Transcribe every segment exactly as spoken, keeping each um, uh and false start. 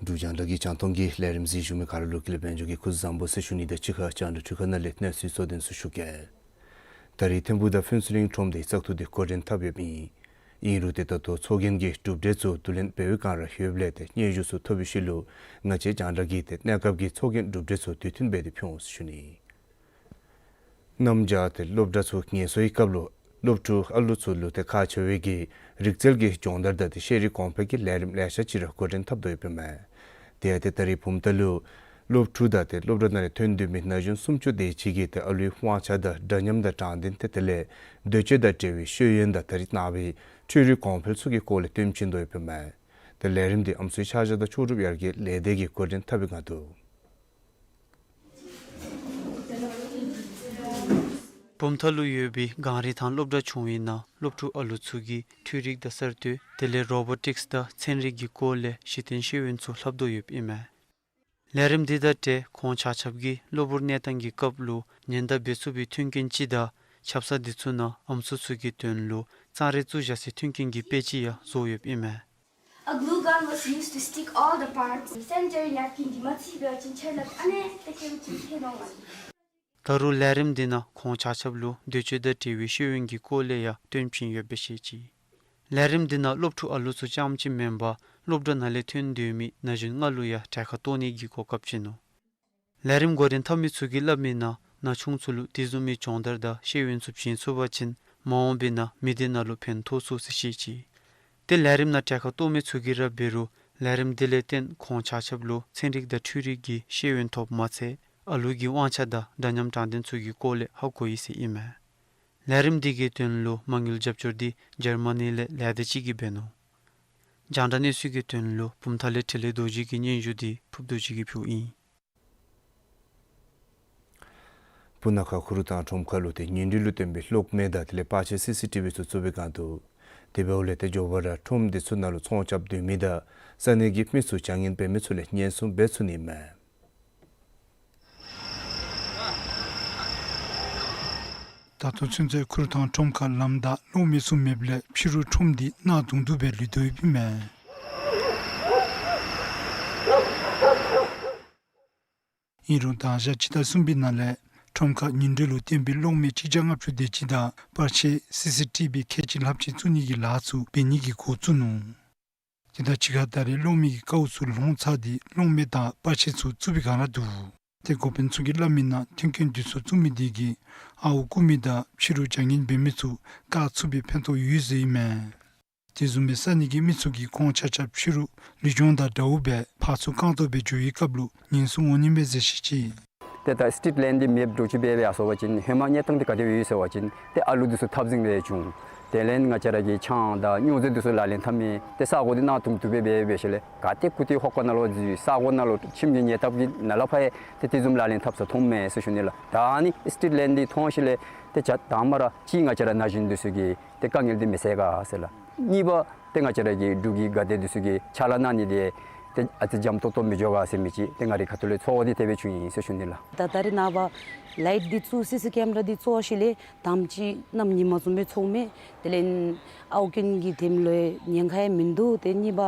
འབྲུག་རྒྱང་བསྒྲགས་ཀྱི་རྒྱང་མཐོང་གི་ལས་རིམ་གཟིགས་བཞུགས་མི་ག་ར་ལུ་དགེ་ལེགས་དཔལ་འབྱོར་གྱིས་སྐུ་གཟུགས་བཟང་པོ་ཟེར་ཞུ་ནི་དང་གཅིག་ཁར་རྒྱང་བསྒྲགས་འཕྲུལ་ཁང་ནང་ལས་གནས་ཚུལ་གཙོ་དོན་ཚུ་ཞུ་གེ། ད་རིས་ཐིམ་ཕུག་དང་ཕུན་ཚོགས་གླིང་ཁྲོམ་སྡེའི་བཙག་འཐུ་དེ་འགོ་འདྲེན་འཐབ་ཡོདཔ་ཨིན། ཨིན་རུང་ཏེ་ད་ལྟོ་ཚོགས་རྒྱན་གྱི་གྲུབ་འབྲས་ཚུ་བསྡུ་ལེན་འབད་བའི་བསྒང་ར་ཡོདཔ་ལས་ཏེ་སྙན་ཞུ་ཚུ་ཐོབ་པའི་ཤུལ་ལུ་ང་བཅས་རྒྱང་བསྒྲགས་ཀྱིས་ཏེ་གནས་སྐབས་ཀྱི་ཚོགས་རྒྱན་གྲུབ་འབྲས་ཚུ་དུས་མཐུན་སྦེ་ཏེ་ཕུལ་འོང་ཟེར་ཞུ་ནི། གནམ་བྱཱར་ཏེ་སློབ་གྲྭ་ཚུ་ངལ་གསོའི་སྐབས་ལུ་སློབ་ཕྲུག་ཨ་ལུ་ཚུ་ལུ་ཏེ་ཁག་ཆེ་བའི་གི་རིག་རྩལ་གྱི་སྦྱོང་བརྡར་དང་ཏེ་ཤེས་རིག་གོང་འཕེལ་གྱི་ལས་རིམ་ལེ་ཤ་ཅིག་ར་འགོ་འདྲེན་འཐབ་དོ་ཡོདཔ་མས། དེ་ཡང་ཏེ་ད་རིས་བུམ་ཐང་ལུ་སློབ་ཕྲུག་དང་ཏེ་སློབ་གྲྭ་ནང་ལས་ཐོན་སྡོད་མི་ན་གཞོན་སུམ་ཅུ་དེ་ཅིག་གིས་ཏེ་ཨ་ལུའི་དབང་ཆ་དང་འདྲ་མཉམ་དང་དྲང་བདེན་ཏེ་དེ་ལས་འདོད་སྤྱོད་དང་འབྲེལ་བའི་ཤེས་ཡོན་དང་ད་རེས་ནངས་པའི་འཕྲུལ་རིག་གོང་འཕེལ་ཚུ་གི་སྐོར་ལས་སྟོན་བྱིན་དོ་ཡོདཔ་མས། ཏེ་ལས་རིམ་དེ་ཨམ་སྲུའི་ཆ་བཞག་དང་ལྕོགས་གྲུབ་ཡར་རྒྱས་ལས་སྡེ་གིས་འགོ་འདྲེན་འཐབ་པའི་བསྒང་འདུག། བུམ་ཐང་ལུ་ཡོད་པའི་གངས་རི་ཐང་སློབ་གྲྭ་ཆུང་བའི་ནང་སློབ་ཕྲུག་ཨ་ལུ་ཚུ་གིས་འཕྲུལ་རིག་དང་གསར་གཏོད་དེ་ལས་རོ་བོ་ཊིཀསི་དང་ཚན་རིག་གི་སྐོར་ལས་གཞི་རྟེན་ཤེས་ཡོན་ཚུ་ལྷབ་དོ་ཡོདཔ་ཨིན་མས། ལས་རིམ་འདི་དང་འབྲེལ་ཁོང་ཆ་ཁྱབ་ཀྱིས་གློ་བུར་གནས་སྟངས་ཀྱི་སྐབས་ལུ་ཉེན་བརྡ་འབད་ཚུགས་པའི་མཐུན་རྐྱེན་ཅིག་དང་ཆབ་གསང་འདི་ཚུ་ནང་ཨམ་སྲུ་ཚུ་གི་དོན་ལུ་གཙང་རས་བཙུགས་བཞག་སའི་མཐུན་རྐྱེན་གྱི་དཔེ་ཅིག་ཡང་བཟོ་ཡོདཔ་ཨིན་མས། A glue gun was used to stick all the parts. Sanitary napkin འདི་མ་བརྩིས་པ་ཅིན་ཆ་ལག་ཨ་ནི་ཏེ་ཁེ་ཅིག་ཐལ་འོང་མས། ད་རུང་ལས་རིམ་འདི་ནང་ཁོང་ཆ་ཁྱབ་ལུ་འདོད་སྤྱོད་དང་འབྲེལ་བའི་ཤེས་ཡོན་གྱི་སྐོར་ལས་ཡང་སྟོན་བྱིན་ཡོདཔ་སྦེ་བཤད་ཅི། ལས་རིམ་འདི་ནང་སློབ་ཕྲུག་ཨ་ལུ་ཚུ་རྐྱངམ་གཅིག་མེན་པར་སློབ་གྲྭ་ནང་ལས་ཐོན་སྡོད་མི་ན་གཞོན་ལྔ་ལུ་ཡང་གྲལ་ཁར་གཏོགས་ནི་གི་གོ་སྐབས་བྱིན་ནུག། ལས་རིམ་འགོ་འདྲེན་འཐབ་མི་ཚུ་གིས་སླབ་མི་ནང་ན་ཆུང་ཚུ་ལུ་དེ་བཟུམ་མའི་སྦྱོང་བརྡར་དང་ཤེས་ཡོན་ཚུ་བྱིན་ཚུགས་པ་ཅིན་མ་འོངས་པའི་ནང་མི་སྡེ་ནང་ལུ་ཕན་ཐོགས་ཚུགས་ཟེར་བཤད་ཅི། ཏེ་ལས་རིམ་ནང་གྲལ་ཁར་གཏོགས་མི་ཚུ་གིས་ར་འབད་རུང་ལས་རིམ་འདི་ལས་བརྟེན་ཁོང་ཆ་ཁྱབ་ལུ་ཚན་རིག་དང་འཕྲུལ་རིག་གི་ཤེས་ཡོན་ཐོབ་མ་ཚད་ཨ་ལུ་གི་དབང་ཆ་དང་འདྲ་མཉམ་དྲང་བདེན་ཚུ་གི་སྐོར་ལས་ཧ་གོ་ཡི་ཟེར་ཨིན་མས། ལས་རིམ་འདི་གི་དོན་ལུ་མ་དངུལ་རྒྱབ་སྐྱོར་འདི་འཇར་མ་ནི་ལས་ལས་སྡེ་ཅིག་གིས་འབད་ནུག། རྒྱང་བསྒྲགས་གནས་ཚུལ་གྱི་དོན་ལུ་བུམ་ཐང་ལས་འཕྲིན་ལས་རྡོ་རྗེ་གི་སྙན་ཞུ་འདི་ཕུརབ་རྡོ་རྗེ་གིས་ཕུལཝ་ཨིན། སྤུ་ན་ཁ་ཁུ་རུ་ཐང་ཁྲོམ་ཁ་ལུ་ཏེ་ཉིན་དྲོད་ལུ་བཏོན་པའི་གློག་མེ་དང་དེ་ལས་པར་ཆས་སི་སི་ཊི་བི་ཚུ་བཙུགས་པའི་བསྒང་འདུག། དེ་འབདཝ་ལས་ཏེ་མགྱོགས་པ་ར་ཁྲོམ་འདི་ཚུ་ནང་ལུ་ཚོང་རྐྱབ་སྡོད་མི་དང་ས་གནས་ཀྱི་མི་ཚུ་བྱ་ངན་འབད་མི་ཚུ་ལས་ཉེན་སྲུང་འབད་ཚུགས་ནི་མས། ད་ལྟོ་ཚུན་ཚོད་ཁུ་རུ་ཐང་ཁྲོམ་ཁ་ལམ་བདའ་གློག་མེ་ཚུ་མེདཔ་ལས་ཕྱི་རུ་ཁྲོམ་འདི་གནག་དུང་དུ་སྦེ་ལུས་དོ་ཡོདཔ་ཨིན་མས། ཨིན་རུང་དང་ཞག་སྤྱི་ཟླ་གསུམ་པའི་ནང་ལས་ཁྲོམ་ཁ་ཉིན་དྲོད་ལུ་བཏོན་པའི་གློག་མེ་གཅིག་བརྒྱ་ལྔ་བཅུ་དེ་ཅིག་དང་པར་ཆས་སི་སི་ཊི་བི་ཁལ་གཅིག་ལྷགཔ་ཅིག་བཙུགས་ནི་གི་ལཱ་ཚུ་འབད་ནི་གི་འགོ་བཙུགས་ནུག། དེ་དང་གཅིག་ཁར་ད་རེས་གློག་མེ་གི་དཀའཝ་ཚུ་ལོང་ཚར་ཏེ་གློག་མེ་དང་པར་ཆས་ཚུ་བཙུགས་པའི་བསྒང་ར་འདུག། ཏེ་འགོ་དཔོན་ཚུ་གིས་སླབ་མི་ནང་མཐུན་རྐྱེན་འདི་ཚུ་བཙུགས་མི་དེ་གིས་ཨརཝ་རྐུ་མི་དང་ཕྱི་རུ་བྱ་ངན་འབད་མི་ཚུ་བཀག་ཚུགས་པའི་ཕན་ཐོགས་ཡོད་ཟེར་ཨིན་མས། དེ་བཟུམ་སྦེ་ས་གནས་ཀྱི་མི་ཚུ་གིས་ཁོང་ཆ་ཁྱབ་ཕྱི་རུ་ལུས་སྦྱོང་དང་འདྲཝ་སྦེ་ཕར་ཚུར་རྐང་སྟོང་སྦེ་འགྱོ་བའི་སྐབས་ལུ་ཉེན་སྲུང་འོང་ནི་མས་ཟེར་བཤད་ཅི། ཏེ་ད་སི་ཊི་རིཊ་ལའིཊ་འདི་མེདཔ་འདྲཝ་ཅིག་འབད་འབད་ཡར་སོང་པ་ཅིན་ཧེ་མ་གནས་སྟངས་འདི་ག་དེ་སྦེ་ཡོད་ཟེར་བ་ཅིན་ཏེ་ཨ་ལུ་འདི་ཚུ་འཐབ་འཛིང་རེ་བྱུང་། དེ་ལས་ང་བཅས་ར་གིས་ཆང་དང་སྨྱོ་རྫས་འདི་ཚུ་ལག་ལེན་འཐབ་མི་ཏེ་ས་གོ་འདི་གནག་དུང་དུ་སྦེ་འབད་འབད་ཞིནམ་ལས་ག་ཏེ་ཁུ་ཏེ་ཧོ་ཀ་ནང་ལུ་འཛུལ་ས་གོ་ནང་ལུ་ཁྱིམ་གྱི་ཉེ་འདབས་ཀྱི་ནང་ལས་ཕར་ཡང་ཏེ་དེ་བཟུམ་ལག་ལེན་འཐབ་ས་མཐོངམ་མས་ཟེར་ཞུ་ནི་ལགས། ད་ཨ་ནི་སི་ཊི་རིཊ་ལའིཊ་འདི་མཐོང་ཞིནམ་ལས་ཏེ་ཆ་དང་པ་ར་གཅིག་ང་བཅས་ར་ན་གཞོན་འདི་ཚུ་གི་ཏེ་དཀའ་ངལ་འདི་མི་སེལ་ག་ཟེར་ལགས། གཉིས་པ་ཏེ་ང་བཅས་ར་གི་འབྲུག་གི་དགའ་སྡེ་འདི་ཚུ་གི་ཕྱག་ལཱ་གནང་ནི་འདི་ཏེ་ཨ་ཙི་འཇམ་ཏོང་ཏོ་མི་འགྱོ་ག་ཟེར་མི་ཅིག་ཏེ་ང་རའི་ཁ་ཐུག་ལས་ཚོར་བ་འདི་དེ་སྦེ་བྱུང་ཡི་ཟེར་ཞུ་ནི་ལགས། ད་ད་རེས་ནངས་པ་ལའིཊ་འདི་བཙུགས་སི་སི་ཀེམ་ར་འདི་བཙུགས་ཞིནམ་ལས་དང་པ་ཅིག་གནམ་ཉིན་མ་བཟུམ་སྦེ་ཚོརཝ་མས། དེ་ལས་ཨརཝ་རྐྱེན་གྱི་དེམ་ལུ་ཉེན་ཁ་ཡང་མིན་འདུག། ཏེ་གཉིས་པ་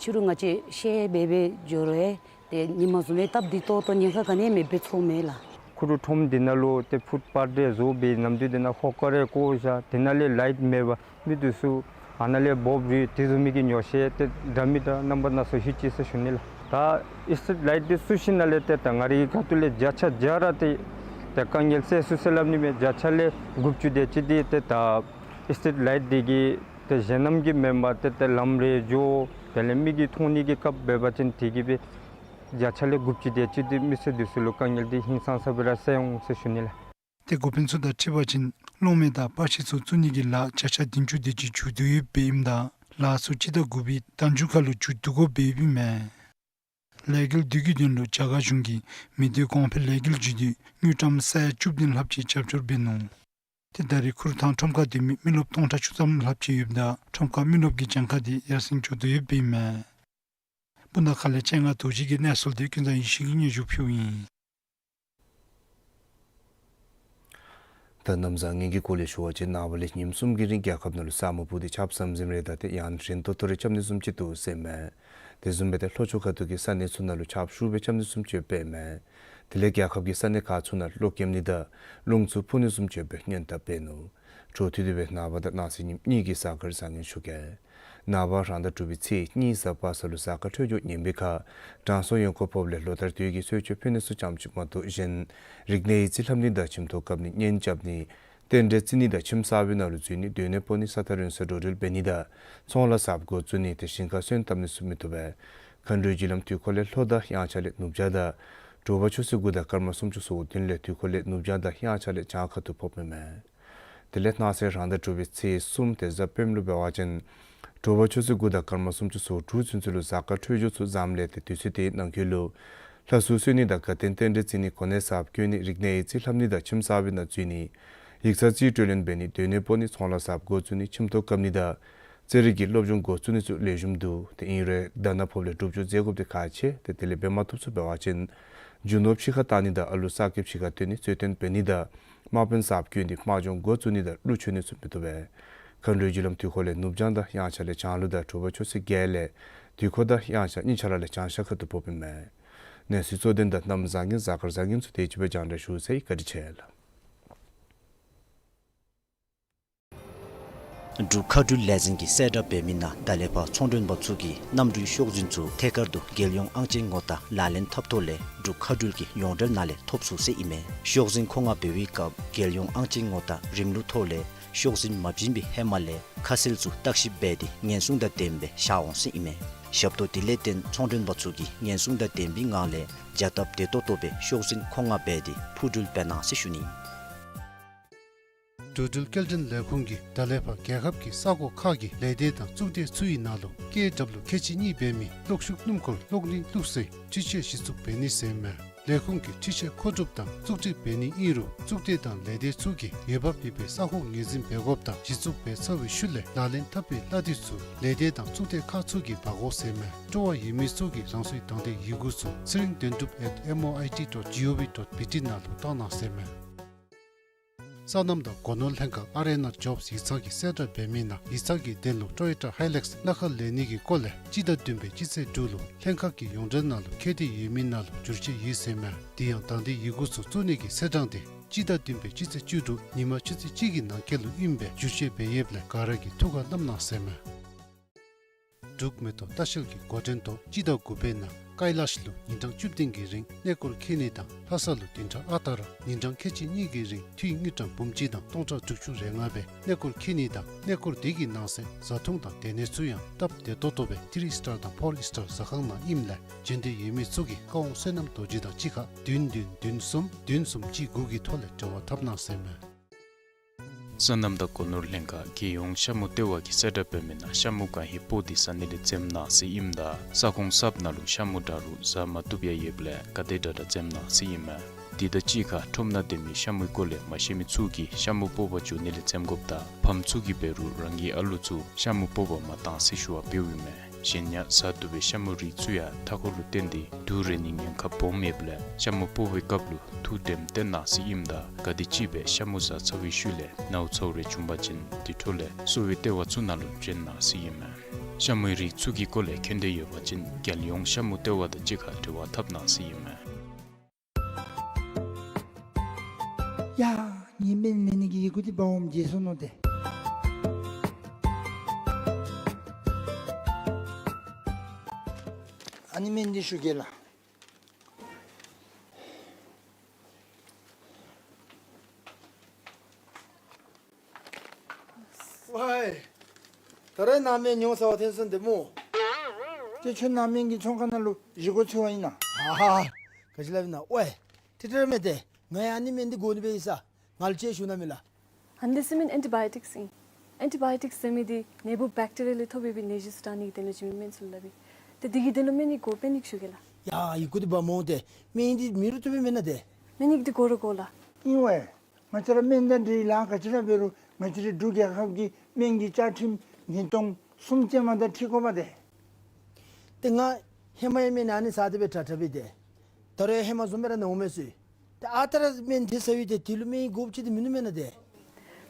ཕྱི་རུ་ང་བཅས་ཤེད་འབད་འབད་འགྱོ་རུང་ཡང་ཏེ་ཉིན་མ་བཟུམ་སྦེ་སྟབས་བདེ་ཏོག་ཏོ་ཉེན་ཁ་ག་ནི་ཡང་མེདཔ་སྦེ་ཚོརཝ་མས་ལགས། ཁུ་རུ་ཁྲོམ་འདི་ནང་ལུ་ཏེ་ཕུཊ་པཱཐ་རེ་བཟོ་སྦེ་ནམ་དུས་འདི་ནང་ཧོ་ཀ་རེ་བཀོ་བཞག། དེ་ནང་ལས་ལའིཊ་མེད་པར་མི་འདི་ཚུ་ཨ་ནཱ་ལས་འབོབ་རུལ་དེ་བཟུམ་མའི་གི་ཉོགས་བཤད་ཏེ་འདྲ་མི་འདྲ་རྣམ་པ་སྣ་ཚོགས་ཞུ་ཅི་ཟེར་ཞུ་ནི་ལགས། ད་སི་ཊི་རིཊ་ལའིཊ་འདི་བཙུགས་ཞིནམ་ལས་ཏེ་ད་ང་རའི་ཁ་ཐུག་ལས་བརྒྱ་ཆ་བརྒྱ་ར་ཏེ་ཏེ་དཀའ་ངལ་སེལ་སོང་ཟེར་སླབ་ནི་མས། བརྒྱ་ཆ་ལས་དགུ་བཅུ་དེ་ཅིག་འདི་ཏེ་ད་སི་ཊི་རིཊ་ལའིཊ་འདི་གིས་ཏེ་གཞན་རྣམས་ཀྱིས་མེན་པར་ཏེ་ཏེ་ལམ་རེ་འགྱོ་དེ་ལས་མི་གིས་མཐོང་ནི་གི་སྐབས་འབད་བ་ཅིན་དེ་གིས་སྦེ་བརྒྱ་ཆ་ལས་དགུ་བཅུ་དེ་ཅིག་འདི་མི་སེར་འདི་ཚུ་ལུ་དཀའ་ངལ་འདི་ཧིང་སངས་ས་སྦེ་ར་སེལ་འོང་ཟེར་ཞུ་ནི་ལགས། ཏེ་འགོ་དཔོན་ཚུ་དང་འཁྲིལ་བ་ཅིན་གློག་མེ་དང་པར་ཆས་ཚུ་བཙུགས་ནི་གི་ལཱ་བརྒྱ་ཆ་བདུན་ཅུ་དེ་ཅིག་མཇུག་བསྡུ་ཡོདཔ་ཨིནམ་ད་ལཱ་ཚུ་སྤྱི་ཟླ་དགུ་པའི་ཟླ་མཇུག་ཁར་ལུ་མཇུག་བསྡུ་དགོཔ་སྦེ་ཡོདཔ་ཨིན་མས། ལས་འགུལ་འདི་གི་དོན་ལུ་རྒྱ་གར་གཞུང་གིས་མི་སྡེ་གོང་འཕེལ་ལས་འགུལ་བརྒྱུད་དེ་དངུལ་ཀྲམ་ས་ཡ་བཅུ་བདུན་ལྷགཔ་ཅིག་རྒྱབ་སྐྱོར་འབད་ནུག། ཏེ་ད་རེས་ཁུ་རུ་ཐང་ཁྲོམ་ཁར་སྡོད་མི་མི་རློབས་སྟོང་ཕྲག་བཅུ་ཙམ་ལྷགཔ་ཅིག་ཡོདཔ་ད་ཁྲོམ་ཁར་མི་རློབས་ཀྱི་གྱངས་ཁ་དེ་ཡར་སེང་འགྱོ་དོ་ཡོདཔ་ཨིན་མས། སྤུ་ན་ཁ་ལས་སྤྱན་སྔ་རྡོ་རྗེ་གི་གནས་ཚུལ་དེ་ཀུན་བཟང་ཡེ་ཤེས་ཀྱིས་སྙན་ཞུ་ཕུལཝ་ཨིན། ད་གནམ་བཟང་ངན་གྱི་སྐོར་ལས་ཞུ་བ་ཅིན་ནངས་པ་ལས་ཉིནམ་གསུམ་གྱི་རིང་རྒྱལ་ཁབ་ནང་ལུ་ས་སྨུག་སྤུབས་ཏེ་ཆརཔ་ཟམ་ཟིམ་རེ་དང་ཏེ་ཡང་རན་ཏོག་ཏོ་རེ་རྐྱབ་ནི་བཟུམ་ཅིག་འདུག་ཟེར་མས། དེ་བཟུམ་སྦེ་ཏེ་ལྷོ་ཕྱོགས་ཁ་ཐུག་གི་ས་གནས་ཚུ་ནང་ལུ་ཆརཔ་ཤུགས་སྦེ་རྐྱབ་ནི་བཟུམ་ཅིག་འབད་མས། དེ་ལས་རྒྱལ་ཁབ་ཀྱི་ས་གནས་ཁག་ཚུ་ནང་གློག་ཀེམ་ནི་དང་རླུང་འཚུབ་འཕུ་ནི་བཟུམ་ཅིག་སྦེ་སྔོན་དཔག་འབད་ནུག། འཕྲོ་མཐུད་དེ་སྦེ་ནངས་པ་དང་གནངས་ཚེ་ཉིནམ་གཉིས་ཀྱི་གཟའ་སྐར་བཟང་ངན་ཞུ་གེ། ནངས་པ་རང་ཟླ་དྲུག་པའི་ཚེས་གཉིས་གཟའ་པ་སངས་ལུ་གཟའ་སྐར་འཕྲོད་སྦྱོར་ངན་པའི་ཁར་དྲང་སྲོང་ཡོངས་འཁོར་ཕོགཔ་ལས་ལོ་ལྟར་དུས་ཀྱི་གསོལ་མཆོད་ཕུལ་ནི་ཚུ་ཙམ་ཅིག་མ་གཏོགས་གཞན་རིག་གནས་ཡིག་རྩིས་ལྷབ་ནི་དང་ཁྱིམ་ཐོག་བཀབ་ནི་གཉེན་རྐྱབ་ནི་རྟེན་འབྲེལ་བརྩི་ནི་དང་ཁྱིམ་གསར་པའི་ནང་ལུ་འཛུལ་ནི་སྡོད་གནས་སྤོ་ནི་ས་ཐག་རིང་སར་འགྲོ་འགྲུལ་འབད་ནི་དང་ཚོང་ལཱ་གསརཔ་འགོ་བཙུགས་ནི་ཏེ་ཞིང་ཁ་སོན་བཏབ་ནི་ཚུ་མི་བཏུབ་པས། མཁའ་འགྲོའི་རྒྱུ་ལམ་དུས་འཁོར་ལས་ལྷོ་དང་དབྱངས་འཆར་ལས་ནུབ་བྱང་དང་། དྲོ་པ་ཆུ་ཚོད་དགུ་དང་སྐར་མ་སུམ་ཅུ་སོ་བདུན་ལས་དུས་འཁོར་ལས་ནུབ་བྱང་དང་དབྱངས་འཆར་ལས་བྱང་ཁ་ཐུག་ཕོགཔ་ཨིན་མས། དེ་ལས་གནངས་ཚེ་རང་ཟླ་དྲུག་པའི་ཚེས་གསུམ་ཏེ་གཟའ་སྤེནམ་ལུ་འབད་བ་ཅིན་དྲོ་པ་ཆུ་ཚོད་དགུ་དང་སྐར་མ་སུམ་ཅུ་སོ་དྲུག་ཚུན་ཚོད་ལུ་གཟའ་སྐར་འཕྲོད་སྦྱོར་ཚུ་བཟངམ་ལས་ཏེ་དུས་ཚོད་དེའི་ནང་འཁོད་ལུ་ལྷ་སྲུང་གསོལ་ནི་དང་དགའ་སྟོན་རྟེན་འབྲེལ་བརྩི་ནི་གོ་གནས་གསརཔ་བསྐོ་ནི་རིག་གནས་ཡིག་རྩིས་ལྷབ་ནི་དང་ཁྱིམ་གསར་པའི་ནང་འཛུལ་ནི་ཡིག་ཚང་རྩིས་སྤྲོད་ལེན་འབད་ནི་སྡོད་གནས་སྤོ་ནི་ཚོང་ལཱ་གསརཔ་འགོ་བཙུགས་ནི་ཁྱིམ་ཐོག་བཀབ་ནི་དང་རྩེད་རིགས་ཀྱི་སློབ་སྦྱོང་འགོ་བཙུགས་ནི་ཚུ་ལེགས་ཤོམ་འདུག། ཏེ་ཨིན་རུང་ཟླ་ནག་ཕོགཔ་ལས་སྒྲུབ་སྦྱོར་མཛད་དགོཔ་དེ་ཁག་ཆེ། ཏེ་དེ་ལས་འབད་མ་བཏུབ་ཚུ་འབད་བ་ཅིན་རྒྱུ་ནོར་ཕྱི་ཁར་བཏང་ནི་དང་ཨ་ལུ་གསར་སྐྱེས་ཕྱི་ཁར་བཏོན་ནི་རྩོད་བཏོན་འབད་ནི་དང་དམག་དཔོན་གསརཔ་བསྐོ་ནི་དམག་སྦྱོང་འགོ་བཙུགས་ནི་དང་གླུ་མཆོད་ནི་ཚུ་མི་བཏུབ་པས། མཁའ་འགྲོའི་རྒྱུ་ལམ་དུས་འཁོར་ལས་ནུབ་བྱང་དང་དབྱངས་འཆར་ལས་བྱང་ལུ་དང་དྲོ་པ་ཆུ་ཚོད་བརྒྱད་ལས་དུས་འཁོར་དང་དབྱངས་འཆར་གཉིས་ཆ་ར་ལས་བྱང་ཤར་ཁ་ཐུག་ཕོགཔ་ཨིན་མས། གནས་ཚུལ་གཙོ་དོན་དང་གནམ་བཟང་ངན་གཟའ་སྐར་བཟང་ངན་ཚུ་དེ་ཅིག་སྦེ་རྒྱང་བསྒྲགས་ཞུ་ཚར་ཡི། བཀའ་དྲིན་ཆེ་ལགས། འབྲུག་མཁའ་འགྲུལ་ལས་འཛིན་གྱིས་གསལ་བསྒྲགས་འབད་མི་ནང་ད་ལས་ཕར་ཚོང་མགྲོན་པ་ཚུ་གིས་གནམ་གྲུའི་ཤོག་འཛིན་ཚུ་ཐད་ཀར་དུ་རྒྱལ་ཡོངས་ཨང་ཅན་ངོ་རྟགས་ལག་ལེན་འཐབ་ཐོག་ལས་འབྲུག་མཁའ་འགྲུལ་གྱི་ཡོངས་འབྲེལ་ནང་ལས་ཐོབ་ཚུགས་ཟེར་ཨིན་མས། ཤོག་འཛིན་མཁོ་མངགས་འབད་བའི་སྐབས་རྒྱལ་ཡོངས་ཨང་ཅན་ངོ་རྟགས་རིམ་ལུགས་ཐོག་ལས་ཤོག་འཛིན་མ་བྱིན་པའི་ཧེ་མ་ལས་ཁ་གསལ་ཚུ་བརྟག་ཞིབ་འབད་དེ་ཉེན་སྲུང་དང་ལྡནམ་སྦེ་བཞག་འོང་ཟེར་ཨིན་མས། ཞབས་ཏོག་དེ་ལས་བརྟེན་ཚོང་མགྲོན་པ་ཚུ་གིས་ཉེན་སྲུང་དང་ལྡན་པའི་ངང་ལས་བྱ་སྟབས་བདེ་ཏོག་ཏོ་སྦེ་ཤོག་འཛིན་མཁོ་མངགས་འབད་དེ་འཕུར་འགྲུལ་འབད་གནང་ཟེར་ཞུ་ནི། འགྲོ་འགྲུལ་སྐྱེལ་འདྲེན་ལས་ཁུངས་ཀྱིས་ད་ལས་ཕར་རྒྱལ་ཁབ་ཀྱི་ས་ཁོངས་ཁག་གི་ལས་སྡེ་དང་གཙུག་སྡེ་ཚུ་ཡི་ནང་ལུ་ཀེ་ཌབ་ལུ་ཁལ་གཅིག་གཉིས་འབད་མི་གློག་ཤུགས་སྣུམ་འཁོར་གློག་རིན་བླུགས་སའི་འཕྲུལ་ཆས་གཞི་བཙུགས་འབད་ནི་ཟེར་མས། ལས་ཁུངས་ཀྱིས་འཕྲུལ་ཆས་མཁོ་སྒྲུབ་དང་བཙུགས་སྒྲིག་འབད་ནི་ཨིན་རུང་གཙུག་སྡེ་དང་ལས་སྡེ་ཚུ་གིས་འོས་འབབ་ཡོད་པའི་ས་ཁོངས་ངོས་འཛིན་འབད་དགོཔ་དང་གཞི་བཙུགས་འབད་ཚར་བའི་ཤུལ་ལས་ལག་ལེན་འཐབ་པའི་གླ་དེ་ཚུ་ལས་སྡེ་དང་གཙུག་སྡེ་ཁག་ཚུ་གིས་འབག་དགོ་ཟེར་མས། སྤྲོ་བ་ཡོད་མི་ཚུ་གིས་རང་སོའི་དང་འདོད་ཡི་གུ་ཚུ་ཚེ་རིང་དོན་གྲུབ་at M O I T dot G O V dot B T ནང་ལུ་བཏང་གནང་ཟེར་མས། སོ་ནམ་དང་སྒོ་ནོར་ལྷན་ཁག་ཨར་ཨེན་ཨར་ཇོབས་ཡིག་ཚང་གིས་གསལ་བསྒྲགས་འབད་མི་ནང་ཡིག་ཚང་གི་དོན་ལུ་ཊོ་ཡོ་ཊ་ཧའི་ལེགས་སྣ་ཁ་ལེན་ནི་གི་སྐོར་ལས་སྤྱི་ཟླ་བདུན་པའི་སྤྱི་ཚེས་དྲུག་ལུ་ལྷན་ཁག་གི་ཡོངས་འབྲེལ་ནང་ལུ་ཁྱད་དེ་ཡོད་མི་ནང་ལུ་བསྒྱུར་བཅོས་ཡོད་ཟེར་མས། དེ་ཡང་དང་འདོད་ཡི་གུ་ཚུ་བཙུགས་ནི་གི་ཚེས་གྲངས་དེ་སྤྱི་ཟླ་བདུན་པའི་སྤྱི་ཚེས་བཅུ་དྲུག་ཉིན་མ་ཆུ་ཚོད་གཅིག་གི་ནང་འཁོད་ལུ་ཨིནམ་སྦེ་བསྒྱུར་བཅོས་འབད་ཡོདཔ་ལས་ག་ར་གིས་ཐུགས་ཁར་བསྣམ་གནང་ཟེར་མས། འབྲུག་མེ་ཏོག་ལྟ་བཤལ་གྱི་འགོ་འདྲེན་ཐོག་སྤྱི་ཟླ་དགུ་པའི་ནང་ཀཱི་ལཱཤ་ལུ་ཉིན་གྲངས་བཅུ་བདུན་གྱི་རིང་གནས་སྐོར་འཁྱིད་ནི་དང་ལྷ་ས་ལུ་བདུན་ཕྲག་ཨ་རྟག་ར་ཉིན་གྲངས་ཁལ་གཅིག་གཉིས་ཀྱི་རིང་འཐུས་དངུལ་ཀྲམ་འབུམ་གཅིག་དང་སྟོང་ཕྲག་དྲུག་ཅུ་རེ་ལྔ་སྦེ་གནས་སྐོར་འཁྱིད་ནི་དང་གནས་སྐོར་དེ་གི་ནང་གསེས་བཟའ་འཐུང་དང་སྡོད་གནས་ཚུ་ཡང་སྟབས་བདེ་ཏོག་ཏོ་སྦེ་ཐི་རི་སི་ཊར་དང་ཕོར་སི་ཊར་ཟ་ཁང་ནང་ཨིནམ་ལས་འབྱོན་འདོད་ཡོད་མི་ཚུ་གིས་བཀའ་དབང་བསོད་ནམས་རྡོ་རྗེ་དང་གཅིག་ཁར་བདུན་བདུན་བདུན་གསུམ་བདུན་གསུམ་གཅིག་དགུ་གི་ཐོག་ལས་འབྲེལ་བ་འཐབ་གནང་ཟེར་མས། སོ་ནམ་དང་སྒོ་ནོར་ལྷན་ཁག་རྒྱལ་ཡོངས་ཤ་མུ་ལྟེ་བ་གིས་གསལ་བསྒྲགས་འབད་མི་ནང་ཤ་མུ་གང་ཧེ་སྤོ་སྟེ་ཟ་ནི་ལས་འཛེམ་གནང་ཟེར་ཨིནམ་ད་ས་ཁོངས་གསརཔ་ནང་ལུ་ཤ་མུ་འདྲ་རུང་ཟ་མ་བཏུབ་ཡང་ཡོདཔ་ལས་ག་དེ་དྲག་དྲག་འཛེམ་གནང་ཟེར་ཨིན་མས། དེ་དང་གཅིག་ཁར་ཁྲོམ་ནང་སྡོད་མི་ཤ་མུའི་སྐོར་ལས་མ་ཤེས་མི་ཚུ་གིས་ཤ་མུ་སྤོ་བར་འགྱོ་ནི་ལས་འཛེམ་དགོཔ་དང་ཕམ་ཚུ་གིས་འབད་རུང་རང་གི་ཨ་ལུ་ཚུ་ཤ་མུ་སྤོ་བར་མ་གཏང་ཟེར་ཞུ་བ་འབདཝ་ཨིན་མས། གཞན་ཡང་ཟ་བཏུབ་པའི་ཤ་མུའི་རིགས་ཚུ་ཡང་མཐའ་འཁོར་ལུ་བརྟེན་ཏེ་དུག་རེག་ནིའི་ཉེན་ཁ་སྦོམ་ཡོདཔ་ལས་ཤ་མུ་སྤོ་བའི་སྐབས་ལུ་ཐུགས་དྲནམ་བཏོན་གནང་ཟེར་ཨིནམ་ད་ག་དེམ་ཅིག་སྦེ་ཤ་མུ་ཟ་ཚར་བའི་ཤུལ་ལས་ནཝ་ཚཝ་རེ་བྱུང་པ་ཅིན་དེ་འཕྲོ་ལས་གསོ་བའི་ལྟེ་བ་ཚུ་ནང་ལུ་བྱོན་གནང་ཟེར་ཨིན་མས། ཤ་མུའི་རིགས་ཚུ་གི་སྐོར་ལས་མཁྱེན་འདོད་ཡོད་པ་ཅིན་རྒྱལ་ཡོངས་ཤ་མུ་ལྟེ་བ་དང་གཅིག་ཁར་འབྲེལ་བ་འཐབ་གནང་ཟེར་ཨིན་མས། ཡ། ངེའི་སྨན་མེད་ནི་གི་ཡི་གུ་འདི་འབག་འོངམ་བརྗེད་སོ་ནུག་ཏེ། ཨ་ནི་སྨན་འདི་ཞུ་གེ་ལགས། ཝའི། ད་རེས་ནངས་སྨན་ཉོ་ས་བ་ཐོན་སོང་སྟེ་སྨོ། ཏེ་ཁྱོད་ནཱ་སྨན་གྱི་ཚོང་ཁང་ནང་ལུ་བཞེས་སྒོ་འཚོལ་བ་ཨིན་ན། ཨ་ཧ། ག་ཅི་སླབ་ཨིན་ན། ཝའི། ཏེ་ཏེ་ར་མེན་ཏེ། ང་ཡང་ཨ་ནི་སྨན་འདི་དགོ་ནི་སྦེ་ཡོད་ས། ང་ལུ་ཅིག་ཞུ་གནང་མས་ལགས། ཨ་ནི་འདི་ཟེར་མི་ཨེན་ཊི་བའི་ཡོ་ཊིཀསི་ཨིན། ཨེན་ཊི་བའི་ཡོ་ཊིཀསི་ཟེར་མི་འདི་ནད་འབུཔ་བེཀ་ཊི་རི་ཡ་ལས་ཐོབ་པའི་ནད་གཞི་ཚུ་དྲག་ནི་གི་དོན་ལུ་བྱིན་མི་སྨན་ཚུ་ལུ་སླབ་ཨིན། ཏེ་འདི་གི་དོན་ལུ་སྨན་ཡི་གུ་དཔེ་ནི་ཞུ་གེ་ལགས། ཡ་ཡི་གུ་འདི་འབག་འོང་ཏེ། སྨན་འདི་མེད་རུང་བཏུབ་པས་མེན་ན་ཏེ། སྨན་ཡི་གུ་འདི་དགོ་རུང་དགོ་ལགས། ཨིན་ཝའི། ང་བཅས་ར་སྨན་དང་འབྲེལ་ལཱ་ག་ཅི་ར་འབད་རུང་ང་བཅས་རའི་འབྲུག་རྒྱལ་ཁབ་ཀྱི་སྨན་གྱི་བཅའ་ཁྲིམས་ཉིས་སྟོང་གསུམ་ཅན་མ་དང་འཁྲིལ་དགོ་པས་ཏེ། ཏེ་ང་ཧེ་མ་ཡང་སྨན་ཨ་ནི་ཟ་སྟེ་སྦེ་དྲག་དྲག་སྦེ་ཏེ། ད་རུང་ཧེ་མ་བཟུམ་སྦེ་ར་ན་འོང་མས་ཟེར། ད་ཨ་རྟག་ར་སྨན་དེ་ཟ་བའི་ཏེ་དེ་ལུ་སྨན་ཡིག་དགོཔ་ཅིག་ཏེ་མིན་ནུག་མེན་ན་ཏེ།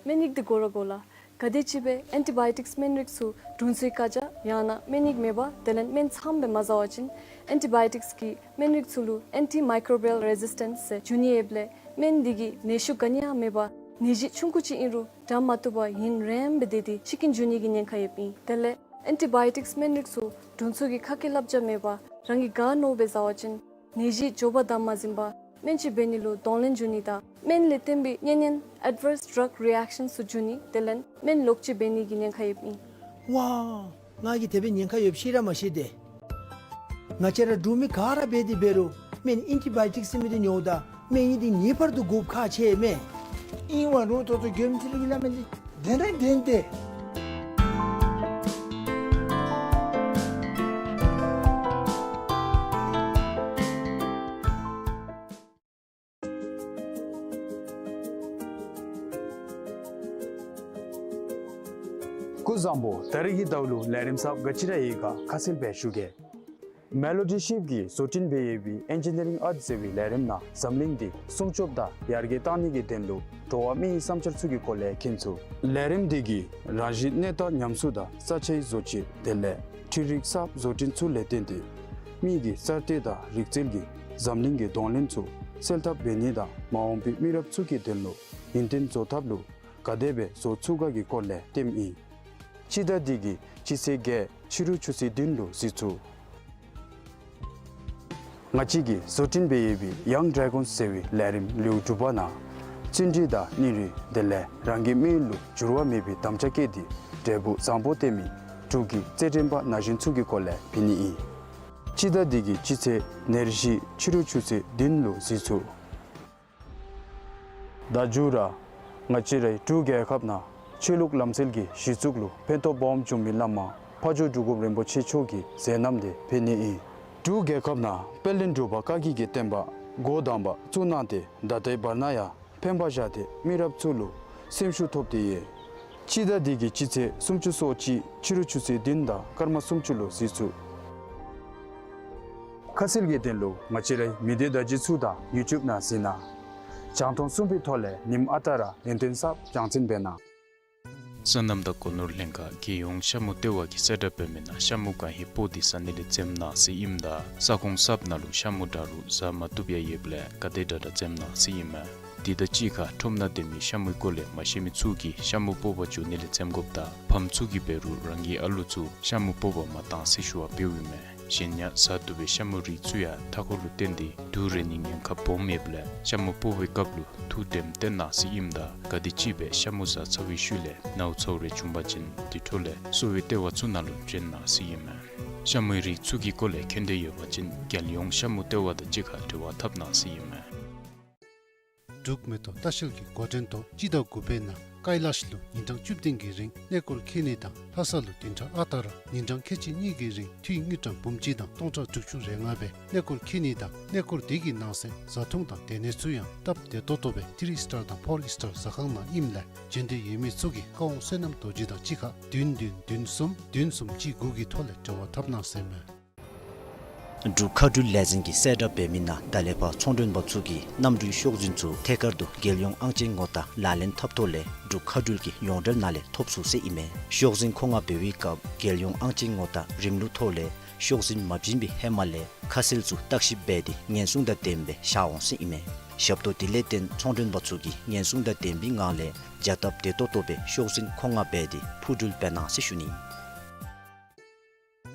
སྨན་ཡིག་འདི་དགོ་ར་དགོ་ལགས། ག་དེ་ཅིག་སྦེ་ཨེན་ཊི་བཱ་ཡོ་ཊིཀསི་སྨན་རིགས་ཚུ་དྲུང་འཚོའི་བཀའ་རྒྱ་ཡང་ན་སྨན་ཡིག་མེད་པར་དེ་ལས་སྨན་ཚངམ་སྦེ་མ་ཟ་བ་ཅིན་ཨེན་ཊི་བཱ་ཡོ་ཊིཀསི་གི་སྨན་རིགས་ཚུ་ལུ་ཨེན་ཊི་མའི་ཀོ་རོ་བི་ཡལ་རེ་ཟིས་ཊེནསི་ཟེར་འབྱུང་ནི་ཡོདཔ་ལས་སྨན་འདི་གིས་ནད་ཤུགས་ག་ནི་ཡང་མེད་པར་ནད་གཞི་ཆུང་ཀུ་ཅིག་ཨིན་རུང་དྲག་མ་བཏུབ་པར་ཡུན་རིངམོ་སྦེ་སྡོད་དེ་འཆི་རྐྱེན་འབྱུང་ནི་གི་ཉེན་ཁ་ཡོདཔ་ཨིན། དེ་ལས་ཨེན་ཊི་བཱ་ཡོ་ཊིཀསི་སྨན་རིགས་ཚུ་དྲུང་འཚོ་གི་ཁ་སྐད་བསླབ་བྱ་མེད་པར་རང་གིས་ག་མནོཝ་སྦེ་ཟ་བ་ཅིན་ནད་གཞི་མགྱོགས་པར་དམ་མ་འཛིན་པར་སྨན་ལྕི་འབད་ནི་ལུ་གདོང་ལེན་འབྱུང་ནི་དང་སྨན་ལས་བརྟེན་པའི་གཉན་ཉེན་ཨེཌ་ཝརསི་ཌྲག་རི་ཨེཀ་ཤཱནསི་ཚུ་འབྱུང་ནི་དེ་ལས་སྨན་ལོག་སྤྱོད་འབད་ནི་གི་ཉེན་ཁ་ཡོདཔ་ཨིན། ཝའོ། ང་གིས་དེ་སྦེ་ཉེན་ཁ་ཡོདཔ་ཤེས་ར་མ་ཤེས་ཏེ། ང་བཅས་ར་འབྲུག་མི་ག་ར་འབད་དེ་འབད་རུང་སྨན་ཨེན་ཊི་བཱ་ཡོ་ཊིཀསི་ཟེར་མི་འདི་ཉོཝ་ད་སྨན་ཡིག་འདི་ངེས་པར་དུ་དགོཔ་ཁག་ཆེ་མས། ཨིན་བ་རུང་ད་ལྟོ་མགྱོནམ་ཅིག་ལུ་གི་སླབ་མི་འདི་བདེན་ར་བདེན་ཏེ། སྐུ་གཟུགས་བཟང་པོ། ད་རིས་ཀྱི་ཟླཝ་ལུ་ལས་རིམ་གསརཔ་ག་ཅི་ར་ཡོད་ག་ཁ་གསལ་སྦེ་ཞུ་གེ། མེ་ལོ་ཌི་ཤིབ་ཀྱིས་བཟོ་སྐྲུན་འབད་ཡོད་པའི་ཨེན་ཇི་ནི་རིང་ཨརཊ་ཟེར་བའི་ལས་རིམ་ནང་འཛམ་གླིང་འདི་སྲུང་སྐྱོབ་དང་ཡར་རྒྱས་གཏང་ནི་གི་དོན་ལུ་འགྲོ་བ་མིའི་བསམ་འཆར་ཚུ་གི་སྐོར་ལས་མཁྱེན་ཚུགས། ལས་རིམ་འདི་གིས་རང་བཞིན་གནས་སྟངས་ཉམས་གསོ་དང་ས་ཆའི་བཟོ་བཅོས་དེ་ལས་འཕྲུལ་རིག་གསརཔ་བཟོ་སྐྲུན་ཚུ་ལས་བརྟེན་ཏེ་མི་གི་གསར་གཏོད་དང་རིག་རྩལ་གྱིས་འཛམ་གླིང་གི་གདོང་ལེན་ཚུ་སེལ་ཐབས་འབད་ནི་དང་མ་འོངས་པའི་མི་རབས་ཚུ་གི་དོན་ལུ་ཡུན་བརྟན་བཟོ་ཐབས་ལུ་ག་དེ་སྦེ་བཟོ་ཚུགས་ག་གི་སྐོར་ལས་སྟོནམ་ཨིན། སྤྱི་ཟླ་འདི་གི་སྤྱི་ཚེས་བརྒྱད་ཕྱི་རུ་ཆུ་ཚོད་བདུན་ལུ་གཟིགས་ཚུགས། ང་བཅས་ཀྱིས་བཟོ་སྐྲུན་འབད་ཡོད་པའི་ཡང་ཌེ་གཱོན་ཟེར་བའི་ལས་རིམ་ལེའུ་དྲུག་པ་ནང་བརྩོན་འགྲུས་དང་སྙིང་རུས་དེ་ལས་རང་གི་མི་ཡུལ་ལུ་འགྱུར་བ་མེད་པའི་དམ་བཅའ་བསྐྱེད་དེ་འབྲས་བུ་བཟང་པོ་སྟོན་མི་འབྲུག་གི་རྩེད་འགྲན་པ་ན་གཞོན་ཚུ་གི་སྐོར་ལས་འབད་ནི་ཨིན། སྤྱི་ཟླ་འདི་གི་སྤྱི་ཚེས་ཉེར་བཞི་ཕྱི་རུ་ཆུ་ཚོད་བདུན་ལུ་གཟིགས་ཚུགས། ད་མཇུག་ར་ང་བཅས་རའི་འབྲུག་རྒྱལ་ཁབ་ནང་ཆོས་ལུགས་ལམ་སྲོལ་གྱི་གཞི་བཙུགས་ལུ་ཕན་ཐོགས་སྦོམ་བྱུང་མི་བླ་མ་ཕ་ཇོ་འབྲུག་སྒོམ་རིན་པོ་ཆེ་མཆོག་གི་མཛད་རྣམ་དེ་འབད་ནི་ཨིན། འབྲུག་རྒྱལ་ཁབ་ནང་དཔལ་ལྡན་འབྲུག་པ་བཀའ་བརྒྱུད་ཀྱི་བསྟན་པ་འགོ་དང་པ་བཙུགས་གནང་སྟེ་ད་ལྟོའི་བར་ན་ཡང་ཕན་པ་བཞག་སྟེ་མི་རབས་ཚུ་ལུ་སེམས་ཤུགས་ཐོབ་སྟེ་ཡོད། སྤྱི་ཟླ་འདི་གི་སྤྱི་ཚེས་སུམ་ཅུ་སོ་གཅིག་ཕྱི་རུ་ཆུ་ཚོད་བདུན་དང་སྐར་མ་སུམ་ཅུ་ལུ་གཟིགས་ཚུགས། ཁ་གསལ་གྱི་དོན་ལུ་ང་བཅས་རའི་མི་སྡེ་བརྡ་བརྒྱུད་ཚུ་དང་ཡུ་ཊུབ་ནང་གཟིགས་གནང་། རྒྱང་མཐོང་གསུམ་པའི་ཐོག་ལས་ཉིནམ་ཨ་རྟག་ར་ཡུན་བརྟན་གསརཔ་རྒྱང་སྲིང་འབད་གནང་། སོ་ནམ་དང་སྒོ་ནོར་ལྷན་ཁག་རྒྱལ་ཡོངས་ཤ་མུ་ལྟེ་བ་གིས་གསལ་བསྒྲགས་འབད་མི་ནང་ཤ་མུ་གང་ཧེ་སྤོག་སྟེ་ཟ་ནི་ལས་འཛེམ་གནང་ཟེར་ཨིནམ་ད་ས་ཁོངས་གསརཔ་ནང་ལུ་ཤ་མུ་འདྲ་རུང་ཟ་མ་བཏུབ་ཡང་ཡོདཔ་ལས་ག་དེ་དྲག་དྲག་འཛེམ་གནང་ཟེར་ཨིན་མས། དེ་དང་གཅིག་ཁར་ཁྲོམ་ནང་སྡོད་མི་ཤ་མུའི་སྐོར་ལས་མ་ཤེས་མི་ཚུ་གིས་ཤ་མུ་སྤོག་པར་འགྱོ་ནི་ལས་འཛེམ་དགོཔ་དང་ཕམ་ཚུ་གིས་འབད་རུང་རང་གི་ཨ་ལུ་ཚུ་ཤ་མུ་སྤོག་པར་མ་གཏང་ཟེར་ཞུ་བ་འབདཝ་ཨིན་མས། གཞན་ཡང་ཟ་བཏུབ་པའི་ཤ་མུའི་རིགས་ཚུ་ཡང་མཐའ་འཁོར་ལུ་བརྟེན་ཏེ་དུག་རེག་ནིའི་ཉེན་ཁ་སྦོམ་ཡོདཔ་ལས་ཤ་མུ་སྤོག་པའི་སྐབས་ལུ་ཐུགས་དྲནམ་བཏོན་གནང་ཟེར་ཨིནམ་ད་ག་དེམ་ཅིག་སྦེ་ཤ་མུ་ཟ་ཚར་བའི་ཤུལ་ལས་ནཝ་ཚཝ་རེ་བྱུང་པ་ཅིན་དེ་འཕྲོ་ལས་གསོ་བའི་ལྟེ་བ་ཚུ་ནང་ལུ་བྱོན་གནང་ཟེར་ཨིན་མས། ཤ་མུའི་རིགས་ཚུ་གི་སྐོར་ལས་མཁྱེན་འདོད་ཡོད་པ་ཅིན་རྒྱལ་ཡོངས་ཤ་མུ་ལྟེ་བ་དང་གཅིག་ཁར་འབྲེལ་བ་འཐབ་གནང་ཟེར་ཨིན་མས། འབྲུག་མེ་ཏོག་ལྟ་བཤལ་གྱི་འགོ་འདྲེན་ཐོག་སྤྱི་ཟླ་དགུ་པའི་ནང་ཀ་ཡི་ལ་ཤི་ལུ་ཉིན་གྲངས་བཅུ་བདུན་གྱི་རིང་གནས་སྐོར་འཁྱིད་ནི་དང་ལྷ་ས་ལུ་བདུན་ཕྲག་ཨ་རྟག་ར་ཉིན་གྲངས་ཁལ་གཅིག་གཉིས་ཀྱི་རིང་འཐུས་དངུལ་ཀྲམ་འབུམ་གཅིག་དང་སྟོང་ཕྲག་དྲུག་ཅུ་རེ་ལྔ་སྦེ་གནས་སྐོར་འཁྱིད་ནི་དང་གནས་སྐོར་དེ་གི་ནང་གསེས་བཟའ་འཐུང་དང་སྡོད་གནས་ཚུ་ཡང་སྟབས་བདེ་ཏོག་ཏོ་སྦེ་ཐི་རི་སི་ཊར་དང་ཕོར་སི་ཊར་ཟ་ཁང་ནང་ཨིནམ་ལས་བྱོན་འདོད་ཡོད་མི་ཚུ་གིས་ཀ་ཝང་བསོད་ནམས་རྡོ་རྗེ་དང་གཅིག་ཁར་བདུན་བདུན་བདུན་གསུམ་བདུན་གསུམ་གཅིག་དགུ་གི་ཐོག་ལས་འབྲེལ་བ་འཐབ་གནང་ཟེར་མས། འབྲུག་མཁའ་འགྲུལ་ལས་འཛིན་གྱིས་གསལ་བསྒྲགས་འབད་མི་ནང་ད་ལས་ཕར་ཚོང་མགྲོན་པ་ཚུ་གིས་གནམ་གྲུའི་ཤོག་འཛིན་ཚུ་ཐད་ཀར་དུ་རྒྱལ་ཡོངས་ཨང་ཅན་ངོ་རྟགས་ལག་ལེན་འཐབ་ཐོག་ལས་འབྲུག་མཁའ་འགྲུལ་གྱི་ཡོངས་འབྲེལ་ནང་ལས་ཐོབ་ཚུགས་ཟེར་ཨིན་མས། ཤོག་འཛིན་མཁོ་མངགས་འབད་བའི་སྐབས་རྒྱལ་ཡོངས་ཨང་ཅན་ངོ་རྟགས་རིམ་ལུགས་ཐོག་ལས་ཤོག་འཛིན་མ་བྱིན་པའི་ཧེ་མ་ལས་ཁ་གསལ་ཚུ་བརྟག་ཞིབ་འབད་དེ་ཉེན་སྲུང་དང་ལྡནམ་སྦེ་བཞག་འོང་ཟེར་ཨིན་མས། ཞབས་ཏོག་དེ་ལས་བརྟེན་ཚོང་མགྲོན་པ་ཚུ་གིས་ཉེན་སྲུང་དང་ལྡན་པའི་ངང་ལས་བྱ་སྟབས་བདེ་ཏོག་ཏོ་སྦེ་ཤོག་འཛིན་མཁོ་མངགས་འབད་དེ་འཕུར་འགྲུལ་འབད་གནང་ཟེར་ཞུ་ནི།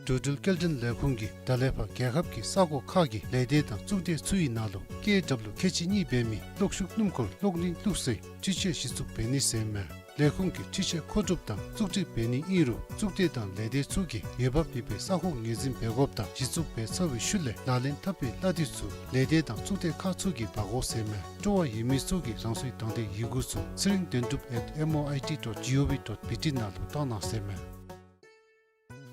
འགྲོ་འགྲུལ་སྐྱེལ་འདྲེན་ལས་ཁུངས་ཀྱིས་ད་ལས་ཕར་རྒྱལ་ཁབ་ཀྱི་ས་གོ་ཁག་གི་ལས་སྡེ་དང་གཙུག་སྡེ་ཚུ་ཡི་ནང་ལུ་ཀེ་ཨེ་ཌབ་ལུ་ཁལ་གཅིག་གཉིས་འབད་མི་གློག་ཤུགས་སྣུམ་འཁོར་གློག་བརྙན་བླུགས་སའི་འཕྲུལ་ཆས་གཞི་བཙུགས་འབད་ནི་ཟེར་མས། ལས་ཁུངས་ཀྱིས་འཕྲུལ་ཆས་མཁོ་སྒྲུབ་དང་བཙུགས་སྒྲིག་འབད་ནི་ཨིན་རུང་གཙུག་སྡེ་དང་ལས་སྡེ་ཚུ་གིས་འོས་འབབ་ཡོད་པའི་ས་ཁོངས་ངོས་འཛིན་འབད་དགོཔ་དང་གཞི་བཙུགས་འབད་ཚར་བའི་ཤུལ་ལས་ལག་ལེན་འཐབ་པའི་གླ་དེ་ཚུ་ལས་སྡེ་དང་གཙུག་སྡེ་ཁག་ཚུ་གིས་འབག་དགོ་ཟེར་མས། སྤྲོ་བ་ཡོད་མི་ཚུ་གིས་རང་སོའི་དང་འདོད་ཡི་གུ་ཚུ་ཚེ་རིང་དོན་གྲུབ་at M O I T dot G O V dot B T ནང་ལུ་བཏང་གནང་ཟེར་མས།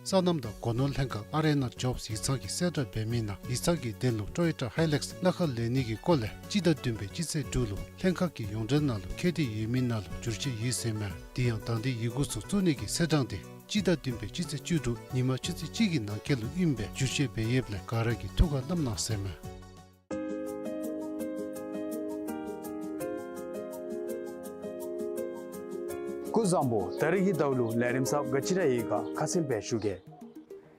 སོ་ནམ་དང་སྒོ་ནོར་ལྷན་ཁག་ཨར་ཨེན་ཨར་ཇོབསི་ཡིག་ཚང་གིས་གསལ་བསྒྲགས་འབད་མི་ནང་ཡིག་ཚང་གི་དོན་ལུ་ཊོ་ཡོ་ཊ་ཧའི་ལེགསི་སྣ་ཁ་ལེན་ནི་གི་སྐོར་ལས་སྤྱི་ཟླ་བདུན་པའི་སྤྱི་ཚེས་དྲུག་ལུ་ལྷན་ཁག་གི་ཡོངས་འབྲེལ་ནང་ལུ་འཁོད་དེ་ཡོད་མི་ནང་ལུ་བསྒྱུར་བཅོས་ཡོད་ཟེར་མས། དེ་ཡང་དང་འདོད་ཡི་གུ་ཚུ་བཙུགས་ནི་གི་ཚེས་གྲངས་དེ་སྤྱི་ཟླ་བདུན་པའི་སྤྱི་ཚེས་བཅུ་དྲུག་ཉིན་མ་ཆུ་ཚོད་གཅིག་གི་ནང་འཁོད་ལུ་ཨིནམ་སྦེ་བསྒྱུར་བཅོས་འབད་ཡོདཔ་ལས་ག་ར་གིས་ཐུགས་ཁར་བསྣམ་གནང་ཟེར་མས། བཟང་པོ། ད་རིས་ཀྱི་ཟླཝ་ལུ་ལས་རིམ་གསརཔ་ག་ཅི་ར་ཡོད་ག་ཁ་གསལ་སྦེ་ཞུ་གེ།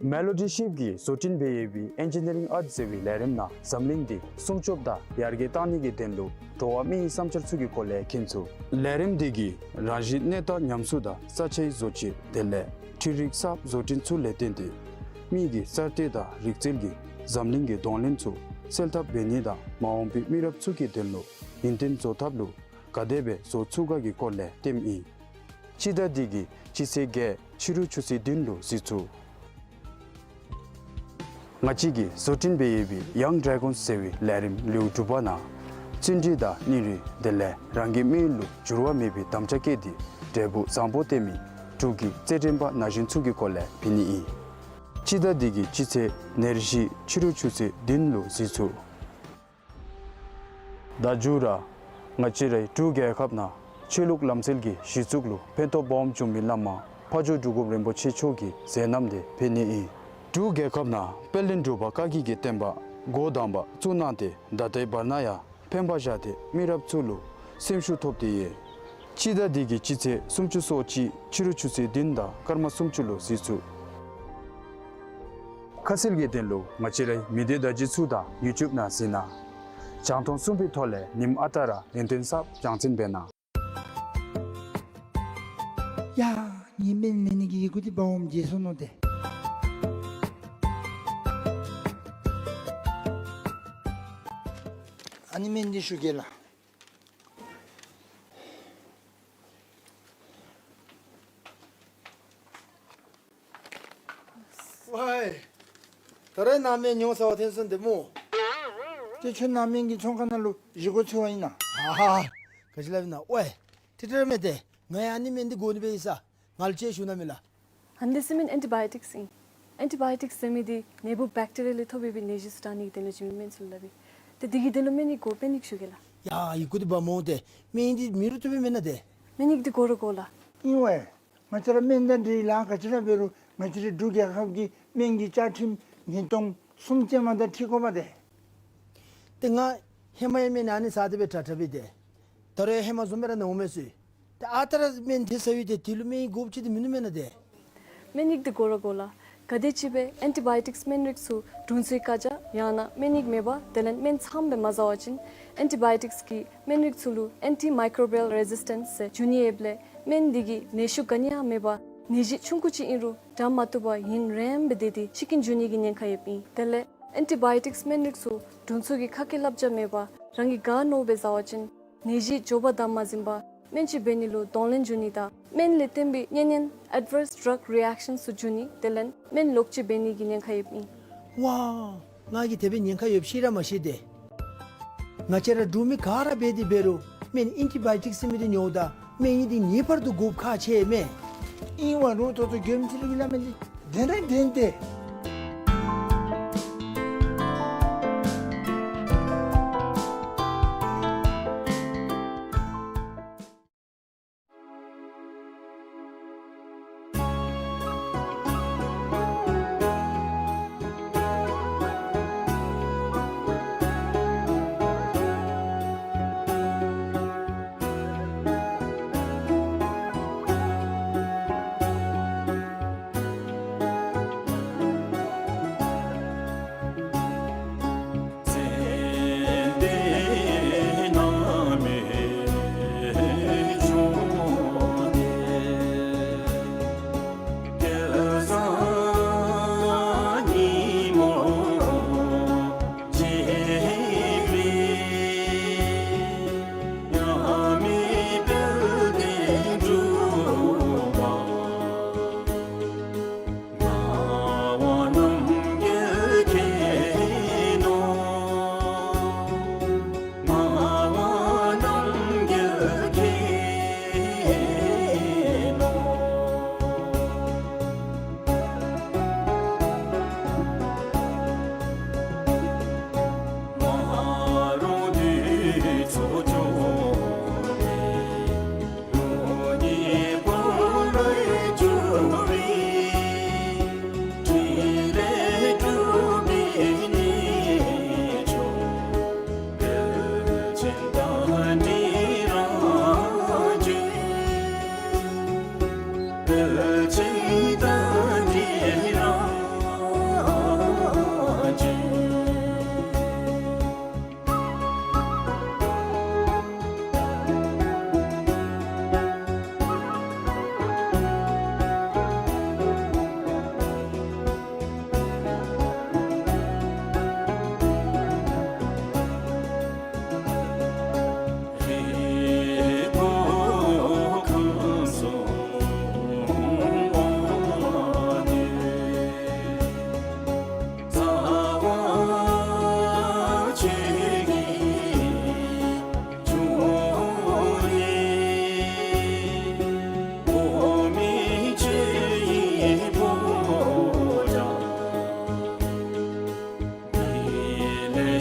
མེ་ལོ་ཌི་ཤིབ་ཀྱིས་བཟོ་སྐྲུན་འབད་ཡོད་པའི་ཨེན་ཇི་ནི་རིང་ཨརཊ་ཟེར་བའི་ལས་རིམ་ནང་འཛམ་གླིང་འདི་སྲུང་སྐྱོབ་དང་ཡར་རྒྱས་གཏང་ནི་གི་དོན་ལུ་འགྲོ་བ་མིའི་བསམ་འཆར་ཚུ་གི་སྐོར་ལས་མཁྱེན་ཚུགས། ལས་རིམ་འདི་གིས་རང་བཞིན་གནས་སྟངས་ཉམས་གསོ་དང་ས་ཆའི་བཟོ་བཅོས་དེ་ལས་འཕྲུལ་རིག་གསརཔ་བཟོ་སྐྲུན་ཚུ་ལས་བརྟེན་ཏེ་མི་གི་གསར་གཏོད་དང་རིག་རྩལ་གྱིས་འཛམ་གླིང་གི་གདོང་ལེན་ཚུ་སེལ་ཐབས་འབད་ནི་དང་མ་འོངས་པའི་མི་རབས་ཚུ་གི་དོན་ལུ་ཡུན་བརྟན་བཟོ་ཐབས་ལུ་ག་དེ་སྦེ་བཟོ་ཚུགས་ག་གི་སྐོར་ལས་སྟོནམ་ཨིན། སྤྱི་ཟླ་འདི་གི་སྤྱི་ཚེས་བརྒྱད་ཕྱི་རུ་ཆུ་ཚོད་བདུན་ལུ་གཟིགས་ཚུགས། ང་བཅས་ཀྱིས་བཟོ་སྐྲུན་འབད་ཡོད་པའི་ཡང་ཌེ་གཱོན་ཟེར་བའི་ལས་རིམ་ལེའུ་དྲུག་པ་ནང་བརྩོན་འགྲུས་དང་སྙིང་རུས་དེ་ལས་རང་གི་དམིགས་ཡུལ་ལུ་འགྱུར་བ་མེད་པའི་དམ་བཅའ་བསྐྱེད་དེ་འབྲས་བུ་བཟང་པོ་སྟོན་མི་འབྲུག་གི་རྩེད་འགྲན་པ་ན་གཞོན་ཚུ་གི་སྐོར་ལས་འབད་ནི་ཨིན། སྤྱི་ཟླ་འདི་གི་སྤྱི་ཚེས་ཉེར་བཞི་ཕྱི་རུ་ཆུ་ཚོད་བདུན་ལུ་གཟིགས་ཚུགས། ད་མཇུག་ར་ང་བཅས་རའི་འབྲུག་རྒྱལ་ཁབ་ནང་ཆོས་ལུགས་ལམ་སྲོལ་གྱི་གཞི་བཙུགས་ལུ་ཕན་ཐོགས་སྦོམ་བྱུང་མི་བླ་མ་ཕ་ཇོ་འབྲུག་སྒོམ་རིན་པོ་ཆེ་མཆོག་གི་མཛད་རྣམ་དེ་འབད་ནི་ཨིན། འབྲུག་རྒྱལ་ཁབ་ནང་དཔལ་ལྡན་འབྲུག་པ་བཀའ་བརྒྱུད་ཀྱི་བསྟན་པ་འགོ་དང་པ་བཙུགས་གནང་སྟེ་ད་ལྟའི་བར་ན་ཡང་ཕན་པ་བཞག་སྟེ་མི་རབས་ཚུ་ལུ་སེམས་ཤུགས་ཐོབ་སྟེ་ཡོད། སྤྱི་ཟླ་འདི་གི་སྤྱི་ཚེས་སུམ་ཅུ་སོ་གཅིག་ཕྱི་རུ་ཆུ་ཚོད་བདུན་དང་སྐར་མ་སུམ་ཅུ་ལུ་གཟིགས་ཚུགས། ཁ་གསལ་གྱི་དོན་ལུ་ང་བཅས་རའི་མི་སྡེ་བརྡ་བརྒྱུད་ཚུ་དང་ཡུ་ཊུབ་ནང་གཟིགས་གནང་། རྒྱང་མཐོང་གསུམ་པའི་ཐོག་ལས་ཉིནམ་ཨ་རྟག་ར་ཡུན་བརྟན་གསརཔ་རྒྱང་སྲིང་འབད་གནང་། ཡ། ངེའི་སྨན་ལེན་ནི་གི་ཡི་གུ་འདི་འབག་འོངམ་བརྗེད་སོ་ནུག་ཏེ། ཨ་ནི་སྨན་འདི་ཞུ་གེ་ལགས། ཝའི། ད་རེས་ནཱ་སྨན་ཉོ་ས་བ་ཐོན་སོང་ཏེ་སྨོ། ཏེ་ཁྱོད་ནཱ་སྨན་གྱི་ཚོང་ཁང་ནང་ལུ་བཞེས་སྒོ་འཚོལ་བ་ཨིན་ན། ཨ་ཧ། ག་ཅི་སླབ་ཨིན་ན། ཝའི། ཏེ་ཏེ་ར་མེན་ཏེ། ང་ཡང་ཨ་ནི་སྨན་འདི་དགོ་ནི་སྦེ་ཨིན་ས། ང་ལུ་ཅིག་ཞུ་གནང་མས་ལགས། ཨ་ནི་འདི་ཟེར་མི་ཨེན་ཊི་བཱ་ཡོ་ཊིཀསི་ཨིན། ཨེན་ཊི་བཱ་ཡོ་ཊིཀསི་ཟེར་མི་འདི་ནད་འབུཔ་བེཀ་ཊི་རི་ཡ་ལས་ཐོབ་པའི་ནད་གཞི་ཚུ་དྲག་ནི་གི་དོན་ལུ་བྱིན་མི་སྨན་ཚུ་ལུ་སླབ་ཨིན། ཏེ་འདི་གི་དོན་ལུ་སྨན་ཡིག་དགོ་པས་ནི་ཞུ་གེ་ལགས། ཡ་ཡི་གུ་འདི་འབག་འོང་ཏེ། སྨན་ཡིག་འདི་མེད་རུང་བཏུབ་པས་མེན་ན་ཏེ། སྨན་ཡིག་འདི་དགོ་ར་དགོ་ལགས། ཨིན་ཝའི། ང་བཅས་ར་སྨན་དང་འབྲེལ་ལཱ་ག་ཅི་ར་འབད་རུང་ང་བཅས་རའི་འབྲུག་རྒྱལ་ཁབ་ཀྱི་སྨན་གྱི་བཅའ་ཁྲིམས་ཉིས་སྟོང་གསུམ་ཅན་མ་དང་འཁྲིལ་དགོ་པས་ཏེ། ཏེ་ང་ཧེ་མ་ཡང་སྨན་ཨ་ནི་ཟ་སྟེ་སྦེ་དྲག་དྲག་སྦེ་ཏེ། ད་རུང་ཡང་ཧེ་མ་བཟུམ་སྦེ་ར་ན་འོང་མས་ཟེར། ཏེ་ཨ་རྟག་ར་སྨན་དེ་ཟ་ཡི་ཏེ་དེ་ལུ་སྨན་ཡིག་དགོཔ་ཅིག་ཏེ་མིན་ནུག་མེན་ན་ཏེ། སྨན་ཡིག་འདི་དགོ་ར་དགོ་ལགས། ག་དེ་ཅིག་སྦེ་ཨེན་ཊི་བཱ་ཡོ་ཊིཀསི་སྨན་རིགས་ཚུ་དྲུང་འཚོའི་བཀའ་རྒྱ་ཡང་ན་སྨན་ཡིག་མེད་པར་དེ་ལས་སྨན་ཚངམ་སྦེ་མ་ཟ་བ་ཅིན་ཨེན་ཊི་བཱ་ཡོ་ཊིཀསི་གི་སྨན་རིགས་ཚུ་ལུ་ཨེན་ཊི་མའི་ཀོ་རོ་བཱ་ཡལ་རེ་ཟིས་ཊེནསི་ཟེར་འབྱུང་ནི་ཡོདཔ་ལས་སྨན་འདི་གིས་ནད་ཤུགས་ག་ནི་ཡང་མེད་པར་ནད་གཞི་ཆུང་ཀུ་ཅིག་ཨིན་རུང་དྲག་མ་བཏུབ་པར་ཡུན་རིངམོ་སྦེ་སྡོད་དེ་ཤི་རྐྱེན་འབྱུང་ནི་གི་ཉེན་ཁ་ཡོདཔ་ཨིན། དེ་ལས་ཨེན་ཊི་བཱ་ཡོ་ཊིཀསི་སྨན་རིགས་ཚུ་དྲུང་འཚོ་གི་ཁ་སྐད་བསླབ་བྱ་མེད་པར་རང་གིས་ག་མནོཝ་སྦེ་ཟ་བ་ཅིན་ནད་གཞི་མགྱོགས་པར་དམ་མ་འཛིན་པར་སྨན་བཅོས་འབད་ནི་ལུ་གདོང་ལེན་འབྱུང་ནི་དང་སྨན་ལས་བརྟེན་པའི་གཉན་ཉེན་ཨེཌ་བརསི་ཌྲག་རི་ཨེཀ་ཤཱནསི་ཚུ་འབྱུང་ནི་དེ་ལས་སྨན་ལོག་སྤྱོད་འབད་ནི་གི་ཉེན་ཁ་ཡོདཔ་ཨིན། ཝའི། ང་གིས་དེ་སྦེ་ཉེན་ཁ་ཡོདཔ་ཤེས་ར་མ་ཤེས་ཏེ། ང་བཅས་ར་འབྲུག་མི་ག་ར་འབད་དེ་འབད་རུང་སྨན་ཨེན་ཊི་བཱ་ཡོ་ཊིཀསི་ཟེར་མི་འདི་ཉོཝ་ད་སྨན་ཡིག་འདི་ངེས་པར་དུ་དགོཔ་ཁག་ཆེ་མས། ཨིན་ཝའི་རུང་ད་ལྟོ་མགྱོནམ་ཅིག་ལུ་གི་སླབ་མི་འདི་བདེན་ར་བདེན་ཏེ།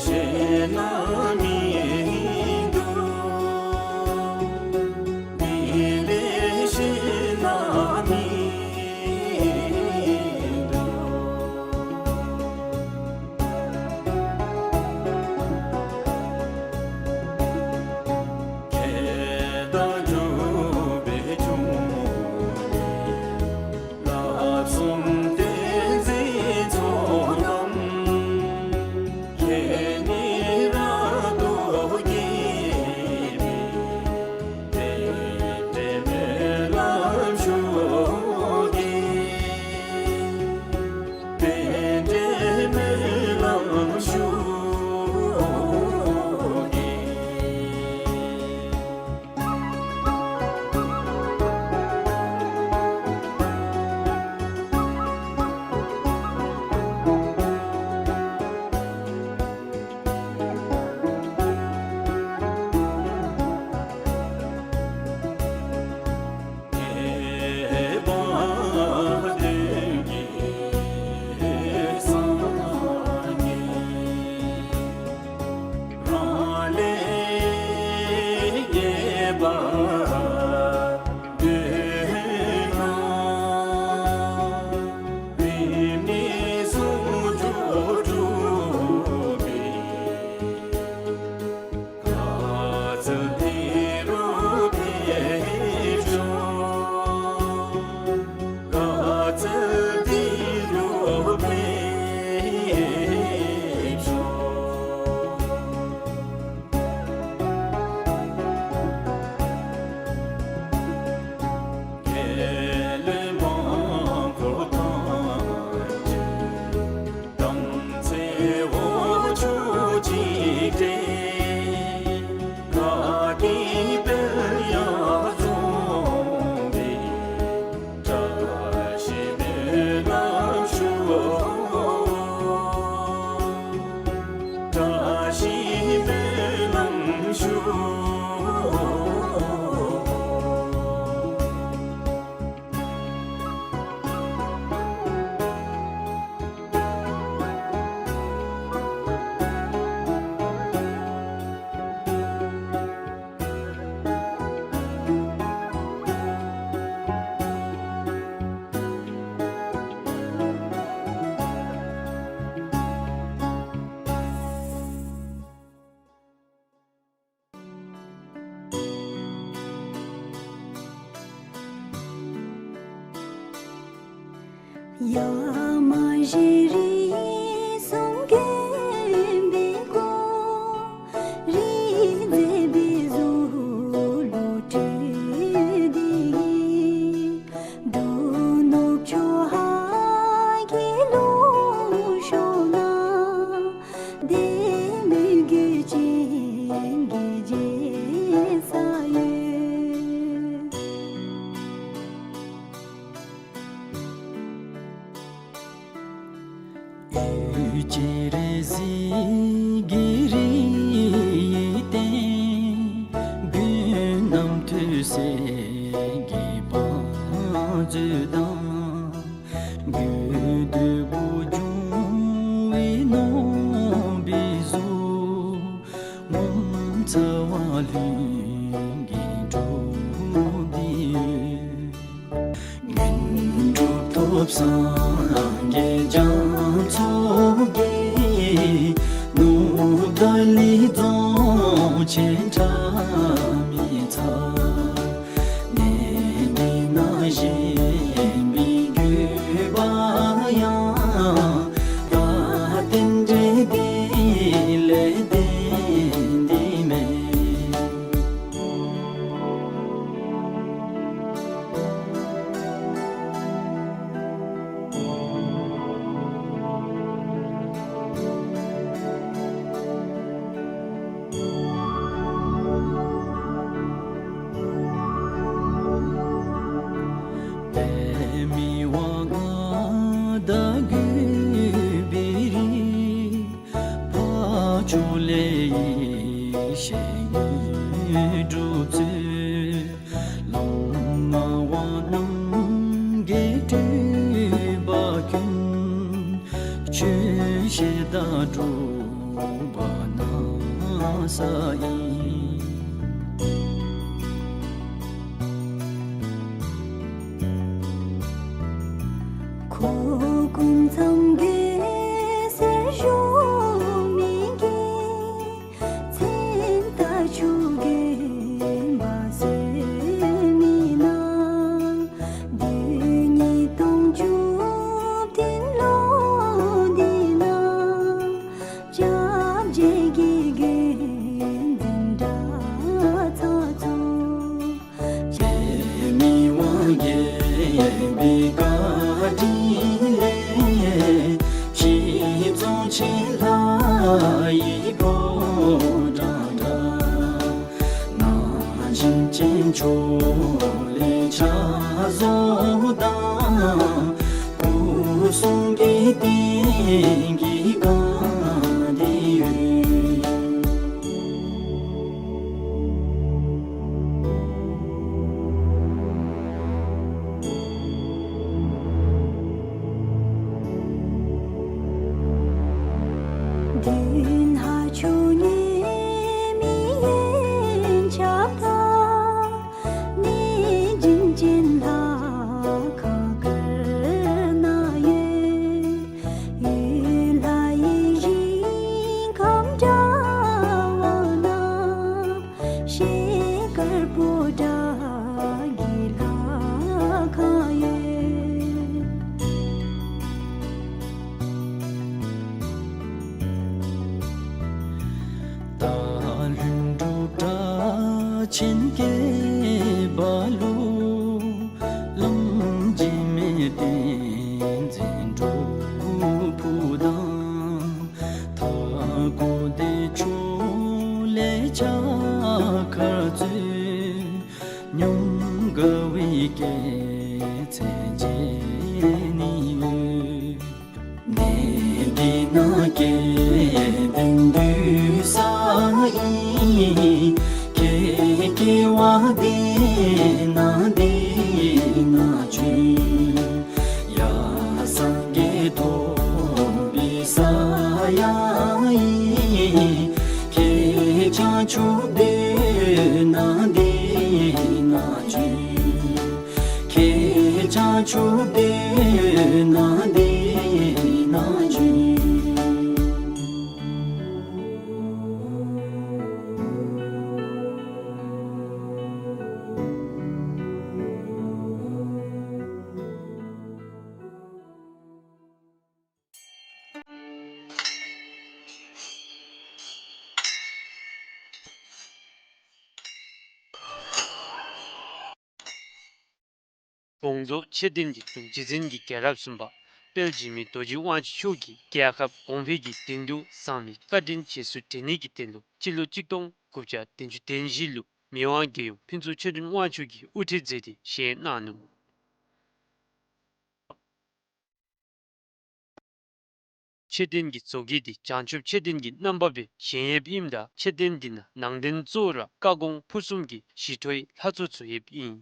ཞེ་ན་མི་འདུག། དེ་ལས་ཞེ་ན་མི་འདུག། ཁྱེད་དང་འགྲུབ་པའི་འབྱུང་གནས། བསླབ་གསུམ་བསྟན་འཛིན་ཚོགས་རྣམས། ཁྱེད་ནི་རབ་ཏུ་དགྱེས་པའི། རྟེན་འབྲེལ་སྨོན་ལམ་ཞུ་གེ། རྟེན་འབྲེལ་སྨོན་ལམ་ཞུ་གེ། དམ་ཚིག་འོག་ཆོས་ཅིག་སྟེ། བཀའ་དྲིན་དཔལ་ཡང་རྫོགས་པའི། བཀྲ་ཤིས་སྨོན་ལམ་ཞུ། བཀྲ་ཤིས་སྨོན་ལམ་ཞུ། ཡ་མ་ཞེ་རིགས་གསུམ་མགོན་པོའི་སྐུ། རིག་འཛིན་པའི་གཟུགས་ལུ་སྤྲུལ་ཏེ། འབྲུག་ནུབ་ཕྱོགས་ཧཱ་གི་ལུང་ཕྱོགས་ན། བདེ་སྨོན་རྒྱུད་ཅན་གྱི་རྗེས་ས་ཡོད། འོད་ཀྱི་རི་གཟིགས་ཀྱི་རིའི་སྟེང་། མགོན་རྣམ་ཐོས་སྲས་ཀྱི་བང་མཛོད་དང་། དགོས་འདོད་པོ་འབྱུང་བའི་ནོར་བུའི་གཟུགས། ངོ་མཚར་བ་ལྷུན་གྱིས་གྲུབ་སྟེ་ཡོད། དངོས་གྲུབ་ཐོབ་སངས་རྒྱས་རྒྱ་མཚོ་རྒྱས། ནུབ་ཏཱ་ལའི་རྫོང་ཆེན་ཁྲ་མི་ཚ། གནས་འདི་ན་བཞེངས་པའི་དགོས་པ་ཡང་། ད་རྟེན་འབྲེལ་འདི་ལས་ལྡན་འདི་མེད། པདྨའི་དབང་མངའ་བདག་གུས་པའི་རིགས། འཕགས་མཆོག་ལས་ཡེ་ཤེས་དངོས་གྲུབ་སྩོལ། ལམ་སྣང་བ་རྣམ་རྒྱལ་སྤྲུལ་པ་ཀུན། ཆོས་བཤད་དང་སྒྲུབ་ པ་ན་ས་ཨིན། ཁོ་ཀུན་ཚང་གི་སེར་ཤོག་མི་གི་མཚན་རྟགས་ཆུ་རྒྱུན་པ་ཟེར་མི་ན། བདུན་ཉིས་སྟོང་བཅུ་བདུན་ལོ་འདི་ན། སྐྱབས་རྗེ་གི་དགེ་འདུན་གྲྭ་ཚང་ཚུ། ཆེ་མི་དབང་རྒྱལ་པོའི་བཀའ་དྲིན་ལས། གཞིས་རྫོང་ཆེ་ལྷ་ཡི་ཕོ་བྲང་འདྲ། ན་ཞིང་ཆེན་ཕྱོགས་ལས་ཕྱག་བཟོ་དང་། སྐུ་གསུང་གི་རྟེན་གྱི་སྒང་འདི་ཡོད། མདུན་ལྷ་ཆུ་ཉེ་མི་ཡན་ཆབ་དང་། གནས་བྱིན་ཅན་ལྷ་ཁང་དཀར་ནང་ཡོད། ཡུལ་ལྷ་ཡི་ཞིང་ཁམས་འདྲ་བ་ན། ཤེལ་དཀར་པོ་ཏ་གི་ལྷ་ཁང་ཡོད། སྟག་ལྷུན་གྲུབ་གྲགས་ཆེན་སྐྱེས་པ་ལུ། བླམ་འཇིགས་མེད་བསྟན་འཛིན་སྒྲུབ་ཕུག་དང་། མཐའ་འཁོབ་བདེ་མཆོག་ལས་ཕྱག་འཁར་སྩོལ། ཉམས་དགའ་བའི་སྐྱེད་ཚལ་མཇལ་ནི་ཡོད། གནས་འདི་ན་སྐལ་ལྡན་འདུས་ས་ཨིན། ཁྱེད་སྐྱེ་བ་འདི་ན་འདི་ན་བྱོན། ཡང་སངས་རྒྱས་ཐོབ་པའི་ས་ཡང་ཨིན། ཁྱེད་བྱང་ཆུབ་སྡོད་ན་འདི་ན་བྱོན། ཁྱེད་བྱང་ཆུབ་སྡོད་ན་འདི་ན་བྱོན། དགོངས་རྫོགས་མཆོད་རྟེན་གྱི་དྲུང་རྗེ་འཛིན་གྱི་རྒྱལ་རབས་གསུམ་པ་དཔལ་འཇིགས་མེད་རྡོ་རྗེ་དབང་ཕྱུག་མཆོག་གིས་རྒྱལ་ཁབ་གོང་འཕེལ་གྱི་དོན་དུ་གསང་བའི་བཀའ་དྲིན་རྗེས་སུ་དྲན་ནི་གི་དོན་ལུ་སྤྱི་ལོ་གཅིག་སྟོང་དགུ་བརྒྱ་བདུན་ཅུ་དོན་བཞི་ལུ་མི་དབང་རྒྱལ་ཡུམ་ཕུན་ཚོགས་ཆོས་སྒྲོན་དབང་ཕྱུག་གིས་དབུ་ཁྲིད་མཛད་དེ་བཞེངས་གནང་ནུག། མཆོད་རྟེན་གྱི་བཟོ་བཀོད་འདི་བྱང་ཆུབ་མཆོད་རྟེན་གྱི་རྣམ་པ་སྦེ་བཞེངས་ཡོདཔ་ཨིནམ་ད་མཆོད་རྟེན་འདི་ནང་ནང་རྟེན་གཙོ་བོ་ར་བཀའ་དགོངས་ཕུར་གསུམ་གྱི་ཞི་ཁྲོའི་ལྷ་ཚོགས་ཚུ་ཡོདཔ་ཨིན།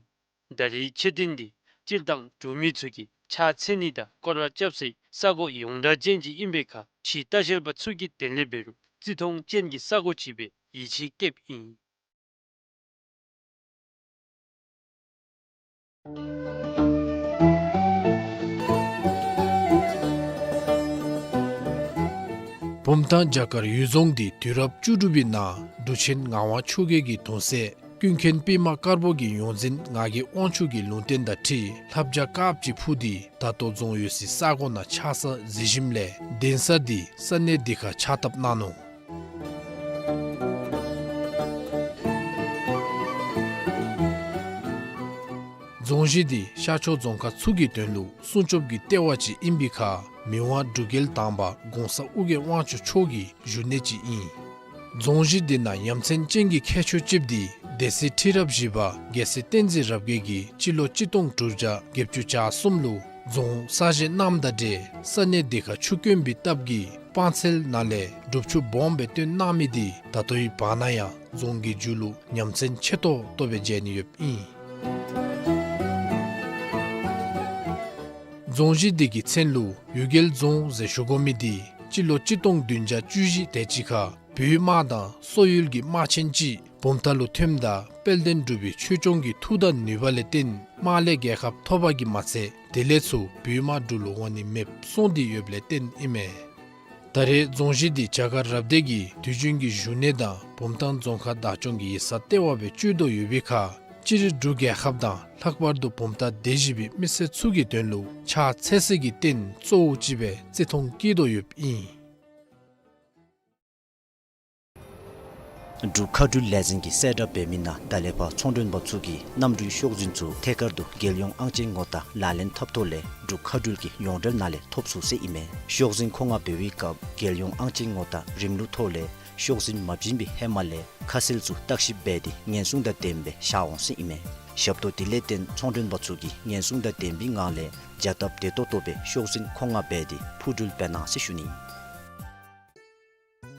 ད་རེས་མཆོད་རྟེན་འདི་སྤྱིར་བཏང་འབྲུག་མི་ཚུ་གིས་ཕྱག་འཚལ་ནི་དང་སྐོར་ར་རྐྱབ་སའི་ས་གོ་ཡོངས་གྲགས་ཅན་ཅིག་ཨིན་པའི་ཁར་ཕྱིའི་ལྟ་བཤལ་པ་ཚུ་གིས་དེ་ལས་འབད་རུང་བརྩི་མཐོང་ཅན་གྱི་ས་གོ་ཅིག་སྦེ་ཡིད་ཆེས་བསྐྱེདཔ་ཨིན། བུམ་ཐང་རྒྱ་གར་ཡུལ་རྫོང་འདི་དུས་རབས་བཅུ་དྲུག་པའི་ནང་འབྲུག་ཆེན་ངག་དབང་ཆོས་རྒྱལ་གྱི་གདུང་སྲས་ཀུན་མཁྱེན་པདྨ་དཀར་པོ་གི་ཡོངས་འཛིན་ངག་གི་དབང་ཕྱུག་གི་ལུང་བསྟན་དང་འཁྲིལ་ལྷ་བྱ་དཀརཔོ་ཅིག་འཕུར་ཏེ་ད་ལྟོ་རྫོང་ཡོད་སའི་ས་གོ་ནང་ཆགས་ས་གཟིགས་ཞིནམ་ལས་གདན་ས་འདི་ས་གནས་འདི་ཁར་ཕྱག་བཏབ་གནང་ནུག། རྫོང་གཞི་འདི་ཤར་ཕྱོགས་རྫོང་ཁག་ཚུ་གི་དོན་ལུ་སྲུང་སྐྱོབ་ཀྱི་ལྟེ་བ་ཅིག་ཨིན་པའི་ཁར་མི་དབང་འབྲུག་རྒྱལ་དང་པ་གོང་ས་ཨོ་རྒྱན་དབང་ཕྱུག་མཆོག་གི་བཞུགས་གནས་ཅིག་ཨིན། རྫོང་གཞི་འདི་ནང་ཡ་མཚན་ཅན་གྱི་ཁྱད་ཆོས་ཅིག་འདི་སྡེ་སྲིད་ཁྲི་རབས་བཞི་པ་རྒྱལ་སྲས་བསྟན་འཛིན་རབ་རྒྱས་ཀྱིས་སྤྱི་ལོ་གཅིག་སྟོང་དྲུག་བརྒྱ་བརྒྱད་ཅུ་གྱ་གསུམ་ལུ་རྫོང་གསར་བཞེངས་གནངམ་དང་འབྲེལ་ས་གནས་འདི་ཁར་ཆུ་དཀོན་པའི་སྟབས་ཀྱིས་སྤང་ཚལ་ནང་ལས་སྒྲུབ་ཆུ་སྦོམ་སྦེ་བཏོན་གནང་མི་འདི་ད་ལྟོའི་བར་ན་ཡང་རྫོང་གི་མཇུག་ལུ་ཡ་མཚན་ཆེ་ཏོག་ཏོ་སྦེ་མཇལ་ནི་ཡོདཔ་ཨིན། རྫོང་གཞི་འདི་གི་མཚན་ལུ་གཡུལ་རྒྱལ་རྫོང་ཟེར་ཞུ་དགོ་མི་འདི་ སྤྱི་ལོ་གཅིག་སྟོང་བདུན་བརྒྱ་བཅུ་བཞི་དེ་ཅིག་ཁར་བོད་དམག་དང་སོག་ཡུལ་གྱི་དམག་ཆེན་ཅིག་བུམ་ཐང་ལུ་ཐོནམ་ད་དཔལ་ལྡན་འབྲུག་པའི་ཆོས་སྐྱོང་གི་མཐུ་དང་ནུས་པ་ལས་བརྟེན་དམག་ལས་རྒྱལ་ཁ་ཐོབ་པ་གིས་མ་ཚད་དེ་ལས་ཚུར་བོད་དམག་འབྲུག་ལུ་འོང་ནི་མེདཔ་སོང་སྟེ་ཡོདཔ་ལས་བརྟེན་ཨིན་མས། ད་རེས་རྫོང་གཞི་འདི་བྱ་དཀར་རབ་སྡེ་གི་དུས་རྒྱུན་གྱི་བཞུགས་གནས་དང་བུམ་ཐང་རྫོང་ཁག་བདག་སྐྱོང་གི་ཡིག་ཚང་ལྟེ་བ་སྦེ་སྤྱོད་དོ་ཡོད་པའི་ཁར་སྤྱིར་འབྲུག་རྒྱལ་ཁབ་དང་ལྷག་པར་དུ་བུམ་ཐང་སྡེ་བཞི་པའི་མི་སེར་ཚུ་གི་དོན་ལུ་ཕྱག་འཚལ་སའི་གི་རྟེན་གཙོ་བོ་ཅིག་སྦེ་བརྩི་མཐོང་བསྐྱེད་དོ་ཡོདཔ་ཨིན། འབྲུག་མཁའ་འགྲུལ་ལས་འཛིན་གྱིས་གསལ་བསྒྲགས་འབད་མི་ནང་ད་ལས་ཕར་ཚོང་མགྲོན་པ་ཚུ་གིས་གནམ་གྲུའི་ཤོག་འཛིན་ཚུ་ཐད་ཀར་དུ་རྒྱལ་ཡོངས་ཨང་ཅན་ངོ་རྟགས་ལག་ལེན་འཐབ་ཐོག་ལས་འབྲུག་མཁའ་འགྲུལ་གྱི་ཡོངས་འབྲེལ་ནང་ལས་ཐོབ་ཚུགས་ཟེར་ཨིན་མས། ཤོག་འཛིན་མཁོ་མངགས་འབད་བའི་སྐབས་རྒྱལ་ཡོངས་ཨང་ཅན་ངོ་རྟགས་རིམ་ལུགས་ཐོག་ལས་ཤོག་འཛིན་མ་བྱིན་པའི་ཧེ་མ་ལས་ཁ་གསལ་ཚུ་བརྟག་ཞིབ་འབད་དེ་ཉེན་སྲུང་དང་ལྡནམ་སྦེ་བཞག་འོང་ཟེར་ཨིན་མས། ཞབས་ཏོག་དེ་ལས་བརྟེན་ཚོང་མགྲོན་པ་ཚུ་གིས་ཉེན་སྲུང་དང་ལྡན་པའི་ངང་ལས་བྱ་སྟབས་བདེ་ཏོག་ཏོ་སྦེ་ཤོག་འཛིན་མཁོ་མངགས་འབད་དེ་འཕུར་འགྲུལ་འབད་གནང་ཟེར་ཞུ་ནི།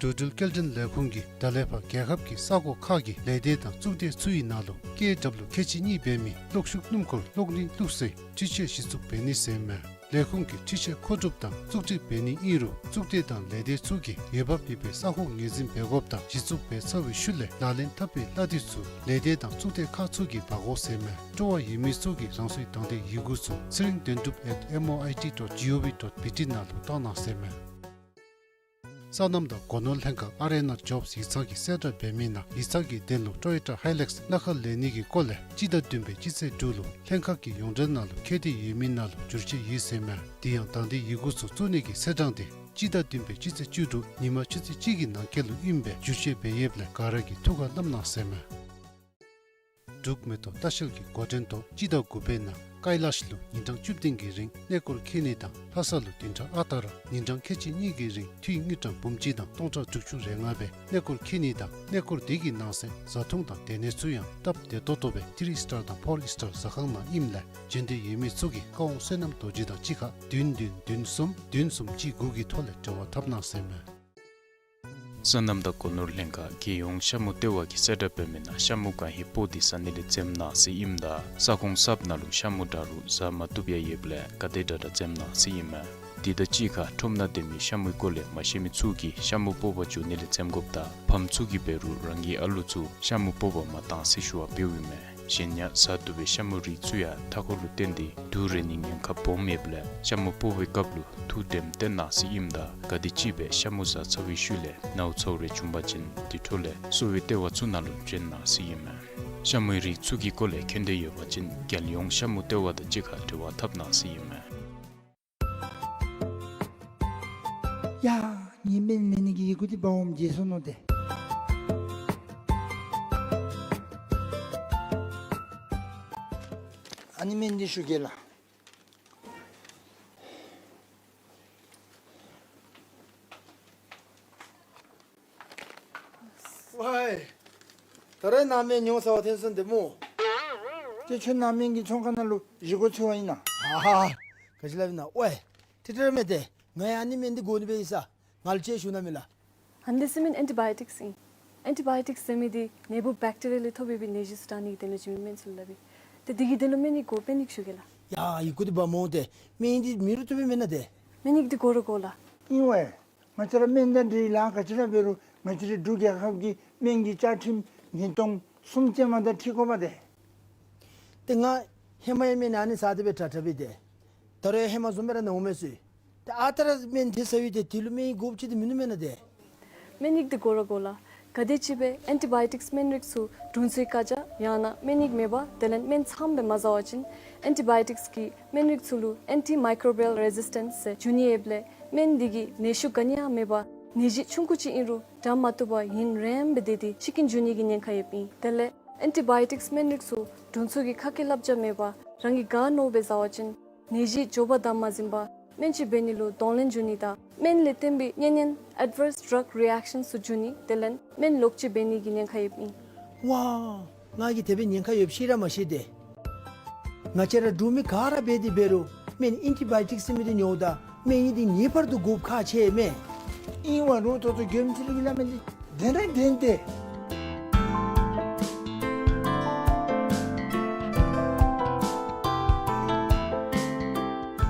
འགྲོ་འགྲུལ་སྐྱེལ་འདྲེན་ལས་ཁུངས་ཀྱིས་ད་ལས་ཕར་རྒྱལ་ཁབ་ཀྱི་ས་གོ་ཁག་གི་ལས་སྡེ་དང་གཙུག་སྡེ་ཚུ་ཡི་ནང་ལུ་ཀེ་ཨེ་ཌབ་ལུ་ཁལ་གཅིག་གཉིས་འབད་མི་གློག་ཤུགས་སྣུམ་འཁོར་གློག་རིན་བླུགས་སའི་འཕྲུལ་ཆས་གཞི་བཙུགས་འབད་ནི་ཟེར་མས། ལས་ཁུངས་ཀྱིས་འཕྲུལ་ཆས་མཁོ་སྒྲུབ་དང་བཙུགས་སྒྲིག་འབད་ནི་ཨིན་རུང་གཙུག་སྡེ་དང་ལས་སྡེ་ཚུ་གིས་འོས་འབབ་ཡོད་པའི་ས་ཁོངས་ངོས་འཛིན་འབད་དགོཔ་དང་གཞི་བཙུགས་འབད་ཚར་བའི་ཤུལ་ལས་ལག་ལེན་འཐབ་པའི་གླ་དུས་ཚུ་ལས་སྡེ་དང་གཙུག་སྡེ་ཁག་ཚུ་གིས་འབག་དགོ་ཟེར་མས། སྤྲོ་བ་ཡོད་མི་ཚུ་གིས་རང་སོའི་དང་འདོད་ཡི་གུ་ཚུ་ཚེ་རིང་དོན་གྲུབ་at M O I T dot G O V dot B T ནང་ལུ་བཏང་གནང་ཟེར་མས། སོ་ནམ་དང་སྒོ་ནོར་ལྷན་ཁག་ཨར་ཨེན་ཨར་ཇོབསི་ཡིག་ཚང་གིས་གསལ་བསྒྲགས་འབད་མི་ནང་ཡིག་ཚང་གི་དོན་ལུ་ཊོ་ཡོ་ཊ་ཧའི་ལེགསི་སྣ་ཁ་ལེན་ནི་གི་སྐོར་ལས་སྤྱི་ཟླ་བདུན་པའི་སྤྱི་ཚེས་དྲུག་ལུ་ལྷན་ཁག་གི་ཡོངས་འབྲེལ་ནང་ལུ་འཁོད་དེ་ཡོད་མི་ནང་ལུ་བསྒྱུར་བཅོས་ཡོད་ཟེར་མས། དེ་ཡང་དང་འདོད་ཡི་གུ་ཚུ་བཙུགས་ནི་གི་ཚེས་གྲངས་དེ་སྤྱི་ཟླ་བདུན་པའི་སྤྱི་ཚེས་བཅུ་དྲུག་ཉིན་མ་ཆུ་ཚོད་གཅིག་གི་ནང་འཁོད་ལུ་ཨིནམ་སྦེ་བསྒྱུར་བཅོས་འབད་ཡོདཔ་ལས་ག་ར་གིས་ཐུགས་ཁར་བསྣམ་གནང་ཟེར་མས། འབྲུག་མེ་ཏོག་ལྟ་བཤལ་གྱི་འགོ་འདྲེན་ཐོག་སྤྱི་ཟླ་དགུ་པའི་ནང་ཀཱི་ལཱཤ་ལུ་ཉིན་གྲངས་བཅུ་བདུན་གྱི་རིང་གནས་སྐོར་འཁྱིད་ནི་དང་ལྷ་ས་ལུ་བདུན་ཕྲག་ཨ་རྟག་ར་ཉིན་གྲངས་ཁལ་གཅིག་གཉིས་ཀྱི་རིང་འཐུས་དངུལ་ཀྲམ་འབུམ་གཅིག་དང་སྟོང་ཕྲག་དྲུག་ཅུ་རེ་ལྔ་སྦེ་གནས་སྐོར་འཁྱིད་ནི་དང་གནས་སྐོར་དེ་གི་ནང་གསེས་བཟའ་འཐུང་དང་སྡོད་གནས་ཚུ་ཡང་སྟབས་བདེ་ཏོག་ཏོ་སྦེ་ཐི་རི་སི་ཊར་དང་ཕོར་སི་ཊར་ཟ་ཁང་ནང་ཨིནམ་ལས་འབྱོན་འདོད་ཡོད་མི་ཚུ་གིས་བཀའ་དབང་བསོད་ནམས་རྡོ་རྗེ་དང་གཅིག་ཁར་བདུན་བདུན་བདུན་གསུམ་བདུན་གསུམ་གཅིག་དགུ་གི་ཐོག་ལས་འབྲེལ་བ་འཐབ་གནང་ཟེར་མས། སོ་ནམ་དང་སྒོ་ནོར་ལྷན་ཁག་རྒྱལ་ཡོངས་ཤ་མུ་ལྟེ་བ་གིས་གསལ་བསྒྲགས་འབད་མི་ནང་ཤ་མུ་གང་ཧེ་སྤོ་སྟེ་ཟ་ནི་ལས་འཛེམ་གནང་ཟེར་ཨིནམ་ད་ས་ཁོངས་གསརཔ་ནང་ལུ་ཤ་མུ་འདྲ་རུང་ཟ་མ་བཏུབ་ཡང་ཡོདཔ་ལས་ག་དེ་དྲག་དྲག་འཛེམ་གནང་ཟེར་ཨིན་མས། དེ་དང་གཅིག་ཁར་ཁྲོམ་ནང་སྡོད་མི་ཤ་མུའི་སྐོར་ལས་མ་ཤེས་མི་ཚུ་གིས་ཤ་མུ་སྤོ་བར་འགྱོ་ནི་ལས་འཛེམ་དགོཔ་དང་ཕམ་ཚུ་གིས་འབད་རུང་རང་གི་ཨ་ལོ་ཚུ་ཤ་མུ་སྤོ་བར་མ་གཏང་ཟེར་ཞུ་བ་འབདཝ་ཨིན་མས། གཞན་ཡང་ཟ་བཏུབ་པའི་ཤ་མུའི་རིགས་ཚུ་ཡང་མཐའ་འཁོར་ལུ་བརྟེན་ཏེ་དུག་རེག་ནིའི་ཉེན་ཁ་སྦོམ་ཡོདཔ་ལས་ཤ་མུ་སྤོ་བའི་སྐབས་ལུ་ཐུགས་དྲནམ་བཏོན་གནང་ཟེར་ཨིནམ་ད་ག་དེམ་ཅིག་སྦེ་ཤ་མུ་ཟ་ཚར་བའི་ཤུལ་ལས་ནཝ་ཚཝ་རེ་བྱུང་པ་ཅིན་དེ་འཕྲོ་ལས་གསོ་བའི་ལྟེ་བ་ཚུ་ནང་ལུ་བྱོན་གནང་ཟེར་ཨིན་མས། ཤ་མུའི་རིགས་ཚུ་གི་སྐོར་ལས་མཁྱེན་འདོད་ཡོད་པ་ཅིན་རྒྱལ་ཡོངས་ཤ་མུ་ལྟེ་བ་དང་གཅིག་ཁར་འབྲེལ་བ་འཐབ་གནང་ཟེར་ཨིན་མས། ཡ། ངེའི་སྨན་ལེན་ནི་གི་ཡི་གུ་འདི་འབག་འོངམ་བརྗེད་སོ་ནུག་ཏེ། ཨ་ནི་སྨན་འདི་ཞུ་གེ་ལགས། ཝའི། ད་རེས་ནཱ་སྨན་ཉོ་ཚར་བ་ཐོན་སོང་ཏེ་སྨོ། ཏེ་ཁྱོད་ནཱ་སྨན་གྱི་ཚོང་ཁང་ནང་ལུ་བཞེས་སྒོ་འཚོལ་བར་ཨིན་ན། ཧ་ཧ། ག་ཅི་སླབ་ཨིན་ན། ཝའི། ཏེ་ཏེ་ར་མེན་ཏེ། ང་ཡང་ཨ་ནི་སྨན་འདི་དགོ་ནི་སྦེ་ཨིན་ས། ང་ལུ་ཅིག་ཞུ་གནང་མས་ལགས། ཨ་ནི་འདི་ཟེར་མི་ཨེན་ཊི་བའི་ཡོ་ཊིཀསི་ཨིན། ཨེན་ཊི་བའི་ཡོ་ཊིཀསི་ཟེར་མི་འདི་ནད་འབུཔ་བེཀ་ཊི་རི་ཡ་ལས་ཐོབ་པའི་ནད་གཞི་ཚུ་དྲག་ནི་གི་དོན་ལུ་བྱིན་མི་སྨན་ཚུ་ལུ་སླབ་ཨིན། ཏེ་འདི་གི་དོན་ལུ་སྨན་ནི་དགོ་པས་ནི་ཞུ་གེ་ལགས། ཡ་ཡི་གུ་འདི་འབག་འོང་ཏེ། སྨན་འདི་མེད་རུང་བཏུབ་པས་མེན་ན་ཏེ། སྨན་ནི་འདི་དགོ་ར་དགོ་ལགས། ཨིན་ཝའི། ང་བཅས་ར་སྨན་དང་འབྲེལ་ལཱ་ག་ཅི་ར་འབད་རུང་ང་བཅས་རའི་འབྲུག་རྒྱལ་ཁབ་ཀྱི་སྨན་གྱི་བཅའ་ཁྲིམས་ཉིས་སྟོང་གསུམ་ཅན་མ་དང་འཁྲིལ་དགོ་པས་ཏེ། ཏེ་ང་ཧེ་མ་ཡང་སྨན་ཨ་ནི་ཟ་སྟེ་སྦེ་དྲག་དྲག་སྦེ་ཏེ། ད་རུང་ཡང་ཧེ་མ་བཟུམ་སྦེ་ར་ན་འོང་མས་ཟེར། ཏེ་ཨ་རྟག་ར་སྨན་དེ་ཟ་ཡི་ཏེ་དེ་ལུ་སྨན་ཡིག་དགོཔ་ཅིག་ཏེ་མིན་ནུག་མེན་ན་ཏེ། སྨན་ཡིག་འདི་དགོ་ར་དགོ་ལགས། ག་དེམ་ཅིག་སྦེ་ཨེན་ཊི་བའི་ཡོ་ཊིཀསི་སྨན་རིགས་ཚུ་དྲུང་འཚོའི་བཀའ་རྒྱ་ཡང་ན་སྨན་ཡིག་མེད་པར་དེ་ལས་སྨན་ཚངམ་སྦེ་མ་ཟ་བ་ཅིན་ཨེན་ཊི་བའི་ཡོ་ཊིཀསི་གི་སྨན་རིགས་ཚུ་ལུ་ཨེན་ཊི་མའི་ཀོ་བི་ཡལ་རེ་ཟིས་ཊེནསི་ཟེར་འབྱུང་ནི་ཡོདཔ་ལས་སྨན་འདི་གིས་ནད་ཤུགས་ག་ནི་ཡང་མེད་པར་ནད་གཞི་ཆུང་ཀུ་ཅིག་ཨིན་རུང་དྲག་མ་བཏུབ་པར་ཡུན་རིངམོ་སྦེ་སྡོད་དེ་ཤི་རྐྱེན་འབྱུང་ནི་གི་ཉེན་ཁ་ཡོདཔ་ཨིན། དེ་ལས་ཨེན་ཊི་བའི་ཡོ་ཊིཀསི་སྨན་རིགས་ཚུ་དྲུང་འཚོ་གི་ཁ་སྐད་བསླབ་བྱ་མེད་པར་རང་གིས་ག་མནོཝ་སྦེ་ཟ་བ་ཅིན་ནད་གཞི་མགྱོགས་པར་དམ་མ་འཛིན་པར་སྨན་བཅོས་འབད་ནི་ལུ་གདོང་ལེན་འབྱུང་ནི་དང་སྨན་ལས་བརྟེན་པའི་གཉན་ཉེན་ཨེཌ་ཝརསི་ཌྲག་རི་ཨེཀ་ཤཱནསི་ཚུ་འབྱུང་ནི་དེ་ལས་སྨན་ལོག་སྤྱོད་འབད་ནི་གི་ཉེན་ཁ་ཡོདཔ་ཨིན། ཝའི། ང་གིས་དེ་སྦེ་ཉེན་ཁ་ཡོདཔ་ཤེས་ར་མ་ཤེས་ཏེ། ང་བཅས་ར་འབྲུག་མི་ག་ར་འབད་དེ་འབད་རུང་སྨན་ཨེན་ཊི་བའི་ཡོ་ཊིཀསི་ཟེར་མི་འདི་ཉོཝ་ད་སྨན་ཡིག་འདི་ངེས་པར་དུ་དགོཔ་ཁག་ཆེ་མས། ཨིན་ཝའི་རུང་ད་ལྟོ་མགྱོནམ་ཅིག་ལས་ཀྱི་སླབ་མི་འདི་བདེན་ར་བདེན་ཏེ།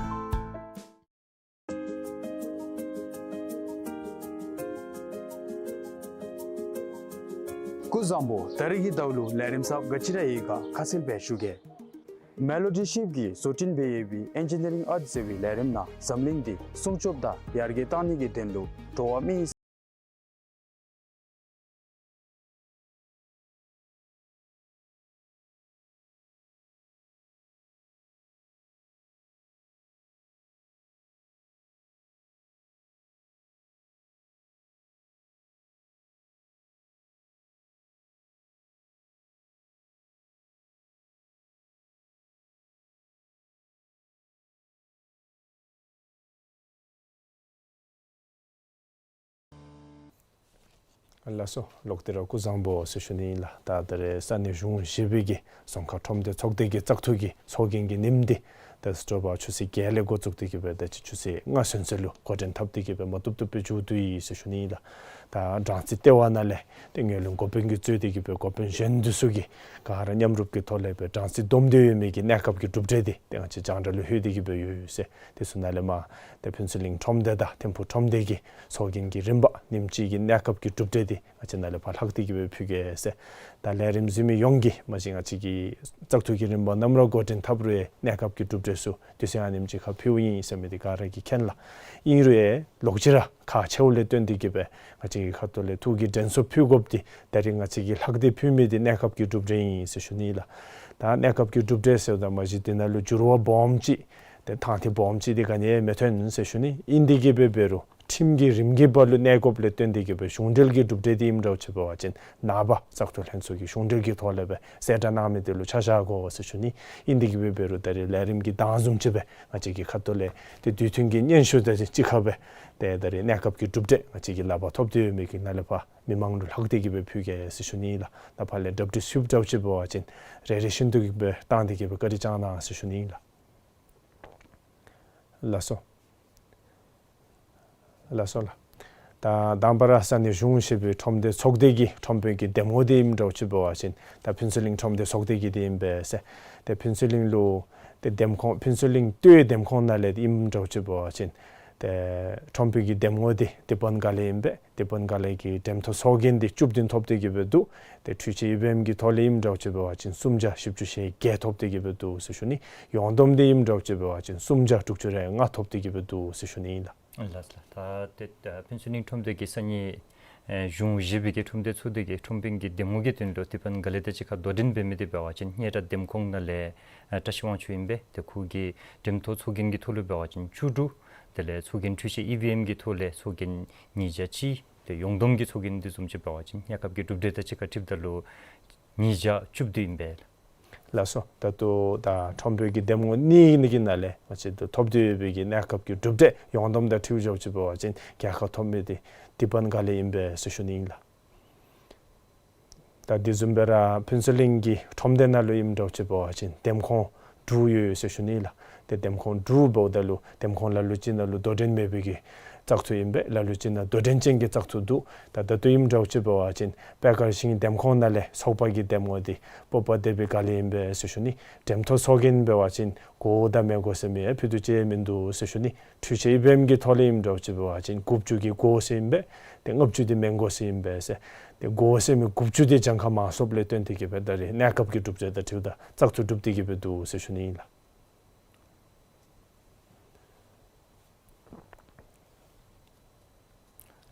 སྐུ་གཟུགས་བཟང་པོ། ད་རིས་ཀྱི་ཟླཝ་ལུ་ལས་རིམ་གསརཔ་ག་ཅི་ར་ཡོད་ག་ཁ་གསལ་སྦེ་ཞུ་གེ། མེ་ལོ་ཌི་ཤིབ་ཀྱིས་བཟོ་སྐྲུན་འབད་ཡོད་པའི་ཨེན་ཇི་ནི་རིང་ཨརཊ་ཟེར་བའི་ལས་རིམ་ནང་འཛམ་གླིང་འདི་སྲུང་སྐྱོབ་དང་ཡར་རྒྱས་གཏང་ནི་གི་དོན་ལུ་འགྲོ་བ་མི་ལགས་སོ། ལོག་སྟེ་ར་སྐུ་གཟུགས་བཟང་པོ་ཟེར་ཞུ་ནི་ཨིན་ལགས། ད་ད་རེས་ས་གནས་གཞུང་བཞི་པའི་གི་རྫོང་ཁག་ཁྲོམ་སྡེ་ཚོགས་སྡེ་གི་བཙག་འཐུ་གི་ཚོགས་རྒྱན་གྱི་ཉིནམ་འདི་ད་དྲོ་པ་ཆུ་ཚོད་བརྒྱད་ལས་འགོ་བཙུགས་ཏེ་གི་སྦེ་ད་ཅི་ཆུ་ཚོད་ལྔ་ཚུན་ཚོད་ལུ་འགོ་འདྲེན་འཐབ་སྟེ་གི་སྦེ་མ་བཏུབ་བཏུབ་སྦེ་མཇུག་བསྡུ་ཡི་ཟེར་ཞུ་ནི་ཨིན་ལགས། ད་གྲངས་རྩིས་ལྟེ་བ་ནང་ལས་ཏེ་ངོས་ལེན་འགོ་དཔོན་གྱིས་གཙོས་ཏེ་གི་སྦེ་འགོ་དཔོན་གཞན་འདི་ཚུ་གིས་ག་ར་མཉམ་རུབ་ཀྱི་ཐོག་ལས་སྦེ་གྲངས་རྩིས་བསྡོམས་ཏེ་ཡོད་མི་གི་གནས་སྐབས་ཀྱི་གྲུབ་འབྲས་འདི་ཏེ་ང་བཅས་རྒྱང་བསྒྲགས་ལུ་ལྷོད་དེ་གི་སྦེ་ཡོད་ཟེར། དེ་ཚུ་ནང་ལས་མར་ཏེ་ཕུན་ཚོགས་གླིང་ཁྲོམ་སྡེ་དང་ཐིམ་ཕུག་ཁྲོམ་སྡེ་གི་ཚོགས་རྒྱན་གྱི་རིམ་པ་ཉིནམ་གཅིག་གི་གནས་སྐབས་ཀྱི་གྲུབ་འབྲས་འདི་ང་བཅས་ནང་ལས་ཕར་ལྷག་སྟེ་གི་སྦེ་ཕུལ་གེ་ཟེར། ད་ལས་རིམ་གཟིགས་མི་ཡོངས་ཀྱིས་མ་གཞི་ང་བཅས་ཀྱི་བཙག་འཐུ་གི་རིམ་པ་ནམ་ར་འགོ་འདྲེན་འཐབ་རུང་ཡང་གནས་སྐབས་ཀྱི་གྲུབ་འབྲས་ཚུ་དུས་ཚོད་ཨ་ནེམ་ཅིག་ཁར་ཕུལཝ་ཨིན་ཟེར་མི་འདི་ག་ར་གིས་མཁྱེན་ལགས། ཨིན་རུང་ཡང་ལོག་ཅི་ར་ཁག་ཆེཝ་ལས་བརྟེན་ཏེ་གི་སྦེ་ང་བཅས་ཀྱི་ཁ་ཐུག་ལས་འཐུ་གི་དྲན་གསོ་ཕུལ་དགོཔ་འདི་ད་རིས་ང་བཅས་ཀྱིས་ལྷག་སྟེ་ཕུལ་མི་འདི་གནས་སྐབས་ཀྱི་གྲུབ་འབྲས་ཨིན་ཟེར་ཞུ་ནི་ལགས། ད་གནས་སྐབས་ཀྱི་གྲུབ་འབྲས་ཟེརཝ་ད་མ་གཞི་འདི་ནང་ལུ་འགྱུར་བ་སྦོམ་ཅིག་ཏེ་དང་ཐད་སྦོམ་ཅིག་འདི་ག་ནི་ཡང་མི་ཐོན་ཟེར་ཞུ་ནི། ཨིན་ཏེ་གི་སྦེ་འབད་རུང་ཁྲིམས་ཀྱི་རིམ་གྱིས་འབད་རུང་གནས་དགོཔ་ལས་བརྟེན་ཏེ་གི་སྦེ་གཞུང་འབྲེལ་གྱི་གྲུབ་འབྲས་འདི་ཨིནམ་འདྲཝ་ཅིག་འབད་བ་ཅིན་ནངས་པ་བཙག་འཐུ་ལྷན་ཚོགས་ཀྱིས་གཞུང་འབྲེལ་གྱི་ཐོག་ལས་སྦེ་གསལ་བསྒྲགས་གནང་མི་འདི་ལུ་ཆ་བཞག་དགོ་ཟེར་ཞུ་ནི། ཨིན་ཏེ་གི་སྦེ་འབད་རུང་ད་རིས་ལས་རིམ་གྱི་མདང་བཟུམ་ཅིག་སྦེ་ང་བཅས་ཀྱི་ཁ་ཐུག་ལས་ཏེ་དུས་མཐུན་གྱི་སྙན་ཞུ་དང་གཅིག་ཁར་སྦེ་ཏེ་ད་རིས་གནས་སྐབས་ཀྱི་གྲུབ་འབྲས་ང་བཅས་ཀྱིས་ལག་པར་ཐོབ་སྟེ་ཡོད་མི་གི་ནང་ལས་ཕར་མི་མང་ལུ་ལྷག་སྟེ་གི་སྦེ་ཕུལ་གེ་ཟེར་ཞུ་ནི་ཨིན་ལགས། ད་ཕར་ལས་གྲ་སྒྲིག་ཚུ་འདྲཝ་ཅིག་འབད་བ་ཅིན་རེ་རེ་བཞིན་དུ་གི་སྦེ་བཏང་སྟེ་གི་སྦེ་བཀའ་དྲིན་བསྐྱང་གནང་ཟེར་ཞུ་ནི་ཨིན་ལགས། ལགས་སོ། ལགས་སོ་ལགས། ད་དང་པ་ར་ས་གནས་གཞུང་བཞི་པའི་ཁྲོམ་སྡེ་ཚོགས་སྡེ་གི་ཁྲོམ་དཔོན་གྱི་འདེམས་ངོ་འདི་ཨིནམ་འདྲཝ་ཅིག་འབད་བ་ཅིན་ད་ཕུན་ཚོགས་གླིང་ཁྲོམ་སྡེ་ཚོགས་སྡེ་གི་འདི་ཨིན་པས་ཟེར། ཏེ་ཕུན་ཚོགས་གླིང་ལུ་ཏེ་འདེམས་ཁོངས་ཕུན་ཚོགས་གླིང་སྟོད་འདེམས་ཁོངས་ནང་ལས་ཨིནམ་འདྲཝ་ཅིག་འབད་བ་ཅིན་ཏེ་ཁྲོམ་དཔོན་གྱི་འདེམས་ངོ་འདི་དེ་སྦེ་ག་ལས་ཨིན་པས། དེ་སྦེ་ག་ལས་ཀྱི་འགྲེམས་ཐོག་ཚོགས་རྒྱན་འདི་བཅུ་བདུན་ཐོབ་སྟེ་གི་སྦེ་འདུག། ཏེ་འཕྲུལ་ཆས་ཨི་བི་ཨེམ་གྱི་ཐོག་ལས་ཨིནམ་འདྲཝ་ཅིག་འབད་བ་ཅིན་སུམ་བརྒྱ་བཞི་བཅུ་ཞེ་བརྒྱད་ཐོབ་སྟེ་གི་སྦེ་འདུག་ཟེར་ཞུ་ནི། ཡོངས་བསྡོམས་འདི་ཨིནམ་འདྲཝ་ཅིག་འབད་བ་ཅིན་སུམ་བརྒྱ་དྲུག་ཅུ་རེ་ལྔ་ཐོབ་སྟེ་གི་སྦེ་འདུག་ཟེར་ཞུ་ནི་ཨིན་ལགས། ལགས་ལགས། ད་ཏེ་ད་ཕུན་ཚོགས་གླིང་ཁྲོམ་སྡེ་གི་ས་གནས་ཨེ་གཞུང་བཞི་པའི་གི་ཁྲོམ་སྡེ་ཚོགས་སྡེ་གི་ཁྲོམ་དཔོན་གྱི་འདེམས་ངོ་གི་དོན་ལུ་དེ་སྦེ་ག་ལས་དང་གཅིག་ཁར་དོ་འགྲན་འབད་མི་འདི་འབད་བ་ཅིན་སྙན་གྲགས་འདེམས་ཁོངས་ནང་ལས་ཨེ་བཀྲ་ཤིས་དབང་ཕྱུག་ཨིན་པས། ཏེ་ཁོ་གིས་འགྲེམས་ཐོག་ཚོགས་རྒྱན་གྱི་ཐོག་ལུ་འབད་བ་ཅིན་བཅུ་དྲུག། དེ་ལས་ཚོགས་རྒྱན་འཕྲུལ་ཆས་ཨི་བི་ཨེམ་གྱི་ཐོག་ལས་ཚོགས་རྒྱན་ཉིས་བརྒྱ་གཅིག། ཏེ་ཡོངས་བསྡོམས་ཀྱི་ཚོགས་རྒྱན་འདི་བཟུམ་ཅིག་འབད་བ་ཅིན་གནས་སྐབས་ཀྱི་གྲུབ་འབྲས་དང་གཅིག་ཁར་འཁྲིལཝ་ད་ལུ་ཉིས་བརྒྱ་བཅུ་བདུན་ཨིན་པས། ལགས་སོ། ད་ལྟོ་ད་ཁྲོམ་དཔོན་གྱི་འདེམས་ངོ་གཉིས་ཀྱི་ནང་ལས་ང་བཅས་ད་ཐོབ་སྟེ་ཡོད་པའི་གི་གནས་སྐབས་ཀྱི་གྲུབ་འབྲས་ཡོངས་བསྡོམས་དང་འཁྲིལཝ་འགྱོཝ་ཅིག་འབད་བ་ཅིན་རྒྱལ་ཁ་ཐོབ་མི་འདི་དེ་སྦེ་ག་ལས་ཨིན་པས་ཟེར་ཞུ་ནི་ཨིན་ལགས། ད་དེ་བཟུམ་སྦེ་ར་ཕུན་ཚོགས་གླིང་གི་ཁྲོམ་སྡེ་ནང་ལུ་ཨིནམ་འདྲཝ་ཅིག་འབད་བ་ཅིན་འདེམས་ཁོངས་དྲུག་ཡོད་ཟེར་ཞུ་ནི་ལགས། ཏེ་འདེམས་ཁོངས་དྲུག་འབདཝ་ད་ལུ་འདེམས་ཁོངས་ལ་ལུ་ཅིག་ནང་ལུ་དོ་འགྲན་མེད་པའི་གི་བཙག་འཐུ་ཨིན་པས། ལ་ལུ་ཅིག་ནང་དོ་འགྲན་ཅན་གྱི་བཙག་འཐུ་འདུག། ད་ད་ལྟོ་ཨིནམ་འདྲཝ་ཅིག་འབད་བ་ཅིན་པད་དཀར་ཞིང་འདེམས་ཁོངས་ནང་ལས་ཚོགས་པ་གི་འདེམས་ངོ་འདི་སྤོབས་པ་ལྡན་པའི་ག་ལས་ཨིན་པས་ཟེར་ཞུ་ནི། འགྲེམས་ཐོག་ཚོགས་རྒྱན་འབད་བ་ཅིན་གོ་དང་མི་གོ་ཟེར་མི་ཡང་ཕུད་རྡོག་གཅིག་མིན་འདུག་ཟེར་ཞུ་ནི། འཕྲུལ་ཆས་ཨི་བི་ཨེམ་གྱི་ཐོག་ལས་ཨིནམ་འདྲཝ་ཅིག་འབད་བ་ཅིན་དགུ་བཅུ་གིས་གོ་ཟེར་ཨིན་པས། ཏེ་ལྔ་བཅུ་འདི་མི་གོ་ཟེར་ཨིན་པས་ཟེར། ཏེ་གོ་ཟེར་མི་དགུ་བཅུ་འདི་གྱངས་ཁ་མང་སུ་ལས་བརྟེན་ཏེ་གི་སྦེ་ད་རིས་གནས་སྐབས་ཀྱི་གྲུབ་འབྲས་དང་འཁྲིལཝ་ད་བཙག་འཐུ་གྲུབ་སྟེ་གི་སྦེ་འདུག་ཟེར་ཞུ་ནི་ཨིན་ལགས།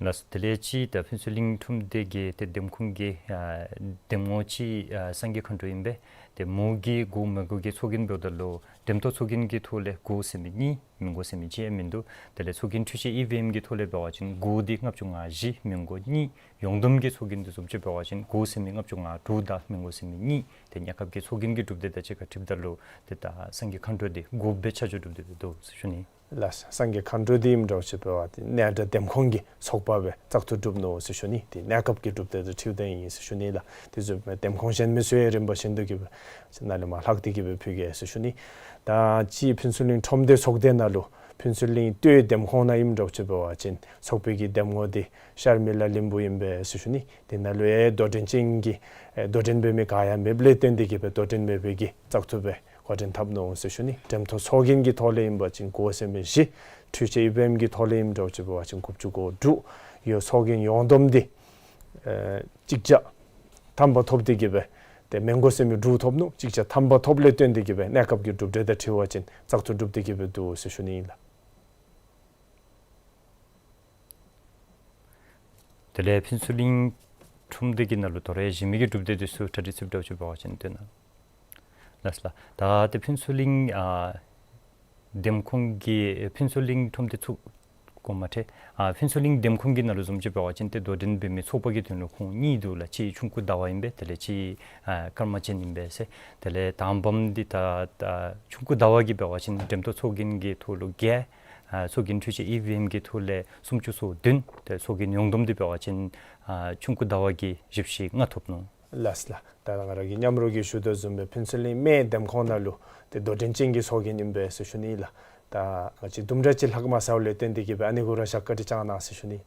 ལགས་སོ། དེ་ལས་ཅིག་ད་ཕུན་ཚོགས་གླིང་ཁྲོམ་སྡེ་གི་ཏེ་འདེམས་ཁོངས་ཀྱི་ཨ་འདེམས་ངོ་ཅིག་ཨ་སངས་རྒྱས་མཁའ་འགྲོ་ཨིན་པས། ཏེ་མོ་གིས་གོ་མི་གོ་གི་ཚོགས་རྒྱན་འབདཝ་ད་ལུ་འགྲེམས་ཐོག་ཚོགས་རྒྱན་གྱི་ཐོག་ལས་གོ་ཟེར་མི་གཉིས། མི་གོ་ཟེར་མི་གཅིག་ཡང་མིན་འདུག། དེ་ལས་ཚོགས་རྒྱན་འཕྲུལ་ཆས་ཨི་བི་ཨེམ་གྱི་ཐོག་ལས་འབད་བ་ཅིན་གོ་འདི་ལྔ་བཅུ་ང་བཞི་མི་གོ་གཉིས། ཡོངས་བསྡོམས་ཀྱི་ཚོགས་རྒྱན་འདི་བཟུམ་ཅིག་འབད་བ་ཅིན་གོ་ཟེར་མི་ལྔ་བཅུ་ང་དྲུག་དང་མི་གོ་ཟེར་མི་གཉིས། ཏེ་གནས་སྐབས་ཀྱི་ཚོགས་རྒྱན་གྱི་གྲུབ་འབྲས་དང་གཅིག་ཁར་འཁྲིལཝ་ད་ལུ་ཏེ་ད་སངས་རྒྱས་མཁའ་འགྲོ་འདི་གོཝ་སྦེ་ཆ་འཇོག་གྲུབ་སྟེ་འདུག་ཟེར་ཞུ་ནི། ལགས། སངས་རྒྱས་མཁའ་འགྲོ་འདི་ཨིནམ་འདྲཝ་ཅིག་འབད་བ་ཅིན་གནས་བདག་འདེམས་ཁོངས་ཀྱི་ཚོགས་པ་སྦེ་བཙག་འཐུ་གྲུབ་ནུག་ཟེར་ཞུ་ནི། ཏེ་གནས་སྐབས་ཀྱི་གྲུབ་འབྲས་དང་འཁྲིལཝ་ད་ཨིན་ཟེར་ཞུ་ནི་ལགས། དེ་བཟུམ་སྦེ་འདེམས་ཁོངས་གཞན་མི་ཚུ་ཡང་རིམ་པ་བཞིན་དུ་གི་སྦེ་ནཱ་ལས་མར་ལྷག་སྟེ་གི་སྦེ་ཕུལ་གེ་ཟེར་ཞུ་ནི། ད་ཅི་ཕུན་ཚོགས་གླིང་ཁྲོམ་སྡེ་ཚོགས་སྡེ་ནང་ལུ་ཕུན་ཚོགས་གླིང་སྟོད་འདེམས་ཁོངས་ནང་ཨིནམ་འདྲཝ་ཅིག་འབད་བ་ཅིན་ཚོགས་པའི་གི་འདེམས་ངོ་འདི་ཤར་མི་ལ་གླིང་བུ་ཨིན་པས་ཟེར་ཞུ་ནི། དེ་ནང་ལུ་ཡང་དོ་འགྲན་ཅན་གྱི་ཨེ་དོ་འགྲན་འབད་མི་ག་ཡང་མེདཔ་ལས་བརྟེན་ཏེ་གི་སྦེ་དོ་འགྲན་མེད་པའི་གི་བཙག་འཐུ་སྦེ་འགོ་འདྲེན་འཐབ་ནུག་ཟེར་ཞུ་ནི། འགྲེམས་ཐོག་ཚོགས་རྒྱན་གྱི་ཐོག་ལས་ཨིན་པ་ཅིན་གོ་ཟེར་མི་བཞི། འཕྲུལ་ཆས་ཨི་བི་ཨེམ་གྱི་ཐོག་ལས་ཨིནམ་འདྲཝ་ཅིག་འབད་བ་ཅིན་དགུ་བཅུ་གོ་དྲུག། ཡོད་ཚོགས་རྒྱན་ཡོངས་བསྡོམས་འདི་ཨེ་གཅིག་བརྒྱ་ ཐམ་པ་ཐོབ་སྟེ་གི་སྦེ་ཏེ་མི་དགོ་ཟེར་མི་དྲུག་ཐོབ་ནུག། ཅིག་ཆ་ཐམ་པ་ཐོབ་ལས་བརྟེན་ཏེ་གི་སྦེ་གནས་སྐབས་ཀྱི་གྲུབ་འབྲས་དང་འཁྲིལ་བ་ཅིན་བཙག་འཐུ་གྲུབ་སྟེ་གི་སྦེ་འདུག་ཟེར་ཞུ་ནི་ཨིན་ལགས། དེ་ལས་ཕུན་ཚོགས་གླིང་ཁྲོམ་སྡེ་གི་ནང་ལུ་དོ་རུང་གཞན་མི་གི་གྲུབ་འབྲས་འདི་ཚུ་གྲ་སྒྲིག་ཚུ་འདྲཝ་ཅིག་འབད་བ་ཅིན་ཏེ་ན། ལགས་ལགས། ད་ཏེ་ཕུན་ཚོགས་གླིང་ཨ་འདེམས་ཁོངས་ཀྱི་ཕུན་ཚོགས་གླིང་ཁྲོམ་སྡེ་ཚུ་གོ་མ་ཁྲེ་ཨ་ཕུན་ཚོགས་གླིང་འདེམས་ཁོངས་ཀྱི་ནང་ལུ་བཟུམ་ཅིག་འབད་བ་ཅིན་ཏེ་དོ་འགྲན་འབད་མི་ཚོགས་པ་གི་དོན་ལུ་ཁོང་གཉིས་འདུག་ལགས། གཅིག་ཆུང་ཀུ་ཟླ་བ་ཨིན་པས། དེ་ལས་གཅིག་ཨ་ཀརྨ་ཅན་ཨིན་པས་ཟེར། དེ་ལས་དང་པམ་འདི་ད་ད་ཆུང་ཀུ་ཟླ་བ་གིས་འབད་བ་ཅིན་འགྲེམ་ཐོག་ཚོགས་རྒྱན་གྱི་ཐོག་ལུ་བརྒྱད། ཨ་ཚོགས་རྒྱན་འཕྲུལ་ཆས་ཨི་ཝི་ཨེམ་གྱི་ཐོག་ལས་སུམ་ཅུ་སོ་བདུན། ཏེ་ཚོགས་རྒྱན་ཡོངས་བསྡོམས་འདི་འབད་བ་ཅིན་ཨ་ཆུང་ཀུ་ཟླ་བ་གིས་བཞི་བཅུ་ཞེ་ལྔ་ཐོབ་ནུག། ལགས་ལགས། ད་ང་ར་གིས་མཉམ་རོགས་ཀྱིས་ཞུ་དོ་བཟུམ་སྦེ་ཕུན་ཚོགས་གླིང་སྨད་འདེམས་ཁོངས་ནང་ལུ་ཏེ་དོ་འགྲན་ཅན་གྱི་ཚོགས་རྒྱན་ཨིན་པས་ཟེར་ཞུ་ནི་ལགས། ད་ང་བཅས་དུམ་གྲ་ཅིག་ལྷག་མ་ཟཝ་ལས་བརྟེན་ཏེ་གི་སྦེ་ཨ་ནི་གུ་ར་ཞག་བཀའ་དྲིན་བསྐྱང་གནང་ཟེར་ཞུ་ནི།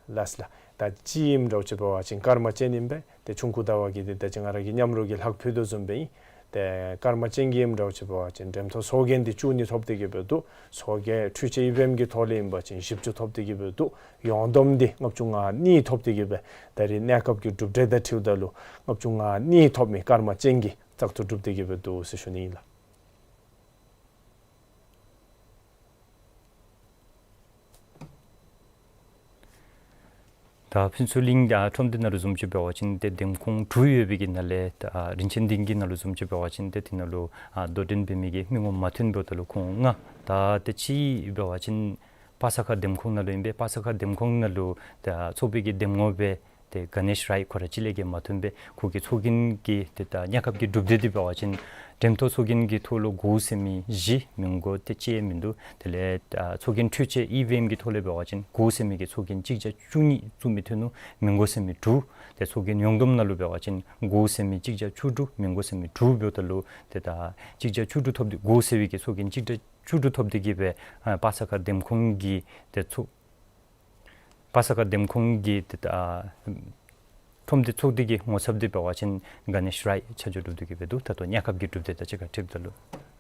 ལགས་ལགས། ད་གཅིག་ཨིནམ་འདྲཝ་ཅིག་འབད་བ་ཅིན་ཀརྨ་ཅན་ཨིན་པས། ཏེ་ཆུང་ཀུ་ཟླ་བ་གིས་ཏེ་ད་ཅི་ང་ར་གིས་མཉམ་རོགས་ཀྱིས་ལྷག་ཕུལ་དོ་བཟུམ་སྦེ་ཨིན། ཏེ་ཀརྨ་ཅན་གྱིས་ཨིནམ་འདྲཝ་ཅིག་འབད་བ་ཅིན་འགྲེམ་ཐོག་ཚོགས་རྒྱན་འདི་བཅུ་གཉིས་ཐོབ་སྟེ་གི་སྦེ་འདུག། ཚོགས་རྒྱན་འཕྲུལ་ཆས་ཨི་ཝི་ཨེམ་གྱི་ཐོག་ལས་ཨིན་པ་ཅིན་བཞི་བཅུ་ཐོབ་སྟེ་གི་སྦེ་འདུག། ཡོངས་བསྡོམས་འདི་ལྔ་བཅུ་ང་གཉིས་ཐོབ་སྟེ་གི་སྦེ་ད་རེས་གནས་སྐབས་ཀྱི་གྲུབ་འབྲས་དང་འཁྲིལཝ་ད་ལུ་ལྔ་བཅུ་ང་གཉིས་ཐོབ་མི་ཀརྨ་ཅན་གྱིས་བཙག་འཐུ་གྲུབ་སྟེ་གི་སྦེ་འདུག་ཟེར་ཞུ་ནི་ཨིན་ལགས། ད་ཕུན་ཚོགས་གླིང་ཨ་ཁྲོམ་སྡེ་ནང་ལུ་བཟུམ་ཅིག་འབད་བ་ཅིན་ཏེ་འདེམས་ཁོངས་དྲུག་ཡོད་པའི་གི་ནང་ལས་ད་ཨ་རིན་ཆེན་སྡིངས་ཀྱི་ནང་ལུ་བཟུམ་ཅིག་འབད་བ་ཅིན་ཏེ་དེ་ནང་ལུ་ཨ་དོ་འགྲན་འབད་མི་གི་མི་ངོམ་མ་ཐོན་འབདཝ་ད་ལུ་ཁོང་ལྔ། ད་ཏེ་གཅིག་འབད་བ་ཅིན་པ་ས་ཁ་འདེམས་ཁོངས་ནང་ལུ་ཨིན་པས། པ་ས་ཁ་འདེམས་ཁོངས་ནང་ལུ་ད་ཚོགས་པའི་གི་འདེམས་ངོ་སྦེ་ཏེ་ག་ནེཤ་རའི་ཁོ་ར་གཅིག་ལས་བརྒལ་མ་ཐོན་པས། ཁོ་གི་ཚོགས་རྒྱན་གྱི་ཏེ་ད་གནས་སྐབས་ཀྱི་གྲུབ་འབྲས་འདི་འབད་བ་ཅིན་འགྲེམ་ཐོག་ཚོགས་རྒྱན་གྱི་ཐོག་ལུ་དགུ་ཟེར་མི་བཞི། མི་དགོ་ཏེ་གཅིག་མིན་འདུག། དེ་ལས་ཨ་ཚོགས་རྒྱན་འཕྲུལ་ཆས་ཨི་ཝི་ཨེམ་གྱི་ཐོག་ལས་འབད་བ་ཅིན་དགུ་ཟེར་མི་གི་ཚོགས་རྒྱན་གཅིག་བརྒྱ་བཅུ་གཉིས་བཙུགས་མི་ཐོན་ནུག། མི་དགོ་ཟེར་མི་དྲུག། ཏེ་ཚོགས་རྒྱན་ཡོངས་བསྡོམས་ནང་ལུ་འབད་བ་ཅིན་དགུ་ཟེར་མི་གཅིག་བརྒྱ་བཅུ་དྲུག། མི་དགོ་ཟེར་མི་དྲུག་འབདཝ་ད་ལུ་ཏེ་ད་གཅིག་བརྒྱ་བཅུ་དྲུག་ཐོབ་སྟེ་དགུ་ཟེར་བའི་གི་ཚོགས་རྒྱན་གཅིག་བརྒྱ་བཅུ་དྲུག་ཐོབ་སྟེ་གི་སྦེ་ཨ་པ་ས་ཁ་འདེམས་ཁོངས་ཀྱི་ཏེ་ཚོགས་པ་ས་ཁ་འདེམས་ཁོངས་ཀྱི་ཏེ་ད་ཨ་ཁྲོམ་སྡེ་ཚོགས་སྡེ་གི་ངོ་ཚབ་འདི་འབད་བ་ཅིན་ག་ནེཤ་རའི་ཆ་འཇོག་གྲུབ་སྟེ་གི་སྦེ་འདུག། ད་ལྟོ་གནས་སྐབས་ཀྱི་གྲུབ་འབྲས་དང་གཅིག་ཁར་འཁྲིལཝ་ད་ལུ།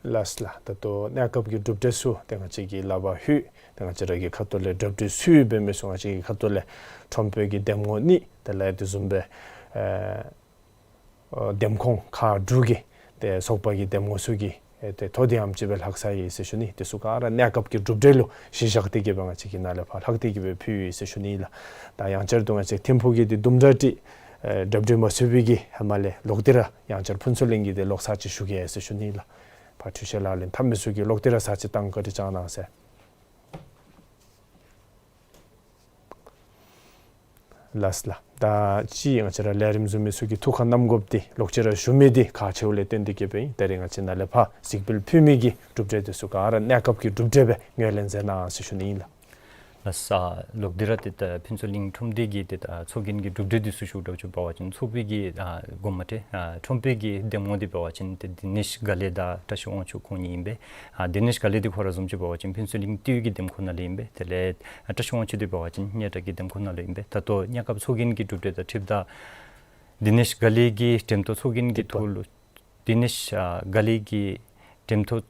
ལགས་ལགས། ད་ལྟོ་གནས་སྐབས་ཀྱི་གྲུབ་འབྲས་ཚུ་ཏེ་ང་བཅས་ཀྱིས་ལག་པར་ལྷོད། ཏེ་ང་བཅས་ར་གི་ཁ་ཐུག་ལས་གྲ་སྒྲིག་ཚུ་འབད་མི་ཚུ་ང་བཅས་ཀྱི་ཁ་ཐུག་ལས་ཁྲོམ་དཔོན་གྱི་འདེམས་ངོ་གཉིས། དེ་ལས་དེ་བཟུམ་སྦེ་ཨེ་ཨོ་འདེམས་ཁོངས་ཁག་དྲུག་གི་ཏེ་ཚོགས་པ་གི་འདེམས་ངོ་ཚུ་གིས་ཨེ་ཏེ་ཐོ་འདི་ཨམ་ཅིག་སྦེ་ལྷག་ཚར་ཡི་ཟེར་ཞུ་ནི། དེ་ཚུ་ག་ར་གནས་སྐབས་ཀྱི་གྲུབ་འབྲས་ལུ་གཞི་བཞག་སྟེ་གི་སྦེ་ང་བཅས་ཀྱིས་ནཱ་ལས་ཕར་ལྷག་སྟེ་གི་སྦེ་ཕུལ་ཡི་ཟེར་ཞུ་ནི་ལགས། ད་ཡང་བསྐྱར་དུ་ང་བཅས་ཐིམ་ཕུག་གི་འདི་དུམ་གྲ་ཅིག་ཨེ་གྲ་སྒྲིག་མ་ཚུགས་པའི་གི་ཧེ་མ་ལས་ལོག་སྟེ་ར་ཡང་བསྐྱར་ཕུན་ཚོགས་གླིང་གི་འདི་ལོག་ཚར་ཅིག་ཞུ་གེ་ཟེར་ཞུ་ནི་ལགས། ཕར་འཕྲུལ་ཆས་ལག་ལེན་འཐབ་མི་ཚུ་གིས་ལོག་སྟེ་ར་ཚར་ཅིག་བཏང་བཀའ་དྲིན་བསྐྱང་གནང་ཟེར། ལགས་ལགས། ད་ཅི་ང་བཅས་ར་ལས་རིམ་བཟུམ་མི་ཚུ་གིས་ཐུགས་ཁར་བསྣམ་དགོཔ་འདི་ལོག་ཅི་ར་ཞུ་མི་འདི་ཁག་ཆེཝ་ལས་བརྟེན་ཏེ་གི་སྦེ་ཨིན། ད་རེས་ང་བཅས་ནཱ་ལས་ཕར་གཟིགས་འབུལ་ཕུལ་མི་གི་གྲུབ་འབྲས་འདི་ཚུ་ག་ར་གནས་སྐབས་ཀྱི་གྲུབ་འབྲས་སྦེ་ངོས་ལེན་མཛད་གནང་ཟེར་ཞུ་ནི་ཨིན་ལགས། ལགས་ལགས། ལོག་སྟེ་ར་ཏེ་ད་ཕུན་ཚོགས་གླིང་ཁྲོམ་སྡེ་གི་ཏེ་ད་ཚོགས་རྒྱན་གྱི་གྲུབ་འབྲས་འདི་ཚུ་ཞུཝ་འདྲཝ་ཅིག་འབད་བ་ཅིན་ཚོགས་པའི་གི་ཨ་གོ་མ་ཏེ་ཨ་ཁྲོམ་དཔོན་གྱི་འདེམས་ངོ་འདི་འབད་བ་ཅིན་ཏེ་དི་ནེཤ་ག་ལེ་དང་བཀྲ་ཤིས་དབང་ཕྱུག་ཁོང་གཉིས་ཨིན་པས། ཨ་དི་ནེཤ་ག་ལེ་འདི་ཁོ་ར་བཟུམ་ཅིག་འབད་བ་ཅིན་ཕུན་ཚོགས་གླིང་སྟོད་ཀྱི་འདེམས་ཁོངས་ནང་ལས་ཨིན་པས། དེ་ལས་ཨ་བཀྲ་ཤིས་དབང་ཕྱུག་འདི་འབད་བ་ཅིན་སྙན་གྲགས་ཀྱི་འདེམས་ཁོངས་ནང་ལས་ཨིན་པས། ད་ལྟོ་གནས་སྐབས་ཚོགས་རྒྱན་གྱི་གྲུབ་འབྲས་དང་འཁྲིལཝ་ད་དི་ནེཤ་ག་ལེ་གི་འགྲེམ་ཐོག་ཚོགས་རྒྱན་གྱི་ཐོག་ལུ་དི་ནེཤ་ཨ་ག་ལེ་གི་འགྲེམ་ཐོག་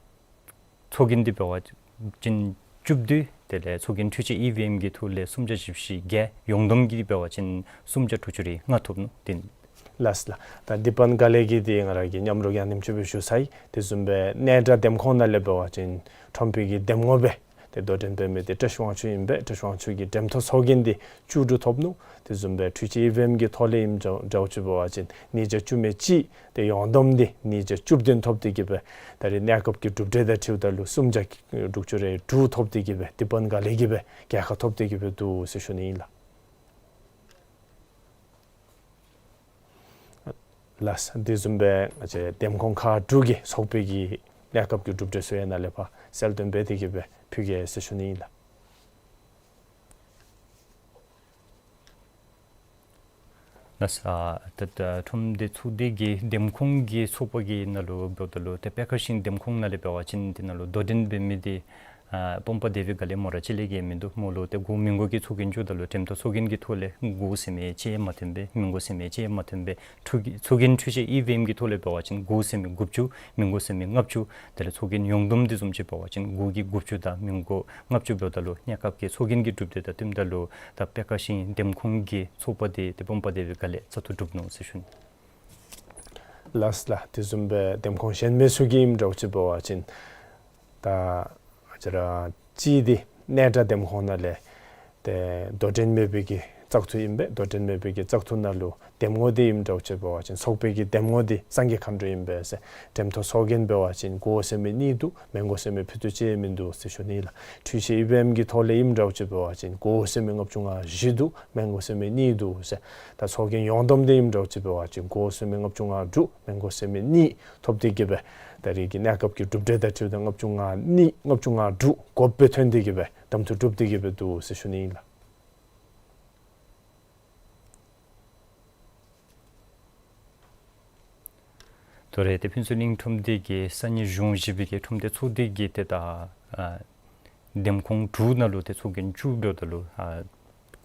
ཚོགས་རྒྱན་འདི་འབད་བ་ཅིན་བཅུ་བདུན། དེ་ལས་ཚོགས་རྒྱན་འཕྲུལ་ཆས་ཨི་ཝི་ཨེམ་གྱི་ཐོག་ལས་སུམ་བརྒྱ་བཞི་བཅུ་ཞེ་བརྒྱད། ཡོངས་བསྡོམས་ཀྱིས་འབད་བ་ཅིན་སུམ་བརྒྱ་དྲུག་ཅུ་རེ་ལྔ་ཐོབ་ནུག། དེ་ལགས་ལགས། ད་དི་པཱན་ག་ལེ་གི་འདི་ང་ར་གིས་མཉམ་རོགས་ཡང་ནེམ་ཅིག་སྦེ་ཞུ་ཚར་ཡི། དེ་བཟུམ་སྦེ་སྙན་གྲགས་འདེམས་ཁོངས་ནང་ལས་འབད་བ་ཅིན་ཁྲོམ་དཔོན་གྱི་འདེམས་ངོ་སྦེ་ཏེ་དོ་འགྲན་འབད་མི་འདི་བཀྲ་ཤིས་དབང་ཕྱུག་ཨིན་པས། བཀྲ་ཤིས་དབང་ཕྱུག་གིས་འགྲེམ་ཐོག་ཚོགས་རྒྱན་འདི་བཅུ་དྲུག་ཐོབ་ནུག། དེ་བཟུམ་སྦེ་འཕྲུལ་ཆས་ཨི་ཝི་ཨེམ་གྱི་ཐོག་ལས་ཨིནམ་འདྲཝ་ཅིག་འབད་བ་ཅིན་ཉིས་བརྒྱ་བཅུ་མེད་གཅིག། ཏེ་ཡོངས་བསྡོམས་འདི་ཉིས་བརྒྱ་བཅུ་བདུན་ཐོབ་སྟེ་གི་སྦེ་ད་རེས་གནས་སྐབས་ཀྱི་གྲུབ་འབྲས་དང་འཁྲིལཝ་ད་ལུ་སུམ་བརྒྱ་དྲུག་ཅུ་རེ་དྲུག་ཐོབ་སྟེ་གི་སྦེ་དི་པཱན་ག་ལེ་གིས་སྦེ་རྒྱལ་ཁ་ཐོབ་སྟེ་གི་སྦེ་འདུག་ཟེར་ཞུ་ནི་ཨིན་ལགས། ལགས། དེ་བཟུམ་སྦེ་ང་བཅས་འདེམས་ཁོངས་ཁག་དྲུག་གི་ཚོགས་དཔོན་གྱི་གནས་སྐབས་ཀྱི་གྲུབ་འབྲས་ཚུ་ཡང་ནཱ་ལས་ཕར་གསལ་སྟོན་འབད་དེ་གི་སྦེ་ཕུལ་གེ་ཟེར་ཞུ་ནི་ཨིན་ལགས། ལགས། ཨ་ད་ད་ཁྲོམ་སྡེ་ཚོགས་སྡེ་གི་འདེམས་ཁོངས་ཀྱི་ཚོགས་པ་གི་ནང་ལུ་འབདཝ་ད་ལུ་ཏེ་པེ་ཁ་ཤིང་འདེམས་ཁོངས་ནང་ལས་འབད་བ་ཅིན་དེ་ནང་ལུ་དོ་འགྲན་འབད་མི་འདི་ ཨ་སྤོམ་པ་སྡེ་པའི་ག་ལས་མོ་ར་ཅིག་ལས་ག་མིན་འདུག། མོ་ལུ་ཏེ་གོ་མི་གོ་གི་ཚོགས་རྒྱན་བཙུགས་ད་ལུ་འགྲེམས་སྟོན་ཚོགས་རྒྱན་གྱི་ཐོག་ལས་གོ་ཟེར་མི་ཅིག་ཡང་མ་ཐོན་པས། མི་གོ་ཟེར་མི་ཅིག་ཡང་མ་ཐོན་པས། འཕྲུལ་གྱི་ཚོགས་རྒྱན་འཕྲུལ་ཆས་ཨི་ཝི་ཨེམ་གྱི་ཐོག་ལས་འབད་བ་ཅིན་གོ་ཟེར་མི་དགུ་བཅུ། མི་གོ་ཟེར་མི་ལྔ་བཅུ། དེ་ལས་ཚོགས་རྒྱན་ཡོངས་བསྡོམས་འདི་བཟུམ་ཅིག་འབད་བ་ཅིན་གོ་གི་དགུ་བཅུ་དང་མི་གོ་ལྔ་བཅུ་འབདཝ་ད་ལུ་གནས་སྐབས་ཀྱི་ཚོགས་རྒྱན་གྱི་གྲུབ་འབྲས་དང་བསྟུནམ་ད་ལུ་ད་སྤེལ་ཁ་ཤིང་འདེམས་ཁོངས་ཀྱི་ཚོགས་པ་འདི་ཏེ་སྤོམ་པ་སྡེ་པའི་ག་ལས་བཙག་འཐུ་གྲུབ་ནུག་ཟེར་ཞུ་ནི། ལགས་ལགས། དེ་བཟུམ་སྦེ་འདེམས་ཁོངས་གཞན་མི་ཚུ་གི་ཨིནམ་འདྲཝ་ཅིག་འབད་བ་ཅིན་ད་ང་བཅས་ར་གཅིག་འདི་ནེ་ཏྲ་འདེམས་ཁོངས་ནང་ལས་ཏེ་དོ་འགྲན་མེད་པའི་གི་བཙག་འཐུ་ཨིན་པས། དོ་འགྲན་མེད་པའི་གི་བཙག་འཐུ་ནང་ལུ་འདེམས་ངོ་འདི་ཨིནམ་འདྲཝ་ཅིག་འབད་བ་ཅིན་ཚོགས་པའི་གི་འདེམས་ངོ་འདི་སངས་རྒྱས་མཁའ་འགྲོ་ཨིན་པས་ཟེར། འགྲེམས་སྟོན་ཚོགས་རྒྱན་འབད་བ་ཅིན་གོ་ཟེར་མི་གཉིས་འདུག། མི་གོ་ཟེར་མི་ཕུད་རྡོག་གཅིག་མིན་འདུག་ཟེར་ཞུ་ནི་ལགས། འཕྲུལ་ཆས་ཨི་ཝི་ཨེམ་གྱི་ཐོག་ལས་ཨིནམ་འདྲཝ་ཅིག་འབད་བ་ཅིན་གོ་ཟེར་མི་ལྔ་བཅུ་ང་བཞི་འདུག། མི་གོ་ཟེར་མི་གཉིས་འདུག་ཟེར། ད་ཚོགས་རྒྱན་ཡོངས་བསྡོམས་འདི་ཨིནམ་འདྲཝ་ཅིག་འབད་བ་ཅིན་གོ་ཟེར་མི་ལྔ་བཅུ་ང་དྲུག། མི་གོ་ཟེར་མི་གཉིས་ཐོབ་སྟེ་གི་སྦེ་ད་རེས་ཀྱི་གནས་སྐབས་ཀྱི་གྲུབ་འབྲས་དང་འཁྲིལཝ་ད་ལྔ་བཅུ་ང་གཉིས་ལྔ་བཅུ་ང་དྲུག་དགོཔ་སྦེ་ཐོན་ཏེ་གི་སྦེ་གདམ་འཐུ་གྲུབ་སྟེ་གི་སྦེ་འདུག་ཟེར་ཞུ་ནི་ཨིན་ལགས། ད་རེས་ཏེ་ཕུན་ཚོགས་གླིང་ཁྲོམ་སྡེ་གི་ས་གནས་གཞུང་བཞི་པའི་གི་ཁྲོམ་སྡེ་ཚོགས་སྡེ་གི་ཏེ་ད་ཨ་འདེམས་ཁོངས་དྲུག་ནང་ལུ་ཏེ་ཚོགས་རྒྱན་བཅུ་འབདཝ་ད་ལུ་ཨ་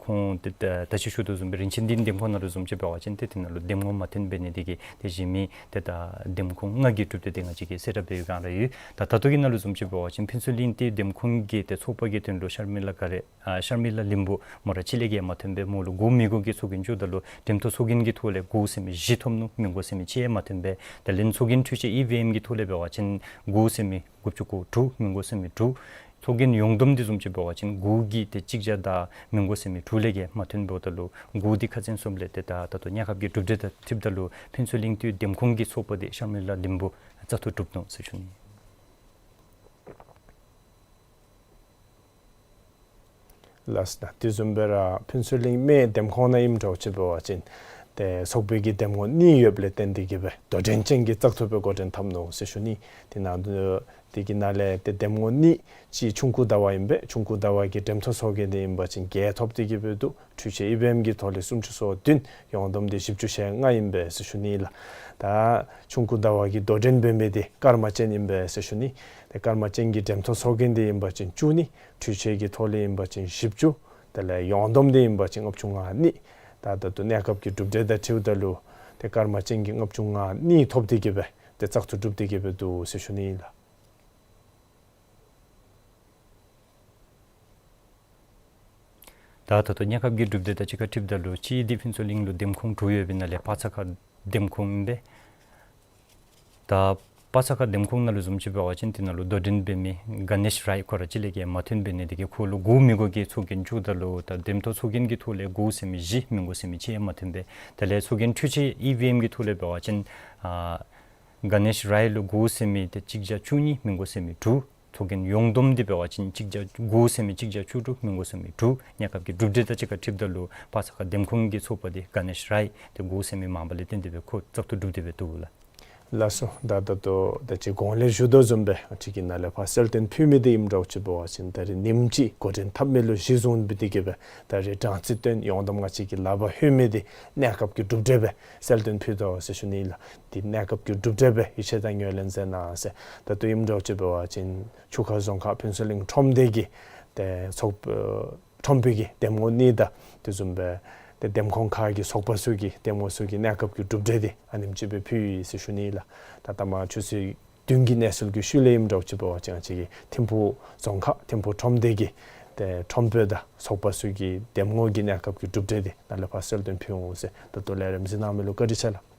ཁོང་ཏེ་ད་ད་ཅི་ཞུ་དོ་བཟུམ་སྦེ་རིན་ཆེན་སྡིངས་འདེམས་ཁོངས་ནང་ལུ་བཟུམ་ཅིག་འབད་བ་ཅིན་ཏེ་དེ་ནང་ལུ་འདེམས་ངོ་མ་ཐོན་པའི་ནི་དེ་གིས་ཏེ་གཞན་མི་ཏེ་ད་འདེམས་ཁོངས་ལྔ་གི་གྲུབ་འབྲས་དེ་ང་བཅས་ཀྱིས་གསལ་བསྒྲགས་འབད་བའི་སྒང་ར་ཡོད། ད་ད་ལྟོ་གི་ནང་ལུ་བཟུམ་ཅིག་འབད་བ་ཅིན་ཕུན་ཚོགས་གླིང་ཏེ་འདེམས་ཁོངས་ཀྱི་ཏེ་ཚོགས་པ་གི་དོན་ལུ་ཤར་མི་ལ་ག་རེ་ཨ་ཤར་མི་ལ་གླིང་བུ་མོ་ར་ཅིག་ལས་ག་མ་ཐོན་པས། མོ་ལུ་གོ་མི་གོ་གི་ཚོགས་རྒྱན་བཙུགས་ད་ལུ་འགྲེམས་སྟོན་ཚོགས་རྒྱན་གྱི་ཐོག་ལས་གོ་ཟེར་མི་བཞི་ཐོབ་ནུག། མི་གོ་ཟེར་མི་གཅིག་ཡང་མ་ཐོན་པས། དེ་ལས་ཚོགས་རྒྱན་འཕྲུལ་ཆས་ཨི་ཝི་ཨེམ་གྱི་ཐོག་ལས་འབད་བ་ཅིན་གོ་ཟེར་མི་དགུ་བཅུ་གོ་དྲུག། མི་གོ་ཟེར་མི་དྲུག། ཚོགས་རྒྱན་ཡོངས་བསྡོམས་འདི་བཟུམ་ཅིག་འབད་བ་ཅིན་གོ་གི་ཏེ་གཅིག་བརྒྱ་དང་མི་གོ་ཟེར་མི་དྲུག་ལས་ག་མ་ཐོན་འབདཝ་ད་ལུ་གོ་འདི་ཁ་ཚན་གསུམ་ལས་ཏེ་ད་ད་ལྟོ་གནས་སྐབས་ཀྱི་གྲུབ་འབྲས་དང་འཁྲིལཝ་ད་ལུ་ཕུན་ཚོགས་གླིང་ཏེ་འདེམས་ཁོངས་ཀྱི་ཚོགས་པ་འདི་ཤར་མི་ལ་གླིང་བུ་བཙག་འཐུ་གྲུབ་ནུག་ཟེར་ཞུ་ནི། ལགས་སོ། དེ་བཟུམ་སྦེ་ར་ཕུན་ཚོགས་གླིང་སྨད་འདེམས་ཁོངས་ནང་ཨིནམ་འདྲཝ་ཅིག་འབད་བ་ཅིན་ཏེ་ཚོགས་པའི་གི་འདེམས་ངོ་གཉིས་ཡོདཔ་ལས་བརྟེན་ཏེ་གི་སྦེ་དོ་འགྲན་ཅན་གྱི་བཙག་འཐུ་སྦེ་འགོ་འདྲེན་འཐབ་ནུག་ཟེར་ཞུ་ནི། དེ་ནང་དུ་དེ་གི་ནང་ལས་ཏེ་འདེམས་ངོ་གཉིས་གཅིག་ཆུང་ཀུ་ཟླ་བ་ཨིན་པས། ཆུང་ཀུ་ཟླ་བ་གི་འགྲེམས་སྟོན་ཚོགས་རྒྱན་འདི་ཨིན་པ་ཅིན་བརྒྱད་ཐོབ་སྟེ་གི་སྦེ་འདུག། འཕྲུལ་ཆས་ཨི་ཝི་ཨེམ་གྱི་ཐོག་ལས་སུམ་ཅུ་སོ་བདུན། ཡོངས་བསྡོམས་འདི་བཞི་བཅུ་ཞེ་ལྔ་ཨིན་པས་ཟེར་ཞུ་ནི་ལགས། ད་ཆུང་ཀུ་ཟླ་བ་གི་དོ་འགྲན་འབད་མི་འདི་ཀརྨ་ཅན་ཨིན་པས་ཟེར་ཞུ་ནི། ཏེ་ཀརྨ་ཅན་གྱི་འགྲེམས་སྟོན་ཚོགས་རྒྱན་འདི་ཨིན་པ་ཅིན་བཅུ་གཉིས། འཕྲུལ་ཆས་ཀྱི་ཐོག་ལས་ཨིན་པ་ཅིན་བཞི་བཅུ། དེ་ལས་ཡོངས་བསྡོམས་འདི་ཨིན་པ་ཅིན་ལྔ་བཅུ་ང་གཉིས། ད་ད་ལྟོ་གནས་སྐབས་ཀྱི་གྲུབ་འབྲས་དང་འཁྲིལཝ་ད་ལུ་ཏེ་ཀརྨ་ཅན་གྱིས་ལྔ་བཅུ་ང་གཉིས་ཐོབ་སྟེ་གི་སྦེ་ཏེ་བཙག་འཐུ་གྲུབ་སྟེ་གི་སྦེ་འདུག་ཟེར་ཞུ་ནི་ཨིན་ལགས། ད་ད་ལྟོ་གནས་སྐབས་ཀྱི་གྲུབ་འབྲས་དང་གཅིག་ཁར་འཁྲིལཝ་ད་ལུ་གཅིག་འདི་ཕུན་ཚོགས་གླིང་ལུ་འདེམས་ཁོངས་དྲུག་ཡོད་པའི་ནང་ལས་པ་ཚ་ཁ་འདེམས་ཁོངས་ཨིན་པས། ད་པ་ཚ་ཁ་འདེམས་ཁོངས་ནང་ལུ་བཟུམ་ཅིག་འབད་བ་ཅིན་དེ་ནང་ལུ་དོ་འགྲན་འབད་མི་ག་ནེཤ་རའི་ཁོ་ར་གཅིག་ལས་ག་མ་ཐོན་པའི་ནི་དེ་གིས་ཁོ་ལུ་གོ་མི་གོ་གི་ཚོགས་རྒྱན་བཙུགས་ད་ལུ་ད་འགྲེམས་སྟོན་ཚོགས་རྒྱན་གྱི་ཐོག་ལས་གོ་ཟེར་མི་བཞི། མི་གོ་ཟེར་མི་གཅིག་ཡང་མ་ཐོན་པས། དེ་ལས་ཚོགས་རྒྱན་འཕྲུལ་ཆས་ཨི་ཝི་ཨེམ་གྱི་ཐོག་ལས་འབད་བ་ཅིན་ཨ་ག་ནེཤ་རའི་ལུ་གོ་ཟེར་མི་ཏེ་གཅིག་བརྒྱ་བཅུ་གཉིས། མི་གོ་ཟེར་མི་དྲུག། ཚོགས་རྒྱན་ཡོངས་བསྡོམས་འདི་འབད་བ་ཅིན་གཅིག་བརྒྱ་གོ་ཟེར་མི་གཅིག་བརྒྱ་བཅུ་དྲུག། མི་གོ་ཟེར་མི་དྲུག། གནས་སྐབས་ཀྱི་གྲུབ་འབྲས་དང་གཅིག་ཁར་འཁྲིལཝ་ད་ལུ་པ་ཚ་ཁ་འདེམས་ཁོངས་ཀྱི་ཚོགས་པ་འདི་ག་ནེཤ་རའི་ཏེ་གོ་ཟེར་མི་མངམ་ལས་བརྟེན་ཏེ་སྦེ་ཁོ་བཙག་འཐུ་གྲུབ་སྟེ་སྦེ་འདུག་ལགས། ལགས་སོ། ད་ད་ལྟོ་ད་ཅི་གོང་ལས་ཞུ་དོ་བཟུམ་སྦེ་ང་བཅས་ཀྱི་ནཱ་ལས་ཕར་གསལ་སྟོན་ཕུལ་མི་འདི་ཨིནམ་འདྲཝ་ཅིག་འབད་བ་ཅིན་ད་རེས་ཉིནམ་གཅིག་འགོ་འདྲེན་འཐབ་མི་ལུ་གཞི་བཟུང་འབད་དེ་གི་སྦེ་ད་རེས་གྲངས་ཚད་བཏོན་ཡོངས་བསྡོམས་ང་བཅས་ཀྱི་ལག་པར་ལྷོད་མི་འདི་གནས་སྐབས་ཀྱི་གྲུབ་འབྲས་སྦེ་གསལ་སྟོན་ཕུལ་དོ་ཟེར་ཞུ་ནི་ལགས། འདི་གནས་སྐབས་ཀྱི་གྲུབ་འབྲས་སྦེ་ཡིད་ཆེས་དང་ངོས་ལེན་མཛད་གནང་ཟེར། ད་ལྟོ་ཨིནམ་འདྲཝ་ཅིག་འབད་བ་ཅིན་ཆུ་ཁ་རྫོང་ཁག་ཕུན་ཚོགས་གླིང་ཁྲོམ་སྡེ་གི་ཏེ་ཚོགས་ཁྲོམ་དཔོན་གྱི་འདེམས་ངོ་གཉིས་དང་དེ་བཟུམ་སྦེ་ཏེ་འདེམས་ཁོངས་ཁག་གི་ཚོགས་པ་ཚུ་གི་འདེམས་ངོ་ཚུ་གི་གནས་སྐབས་ཀྱི་གྲུབ་འབྲས་འདི་ཨ་ནེམ་ཅིག་སྦེ་ཕུལ་ཡི་ཟེར་ཞུ་ནི་ལགས། ད་ལྟ་མ་ཆུ་ཚོད་བདུན་གྱི་གནས་ཚུལ་གྱི་ཤུལ་ལས་ཨིནམ་འདྲཝ་ཅིག་འབད་བ་ཅིན་ང་བཅས་ཀྱི་ཐིམ་ཕུག་རྫོང་ཁག་ཐིམ་ཕུག་ཁྲོམ་སྡེ་གི་ཏེ་ཁྲོམ་དཔོན་དང་ཚོགས་པ་ཚུ་གི་འདེམས་ངོ་གི་གནས་སྐབས་ཀྱི་གྲུབ་འབྲས་འདི་ནཱ་ལས་ཕར་གསལ་སྟོན་ཕུལ་འོང་ཟེར། ད་ལྟོ་ལས་རིམ་གཟིགས་གནང་མི་ལུ་བཀའ་དྲིན་ཆེ་ལགས།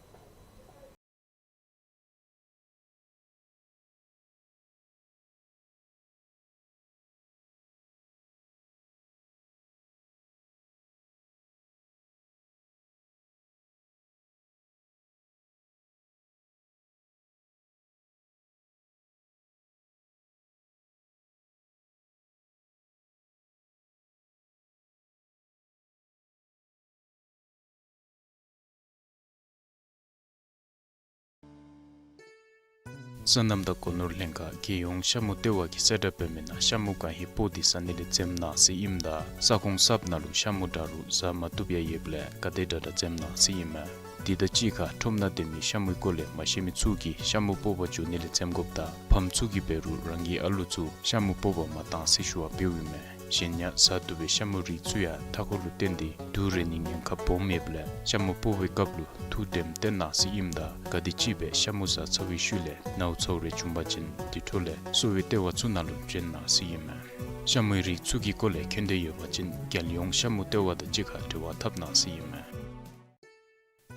སོ་ནམ་དང་སྒོ་ནོར་ལྷན་ཁག་རྒྱལ་ཡོངས་ཤ་མུ་ལྟེ་བ་གིས་གསལ་བསྒྲགས་འབད་མི་ནང་ཤ་མུ་གང་ཧེ་པོ་འདི་ཟ་ནི་ལས་འཛེམ་གནང་ཟེར་ཨིནམ་ད་ས་ཁོངས་གསརཔ་ནང་ལུ་ཤ་མུ་འདྲ་རུང་ཟ་མ་བཏུབ་ཡང་ཡོདཔ་ལས་ག་དེ་དྲག་དྲག་འཛེམ་གནང་ཟེར་ཨིན་མས། དེ་དང་གཅིག་ཁར་ཁྲོམ་ནང་སྡོད་མི་ཤ་མུའི་སྐོར་ལས་མ་ཤེས་མི་ཚུ་གིས་ཤ་མུ་སྤོག་པར་འགྱོ་ནི་ལས་འཛེམ་དགོཔ་དང་ཕམ་ཚུ་གིས་འབད་རུང་རང་གི་ཨ་ལུ་ཚུ་ཤ་མུ་སྤོག་པར་མ་གཏང་ཟེར་ཞུ་བ་འབདཝ་ཨིན་མས། གཞན་ཡང་བཟའ་བཏུབ་པའི་ཤ་མུ་རིགས་ཚུ་ཡང་མཐའ་འཁོར་ལུ་བརྟེན་ཏེ་དུག་རེག་ནིའི་ཉེན་ཁ་སྦོམ་ཡོདཔ་ལས་ཤ་མུ་སྤོག་པའི་སྐབས་ལུ་ཐུགས་དྲནམ་བཏོན་གནང་ཟེར་ཨིནམ་ད་ག་དེམ་ཅིག་སྦེ་ཤ་མུ་བཟའ་ཚར་བའི་ཤུལ་ལས་ནཝ་ཚཝ་རེ་བྱུང་པ་ཅིན་དེ་འཕྲོ་ལས་གསོ་བའི་ལྟེ་བ་ཚུ་ནང་ལུ་བྱོན་གནང་ཟེར་ཨིན་མས། ཤ་མུའི་རིགས་ཚུ་གི་སྐོར་ལས་མཁྱེན་འདོད་ཡོད་པ་ཅིན་རྒྱལ་ཡོངས་ཤ་མུ་ལྟེ་བ་དང་གཅིག་ཁར་འབྲེལ་བ་འཐབ་གནང་ཟེར་ཨིན་མས།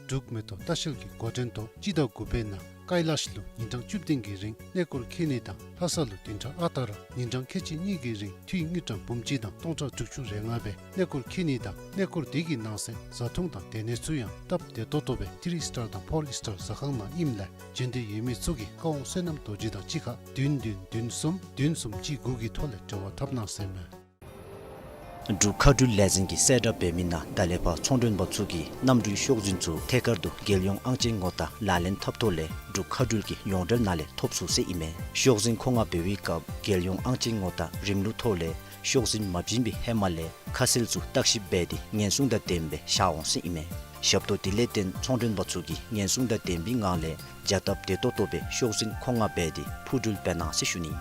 འབྲུག་མེ་ཏོག་ལྟ་བཤལ་གྱི་འགོ་འདྲེན་ཐོག་སྤྱི་ཟླ་དགུ་པའི་ནང་ཀ་ལཱཤ་ལུ་ཉིན་གྲངས་བཅུ་བདུན་གྱི་རིང་གནས་སྐོར་འཁྱིད་ནི་དང་ལྷ་ས་ལུ་བདུན་ཕྲག་ཨ་རྟག་ར་ཉིན་གྲངས་ཁལ་གཅིག་གཉིས་ཀྱི་རིང་འཐུས་དངུལ་ཀྲམ་འབུམ་གཅིག་དང་སྟོང་ཕྲག་དྲུག་ཅུ་རེ་ལྔ་སྦེ་གནས་སྐོར་འཁྱིད་ནི་དང་གནས་སྐོར་དེ་གི་ནང་གསེས་བཟའ་འཐུང་དང་སྡོད་གནས་ཚུ་ཡང་སྟབས་བདེ་ཏོག་ཏོ་སྦེ་ཐི་རི་སི་ཊར་དང་ཕོར་སི་ཊར་ཟ་ཁང་ནང་ཨིནམ་ལས་བྱོན་འདོད་ཡོད་མི་ཚུ་གིས་ཀ་ཝང་བསོད་ནམས་རྡོ་རྗེ་དང་གཅིག་ཁར་བདུན་བདུན་བདུན་གསུམ་བདུན་གསུམ་གཅིག་དགུ་གི་ཐོག་ལས་འབྲེལ་བ་འཐབ་གནང་ཟེར་མས། འབྲུག་མཁའ་འགྲུལ་ལས་འཛིན་གྱིས་གསལ་བསྒྲགས་འབད་མི་ནང་ད་ལས་ཕར་ཚོང་མགྲོན་པ་ཚུ་གིས་གནམ་གྲུའི་ཤོག་འཛིན་ཚུ་ཐད་ཀར་དུ་རྒྱལ་ཡོངས་ཨང་ཅན་ངོ་རྟགས་ལག་ལེན་འཐབ་ཐོག་ལས་འབྲུག་མཁའ་འགྲུལ་གྱི་ཡོངས་འབྲེལ་ནང་ལས་ཐོབ་ཚུགས་ཟེར་ཨིན་མས། ཤོག་འཛིན་མཁོ་མངགས་འབད་བའི་སྐབས་རྒྱལ་ཡོངས་ཨང་ཅན་ངོ་རྟགས་རིམ་ལུགས་ཐོག་ལས་ཤོག་འཛིན་མ་བྱིན་པའི་ཧེ་མ་ལས་ཁ་གསལ་ཚུ་བརྟག་ཞིབ་འབད་དེ་ཉེན་སྲུང་དང་ལྡནམ་སྦེ་བཞག་འོང་ཟེར་ཨིན་མས། ཞབས་ཏོག་དེ་ལས་བརྟེན་ཚོང་མགྲོན་པ་ཚུ་གིས་ཉེན་སྲུང་དང་ལྡན་པའི་ངང་ལས་བྱ་སྟབས་བདེ་ཏོག་ཏོ་སྦེ་ཤོག་འཛིན་མཁོ་མངགས་འབད་དེ་འཕུར་འགྲུལ་འབད་གནང་ཟེར་ཞུ་ནི།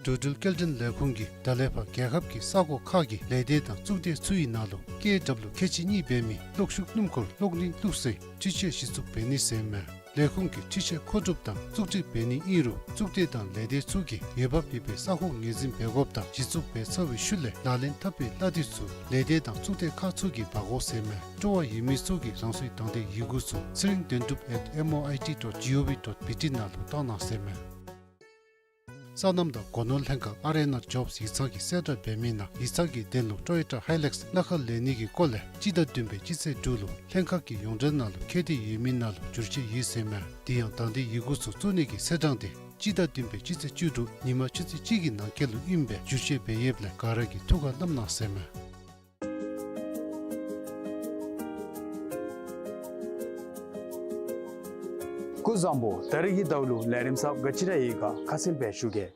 འགྲོ་འགྲུལ་སྐྱེལ་འདྲེན་ལས་ཁུངས་ཀྱིས་ད་ལས་ཕར་རྒྱལ་ཁབ་ཀྱི་ས་གོ་ཁག་གི་ལས་སྡེ་དང་གཙུག་སྡེ་ཚུ་ཡི་ནང་ལུ་སྐྱེས་གྲབས་ལུ་ཁལ་གཅིག་གཉིས་འབད་མི་གློག་ཤུགས་སྣུམ་འཁོར་གློག་རིན་བླུགས་སའི་འཕྲུལ་ཆས་གཞི་བཙུགས་འབད་ནི་ཟེར་མས། ལས་ཁུངས་ཀྱིས་འཕྲུལ་ཆས་མཁོ་སྒྲུབ་དང་བཙུགས་སྒྲིག་འབད་ནི་ཨིན་རུང་གཙུག་སྡེ་དང་ལས་སྡེ་ཚུ་གིས་འོས་འབབ་ཡོད་པའི་ས་ཁོངས་ངོས་འཛིན་འབད་དགོཔ་དང་གཞི་བཙུགས་འབད་ཚར་བའི་ཤུལ་ལས་ལག་ལེན་འཐབ་པའི་གླ་དེ་ཚུ་ལས་སྡེ་དང་གཙུག་སྡེ་ཁག་ཚུ་གིས་འབག་དགོ་ཟེར་མས། སྤྲོ་བ་ཡོད་མི་ཚུ་གིས་རང་སོའི་དང་འདོད་ཡི་གུ་ཚུ་ཚེ་རིང་དོན་གྲུབ་at M O I T dot G O V dot B T ནང་ལུ་གཏང་གནང་ཟེར་མས། སོ་ནམ་དང་སྒོ་ནོར་ལྷན་ཁག་ཨར་ཨེན་ཨར་ཇོབསི་ཡིག་ཚང་གིས་གསལ་བསྒྲགས་འབད་མི་ནང་ཡིག་ཚང་གི་དོན་ལུ་ཊོ་ཡོ་ཊ་ཧའི་ལེགསི་གླ་ཁར་ལེན་ནི་གི་སྐོར་ལས་སྤྱི་ཟླ་བདུན་པའི་སྤྱི་ཚེས་དྲུག་ལུ་ལྷན་ཁག་གི་ཡོངས་འབྲེལ་ནང་ལུ་འཁོད་དེ་ཡོད་མི་ནང་ལུ་བསྒྱུར་བཅོས་ཡོད་ཟེར་མས། དེ་ཡང་དང་འདོད་ཡི་གུ་ཚུ་བཙུགས་ནི་གི་ཚེས་གྲངས་དེ་སྤྱི་ཟླ་བདུན་པའི་སྤྱི་ཚེས་བཅུ་དྲུག་ཉིན་མ་ཆུ་ཚོད་གཅིག་གི་ནང་འཁོད་ལུ་ཨིནམ་སྦེ་བསྒྱུར་བཅོས་འབད་ཡོདཔ་ལས་ག་ར་གིས་ཐུགས་ཁར་བསྣམ་གནང་ཟེར་མས། སྐུ་གཟུགས་བཟང་པོ། ད་རིས་ཀྱི་ཟླཝ་ལུ་ལས་རིམ་གསརཔ་ག་ཅི་ར་ཡོད་ག་ཁ་གསལ་སྦེ་ཞུ་གེ།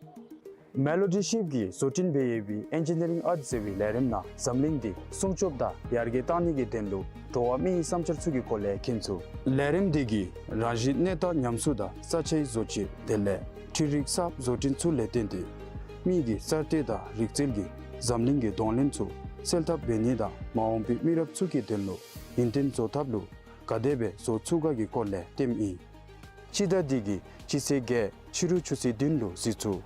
མེ་ལོ་ཌི་ཤིབ་ཀྱིས་བཟོ་སྐྲུན་འབད་ཡོད་པའི་ཨེན་ཇི་ནི་རིང་ཨརཊ་ཟེར་བའི་ལས་རིམ་ནང་འཛམ་གླིང་འདི་སྲུང་སྐྱོབ་དང་ཡར་རྒྱས་གཏང་ནི་གི་དོན་ལུ་འགྲོ་བ་མི་ཡི་བསམ་འཆར་ཚུ་གི་སྐོར་ལས་མཁྱེན་ཚུགས། ལས་རིམ་འདི་གིས་རང་བཞིན་གནས་སྟངས་ཉམས་གསོ་དང་ས་ཆའི་བཟོ་བཅོས་དེ་ལས་འཕྲུལ་རིག་གསརཔ་བཟོ་སྐྲུན་ཚུ་ལས་བརྟེན་ཏེ་མི་གི་གསར་གཏོད་དང་རིག་རྩལ་གྱིས་འཛམ་གླིང་གི་གདོང་ལེན་ཚུ་སེལ་ཐབས་འབད་ནི་དང་མ་འོངས་པའི་མི་རབས་ཚུ་གི་དོན་ལུ་ཡུན་བརྟན་བཟོ་ཐབས་ལུ་ག་དེ་སྦེ་བཟོ་ཚུགས་ག་གི་སྐོར་ལས་སྟོནམ་ཨིན། སྤྱི་ཟླ་འདི་གི་སྤྱི་ཚེས་བརྒྱད་ཕྱི་རུ་ཆུ་ཚོད་བདུན་ལུ་གཟིགས་ཚུགས།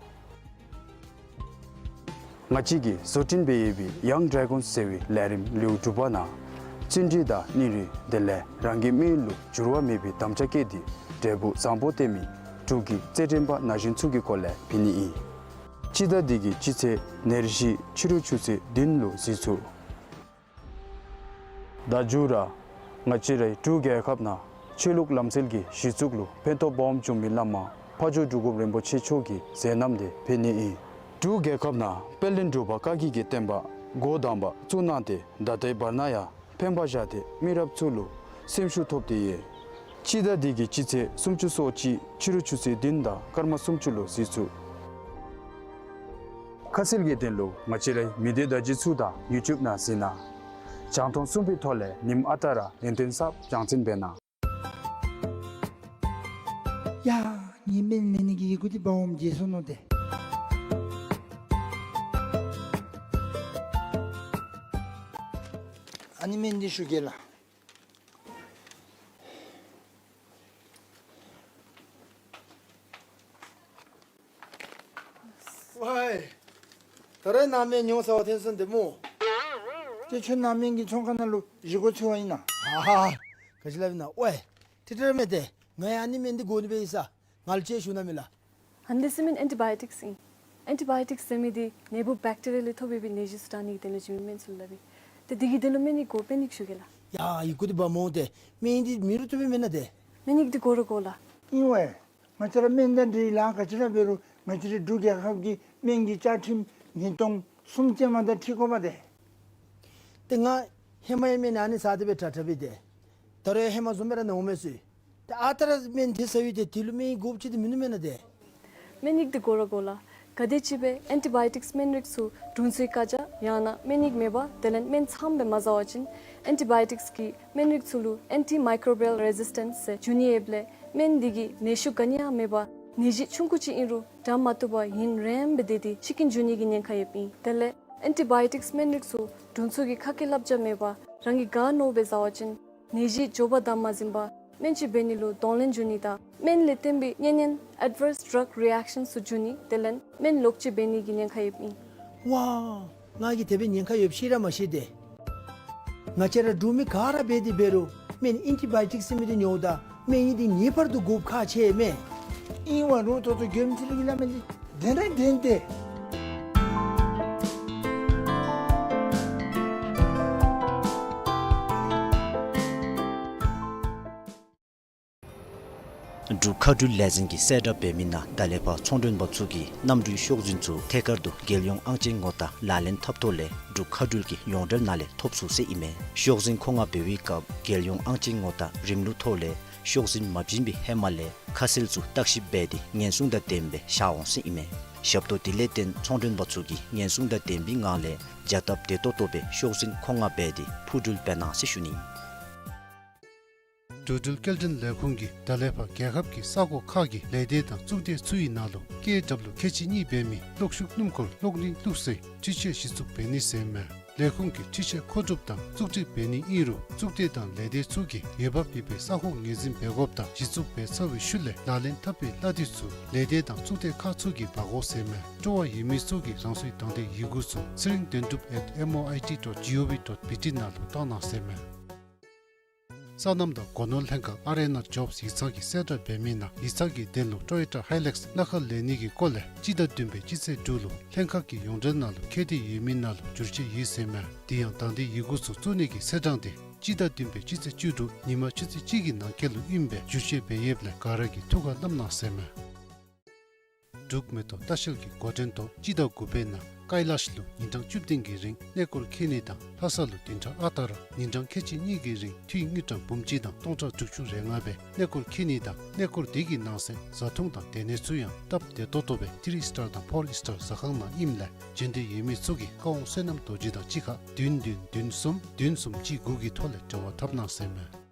ང་བཅས་ཀྱིས་བཟོ་སྐྲུན་འབད་ཡོད་པའི་ཡང་ཌ་རེ་གཱོན་ཟེར་བའི་ལས་རིམ་ལེའུ་དྲུག་པ་ནང་བརྩོན་འགྲུས་དང་སྙིང་རུས་དེ་ལས་རང་གི་དམིགས་ཡུལ་ལུ་འགྱུར་བ་མེད་པའི་དམ་བཅའ་བསྐྱེད་དེ་འབྲས་བུ་བཟང་པོ་སྟོན་མི་འབྲུག་གི་རྩེད་འགྲན་པ་ན་གཞོན་ཚུ་གི་སྐོར་ལས་འབད་ནི་ཨིན། སྤྱི་ཟླ་འདི་གི་སྤྱི་ཚེས་ཉེར་བཞི་ཕྱི་རུ་ཆུ་ཚོད་བདུན་ལུ་གཟིགས་ཚུགས། ད་མཇུག་ར་ང་བཅས་རའི་འབྲུག་རྒྱལ་ཁབ་ནང་ཆོས་ལུགས་ལམ་སྲོལ་གྱི་གཞི་བཙུགས་ལུ་ཕན་ཐོགས་སྦོམ་བྱུང་མི་བླ་མ་ཕ་ཇོ་འབྲུག་སྒོམ་རིན་པོ་ཆེ་མཆོག་གི་མཛད་རྣམ་དེ་འབད་ནི་ཨིན། འབྲུག་རྒྱལ་ཁབ་ནང་དཔལ་ལྡན་འབྲུག་པ་བཀའ་བརྒྱུད་ཀྱི་བསྟན་པ་འགོ་དང་པ་བཙུགས་གནང་སྟེ་ད་ལྟའི་བར་ན་ཡང་ཕན་པ་བཞག་སྟེ་མི་རབས་ཚུ་ལུ་སེམས་ཤུགས་ཐོབ་སྟེ་ཡོད། སྤྱི་ཟླ་འདི་གི་སྤྱི་ཚེས་སུམ་ཅུ་སོ་གཅིག་ཕྱི་རུ་ཆུ་ཚོད་བདུན་དང་སྐར་མ་སུམ་ཅུ་ལུ་གཟིགས་ཚུགས། ཁ་གསལ་གྱི་དོན་ལུ་ང་བཅས་རའི་མི་སྡེ་བརྡ་བརྒྱུད་ཚུ་དང་ཡུ་ཊུབ་ནང་གཟིགས་གནང་། རྒྱང་མཐོང་གསུམ་པའི་ཐོག་ལས་ཉིནམ་ཨ་རྟག་ར་ལན་སྟོན་གསརཔ་རྒྱང་སྲིང་འབད་གནང་། ཡ་ངེའི་སྨན་ལེན་ནི་གི་ཡི་གུ་འདི་འབག་འོངམ་བརྗེད་སོ་ནུག་ཏེ། ཨ་ནི་སྨན་འདི་ཞུ་གེ་ལགས། ཝའི། ད་རེས་ནཱ་སྨན་ཉོ་ས་བ་ཐོན་སོང་ཏེ་སྨོ། ཏེ་ཁྱོད་ནཱ་སྨན་གྱི་ཚོང་ཁང་ནང་ལུ་བཞེས་སྒོ་འཚོལ་བ་ཨིན་ན། ཧ་ཧ། ག་ཅི་སླབ་ཨིན་ན། ཝའི། ཏེ་ཏེ་ར་མེན་ཏེ། ང་ཡང་ཨ་ནི་སྨན་འདི་དགོ་ནི་སྦེ་ཡོད་ས། ང་ལུ་ཅིག་ཞུ་གནང་མས་ལགས། ཨ་ནི་འདི་ཚུ་སྨན་ཨེན་ཊི་བཱ་ཡོ་ཊིཀསི་ཨིན། ཨེན་ཊི་བཱ་ཡོ་ཊིཀསི་ཟེར་མི་འདི་ནད་འབུཔ་བེཀ་ཊི་རི་ཡ་ལས་ཐོབ་པའི་ནད་གཞི་ཚུ་དྲག་ནི་གི་དོན་ལུ་བྱིན་མི་སྨན་ཚུ་ལུ་སླབ་ཨིན། ཏེ་འདི་གི་དོན་ལུ་སྨན་ནི་དགོ་པས་ནི་ཞུ་གེ་ལགས། ཡ་ཡི་གུ་འདི་འབག་འོང་ཏེ། སྨན་འདི་མེད་རུང་བཏུབ་པས་མེན་ན་ཏེ། སྨན་ཡིག་འདི་དགོ་ར་དགོ་ལགས། ཨིན་ཝའི། ང་བཅས་ར་སྨན་དང་འབྲེལ་ལཱ་ག་ཅི་ར་འབད་རུང་ང་བཅས་རའི་འབྲུག་རྒྱལ་ཁབ་ཀྱི་སྨན་གྱི་བཅའ་ཁྲིམས་ཉིས་སྟོང་གསུམ་ཅན་མ་དང་འཁྲིལ་དགོ་པས་ཏེ། ཏེ་ང་ཧེ་མ་ཡང་སྨན་ཨ་ནི་ཟ་སྟེ་སྦེ་དྲག་དྲག་སྦེ་ཏེ། ད་རུང་ཡང་ཧེ་མ་བཟུམ་སྦེ་ར་ནཝ་མས་ཟེར། ཏེ་ཨ་རྟག་ར་སྨན་དེ་ཟ་ཡི་ཏེ་དེ་ལུ་སྨན་ཡིག་དགོཔ་ཅིག་ཏེ་མིན་ནུག་མེན་ན་ཏེ། སྨན་ཡིག་འདི་དགོ་ར་དགོ་ལགས། ག་དེམ་ཅིག་སྦེ་ཨེན་ཊི་བའི་ཡོ་ཊིཀསི་སྨན་རིགས་ཚུ་དྲུང་འཚོའི་བཀའ་རྒྱ་ཡང་ན་སྨན་ཡིག་མེད་པར་དེ་ལས་སྨན་ཚངམ་སྦེ་མ་བཟའ་བ་ཅིན་ཨེན་ཊི་བའི་ཡོ་ཊིཀསི་གི་སྨན་རིགས་ཚུ་ལུ་ཨེན་ཊི་མའི་ཀོརོ་བི་ཡལ་རེ་ཟིས་ཊེནསི་ཟེར་འབྱུང་ནི་ཡོདཔ་ལས་སྨན་འདི་གིས་ནད་གཞི་ག་ནི་ཡང་མེད་པར་ནད་གཞི་ཆུང་ཀུ་ཅིག་ཨིན་རུང་དྲག་མ་བཏུབ་པར་ཡུན་རིངམོ་སྦེ་སྡོད་དེ་ཤི་རྐྱེན་འབྱུང་ནི་གི་ཉེན་ཁ་ཡོདཔ་ཨིན། དེ་ལས་ཨེན་ཊི་བའི་ཡོ་ཊིཀསི་སྨན་རིགས་ཚུ་དྲུང་འཚོ་གི་ཁ་སྐད་བསླབ་བྱ་མེད་པར་རང་གིས་ག་མནོཝ་སྦེ་བཟའ་བ་ཅིན་ནད་གཞི་མགྱོགས་པ་དང་མ་ཟིན་པར་སྨན་བཅོས་འབད་ནི་ལུ་གདོང་ལེན་འབྱུང་ནི་དང་སྨན་ལས་བརྟེན་པའི་གཉན་ཉེན་ཨེཌ་བརསི་ཌྲག་རི་ཨེཀ་ཤཱནསི་ཚུ་འབྱུང་ནི་དེ་ལས་སྨན་ལོག་སྤྱོད་འབད་ནི་གི་ཉེན་ཁ་ཡོདཔ་ཨིན། ཝའོ། ང་གིས་དེ་སྦེ་ཉེན་ཁ་ཡོདཔ་ཤེས་ར་མ་ཤེས་ཏེ། ང་བཅས་ར་འབྲུག་མི་ག་ར་འབད་དེ་འབད་རུང་སྨན་ཨེན་ཊི་བའི་ཡོ་ཊིཀསི་ཟེར་མི་འདི་ཉོཝ་ད་སྨན་ཡིག་འདི་ངེས་པར་དུ་དགོཔ་ཁག་ཆེ་མས། ཨིན་བ་རུང་ད་ལྟོ་མགྱོནམ་ཅིག་ལུ་གི་སླབ་མི་འདི་བདེན་ར་བདེན་ཏེ། འབྲུག་མཁའ་འགྲུལ་ལས་འཛིན་གྱིས་གསལ་བསྒྲགས་འབད་མི་ནང་ད་ལས་ཕར་ཚོང་མགྲོན་པ་ཚུ་གིས་གནམ་གྲུའི་ཤོག་འཛིན་ཚུ་ཐད་ཀར་དུ་རྒྱལ་ཡོངས་ཨང་ཅན་ངོ་རྟགས་ལག་ལེན་འཐབ་ཐོག་ལས་འབྲུག་མཁའ་འགྲུལ་གྱི་ཡོངས་འབྲེལ་ནང་ལས་ཐོབ་ཚུགས་ཟེར་ཨིན་མས། ཤོག་འཛིན་མཁོ་མངགས་འབད་བའི་སྐབས་རྒྱལ་ཡོངས་ཨང་ཅན་ངོ་རྟགས་རིམ་ལུགས་ཐོག་ལས་ཤོག་འཛིན་མ་བྱིན་པའི་ཧེ་མ་ལས་ཁ་གསལ་ཚུ་བརྟག་ཞིབ་འབད་དེ་ཉེན་སྲུང་དང་ལྡནམ་སྦེ་བཞག་འོང་ཟེར་ཨིན་མས། ཞབས་ཏོག་དེ་ལས་བརྟེན་ཚོང་མགྲོན་པ་ཚུ་གིས་ཉེན་སྲུང་དང་ལྡན་པའི་ངང་ལས་བྱ་སྟབས་བདེ་ཏོག་ཏོ་སྦེ་ཤོག་འཛིན་མཁོ་མངགས་འབད་དེ་འཕུར་འགྲུལ་འབད་གནང་ཟེར་ཞུ་ནི། འགྲོ་འགྲུལ་སྐྱེལ་འདྲེན་ལས་ཁུངས་ཀྱིས་ད་ལས་ཕར་རྒྱལ་ཁབ་ཀྱི་ས་གོ་ཁག་གི་ལས་སྡེ་དང་གཙུག་སྡེ་ཚུ་ཡི་ནང་ལུ་ཀེ་ཌབ་ལུ་ཁལ་གཅིག་གཉིས་འབད་མི་གློག་ཤུགས་སྣུམ་འཁོར་གློག་བརྙན་བླུགས་སའི་འཕྲུལ་ཆས་གཞི་བཙུགས་འབད་ནི་ཟེར་མས། ལས་ཁུངས་ཀྱིས་འཕྲུལ་ཆས་མཁོ་སྒྲུབ་དང་བཙུགས་སྒྲིག་འབད་ནི་ཨིན་རུང་གཙུག་སྡེ་དང་ལས་སྡེ་ཚུ་གིས་འོས་འབབ་ཡོད་པའི་ས་ཁོངས་ངོས་འཛིན་འབད་དགོཔ་དང་གཞི་བཙུགས་འབད་ཚར་བའི་ཤུལ་ལས་ལག་ལེན་འཐབ་པའི་གླ་དེ་ཚུ་ལས་སྡེ་དང་གཙུག་སྡེ་ཁག་ཚུ་གིས་འབག་དགོ་ཟེར་མས། སྤྲོ་བ་ཡོད་མི་ཚུ་གིས་རང་སོའི་དང་འདོད་ཡི་གུ་ཚུ་ཚེ་རིང་དོན་གྲུབ་at M O I T dot G O V dot B T ནང་ལུ་བཏང་གནང་ཟེར་མས། སོ་ནམ་དང་སྒོ་ནོར་ལྷན་ཁག་ཨར་ཨེན་ཨར་ཇོབསི་ཡིག་ཚང་གིས་གསལ་བསྒྲགས་འབད་མི་ནང་ཡིག་ཚང་གི་དོན་ལུ་ཊོ་ཡོ་ཊ་ཧའི་ལེགསི་སྣ་ཁ་ལེན་ནི་གི་སྐོར་ལས་སྤྱི་ཟླ་བདུན་པའི་སྤྱི་ཚེས་དྲུག་ལུ་ལྷན་ཁག་གི་ཡོངས་འབྲེལ་ནང་ལུ་ཁེ་འདོད་ཡོད་མི་ནང་ལུ་བསྒྱུར་བཅོས་ཡོད་ཟེར་མས། དེ་ཡང་དང་འདོད་ཡི་གུ་ཚུ་བཙུགས་ནི་གི་ཚེས་གྲངས་དེ་སྤྱི་ཟླ་བདུན་པའི་སྤྱི་ཚེས་བཅུ་དྲུག་ཉིན་མ་ཆུ་ཚོད་གཅིག་གི་ནང་འཁོད་ལུ་ཨིནམ་སྦེ་བསྒྱུར་བཅོས་འབད་ཡོདཔ་ལས་ག་ར་གིས་ཐུགས་ཁར་བསྣམ་གནང་ཟེར་མས། འབྲུག་མེ་ཏོག་ལྟ་བཤལ་གྱི་འགོ་འདྲེན་ཐོག་སྤྱི་ཟླ་དགུ་པའི་ནང་ཀའི་ལཱཤ་ལུ་ཉིན་གྲངས་བཅུ་བདུན་གྱི་རིང་གནས་སྐོར་འཁྱིད་ནི་དང་ལྷ་ས་ལུ་བདུན་ཕྲག་ཨ་རྟག་ར་ཉིན་གྲངས་ཁལ་གཅིག་གཉིས་ཀྱི་རིང་འཐུས་དངུལ་ཀྲམ་འབུམ་གཅིག་དང་སྟོང་ཕྲག་དྲུག་ཅུ་རེ་ལྔ་སྦེ་གནས་སྐོར་འཁྱིད་ནི་དང་གནས་སྐོར་དེ་གི་ནང་གསེས་བཟའ་འཐུང་དང་སྡོད་གནས་ཚུ་ཡང་སྟབས་བདེ་ཏོག་ཏོ་སྦེ་ཐི་རི་སི་ཊར་དང་ཕོར་སི་ཊར་ཟ་ཁང་ནང་ཨིནམ་ལས་འབྱོན་འདོད་ཡོད་མི་ཚུ་གིས་བཀའ་དབང་བསོད་ནམས་རྡོ་རྗེ་དང་གཅིག་ཁར་བདུན་བདུན་བདུན་གསུམ་བདུན་གསུམ་གཅིག་དགུ་གི་ཐོག་ལས་འབྲེལ་བ་འཐབ་གནང་ཟེར་མས།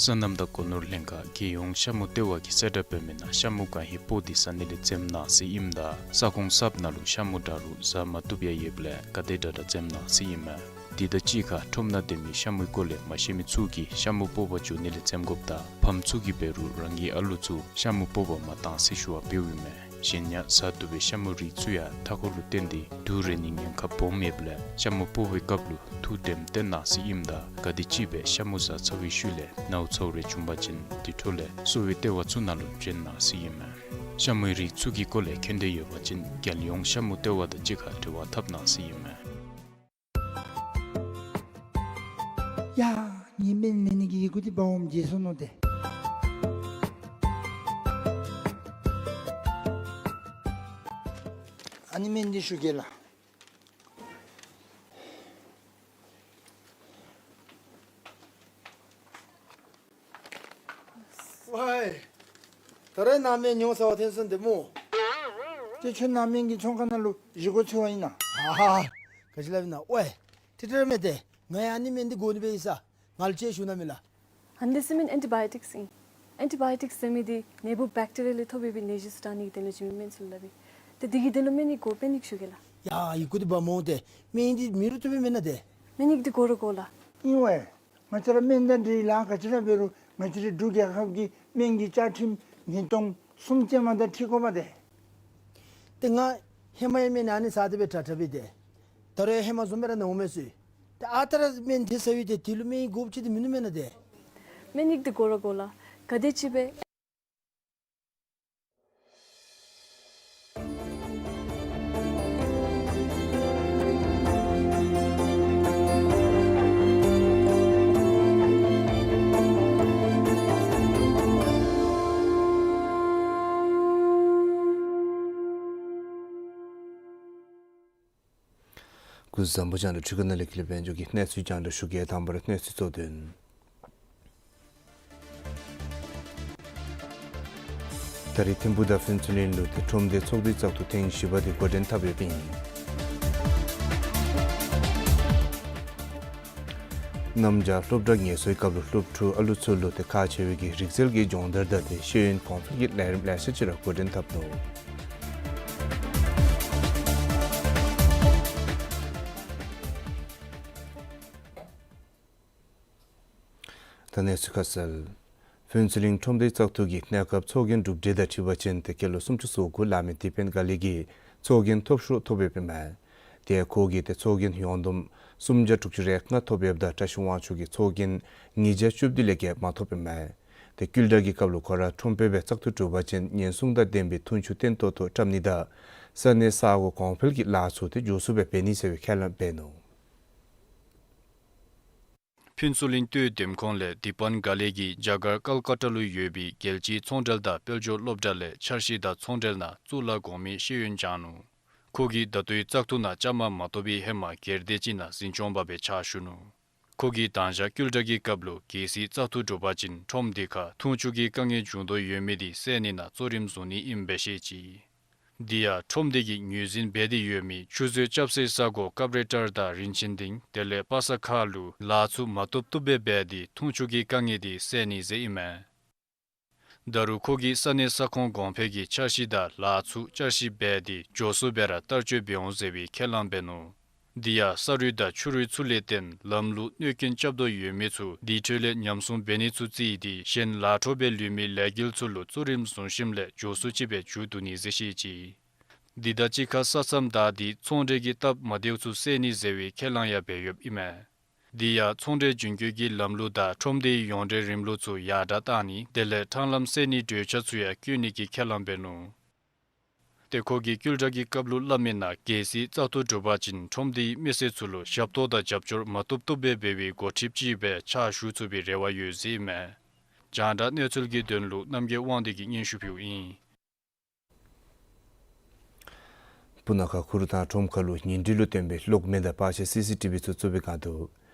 སོ་ནམ་དང་སྒོ་ནོར་ལྷན་ཁག་རྒྱལ་ཡོངས་ཤ་མུ་ལྟེ་བ་གིས་གསལ་བསྒྲགས་འབད་མི་ནང་ཤ་མུ་གང་ཧེ་སྤོག་སྟེ་ཟ་ནི་ལས་འཛེམ་གནང་ཟེར་ཨིནམ་ད་ས་ཁོངས་གསརཔ་ནང་ལུ་ཤ་མུ་འདྲ་རུང་ཟ་མ་བཏུབ་ཡང་ཡོདཔ་ལས་ག་དེ་དྲག་དྲག་འཛེམ་གནང་ཟེར་ཨིན་མས། དེ་དང་གཅིག་ཁར་ཁྲོམ་ནང་སྡོད་མི་ཤ་མུའི་སྐོར་ལས་མ་ཤེས་མི་ཚུ་གིས་ཤ་མུ་སྤོག་པར་འགྱོ་ནི་ལས་འཛེམ་དགོཔ་དང་ཕམ་ཚུ་གིས་འབད་རུང་རང་གི་ཨ་ལུ་ཚུ་ཤ་མུ་སྤོག་པར་མ་གཏང་ཟེར་ཞུ་བ་འབདཝ་ཨིན་མས། གཞན་ཡང་ཟ་བཏུབ་པའི་ཤ་མུ་རིགས་ཚུ་ཡང་མཐའ་འཁོར་ལུ་བརྟེན་ཏེ་དུག་རེག་ནི་ཉེན་ཁ་སྦོམ་ཡོདཔ་ལས་ཤ་མུ་སྤོག་པའི་སྐབས་ལུ་ཐུགས་དྲནམ་བཏོན་གནང་ཟེར་ཨིནམ་ད་ག་དེམ་ཅིག་སྦེ་ཤ་མུ་ཟ་ཚར་བའི་ཤུལ་ལས་ནཝ་ཚཝ་རེ་བྱུང་པ་ཅིན་དེ་འཕྲོ་ལས་གསོ་བའི་ལྟེ་བ་ཚུ་ནང་ལུ་བྱོན་གནང་ཟེར་ཨིན་མས། ཤ་མུའི་རིགས་ཚུ་གི་སྐོར་ལས་མཁྱེན་འདོད་ཡོད་པ་ཅིན་རྒྱལ་ཡོངས་ཤ་མུ་ལྟེ་བ་དང་གཅིག་ཁར་འབྲེལ་བ་འཐབ་གནང་ཟེར་ཨིན་མས། ཡ། ངེའི་སྨན་ལེན་ནི་གི་ཡི་གུ་འདི་འབག་འོངམ་བརྗེད་སོ་ནུག་ཏེ། ཨ་ནི་སྨན་འདི་ཞུ་གེ་ལགས། ཝའི། ད་རེས་ནཱ་སྨན་ཉོ་ཚར་བ་ཐོན་སོང་ཏེ་སྨོ། ཏེ་ཁྱོད་ནཱ་སྨན་གྱི་ཚོང་ཁང་ནང་ལུ་བཞེས་སྒོ་འཚོལ་བར་ཨིན་ན། ཨ་ཧ། ག་ཅི་སླབ་ཨིན་ན། ཝའི། ཏེ་ཏེ་ར་མེན་ཏེ། ང་ཡང་ཨ་ནི་སྨན་འདི་དགོ་ནི་སྦེ་ཡོད་ས། ང་ལུ་ཅིག་ཞུ་གནང་མས་ལགས། ཨ་ནི་འདི་ཟེར་མི་ཨེན་ཊི་བཱ་ཡོ་ཊིཀསི་ཨིན། ཨེན་ཊི་བཱ་ཡོ་ཊིཀསི་ཟེར་མི་འདི་ནད་འབུཔ་བེཀ་ཊི་རི་ཡ་ལས་ཐོབ་པའི་ནད་གཞི་ཚུ་དྲག་ནི་གི་དོན་ལུ་བྱིན་མི་སྨན་ཚུ་ལུ་སླབ་ཨིན། ཏེ་འདི་གི་དོན་ལུ་སྨན་ཡིག་དགོ། སྨན་ཡིག་ཞུ་གེ་ལགས། ཡ་ཡི་གུ་འདི་འབག་འོང་ཏེ། སྨན་ཡིག་འདི་མེད་རུང་བཏུབ་པས་མེན་ན་ཏེ། སྨན་ཡིག་འདི་དགོ་ར་དགོ་ལགས། ཨིན་ཝའི། ང་བཅས་ར་སྨན་དང་འབྲེལ་ལཱ་ག་ཅི་ར་འབད་རུང་ང་བཅས་རའི་འབྲུག་རྒྱལ་ཁབ་ཀྱི་སྨན་གྱི་བཅའ་ཁྲིམས་ཉིས་སྟོང་གསུམ་ཅན་མ་དང་འཁྲིལ་དགོ་པས་ཏེ། ཏེ་ང་ཧེ་མ་ཡང་སྨན་ཨ་ནི་ཟ་སྟེ་སྦེ་དྲག་དྲག་སྦེ་ཏེ། ད་རུང་ཧེ་མ་བཟུམ་སྦེ་ར་ནཝ་མས་ཟེར། ཏེ་ཨ་རྟག་ར་སྨན་དེ་ཟ་བའི་ཏེ་དེ་ལུ་སྨན་ཡིག་དགོཔ་ཅིག་ཏེ་མིན་ནུག་མེན་ན་ཏེ། སྨན་ཡིག་འདི་དགོ་ར་དགོ་ལགས། ག་དེམ་ཅིག་སྦེ། སྐུ་གཟུགས་བཟང་པོ། རྒྱང་བསྒྲགས་འཕྲུལ་ཁང་ནང་ལས་ཀུན་ལེགས་དཔལ་འབྱོར་གྱི་གནས་ཚུལ་རྒྱང་བསྒྲགས་ཞུ་གེ། དང་པ་ར་གནས་ཚུལ་གཙོ་དོན། ད་རིས་ཐིམ་ཕུ་དང་ཕུན་ཚོགས་གླིང་ལུ་ཏེ་ཁྲོམ་སྡེ་ཚོགས་འདུའི་བཙག་འཐུ་ཐེངས་བཞི་པ་དེ་འགོ་འདྲེན་འཐབ་ཡོདཔ་ཨིན། གནམ་བྱཱར་སློབ་གྲྭ་ངལ་གསོའི་སྐབས་ལུ་སློབ་ཕྲུག་ཨ་ལུ་ཚུ་ལུ་ཏེ་ཁག་ཆེ་བའི་གི་རིག་རྩལ་གྱི་སྦྱོང་བརྡར་དང་ཏེ་ཤེས་ཡོན་གོང་འཕེལ་གྱི་ལས་རིམ་ལེ་ཤ་ཅིག་ར་འགོ་འདྲེན་འཐབ་ནུག། ད་གནས་ཚུལ་ཁ་གསལ། ཕུན་ཚོགས་གླིང་ཁྲོམ་སྡེའི་བཙག་འཐུ་གིས་གནས་སྐབས་ཚོགས་རྒྱན་གྲུབ་འབྲས་དང་འཁྲིལ་བ་ཅིན་ཏེ་སྐྱེས་ལོ་སུམ་ཅུ་སོ་དགུ་ལ་མི་ཏི་ཕན་དགའ་ལེགས་ཀྱིས་ཚོགས་རྒྱན་ཐོབ་ཤོར་ཐོབ་ཡོདཔ་ཨིན་མས། ཏེ་ཁོ་གིས་ཏེ་ཚོགས་རྒྱན་ཡོངས་བསྡོམས་སུམ་བརྒྱ་དྲུག་ཅུ་རེ་ལྔ་ཐོབ་ཡོདཔ་ད་བཀྲ་ཤིས་དབང་ཕྱུག་གིས་ཚོགས་རྒྱན་ཉིས་བརྒྱ་བཅུ་བདུན་ལས་བརྒལ་མ་ཐོབ་ཨིན་མས། ཏེ་བསྐུལ་བསྒྲགས་ཀྱི་སྐབས་ལུ་ཁོ་ར་ཁྲོམ་དཔོན་སྦེ་བཙག་འཐུ་གྲུབ་པ་ཅིན་ཉེན་སྲུང་དང་ལྡན་པའི་འཐུང་ཆུ་བརྟན་ཏོག་ཏོ་བཀྲམ་ནི་དང་ས་གནས་ས་སྒོ་གོང་འཕེལ་གྱི་ལཱ་ཚུ་ཏེ་མགྱོགས་སུ་སྦེ་འབད་ནི་ཟེར་བའི་ཁས་བླངས་འབད་ནུག། ཕུན་ཚོགས་གླིང་སྟོད་འདེམས་ཁོངས་ལས་ཏི་ཕན་དགའ་ལེགས་ཀྱིས་རྒྱ་གར་ཀལ་ཀ་ཏ་ལུ་ཡོད་པའི་རྒྱལ་སྤྱིའི་ཚོང་འབྲེལ་དང་དཔལ་འབྱོར་སློབ་གྲྭ་ལས་འཆར་གཞི་དང་ཚོང་འབྲེལ་ནང་གཙུག་ལག་གོང་མའི་ཤེས་ཡོན་སྦྱངས་ནུག། ཁོ་གིས་ད་ལྟོའི་བཙག་འཐུ་ནང་བཅའ་མར་མ་གཏོགས་པའི་ཧེ་མ་སྒེར་སྡེ་ཅིག་ནང་འཛིན་སྐྱོང་པ་སྦེ་ཕྱག་ཞུ་ནུག། ཁོ་གིས་དང་ཞག་བསྐུལ་བསྒྲགས་ཀྱི་སྐབས་ལུ་གལ་སྲིད་བཙག་འཐུ་གྲུབ་པ་ཅིན་ཁྲོམ་སྡེ་ཁར་འཐུང་ཆུ་གི་དཀའ་ངལ་བྱུང་དོ་ཡོད་མི་དེ་སེལ་ནི་ནང་གཙོ་རིམ་བཟུང་ནི་ཨིནམ་སྦེ་བཤད་ཅི། དེ་ཡང་ཁྲོམ་སྡེ་གིས་ངོས་འཛིན་འབད་དེ་ཡོད་མི་ཆུ་མཛོད་རྐྱབ་སའི་ས་གོ་ཀབ་རེ་ཊར་དང་རིན་ཆེན་སྡིངས་དེ་ལས་པ་ས་ཁ་ལུ་ལཱ་ཚུ་མ་བཏུབ་བཏུབ་སྦེ་འབད་དེ་འཐུང་ཆུ་གི་དཀའ་ངལ་དེ་སེལ་ནི་ཟེར་ཨིན་མས། ད་རུང་ཁོ་གིས་ས་གནས་ས་ཁོངས་གོང་འཕེལ་གྱི་འཆར་གཞི་དང་ལཱ་ཚུ་བསྐྱར་ཞིབ་འབད་དེ་མགྱོགས་སུ་སྦེ་ར་བསྟར་སྤྱོད་འབད་འོང་ཟེར་བའི་ཁས་བླངས་འབད་ནུག། དེ་ཡང་ས་རུད་དང་ཆུ་རུད་ཚུ་ལས་བརྟེན་ལམ་ལུ་གནོད་སྐྱོན་རྐྱབ་དོ་ཡོད་མི་ཚུ་དེ་འཕྲོ་ལས་ཉམས་སྲུང་འབད་ནི་ཚུ་བརྩིས་ཏེ་གཞན་ལཱ་འཕྲོ་སྦེ་ལུས་མི་ལས་འགུལ་ཚུ་ལུ་གཙོ་རིམ་བཟུང་ཞིནམ་ལས་མགྱོགས་སུ་ཅིག་སྦེ་མཇུག་བསྡུ་ནི་ཟེར་བཤད་ཅི། དེ་དང་གཅིག་ཁར་ས་མཚམས་བདའ་སྟེ་ཚོང་འབྲེལ་གྱི་སྟབས་མ་བདེཝ་ཚུ་སེལ་ནི་ཟེར་བའི་ཁས་བླངས་ཡང་འབད་ཡོདཔ་ཨིན་མས། དེ་ཡང་ཚོང་འབྲེལ་རྒྱུན་སྐྱོད་ཀྱི་ལམ་ལུགས་དང་ཁྲོམ་སྡེའི་ཡོངས་འབྲེལ་རིམ་ལུགས་ཚུ་ཡར་དྲགས་གཏང་ནི་དེ་ལས་འཕྲང་ལམ་སེལ་ནིའི་གྲོས་འཆར་ཚུ་ཡང་བཀོད་ནི་གི་ཁས་བླངས་འབད་ནུག། ཏེ་ཁོ་གིས་བསྐུལ་བསྒྲགས་ཀྱི་སྐབས་ལུ་སླབ་མི་ནང་གལ་སྲིད་བཙག་འཐུ་གྲུབ་པ་ཅིན་ཁྲོམ་སྡེའི་མི་སེར་ཚུ་ལུ་ཞབས་ཏོག་དང་རྒྱབ་སྐྱོར་མ་བཏུབ་བཏུབ་སྦེ་འབད་བའི་འགོ་ཁྲིདཔ་ཅིག་སྦེ་ཕྱག་ཞུ་ཚུགས་པའི་རེ་བ་ཡོད་ཟེར་ཨིན་མས། རྒྱང་བསྒྲགས་གནས་ཚུལ་གྱི་དོན་ལུ་རྣམ་རྒྱལ་དབང་འདུས་ཀྱིས་སྙན་ཞུ་ཕུལཝ་ཨིན། སྤུ་ན་ཁ་ཁུ་རུ་ཐང་ཁྲོམ་ཁ་ལུ་ཉིན་དྲོད་ལུ་བརྟེན་པའི་གློག་མེ་དང་པར་ཆས་སི་སི་ཊི་བི་ཚུ་བཙུགས་པའི་བསྒང་འདུག།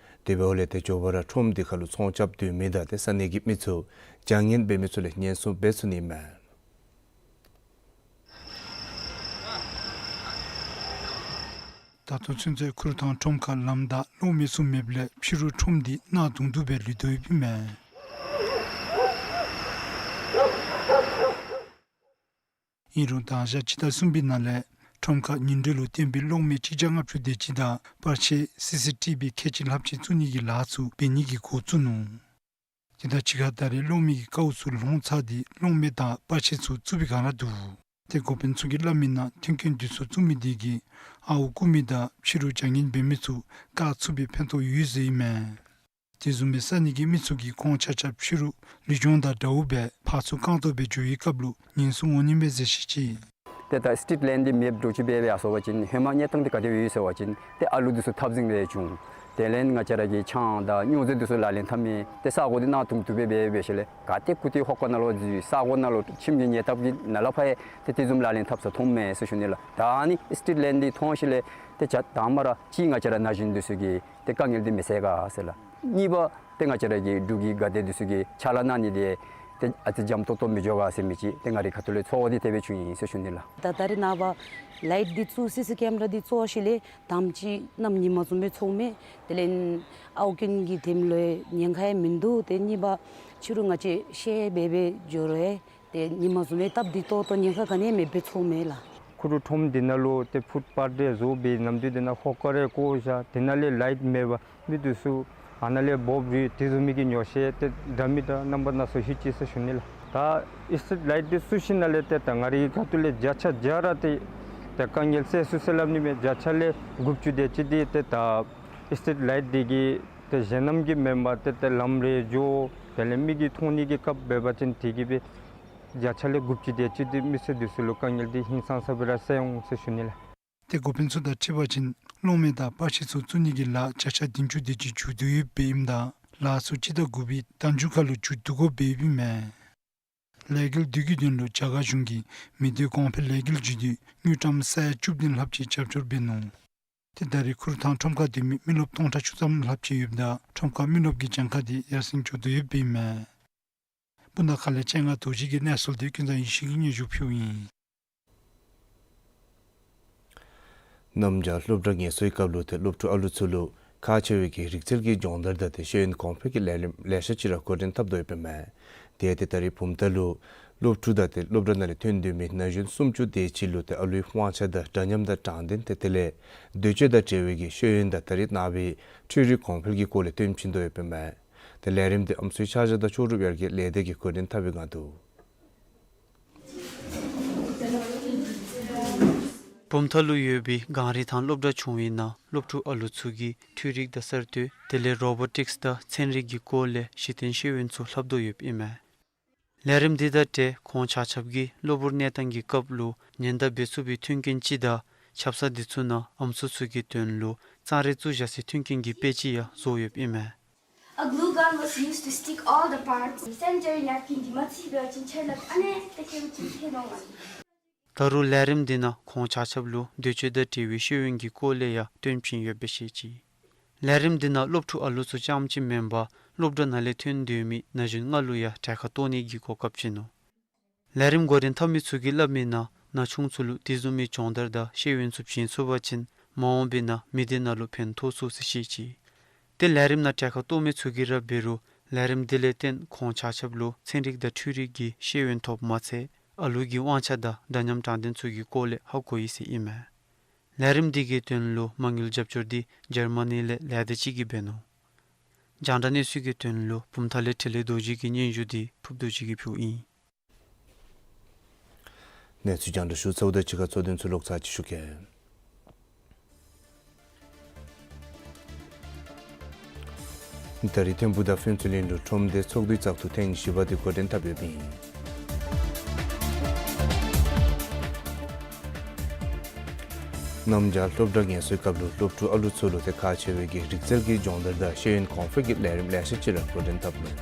དེ་འབདཝ་ལས་ཏེ་མགྱོགས་པ་ར་ཁྲོམ་དེ་ཁ་ལུ་ཚོང་རྐྱབ་སྡོད་མི་དང་ཏེ་ས་གནས་ཀྱི་མི་ཚུ་བྱ་ངན་འབད་མི་ཚུ་ལས་ཉེན་སྲུང་འབད་ཚུགས་ནི་མས། ད་ལྟོ་ཚུན་ཚོད་ཁུ་རུ་ཐང་ཁྲོམ་ཁ་ལམ་བདའ་གློག་མེ་ཚུ་མེདཔ་ལས་ཕྱི་རུ་ཁྲོམ་འདི་གནག་དུང་དུ་སྦེ་ལུས་དོ་ཡོདཔ་ཨིན་མས། ཨིན་རུང་དང་ཞག་སྤྱི་ཟླ་གསུམ་པའི་ནང་ལས་ཁྲོམ་ཁ་ཉིན་དྲོད་ལུ་བརྟེན་པའི་གློག་མེ་གཅིག་བརྒྱ་ལྔ་བཅུ་དེ་ཅིག་དང་པར་ཆས་སི་སི་ཊི་བི་ཁལ་གཅིག་ལྷགཔ་ཅིག་བཙུགས་ནི་གི་ལཱ་ཚུ་འབད་ནི་གི་འགོ་བཙུགས་ནུག། དེ་དང་གཅིག་ཁར་ད་རེས་གློག་མེ་གི་དཀའཝ་ཚུ་ལོང་ཚར་ཏེ་གློག་མེ་དང་པར་ཆས་ཚུ་བཙུགས་པའི་བསྒང་ར་འདུག། ཏེ་འགོ་དཔོན་ཚུ་གིས་སླབ་མི་ནང་མཐུན་རྐྱེན་དེ་ཚུ་བཙུགས་མི་དེ་གིས་ཨརཝ་རྐུ་མི་དང་ཕྱི་རུ་བྱ་ངན་འབད་མི་ཚུ་བཀག་ཚུགས་པའི་ཕན་ཐོགས་ཡོད་ཟེར་ཨིན་མས། དེ་བཟུམ་སྦེ་ས་གནས་ཀྱི་མི་ཚུ་གིས་ཁོང་ཆ་ཁྱབ་ཕྱི་རུ་ལུས་སྦྱོང་དང་འདྲཝ་སྦེ་ཕར་ཚུར་རྐང་སྟོང་སྦེ་འགྱོ་བའི་སྐབས་ལུ་ཉེན་སྲུང་འོང་ནི་མས་ཟེར་བཤད་ཅི། ཏེ་ད་སི་ཊི་རིཊ་ལའིན་འདི་མེདཔ་འདྲཝ་ཅིག་འབད་འབད་ཡར་སོང་པ་ཅིན་ཧེ་མ་གནས་སྟངས་འདི་ག་དེ་སྦེ་ཡོད་ཟེར་བ་ཅིན་ཏེ་ཨ་ལུ་འདི་ཚུ་འཐབ་འཛིང་སྦེ་བྱུང་། དེ་ལས་ང་བཅས་ར་གི་ཆང་དང་སྨྱོ་རྫས་འདི་ཚུ་ལག་ལེན་འཐབ་མི་ཏེ་ས་གོ་འདི་གནག་དུང་དུ་སྦེ་འབད་འབད་ཞིནམ་ལས་ག་ཏེ་ཁུ་ཏེ་ཧོ་ཀ་ནང་ལུ་འཛུལ་ས་གོ་ནང་ལུ་ཁྱིམ་གྱི་ཉེ་འདབས་ཀྱི་ནང་ལས་ཕར་ཡང་ཏེ་དེ་བཟུམ་ལག་ལེན་འཐབ་ས་མཐོངམ་མས་ཟེར་ཞུ་ནི་ལགས། ད་ཨ་ནི་སི་ཊི་རིཊ་ལའིན་འདི་མཐོང་ཞིནམ་ལས་ཏེ་ཆ་དང་མ་ར་གཅིག་ང་བཅས་ར་ན་གཞོན་འདི་ཚུ་གི་ཏེ་དཀའ་ངལ་འདི་མི་སེལ་ག་ཟེར་ལགས། གཉིས་པ་ཏེ་ང་བཅས་ར་གི་འབྲུག་གི་དགའ་སྡེ་འདི་ཚུ་གི་ཕྱག་ལཱ་གནང་ནི་འདི་ཏེ་ཨ་ཙི་འཇམ་ཏོང་ཏོ་མི་འགྱོ་ག་ཟེར་མི་ཅིག་ཏེ་ང་རའི་ཁ་ཐུག་ལས་ཚོར་བ་འདི་དེ་སྦེ་བྱུང་ཡི་ཟེར་ཞུ་ནི་ལགས། ད་ད་རེས་ནངས་པ་ལའིཊ་འདི་བཙུགས་སི་སི་ཀེམ་ར་འདི་བཙུགས་ཞིནམ་ལས་དང་པ་ཅིག་གནམ་ཉིམ་བཟུམ་སྦེ་ཚོརཝ་མས། དེ་ལས་ཨརཝ་རྐྱེན་གྱི་དེམ་ལུ་ཉེན་ཁ་ཡང་མིན་འདུག། ཏེ་གཉིས་པ་ཕྱི་རུ་ང་བཅས་ཤེད་སྦེ་སྦེ་འགྱོ་རུང་ཡང་ཏེ་ཉིམ་བཟུམ་སྦེ་སྟབས་བདེ་ཏོག་ཏོ་ཉེན་ཁ་ག་ནི་ཡང་མེདཔ་སྦེ་ཚོརཝ་མས་ལགས། ཁུ་རུ་ཁྲོམ་འདི་ནང་ལུ་ཏེ་ཕུཊ་པཱཐ་རེ་བཟོ་སྦེ་ནམ་དུས་འདི་ནང་ཧོ་ཀ་རེ་བཀོ་བཞག། དེ་ནང་ལས་ལའིཊ་མེད་པར་མི་འདི་ཚུ་ཨ་ནཱ་ལས་འབོབ་རུང་དེ་བཟུམ་མའི་གི་ཉོགས་བཤད་ཏེ་འདྲ་མི་དང་རྣམ་པ་སྣ་ཚོགས་ཞུ་ཅི་ཟེར་ཞུ་ནི་ལགས། ད་ཨི་སི་ཊི་རིཊ་ལའིཊ་འདི་བཙུགས་ཞིནམ་ལས་ཏེ་ད་ང་རའི་ཁ་ཐུག་ལས་བརྒྱ་ཆ་བརྒྱ་ར་ཏེ་ད་དཀའ་ངལ་སེལ་ཚུགས་ཟེར་སླབ་ནི་མེད། བརྒྱ་ཆ་ལས་དགུ་བཅུ་དེ་ཅིག་འདི་ཏེ་ད་ཨི་སི་ཊི་རིཊ་ལའིཊ་འདི་གིས་ཏེ་གཞན་རྣམས་ཀྱིས་མེན་པར་ཏེ་ཏེ་ལམ་རེ་འགྱོ་དེ་ལས་མི་གིས་མཐོང་ནི་གི་སྐབས་འབད་བ་ཅིན་དེ་གིས་སྦེ་བརྒྱ་ཆ་ལས་དགུ་བཅུ་དེ་ཅིག་འདི་མི་སེར་འདི་ཚུ་ལུ་དཀའ་ངལ་འདི་ཧིང་སངས་ས་སྦེ་ར་སེལ་འོང་ཟེར་ཞུ་ནི་ལགས། ཏེ་འགོ་དཔོན་ཚུ་དང་འཁྲིལ་བ་ཅིན་གློག་མེ་དང་པར་ཆས་ཚུ་བཙུགས་ནི་གི་ལཱ་བརྒྱ་ཆ་བདུན་ཅུ་དེ་ཅིག་མཇུག་བསྡུ་ཡོདཔ་ཨིནམ་ད་ལཱ་ཚུ་སྤྱི་ཟླ་དགུ་པའི་ཟླ་མཇུག་ཁར་ལུ་མཇུག་བསྡུ་དགོཔ་སྦེ་ཡོདཔ་ཨིན་མས། ལས་འགུལ་འདི་གི་དོན་ལུ་རྒྱ་གར་གཞུང་གིས་མི་སྡེ་གོང་འཕེལ་ལས་འགུལ་བརྒྱུད་དེ་དངུལ་ཀྲམ་ས་ཡ་བཅུ་བདུན་ལྷགཔ་ཅིག་རྒྱབ་སྐྱོར་འབད་ནུག། ཏེ་ད་རེས་ཁུ་རུ་ཐང་ཁྲོམ་ཁར་སྡོད་མི་མི་རློབས་སྟོང་ཕྲག་བཅུ་ཐམ་ལྷགཔ་ཅིག་ཡོདཔ་ད་ཁྲོམ་ཁར་མི་རློབས་ཀྱི་གྱངས་ཁ་འདི་ཡར་སེང་འགྱོ་དོ་ཡོདཔ་ཨིན་མས། སྤུ་ན་ཁ་ལས་སྤྱན་སྔ་རྡོ་རྗེ་གི་གནས་ཚུལ་འདི་ཀུན་བཟང་ཡེ་ཤེས་ཀྱིས་སྙན་ཞུ་ཕུལཝ་ཨིན། གནམ་བྱཱར་སློབ་གྲྭ་ངལ་གསོའི་སྐབས་ལུ་ཏེ་སློབ་ཕྲུག་ཨ་ལུ་ཚུ་ལུ་ཁག་ཆེ་བའི་གི་རིག་རྩལ་གྱི་སྦྱོང་བརྡར་དང་ཏེ་ཤེས་ཡོན་གོང་འཕེལ་གྱི་ལས་རིམ་ལེ་ཤ་ཅིག་ར་འགོ་འདྲེན་འཐབ་དོ་ཡོདཔ་ཨིན་མས། དེ་ཡང་ཏེ་ད་རེས་བུམ་ཐང་ལུ་སློབ་ཕྲུག་དང་ཏེ་སློབ་གྲྭ་ནང་ལས་ཐོན་སྡོད་མི་ན་གཞོན་སུམ་ཅུ་དེ་ཅིག་ལུ་ཏེ་ཨ་ལུའི་དབང་ཆ་དང་འདྲ་མཉམ་དང་དྲང་བདེན་ཏེ་དེ་ལས་འདོད་སྤྱོད་དང་འབྲེལ་བའི་གི་ཤེས་ཡོན་དང་ད་རེས་ནངས་པའི་འཕྲུལ་རིག་གོང་འཕེལ་གྱི་སྐོར་ལས་སྟོན་བྱིན་དོ་ཡོདཔ་ཨིན་མས། ཏེ་ལས་རིམ་འདི་ཨམ་སྲུའི་ཕྱག་ཞུ་དང་ལྕོགས་གྲུབ་ཡར་རྒྱས་ལས་སྡེ་གིས་འགོ་འདྲེན་འཐབ་པའི་ངང་དུ། བུམ་ཐང་ལུ་ཡོད་པའི་གངས་རི་ཐང་སློབ་གྲྭ་ཆུང་བའི་ནང་སློབ་ཕྲུག་ཨ་ལུ་ཚུ་གིས་འཕྲུལ་རིག་དང་གསར་གཏོད་དེ་ལས་རོ་བོ་ཊིཀསི་དང་ཚན་རིག་གི་སྐོར་ལས་གཞི་རྟེན་ཤེས་ཡོན་ཚུ་ལྷབ་དོ་ཡོདཔ་ཨིན་མས། ལས་རིམ་འདི་དང་འབྲེལ་ཁོང་ཆ་ཁྱབ་ཀྱིས་གློ་བུར་གནས་སྟངས་ཀྱི་སྐབས་ལུ་ཉེན་བརྡ་འབད་ཚུགས་པའི་མཐུན་རྐྱེན་ཅིག་དང་ཆབ་གསང་འདི་ཚུ་ནང་ཨམ་སྲུ་ཚུ་གི་དོན་ལུ་གཙང་རས་བཙུགས་བཞག་སའི་མཐུན་རྐྱེན་གྱི་དཔེ་ཅིག་ཡང་བཟོ་ཡོདཔ་ཨིན་མས། A glue gun was used to stick all the parts. Sanitary napkin འདི་མ་ཚིག་པའི་ཅིན་ཆ་ལག་ཨ་ནི་ཏེ་ཁེ་བུ་ཅིན་ཐེ་ནོ་མ། ད་རུང་ལས་རིམ་འདི་ནང་ཁོང་ཆ་ཁྱབ་ལུ་འདོད་སྤྱོད་དང་འབྲེལ་བའི་ཤེས་ཡོན་གྱི་སྐོར་ལས་ཡང་སྟོན་བྱིན་ཡོདཔ་སྦེ་བཤད་ཅི། ལས་རིམ་འདི་ནང་སློབ་ཕྲུག་ཨ་ལུ་ཚུ་རྐྱངམ་ཅིག་མེན་པར་སློབ་གྲྭ་ནང་ལས་ཐོན་སྡོད་མི་ན་གཞོན་ལྔ་ལུ་ཡང་གྲལ་ཁར་གཏོགས་ནི་གི་གོ་སྐབས་བྱིན་ནུག། ལས་རིམ་འགོ་འདྲེན་འཐབ་མི་ཚུ་གིས་སླབ་མིའི་ནང་ན་ཆུང་ཚུ་ལུ་དེ་བཟུམ་མའི་སྦྱོང་བརྡར་དང་ཤེས་ཡོན་ཚུ་བྱིན་ཚུགས་པ་ཅིན་མ་འོངས་པའི་ནང་མི་སྡེ་ནང་ལུ་ཕན་ཐོགས་ཚུགས་ཟེར་བཤད་ཅི། ཏེ་ལས་རིམ་ནང་གྲལ་ཁར་གཏོགས་མི་ཚུ་གིས་ར་འབད་རུང་ལས་རིམ་འདི་ལས་བརྟེན་ཁོང་ཆ་ཁྱབ་ལུ་ཚན་རིག་དང་འཕྲུལ་རིག་གི་ཤེས་ཡོན་ཐོབ་མ་ཚད་ཨ་ལུ་གི་དབང་ཆ་དང་འདྲ་མཉམ་དྲང་བདེན་ཚུ་གི་སྐོར་ལས་ཧ་གོ་ཡི་ཟེར་ཨིན་མས། ལས་རིམ་འདི་གི་དོན་ལུ་མ་དངུལ་རྒྱབ་སྐྱོར་འདི་འཇར་མ་ནི་ལས་ལས་སྡེ་ཅིག་གིས་འབད་ནུག། རྒྱང་བསྒྲགས་གནས་ཚུལ་གྱི་དོན་ལུ་བུམ་ཐང་ལས་འཕྲིན་ལས་རྡོ་རྗེ་གི་སྙན་ཞུ་འདི་ཕུབ་རྡོ་རྗེ་གིས་ཕུལཝ་ཨིན། གནས་ཚུལ་རྒྱང་བསྒྲགས་ཞུ་ཚརཝ་དང་གཅིག་ཁར་གཙོ་དོན་ཚུ་ལོག་ཚར་ཅིག་ཞུ་གེ། ད་རིས་ཐིམ་ཕུག་དང་ཕུན་ཚོགས་གླིང་ལུ་ཁྲོམ་སྡེ་ཚོགས་འདུའི་བཙག་འཐུ་ཐེངས་བཞི་པ་འདི་འགོ་འདྲེན་འཐབ་ཡོདཔ་ཨིན། གནམ་བྱཱར་སློབ་གྲྭ་ངལ་གསོའི་སྐབས་ལུ་སློབ་ཕྲུག་ཨ་ལུ་ཚུ་ལུ་ཏེ་ཁག་ཆེ་བའི་གི་རིག་རྩལ་གྱི་སྦྱོང་བརྡར་དང་ཤེས་ཡོན་གོང་འཕེལ་གྱི་ལས་རིམ་ལེ་ཤ་ཅིག་ར་འགོ་འདྲེན་འཐབ་ནུག།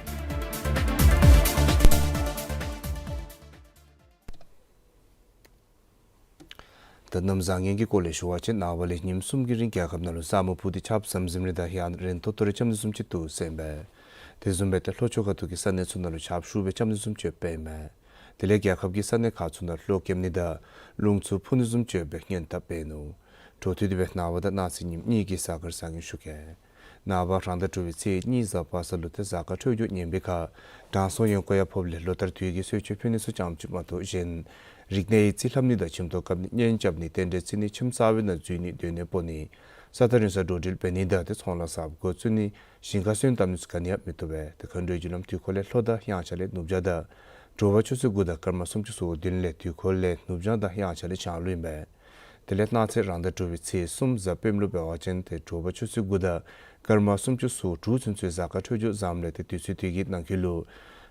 ད་གནམ་བཟང་ངན་གྱི་སྐོར་ལས་ཞུ་བ་ཅིན་ནངས་པ་ལས་ཉིནམ་གསུམ་གྱི་རིང་རྒྱལ་ཁབ་ནང་ལུ་ས་སྨུག་ཕུབ་སྟེ་ཆརཔ་ཟམ་ཟིམ་རེ་དང་ཡང་རན་ཏོག་ཏོ་རེ་རྐྱབ་ནི་བཟུམ་ཅིག་འདུག་ཟེར་ཨིན་པས། དེ་བཟུམ་སྦེ་ཏེ་ལྷོ་ཕྱོགས་ཁ་ཐུག་གི་ས་གནས་ཚུ་ནང་ལུ་ཆརཔ་ཤུགས་སྦེ་རྐྱབ་ནི་བཟུམ་ཅིག་ཡོདཔ་ཨིན་མས། དེ་ལས་རྒྱལ་ཁབ་ཀྱི་ས་གནས་ཁག་ཚུ་ནང་གློག་ཀེམ་ནི་དང་རླུང་འཚུབ་འཕུ་ནི་བཟུམ་ཅིག་ཡོདཔ་སྦེ་སྔོན་དཔག་འབད་ནུག། འཕྲོ་མཐུད་དེ་སྦེ་ནངས་པ་དང་གནངས་ཚེ་ཉིནམ་གཉིས་ཀྱི་གཟའ་སྐར་བཟང་ངན་ཞུ་གེ། ནངས་པ་རང་ཟླ་དྲུག་པའི་ཚེས་གཉིས་གཟའ་པ་སངས་ལུ་ཏེ་གཟའ་སྐར་འཕྲོད་སྦྱོར་ངན་པའི་ཁར་དྲང་སྲོང་ཡོན་བཀའ་ཡང་ཕབ་ལས་ལོ་ལྟར་དུས་ཀྱི་གསོལ་མཆོད་ཕུལ་ནི་ཚུ་ཙམ་ཅིག་མ་གཏོགས་གཞན་རིག་གནས་ཡིག་རྩིས་ལྷབ་ནི་དང་ཁྱིམ་ཐོག་བཀབ་ནི་གཉེན་རྐྱབ་ནི་རྟེན་འབྲེལ་བརྩི་ནི་ཁྱིམ་གསར་པའི་ནང་འཛུལ་ནི་སྡོད་གནས་སྤོ་ནི་ས་ཐག་རིང་སར་འགྲོ་འགྲུལ་འབད་ནི་དང་ཏེ་ཚོང་ལཱ་གསརཔ་འགོ་བཙུགས་ནི་ཞིང་ཁ་སོན་བཏབ་ནི་ཚུ་ག་ནི་ཡང་མི་བཏུབ་པས། ཏེ་མཁའ་འགྲོའི་རྒྱུ་ལམ་དུས་འཁོར་ལས་ལྷོ་དང་དབྱངས་འཆར་ལས་ནུབ་བྱང་དང་དྲོ་པ་ཆུ་ཚོད་དགུ་དང་སྐར་མ་སུམ་ཅུ་སོ་བདུན་ལས་དུས་འཁོར་ལས་ནུབ་བྱང་དང་དབྱངས་འཆར་ལས་བྱང་ལུ་ཨིན་པས། དེ་ལས་གནངས་ཚེ་རང་ཟླ་དྲུག་པའི་ཚེས་གསུམ་གཟའ་སྤེནམ་ལུ་འབད་བ་ཅིན་ཏེ་དྲོ་པ་ཆུ་ཚོད་དགུ་དང་སྐར་མ་སུམ་ཅུ་སོ་དྲུག་ཚུན་ཚོད་གཟའ་སྐར་འཕྲོད་སྦྱོར་བཟངམ་ལས་ཏེ་དུས་ཚོད་དེ་གི་ནང་འཁོད་ལུ་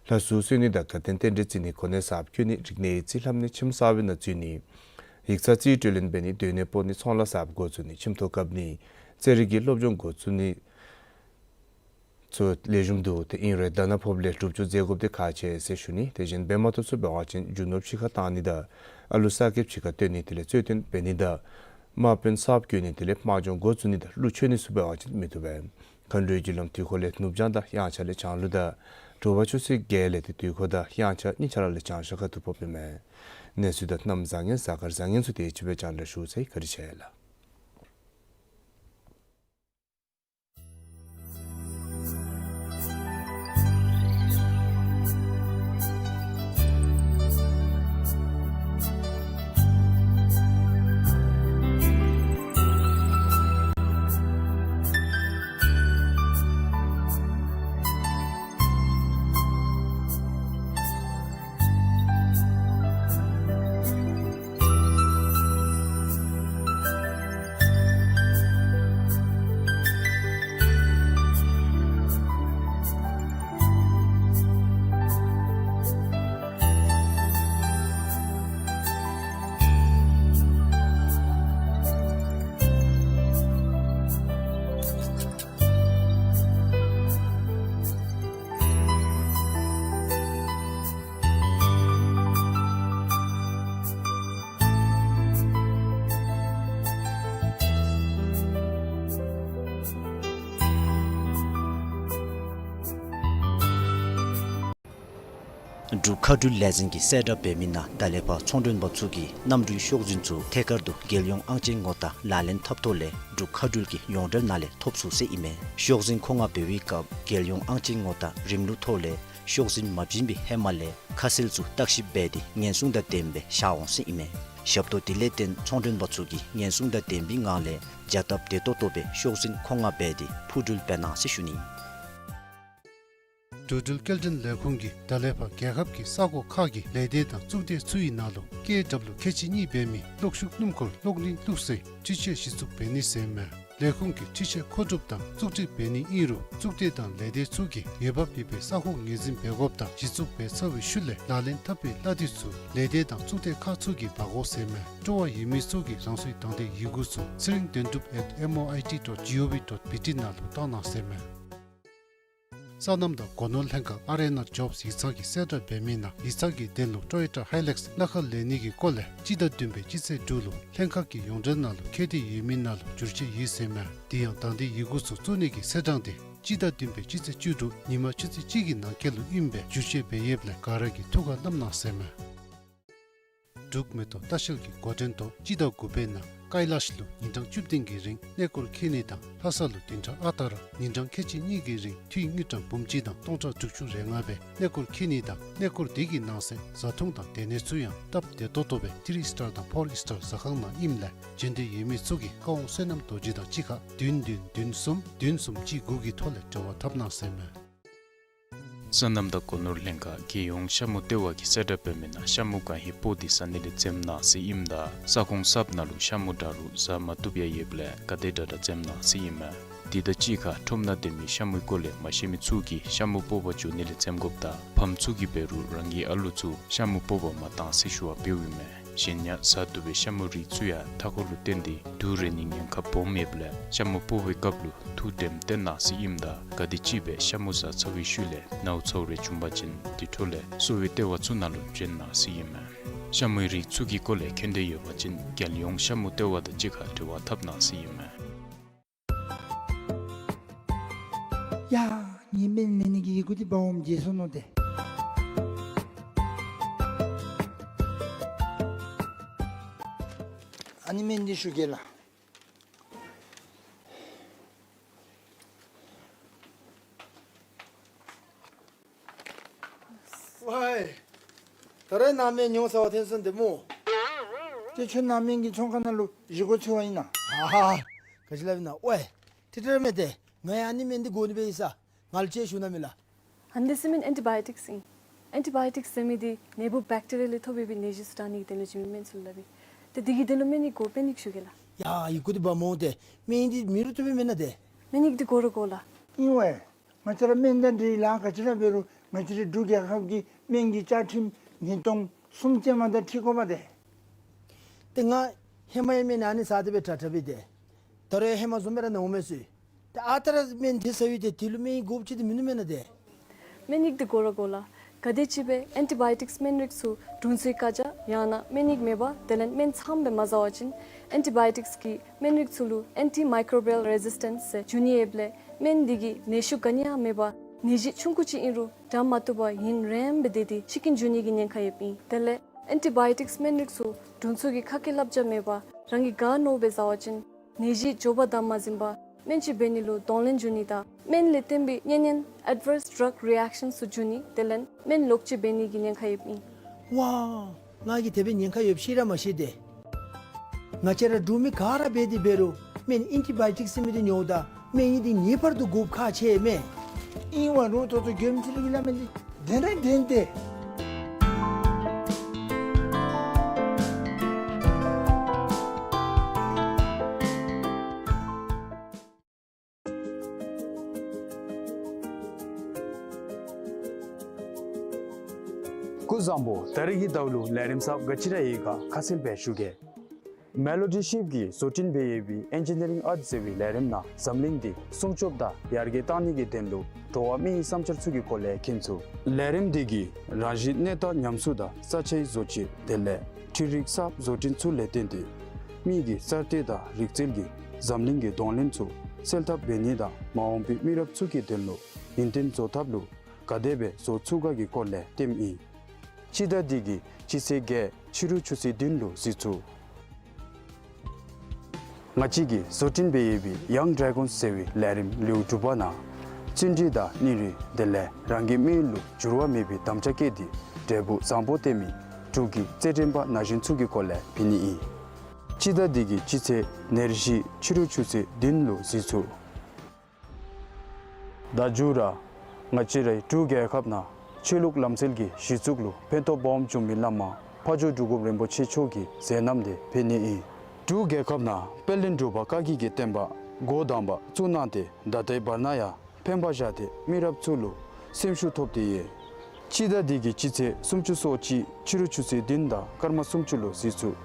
ལྷ་གསོལ་གསོལ་ནི་དང་དགའ་སྟོན་རྟེན་འབྲེལ་བརྩི་ནི་གོ་གནས་གསརཔ་བསྐོ་ནི་རིག་གནས་ཡིག་རྩིས་ལྷབ་ནི་ཁྱིམ་གསར་པའི་ནང་འཛུལ་ནི་ཡིག་ཚང་རྩིས་སྤྲོད་ལེན་འབད་ནི་སྡོད་གནས་སྤོ་ནི་ཚོང་ལཱ་གསརཔ་འགོ་བཙུགས་ནི་ཁྱིམ་ཐོག་བཀབ་ནི་རྩེད་རིགས་ཀྱི་སློབ་སྦྱོང་འགོ་བཙུགས་ནི་ཚུ་ལེགས་ཤོམ་འདུག། ཏེ་ཨིན་རུང་ཟླ་ནག་ཕོགཔ་ལས་སྒྲུབ་སྦྱོར་མཛད་དགོཔ་འདི་ཁག་ཆེ་ཟེར་ཞུ་ནི། དེ་བཞིན་འབད་མ་བཏུབ་ཚུ་འབད་བ་ཅིན་རྒྱུ་ནོར་ཕྱི་ཁར་བཏང་ནི་དང་ཨ་ལུ་གསར་སྐྱེསཔ་ཕྱི་ཁར་བཏོན་ནི་དེ་ལས་རྩོད་བཏོན་འབད་ནི་དང་དམག་དཔོན་གསརཔ་བསྐོ་ནི་དེ་ལས་དམག་སྦྱོང་འགོ་བཙུགས་ནི་དང་གླུ་མཆོད་ནི་ཚུ་འབད་བ་ཅིན་མི་བཏུབ་པས། མཁའ་འགྲོའི་རྒྱུ་ལམ་དུས་འཁོར་ལས་ནུབ་བྱང་དང་དབྱངས་འཆར་ལས་བྱང་ལུ་དང་དྲོ་པ་ཆུ་ཚོད་བརྒྱད་ལས་ཏེ་དུས་འཁོར་དང་དབྱངས་འཆར་གཉིས་ཆ་ར་ལས་བྱང་ཤར་ཁ་ཐུག་ཕོགཔ་ཨིན་མས། གནས་ཚུལ་དང་གནམ་བཟང་ངན་གཟའ་སྐར་བཟང་ངན་ཚུ་དེ་ཅིག་སྦེ་རྒྱང་བསྒྲགས་ཞུ་ཚར་ཡི། བཀའ་དྲིན་ཆེ་ལགས། འབྲུག་མཁའ་འགྲུལ་ལས་འཛིན་གྱིས་གསལ་བསྒྲགས་འབད་མི་ནང་ད་ལས་ཕར་ཚོང་མགྲོན་པ་ཚུ་གིས་གནམ་གྲུའི་ཤོག་འཛིན་ཚུ་ཐད་ཀར་དུ་རྒྱལ་ཡོངས་ཨང་ཅན་ངོ་རྟགས་ལག་ལེན་འཐབ་ཐོག་ལས་འབྲུག་མཁའ་འགྲུལ་གྱི་ཡོངས་འབྲེལ་ནང་ལས་ཐོབ་ཚུགས་ཟེར་ཨིན་མས། ཤོག་འཛིན་མཁོ་མངགས་འབད་བའི་སྐབས་རྒྱལ་ཡོངས་ཨང་ཅན་ངོ་རྟགས་རིམ་ལུགས་ཐོག་ལས་ཤོག་འཛིན་མ་བྱིན་པའི་ཧེ་མ་ལས་ཁ་གསལ་ཚུ་བརྟག་ཞིབ་འབད་དེ་ཉེན་སྲུང་དང་ལྡནམ་སྦེ་བཞག་འོང་ཟེར་ཨིན་མས། ཞབས་ཏོག་དེ་ལས་བརྟེན་ཚོང་མགྲོན་པ་ཚུ་གིས་ཉེན་སྲུང་དང་ལྡན་པའི་ངང་ལས་བྱ་སྟབས་བདེ་ཏོག་ཏོ་སྦེ་ཤོག་འཛིན་མཁོ་མངགས་འབད་དེ་འཕུར་འགྲུལ་འབད་གནང་ཟེར་ཞུ་ནི། འགྲོ་འགྲུལ་སྐྱེལ་འདྲེན་ལས་ཁུངས་ཀྱིས་ད་ལས་ཕར་རྒྱལ་ཁབ་ཀྱི་ས་ཁོངས་ཁག་གི་ལས་སྡེ་དང་གཙུག་སྡེ་ཚུ་ཡི་ནང་ལུ་ཀེ་ཨེ་ཌབ་ལུ་ཁལ་གཅིག་གཉིས་འབད་མི་གློག་ཤུགས་སྣུམ་འཁོར་གློག་བརྙན་བླུགས་སའི་འཕྲུལ་ཆས་གཞི་བཙུགས་འབད་ནི་ཟེར་མས། ལས་ཁུངས་ཀྱིས་འཕྲུལ་ཆས་མཁོ་སྒྲུབ་དང་བཙུགས་སྒྲིག་འབད་ནི་ཨིན་རུང་གཙུག་སྡེ་དང་ལས་སྡེ་ཚུ་གིས་འོས་འབབ་ཡོད་པའི་ས་ཁོངས་ངོས་འཛིན་འབད་དགོཔ་དང་གཞི་བཙུགས་འབད་ཚར་བའི་ཤུལ་ལས་ལག་ལེན་འཐབ་པའི་གླ་དེ་ཚུ་ལས་སྡེ་དང་གཙུག་སྡེ་ཁག་ཚུ་གིས་འབག་དགོ་ཟེར་མས། སྤྲོ་བ་ཡོད་མི་ཚུ་གིས་རང་སོའི་དང་འདོད་ཡི་གུ་ཚུ་ཚེ་རིང་དོན་གྲུབ་at M O I T dot G O V dot B T ནང་ལུ་བཏང་གནང་ཟེར་མས། སོ་ནམ་དང་སྒོ་ནོར་ལྷན་ཁག་ཨར་ཨེན་ཨར་ཇོབསི་ཡིག་ཚང་གིས་གསལ་བསྒྲགས་འབད་མི་ནང་ཡིག་ཚང་གི་དོན་ལུ་ཊོ་ཡོ་ཊ་ཧའི་ལེགསི་གླ་ཁར་ལེན་ནི་གི་སྐོར་ལས་སྤྱི་ཟླ་བདུན་པའི་སྤྱི་ཚེས་དྲུག་ལུ་ལྷན་ཁག་གི་ཡོངས་འབྲེལ་ནང་ལུ་ཁྱད་དེ་ཡོད་མི་ནང་ལུ་བསྒྱུར་བཅོས་ཡོད་ཟེར་མས། དེ་ཡང་དང་འདོད་ཡི་གུ་ཚུ་བཙུགས་ནི་གི་ཚེས་གྲངས་དེ་སྤྱི་ཟླ་བདུན་པའི་སྤྱི་ཚེས་བཅུ་དྲུག་ཉིན་མ་ཆུ་ཚོད་གཅིག་གི་ནང་འཁོད་ལུ་ཨིནམ་སྦེ་བསྒྱུར་བཅོས་འབད་ཡོདཔ་ལས་ག་ར་གིས་ཐུགས་ཁར་བསྣམ་གནང་ཟེར་མས། འབྲུག་མེ་ཏོག་ལྟ་བཤལ་གྱི་འགོ་འདྲེན་ཐོག་སྤྱི་ཟླ་དགུ་པའི་ནང་ཀའི་ལཱཤ་ལུ་ཉིན་གྲངས་བཅུ་བདུན་གྱི་རིང་གནས་སྐོར་འཁྱིད་ནི་དང་ལྷ་ས་ལུ་བདུན་ཕྲག་ཨ་རྟག་ར་ཉིན་གྲངས་ཁལ་གཅིག་གཉིས་ཀྱི་རིང་འཐུས་དངུལ་ཀྲམ་འབུམ་གཅིག་དང་སྟོང་ཕྲག་དྲུག་ཅུ་རེ་ལྔ་སྦེ་གནས་སྐོར་འཁྱིད་ནི་དང་གནས་སྐོར་དེ་གི་ནང་གསེས་བཟའ་འཐུང་དང་སྡོད་གནས་ཚུ་ཡང་སྟབས་བདེ་ཏོག་ཏོ་སྦེ་ཐི་རི་སི་ཊར་དང་ཕོར་སི་ཊར་ཟ་ཁང་ནང་ཨིནམ་ལས་འབྱོན་འདོད་ཡོད་མི་ཚུ་གིས་བཀའ་དབང་བསོད་ནམས་རྡོ་རྗེ་དང་གཅིག་ཁར་བདུན་བདུན་བདུན་གསུམ་བདུན་གསུམ་གཅིག་དགུ་གི་ཐོག་ལས་འབྲེལ་བ་འཐབ་གནང་ཟེར་མས། སོ་ནམ་དང་སྒོ་ནོར་ལྷན་ཁག་རྒྱལ་ཡོངས་ཤ་མུ་ལྟེ་བ་གིས་གསལ་བསྒྲགས་འབད་མི་ནང་ཤ་མུ་གང་ཧེ་སྤོ་སྟེ་ཟ་ནི་ལས་འཛེམ་གནང་ཟེར་ཨིནམ་ད་ས་ཁོངས་གསརཔ་ནང་ལུ་ཤ་མུ་འདྲ་རུང་ཟ་མ་བཏུབ་ཡང་ཡོདཔ་ལས་ག་དེ་དྲག་དྲག་འཛེམ་གནང་ཟེར་ཨིན་མས། དེ་དང་གཅིག་ཁར་ཁྲོམ་ནང་སྡོད་མི་ཤ་མུའི་སྐོར་ལས་མ་ཤེས་མི་ཚུ་གིས་ཤ་མུ་སྤོ་བར་འགྱོ་ནི་ལས་འཛེམ་དགོཔ་དང་ཕམ་ཚུ་གིས་འབད་རུང་རང་གི་ཨ་ལུ་ཚུ་ཤ་མུ་སྤོ་བར་མ་གཏང་ཟེར་ཞུ་བ་འབདཝ་ཨིན་མས། གཞན་ཡང་ཟ་བཏུབ་པའི་ཤ་མུའི་རིགས་ཚུ་ཡང་མཐའ་འཁོར་ལུ་བརྟེན་ཏེ་དུག་རེག་ནིའི་ཉེན་ཁ་སྦོམ་ཡོདཔ་ལས་ཤ་མུ་སྤོ་བའི་སྐབས་ལུ་ཐུགས་དྲནམ་བཏོན་གནང་ཟེར་ཨིནམ་ད་ག་དེམ་ཅིག་སྦེ་ཤ་མུ་ཟ་ཚར་བའི་ཤུལ་ལས་ནཝ་ཚཝ་རེ་བྱུང་པ་ཅིན་དེ་འཕྲོ་ལས་གསོ་བའི་ལྟེ་བ་ཚུ་ནང་ལུ་བྱོན་གནང་ཟེར་ཨིན་མས། ཤ་མུའི་རིགས་ཚུ་གི་སྐོར་ལས་མཁྱེན་འདོད་ཡོད་པ་ཅིན་རྒྱལ་ཡོངས་ཤ་མུ་ལྟེ་བ་དང་གཅིག་ཁར་འབྲེལ་བ་འཐབ་གནང་ཟེར་ཨིན་མས། ཡ་ངེའི་སྨན་ལེན་ནི་གི་ཡི་གུ་འདི་འབག་འོངམ་བརྗེད་སོ་ནུག་ཏེ། ཨ་ནི་སྨན་འདི་ཞུ་གེ་ལགས། ཝའི། ད་རེས་ནཱ་སྨན་ཉོ་ཚར་བ་ཐོན་སོང་ཏེ་སྨོ། ཏེ་ཁྱོད་ནཱ་སྨན་གྱི་ཚོང་ཁང་ནང་ལུ་བཞེས་སྒོ་འཚོལ་བར་ཨིན་ན། ཨ་ཧ། ག་ཅི་སླབ་ཨིན་ན། ཝའི། ཏེ་ཏེ་ར་མེན་ཏེ། ང་ཡང་ཨ་ནི་སྨན་འདི་དགོ་ནི་སྦེ་ཡོད་ས། ང་ལུ་ཅིག་ཞུ་གནང་མས་ལགས། ཨ་ནི་འདི་ཟེར་མི་ཨེན་ཊི་བཱ་ཡོ་ཊིཀསི་ཨིན། ཨེན་ཊི་བཱ་ཡོ་ཊིཀསི་ཟེར་མི་འདི་ནད་འབུཔ་བེཀ་ཊི་རི་ཡ་ལས་ཐོབ་པའི་ནད་གཞི་ཚུ་དྲག་ནི་གི་དོན་ལུ་བྱིན་མི་སྨན་ཚུ་ལུ་སླབ་ཨིན། ཏེ་འདི་གི་དོན་ལུ་སྨན་ཡིག་དགོ། སྨན་ཡིག་ཞུ་གེ་ལགས། ཡ་ཡི་གུ་འདི་འབག་འོང་སྟེ། སྨན་ཡིག་འདི་མེད་རུང་བཏུབ་པས་མེན་ན་ཏེ། སྨན་ཡིག་འདི་དགོ་ར་དགོ་ལགས། ཨིན་ཝའི། ང་བཅས་ར་སྨན་དང་འབྲེལ་ལཱ་ག་ཅི་ར་འབད་རུང་ང་བཅས་རའི་འབྲུག་རྒྱལ་ཁབ་ཀྱི་སྨན་གྱི་བཅའ་ཁྲིམས་ཉིས་སྟོང་གསུམ་ཅན་མ་དང་འཁྲིལ་དགོཔ་ཏེ། ཏེ་ང་ཧེ་མ་ཡང་སྨན་ཨ་ནི་ཟ་སྟེ་སྦེ་དྲག་དྲག་སྦེ་ཏེ། ད་རུང་ཡང་ཧེ་མ་བཟུམ་སྦེ་ར་ནཝ་མས་ཟེར། ཏེ་ཨ་རྟག་ར་སྨན་ཐོན་ཚར་ཡི་ཏེ་དེ་ལུ་སྨན་ཡིག་དགོཔ་ཅིག་ཏེ་མིན་ནུག་མེན་ན་ཏེ། སྨན་ཡིག་འདི་དགོ་ར་དགོ་ལགས། ག་དེམ་ཅིག་སྦེ་ཨེན་ཊི་བཱ་ཡོ་ཊིཀསི་སྨན་རིགས་ཚུ་དྲུང་འཚོའི་བཀའ་རྒྱ་ཡང་ན་སྨན་ཡིག་མེད་པར་དེ་ལས་སྨན་ཚངམ་སྦེ་མ་ཟ་བ་ཅིན་ཨེན་ཊི་བཱ་ཡོ་ཊིཀསི་གི་སྨན་རིགས་ཚུ་ལུ་ཨེན་ཊི་མའི་ཀོརོ་བཱལ་རེ་ཟིས་ཊེནསི་ཟེར་འབྱུང་ནི་ཡོདཔ་ལས་སྨན་འདི་གིས་ནད་ཤུགས་ག་ནི་ཡང་མེད་པར་ནད་གཞི་ཆུང་ཀུ་ཅིག་ཨིན་རུང་དྲག་མ་བཏུབ་པར་ཡུན་རིངམོ་སྦེ་སྡོད་དེ་འཆི་རྐྱེན་འབྱུང་ནི་གི་ཉེན་ཁ་ཡོདཔ་ཨིན། དེ་ལས་ཨེན་ཊི་བཱ་ཡོ་ཊིཀསི་སྨན་རིགས་ཚུ་དྲུང་འཚོ་གི་ཁ་སྐད་བསླབ་བྱ་མེད་པར་རང་གིས་ག་མནོཝ་སྦེ་ཟ་བ་ཅིན་ནད་གཞི་མགྱོགས་པ་དང་མ་ཟིན་པར་སྨན་བཅོས་འབད་ནི་ལུ་གདོང་ལེན་འབྱུང་ནི་དང་སྨན་ལས་བརྟེན་པའི་གཉན་ཉེན་ཨེཌ་བརསི་ཌྲག་རི་ཨེཀ་ཤཱན་ཚུ་འབྱུང་ནི་དེ་ལས་སྨན་ལོག་སྤྱོད་འབད་ནི་གི་ཉེན་ཁ་ཡོདཔ་ཨིན། ཝའི། ང་གིས་དེ་སྦེ་ཉེན་ཁ་ཡོདཔ་ཤེས་ར་མ་ཤེས་ཏེ། ང་བཅས་ར་འབྲུག་མི་ག་ར་འབད་དེ་འབད་རུང་སྨན་ཨེན་ཊི་བཱ་ཡོ་ཊིཀསི་ཟེར་མི་འདི་ཉོཝ་ད་སྨན་ཡིག་འདི་ངེས་པར་དུ་དགོཔ་ཁག་ཆེ་མས། ཨིན་ཝའི་རུང་ད་ལྟོ་མགྱོནམ་ཅིག་ལུ་གི་སླབ་མི་འདི་བདེན་ར་བདེན་ཏེ། སྐུ་གཟུགས་བཟང་པོ། ད་རིས་ཀྱི་ཟླཝ་ལུ་ལས་རིམ་གསརཔ་ག་ཅི་ར་ཡོད་ག་ཁ་གསལ་སྦེ་ཞུ་གེ། མེ་ལོ་ཌི་ཤིབ་ཀྱིས་བཟོ་སྐྲུན་འབད་ཡོད་པའི་ཨེན་ཇི་ནི་ཡ་རིང་ཨརཊ་ཟེར་བའི་ལས་རིམ་ནང་འཛམ་གླིང་འདི་སྲུང་སྐྱོབ་དང་ཡར་རྒྱས་གཏང་ནི་གི་དོན་ལུ་འགྲོ་བ་མིའི་བསམ་འཆར་ཚུ་གི་སྐོར་ལས་མཁྱེན་ཚུགས། ལས་རིམ་འདི་གིས་རང་བཞིན་གནས་སྟངས་ཉམས་གསོ་དང་ས་ཆའི་བཟོ་བཅོས་དེ་ལས་འཕྲུལ་རིག་གསརཔ་བཟོ་སྐྲུན་ཚུ་ལས་བརྟེན་ཏེ་མི་གི་གསར་གཏོད་དང་རིག་རྩལ་གྱིས་འཛམ་གླིང་གི་གདོང་ལེན་ཚུ་སེལ་ཐབས་འབད་ནི་དང་མ་འོངས་པའི་མི་རབས་ཚུ་གི་དོན་ལུ་ཡུན་བརྟན་བཟོ་ཐབས་ལུ་ག་དེ་སྦེ་བཟོ་ཚུགས་ག་གི་སྐོར་ལས་སྟོནམ་ཨིན། སྤྱི་ཟླ་འདི་གི་སྤྱི་ཚེས་བརྒྱད་ཕྱི་རུ་ཆུ་ཚོད་བདུན་ལུ་གཟིགས་ཚུགས། ང་བཅས་ཀྱིས་བཟོ་སྐྲུན་འབད་ཡོད་པའི་ཡང་ཌེ་གཱོན་ཟེར་བའི་ལས་རིམ་ལེའུ་དྲུག་པ་ནང་བརྩོན་འགྲུས་དང་སྙིང་རུས་དེ་ལས་རང་གི་དམིགས་ཡུལ་ལུ་འགྱུར་བ་མེད་པའི་དམ་བཅའ་བསྐྱེད་དེ་འབྲས་བུ་བཟང་པོ་བསྟན་མི་འབྲུག་གི་རྩེད་འགྲན་པ་ན་གཞོན་ཚུ་གི་སྐོར་ལས་འབད་ནི་ཨིན། སྤྱི་ཟླ་འདི་གི་སྤྱི་ཚེས་ཉེར་བཞི་ཕྱི་རུ་ཆུ་ཚོད་བདུན་ལུ་གཟིགས་ཚུགས། ད་མཇུག་ར་ང་བཅས་རའི་འབྲུག་རྒྱལ་ཁབ་ནང་ཆོས་ལུགས་ལམ་སྲོལ་གྱི་གཞི་བཙུགས་ལུ་ཕན་ཐོགས་སྦོམ་བྱུང་མི་བླ་མ་ཕ་ཇོ་འབྲུག་སྒོམ་རིན་པོ་ཆེ་མཆོག་གི་མཛད་རྣམ་དེ་འབད་ནི་ཨིན། འབྲུག་རྒྱལ་ཁབ་ནང་དཔལ་ལྡན་འབྲུག་པ་བཀའ་བརྒྱུད་ཀྱི་བསྟན་པ་འགོ་དང་པ་བཙུགས་གནང་སྟེ་ད་ལྟའི་བར་ན་ཡང་ཕན་པ་བཞག་སྟེ་མི་རབས་ཚུ་ལུ་སེམས་ཤུགས་ཐོབ་སྟེ་ཡོད། སྤྱི་ཟླ་འདི་གི་སྤྱི་ཚེས་སུམ་ཅུ་སོ་གཅིག་ཕྱི་རུ་ཆུ་ཚོད་བདུན་དང་སྐར་མ་སུམ་ཅུ་ལུ་གཟིགས་ཚུགས།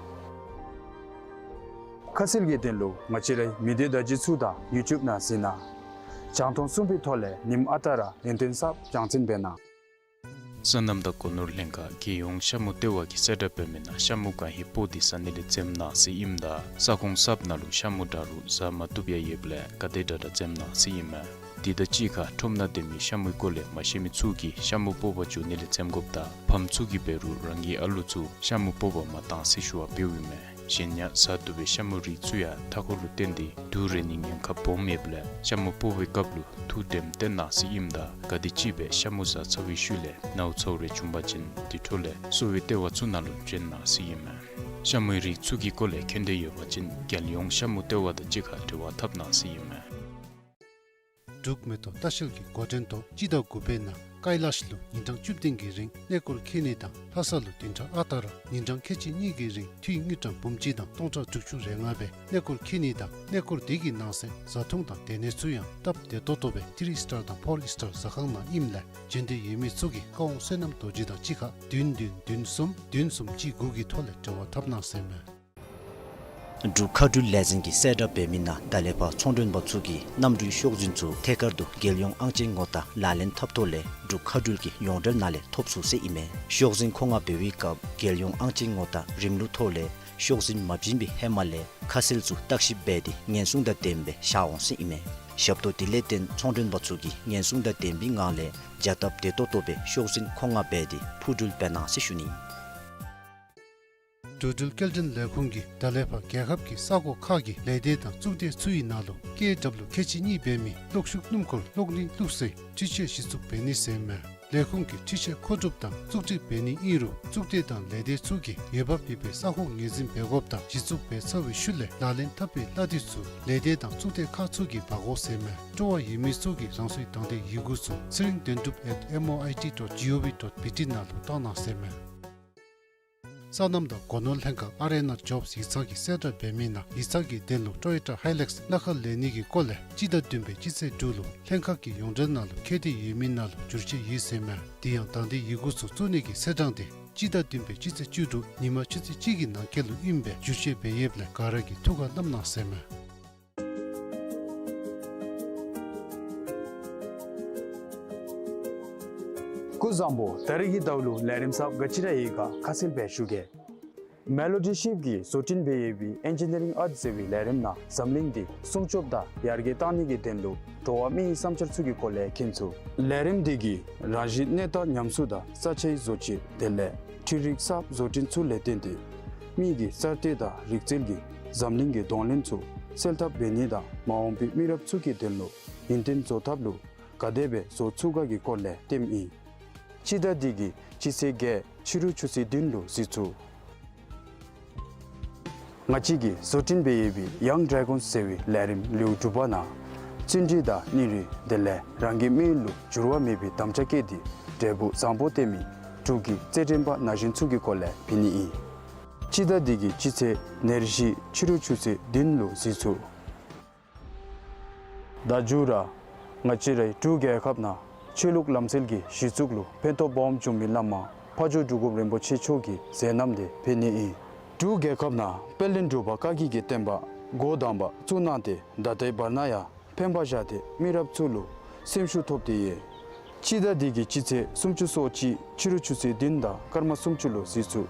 ཁ་གསལ་གྱི་དོན་ལུ་ང་བཅས་རའི་མི་སྡེ་བརྡ་བརྒྱུད་ཚུ་དང་ཡུ་ཊུབ་ནང་གཟིགས་གནང་། རྒྱང་མཐོང་གསུམ་པའི་ཐོག་ལས་ཉིནམ་ཨ་རྟག་ར་ཡོན་ཏན་གསརཔ་རྒྱང་སྲིང་འབད་གནང་། སོ་ནམ་དང་སྒོ་ནོར་ལྷན་ཁག་རྒྱལ་ཡོངས་ཤ་མུ་ལྟེ་བ་གིས་གསལ་བསྒྲགས་འབད་མི་ནང་ཤ་མུ་གང་ཧེ་སྤོ་སྟེ་ཟ་ནི་ལས་འཛེམ་གནང་ཟེར་ཨིནམ་ད་ས་ཁོངས་གསརཔ་ནང་ལུ་ཤ་མུ་འདྲ་རུང་ཟ་མ་བཏུབ་ཡང་ཡོདཔ་ལས་ག་དེ་དྲག་དྲག་འཛེམ་གནང་ཟེར་ཨིན་མས། དེ་དང་གཅིག་ཁར་ཁྲོམ་ནང་སྡོད་མི་ཤ་མུའི་སྐོར་ལས་མ་ཤེས་མི་ཚུ་གིས་ཤ་མུ་སྤོ་བར་འགྱོ་ནི་ལས་འཛེམ་དགོཔ་དང་ཕམ་ཚུ་གིས་འབད་རུང་རང་གི་ཨ་ལུ་ཚུ་ཤ་མུ་སྤོ་བར་མ་གཏང་ཟེར་ཞུ་བ་འབདཝ་ཨིན་མས། གཞན་ཡང་ཟ་བཏུབ་པའི་ཤ་མུ་རིགས་ཚུ་ཡང་མཐའ་འཁོར་ལུ་བརྟེན་ཏེ་དུག་རེག་ནིའི་ཉེན་ཁ་སྦོམ་ཡོདཔ་ལས་ཤ་མུ་སྤོ་བའི་སྐབས་ལུ་ཐུགས་དྲནམ་བཏོན་གནང་ཟེར་ཨིནམ་ད་ག་དེམ་ཅིག་སྦེ་ཤ་མུ་ཟ་ཚར་བའི་ཤུལ་ལས་ནཝ་ཚཝ་རེ་བྱུང་པ་ཅིན་དེ་འཕྲོ་ལས་གསོ་བའི་ལྟེ་བ་ཚུ་ནང་ལུ་བྱོན་གནང་ཟེར་ཨིན་མས། ཤ་མུའི་རིགས་ཚུ་གི་སྐོར་ལས་མཁྱེན་འདོད་ཡོད་པ་ཅིན་རྒྱལ་ཡོངས་ཤ་མུ་ལྟེ་བ་དང་གཅིག་ཁར་འབྲེལ་བ་འཐབ་གནང་ཟེར་ཨིན་མས། འབྲུག་མེ་ཏོག་ལྟ་བཤལ་གྱི་འགོ་འདྲེན་ཐོག་སྤྱི་ཟླ་དགུ་པའི་ནང་ཀཱི་ལཱཤ་ལུ་ཉིན་གྲངས་བཅུ་བདུན་གྱི་རིང་གནས་སྐོར་འཁྱིད་ནི་དང་ལྷ་ས་ལུ་བདུན་ཕྲག་ཨ་རྟག་ར་ཉིན་གྲངས་ཁལ་གཅིག་གཉིས་ཀྱི་རིང་འཐུས་དངུལ་ཀྲམ་འབུམ་གཅིག་དང་སྟོང་ཕྲག་དྲུག་ཅུ་རེ་ལྔ་སྦེ་གནས་སྐོར་འཁྱིད་ནི་དང་གནས་སྐོར་དེ་གི་ནང་གསེས་བཟའ་འཐུང་དང་སྡོད་གནས་ཚུ་ཡང་སྟབས་བདེ་ཏོག་ཏོ་སྦེ་ཐི་རི་སི་ཊར་དང་ཕོར་སི་ཊར་ཟ་ཁང་ནང་ཨིནམ་ལས་འབྱོན་འདོད་ཡོད་མི་ཚུ་གིས་ཀ་ཝང་བསོད་ནམས་རྡོ་རྗེ་དང་གཅིག་ཁར་བདུན་བདུན་བདུན་གསུམ་བདུན་གསུམ་གཅིག་དགུ་གི་ཐོག་ལས་འབྲེལ་བ་འཐབ་གནང་ཟེར་མས། འབྲུག་མཁའ་འགྲུལ་ལས་འཛིན་གྱིས་གསལ་བསྒྲགས་འབད་མི་ནང་ད་ལས་ཕར་ཚོང་མགྲོན་པ་ཚུ་གིས་གནམ་གྲུའི་ཤོག་འཛིན་ཚུ་ཐད་ཀར་དུ་རྒྱལ་ཡོངས་ཨང་ཅན་ངོ་རྟགས་ལག་ལེན་འཐབ་ཐོག་ལས་འབྲུག་མཁའ་འགྲུལ་གྱི་ཡོངས་འབྲེལ་ནང་ལས་ཐོབ་ཚུགས་ཟེར་ཨིན་མས། ཤོག་འཛིན་མཁོ་མངགས་འབད་བའི་སྐབས་རྒྱལ་ཡོངས་ཨང་ཅན་ངོ་རྟགས་རིམ་ལུགས་ཐོག་ལས་ཤོག་འཛིན་མ་བྱིན་པའི་ཧེ་མ་ལས་ཁ་གསལ་ཚུ་བརྟག་ཞིབ་འབད་དེ་ཉེན་སྲུང་དང་ལྡནམ་སྦེ་བཞག་འོང་ཟེར་ཨིན་མས། ཞབས་ཏོག་དེ་ལས་བརྟེན་ཚོང་མགྲོན་པ་ཚུ་གིས་ཉེན་སྲུང་དང་ལྡན་པའི་ངང་ལས་བྱ་སྟབས་བདེ་ཏོག་ཏོ་སྦེ་ཤོག་འཛིན་མཁོ་མངགས་འབད་དེ་འཕུར་འགྲུལ་འབད་གནང་ཟེར་ཞུ་ནི། འགྲོ་འགྲུལ་སྐྱེལ་འདྲེན་ལས་ཁུངས་ཀྱིས་ད་ལས་ཕར་རྒྱལ་ཁབ་ཀྱི་ས་གོ་ཁག་གི་ལས་སྡེ་དང་གཙུག་སྡེ་ཚུ་ཡི་ནང་ལུ་ཀེ་ཌབ་ལུ་ཁལ་གཅིག་གཉིས་འབད་མི་གློག་ཤུགས་སྣུམ་འཁོར་གློག་ནི་བླུགས་སའི་འཕྲུལ་ཆས་གཞི་བཙུགས་འབད་ནི་ཟེར་མས། ལས་ཁུངས་ཀྱིས་འཕྲུལ་ཆས་མཁོ་སྒྲུབ་དང་བཙུགས་སྒྲིག་འབད་ནི་ཨིན་རུང་གཙུག་སྡེ་དང་ལས་སྡེ་ཚུ་གིས་འོས་འབབ་ཡོད་པའི་ས་ཁོངས་ངོས་འཛིན་འབད་དགོཔ་དང་གཞི་བཙུགས་འབད་ཚར་བའི་ཤུལ་ལས་ལག་ལེན་འཐབ་པའི་གླ་དེ་ཚུ་ལས་སྡེ་དང་གཙུག་སྡེ་ཁག་ཚུ་གིས་འབག་དགོ་ཟེར་མས། སྤྲོ་བ་ཡོད་མི་ཚུ་གིས་རང་སོའི་དང་འདོད་ཡི་གུ་ཚུ་ཚེ་རིང་དོན་གྲུབ་at M O I T dot G O V dot B T ནང་ལུ་བཏང་གནང་ཟེར་མས། སོ་ནམ་དང་སྒོ་ནོར་ལྷན་ཁག་ཨར་ཨེན་ཨར་ཇོབསི་ཡིག་ཚང་གིས་གསལ་བསྒྲགས་འབད་མི་ནང་ཡིག་ཚང་གི་དོན་ལུ་ཊོ་ཡོ་ཊ་ཧའི་ལེགསི་སྣ་ཁ་ལེན་ནི་གི་སྐོར་ལས་སྤྱི་ཟླ་བདུན་པའི་སྤྱི་ཚེས་དྲུག་ལུ་ལྷན་ཁག་གི་ཡོངས་འབྲེལ་ནང་ལུ་འཁོད་དེ་ཡོད་མི་ནང་ལུ་བསྒྱུར་བཅོས་ཡོད་ཟེར་མས། དེ་ཡང་དང་འདོད་ཡི་གུ་ཚུ་བཙུགས་ནི་གི་ཚེས་གྲངས་དེ་སྤྱི་ཟླ་བདུན་པའི་སྤྱི་ཚེས་བཅུ་དྲུག་ཉིན་མ་ཆུ་ཚོད་གཅིག་གི་ནང་འཁོད་ལུ་ཨིནམ་སྦེ་བསྒྱུར་བཅོས་འབད་ཡོདཔ་ལས་ག་ར་གིས་ཐུགས་ཁར་བསྣམ་གནང་ཟེར་མས། སྐུ་གཟུགས་བཟང་པོ། ད་རིས་ཀྱི་ཟླཝ་ལུ་ལས་རིམ་གསརཔ་ག་ཅི་ར་ཡོད་ག་ཁ་གསལ་སྦེ་ཞུ་གེ། མེ་ལོ་ཌི་ཤིབ་ཀྱིས་བཟོ་སྐྲུན་འབད་ཡོད་པའི་ཨེན་ཇི་ནི་རིང་ཨརཊ་ཟེར་བའི་ལས་རིམ་ནང་འཛམ་གླིང་འདི་སྲུང་སྐྱོབ་དང་ཡར་རྒྱས་གཏང་ནི་གི་དོན་ལུ་འགྲོ་བ་མིའི་བསམ་འཆར་ཚུ་གི་སྐོར་ལས་མཁྱེན་ཚུགས། ལས་རིམ་འདི་གིས་རང་བཞིན་གནས་སྟངས་ཉམས་གསོ་དང་ས་ཆའི་བཟོ་བཅོས་དེ་ལས་འཕྲུལ་རིག་གསརཔ་བཟོ་སྐྲུན་ཚུ་ལས་བརྟེན་ཏེ་མི་གི་གསར་གཏོད་དང་རིག་རྩལ་གྱིས་འཛམ་གླིང་གི་གདོང་ལེན་ཚུ་སེལ་ཐབས་འབད་ནི་དང་མ་འོངས་པའི་མི་རབས་ཚུ་གི་དོན་ལུ་ཡུན་བརྟན་བཟོ་ཐབས་ལུ་ག་དེ་སྦེ་བཟོ་ཚུགས་ག་གི་སྐོར་ལས་སྟོནམ་ཨིན། སྤྱི་ཟླ་འདི་གི་སྤྱི་ཚེས་བརྒྱད་ཕྱི་རུ་ཆུ་ཚོད་བདུན་ལུ་གཟིགས་ཚུགས། ང་བཅས་ཀྱིས་བཟོ་སྐྲུན་འབད་ཡོད་པའི་ཡང་ཌེ་གཱོན་ཟེར་བའི་ལས་རིམ་ལེའུ་དྲུག་པ་ནང་བརྩོན་འགྲུས་དང་སྙིང་རུས་དེ་ལས་རང་གི་དམིགས་ཡུལ་ལུ་འགྱུར་བ་མེད་པའི་དམ་བཅའ་བསྐྱེད་དེ་འབྲས་བུ་བཟང་པོ་བསྟན་མི་འབྲུག་གི་རྩེད་འགྲན་པ་ན་གཞོན་ཚུ་གི་སྐོར་ལས་འབད་ནི་ཨིན། སྤྱི་ཟླ་འདི་གི་སྤྱི་ཚེས་ཉེར་བཞི་ཕྱི་རུ་ཆུ་ཚོད་བདུན་ལུ་གཟིགས་ཚུགས། ད་མཇུག་ར་ང་བཅས་རའི་འབྲུག་རྒྱལ་ཁབ་ནང་ཆོས་ལུགས་ལམ་སྲོལ་གྱི་གཞི་བཙུགས་ལུ་ཕན་ཐོགས་སྦོམ་བྱུང་མི་བླ་མ་ཕ་ཇོ་འབྲུག་སྒོམ་རིན་པོ་ཆེ་མཆོག་གི་མཛད་རྣམ་དེ་འབད་ནི་ཨིན། འབྲུག་རྒྱལ་ཁབ་ནང་དཔལ་ལྡན་འབྲུག་པ་བཀའ་བརྒྱུད་ཀྱི་བསྟན་པ་འགོ་དང་པ་བཙུགས་གནང་སྟེ་ད་ལྟའི་བར་ན་ཡང་ཕན་པ་བཞག་སྟེ་མི་རབས་ཚུ་ལུ་སེམས་ཤུགས་ཐོབ་སྟེ་ཡོད། སྤྱི་ཟླ་འདི་གི་སྤྱི་ཚེས་སུམ་ཅུ་སོ་གཅིག་ཕྱི་རུ་ཆུ་ཚོད་བདུན་དང་སྐར་མ་སུམ་ཅུ་ལུ་གཟིགས་ཚུགས།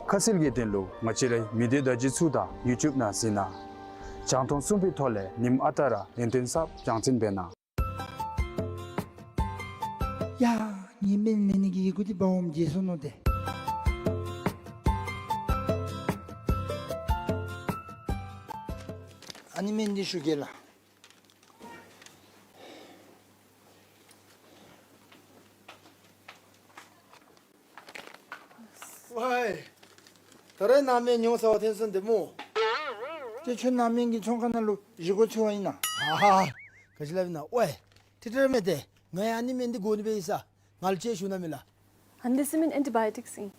ཁ་གསལ་གྱི་དོན་ལུ་ང་བཅས་རའི་མི་སྡེ་བརྡ་བརྒྱུད་ཚུ་དང་ཡུ་ཊུབ་ནང་གཟིགས་གནང་། རྒྱང་མཐོང་གསུམ་པའི་ཐོག་ལས་ཉིནམ་ཨ་རྟག་ར་ཡུན་བརྟན་གསརཔ་རྒྱང་སྲིང་འབད་གནང་། ཡ། ངེའི་སྨན་ལེན་ནི་གི་ཡི་གུ་འདི་འབག་འོངམ་བརྗེད་སོ་ནུག་ཏེ། ཨ་ནི་སྨན་འདི་ཞུ་གེ་ལགས། ཝའི། ད་རེས་ནཱ་སྨན་ཉོ་ཟ་བར་འཐོན་སོང་ཏེ་སྨོ། ཏེ་ཁྱོད་ནཱ་སྨན་གྱི་ཚོང་ཁང་ནང་ལུ་བཞེས་སྒོ་འཚོལ་བར་ཨིན་ན། ཨ་ཧ། ག་ཅི་སླབ་ཨིན་ན། ཝའི། ཏེ་ཏེ་ར་མེན་ཏེ། ང་ཡང་ཨ་ནི་སྨན་འདི་དགོ་ནི་སྦེ་ཡོད་ས། ང་ལུ་ཅིག་ཞུ་གནང་མས་ལགས། ཨ་ནི་འདི་ཟེར་མི་ཨེན་ཊི་བཱ་ཡོ་ཊིཀསི་ཨིན།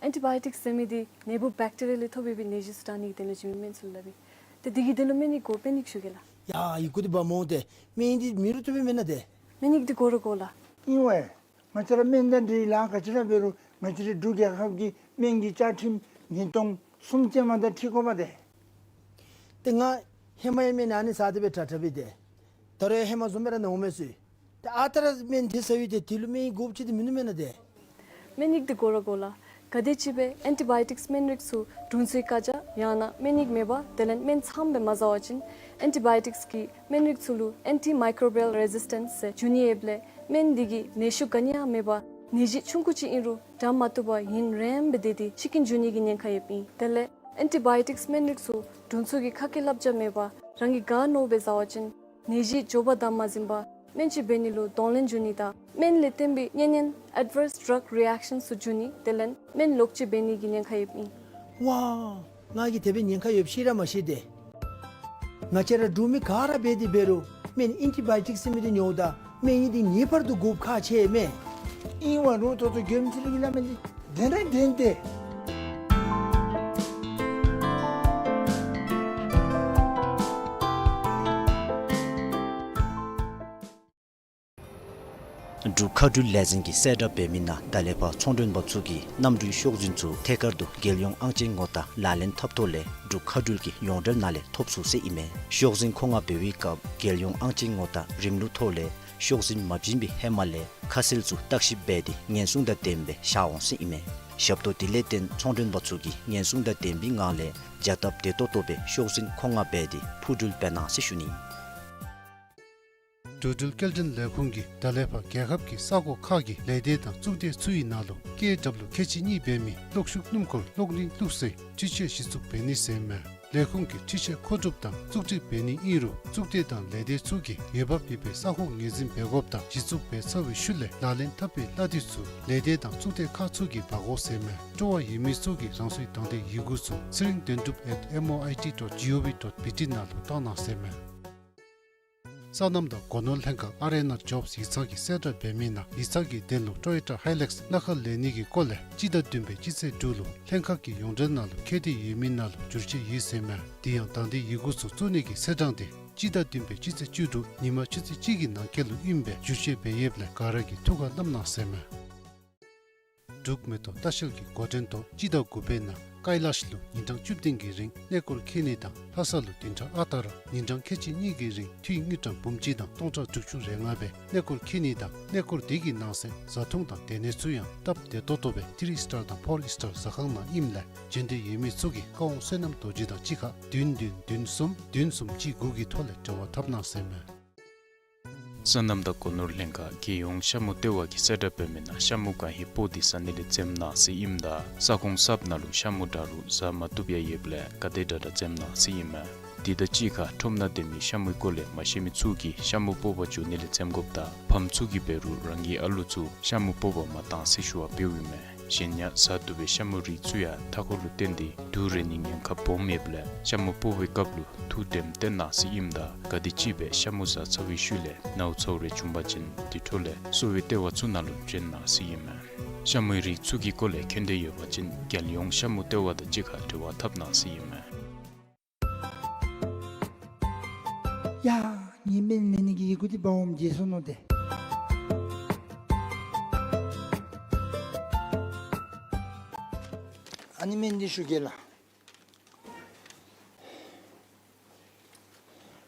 ཨེན་ཊི་བཱ་ཡོ་ཊིཀསི་ཟེར་མི་འདི་ནད་འབུཔ་བེཀ་ཊི་རི་ཡ་ལས་ཐོབ་པའི་ནད་གཞི་ཚུ་དྲག་ནི་གི་དོན་ལུ་བྱིན་མི་སྨན་ཚུ་ལུ་སླབ་ཨིན། ཏེ་འདི་གི་དོན་ལུ་སྨན་ཡིག་དགོ་པས་ནི་ཞུ་གེ་ལགས། ཡ་ཡི་གུ་འདི་འབག་འོང་ཏེ། སྨན་ཡིག་འདི་མེད་རུང་བཏུབ་པས་མེན་ན་ཏེ། སྨན་ཡིག་འདི་དགོ་ར་དགོ་ལགས། ཨིན་ཝའི། ང་བཅས་ར་སྨན་དང་འབྲེལ་ལཱ་ག་ཅི་ར་འབད་རུང་ང་བཅས་རའི་འབྲུག་རྒྱལ་ཁབ་ཀྱི་སྨན་གྱི་བཅའ་ཁྲིམས་ཉིས་སྟོང་གསུམ་ཅན་མ་དང་འཁྲིལ་དགོ་པས་ཏེ། ཏེ་ང་ཧེ་མ་ཡང་སྨན་ཨ་ནི་ཟ་སྟེ་སྦེ་དྲག་དྲག་སྦེ་ཏེ། ད་རུང་ཡང་ཧེ་མ་བཟུམ་སྦེ་ར་ན་འོང་མས་ཟེར། ཏེ་ཨ་རྟག་ར་སྨན་དེ་ཟ་ཡི་ཏེ་དེ་ལུ་སྨན་ཡིག་དགོཔ་ཅིག་འདི་མིན་ནུག་མེན་ན་ཏེ། སྨན་ཡིག་འདི་དགོ་ར་དགོ་ལགས། ག་དེ་ཅིག་སྦེ་ཨེན་ཊི་བཱ་ཡོ་ཊིཀསི་སྨན་རིགས་ཚུ་དྲུང་འཚོའི་བཀའ་རྒྱ་ཡང་ན་སྨན་ཡིག་མེད་པར་དེ་ལས་སྨན་ཚངམ་སྦེ་མ་ཟ་བ་ཅིན་ཨེན་ཊི་བཱ་ཡོ་ཊིཀསི་གི་སྨན་རིགས་ཚུ་ལུ་ཨེན་ཊི་མའི་ཀོ་བི་ཡལ་རེ་ཟིས་ཊེནསི་ཟེར་འབྱུང་ནི་ཡོདཔ་ལས་སྨན་འདི་གིས་ནད་ཤུགས་ག་ནི་ཡང་མེད་པར་ནད་གཞི་ཆུང་ཀུ་ཅིག་ཨིན་རུང་དྲག་མ་བཏུབ་པར་ཡུན་རིངམོ་སྦེ་སྡོད་དེ་ཤི་རྐྱེན་འབྱུང་ནི་གི་ཉེན་ཁ་ཡོདཔ་ཨིན། དེ་ལས་ཨེན་ཊི་བཱ་ཡོ་ཊིཀསི་སྨན་རིགས་ཚུ་དྲུང་འཚོ་གི་ཁ་སྐད་བསླབ་བྱ་མེད་པར་རང་གིས་ག་མནོཝ་སྦེ་ཟ་བ་ཅིན་ནད་གཞི་མགྱོགས་པར་དྲག་མ་ཟིན་པར་སྨན་བཅོས་འབད་ནི་ལུ་གདོང་ལེན་འབྱུང་ནི་དང་སྨན་ལས་བརྟེན་པའི་གཉན་ནད་ཨེཌ་ཝརསི་ཌྲག་རི་ཨེཀ་ཤཱནསི་ཚུ་འབྱུང་ནི་དེ་ལས་སྨན་ལོག་སྤྱོད་འབད་ནི་གི་ཉེན་ཁ་ཡོདཔ་ཨིན། ཝའོ། ང་གིས་དེ་སྦེ་ཉེན་ཁ་ཡོདཔ་ཤེས་ར་མ་ཤེས་ཏེ། ང་བཅས་ར་འབྲུག་མི་ག་ར་འབད་དེ་འབད་རུང་སྨན་ཨེན་ཊི་བཱ་ཡོ་ཊིཀསི་ཟེར་མི་འདི་ཉོཝ་ད་སྨན་ཡིག་འདི་ངེས་པར་དུ་དགོཔ་ཁག་ཆེ་མས། ཨིན་ཝའི་རུང་ད་ལྟོ་མགྱོནམ་ཅིག་ར་གི་སླབ་མི་འདི་བདེན་ར་བདེན་ཏེ། འབྲུག་མཁའ་འགྲུལ་ལས་འཛིན་གྱིས་གསལ་བསྒྲགས་འབད་མི་ནང་ད་ལས་ཕར་ཚོང་མགྲོན་པ་ཚུ་གིས་གནམ་གྲུའི་ཤོག་འཛིན་ཚུ་ཐད་ཀར་དུ་རྒྱལ་ཡོངས་ཨང་ཅན་ངོ་རྟགས་ལག་ལེན་འཐབ་ཐོག་ལས་འབྲུག་མཁའ་འགྲུལ་གྱི་ཡོངས་འབྲེལ་ནང་ལས་ཐོབ་ཚུགས་ཟེར་ཨིན་མས། ཤོག་འཛིན་མཁོ་མངགས་འབད་བའི་སྐབས་རྒྱལ་ཡོངས་ཨང་ཅན་ངོ་རྟགས་རིམ་ལུགས་ཐོག་ལས་ཤོག་འཛིན་མ་བྱིན་པའི་ཧེ་མ་ལས་ཁ་གསལ་ཚུ་བརྟག་ཞིབ་འབད་དེ་ཉེན་སྲུང་དང་ལྡནམ་སྦེ་བཞག་འོང་ཟེར་ཨིན་མས། ཞབས་ཏོག་དེ་ལས་བརྟེན་ཚོང་མགྲོན་པ་ཚུ་གིས་ཉེན་སྲུང་དང་ལྡན་པའི་ངང་ལས་བྱ་སྟབས་བདེ་ཏོག་ཏོ་སྦེ་ཤོག་འཛིན་མཁོ་མངགས་འབད་དེ་འཕུར་འགྲུལ་འབད་གནང་ཟེར་ཞུ་ནི། འགྲོ་འགྲུལ་སྐྱེལ་འདྲེན་ལས་ཁུངས་ཀྱིས་ད་ལས་ཕར་རྒྱལ་ཁབ་ཀྱི་ས་ཁོངས་ཁག་གི་ལས་སྡེ་དང་གཙུག་སྡེ་ཚུ་ཡི་ནང་ལུ་ཀེ་ཨེ་ཌབ་ལུ་ཁལ་གཅིག་གཉིས་འབད་མི་གློག་ཤུགས་སྣུམ་འཁོར་གློག་བརྙན་བླུགས་སའི་འཕྲུལ་ཆས་གཞི་བཙུགས་འབད་ནི་ཟེར་མས། ལས་ཁུངས་ཀྱིས་འཕྲུལ་ཆས་མཁོ་སྒྲུབ་དང་བཙུགས་སྒྲིག་འབད་ནི་ཨིན་རུང་གཙུག་སྡེ་དང་ལས་སྡེ་ཚུ་གིས་འོས་འབབ་ཡོད་པའི་ས་ཁོངས་ངོས་འཛིན་འབད་དགོཔ་དང་གཞི་བཙུགས་འབད་ཚར་བའི་ཤུལ་ལས་ལག་ལེན་འཐབ་པའི་གླ་དེ་ཚུ་ལས་སྡེ་དང་གཙུག་སྡེ་ཁག་ཚུ་གིས་འབག་དགོ་ཟེར་མས། སྤྲོ་བ་ཡོད་མི་ཚུ་གིས་རང་སོའི་དང་འདོད་ཡི་གུ་ཚུ་ཚེ་རིང་དོན་གྲུབ་at M O I T dot G O V dot B T ནང་ལུ་བཏང་གནང་ཟེར་མས། སོ་ནམ་དང་སྒོ་ནོར་ལྷན་ཁག་ཨར་ཨེན་ཨར་ཇོབསི་ཡིག་ཚང་གིས་གསལ་བསྒྲགས་འབད་མི་ནང་ཡིག་ཚང་གི་དོན་ལུ་ཊོ་ཡོ་ཊ་ཧའི་ལེགསི་སྣ་ཁ་ལེན་ནི་གི་སྐོར་ལས་སྤྱི་ཟླ་བདུན་པའི་སྤྱི་ཚེས་དྲུག་ལུ་ལྷན་ཁག་གི་ཡོངས་འབྲེལ་ནང་ལུ་ཁེ་འདོད་ཡོད་མི་ནང་ལུ་བསྒྱུར་བཅོས་ཡོད་ཟེར་མས། དེ་ཡང་དང་འདོད་ཡི་གུ་ཚུ་བཙུགས་ནི་གི་ཚེས་གྲངས་དེ་སྤྱི་ཟླ་བདུན་པའི་སྤྱི་ཚེས་བཅུ་དྲུག་ཉིན་མ་ཆུ་ཚོད་གཅིག་གི་ནང་འཁོད་ལུ་ཨིནམ་སྦེ་བསྒྱུར་བཅོས་འབད་ཡོདཔ་ལས་ག་ར་གིས་ཐུགས་ཁར་བསྣམ་གནང་ཟེར་མས། འབྲུག་མེ་ཏོག་ལྟ་བཤལ་གྱི་འགོ་འདྲེན་ཐོག་སྤྱི་ཟླ་དགུ་པའི་ནང་ཀའི་ལཱཤ་ལུ་ཉིན་གྲངས་བཅུ་བདུན་གྱི་རིང་གནས་སྐོར་འཁྱིད་ནི་དང་ལྷ་ས་ལུ་བདུན་ཕྲག་ཨ་རྟག་ར་ཉིན་གྲངས་ཁལ་གཅིག་གཉིས་ཀྱི་རིང་འཐུས་དངུལ་ཀྲམ་འབུམ་གཅིག་དང་སྟོང་ཕྲག་དྲུག་ཅུ་རེ་ལྔ་སྦེ་གནས་སྐོར་འཁྱིད་ནི་དང་གནས་སྐོར་དེ་གི་ནང་གསེས་བཟའ་འཐུང་དང་སྡོད་གནས་ཚུ་ཡང་སྟབས་བདེ་ཏོག་ཏོ་སྦེ་ཐི་རི་སི་ཊར་དང་ཕོར་སི་ཊར་ཟ་ཁང་ནང་ཨིནམ་ལས་འབྱོན་འདོད་ཡོད་མི་ཚུ་གིས་བཀའ་དབང་བསོད་ནམས་རྡོ་རྗེ་དང་གཅིག་ཁར་བདུན་བདུན་བདུན་གསུམ་བདུན་གསུམ་གཅིག་དགུ་གི་ཐོག་ལས་འབྲེལ་བ་འཐབ་གནང་ཟེར་མས། སོ་ནམ་དང་སྒོ་ནོར་ལྷན་ཁག་རྒྱལ་ཡོངས་ཤ་མུ་ལྟེ་བ་གིས་གསལ་བསྒྲགས་འབད་མི་ནང་ཤ་མུ་གང་ཧེ་སྤོ་སྟེ་ཟ་ནི་ལས་འཛེམ་གནང་ཟེར་ཨིནམ་ད་ས་ཁོངས་གསརཔ་ནང་ལུ་ཤ་མུ་འདྲ་རུང་ཟ་མ་བཏུབ་ཡང་ཡོདཔ་ལས་ག་དེ་དྲག་དྲག་འཛེམ་གནང་ཟེར་ཨིན་མས། དེ་དང་གཅིག་ཁར་ཁྲོམ་ནང་སྡོད་མི་ཤ་མུའི་སྐོར་ལས་མ་ཤེས་མི་ཚུ་གིས་ཤ་མུ་སྤོ་བར་འགྱོ་ནི་ལས་འཛེམ་དགོཔ་དང་ཕམ་ཚུ་གིས་འབད་རུང་རང་གི་ཨ་ལུ་ཚུ་ཤ་མུ་སྤོ་བར་མ་གཏང་ཟེར་ཞུ་བ་འབདཝ་ཨིན་མས། གཞན་ཡང་ཟ་བཏུབ་པའི་ཤ་མུ་རིགས་ཚུ་ཡང་མཐའ་འཁོར་ལུ་བརྟེན་ཏེ་དུག་རེག་ནིའི་ཉེན་ཁ་སྦོམ་ཡོདཔ་ལས་ཤ་མུ་སྤོ་བའི་སྐབས་ལུ་ཐུགས་དྲནམ་བཏོན་གནང་ཟེར་ཨིནམ་ད་ག་དེམ་ཅིག་སྦེ་ཤ་མུ་ཟ་ཚར་བའི་ཤུལ་ལས་ནཝ་ཚཝ་རེ་བྱུང་པ་ཅིན་དེ་འཕྲོ་ལས་གསོ་བའི་ལྟེ་བ་ཚུ་ནང་ལུ་བྱོན་གནང་ཟེར་ཨིན་མས། ཤ་མུའི་རིགས་ཚུ་གི་སྐོར་ལས་མཁྱེན་འདོད་ཡོད་པ་ཅིན་རྒྱལ་ཡོངས་ཤ་མུ་ལྟེ་བ་དང་གཅིག་ཁར་འབྲེལ་བ་འཐབ་གནང་ཟེར་ཨིན་མས། ཡ་ངེའི་སྨན་ལེན་ནི་གི་ཡི་གུ་འདི་འབག་འོངམ་བརྗེད་སོ་ནུག་ཏེ། ཨ་ནི་སྨན་འདི་ཞུ་གེ་ལགས།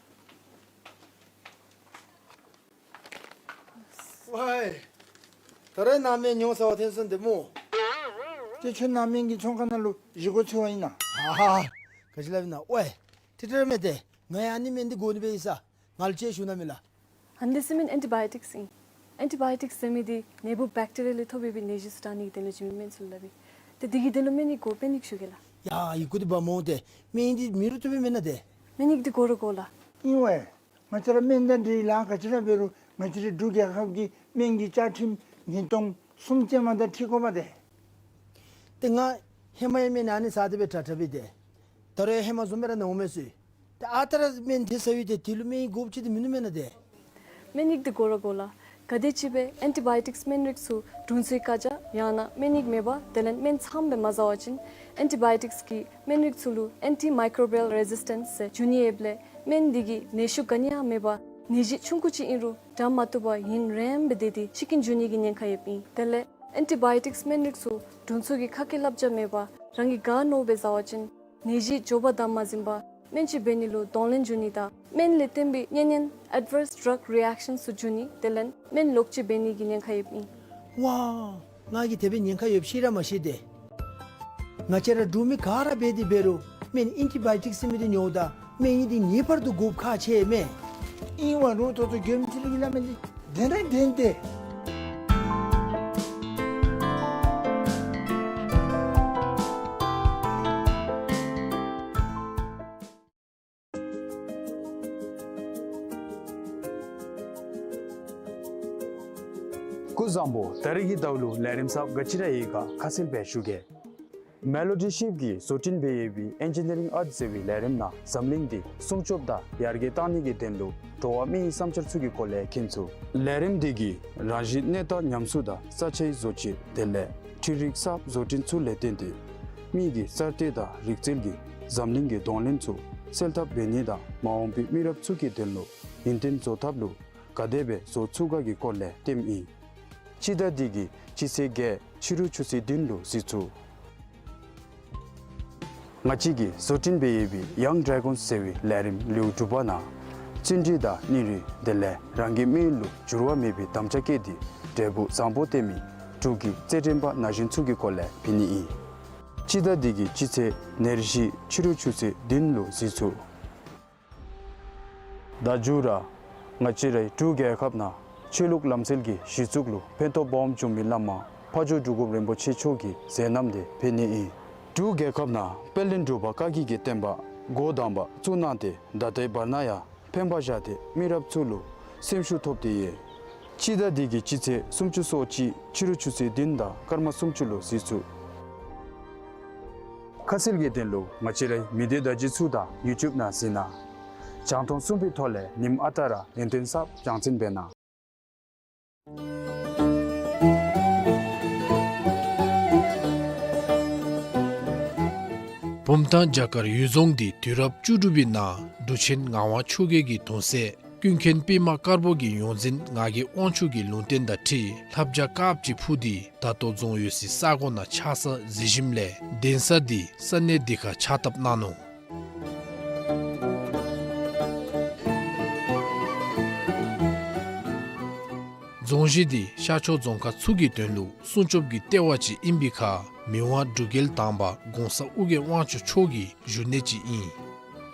ཝའི། ད་རེས་ནཱ་སྨན་ཉོ་ཟ་བར་འཐོན་སོང་ཏེ་སྨོ། ཏེ་ཁྱོད་ནཱ་སྨན་གྱི་ཚོང་ཁང་ནང་ལུ་བཞེས་སྒོ་འཚོལ་བར་ཨིན་ན། ཨ་ཧ། ག་ཅི་སླབ་ཨིན་ན། ཝའི། ཏེ་ཏེ་ར་མེན་ཏེ། ང་ཡང་ཨ་ནི་སྨན་འདི་དགོ་ནི་སྦེ་ཡོད་ས། ང་ལུ་ཅིག་ཞུ་གནང་མས་ལགས། ཨ་ནི་འདི་ཟེར་མི་ཨེན་ཊི་བཱ་ཡོ་ཊིཀསི་ཨིན། ཨེན་ཊི་བཱ་ཡོ་ཊིཀསི་ཟེར་མི་འདི་ནད་འབུཔ་བེཀ་ཊི་རི་ཡ་ལས་ཐོབ་པའི་ནད་གཞི་ཚུ་དྲག་ནི་གི་དོན་ལུ་བྱིན་མི་སྨན་ཚུ་ལུ་སླབ་ཨིན། ཏེ་འདི་གི་དོན་ལུ་སྨན་ཡིག་དགོ་པས་ནི་ཞུ་གེ་ལགས། ཡ་ཡི་གུ་འདི་འབག་འོང་། ཏེ་སྨན་ཡིག་འདི་མེད་རུང་བཏུབ་པས་མེན་ན། ཏེ་སྨན་ཡིག་འདི་དགོ་ར་དགོ་ལགས། ཨིན་ཝའེ། ང་བཅས་ར་སྨན་དང་འབྲེལ་ལཱ་ག་ཅི་ར་འབད་རུང་ང་བཅས་རའི་འབྲུག་རྒྱལ་ཁབ་ཀྱི་སྨན་གྱི་བཅའ་ཁྲིམས་ཉིས་སྟོང་གསུམ་ཅན་མ་དང་འཁྲིལ་དགོ་པས་ཏེ། ཏེ་ང་ཧེ་མ་ཡང་སྨན་ཨ་ནི་ཟ་སྟེ་སྦེ་དྲག་དྲག་སྦེ་ཏེ། ད་རུང་ཡང་ཧེ་མ་བཟུམ་སྦེ་ར་ན་འོང་མས་ཟེར། ཏེ་ཨ་རྟག་ར་སྨན་དེ་ཟ་ཡི། ཏེ་དེ་ལུ་སྨན་ཡིག་དགོཔ་ཅིག་འདི་མིན་ནུག་མེན་ན་ཏེ། སྨན་ཡིག་འདི་དགོ་ར་དགོ་ལགས། ག་དེམ་ཅིག་སྦེ་ཨེན་ཊི་བཱ་ཡོ་ཊིཀསི་སྨན་རིགས་ཚུ་དྲུང་འཚོའི་བཀའ་རྒྱ་ཡང་ན་སྨན་ཡིག་མེད་པར་དེ་ལས་སྨན་ཚངམ་སྦེ་མ་ཟ་བ་ཅིན་ཨེན་ཊི་བཱ་ཡོ་ཊིཀསི་གི་སྨན་རིགས་ཚུ་ལུ་ཨེན་ཊི་མའི་ཀོརོ་བཱ་ཡལ་རེ་ཟིས་ཊེནསི་ཟེར་འབྱུང་ནི་ཡོདཔ་ལས་སྨན་འདི་གིས་ནད་ཤུགས་ག་ནི་ཡང་མེད་པར་ནད་གཞི་ཆུང་ཀུ་ཅིག་ཨིན་རུང་དྲག་མ་བཏུབ་པར་ཡུན་རིངམོ་སྦེ་སྡོད་དེ་འཆི་རྐྱེན་འབྱུང་ནི་གི་ཉེན་ཁ་ཡོདཔ་ཨིན། དེ་ལས་ཨེན་ཊི་བཱ་ཡོ་ཊིཀསི་སྨན་རིགས་ཚུ་དྲུང་འཚོ་གི་ཁ་སྐད་བསླབ་བྱ་མེད་པར་རང་གིས་ག་མནོཝ་སྦེ་ཟ་བ་ཅིན་ནད་གཞི་མགྱོགས་པ་དང་མ་ཟིན་པར་སྨན་བཅོས་འབད་ནི་ལུ་གདོང་ལེན་འབྱུང་ནི་དང་སྨན་ལས་བརྟེན་པའི་གཉན་ཉེན་ཨེཌ་ཝརསི་ཌྲག་རི་ཨེཀ་ཤཱན་ཚུ་འབྱུང་ནི་དེ་ལས་སྨན་ལོག་སྤྱོད་འབད་ནི་གི་ཉེན་ཁ་ཡོདཔ་ཨིན། ཝའེ། ང་གིས་དེ་སྦེ་ཉེན་ཁ་ཡོདཔ་ཤེས་ར་མ་ཤེས་ཏེ། ང་བཅས་ར་འབྲུག་མི་ག་ར་འབད་དེ་འབད་རུང་སྨན་ཨེན་ཊི་བཱ་ཡོ་ཊིཀསི་ཟེར་མི་འདི་ཉོཝ་ད་སྨན་ཡིག་འདི་ངེས་པར་དུ་དགོཔ་ཁག་ཆེ་མས། ཨིན་ཝའེ། རུང་ཏོག་ཏོ་མགྱོནམ་ཅིག་ལུ་གི་སླབ་མི་འདི་བདེན་ར་བདེན་ཏེ། སྐུ་གཟུགས་བཟང་པོ། ད་རིས་ཀྱི་ཟླཝ་ལུ་ལས་རིམ་གསརཔ་ག་ཅི་ར་ཡོད་ག་ཁ་གསལ་སྦེ་ཞུ་གེ། མེ་ལོ་ཌི་ཤིབ་ཀྱིས་བཟོ་སྐྲུན་འབད་ཡོད་པའི་ཨེན་ཇི་ནི་རིང་ཨརཊ་ཟེར་བའི་ལས་རིམ་ནང་འཛམ་གླིང་འདི་སྲུང་སྐྱོབ་དང་ཡར་རྒྱས་གཏང་ནི་གི་དོན་ལུ་འགྲོ་བ་མིའི་བསམ་འཆར་ཚུ་གི་སྐོར་ལས་མཁྱེན་ཚུགས། ལས་རིམ་འདི་གིས་རང་བཞིན་གནས་སྟངས་ཉམས་གསོ་དང་ས་ཆའི་བཟོ་བཅོས་དེ་ལས་འཕྲུལ་རིག་གསརཔ་བཟོ་སྐྲུན་ཚུ་ལས་བརྟེན་ཏེ་མི་གི་གསར་གཏོད་དང་རིག་རྩལ་གྱིས་འཛམ་གླིང་གི་གདོང་ལེན་ཚུ་སེལ་ཐབས་འབད་ནི་དང་མ་འོངས་པའི་མི་རབས་ཚུ་གི་དོན་ལུ་ཡུན་བརྟན་བཟོ་ཐབས་ལུ་ག་དེ་སྦེ་བཟོ་ཚུགས་ག་གི་སྐོར་ལས་སྟོནམ་ཨིན། སྤྱི་ཟླ་འདི་གི་སྤྱི་ཚེས་བརྒྱད་ཕྱི་རུ་ཆུ་ཚོད་བདུན་ལུ་གཟིགས་ཚུགས། ང་བཅས་ཀྱིས་བཟོ་སྐྲུན་འབད་ཡོད་པའི་ཡང་ཌེ་གཱོན་ཟེར་བའི་ལས་རིམ་ལེའུ་དྲུག་པ་ནང་བརྩོན་འགྲུས་དང་སྙིང་རུས་དེ་ལས་རང་གི་སྨན་ཡིག་ལུ་འགྱུར་བ་མེད་པའི་དམ་བཅའ་བསྐྱེད་དེ་འབྲས་བུ་བཟང་པོ་སྟོན་མི་འབྲུག་གི་རྩེད་འགྲན་པ་ན་གཞོན་ཚུ་གི་སྐོར་ལས་འབད་ནི་ཨིན། སྤྱི་ཟླ་འདི་གི་སྤྱི་ཚེས་ཉེར་བཞི་ཕྱི་རུ་ཆུ་ཚོད་བདུན་ལུ་གཟིགས་ཚུགས། ད་མཇུག་ར་ང་བཅས་རའི་འབྲུག་རྒྱལ་ཁབ་ནང་ཆོས་ལུགས་ལམ་སྲོལ་གྱི་གཞི་བཙུགས་ལུ་ཕན་ཐོགས་སྦོམ་བྱུང་མི་བླ་མ་ཕ་ཇོ་འབྲུག་སྒོམ་རིན་པོ་ཆེ་མཆོག་གི་མཛད་རྣམ་དེ་འབད་ནི་ཨིན། འབྲུག་རྒྱལ་ཁབ་ནང་དཔལ་ལྡན་འབྲུག་པ་བཀའ་བརྒྱུད་ཀྱི་བསྟན་པ་འགོ་དང་པ་བཙུགས་གནང་སྟེ་ད་ལྟོའི་བར་ན་ཡང་ཕན་པ་བཞག་སྟེ་མི་རབས་ཚུ་ལུ་སེམས་ཤུགས་ཐོབ་སྟེ་ཡོད། སྤྱི་ཟླ་འདི་གི་སྤྱི་ཚེས་སུམ་ཅུ་སོ་གཅིག་ཕྱི་རུ་ཆུ་ཚོད་བདུན་དང་སྐར་མ་སུམ་ཅུ་ལུ་གཟིགས་ཚུགས། ཁ་གསལ་གྱི་དོན་ལུ་ང་བཅས་རའི་མི་སྡེ་བརྡ་བརྒྱུད་ཚུ་དང་ཡུ་ཊུབ་ནང་གཟིགས་གནང་། རྒྱང་མཐོང་གསུམ་པའི་ཐོག་ལས་ཉིནམ་ཨ་རྟག་ར་ཡུན་བརྟན་གསརཔ་རྒྱང་སྲིང་འབད་གནང་། བུམ་ཐང་བྱ་དཀར་གཡུལ་རྫོང་འདི་དུས་རབས་བཅུ་དྲུག་པའི་ནང་འབྲུག་ཆེན་ངག་དབང་ཆོས་རྒྱལ་གྱི་གདུང་སྲས་ཀུན་མཁྱེན་པདྨ་དཀར་པོ་གི་ཡོངས་འཛིན་ངག་གི་དབང་ཕྱུག་གི་ལུང་བསྟན་དང་འཁྲིལ་ལྷ་བྱ་དཀརཔོ་ཅིག་འཕུར་ཏེ་ད་ལྟོ་རྫོང་ཡོད་སའི་ས་གོ་ནང་ཆགས་ས་གཟིགས་ཞིནམ་ལས་གདན་ས་འདི་ས་གནས་འདི་ཁར་ཕྱག་བཏབ་གནང་ནུག། རྫོང་གཞི་འདི་ཤར་ཕྱོགས་རྫོང་ཁག་ཚུ་གི་དོན་ལུ་སྲུང་སྐྱོབ་ཀྱི་ལྟེ་བ་ཅིག་ཨིན་པའི་ཁར་མི་དབང་འབྲུག་རྒྱལ་དང་པ་གོང་ས་ཨོ་རྒྱན་དབང་ཕྱུག་མཆོག་གི་བཞུགས་གནས་ཅིག་ཨིན།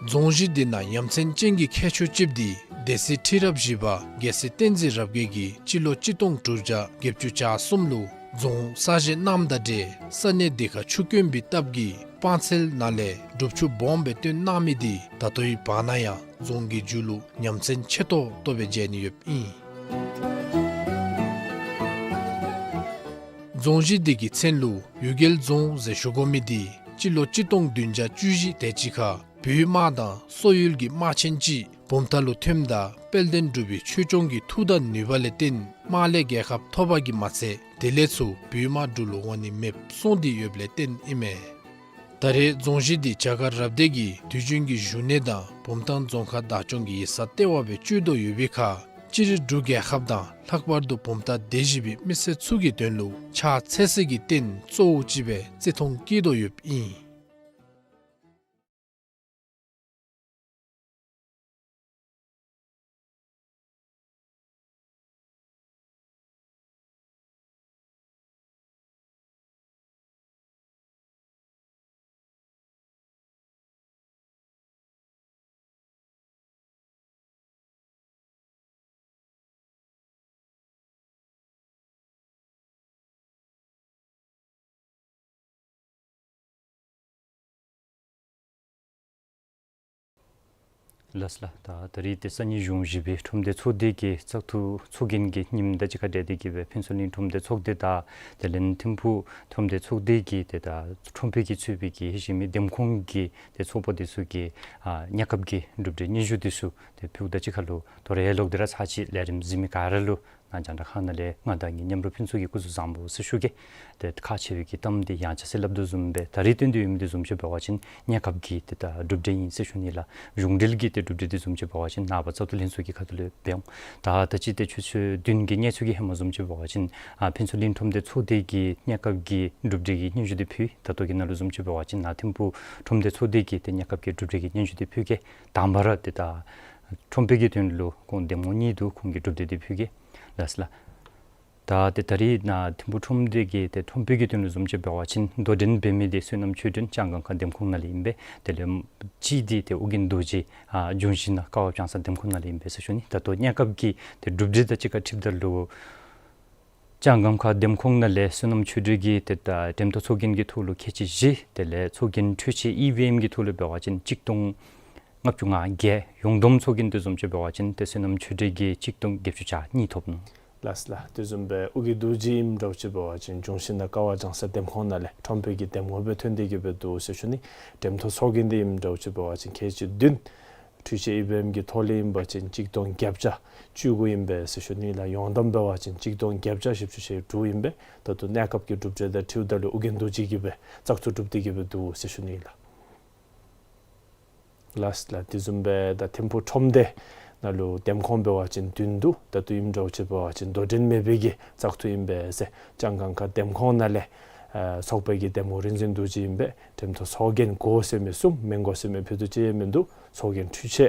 རྫོང་གཞི་འདི་ནང་ཡ་མཚན་ཅན་གྱི་ཁྱད་ཆོས་ཅིག་འདི་སྡེ་སྲིད་ཁྲི་རབས་བཞི་པ་རྒྱལ་སྲས་བསྟན་འཛིན་རབ་རྒྱས་ཀྱིས་སྤྱི་ལོ་གཅིག་སྟོང་དྲུག་བརྒྱ་བརྒྱད་ཅུ་གྱ་གསུམ་ལུ་རྫོང་གསར་བཞེངས་གནངམ་དང་འབྲེལ་ས་གནས་འདི་ཁར་ཆུ་དཀོན་པའི་སྟབས་ཀྱིས་སྤང་ཚལ་ནང་ལས་སྒྲུབ་ཆུ་སྦོམ་སྦེ་བཏོན་གནང་མི་འདི་ད་ལྟོའི་བར་ན་ཡང་རྫོང་གི་མཇུག་ལུ་ཡ་མཚན་ཆེ་ཏོག་ཏོ་སྦེ་མཇལ་ནི་ཡོདཔ་ཨིན། རྫོང་གཞི་འདི་གི་མཚན་ལུ་གཡུལ་རྒྱལ་རྫོང་ཟེར་ཞུ་དགོ་མི་འདི་སྤྱི་ལོ་གཅིག་སྟོང་བདུན་བརྒྱ་བཅུ་བཞི་དེ་ཅིག་ཁར་བོད་དམག་དང་སོག་ཡུལ་གྱི་དམག་ཆེན་ཅིག་བུམ་ཐང་ལུ་ཐོནམ་ད་དཔལ་ལྡན་འབྲུག་པའི་ཆོས་སྐྱོང་གི་མཐུ་དང་ནུས་པ་ལས་བརྟེན་དམག་ལས་རྒྱལ་ཁ་ཐོབ་པ་གིས་མ་ཚད་དེ་ལས་ཚུར་བོད་དམག་འབྲུག་ལུ་འོང་ནི་མེདཔ་སོང་སྟེ་ཡོདཔ་ལས་བརྟེན་ཨིན་མས། ད་རེས་རྫོང་གཞི་འདི་བྱ་དཀར་རབ་སྡེ་གི་དུས་རྒྱུན་གྱི་བཞུགས་གནས་དང་བུམ་ཐང་རྫོང་ཁག་བདག་སྐྱོང་གི་ཡིག་ཚང་ལྟེ་བ་སྦེ་སྤྱོད་དོ་ཡོད་པའི་ཁར་སྤྱིར་འབྲུག་རྒྱལ་ཁབ་དང་ལྷག་པར་དུ་བུམ་ཐང་སྡེ་བཞི་པའི་མི་སེར་ཚུ་གི་དོན་ལུ་ཕྱག་འཚལ་སའི་རྟེན་གཙོ་བོ་ཅིག་སྦེ་བརྩི་མཐོང་བསྐྱེད་དོ་ཡོདཔ་ཨིན། ལགས་ལགས། ད་ད་རིས་ཏེ་སང་ཉིན་གཞུང་བཞི་པའི་ཁྲོམ་སྡེ་ཚོགས་སྡེ་གི་བཙག་འཐུ་ཚོགས་རྒྱན་གྱི་ཉིནམ་དང་གཅིག་ཁར་འབྲེལ་ཏེ་གི་སྦེ་ཕུན་ཚོགས་གླིང་ཁྲོམ་སྡེ་ཚོགས་སྡེ་དང་དེ་ལས་ཐིམ་ཕུག་ཁྲོམ་སྡེ་ཚོགས་སྡེ་གི་ཏེ་ད་ཁྲོམ་དཔོན་གྱིས་གཙོས་པའི་གི་ཧེ་ཤེས་མི་འདེམས་ཁོངས་ཀྱི་ཏེ་ཚོགས་པ་འདི་ཚུ་གི་ཨ་གནས་སྐབས་ཀྱི་གྲུབ་འབྲས་སྙན་ཞུ་འདི་ཚུ་ཏེ་ཕུལཝ་དང་གཅིག་ཁར་ལུ་དོ་རུང་ཧེ་ལོག་སྟེ་ར་ཚར་ཅིག་ལས་རིམ་གཟིགས་མི་ག་ར་ལུ་ནཱ་རྒྱང་བསྒྲགས་ཁང་ནང་ལས་ང་དང་ངེའི་མཉམ་རོགས་ཕུན་ཚོགས་ཀྱིས་སྐུ་གཟུགས་བཟང་པོ་ཟེར་ཞུ་གེ། ཏེ་ཁག་ཆེ་བའི་གི་གཏམ་འདི་ཡང་ཆ་ཟེར་སླབ་དོ་བཟུམ་སྦེ་ད་རིས་སྟོན་དོ་ཡོད་མི་འདི་བཟུམ་ཅིག་འབད་བ་ཅིན་གནས་སྐབས་ཀྱི་ཏེ་ད་གྲུབ་འབྲས་ཨིན་ཟེར་ཞུ་ནི་ལགས། གཞུང་འབྲེལ་གྱི་ཏེ་གྲུབ་འབྲས་འདི་བཟུམ་ཅིག་འབད་བ་ཅིན་ནངས་པ་བཙག་འཐུ་ལྷན་ཚོགས་ཀྱི་ཁ་ཐུག་ལས་འབད་འོང་། ད་ད་ཅི་ཏེ་ཆུ་ཚོད་བདུན་གྱི་གནས་ཚུལ་གྱི་ཧེ་མ་བཟུམ་ཅིག་འབད་བ་ཅིན་ཨ་ཕུན་ཚོགས་གླིང་ཁྲོམ་སྡེ་ཚོགས་སྡེ་གི་གནས་སྐབས་ཀྱི་གྲུབ་འབྲས་ཀྱི་སྙན་ཞུ་འདི་ཕུལ། ད་ལྟོ་གི་ནང་ལུ་བཟུམ་ཅིག་འབད་བ་ཅིན་ནཱ་ཐིམ་ཕུག་ཁྲོམ་སྡེ་ཚོགས་སྡེ་གི་ཏེ་གནས་སྐབས་ཀྱི་གྲུབ་འབྲས་ཀྱི་སྙན་ཞུ་འདི་ཕུལ་གེ། དང་པ་ར་ཏེ་ད་ཁྲོམ་དཔོན་གྱི་དོན་ལུ་ཁོང་འདེམས་ངོ་གཉིས་འདུག། ཁོང་གི་གྲུབ་འབྲས་འདི་ཕུལ་གེ། ལགས་ལགས། ད་ཏེ་ད་རིས་ནཱ་ཐིམ་ཕུག་ཁྲོམ་སྡེ་གི་ཏེ་ཁྲོམ་དཔོན་གྱི་དོན་ལུ་བཟུམ་ཅིག་འབད་བ་ཅིན་དོ་འགྲན་འབད་མི་འདི་བསོད་ནམས་ཆོས་སྒྲོན་ལྕང་སྒང་ཁ་འདེམས་ཁོངས་ནང་ལས་ཨིན་པས། དེ་ལས་གཅིག་འདི་ཏེ་ཨོ་རྒྱན་རྡོ་རྗེ་ཨ་འབྱུང་བཞི་ན་ཀ་བ་བྱང་ས་འདེམས་ཁོངས་ནང་ལས་ཨིན་པས་ཟེར་ཞུ་ནི། ད་ལྟོ་གནས་སྐབས་ཀྱི་ཏེ་གྲུབ་འབྲས་དང་གཅིག་ཁར་འཁྲིལཝ་ད་ལུ་ལྕང་སྒང་ཁ་འདེམས་ཁོངས་ནང་ལས་བསོད་ནམས་ཆོས་སྒྲོན་གྱིས་ཏེ་ད་འགྲེམས་སྟོན་ཚོགས་རྒྱན་གྱི་ཐོག་ལུ་ཁལ་གཅིག་བཞི། དེ་ལས་ཚོགས་རྒྱན་འཕྲུལ་ཆས་ཨི་ཝི་ཨེམ་གྱི་ཐོག་ལུ་འབད་བ་ཅིན་གཅིག་སྟོང་ལྔ་བཅུ་ང་བརྒྱད། ཡོངས་བསྡོམས་ཚོགས་རྒྱན་འདི་བཟུམ་ཅིག་འབད་བ་ཅིན་ཏེ་བསོད་ནམས་ཆོས་སྒྲོན་གྱིས་གཅིག་སྟོང་བརྒྱད་བཅུ་གྱ་གཉིས་ཐོབ་ནུག། ལགས་ལགས། དེ་བཟུམ་སྦེ་ཨོ་རྒྱན་རྡོ་རྗེ་ཨིནམ་འདྲཝ་ཅིག་འབད་བ་ཅིན་འབྱུང་བཞི་ན་ཀ་བ་བྱང་ས་འདེམས་ཁོངས་ནང་ལས་ཁྲོམ་དཔོན་གྱི་འདེམས་ངོ་སྦེ་ཐོན་ཏེ་གི་སྦེ་འདུག་ཟེར་ཞུ་ནི། འགྲེམས་སྟོན་ཚོགས་རྒྱན་འདི་ཨིནམ་འདྲཝ་ཅིག་འབད་བ་ཅིན་ཁལ་གཅིག་བདུན། འཕྲུལ་ཆས་ཨི་ཝི་ཨེམ་གྱི་ཐོག་ལས་ཨིན་པ་ཅིན་གཅིག་སྟོང་བརྒྱད་བརྒྱ་བཅུ་དགུ་ཨིན་པས་ཟེར་ཞུ་ནི་ལགས། ཡོངས་བསྡོམས་འབད་བ་ཅིན་གཅིག་སྟོང་བརྒྱད་བརྒྱ་བཞི་བཅུ་ཞེ་དྲུག་ཨིན་པས། ད་ལྟོ་གནས་སྐབས་ཀྱི་གྲུབ་འབྲས་དང་འཁྲིལཝ་ད་ལུ་ཨོ་རྒྱན་རྡོ་རྗེ་གིས་སྦེ་བཙག་འཐུ་གྲུབ་སྟེ་གི་སྦེ་འདུག་ཟེར་ཞུ་ནི་ལགས། ལགས་ལགས། དེ་བཟུམ་སྦེ་ད་ཐིམ་ཕུག་ཁྲོམ་སྡེ་ནང་ལུ་འདེམས་ཁོངས་འབད་བ་ཅིན་བདུན་འདུག། ད་ལྟོ་ཨིནམ་འདྲཝ་ཅིག་འབད་བ་ཅིན་དོ་འགྲན་མེད་པའི་གི་བཙག་འཐུ་ཨིན་པས་ཟེར། ལྕང་སྒང་ཁ་འདེམས་ཁོངས་ནང་ལས་ཨ་ཚོགས་པའི་གི་འདེམས་ངོ་རིག་འཛིན་རྡོ་རྗེ་ཨིན་པས། འགྲེམས་སྟོན་ཚོགས་རྒྱན་དགོ་ཟེར་མི་གསུམ། མི་དགོ་ཟེར་མི་ཕུད་རྡོག་གཅིག་ཡང་མིན་འདུག། ཚོགས་རྒྱན་འཕྲུལ་ཆས་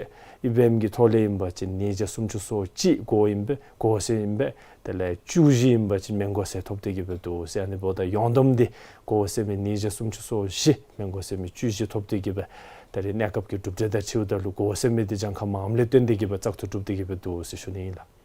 ཨི་ཝི་ཨེམ་གྱི་ཐོག་ལས་ཨིན་པ་ཅིན་ཉིས་བརྒྱ་སུམ་ཅུ་སོ་གཅིག་དགོ་ཨིན་པས། དགོ་ཟེར་ཨིན་པས། དེ་ལས་བཅུ་བཞི་ཨིན་པ་ཅིན་མི་དགོ་ཟེར་ཐོབ་སྟེ་གི་སྦེ་འདུག་ཟེར། ཨ་ནི་འབདཝ་ད་ཡོངས་བསྡོམས་འདི་དགོ་ཟེར་མི་ཉིས་བརྒྱ་སུམ་ཅུ་སོ་བཞི། མི་དགོ་ཟེར་མི་བཅུ་བཞི་ཐོབ་སྟེ་གི་སྦེ་ད་རིས་གནས་སྐབས་ཀྱི་གྲུབ་འབྲས་དང་འཁྲིལཝ་ད་ལུ་དགོ་ཟེར་མི་འདི་གྱངས་ཁ་མངམ་ལས་བཏོན་ཏེ་གི་སྦེ་བཙག་འཐུ་གྲུབ་སྟེ་གི་སྦེ་འདུག་ཟེར་ཞུ་ནི་ཨིན་ལགས།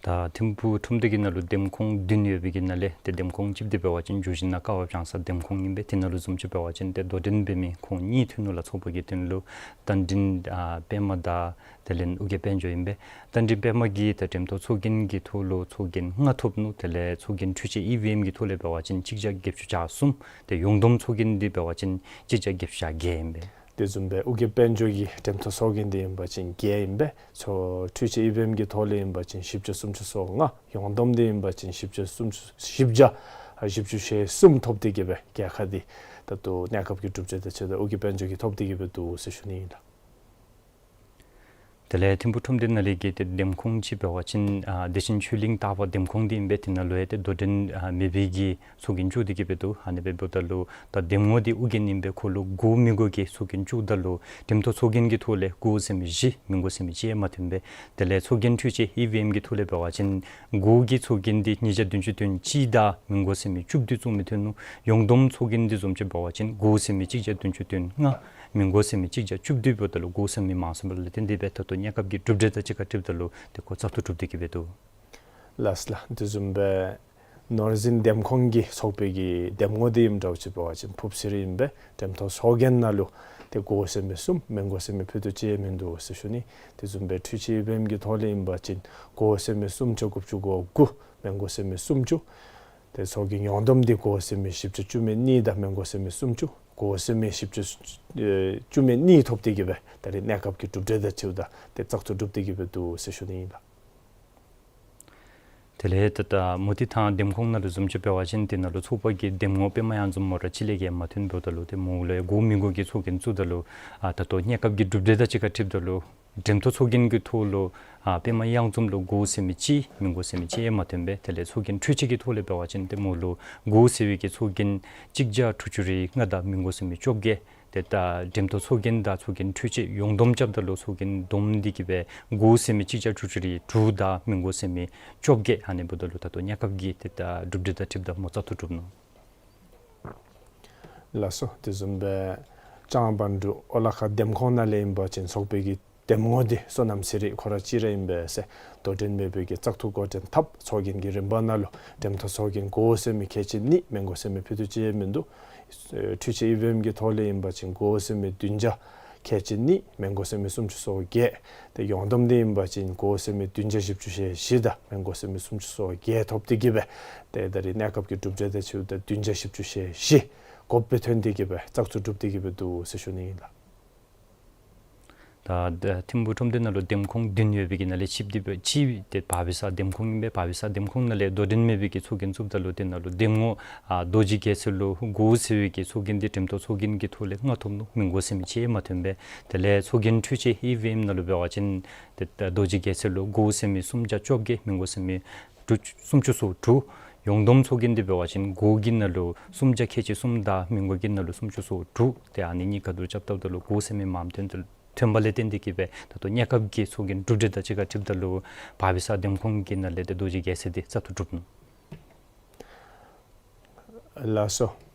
ད་ཐིམ་ཕུག་ཁྲོམ་སྡེ་གི་ནང་ལུ་འདེམས་ཁོངས་བདུན་ཡོད་པའི་གི་ནང་ལས་ཏེ་འདེམས་ཁོངས་གཅིག་འདི་འབད་བ་ཅིན་འབྱུང་བཞི་ན་ཀ་བ་བྱང་ས་འདེམས་ཁོངས་ཨིན་པས། དེ་ནང་ལུ་བཟུམ་ཅིག་འབད་བ་ཅིན་ཏེ་དོ་འགྲན་འབད་མི་ཁོང་གཉིས་ཐོན་ནུག་ལགས། ཚོགས་པའི་གི་དོན་ལུ་རྟ་མགྲིན་ཨ་པདྨ་དང་དེ་ལས་ཨོ་རྒྱན་དཔལ་འབྱོར་ཨིན་པས། རྟ་མགྲིན་པདྨ་གིས་ད་འགྲེམས་སྟོན་ཚོགས་རྒྱན་གྱི་ཐོག་ལུ་ཚོགས་རྒྱན་ལྔ་ཐོབ་ནུག། དེ་ལས་ཚོགས་རྒྱན་འཕྲུལ་ཆས་ཨི་ཝི་ཨེམ་གྱི་ཐོག་ལས་འབད་བ་ཅིན་གཅིག་བརྒྱ་བརྒྱད་ཅུ་གྱ་གསུམ། ཏེ་ཡོངས་བསྡོམས་ཚོགས་རྒྱན་འདི་འབད་བ་ཅིན་གཅིག་བརྒྱ་བརྒྱད་ཅུ་གྱ་བརྒྱད་ཨིན་པས། དེ་བཟུམ་སྦེ་ཨོ་རྒྱན་དཔལ་འབྱོར་གྱི་འགྲེམས་སྟོན་ཚོགས་རྒྱན་འདི་ཨིན་པ་ཅིན་བརྒྱད་ཨིན་པས། ཚོགས་འཕྲུལ་ཆས་ཨི་ཝི་ཨེམ་གྱི་ཐོག་ལས་ཨིན་པ་ཅིན་བཞི་བརྒྱ་སུམ་ཅུ་སོ་ལྔ། ཡོངས་བསྡོམས་འདི་ཨིན་པ་ཅིན་བཞི་བརྒྱ་སུམ་ཅུ་བཞི་བརྒྱ་བཞི་བཅུ་ཞེ་གསུམ་ཐོབ་སྟེ་གི་སྦེ་རྒྱལ་ཁ་འདི་ད་ལྟོ་གནས་སྐབས་ཀྱི་གྲུབ་འབྲས་དང་འཁྲིལཝ་ད་ཨོ་རྒྱན་དཔལ་འབྱོར་གྱིས་ཐོབ་སྟེ་གི་སྦེ་འདུག་ཟེར་ཞུ་ནི་ཨིན་ལགས། དེ་ལས་ཐིམ་ཕུག་ཁྲོམ་སྡེ་ནང་ལས་ཀྱི་ཏེ་འདེམས་ཁོངས་ཅིག་འབད་བ་ཅིན་ཨ་བདེ་ཆེན་ཆོས་གླིང་སྟག་པ་འདེམས་ཁོངས་འདི་ཨིན་པས། དེ་ནང་ལུ་ཡང་ཏེ་དོ་འགྲན་ཨ་མེད་པའི་གི་ཚོགས་རྒྱན་བཅུ་འདི་གི་སྦེ་འདུག། ཨ་ནི་སྦེ་འབདཝ་ད་ལུ་ད་འདེམས་ངོ་འདི་ཨོ་རྒྱན་ཨིན་པས། ཁོ་ལུ་དགོ་མི་དགོ་གི་ཚོགས་རྒྱན་བཅུ་ད་ལུ་འགྲེམས་སྟོན་ཚོགས་རྒྱན་གྱི་ཐོག་ལས་དགོ་ཟེར་མི་བཞི། མི་དགོ་ཟེར་མི་གཅིག་ཡང་མ་ཐོན་པས། དེ་ལས་ཚོགས་རྒྱན་འཕྲུལ་ཆས་ཨི་ཝི་ཨེམ་གྱི་ཐོག་ལས་འབད་བ་ཅིན་དགོ་གི་ཚོགས་རྒྱན་འདི་ཉིས་བརྒྱ་བདུན་ཅུ་དོན་གཅིག་དང་མི་དགོ་ཟེར་མི་བཅུ་བདུན་ཙམ་མི་ཐོན་ནུག། ཡོངས་བསྡོམས་ཚོགས་རྒྱན་འདི་བཟུམ་ཅིག་འབད་བ་ཅིན་དགོ་ཟེར་མི་གཅིག་བརྒྱ་བདུན་ཅུ་དོན་ལྔ། མི་དགོ་ཟེར་མི་གཅིག་བརྒྱ་བཅུ་བདུན་འབདཝ་ད་ལུ་དགོ་ཟེར་མི་མང་སུ་འབད་ལུ་བརྟེན་ཏེ་སྦེ་ད་ལྟོ་གནས་སྐབས་ཀྱི་གྲུབ་འབྲས་དང་གཅིག་ཁར་འཁྲིལཝ་ད་ལུ་ཏེ་ཁོ་བཙག་འཐུ་གྲུབ་སྟེ་གི་སྦེ་འདུག། ལགས་ལགས། དེ་བཟུམ་སྦེ་ནོར་འཛིན་འདེམས་ཁོངས་ཀྱི་ཚོགས་པའི་གི་འདེམས་ངོ་འདི་ཨིནམ་འདྲཝ་ཅིག་འབད་བ་ཅིན་ཕུབ་སི་རི་ཨིན་པས། འགྲེམས་སྟོན་ཚོགས་རྒྱན་ནང་ལུ་ཏེ་དགོ་ཟེར་མི་གསུམ། མི་དགོ་ཟེར་མི་ཕུད་རྡོག་གཅིག་ཡང་མིན་འདུག་ཟེར་ཞུ་ནི། དེ་བཟུམ་སྦེ་འཕྲུལ་ཆས་ཨི་ཝི་ཨེམ་གྱི་ཐོག་ལས་ཨིན་པ་ཅིན་དགོ་ཟེར་མི་སུམ་བརྒྱ་དགུ་བཅུ་གོ་དགུ། མི་དགོ་ཟེར་མི་སུམ་ཅུ། ཏེ་ཚོགས་རྒྱན་ཡོངས་བསྡོམས་འདི་དགོ་ཟེར་མི་བཞི་བརྒྱ་བཅུ་མེད་གཉིས་དང་མི་དགོ་ཟེར་མི་སུམ་ཅུ། དགོ་ཟེར་མི་བཞི་བརྒྱ་ཨེ་བཅུ་མེད་གཉིས་ཐོབ་སྟེ་གི་སྦེ་ད་རིས་གནས་སྐབས་ཀྱི་གྲུབ་འབྲས་དང་འཁྲིལཝ་ད་ཏེ་བཙག་འཐུ་གྲུབ་སྟེ་གི་སྦེ་འདུག་ཟེར་ཞུ་ནི་ཨིན་ལགས། དེ་ལས་ད་ལྟོ་མུ་ཏིག་ཐང་འདེམས་ཁོངས་ནང་ལུ་བཟུམ་ཅིག་འབད་བ་ཅིན་དེ་ནང་ལུ་ཚོགས་པ་གི་འདེམས་ངོ་པདྨ་གཡང་འཛོམས་མོ་ར་གཅིག་ལས་ཀྱི་མ་ཐོན་འབདཝ་ད་ལུ་ཏེ་མོ་ལུ་དགོ་མི་དགོ་གི་ཚོགས་རྒྱན་བཙུགས་ད་ལུ་ཨ་ད་ལྟོ་གནས་སྐབས་ཀྱི་གྲུབ་འབྲས་དང་གཅིག་ཁར་འཁྲིལཝ་ད་ལུ་འགྲེམས་སྟོན་ཚོགས་རྒྱན་གྱི་ཐོག་ལུ་ཨ་པདྨ་གཡང་འཛོམས་ལུ་དགོ་ཟེར་མི་གཅིག། མི་དགོ་ཟེར་མི་གཅིག་ཡང་མ་ཐོན་པས། དེ་ལས་ཚོགས་རྒྱན་འཕྲུལ་ཆས་ཀྱི་ཐོག་ལས་འབད་བ་ཅིན་ཏེ་མོ་ལུ་དགོ་ཟེར་བའི་གི་ཚོགས་རྒྱན་གཅིག་བརྒྱ་དྲུག་ཅུ་རེ་ལྔ་དང་མི་དགོ་ཟེར་མི་བཅོ་བརྒྱད། ཏེ་ད་འགྲེམས་སྟོན་ཚོགས་རྒྱན་དང་ཚོགས་རྒྱན་འཕྲུལ་ཆས་ཡོངས་བསྡོམས་རྐྱབ་ད་ལུ་ཚོགས་རྒྱན་བསྡོམས་ཏེ་གི་སྦེ་དགོ་ཟེར་མི་གཅིག་བརྒྱ་དྲུག་ཅུ་རེ་དྲུག་དང་མི་དགོ་ཟེར་མི་བཅོ་བརྒྱད། ཨ་ནི་འབདཝ་ད་ལུ་ད་ལྟོ་གནས་སྐབས་ཀྱི་ཏེ་ད་གྲུབ་འབྲས་དང་འཁྲིལཝ་ད་མོ་བཙག་འཐུ་གྲུབ་ནུག། ལགས་སོ། དེ་བཟུམ་སྦེ་ལྕང་བན་འབྲུག་ཨོ་ལ་ཁ་འདེམས་ཁོངས་ནང་ལས་ཨིན་པ་ཅིན་ཚོགས་པའི་གི་འདེམས་ངོ་འདི་བསོད་ནམས་ཚེ་རིང་ཁོ་ར་གཅིག་ར་ཨིན་པས་ཟེར། དོ་འགྲན་མེད་པའི་གི་བཙག་འཐུ་འགོ་འདྲེན་འཐབ། ཚོགས་རྒྱན་གྱི་རིམ་པ་ནང་ལུ་འགྲེམས་སྟོན་ཚོགས་རྒྱན་དགོ་ཟེར་མི་ཁལ་གཅིག་གཉིས། མི་དགོ་ཟེར་མི་ཕུད་རྡོག་གཅིག་ཡང་མིན་འདུག། འཕྲུལ་ཆས་ཨི་ཝི་ཨེམ་གྱི་ཐོག་ལས་ཨིན་པ་ཅིན་དགོ་ཟེར་མི་བདུན་བརྒྱ་ ཁལ་གཅིག་གཉིས། མི་མགོ་ཟེར་མི་སུམ་ཅུ་སོ་བརྒྱད། ཏེ་ཡོངས་བསྡོམས་འདི་ཨིན་པ་ཅིན་སྒོ་ཟེར་མི་བདུན་བརྒྱ་བཞི་བཅུ་ཞེ་བཞི་དང་མི་མགོ་ཟེར་མི་སུམ་ཅུ་སོ་བརྒྱད་ཐོབ་སྟེ་གི་སྦེ་ཏེ་ད་རེས་གནས་སྐབས་ཀྱི་གྲུབ་འབྲས་དང་ཕྱདཔ་ད་བདུན་བརྒྱ་བཞི་བཅུ་ཞེ་བཞི་དགོཔ་སྦེ་ཐོན་ཏེ་གི་སྦེ་བཙག་འཐུ་གྲུབ་སྟེ་གི་སྦེ་འདུག་ཟེར་ཞུ་ནི་ཨིན་ལགས། ད་ད་ཐིམ་ཕུག་ཁྲོམ་སྡེ་ནང་ལུ་འདེམས་ཁོངས་བདུན་ཡོད་པའི་གི་ནང་ལས་གཅིག་འདི་སྦེ་གཅིག་འདི་བར་པའི་ས་འདེམས་ཁོངས་ཨིན་པས། བར་པའི་ས་འདེམས་ཁོངས་ནང་ལས་དོ་འགྲན་མེད་པའི་གི་ཚོགས་རྒྱན་བཙུགསཔ་ད་ལུ་དེ་ནང་ལུ་འདེམས་ངོ་ཨ་རྡོ་རྗེ་རྒྱལ་མཚན་ལུ་དགུ་ཟེར་བའི་གི་ཚོགས་རྒྱན་འདི་འགྲེམས་སྟོན་ཚོགས་རྒྱན་གྱི་ཐོག་ལས་ལྔ་ཐོབ་ནུག། མི་མགོ་ཟེར་མི་གཅིག་མ་ཐོན་པས། དེ་ལས་ཚོགས་རྒྱན་འཕྲུལ་ཆས་ཨི་ཝི་ཨེམ་ནང་ལུ་འབད་བ་ཅིན་ཏེ་ད་རྡོ་རྗེ་རྒྱལ་མཚན་ལུ་དགུ་ཟེར་མི་སུམ་བརྒྱ་བཅོ་བརྒྱད། མི་མགོ་ཟེར་མི་དྲུག་སུམ་ཅུ་སོ་དྲུག། ཡོངས་བསྡོམས་ཚོགས་རྒྱན་འདི་འབད་བ་ཅིན་དགུ་གི་ནང་ལུ་སུམ་བརྒྱ་ཁལ་གཅིག་གསུམ་དང་མི་མགོ་གི་ནང་ལུ་སུམ་ཅུ་སོ་དྲུག། ཏེ་ཨ་ནི་གཉིས་ཁ་ཐུག་རྐྱབ་བལྟཝ་ད་ལུ་དགུ་ཟེར་མི་མངམ་ཐོན་ཐོན་པ་ལས་བརྟེན་ཏེ་གི་སྦེ་ད་ལྟོ་གནས་སྐབས་ཀྱི་ཚོགས་རྒྱན་གྲུབ་འབྲས་དང་གཅིག་ཁར་འཁྲིལཝ་ད་ལུ་བར་པའི་ས་འདེམས་ཁོངས་ཀྱི་ནང་ལས་ཏེ་རྡོ་རྗེ་རྒྱལ་མཚན་འདི་བཙག་འཐུ་གྲུབ་ནུག། ལགས་སོ།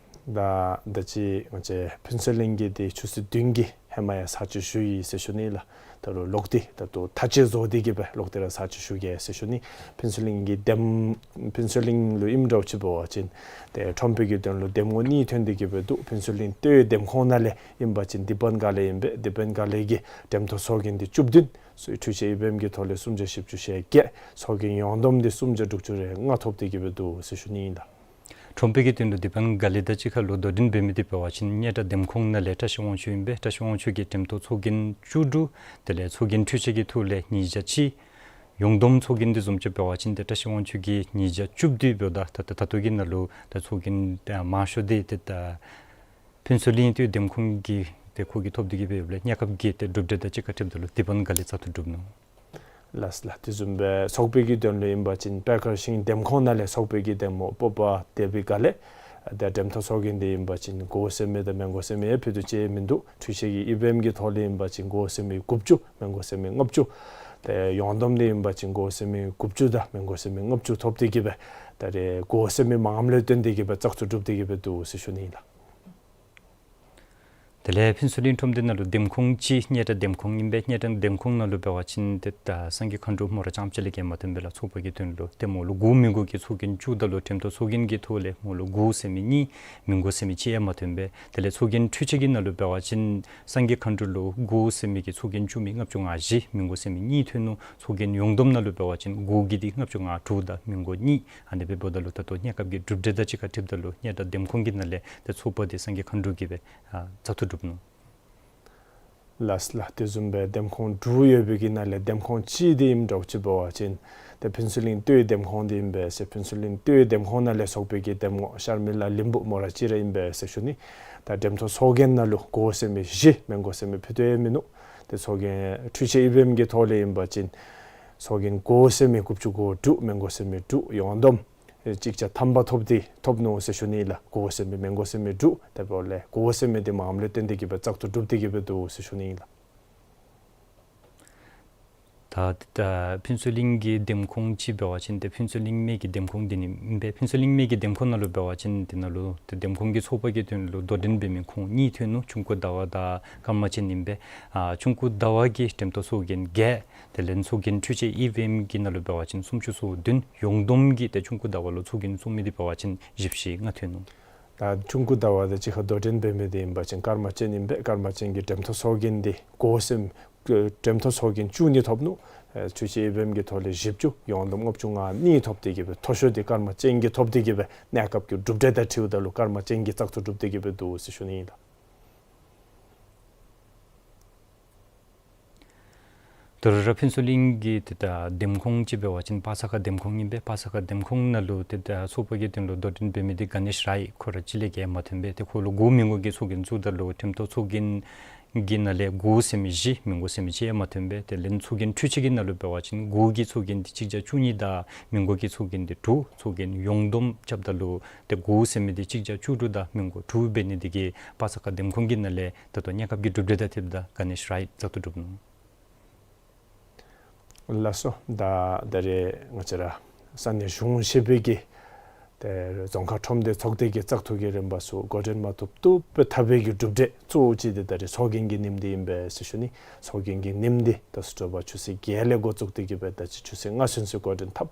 ད་ད་ཅི་ང་བཅས་ཕུན་ཚོགས་གླིང་གི་འདི་ཆུ་ཚོད་བདུན་གྱི་ཧེ་མ་ཡང་ཚར་གཅིག་ཞུ་ཡི་ཟེར་ཞུ་ནི་ལགས། ད་རུང་ལོག་སྟེ་ད་ལྟོ་མཐའ་དཔྱད་བཟོ་སྟེ་གི་སྦེ་ལོག་སྟེ་ར་ཚར་གཅིག་ཞུ་གེ་ཟེར་ཞུ་ནི། ཕུན་ཚོགས་གླིང་གི་འདེམས་ཕུན་ཚོགས་གླིང་ལུ་ཨིནམ་འདྲཝ་ཅིག་འབད་བ་ཅིན་ཏེ་ཁྲོམ་དཔོན་གྱི་དོན་ལུ་འདེམས་ངོ་གཉིས་ཐོན་ཏེ་གི་སྦེ་འདུག། ཕུན་ཚོགས་གླིང་སྟོད་འདེམས་ཁོངས་ནང་ལས་ཨིན་པ་ཅིན་དི་པན་དགའ་ལེགས་ཨིན་པས། དི་པན་དགའ་ལེགས་ཀྱིས་འགྲེམས་སྟོན་ཚོགས་རྒྱན་འདི་བཅུ་བདུན། འཕྲུལ་ཆས་ཨི་ཝི་ཨེམ་གྱི་ཐོག་ལས་སུམ་བརྒྱ་བཞི་བཅུ་ཞེ་བརྒྱད། ཚོགས་རྒྱན་ཡོངས་བསྡོམས་འདི་སུམ་བརྒྱ་དྲུག་ཅུ་རེ་ལྔ་ཐོབ་སྟེ་གི་སྦེ་འདུག་ཟེར་ཞུ་ནི་ཨིན་ལགས། ཁྲོམ་དཔོན་གྱི་དོན་ལུ་དི་པན་དགའ་ལེགས་དང་གཅིག་ཁར་ལུ་དོ་འགྲན་འབད་མི་འདི་འབད་བ་ཅིན་སྙན་གྲགས་འདེམས་ཁོངས་ནང་ལས་བཀྲ་ཤིས་དབང་ཕྱུག་ཨིན་པས། བཀྲ་ཤིས་དབང་ཕྱུག་གིས་འགྲེམས་སྟོན་ཚོགས་རྒྱན་བཅུ་དྲུག། དེ་ལས་ཚོགས་རྒྱན་འཕྲུལ་ཆས་ཀྱི་ཐོག་ལས་ཉིས་བརྒྱ་གཅིག། ཡོངས་བསྡོམས་ཚོགས་རྒྱན་འདི་བཟུམ་ཅིག་འབད་བ་ཅིན་ཏེ་བཀྲ་ཤིས་དབང་ཕྱུག་གིས་ཉིས་བརྒྱ་བཅུ་བདུན་འབདཝ་ད་ད་ད་ད་ལྟོ་གི་ནང་ལུ་ད་ཚོགས་རྒྱན་ཨ་མང་ཤོས་འདི་ཏེ་ད་ཕུན་ཚོགས་གླིང་སྟོད་འདེམས་ཁོངས་ཀྱི་ཏེ་ཁོ་གིས་ཐོབ་སྟེ་གི་སྦེ་ཡོདཔ་ལས་གནས་སྐབས་ཀྱི་ཏེ་གྲུབ་འབྲས་དང་གཅིག་ཁར་འཁྲིལཝ་ད་ལུ་དི་པན་དགའ་ལེགས་བཙག་འཐུ་གྲུབ་ནུག། ལགས་ལགས། དེ་བཟུམ་སྦེ་ཚོགས་དཔོན་གྱི་དོན་ལུ་ཨིན་པ་ཅིན་པད་དཀར་ཤིང་འདེམས་ཁོངས་ནང་ལས་ཚོགས་དཔོན་གྱི་འདེམས་ངོ་སྤོབས་པ་བདེ་བའི་དགའ་ལེགས། ད་འགྲེམས་སྟོན་ཚོགས་རྒྱན་འདི་ཨིན་པ་ཅིན་མགོ་ཟེར་མི་དང་མི་མགོ་ཟེར་མི་ཡང་ཕུད་རྡོག་གཅིག་མིན་འདུག། འཕྲུལ་ཆས་ཀྱི་ཨི་ཝི་ཨེམ་གྱི་ཐོག་ལས་ཨིན་པ་ཅིན་མགོ་ཟེར་མི་དགུ་བཅུ། མི་མགོ་ཟེར་མི་ལྔ་བཅུ། ཏེ་ཡོངས་བསྡོམས་འདི་ཨིན་པ་ཅིན་མགོ་ཟེར་མི་དགུ་བཅུ་དང་མི་མགོ་ཟེར་མི་ལྔ་བཅུ་ཐོབ་སྟེ་གི་སྦེ་ད་རེས་མགོ་ཟེར་མི་མངམ་ལས་བརྟེན་ཏེ་གི་སྦེ་བཙག་འཐུ་གྲུབ་སྟེ་གི་སྦེ་འདུག་ཟེར་ཞུ་ནི་ཨིན་ལགས། དེ་ལས་ཕུན་ཚོགས་གླིང་ཁྲོམ་སྡེ་ནང་ལུ་འདེམས་ཁོངས་གཅིག་སྙན་གྲགས་འདེམས་ཁོངས་ཨིན་པས། སྙན་གྲགས་འདེམས་ཁོངས་ནང་ལུ་འབད་བ་ཅིན་ཏེ་ད་སངས་རྒྱས་མཁའ་འགྲོ་མོ་ར་རྐྱངམ་ཅིག་ལས་བརྒལ་མ་ཐོན་པས་ལགས། ཚོགས་པ་གི་དོན་ལུ་ཏེ་མོ་ལུ་དགུ་མི་མགོ་གི་ཚོགས་རྒྱན་བཅུ་ད་ལུ་འགྲེམས་སྟོན་ཚོགས་རྒྱན་གྱི་ཐོག་ལས་མོ་ལུ་དགུ་ཟེར་མི་གཉིས། མི་མགོ་ཟེར་མི་གཅིག་ཡང་མ་ཐོན་པས། དེ་ལས་ཚོགས་རྒྱན་འཕྲུལ་ཆས་ཀྱི་ནང་ལུ་འབད་བ་ཅིན་སངས་རྒྱས་མཁའ་འགྲོ་ལུ་དགུ་ཟེར་མི་གི་ཚོགས་རྒྱན་བཅུ་མི་ལྔ་བཅུ་ང་བཞི། མི་མགོ་ཟེར་མི་གཉིས་ཐོན་ནུག། ཚོགས་རྒྱན་ཡོངས་བསྡོམས་ནང་ལུ་འབད་བ་ཅིན་དགུ་གི་འདི་ལྔ་བཅུ་ང་དྲུག་དང་མི་མགོ་གཉིས། ཨ་ནི་སྦེ་འབདཝ་ད་ལུ་ད་ལྟོ་གནས་སྐབས་ཀྱི་གྲུབ་འབྲས་དང་གཅིག་ཁར་འཁྲིལཝ་ད་ལུ་སྙན་གྲགས་འདེམས་ཁོངས་ཀྱི་ནང་ལས་ཏེ་ཚོགས་པ་འདི་སངས་རྒྱས་མཁའ་འགྲོ་གིས་སྦེ་ཨ་བཙག་འཐུ་གྲུབ་ནུག། ལགས་ལགས། དེ་བཟུམ་སྦེ་འདེམས་ཁོངས་དྲུག་ཡོད་པའི་གི་ནང་ལས་འདེམས་ཁོངས་གཅིག་འདི་ཨིནམ་འདྲཝ་ཅིག་འབད་བ་ཅིན་ཏེ་ཕུན་ཚོགས་གླིང་སྟོད་འདེམས་ཁོངས་འདི་ཨིན་པས་ཟེར། ཕུན་ཚོགས་གླིང་སྟོད་འདེམས་ཁོངས་ནང་ལས་ཚོགས་པའི་གི་འདེམས་ངོ་ཤར་མི་ལ་ལིམ་བུ་མོ་ར་གཅིག་ར་ཨིན་པས་ཟེར་ཞུ་ནི། ད་འགྲེམས་སྟོན་ཚོགས་རྒྱན་ནང་ལུ་མགོ་ཟེར་མི་བཞི། མི་མགོ་ཟེར་མི་ཕུད་རྡོག་ཡང་མིན་འདུག། ཏེ་ཚོགས་རྒྱན་འཕྲུལ་ཆས་ཨི་ཝི་ཨེམ་གྱི་ཐོག་ལས་ཨིན་པ་ཅིན་ཚོགས་རྒྱན་མགོ་ཟེར་མི་དགུ་བཅུ་གོ་དྲུག། མི་མགོ་ཟེར་མི་དྲུག། ཡོངས་བསྡོམས་གཅིག་བརྒྱ་ཐམ་པ་ཐོབ་སྟེ་ཐོབ་ནུག་ཟེར་ཞུ་ནི་ལགས། མགོ་ཟེར་མི་མི་མགོ་ཟེར་མི་དྲུག། དེ་འབདཝ་ལས་མགོ་ཟེར་མི་འདི་མངམ་ལས་བརྟེན་ཏེ་གི་སྦེ་བཙག་འཐུ་གྲུབ་སྟེ་གི་སྦེ་འདུག་ཟེར་ཞུ་ནི་ལགས། ད་ད་ཕུན་ཚོགས་གླིང་གི་འདེམས་ཁོངས་ཅིག་འབད་བ་ཅིན་ཏེ་ཕུན་ཚོགས་གླིང་སྨད་ཀྱི་འདེམས་ཁོངས་འདི་ནི་ཨིན་པས། ཕུན་ཚོགས་གླིང་སྨད་ཀྱི་འདེམས་ཁོངས་ནང་ལུ་འབད་བ་ཅིན་དེ་ནང་ལུ་ཏེ་འདེམས་ཁོངས་ཀྱི་ཚོགས་པ་གི་དོན་ལུ་དོ་འགྲན་འབད་མི་ཁོང་གཉིས་ཐོན་ནུག། ཆུང་ཀུ་ཟླ་བ་དང་ཀརྨ་ཅན་ཨིན་པས། ཨ་ཆུང་ཀུ་ཟླ་བ་གིས་འགྲེམས་སྟོན་ཚོགས་རྒྱན་བརྒྱད། དེ་ལས་ཚོགས་རྒྱན་འཕྲུལ་ཆས་ཨི་ཝི་ཨེམ་གྱི་ནང་ལུ་འབད་བ་ཅིན་སུམ་ཅུ་སོ་བདུན། ཡོངས་བསྡོམས་ཀྱི་ཏེ་ཆུང་ཀུ་ཟླ་བ་ལུ་ཚོགས་རྒྱན་བཙུགས་མི་འདི་འབད་བ་ཅིན་བཞི་བཅུ་ཞེ་ལྔ་ཐོན་ནུག། ད་ཆུང་ཀུ་ཟླ་བ་དང་གཅིག་ཁར་དོ་འགྲན་འབད་མི་འདི་ཨིན་པ་ཅིན་ཀརྨ་ཅན་ཨིན་པས། ཀརྨ་ཅན་གྱིས་འགྲེམས་སྟོན་ཚོགས་རྒྱན་འདི་མགོ་ཟེར་མི་འགྲེམས་སྟོན་ཚོགས་རྒྱན་བཅུ་གཉིས་ཐོབ་ནུག། ཨེ་འཕྲུལ་ཆས་ཨི་ཝི་ཨེམ་གྱི་ཐོག་ལས་བཞི་བཅུ། ཡོངས་བསྡོམས་ལྔ་བཅུ་ང་གཉིས་ཐོབ་སྟེ་གི་སྦེ་མཐོ་ཤོས་འདི་ཀརྨ་ཅན་གྱིས་ཐོབ་སྟེ་གི་སྦེ་གནས་སྐབས་ཀྱི་གྲུབ་འབྲས་དང་འཁྲིལཝ་ད་ལུ་ཀརྨ་ཅན་གྱིས་བཙག་འཐུ་གྲུབ་སྟེ་གི་སྦེ་འདུག་ཟེར་ཞུ་ནི་ཨིན་ལགས། ད་རུང་ར་ཕུན་ཚོགས་གླིང་གི་ཏེ་ད་འདེམས་ཁོངས་ཅིག་འབད་བ་ཅིན་པ་ས་ཀ་འདེམས་ཁོངས་ཨིན་པས། པ་ས་ཀ་འདེམས་ཁོངས་ནང་ལུ་ཏེ་ད་ཚོགས་པ་གི་དོན་ལུ་དོ་འགྲན་འབད་མི་འདི་ག་ནེཤ་རའི་ཁོ་ར་གཅིག་ལས་བརྒལ་མ་ཐོན་པས། ཏེ་ཁོ་ལུ་དགུ་མི་མགོ་གི་ཚོགས་རྒྱན་བཙུགསཔ་ད་ལུ་འགྲེམས་སྟོན་ཚོགས་རྒྱན་གྱི་ནང་ལས་དགུ་ཟེར་མི་བཞི། མི་མགོ་ཟེར་མི་གཅིག་ཡང་མ་ཐོན་པས། དེ་ལས་ཚོགས་རྒྱན་འཕྲུལ་ཆས་ཀྱི་ནང་ལུ་འབད་བ་ཅིན་དགུ་གི་ཚོགས་རྒྱན་འདི་གཅིག་བརྒྱ་བཅུ་གཉིས་དང་མི་མགོ་གི་ཚོགས་རྒྱན་འདི་དྲུག། ཚོགས་རྒྱན་ཡོངས་བསྡོམས་རྐྱབ་ད་ལུ་ཏེ་དགུ་ཟེར་མི་འདི་གཅིག་བརྒྱ་བཅུ་དྲུག་དང་མི་མགོ་དྲུག་འབད་ནི་འདི་གིས་པ་ས་ཀ་འདེམས་ཁོངས་ཀྱི་ནང་ལས་ད་ལྟོ་གནས་སྐབས་ཀྱི་གྲུབ་འབྲས་དང་འཁྲིལཝ་ད་ག་ནེཤ་རའི་བཙག་འཐུ་གྲུབ་ནུག། ལགས་སོ། ད་ད་རེས་ང་བཅས་ར་ས་གནས་གཞུང་ཞབས་པའི་གི་ ཏེ་རྫོང་ཁག་ཁྲོམ་སྡེ་ཚོགས་སྡེ་གི་བཙག་འཐུ་གི་རིམ་པ་ཚུ་འགོ་འདྲེན་མ་བཏུབ་བཏུབ་སྦེ་འཐབ་པའི་གི་གྲུབ་འབྲས་གཙོ་བོ་ཅིག་འདི་ད་རིས་ཚོགས་རྒྱན་གྱི་ཉིནམ་འདི་ཨིན་པས་ཟེར་ཞུ་ནི། ཚོགས་རྒྱན་གྱི་ཉིནམ་འདི་ད་སུ་དྲོ་པ་ཆུ་ཚོད་བརྒྱད་ལས་འགོ་བཙུགས་ཏེ་གི་སྦེ་ད་ཅི་ཆུ་ཚོད་ལྔ་ཚུན་ཚོད་འགོ་འདྲེན་འཐབ།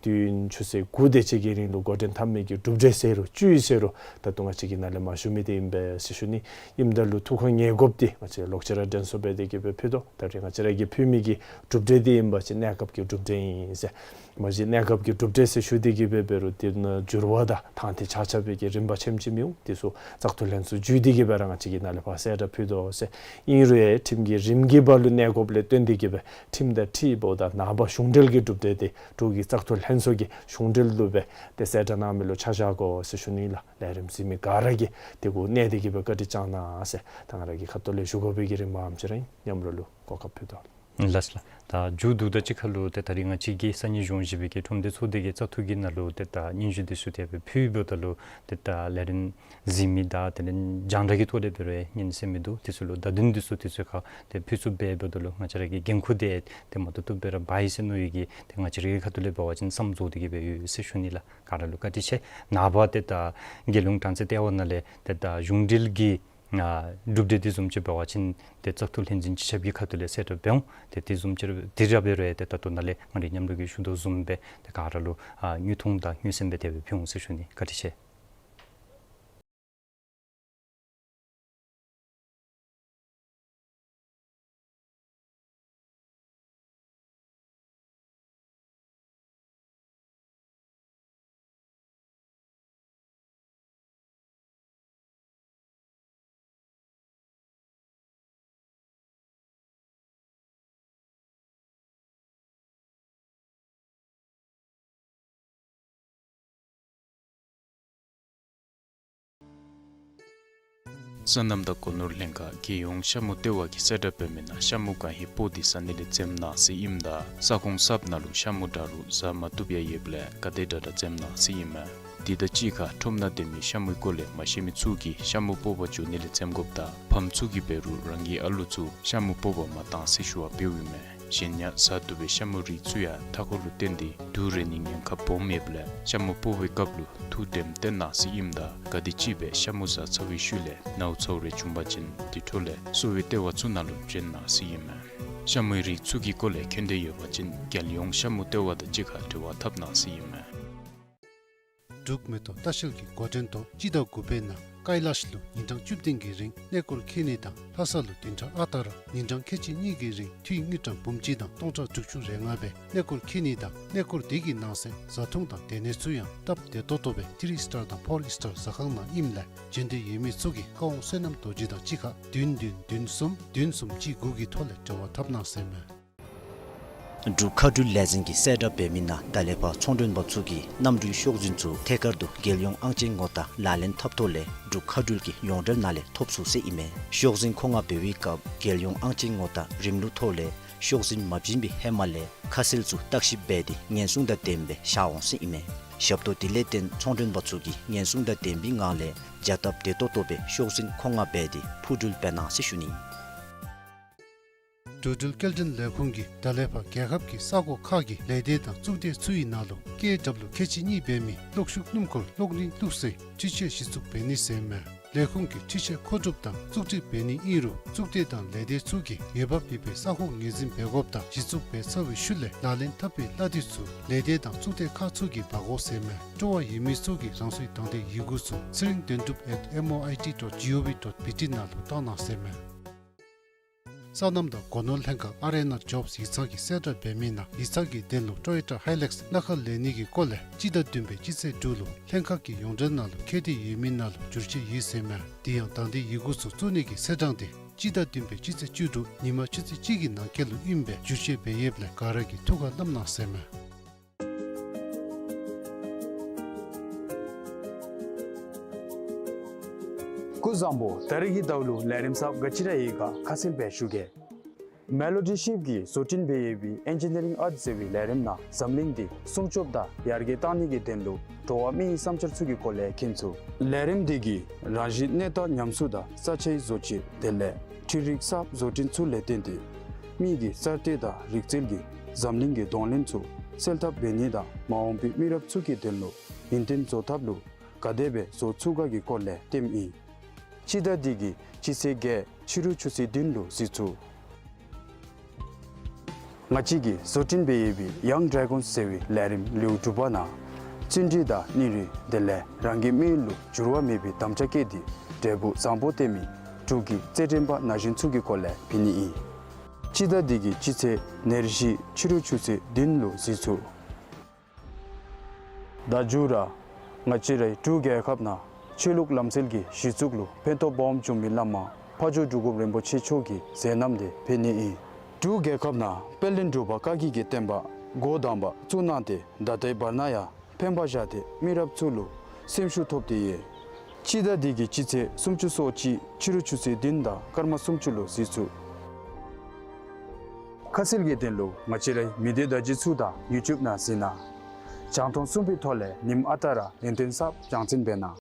དུས་ཡུན་ཆུ་ཚོད་དགུ་དེ་ཅིག་གི་རིང་ལུ་འགོ་འདྲེན་འཐབ་མི་གི་གྲུབ་འབྲས་ཟེར་རུང་བཅུད་ཟེར་རུང་ད་ལྟོ་ང་བཅས་ཀྱིས་ནཱ་ལས་མ་ཞུ་མི་འདི་ཨིན་པས་ཟེར་ཞུ་ནི། ཨིནམ་ད་ལུ་ཐུགས་ཁར་ངེས་དགོཔ་འདི་ང་བཅས་ལོག་ཅི་ར་དྲན་གསོ་འབད་དེ་གི་སྦེ་ཕུལ་དོ། ད་རིས་ང་བཅས་ར་གིས་ཕུལ་མི་གི་གྲུབ་འབྲས་འདི་ཨིན་པ་ཅིན་གནས་སྐབས་ཀྱི་གྲུབ་འབྲས་ཨིན་ཟེར། མ་གཞི་གནས་སྐབས་ཀྱི་གྲུབ་འབྲས་ཟེར་ཞུ་སྟེ་གི་སྦེ་འབད་རུང་དེ་ནང་འགྱུར་བ་དང་དང་འདོད་ཆགས་ཆགས་པའི་གི་རིམ་པ་ཆེམ་ཅིག་མི་འོང་། དེ་ཚུ་བཙག་འཐུ་ལྷན་ཚོགས་བརྒྱུད་དེ་གི་སྦེ་ར་ང་བཅས་ཀྱིས་ནཱ་ལས་ཕར་གསལ་བསྒྲགས་ཕུལ་དོ་ཟེར། ཨིན་རུང་ཡང་ཁྲིམས་ཀྱི་རིམ་གྱིས་འབད་རུང་གནས་དགོཔ་ལས་བརྟེན་ཏེ་གི་སྦེ་ཁྲིམས་དང་འཁྲིལཝ་ད་ནངས་པ་གཞུང་འབྲེལ་གྱི་གྲུབ་འབྲས་འདི་འབྲུག་གི་བཙག་འཐུ་ལྷན་ཚོགས་ཀྱི་གཞུང་འབྲེལ་ལུ་སྦེ་ཏེ་གསལ་བསྒྲགས་གནང་མི་ལུ་ཆ་བཞག་དགོ་ཟེར་ཞུ་ནི་ལགས། ལས་རིམ་གཟིགས་མི་ག་ར་གིས་དེ་གུ་གནས་ཏེ་གི་སྦེ་བཀའ་དྲིན་བསྐྱང་གནང་ཟེར་ད་ང་ར་གི་ཁ་ཐུག་ལས་ཞུ་དགོ་པའི་གི་རིམ་པ་ཨ་ནེམ་ཅིག་ར་ཨིན། མཉམ་རོགས་ལུ་གོ་སྐབས་ཕུལ་དོ། ལགས་ལགས། ད་མཇུག་བསྡུཝ་ད་ཅིག་ཁར་ལུ་ཏེ་ད་རིས་ང་བཅས་ཀྱི་ས་གནས་གཞུང་བཞི་པའི་གི་ཁྲོམ་སྡེ་ཚོགས་སྡེ་གི་བཙག་འཐུ་གི་ནང་ལུ་ཏེ་ད་སྙན་ཞུ་འདི་ཚུ་ཏེ་སྦེ་ཕུལ་འབདཝ་ད་ལུ་ཏེ་ད་ལས་རིམ་གཟིགས་མི་དང་དེ་ལས་རྒྱང་བསྒྲགས་ཀྱི་ཐོག་ལས་འབད་རུང་ཡང་ཉན་གསན་མི་འདུག། དེ་ཚུ་ལུ་བརྡ་དོན་འདི་ཚུ་དུས་ཚོད་ཁར་ཏེ་ཕུལ་ཚུགསཔ་སྦེ་འབདཝ་ད་ལུ་ང་བཅས་ར་གི་འགན་ཁུར་འདི་ཏེ་མ་བཏུབ་བཏུབ་སྦེ་ར་འབག་ཡི་ཟེར་མནོ་ཡི་གི་ཏེ་ང་བཅས་ར་གི་ཁ་ཐུག་ལས་འབད་བ་ཅིན་བསམ་རྫོགས་ཏེ་གི་སྦེ་ཡོད་ཟེར་ཞུ་ནི་ལགས། ག་ར་ལུ་བཀའ་དྲིན་ཆེ། ནངས་པ་ཏེ་ད་རྒྱལ་ཡོངས་གྲངས་ཚད་ལྟེ་བ་ནང་ལས་ཏེ་ད་གཞུང་འབྲེལ་གྱི་ཨ་གྲུབ་འབྲས་དེ་བཟུམ་ཅིག་འབད་བ་ཅིན་ཏེ་བཙག་འཐུ་ལྷན་འཛིན་སྤྱི་ཁྱབ་ཀྱི་ཁ་ཐུག་ལས་གསལ་བསྒྲགས་འབད་འོང་། ཏེ་དེ་བཟུམ་ཅིག་དེ་ར་འབད་རུང་ཡང་ཏེ་ད་ལྟོ་ནཱ་ལས་ང་རའི་མཉམ་རོགས་ཀྱིས་ཞུ་དོ་བཟུམ་སྦེ་ཏེ་ག་ར་ལུ་ཨ་དངོས་མཐོང་དང་དངོས་གསན་སྦེ་དེ་སྦེ་ཕུལ་འོང་ཟེར་ཞུ་ནི། བཀའ་དྲིན་ཆེ། སོ་ནམ་དང་སྒོ་ནོར་ལྷན་ཁག་རྒྱལ་ཡོངས་ཤ་མུ་ལྟེ་བ་གིས་གསལ་བསྒྲགས་འབད་མི་ནང་ཤ་མུ་གང་ཧེ་སྤོག་སྟེ་ཟ་ནི་ལས་འཛེམ་གནང་ཟེར་ཨིནམ་ད་ས་ཁོངས་གསརཔ་ནང་ལུ་ཤ་མུ་འདྲ་རུང་ཟ་མ་བཏུབ་ཡང་ཡོདཔ་ལས་ག་དེ་དྲག་དྲག་འཛེམ་གནང་ཟེར་ཨིན་མས། དེ་དང་གཅིག་ཁར་ཁྲོམ་ནང་སྡོད་མི་ཤ་མུའི་སྐོར་ལས་མ་ཤེས་མི་ཚུ་གིས་ཤ་མུ་སྤོག་པར་འགྱོ་ནི་ལས་འཛེམ་དགོཔ་དང་ཕམ་ཚུ་གིས་འབད་རུང་རང་གི་ཨ་ལོ་ཚུ་ཤ་མུ་སྤོག་པར་མ་གཏང་ཟེར་ཞུ་བ་འབདཝ་ཨིན་མས། གཞན་ཡང་ཟ་བཏུབ་པའི་ཤ་མུའི་རིགས་ཚུ་ཡང་མཐའ་འཁོར་ལུ་བརྟེན་ཏེ་དུག་རེག་ནིའི་ཉེན་ཁ་སྦོམ་ཡོདཔ་ལས་ཤ་མུ་སྤོག་པའི་སྐབས་ལུ་ཐུགས་དྲནམ་བཏོན་གནང་ཟེར་ཨིནམ་ད་ག་དེམ་ཅིག་སྦེ་ཤ་མུ་ཟ་ཚར་བའི་ཤུལ་ལས་ནཝ་ཚཝ་རེ་བྱུང་པ་ཅིན་དེ་འཕྲོ་ལས་གསོ་བའི་ལྟེ་བ་ཚུ་ནང་ལུ་བྱོན་གནང་ཟེར་ཨིན་མས། ཤ་མུའི་རིགས་ཚུ་གི་སྐོར་ལས་མཁྱེན་འདོད་ཡོད་པ་ཅིན་རྒྱལ་ཡོངས་ཤ་མུ་ལྟེ་བ་དང་གཅིག་ཁར་འབྲེལ་བ་འཐབ་གནང་ཟེར་ཨིན་མས། འབྲུག་མེ་ཏོག་ལྟ་བཤལ་གྱི་འགོ་འདྲེན་ཐོག་སྤྱི་ཟླ་དགུ་པའི་ནང་ཀ་ལཱཤ་ལུ་ཉིན་གྲངས་བཅུ་བདུན་གྱི་རིང་གནས་སྐོར་འཁྱིད་ནི་དང་ལྷ་ས་ལུ་བདུན་ཕྲག་ཨ་རྟག་ར་ཉིན་གྲངས་ཁལ་གཅིག་གཉིས་ཀྱི་རིང་འཐུས་དངུལ་ཀྲམ་འབུམ་གཅིག་དང་སྟོང་ཕྲག་དྲུག་ཅུ་རེ་ལྔ་སྦེ་གནས་སྐོར་འཁྱིད་ནི་དང་གནས་སྐོར་དེ་གི་ནང་གསེས་བཟའ་འཐུང་དང་སྡོད་གནས་ཚུ་ཡང་སྟབས་བདེ་ཏོག་ཏོ་སྦེ་ཐི་རི་སི་ཊར་དང་ཕོར་སི་ཊར་ཟ་ཁང་ནང་ཨིནམ་ལས་བྱོན་འདོད་ཡོད་མི་ཚུ་གིས་བཀའ་དབང་བསོད་ནམས་རྡོ་རྗེ་དང་གཅིག་ཁར་བདུན་བདུན་བདུན་གསུམ་བདུན་གསུམ་གཅིག་དགུ་གི་ཐོག་ལས་འབྲེལ་བ་འཐབ་གནང་ཟེར་མས། འབྲུག་མཁའ་འགྲུལ་ལས་འཛིན་གྱིས་གསལ་བསྒྲགས་འབད་མི་ནང་ད་ལས་ཕར་ཚོང་མགྲོན་པ་ཚུ་གིས་གནམ་གྲུའི་ཤོག་འཛིན་ཚུ་ཐད་ཀར་དུ་རྒྱལ་ཡོངས་ཨང་ཅན་ངོ་རྟགས་ལག་ལེན་འཐབ་ཐོག་ལས་འབྲུག་མཁའ་འགྲུལ་གྱི་ཡོངས་འབྲེལ་ནང་ལས་ཐོབ་ཚུགས་ཟེར་ཨིན་མས། ཤོག་འཛིན་མཁོ་མངགས་འབད་བའི་སྐབས་རྒྱལ་ཡོངས་ཨང་ཅན་ངོ་རྟགས་རིམ་ལུགས་ཐོག་ལས་ཤོག་འཛིན་མ་བྱིན་པའི་ཧེ་མ་ལས་ཁ་གསལ་ཚུ་བརྟག་ཞིབ་འབད་དེ་ཉེན་སྲུང་དང་ལྡནམ་སྦེ་བཞག་འོང་ཟེར་ཨིན་མས། ཞབས་ཏོག་དེ་ལས་བརྟེན་ཚོང་མགྲོན་པ་ཚུ་གིས་ཉེན་སྲུང་དང་ལྡན་པའི་ངང་ལས་བྱ་སྟབས་བདེ་ཏོག་ཏོ་སྦེ་ཤོག་འཛིན་མཁོ་མངགས་འབད་དེ་འཕུར་འགྲུལ་འབད་གནང་ཟེར་ཞུ་ནི། འགྲོ་འགྲུལ་སྐྱེལ་འདྲེན་ལས་ཁུངས་ཀྱིས་ད་ལས་ཕར་རྒྱལ་ཁབ་ཀྱི་ས་གོ་ཁག་གི་ལས་སྡེ་དང་གཙུག་སྡེ་ཚུ་ཡི་ནང་ལུ་ཀེ་ཨེ་ཌབ་ལུ་ཁལ་གཅིག་གཉིས་འབད་མི་གློག་ཤུགས་སྣུམ་འཁོར་གློག་བརྙན་བླུགས་སའི་འཕྲུལ་ཆས་གཞི་བཙུགས་འབད་ནི་ཟེར་མས། ལས་ཁུངས་ཀྱིས་འཕྲུལ་ཆས་མཁོ་སྒྲུབ་དང་བཙུགས་སྒྲིག་འབད་ནི་ཨིན་རུང་གཙུག་སྡེ་དང་ལས་སྡེ་ཚུ་གིས་འོས་འབབ་ཡོད་པའི་ས་གོ་ངོས་འཛིན་འབད་དགོཔ་དང་གཞི་བཙུགས་འབད་ཚར་བའི་ཤུལ་ལས་ལག་ལེན་འཐབ་པའི་གླ་དེ་ཚུ་ལས་སྡེ་དང་གཙུག་སྡེ་ཁག་ཚུ་གིས་འབག་དགོ་ཟེར་མས། སྤྲོ་བ་ཡོད་མི་ཚུ་གིས་རང་སོའི་དང་འདོད་ཡི་གུ་ཚུ་ཚེ་རིང་དོན་གྲུབ་at M O I T dot G O V dot B T ནང་ལུ་བཏང་གནང་ཟེར་མས། སོ་ནམ་དང་སྒོ་ནོར་ལྷན་ཁག་ཨར་ཨེན་ཨར་ཇོབསི་ཡིག་ཚང་གིས་གསལ་བསྒྲགས་འབད་མི་ནང་ཡིག་ཚང་གི་དོན་ལུ་ཊོ་ཡོ་ཊ་ཧའི་ལེགསི་སྣ་ཁ་ལེན་ནི་གི་སྐོར་ལས་སྤྱི་ཟླ་བདུན་པའི་སྤྱི་ཚེས་དྲུག་ལུ་ལྷན་ཁག་གི་ཡོངས་འབྲེལ་ནང་ལུ་འཁོད་དེ་ཡོད་མི་ནང་ལུ་བསྒྱུར་བཅོས་ཡོད་ཟེར་མས། དེ་ཡང་དང་འདོད་ཡི་གུ་ཚུ་བཙུགས་ནི་གི་ཚེས་གྲངས་དེ་སྤྱི་ཟླ་བདུན་པའི་སྤྱི་ཚེས་བཅུ་དྲུག་ཉིན་མ་ཆུ་ཚོད་གཅིག་གི་ནང་འཁོད་ལུ་ཨིནམ་སྦེ་བསྒྱུར་བཅོས་འབད་ཡོདཔ་ལས་ག་ར་གིས་ཐུགས་ཁར་བསྣམ་གནང་ཟེར་མས། སྐུ་གཟུགས་བཟང་པོ། ད་རིས་ཀྱི་ཟླཝ་ལུ་ལས་རིམ་གསརཔ་ག་ཅི་ར་ཡོད་ག་ཁ་གསལ་སྦེ་ཞུ་གེ། མེ་ལོ་ཌི་ཤིབ་ཀྱིས་བཟོ་སྐྲུན་འབད་ཡོད་པའི་ཨེན་ཇི་ནི་རིང་ཨརཊ་ཟེར་བའི་ལས་རིམ་ནང་འཛམ་གླིང་འདི་སྲུང་སྐྱོབ་དང་ཡར་རྒྱས་གཏང་ནི་གི་དོན་ལུ་འགྲོ་བ་མིའི་བསམ་འཆར་ཚུ་གི་སྐོར་ལས་མཁྱེན་ཚུགས། ལས་རིམ་འདི་གིས་རང་བཞིན་གནས་སྟངས་ཉམས་གསོ་དང་ས་ཆའི་བཟོ་བཅོས་དེ་ལས་འཕྲུལ་རིག་གསརཔ་བཟོ་སྐྲུན་ཚུ་ལས་བརྟེན་ཏེ་མི་གི་གསར་གཏོད་དང་རིག་རྩལ་གྱིས་འཛམ་གླིང་གི་གདོང་ལེན་ཚུ་སེལ་ཐབས་འབད་ནི་དང་མ་འོངས་པའི་མི་རབས་ཚུ་གི་དོན་ལུ་ ཡུན་བརྟན་བཟོ་ཐབས་ལུ་ག་དེ་སྦེ་བཟོ་ཚུགས་ག་གི་སྐོར་ལས་སྟོནམ་ཨིན། སྤྱི་ཟླ་འདི་གི་སྤྱི་ཚེས་བརྒྱད་ཕྱི་རུ་ཆུ་ཚོད་བདུན་ལུ་གཟིགས་ཚུགས། ང་བཅས་ཀྱིས་བཟོ་སྐྲུན་འབད་ཡོད་པའི་ཡང་ཌེ་གཱོན་ཟེར་བའི་ལས་རིམ་ལེའུ་དྲུག་པ་ནང་བརྩོན་འགྲུས་དང་སྙིང་རུས་དེ་ལས་རང་གི་མི་ཡུལ་ལུ་འགྱུར་བ་མེད་པའི་དམ་བཅའ་བསྐྱེད་དེ་འབྲས་བུ་བཟང་པོ་སྟོན་མི་འབྲུག་གི་རྩེད་འགྲན་པ་ན་གཞོན་ཚུ་གི་སྐོར་ལས་འབད་ནི་ཨིན། སྤྱི་ཟླ་འདི་གི་སྤྱི་ཚེས་ཉེར་བཞི་ཕྱི་རུ་ཆུ་ཚོད་བདུན་ལུ་གཟིགས་ཚུགས། ད་མཇུག་ར་ང་བཅས་རའི་འབྲུག་རྒྱལ་ཁབ་ནང་ཆོས་ལུགས་ལམ་སྲོལ་གྱི་གཞི་བཙུགས་ལུ་ཕན་ཐོགས་སྦོམ་བྱུང་མི་བླ་མ་ཕ་ཇོ་འབྲུག་སྒོམ་རིན་པོ་ཆེ་མཆོག་གི་མཛད་རྣམ་དེ་འབད་ནི་ཨིན། འབྲུག་རྒྱལ་ཁབ་ནང་དཔལ་ལྡན་འབྲུག་པ་བཀའ་བརྒྱུད་ཀྱི་བསྟན་པ་འགོ་དང་པ་བཙུགས་གནང་སྟེ་ད་ལྟའི་བར་ན་ཡང་ཕན་པ་བཞག་སྟེ་མི་རབས་ཚུ་ལུ་སེམས་ཤུགས་ཐོབ་སྟེ་ཡོད། སྤྱི་ཟླ་འདི་གི་སྤྱི་ཚེས་སུམ་ཅུ་སོ་གཅིག་ཕྱི་རུ་ཆུ་ཚོད་བདུན་དང་སྐར་མ་སུམ་ཅུ་ལུ་གཟིགས་ཚུགས། ཁ་གསལ་གྱི་དོན་ལུ་ང་བཅས་རའི་མི་སྡེ་བརྡ་བརྒྱུད་ཚུ་དང་ཡུ་ཊུབ་ནང་གཟིགས་གནང་། རྒྱང་མཐོང་གསུམ་པའི་ཐོག་ལས་ཉིནམ་ཨ་རྟག་ར་ཡུན་བརྟན་གསརཔ་རྒྱང་འཛིན་འབད་གནང་།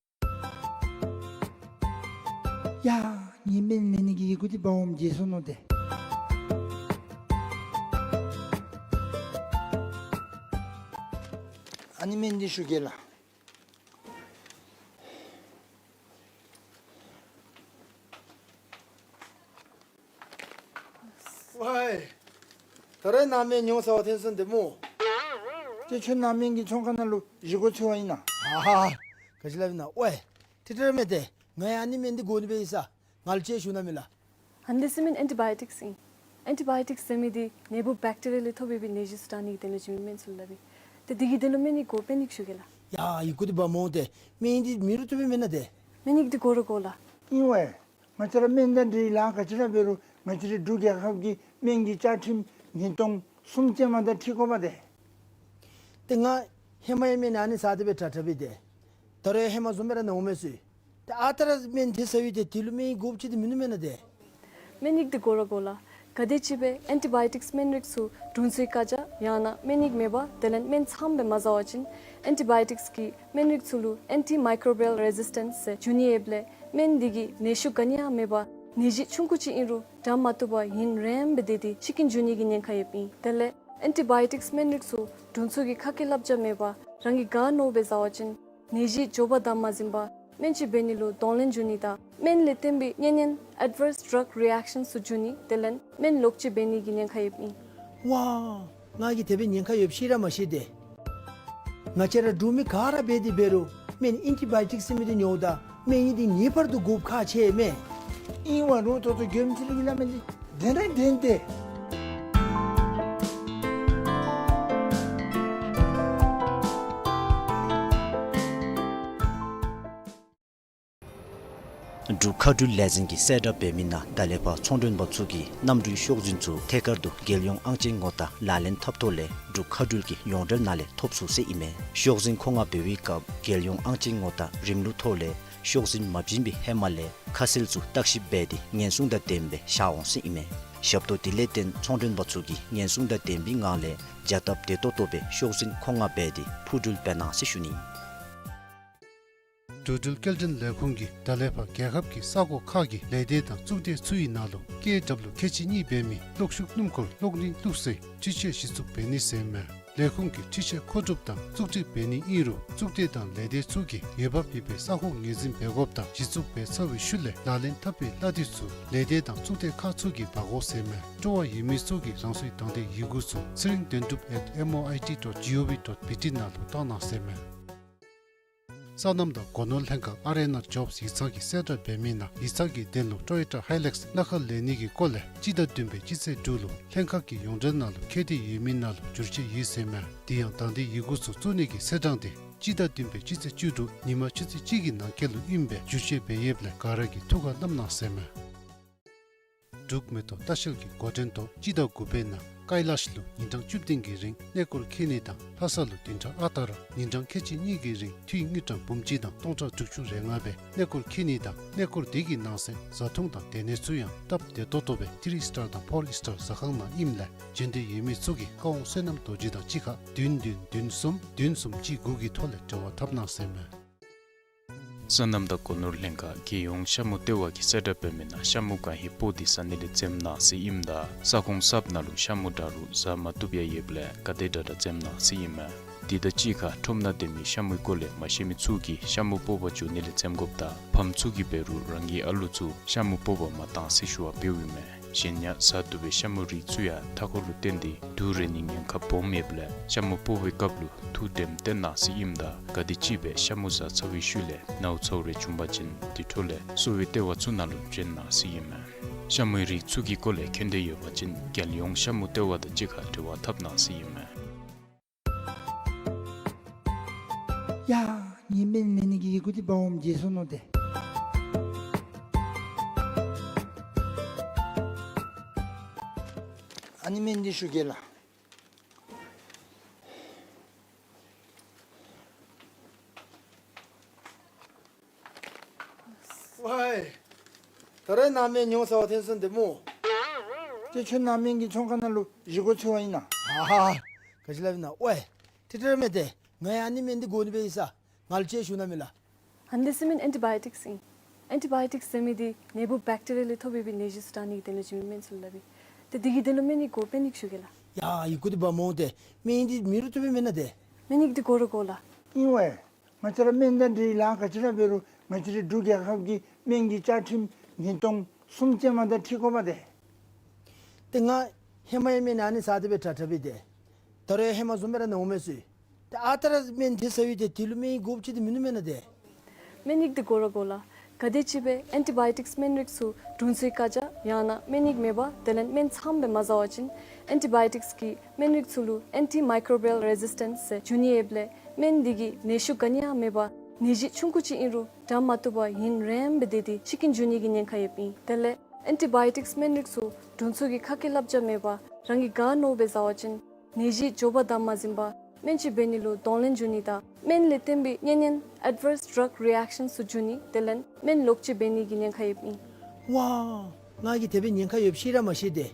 ཡ་ངེའི་སྨན་ལེན་ནི་གི་ཡི་གུ་འདི་འབག་འོངམ་བརྗེད་སོ་ནུག་ཏེ། ཨ་ནི་སྨན་འདི་ཞུ་གེ་ལགས། ཝའི། ད་རེས་ནཱ་སྨན་ཉོ་ས་བ་ཐོན་སོང་ཏེ་སྨོ། ཏེ་ཁྱོད་ནཱ་སྨན་གྱི་ཚོང་ཁང་ནང་ལུ་གཞི་སྒོ་ཕྱེ་བ་ཨིན་ན། ཨ་ཧ། ག་ཅི་སླབ་ཨིན་ན། ཝའི། ཏེ་ཏེ་ར་མེན་ཏེ། ང་ཡང་ཨ་ནི་སྨན་འདི་དགོ་ནི་སྦེ་ཡོད་ས། ང་ལུ་ཅིག་ཞུ་གནང་མས་ལགས། ཨ་ནི་འདི་ཟེར་མི་ཨེན་ཊི་བཱ་ཡོ་ཊིཀསི་ཨིན། ཨེན་ཊི་བཱ་ཡོ་ཊིཀསི་ཟེར་མི་འདི་ནད་འབུཔ་བེཀ་ཊི་རི་ཡ་ལས་ཐོབ་པའི་ནད་གཞི་ཚུ་དྲག་ནི་གི་དོན་ལུ་བྱིན་མི་སྨན་ཚུ་ལུ་སླབ་ཨིན། ཏེ་འདི་གི་དོན་ལུ་སྨན་ཡིག་དགོ་པས། སྨན་ཡིག་ཞུ་གེ་ལགས། ཡ་ཡི་གུ་འདི་འབག་འོང་ཏེ། སྨན་ཡིག་འདི་མེད་རུང་བཏུབ་པས་མེན་ན་ཏེ། སྨན་ཡིག་འདི་དགོ་ར་དགོ་ལགས། ཨིན་ཝའི། ང་བཅས་ར་སྨན་དང་འབྲེལ་ལཱ་ག་ཅི་ར་འབད་རུང་ང་བཅས་རའི་འབྲུག་རྒྱལ་ཁབ་ཀྱི་སྨན་གྱི་བཅའ་ཁྲིམས་ཉིས་སྟོང་གསུམ་ཅན་མ་དང་འཁྲིལ་དགོ་པས་ཏེ། ཏེ་ང་ཧེ་མ་ཡང་སྨན་ཨ་ནི་ཟ་སྟེ་སྦེ་དྲག་དྲག་སྦེ་ཏེ། ད་རུང་ཡང་ཧེ་མ་བཟུམ་སྦེ་ར་ནཝ་མས་ཟེར། ཏེ་ཨ་རྟག་ར་སྨན་ཐོན་ས་ཡོད་དེ་དེ་ལུ་སྨན་ཡིག་དགོཔ་ཅིག་འདི་མིན་ནུག་མེན་ན་ཏེ། སྨན་ཡིག་འདི་དགོ་ར་དགོ་ལགས། ག་དེ་ཅིག་སྦེ་ཨེན་ཊི་བཱ་ཡོ་ཊིཀསི་སྨན་རིགས་ཚུ་དྲུང་འཚོའི་བཀའ་རྒྱ་ཡང་ན་སྨན་ཡིག་མེད་པར་དེ་ལས་སྨན་ཚངམ་སྦེ་མ་ཟ་བ་ཅིན་ཨེན་ཊི་བཱ་ཡོ་ཊིཀསི་གི་སྨན་རིགས་ཚུ་ལུ་ཨེན་ཊི་མའི་ཀོ་རོ་བཱལ་རེ་ཟིས་ཊེནསི་ཟེར་འབྱུང་ནི་ཡོདཔ་ལས་སྨན་འདི་གིས་ནད་ཤུགས་ག་ནི་ཡང་མེད་པར་ནད་གཞི་ཆུང་ཀུ་ཅིག་ཨིན་རུང་དྲག་མ་བཏུབ་པར་ཡུན་རིངམོ་སྦེ་སྡོད་དེ་འཆི་རྐྱེན་འབྱུང་ནི་གི་ཉེན་ཁ་ཡོདཔ་ཨིན། དེ་ལས་ཨེན་ཊི་བཱ་ཡོ་ཊིཀསི་སྨན་རིགས་ཚུ་དྲུང་འཚོ་གི་ཁ་སྐད་བསླབ་བྱ་མེད་པར་རང་གིས་ག་མནོཝ་སྦེ་ཟ་བ་ཅིན་ནད་གཞི་མགྱོགས་པར་དམ་མ་འཛིན་པར་སྨན་བཅོས་འབད་ནི་ལུ་གདོང་ལེན་འབྱུང་ནི་དང་སྨན་ལས་བརྟེན་པའི་གཉན་ཉེན་ཨེཌ་བརསི་ཌྲག་རི་ཨེཀ་ཤཱནསི་ཚུ་འབྱུང་ནི་དེ་ལས་སྨན་ལོག་སྤྱོད་འབད་ནི་གི་ཉེན་ཁ་ཡོདཔ་ཨིན། ཝའོ། ང་གིས་དེ་སྦེ་ཉེན་ཁ་ཡོདཔ་ཤེས་ར་མ་ཤེས་ཏེ། ང་བཅས་ར་འབྲུག་མི་ག་ར་འབད་དེ་འབད་རུང་སྨན་ཨེན་ཊི་བཱ་ཡོ་ཊིཀསི་ཟེར་མི་འདི་ཉོཝ་ད་སྨན་ཡིག་འདི་ངེས་པར་དུ་དགོཔ་ཁག་ཆེ་མས། ཨིན་ཝའི་རུང་ཏོག་ཏོ་མགྱོནམ་ཅིག་ལུ་གི་སླབ་མི་འདི་བདེན་ར་བདེན་ཏེ། འབྲུག་མཁའ་འགྲུལ་ལས་འཛིན་གྱིས་གསལ་བསྒྲགས་འབད་མི་ནང་ད་ལས་ཕར་ཚོང་མགྲོན་པ་ཚུ་གིས་གནམ་གྲུའི་ཤོག་འཛིན་ཚུ་ཐད་ཀར་དུ་རྒྱལ་ཡོངས་ཨང་ཅན་ངོ་རྟགས་ལག་ལེན་འཐབ་ཐོག་ལས་འབྲུག་མཁའ་འགྲུལ་གྱི་ཡོངས་འབྲེལ་ནང་ལས་ཐོབ་ཚུགས་ཟེར་ཨིན་མས། ཤོག་འཛིན་མཁོ་མངགས་འབད་བའི་སྐབས་རྒྱལ་ཡོངས་ཨང་ཅན་ངོ་རྟགས་རིམ་ལུགས་ཐོག་ལས་ཤོག་འཛིན་མ་བྱིན་པའི་ཧེ་མ་ལས་ཁ་གསལ་ཚུ་བརྟག་ཞིབ་འབད་དེ་ཉེན་སྲུང་དང་ལྡནམ་སྦེ་བཞག་འོང་ཟེར་ཨིན་མས། ཞབས་ཏོག་དེ་ལས་བརྟེན་ཚོང་མགྲོན་པ་ཚུ་གིས་ཉེན་སྲུང་དང་ལྡན་པའི་ངང་ལས་བྱ་སྟབས་བདེ་ཏོག་ཏོ་སྦེ་ཤོག་འཛིན་མཁོ་མངགས་འབད་དེ་འཕུར་འགྲུལ་འབད་གནང་ཟེར་ཞུ་ནི། འགྲོ་འགྲུལ་སྐྱེལ་འདྲེན་ལས་ཁུངས་ཀྱིས་ད་ལས་ཕར་རྒྱལ་ཁབ་ཀྱི་ས་ཁོངས་ཁག་གི་ལས་སྡེ་དང་གཙུག་སྡེ་ཚུ་ཡི་ནང་ལུ་ཀེ་ཌབ་ལུ་ཁལ་གཅིག་གཉིས་འབད་མི་གློག་ཤུགས་སྣུམ་འཁོར་གློག་རིན་བླུགས་སའི་འཕྲུལ་ཆས་གཞི་བཙུགས་འབད་ནི་ཟེར་མས། ལས་ཁུངས་ཀྱིས་འཕྲུལ་ཆས་མཁོ་སྒྲུབ་དང་བཙུགས་སྒྲིག་འབད་ནི་ཨིན་རུང་གཙུག་སྡེ་དང་ལས་སྡེ་ཚུ་གིས་འོས་འབབ་ཡོད་པའི་ས་ཁོངས་ངོས་འཛིན་འབད་དགོཔ་དང་གཞི་བཙུགས་འབད་ཚར་བའི་ཤུལ་ལས་ལག་ལེན་འཐབ་པའི་གླ་དེ་ཚུ་ལས་སྡེ་དང་གཙུག་སྡེ་ཁག་ཚུ་གིས་འབག་དགོ་ཟེར་མས། སྤྲོ་བ་ཡོད་མི་ཚུ་གིས་རང་སོའི་དང་འདོད་ཡི་གུ་ཚུ་ཚེ་རིང་དོན་གྲུབ་at M O I T dot G O V dot B T ནང་ལུ་བཏང་གནང་ཟེར་མས། སོ་ནམ་དང་སྒོ་ནོར་ལྷན་ཁག་ཨར་ཨེན་ཨར་ཇོབསི་ཡིག་ཚང་གིས་གསལ་བསྒྲགས་འབད་མི་ནང་ཡིག་ཚང་གི་དོན་ལུ་ཊོ་ཡོ་ཊ་ཧའི་ལེགསི་སྣ་ཁ་ལེན་ནི་གི་སྐོར་ལས་སྤྱི་ཟླ་བདུན་པའི་སྤྱི་ཚེས་དྲུག་ལུ་ལྷན་ཁག་གི་ཡོངས་འབྲེལ་ནང་ལུ་ཁྱད་དེ་ཡོད་མི་ནང་ལུ་བསྒྱུར་བཅོས་ཡོད་ཟེར་མས། དེ་ཡང་དང་འདོད་ཡི་གུ་ཚུ་བཙུགས་ནི་གི་ཚེས་གྲངས་དེ་སྤྱི་ཟླ་བདུན་པའི་སྤྱི་ཚེས་བཅུ་དྲུག་ཉིན་མ་ཆུ་ཚོད་གཅིག་གི་ནང་འཁོད་ལུ་ཨིནམ་སྦེ་བསྒྱུར་བཅོས་འབད་ཡོདཔ་ལས་ག་ར་གིས་ཐུགས་ཁར་བསྣམ་གནང་ཟེར་མས། འབྲུག་མེ་ཏོག་ལྟ་བཤལ་གྱི་འགོ་འདྲེན་ཐོག་སྤྱི་ཟླ་དགུ་པའི་ནང་ཀཱི་ལཱཤ་ལུ་ཉིན་གྲངས་བཅུ་བདུན་གྱི་རིང་གནས་སྐོར་འཁྱིད་ནི་དང་ལྷ་ས་ལུ་བདུན་ཕྲག་ཨ་རྟག་ར་ཉིན་གྲངས་ཁལ་གཅིག་གཉིས་ཀྱི་རིང་འཐུས་དངུལ་ཀྲམ་འབུམ་གཅིག་དང་སྟོང་ཕྲག་དྲུག་ཅུ་རེ་ལྔ་སྦེ་གནས་སྐོར་འཁྱིད་ནི་དང་གནས་སྐོར་དེ་གི་ནང་གསེས་བཟའ་འཐུང་དང་སྡོད་གནས་ཚུ་ཡང་སྟབས་བདེ་ཏོག་ཏོ་སྦེ་ཐི་རི་སི་ཊར་དང་ཕོར་སི་ཊར་ཟ་ཁང་ནང་ཨིནམ་ལས་འབྱོན་འདོད་ཡོད་མི་ཚུ་གིས་བཀའ་དབང་བསོད་ནམས་རྡོ་རྗེ་དང་གཅིག་ཁར་བདུན་བདུན་བདུན་གསུམ་བདུན་གསུམ་གཅིག་དགུ་གི་ཐོག་ལས་འབྲེལ་བ་འཐབ་གནང་ཟེར་མས། སོ་ནམ་དང་སྒོ་ནོར་ལྷན་ཁག་རྒྱལ་ཡོངས་ཤ་མུ་ལྟེ་བ་གིས་གསལ་བསྒྲགས་འབད་མི་ནང་ཤ་མུ་གང་ཧེ་སྤོ་སྟེ་ཟ་ནི་ལས་འཛེམ་གནང་ཟེར་ཨིནམ་ད་ས་ཁོངས་གསརཔ་ནང་ལུ་ཤ་མུ་དྲག་རུང་ཟ་མ་བཏུབ་ཡང་ཡོདཔ་ལས་ག་དེ་དྲག་དྲག་འཛེམ་གནང་ཟེར་ཨིན་མས། དེ་དང་གཅིག་ཁར་ཁྲོམ་ནང་སྡོད་མི་ཤ་མུའི་སྐོར་ལས་མ་ཤེས་མི་ཚུ་གིས་ཤ་མུ་སྤོག་པར་འགྱོ་ནི་ལས་འཛེམ་དགོཔ་དང་ཕམ་ཚུ་གིས་འབད་རུང་རང་གི་ཨ་ལུ་ཚུ་ཤ་མུ་སྤོག་པར་མ་གཏང་ཟེར་ཞུ་བ་འབདཝ་ཨིན་མས། གཞན་ཡང་བཟའ་བཏུབ་པའི་ཤ་མུ་རིགས་ཚུ་ཡང་མཐའ་འཁོར་ལུ་བརྟེན་ཏེ་དུག་རེག་ནིའི་ཉེན་ཁ་སྦོམ་ཡོདཔ་ལས་ཤ་མུ་སྤོག་པའི་སྐབས་ལུ་ཐུགས་དྲནམ་བཏོན་གནང་ཟེར་ཨིནམ་ད་ག་དེམ་ཅིག་སྦེ་ཤ་མུ་བཟའ་ཚར་བའི་ཤུལ་ལས་ནཝ་ཚཝ་རེ་བྱུང་པ་ཅིན་དེ་འཕྲོ་ལས་གསོ་བའི་ལྟེ་བ་ཚུ་ནང་ལུ་བྱོན་གནང་ཟེར་ཨིན་མས། ཤ་མུའི་རིགས་ཚུ་གི་སྐོར་ལས་མཁྱེན་འདོད་ཡོད་པ་ཅིན་རྒྱལ་ཡོངས་ཤ་མུ་ལྟེ་བ་དང་གཅིག་ཁར་འབྲེལ་བ་འཐབ་གནང་ཟེར་ཨིན་མས། ཡ། ངེའི་སྨན་ལེན་ནི་གི་ཡི་གུ་འདི་འབག་འོངམ་བརྗེད་སོ་ནུག་ཏེ། ཨ་ནི་སྨན་འདི་ཞུ་གེ་ལགས། ཝའི། ད་རེས་ནཱ་སྨན་ཉོ་ཚར་བ་ཐོན་སོང་ཏེ་སྨོ། ཏེ་ཁྱོད་ནཱ་སྨན་གྱི་ཚོང་ཁང་ནང་ལུ་བཞེས་སྒོ་འཚོལ་བར་ཨིན་ན། ཨ་ཧ། ག་ཅི་སླབ་ཨིན་ན། ཝའི། ཏེ་ཏེ་ར་མེན་ཏེ། ང་ཡང་ཨ་ནི་སྨན་འདི་དགོ་ནི་སྦེ་ཡོད་ས། ང་ལུ་ཅིག་ཞུ་གནང་མས་ལགས། ཨ་ནི་འདི་ཟེར་མི་ཨེན་ཊི་བཱ་ཡོ་ཊིཀསི་ཨིན། ཨེན་ཊི་བཱ་ཡོ་ཊིཀསི་ཟེར་མི་འདི་ནད་འབུཔ་བེཀ་ཊི་རི་ཡ་ལས་ཐོབ་པའི་ནད་གཞི་ཚུ་དྲག་ནི་གི་དོན་ལུ་བྱིན་མི་སྨན་ཚུ་ལུ་སླབ་ཨིན། ཏེ་འདི་གི་དོན་ལུ་སྨན་ཡིག་དགོ་པས་ནི་ཞུ་གེ་ལགས། ཡ་ཡི་གུ་འདི་འབག་འོང་ཏེ། སྨན་ཡིག་འདི་མེད་རུང་བཏུབ་པས་མེན་ན་ཏེ། སྨན་ཡིག་འདི་དགོ་ར་དགོ་ལགས། ཨིན་ཝའི། ང་བཅས་ར་སྨན་དང་འབྲེལ་ལཱ་ག་ཅི་ར་འབད་རུང་ང་བཅས་རའི་འབྲུག་རྒྱལ་ཁབ་ཀྱི་སྨན་གྱི་བཅའ་ཁྲིམས་ཉིས་སྟོང་གསུམ་ཅན་མ་དང་འཁྲིལ་དགོ་པས་ཏེ། ཏེ་ང་ཧེ་མ་ཡང་སྨན་ཨ་ནི་བཟའ་སྟེ་སྦེ་དྲག་དྲག་སྦེ་ཏེ། ད་རུང་ཡང་ཧེ་མ་བཟུམ་སྦེ་ར་ན་འོང་མས་ཟེར། ཏེ་ཨ་རྟག་ར་སྨན་དེ་བཟའ་བའི་ཏེ་དེ་ལུ་སྨན་ཡིག་དགོཔ་ཅིག་ཏེ་མིན་ནུག་མེན་ན་ཏེ། སྨན་ཡིག་འདི་དགོ་ར་དགོ་ལགས། ག་དེམ་ཅིག་སྦེ་ཨེན་ཊི་བཱ་ཡོ་ཊིཀསི་སྨན་རིགས་ཚུ་དྲུང་འཚོའི་བཀའ་རྒྱ་ཡང་ན་སྨན་ཡིག་མེད་པར་དེ་ལས་སྨན་ཚངམ་སྦེ་མ་བཟའ་བ་ཅིན་ཨེན་ཊི་བཱ་ཡོ་ཊིཀསི་གི་སྨན་རིགས་ཚུ་ལུ་ཨེན་ཊི་མའི་ཀོ་བི་ཡལ་རེ་ཟིས་ཊེནསི་ཟེར་འབྱུང་ནི་ཡོདཔ་ལས་སྨན་འདི་གིས་ནད་ཤུགས་ག་ནི་ཡང་མེད་པར་ནད་གཞི་ཆུང་ཀུ་ཅིག་ཨིན་རུང་དྲག་མ་བཏུབ་པར་ཡུན་རིངམོ་སྦེ་སྡོད་དེ་ཤི་རྐྱེན་འབྱུང་ནི་གི་ཉེན་ཁ་ཡོདཔ་ཨིན། དེ་ལས་ཨེན་ཊི་བཱ་ཡོ་ཊིཀསི་སྨན་རིགས་ཚུ་དྲུང་འཚོ་གི་ཁ་སྐད་བསླབ་བྱ་མེད་པར་རང་གིས་ག་མནོཝ་སྦེ་བཟའ་བ་ཅིན་ནད་གཞི་མགྱོགས་པར་དམ་མ་འཛིན་པར་སྨན་ལྕི་འབད་ནི་ལུ་གདོང་ལེན་འབྱུང་ནི་དང་སྨན་ལས་བརྟེན་པའི་གཉན་ཉེན་ཨེཌ་ཝརསི་ཌྲག་རི་ཨེཀ་ཤཱནསི་ཚུ་འབྱུང་ནི་དེ་ལས་སྨན་ལོག་སྤྱོད་འབད་ནི་གི་ཉེན་ཁ་ཡོདཔ་ཨིན། ཝའི། ང་གིས་དེ་སྦེ་ཉེན་ཁ་ཡོདཔ་ཤེས་ར་མ་ཤེས་ཏེ།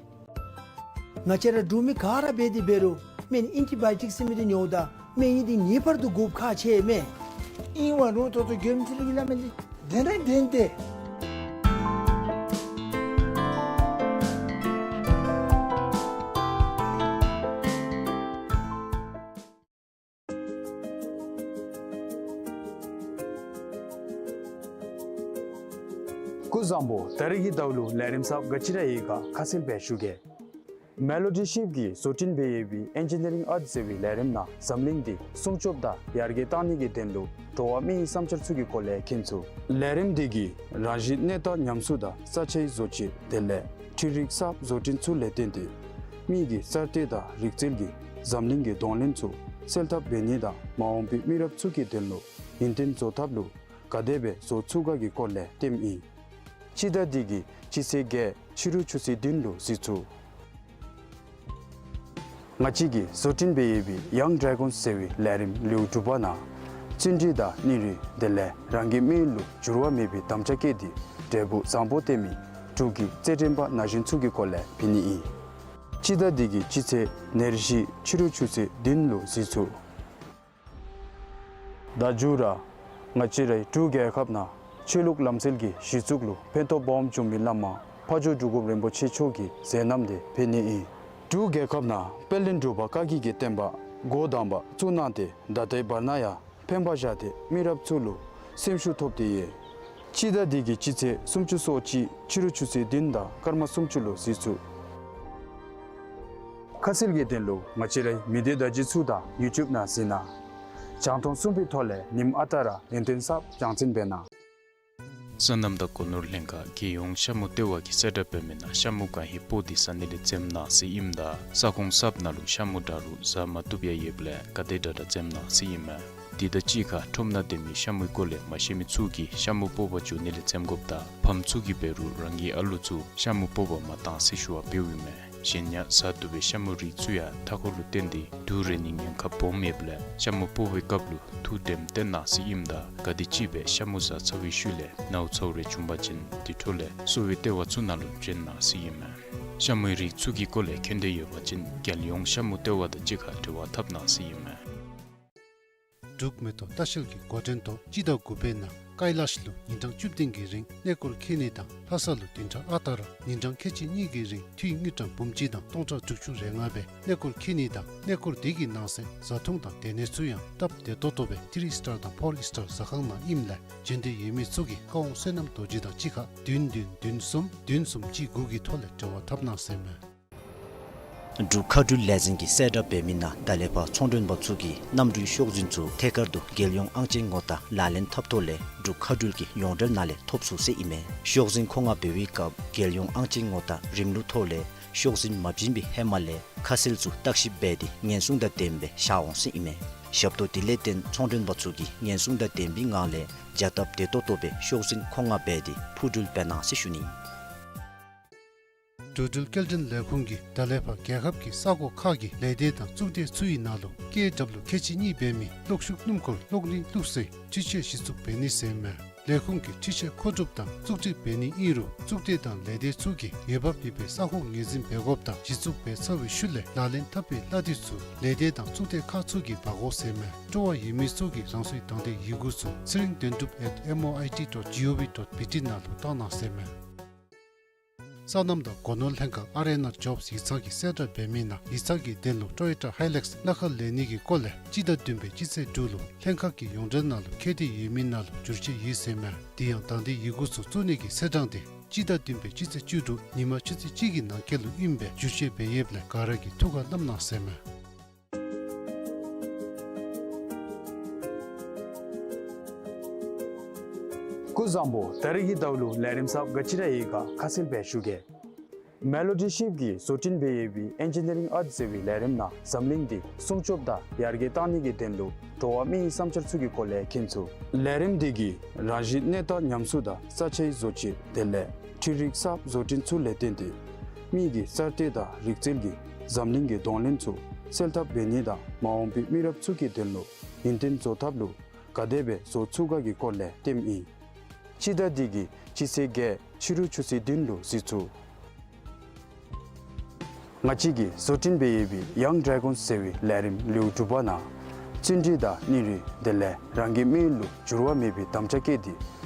ང་བཅས་ར་འབྲུག་མི་ག་ར་འབད་དེ་འབད་རུང་སྨན་ཨེན་ཊི་བཱ་ཡོ་ཊིཀསི་ཟེར་མི་འདི་ཉོཝ་ད་སྨན་ཡིག་འདི་ངེས་པར་དུ་དགོཔ་ཁག་ཆེ་མས། ཨིན་ཝའི་རུང་ད་ལྟོ་མགྱོནམ་ཅིག་ལུ་གི་སླབ་མི་འདི་དྲན་ར་དྲན་ཏེ། སྐུ་གཟུགས་བཟང་པོ། ད་རིས་ཀྱི་ཟླཝ་ལུ་ལས་རིམ་གསརཔ་ག་ཅི་ར་ཡོད་ག་ཁ་གསལ་སྦེ་ཞུ་གེ། མེ་ལོ་ཌི་ཤིབ་ཀྱིས་བཟོ་སྐྲུན་འབད་ཡོད་པའི་ཨེན་ཇི་ནི་རིང་ཨརཊ་ཟེར་བའི་ལས་རིམ་ནང་འཛམ་གླིང་འདི་སྲུང་སྐྱོབ་དང་ཡར་རྒྱས་གཏང་ནི་གི་དོན་ལུ་འགྲོ་བ་མིའི་བསམ་འཆར་ཚུ་གི་སྐོར་ལས་མཁྱེན་ཚུགས། ལས་རིམ་འདི་གིས་རང་བཞིན་གནས་སྟངས་ཉམས་གསོ་དང་ས་ཆའི་བཟོ་བཅོས་དེ་ལས་འཕྲུལ་རིག་གསརཔ་བཟོ་སྐྲུན་ཚུ་ལས་བརྟེན་ཏེ་མི་གི་གསར་གཏོད་དང་རིག་རྩལ་གྱིས་འཛམ་གླིང་གི་གདོང་ལེན་ཚུ་སེལ་ཐབས་འབད་ནི་དང་མ་འོངས་པའི་མི་རབས་ཚུ་གི་དོན་ལུ་ཡུན་བརྟན་བཟོ་ཐབས་ལུ་ག་དེ་སྦེ་བཟོ་ཚུགས་ག་གི་སྐོར་ལས་སྟོནམ་ཨིན། སྤྱི་ཟླ་འདི་གི་སྤྱི་ཚེས་བརྒྱད་ཕྱི་རུ་ཆུ་ཚོད་བདུན་ལུ་གཟིགས་ཚུགས། ང་བཅས་ཀྱིས་བཟོ་སྐྲུན་འབད་ཡོད་པའི་ཡང་ཌེ་གཱོན་ཟེར་བའི་ལས་རིམ་ལེའུ་དྲུག་པ་ནང་བརྩོན་འགྲུས་དང་སྙིང་རུས་དེ་ལས་རང་གི་མི་ཡུལ་ལུ་འགྱུར་བ་མེད་པའི་དམ་བཅའ་བསྐྱེད་དེ་འབྲས་བུ་བཟང་པོ་སྟོན་མི་འབྲུག་གི་རྩེད་འགྲན་པ་ན་གཞོན་ཚུ་གི་སྐོར་ལས་འབད་ནི་ཨིན། སྤྱི་ཟླ་འདི་གི་སྤྱི་ཚེས་ཉེར་བཞི་ཕྱི་རུ་ཆུ་ཚོད་བདུན་ལུ་གཟིགས་ཚུགས། ད་མཇུག་ར་ང་བཅས་རའི་འབྲུག་རྒྱལ་ཁབ་ནང་ཆོས་ལུགས་ལམ་སྲོལ་གྱི་གཞི་བཙུགས་ལུ་ཕན་ཐོགས་སྦོམ་བྱུང་མི་བླ་མ་ཕ་ཇོ་འབྲུག་སྒོམ་རིན་པོ་ཆེ་མཆོག་གི་མཛད་རྣམ་དེ་འབད་ནི་ཨིན། འབྲུག་རྒྱལ་ཁབ་ནང་དཔལ་ལྡན་འབྲུག་པ་བཀའ་བརྒྱུད་ཀྱི་བསྟན་པ་འགོ་དང་པ་བཙུགས་གནང་སྟེ་ད་ལྟའི་བར་ན་ཡང་ཕན་པ་བཞག་སྟེ་མི་རབས་ཚུ་ལུ་སེམས་ཤུགས་ཐོབ་སྟེ་ཡོད། སྤྱི་ཟླ་འདི་གི་སྤྱི་ཚེས་སུམ་ཅུ་སོ་གཅིག་ཕྱི་རུ་ཆུ་ཚོད་བདུན་དང་སྐར་མ་སུམ་ཅུ་ལུ་གཟིགས་ཚུགས། ཁ་གསལ་གྱི་དོན་ལུ་ང་བཅས་རའི་མི་སྡེ་བརྡ་བརྒྱུད་ཚུ་དང་ཡུ་ཊུབ་ནང་གཟིགས་གནང་། རྒྱང་མཐོང་གསུམ་པའི་ཐོག་ལས་ཉིནམ་ཨ་རྟག་ར་ཡུན་བརྟན་གསརཔ་རྒྱང་སྲིང་འབད་གནང་། སོ་ནམ་དང་སྒོ་ནོར་ལྷན་ཁག་རྒྱལ་ཡོངས་ཤ་མུ་ལྟེ་བ་གིས་གསལ་བསྒྲགས་འབད་མི་ནང་ཤ་མུ་གང་ཡང་སྤོག་སྟེ་བཟའ་ནི་ལས་འཛེམ་གནང་ཟེར་ཨིནམ་ད་ས་ཁོངས་གསརཔ་ནང་ལུ་ཤ་མུ་དྲག་རུང་བཟའ་མ་བཏུབ་ཡང་ཡོདཔ་ལས་ག་དེ་དྲག་དྲག་འཛེམ་གནང་ཟེར་ཨིན་མས། དེ་དང་གཅིག་ཁར་ཁྲོམ་ནང་སྡོད་མི་ཤ་མུའི་སྐོར་ལས་མ་ཤེས་མི་ཚུ་གིས་ཤ་མུ་སྤོག་པར་འགྱོ་ནི་ལས་འཛེམ་དགོཔ་དང་ཕམ་ཚུ་གིས་འབད་རུང་རང་གི་ཨ་ལུ་ཚུ་ཤ་མུ་སྤོག་པར་མ་གཏང་ཟེར་ཞུ་བ་འབདཝ་ཨིན་མས། གཞན་ཡང་བཟའ་བཏུབ་པའི་ཤ་མུ་རིགས་ཚུ་ཡང་མཐའ་འཁོར་ལུ་བརྟེན་ཏེ་དུག་རེག་ནིའི་ཉེན་ཁ་སྦོམ་ཡོདཔ་ལས་ཤ་མུ་སྤོག་པའི་སྐབས་ལུ་ཐུགས་དྲནམ་བཏོན་གནང་ཟེར་ཨིནམ་ད་ག་དེམ་ཅིག་སྦེ་ཤ་མུ་བཟའ་ཚར་བའི་ཤུལ་ལས་ནཝ་ཚཝ་རེ་བྱུང་པ་ཅིན་དེ་འཕྲོ་ལས་གསོ་བའི་ལྟེ་བ་ཚུ་ནང་ལུ་བྱོན་གནང་ཟེར་ཨིན་མས། ཤ་མུའི་རིགས་ཚུ་གི་སྐོར་ལས་མཁྱེན་འདོད་ཡོད་པ་ཅིན་རྒྱལ་ཡོངས་ཤ་མུ་ལྟེ་བ་དང་གཅིག་ཁར་འབྲེལ་བ་འཐབ་གནང་ཟེར་ཨིན་མས། འབྲུག་མེ་ཏོག་ལྟ་བཤལ་གྱི་འགོ་འདྲེན་ཐོག་སྤྱི་ཟླ་དགུ་པའི་ནང་ ཀའི་ལཱཤ་ལུ་ཉིན་གྲངས་བཅུ་བདུན་གྱི་རིང་གནས་སྐོར་འཁྱིད་ནི་དང་ལྷ་ས་ལུ་བདུན་ཕྲག་ཨ་རྟག་ར་ཉིན་གྲངས་ཁལ་གཅིག་གཉིས་ཀྱི་རིང་འཐུས་དངུལ་ཀྲམ་འབུམ་གཅིག་དང་སྟོང་ཕྲག་དྲུག་ཅུ་རེ་ལྔ་སྦེ་གནས་སྐོར་འཁྱིད་ནི་དང་གནས་སྐོར་དེ་གི་ནང་གསེས་བཟའ་འཐུང་དང་སྡོད་གནས་ཚུ་ཡང་སྟབས་བདེ་ཏོག་ཏོ་སྦེ་ཐི་རི་སི་ཊར་དང་ཕོར་སི་ཊར་ཟ་ཁང་ནང་ཨིནམ་ལས་འབྱོན་འདོད་ཡོད་མི་ཚུ་གིས་ཁ་དབང་བསོད་ནམས་རྡོ་རྗེ་དང་གཅིག་ཁར་བདུན་བདུན་བདུན་གསུམ་བདུན་གསུམ་གཅིག་དགུ་གི་ཐོག་ལས་འབྲེལ་བ་འཐབ་གནང་ཟེར་མས། འབྲུག་མཁའ་འགྲུལ་ལས་འཛིན་གྱིས་གསལ་བསྒྲགས་འབད་མི་ནང་ད་ལས་ཕར་ཚོང་མགྲོན་པ་ཚུ་གིས་གནམ་གྲུའི་ཤོག་འཛིན་ཚུ་ཐད་ཀར་དུ་རྒྱལ་ཡོངས་ཨང་ཅན་ངོ་རྟགས་ལག་ལེན་འཐབ་ཐོག་ལས་འབྲུག་མཁའ་འགྲུལ་གྱི་ཡོངས་འབྲེལ་ནང་ལས་ཐོབ་ཚུགས་ཟེར་ཨིན་མས། ཤོག་འཛིན་མཁོ་མངགས་འབད་བའི་སྐབས་རྒྱལ་ཡོངས་ཨང་ཅན་ངོ་རྟགས་རིམ་ལུགས་ཐོག་ལས་ཤོག་འཛིན་མ་བྱིན་པའི་ཧེ་མ་ལས་ཁ་གསལ་ཚུ་བརྟག་ཞིབ་འབད་དེ་ཉེན་སྲུང་དང་ལྡནམ་སྦེ་བཞག་འོང་ཟེར་ཨིན་མས། ཞབས་ཏོག་དེ་ལས་བརྟེན་ཚོང་མགྲོན་པ་ཚུ་གིས་ཉེན་སྲུང་དང་ལྡན་པའི་ངང་ལས་བྱ་སྟབས་བདེ་ཏོག་ཏོ་སྦེ་ཤོག་འཛིན་མཁོ་མངགས་འབད་དེ་འཕུར་འགྲུལ་འབད་གནང་ཟེར་ཞུ་ནི། འགྲོ་འགྲུལ་སྐྱེལ་འདྲེན་ལས་ཁུངས་ཀྱིས་ད་ལས་ཕར་རྒྱལ་ཁབ་ཀྱི་ས་ཁོངས་ཁག་གི་ལས་སྡེ་དང་གཙུག་སྡེ་ཚུ་ཡི་ནང་ལུ་ཀེ་ཨེ་ཌབ་ལུ་ཁལ་གཅིག་གཉིས་འབད་མི་གློག་ཤུགས་སྣུམ་འཁོར་གློག་བརྙན་བླུགས་སའི་འཕྲུལ་ཆས་གཞི་བཙུགས་འབད་ནི་ཟེར་མས། ལས་ཁུངས་ཀྱིས་འཕྲུལ་ཆས་མཁོ་སྒྲུབ་དང་བཙུགས་སྒྲིག་འབད་ནི་ཨིན་རུང་གཙུག་སྡེ་དང་ལས་སྡེ་ཚུ་གིས་འོས་འབབ་ཡོད་པའི་ས་ཁོངས་ངོས་འཛིན་འབད་དགོཔ་དང་གཞི་བཙུགས་འབད་ཚར་བའི་ཤུལ་ལས་ལག་ལེན་འཐབ་པའི་གླ་དེ་ཚུ་ལས་སྡེ་དང་གཙུག་སྡེ་ཁག་ཚུ་གིས་འབག་དགོ་ཟེར་མས། སྤྲོ་བ་ཡོད་མི་ཚུ་གིས་རང་སོའི་དང་འདོད་ཡི་གུ་ཚུ་ཚེ་རིང་དོན་གྲུབ་at M O I T dot G O V dot B T ནང་ལུ་བཏང་གནང་ཟེར་མས། སོ་ནམ་དང་སྒོ་ནོར་ལྷན་ཁག་ཨར་ཨེན་ཨར་ཇོབསི་ཡིག་ཚང་གིས་གསལ་བསྒྲགས་འབད་མི་ནང་ཡིག་ཚང་གི་དོན་ལུ་ཊོ་ཡོ་ཊ་ཧའི་ལེགསི་སྣ་ཁ་ལེན་ནི་གི་སྐོར་ལས་སྤྱི་ཟླ་བདུན་པའི་སྤྱི་ཚེས་དྲུག་ལུ་ལྷན་ཁག་གི་ཡོངས་འབྲེལ་ནང་ལུ་འཁོད་དེ་ཡོད་མི་ནང་ལུ་བསྒྱུར་བཅོས་ཡོད་ཟེར་མས། དེ་ཡང་དང་འདོད་ཡི་གུ་ཚུ་བཙུགས་ནི་གི་ཚེས་གྲངས་དེ་སྤྱི་ཟླ་བདུན་པའི་སྤྱི་ཚེས་བཅུ་དྲུག་ཉིན་མ་ཆུ་ཚོད་གཅིག་གི་ནང་འཁོད་ལུ་ཨིནམ་སྦེ་བསྒྱུར་བཅོས་འབད་ཡོདཔ་ལས་ག་ར་གིས་ཐུགས་ཁར་བསྣམ་གནང་ཟེར་མས། སྐུ་གཟུགས་བཟང་པོ། ད་རིས་ཀྱི་ཟླཝ་ལུ་ལས་རིམ་གསརཔ་ག་ཅི་ར་ཡོད་ག་ཁ་གསལ་སྦེ་ཞུ་གེ། མེ་ལོ་ཌི་ཤིབ་ཀྱིས་བཟོ་སྐྲུན་འབད་ཡོད་པའི་ཨེན་ཇི་ནི་རིང་ཨརཊ་ཟེར་བའི་ལས་རིམ་ནང་འཛམ་གླིང་འདི་སྲུང་སྐྱོབ་དང་ཡར་རྒྱས་གཏང་ནི་གི་དོན་ལུ་འགྲོ་བ་མིའི་བསམ་འཆར་ཚུ་གི་སྐོར་ལས་མཁྱེན་ཚུགས། ལས་རིམ་འདི་གིས་རང་བཞིན་གནས་སྟངས་ཉམས་གསོ་དང་ས་ཆའི་བཟོ་བཅོས་དེ་ལས་འཕྲུལ་རིག་གསརཔ་བཟོ་སྐྲུན་ཚུ་ལས་བརྟེན་ཏེ་མི་གི་གསར་གཏོད་དང་རིག་རྩལ་གྱིས་འཛམ་གླིང་གི་གདོང་ལེན་ཚུ་སེལ་ཐབས་འབད་ནི་དང་མ་འོངས་པའི་མི་རབས་ཚུ་གི་དོན་ལུ་ཡུན་བརྟན་བཟོ་ཐབས་ལུ་ག་དེ་སྦེ་བཟོ་ཚུགས་ག་གི་སྐོར་ལས་སྟོནམ་ཨིན། སྤྱི་ཟླ་འདི་གི་སྤྱི་ཚེས་བརྒྱད་ཕྱི་རུ་ཆུ་ཚོད་བདུན་ལུ་གཟིགས་ཚུགས། ང་བཅས་ཀྱིས་བཟོ་སྐྲུན་འབད་ཡོད་པའི་ཡང་ཌེ་གཱོན་ཟེར་བའི་ལས་རིམ་ལེའུ་དྲུག་པ་ནང་བརྩོན་འགྲུས་དང་སྙིང་རུས་དེ་ལས་རང་གི་སྨན་ལུ་འགྱུར་བ་མེད་པའི་དམ་བཅའ་བསྐྱེད་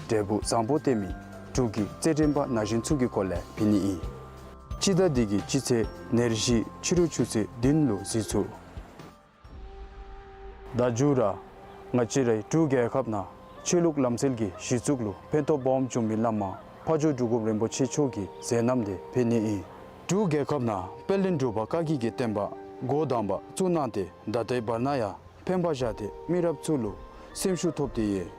དེ་འབྲས་བུ་བཟང་པོ་སྟོན་མི་འབྲུག་གི་རྩེད་འགྲན་པ་ན་གཞོན་ཚུ་གི་སྐོར་ལས་ཕུལ་ནི་ཨིན། སྤྱི་ཟླ་འདི་གི་སྤྱི་ཚེས་ཉེར་བཞི་ཕྱི་རུ་ཆུ་ཚོད་བདུན་ལུ་གཟིགས་ཚུགས། ད་མཇུག་ར་ང་བཅས་རའི་འབྲུག་རྒྱལ་ཁབ་ནང་ཆོས་ལུགས་ལམ་སྲོལ་གྱི་གཞི་བཙུགས་ལུ་ཕན་ཐོགས་སྦོམ་བྱུང་མི་བླ་མ་ཕ་ཇོ་འབྲུག་སྒོམ་རིན་པོ་ཆེ་མཆོག་གི་མཛད་རྣམ་དེ་ཕུལ་ནི་ཨིན། འབྲུག་རྒྱལ་ཁབ་ནང་དཔལ་ལྡན་འབྲུག་པ་བཀའ་བརྒྱུད་ཀྱི་བསྟན་པ་འགོ་དང་པ་བཙུགས་གནང་སྟེ་ད་ལྟའི་བར་ན་ཡང་ཕན་པ་བཞག་སྟེ་མི་རབས་ཚུ་ལུ་སེམས་ཤུགས་ཐོབ་སྟེ་ཡོད།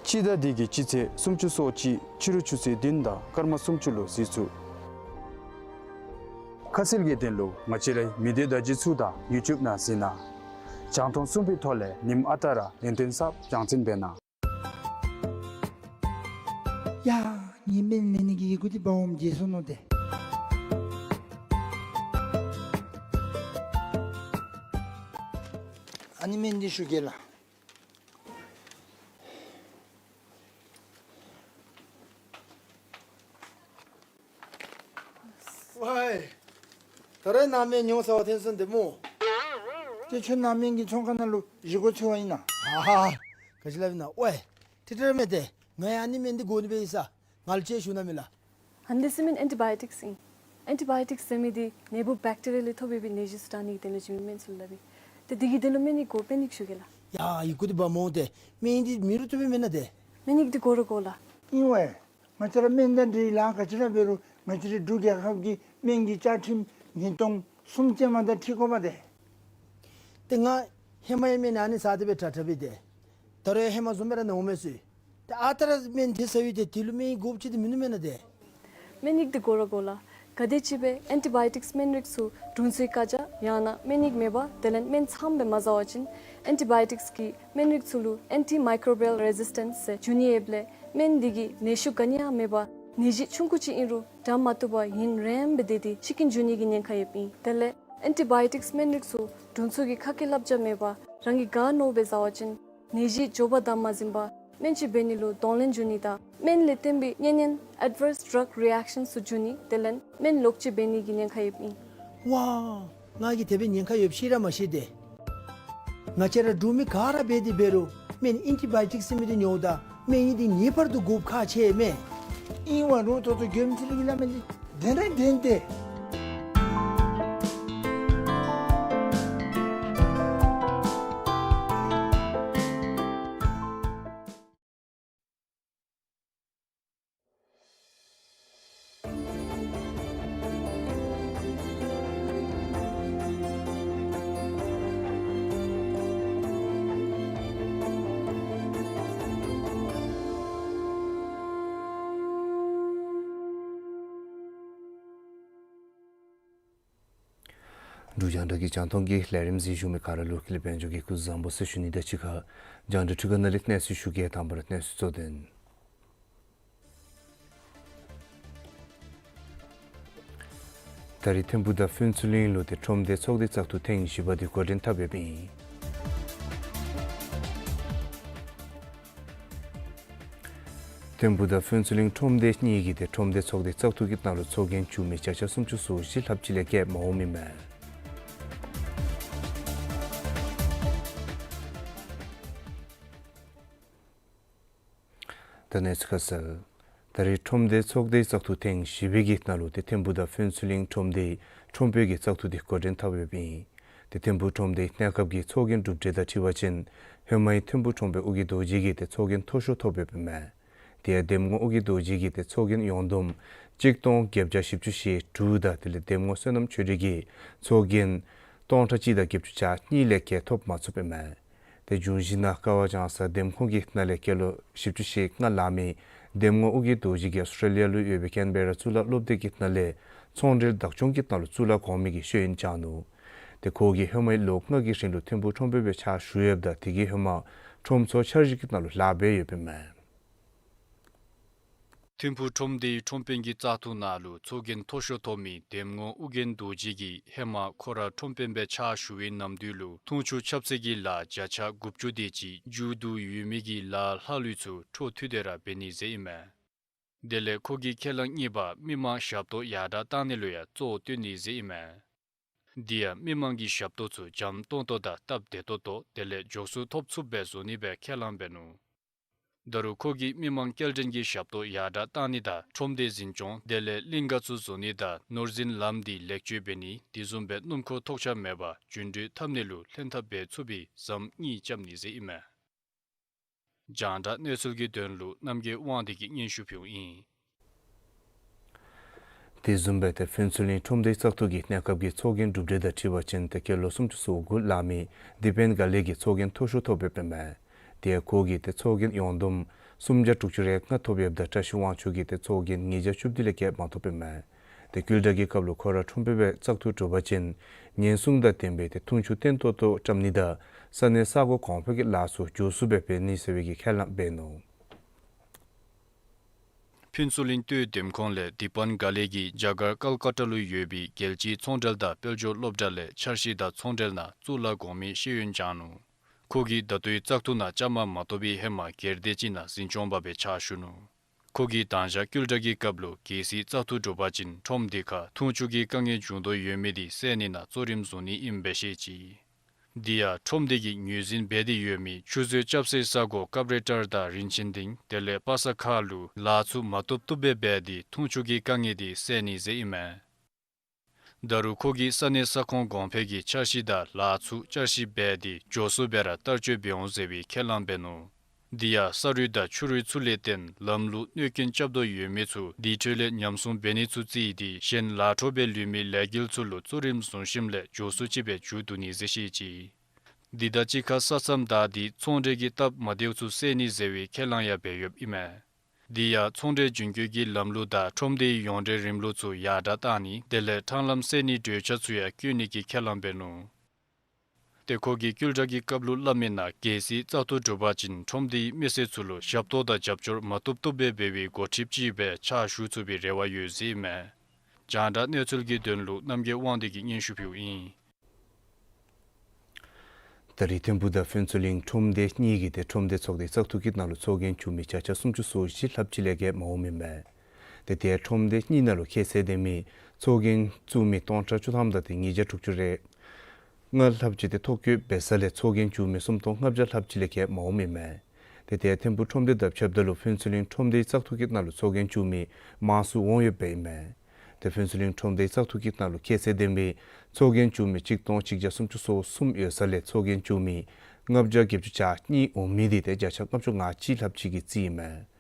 སྤྱི་ཟླ་འདི་གི་སྤྱི་ཚེས་སུམ་ཅུ་སོ་གཅིག་ཕྱི་རུ་ཆུ་ཚོད་བདུན་དང་སྐར་མ་སུམ་ཅུ་ལུ་གཟིགས་ཚུགས། ཁ་གསལ་གྱི་དོན་ལུ་ང་བཅས་རའི་མི་སྡེ་བརྡ་བརྒྱུད་ཚུ་དང་ཡུ་ཊུབ་ནང་གཟིགས་གནང་། རྒྱང་མཐོང་གསུམ་པའི་ཐོག་ལས་ཉིནམ་ཨ་རྟག་ར་ཡུན་བརྟན་གསརཔ་རྒྱང་སྲིང་འབད་གནང་། ཡ་ངེའི་སྨན་ལེན་ནི་གི་ཡི་གུ་འདི་འབག་འོངམ་བརྗེད་སོ་ནུག་ཏེ། ཨ་ནི་སྨན་འདི་ཞུ་གེ་ལགས། ཝའི། ད་རེས་ནཱ་སྨན་ཉོ་ས་བ་ཐོན་སོང་ཏེ་སྨོ། ཏེ་ཁྱོད་ནཱ་སྨན་གྱི་ཚོང་ཁང་ནང་ལུ་བཞེས་སྒོ་འཚོལ་བ་ཨིན་ན། ཧ་ཧ། ག་ཅི་སླབ་ཨིན་ན། ཝའི། ཏེ་ཏེ་ར་མེན་ཏེ། ང་ཡང་ཨ་ནི་སྨན་འདི་དགོ་ནི་སྦེ་ཡོད་ས། ང་ལུ་ཅིག་ཞུ་གནང་མས་ལགས། ཨ་ནི་འདི་ཟེར་མི་ཨེན་ཊི་བཱ་ཡོ་ཊིཀསི་ཨིན། ཨེན་ཊི་བཱ་ཡོ་ཊིཀསི་ཟེར་མི་འདི་ནད་འབུཔ་བེཀ་ཊི་རི་ཡ་ལས་ཐོབ་པའི་ནད་གཞི་ཚུ་དྲག་ནི་གི་དོན་ལུ་བྱིན་མི་སྨན་ཚུ་ལུ་སླབ་ཨིན། ཏེ་འདི་གི་དོན་ལུ་སྨན་ཡིག་དགོ། སྨན་ཡིག་ཞུ་གེ་ལགས། ཡ་ཡི་གུ་འདི་འབག་འོང་སྟེ། སྨན་ཡིག་འདི་མེད་རུང་བཏུབ་པས་མེན་ན་ཏེ། སྨན་ཡིག་འདི་དགོ་ར་དགོ་ལགས། ཨིན་ཝའི། ང་བཅས་ར་སྨན་དང་འབྲེལ་ལཱ་ག་ཅི་ར་འབད་རུང་ང་བཅས་རའི་འབྲུག་རྒྱལ་ཁབ་ཀྱི་སྨན་གྱི་བཅའ་ཁྲིམས་ཉིས་སྟོང་གསུམ་ཅན་མ་དང་འཁྲིལ་དགོ་པ་ཏེ། ཏེ་ང་ཧེ་མ་ཡང་སྨན་ཨ་ནི་ཟ་སྟེ་སྦེ་དྲག་དྲག་སྦེ་ཏེ། ད་རུང་ཡང་ཧེ་མ་བཟུམ་སྦེ་ར་ནཝ་མས་ཟེར། ཏེ་ཨ་རྟག་ར་སྨན་དེ་ཟ་བའི་ཏེ་དེ་ལུ་སྨན་ཡིག་དགོཔ་ཅིག་ཏེ་མིན་ནུག་མེན་ན་ཏེ། སྨན་ཡིག་འདི་དགོ་ར་དགོ་ལགས། ག་དེམ་ཅིག་སྦེ་ཨེན་ཊི་བཱ་ཡོ་ཊིཀསི་སྨན་རིགས་ཚུ་དྲུང་འཚོའི་བཀའ་རྒྱ་ཡང་ན་སྨན་ཡིག་མེད་པར་དེ་ལས་སྨན་ཚངམ་སྦེ་མ་ཟ་བ་ཅིན་ཨེན་ཊི་བཱ་ཡོ་ཊིཀསི་གིས་སྨན་རིགས་ཚུ་ལུ་ཨེན་ཊི་མའི་ཀོརོ་བཱ་ཡལ་རེ་ཟིས་ཊེནསི་ཟེར་འབྱུང་ནི་ཡོདཔ་ལས་སྨན་འདི་གིས་ནད་གཞི་ག་ནི་ཡང་མེད་པར་ནད་གཞི་ཆུང་ཀུ་ཅིག་ཨིན་རུང་དྲག་མ་བཏུབ་པར་ཡུན་རིངམོ་སྦེ་སྡོད་དེ་འཆི་རྐྱེན་འབྱུང་ནི་གི་ཉེན་ཁ་ཡོདཔ་ཨིན། དེ་ལས་ཨེན་ཊི་བཱ་ཡོ་ཊིཀསི་སྨན་རིགས་ཚུ་དྲུང་འཚོ་གི་ཁ་སྐད་བསླབ་བྱ་མེད་པར་རང་གིས་ག་མནོཝ་སྦེ་ཟ་བ་ཅིན་ནད་གཞི་མགྱོགས་པ་དང་མ་ཟིན་པར་སྨན་ཅིག་འབད་ནི་ལུ་གདོང་ལེན་འབྱུང་ནི་དང་སྨན་ལས་བརྟེན་པའི་གཉན་ནད་ཨེཌ་ཝརསི་ཌྲག་རི་ཨེཀ་ཤཱན་ཚུ་འབྱུང་ནི་དེ་ལས་སྨན་ལོག་སྤྱོད་འབད་ནི་གི་ཉེན་ཁ་ཡོདཔ་ཨིན། ཝའི། ང་གིས་དེ་སྦེ་ཉེན་ཁ་ཡོདཔ་ཤེས་ར་མ་ཤེས་ཏེ། ང་བཅས་ར་འབྲུག་མི་ག་ར་འབད་དེ་འབད་རུང་སྨན་ཨེན་ཊི་བཱ་ཡོ་ཊིཀསི་ཟེར་མི་འདི་ཉོཝ་ད་ མེ་ཡི་དེ་ངེས་པར་དུ་དགོཔ་ཁག་ཆེ་མས། ཨིན་བ་རུང་ཏོག་ཏོ་མགྱོནམ་ཅིག་ལུ་གི་ལཱ་མེན་ཏེ། དེ་འདྲ་དེ་འདྲ། འབྲུག་རྒྱང་བསྒྲགས་ཀྱི་རྒྱང་མཐོང་གི་ལས་རིམ་གཟིགས་བཞུགས་མི་ག་ར་ལུ་ཀུན་ལེགས་དཔལ་འབྱོར་གྱི་སྐུ་གཟུགས་བཟང་པོ་ཟེར་ཞུ་ནི་དང་གཅིག་ཁར་རྒྱང་བསྒྲགས་འཕྲུལ་ཁང་ནང་ལས་གནས་ཚུལ་ཞུ་གེ། དང་པ་ར་གནས་ཚུལ་གཙོ་དོན། ད་རེས་ཐིམ་ཕུག་དང་ཕུན་ཚོགས་གླིང་ལུ་ཏེ་ཁྲོམ་སྡེ་ཚོགས་སྡེ་བཙག་འཐུ་ཐེངས་བཞི་པ་དེ་འགོ་འདྲེན་འཐབ་ཡོདཔ་ཨིན། ཐིམ་ཕུག་དང་ཕུན་ཚོགས་གླིང་ཁྲོམ་སྡེ་གཉིས་ཀྱི་ཏེ་ཁྲོམ་སྡེ་ཚོགས་སྡེ་བཙག་འཐུ་གི་ནང་ལུ་ཚོགས་རྒྱན་བཙུགས་མི་བརྒྱ་ཆ་སུམ་ཅུ་སོ་བཞི་ལྷགཔ་ཅིག་ལས་བརྒལ་མ་འོང་མི་མས། ད་གནས་ཚུལ་ཁ་གསལ། ད་རེས་ཁྲོམ་སྡེ་ཚོགས་སྡེ་བཙག་འཐུ་ཐེངས་བཞི་པའི་གི་ནང་ལུ་ཏེ་ཐིམ་ཕུག་དང་ཕུན་ཚོགས་གླིང་ཁྲོམ་སྡེའི་ཁྲོམ་དཔོན་གྱི་བཙག་འཐུ་དེ་འགོ་འདྲེན་འཐབ་ཡོདཔ་ཨིན། ཏེ་ཐིམ་ཕུག་ཁྲོམ་སྡེའི་གནས་སྐབས་ཀྱི་ཚོགས་རྒྱན་གྲུབ་འབྲས་དང་འཁྲིལ་བ་ཅིན་ཧེ་མའི་ཐིམ་ཕུག་ཁྲོམ་དཔོན་ཨོ་རྒྱན་རྡོ་རྗེ་གིས་ཏེ་ཚོགས་རྒྱན་མཐོ་ཤོས་ཐོབ་ཡོདཔ་ཨིན་མས། དེ་ཡང་འདེམས་ངོ་ཨོ་རྒྱན་རྡོ་རྗེ་གིས་ཏེ་ཚོགས་རྒྱན་ཡོངས་བསྡོམས་གཅིག་སྟོང་བརྒྱད་བརྒྱ་བཞི་བཅུ་ཞེ་དྲུག་དང་དེ་ལས་འདེམས་ངོ་བསོད་ནམས་ཆོས་སྒྲོན་གྱིས་ཚོགས་རྒྱན་སྟོང་ཕྲག་གཅིག་དང་བརྒྱད་ཅུ་གྱ་གཉིས་ལས་བརྒལ་ཐོབ་མ་ཚུགསཔ་ཨིན་མས། དེ་བྱུང་ཞིནམ་ལས་ཀ་བ་ལྗང་ས་འདེམས་ཁོངས་ཀྱི་ནང་ལས་སྐྱེས་ལོ་བཞི་བཅུ་ཞེ་ལྔ་ལང་མི་འདེམས་ངོ་ཨོ་རྒྱན་རྡོ་རྗེ་གིས་ཨོསི་ཊྲེ་ལི་ཡ་ལུ་ཡོད་པའི་ཀེན་བེ་ར་གཙུག་ལག་སློབ་སྡེ་གི་ནང་ལས་ཚོང་འབྲེལ་བདག་སྐྱོང་གི་ནང་ལུ་གཙུག་ལག་གོང་མའི་གི་ཤེས་ཡོན་སྦྱང་ནུག། དེ་ཁོ་གིས་ཧེ་མའི་ལོ་ལྔ་གི་རིང་ལུ་ཐིམ་ཕུག་ཁྲོམ་དཔོན་སྦེ་ཕྱག་ཞུ་ཡོདཔ་ད་དེ་གི་ཧེ་མ་ཁྲོམ་ཚོགས་འཆར་གཞི་གི་ནང་ལུ་ལཱ་འབད་ཡོདཔ་ཨིན་མས། ཐིམ་ཕུག་ཁྲོམ་སྡེའི་ཁྲོམ་དཔོན་གྱི་བཙག་འཐུ་ནང་ལུ་ཚོགས་རྒྱན་མཐོ་ཤོས་ཐོབ་མི་འདེམས་ངོ་ཨོ་རྒྱན་རྡོ་རྗེ་གིས་ཧེ་མ་ཁོ་ར་ཁྲོམ་དཔོན་སྦེ་ཕྱག་ཞུ་བའི་ནམ་དུས་ལུ་འཐུང་ཆུ་ཁྱབ་ཚད་ཀྱི་ལཱ་བརྒྱ་ཆ་དགུ་བཅུ་དེ་ཅིག་མཇུག་བསྡུ་ཡོད་མི་གི་ལཱ་ལྷག་ལུས་ཚུ་འཕྲོ་མཐུད་དེ་ར་འབད་ནི་ཟེར་ཨིན་མས། དེ་ལས་ཁོ་གི་ཁས་བླངས་གཉིས་པ་མི་མང་ཞབས་ཏོག་ཡར་དྲག་བཏང་ནི་ལུ་ཡང་གཙོ་བོ་བཏོན་ནི་ཟེར་ཨིན་མས། དེ་ཡང་མི་མང་གི་ཞབས་ཏོག་ཚུ་འཇམ་ཏོང་ཏོ་དང་སྟབས་བདེ་ཏོག་ཏོ་དེ་ལས་མགྱོགས་སུ་ཐོབ་ཚུགསཔ་སྦེ་བཟོ་ནི་སྦེ་ཁས་བླངས་འབད་ནུག། ད་རུང་ཁོ་གིས་མི་མང་སྐྱེལ་འདྲེན་གྱི་ཞབས་ཏོག་ཡར་དྲག་བཏང་ནི་དང་ཁྲོམ་སྡེ་འཛིན་སྐྱོང་དེ་ལས་གླིང་ག་ཚུ་བཟོ་ནི་དང་ནོར་འཛིན་ལམ་འདི་ལེགས་བཅོས་འབད་ནི་དེ་བཟུམ་སྦེ་སྣུམ་འཁོར་ཐོགས་ཆགས་མེད་པར་རྒྱུན་འགྲུལ་འཐབ་ནི་ལུ་ལྷན་ཐབས་འབད་ཚུགས་པའི་ཟམ་གཉིས་རྐྱབ་ནི་ཟེར་ཨིན་མས། རྒྱང་བསྒྲགས་གནས་ཚུལ་གྱི་དོན་ལུ་རྣམ་རྒྱལ་དབང་འདུས་ཀྱིས་སྙན་ཞུ་ཕུལཝ་ཨིན། དེ་བཟུམ་སྦེ་ཏེ་ཕུན་ཚོགས་གླིང་ཁྲོམ་སྡེ་བཙག་འཐུ་གི་གནས་སྐབས་ཀྱི་ཚོགས་རྒྱན་གྲུབ་འབྲས་དང་འཁྲིལ་བ་ཅིན་ཏེ་སྐྱེས་ལོ་སུམ་ཅུ་སོ་དགུ་ལང་མི་དི་པན་དགའ་ལེགས་ཀྱིས་ཚོགས་རྒྱན་མཐོ་ཤོས་ཐོབ་ཡོདཔ་ཨིན་མས། དེ་ཡང་ཁོ་གིས་ཏེ་ཚོགས་རྒྱན་ཡོངས་བསྡོམས་སུམ་བརྒྱ་དྲུག་ཅུ་རེ་ལྔ་ཐོབ་ཡོདཔ་ད་བཀྲ་ཤིས་དབང་ཕྱུག་གིས་ཏེ་ཚོགས་རྒྱན་ཉིས་བརྒྱ་བཅུ་བདུན་ལས་བརྒལ་མ་ཐོབ་ཨིན་མས། ཏེ་བསྐུལ་བསྒྲགས་ཀྱི་སྐབས་ལུ་ཁོ་ར་ཁྲོམ་དཔོན་སྦེ་བཙག་འཐུ་གྲུབ་པ་ཅིན་ཉེན་སྲུང་དང་ལྡན་པའི་ཏེ་འཐུང་ཆུ་བརྟན་ཏོག་ཏོ་བཀྲམ་ནི་དང་ས་གནས་ས་གོ་གོང་འཕེལ་གྱི་ལཱ་ཚུ་མགྱོགས་སུ་སྦེ་འབད་ནི་ཟེར་བའི་གི་ཁས་བླངས་འབད་ནུག། ཕུན་ཚོགས་གླིང་སྟོད་འདེམས་ཁོངས་ལས་དི་པན་དགའ་ལེགས་ཀྱིས་རྒྱ་གར་ཀལ་ཀ་ཏ་ལུ་ཡོད་པའི་རྒྱལ་སྤྱིའི་ཚོང་འབྲེལ་དང་དཔལ་འབྱོར་སློབ་གྲྭ་ལས་འཆར་གཞི་དང་ཚོང་འབྲེལ་ནང་གཙུག་ལག་གོང་མའི་ཤེས་ཡོན་སྦྱང་ནུག། ཁོ་གིས་ད་ལྟོའི་བཙག་འཐུ་ནང་བཅའ་མར་མ་གཏོགས་པའི་ཧེ་མ་སྒེར་སྡེ་ཅིག་ནང་འཛིན་སྐྱོང་པ་སྦེ་ཕྱག་ཞུ་ནུག། ཁོ་གིས་དང་ཞག་བསྐུལ་བསྒྲགས་ཀྱི་སྐབས་ལུ་གལ་སྲིད་བཙག་འཐུ་གྲུབ་པ་ཅིན་ཁྲོམ་དེ་ཁར་འཐུང་ཆུ་གི་དཀའ་ངལ་འབྱུང་དོ་ཡོད་མི་དེ་སེལ་ནི་ནང་གཙོ་རིམ་བཟུང་ནི་ཨིནམ་སྦེ་བཤད་ཅི། དེ་ཡང་ཁྲོམ་དེ་གིས་ངོས་འཛིན་འབད་དེ་ཡོད་མི་ཆུ་མཛོད་ལྕགས་སྲེག་ས་གོ་ཀབ་རེ་ཊར་དང་རིན་ཆེན་སྡིངས་དེ་ལས་པ་ས་ཁ་ལུ་ལཱ་ཚུ་མ་བཏུབ་བཏུབ་སྦེ་འབད་དེ་འཐུང་ཆུ་གི་དཀའ་ངལ་དེ་སེལ་ནི་ཟེར་ཨིན་མས། ད་རུང་ཁོ་གིས་ས་གནས་ས་ཁོངས་གོང་འཕེལ་གྱི་འཆར་གཞི་དང་ལཱ་ཚུ་བསྐྱར་ཞིབ་འབད་དེ་མགྱོགས་སུ་སྦེ་ར་བསྟར་སྤྱོད་འབད་འོང་ཟེར་བའི་ཁས་བླངས་འབད་ནུག། དེ་ཡང་ས་རུད་དང་ཆུ་རུད་ཚུ་ལས་བརྟེན་ལམ་ལུ་གནོད་སྐྱོན་རྐྱབ་དོ་ཡོད་མི་ཚུ་དེ་འཕྲོ་ལས་ཉམས་སྲུང་འབད་ནི་ཚུ་བརྩིས་ཏེ་གཞན་ལཱ་འཕྲོ་སྦེ་ལུས་མི་ལས་འགུལ་ཚུ་ལུ་གཙོ་རིམ་བཟུང་ཞིནམ་ལས་མགྱོགས་སུ་ཅིག་སྦེ་མཇུག་བསྡུ་ནི་ཟེར་བཤད་ཅི། དེ་དང་གཅིག་ཁར་ས་མཚམས་བདའ་སྟེ་ཚོང་འབྲེལ་གྱི་སྟབས་མ་བདེཝ་ཚུ་སེལ་ནི་ཟེར་བའི་ཁས་བླངས་ཡང་འབད་ཡོདཔ་ཨིན་མས། དེ་ཡང་ཚོང་འབྲེལ་རྒྱུན་སྐྱོད་ཀྱི་ལམ་ལུགས་དང་ཁྲོམ་སྡེའི་ཡོངས་འབྲེལ་རིམ་ལུགས་ཚུ་ཡར་དྲག་བཏང་ནི་དེ་ལས་ཕྲང་ལམ་སེལ་ནིའི་གྲོས་འཆར་ཚུ་ཡང་བཀོད་ནི་གི་ཁས་བླངས་འབད་ནུག། ཏེ་ཁོ་གིས་བསྐུལ་བསྒྲགས་ཀྱི་སྐབས་ལུ་སླབ་མི་ནང་གལ་སྲིད་བཙག་འཐུ་གྲུབ་པ་ཅིན་ཁྲོམ་སྡེའི་མི་སེར་ཚུ་ལུ་ཞབས་ཏོག་དང་རྒྱབ་སྐྱོར་མ་བཏུབ་བཏུབ་སྦེ་འབད་བའི་འགོ་ཁྲིདཔ་ཅིག་སྦེ་ཕྱག་ཞུ་ཚུགས་པའི་རེ་བ་ཡོད་ཟེར་ཨིན་མས། རྒྱང་བསྒྲགས་གནས་ཚུལ་གྱི་དོན་ལུ་རྣམ་རྒྱལ་དབང་འདུས་ཀྱིས་སྙན་ཞུ་ཕུལཝ་ཨིན། ད་རེས་ཐིམ་ཕུག་དང་ཕུན་ཚོགས་གླིང་ཁྲོམ་སྡེ་གཉིས་ཀྱི་ཏེ་ཁྲོམ་སྡེ་ཚོགས་སྡེ་བཙག་འཐུ་གི་ནང་ལུ་ཚོགས་རྒྱན་བཙུགས་མི་བརྒྱ་ཆ་སུམ་ཅུ་སོ་བཞི་ལྷགཔ་ཅིག་ལས་བརྒལ་མ་འོང་མི་མས། ཏེ་ཏེ་ཁྲོམ་སྡེ་གཉིས་ནང་ལུ་ཁྱད་ཚད་ལྡན་མི་ཚོགས་རྒྱན་བཙུགས་མི་སྟོང་ཕྲག་བཅུ་ཐམ་དང་ཏེ་ཉིས་བརྒྱ་དྲུག་ཅུ་རེ་ལྔ་ལྷགཔ་ཅིག་ཏེ་ཐོ་བཀོད་འབད་ས་ལས་ཚོགས་རྒྱན་བཙུགས་མི་སུམ་སྟོང་ལྔ་བརྒྱ་ལྷགཔ་ཅིག་ལས་བརྒལ་མ་འོང་མི་མས། ཏེ་དེ་ཐིམ་ཕུག་ཁྲོམ་སྡེ་དང་ཕྱདཔ་ད་ལུ་ཕུན་ཚོགས་གླིང་ཁྲོམ་སྡེའི་བཙག་འཐུ་གི་ནང་ལུ་ཚོགས་རྒྱན་བཙུགས་མི་མང་སུ་འོང་ཡོདཔ་ཨིན་མས། ཏེ་ཕུན་ཚོགས་གླིང་ཁྲོམ་སྡེའི་བཙག་འཐུ་གི་ནང་ལུ་ཁྱད་ཚད་ལྡན་པའི་ཚོགས་རྒྱན་བཙུགས་མི་གཅིག་སྟོང་གཅིག་བརྒྱ་སུམ་ཅུ་སོ་གསུམ་ཡོད་ས་ལས་ཚོགས་རྒྱན་བཙུགས་མི་ལྔ་བརྒྱ་བརྒྱད་ཅུ་གྱ་གཉིས་འོང་མི་འདི་ཏེ་བརྒྱ་ཆ་ལྔ་བཅུ་ང་གཅིག་ལྷགཔ་ཅིག་གི་རྩིས་ཨིན་མས།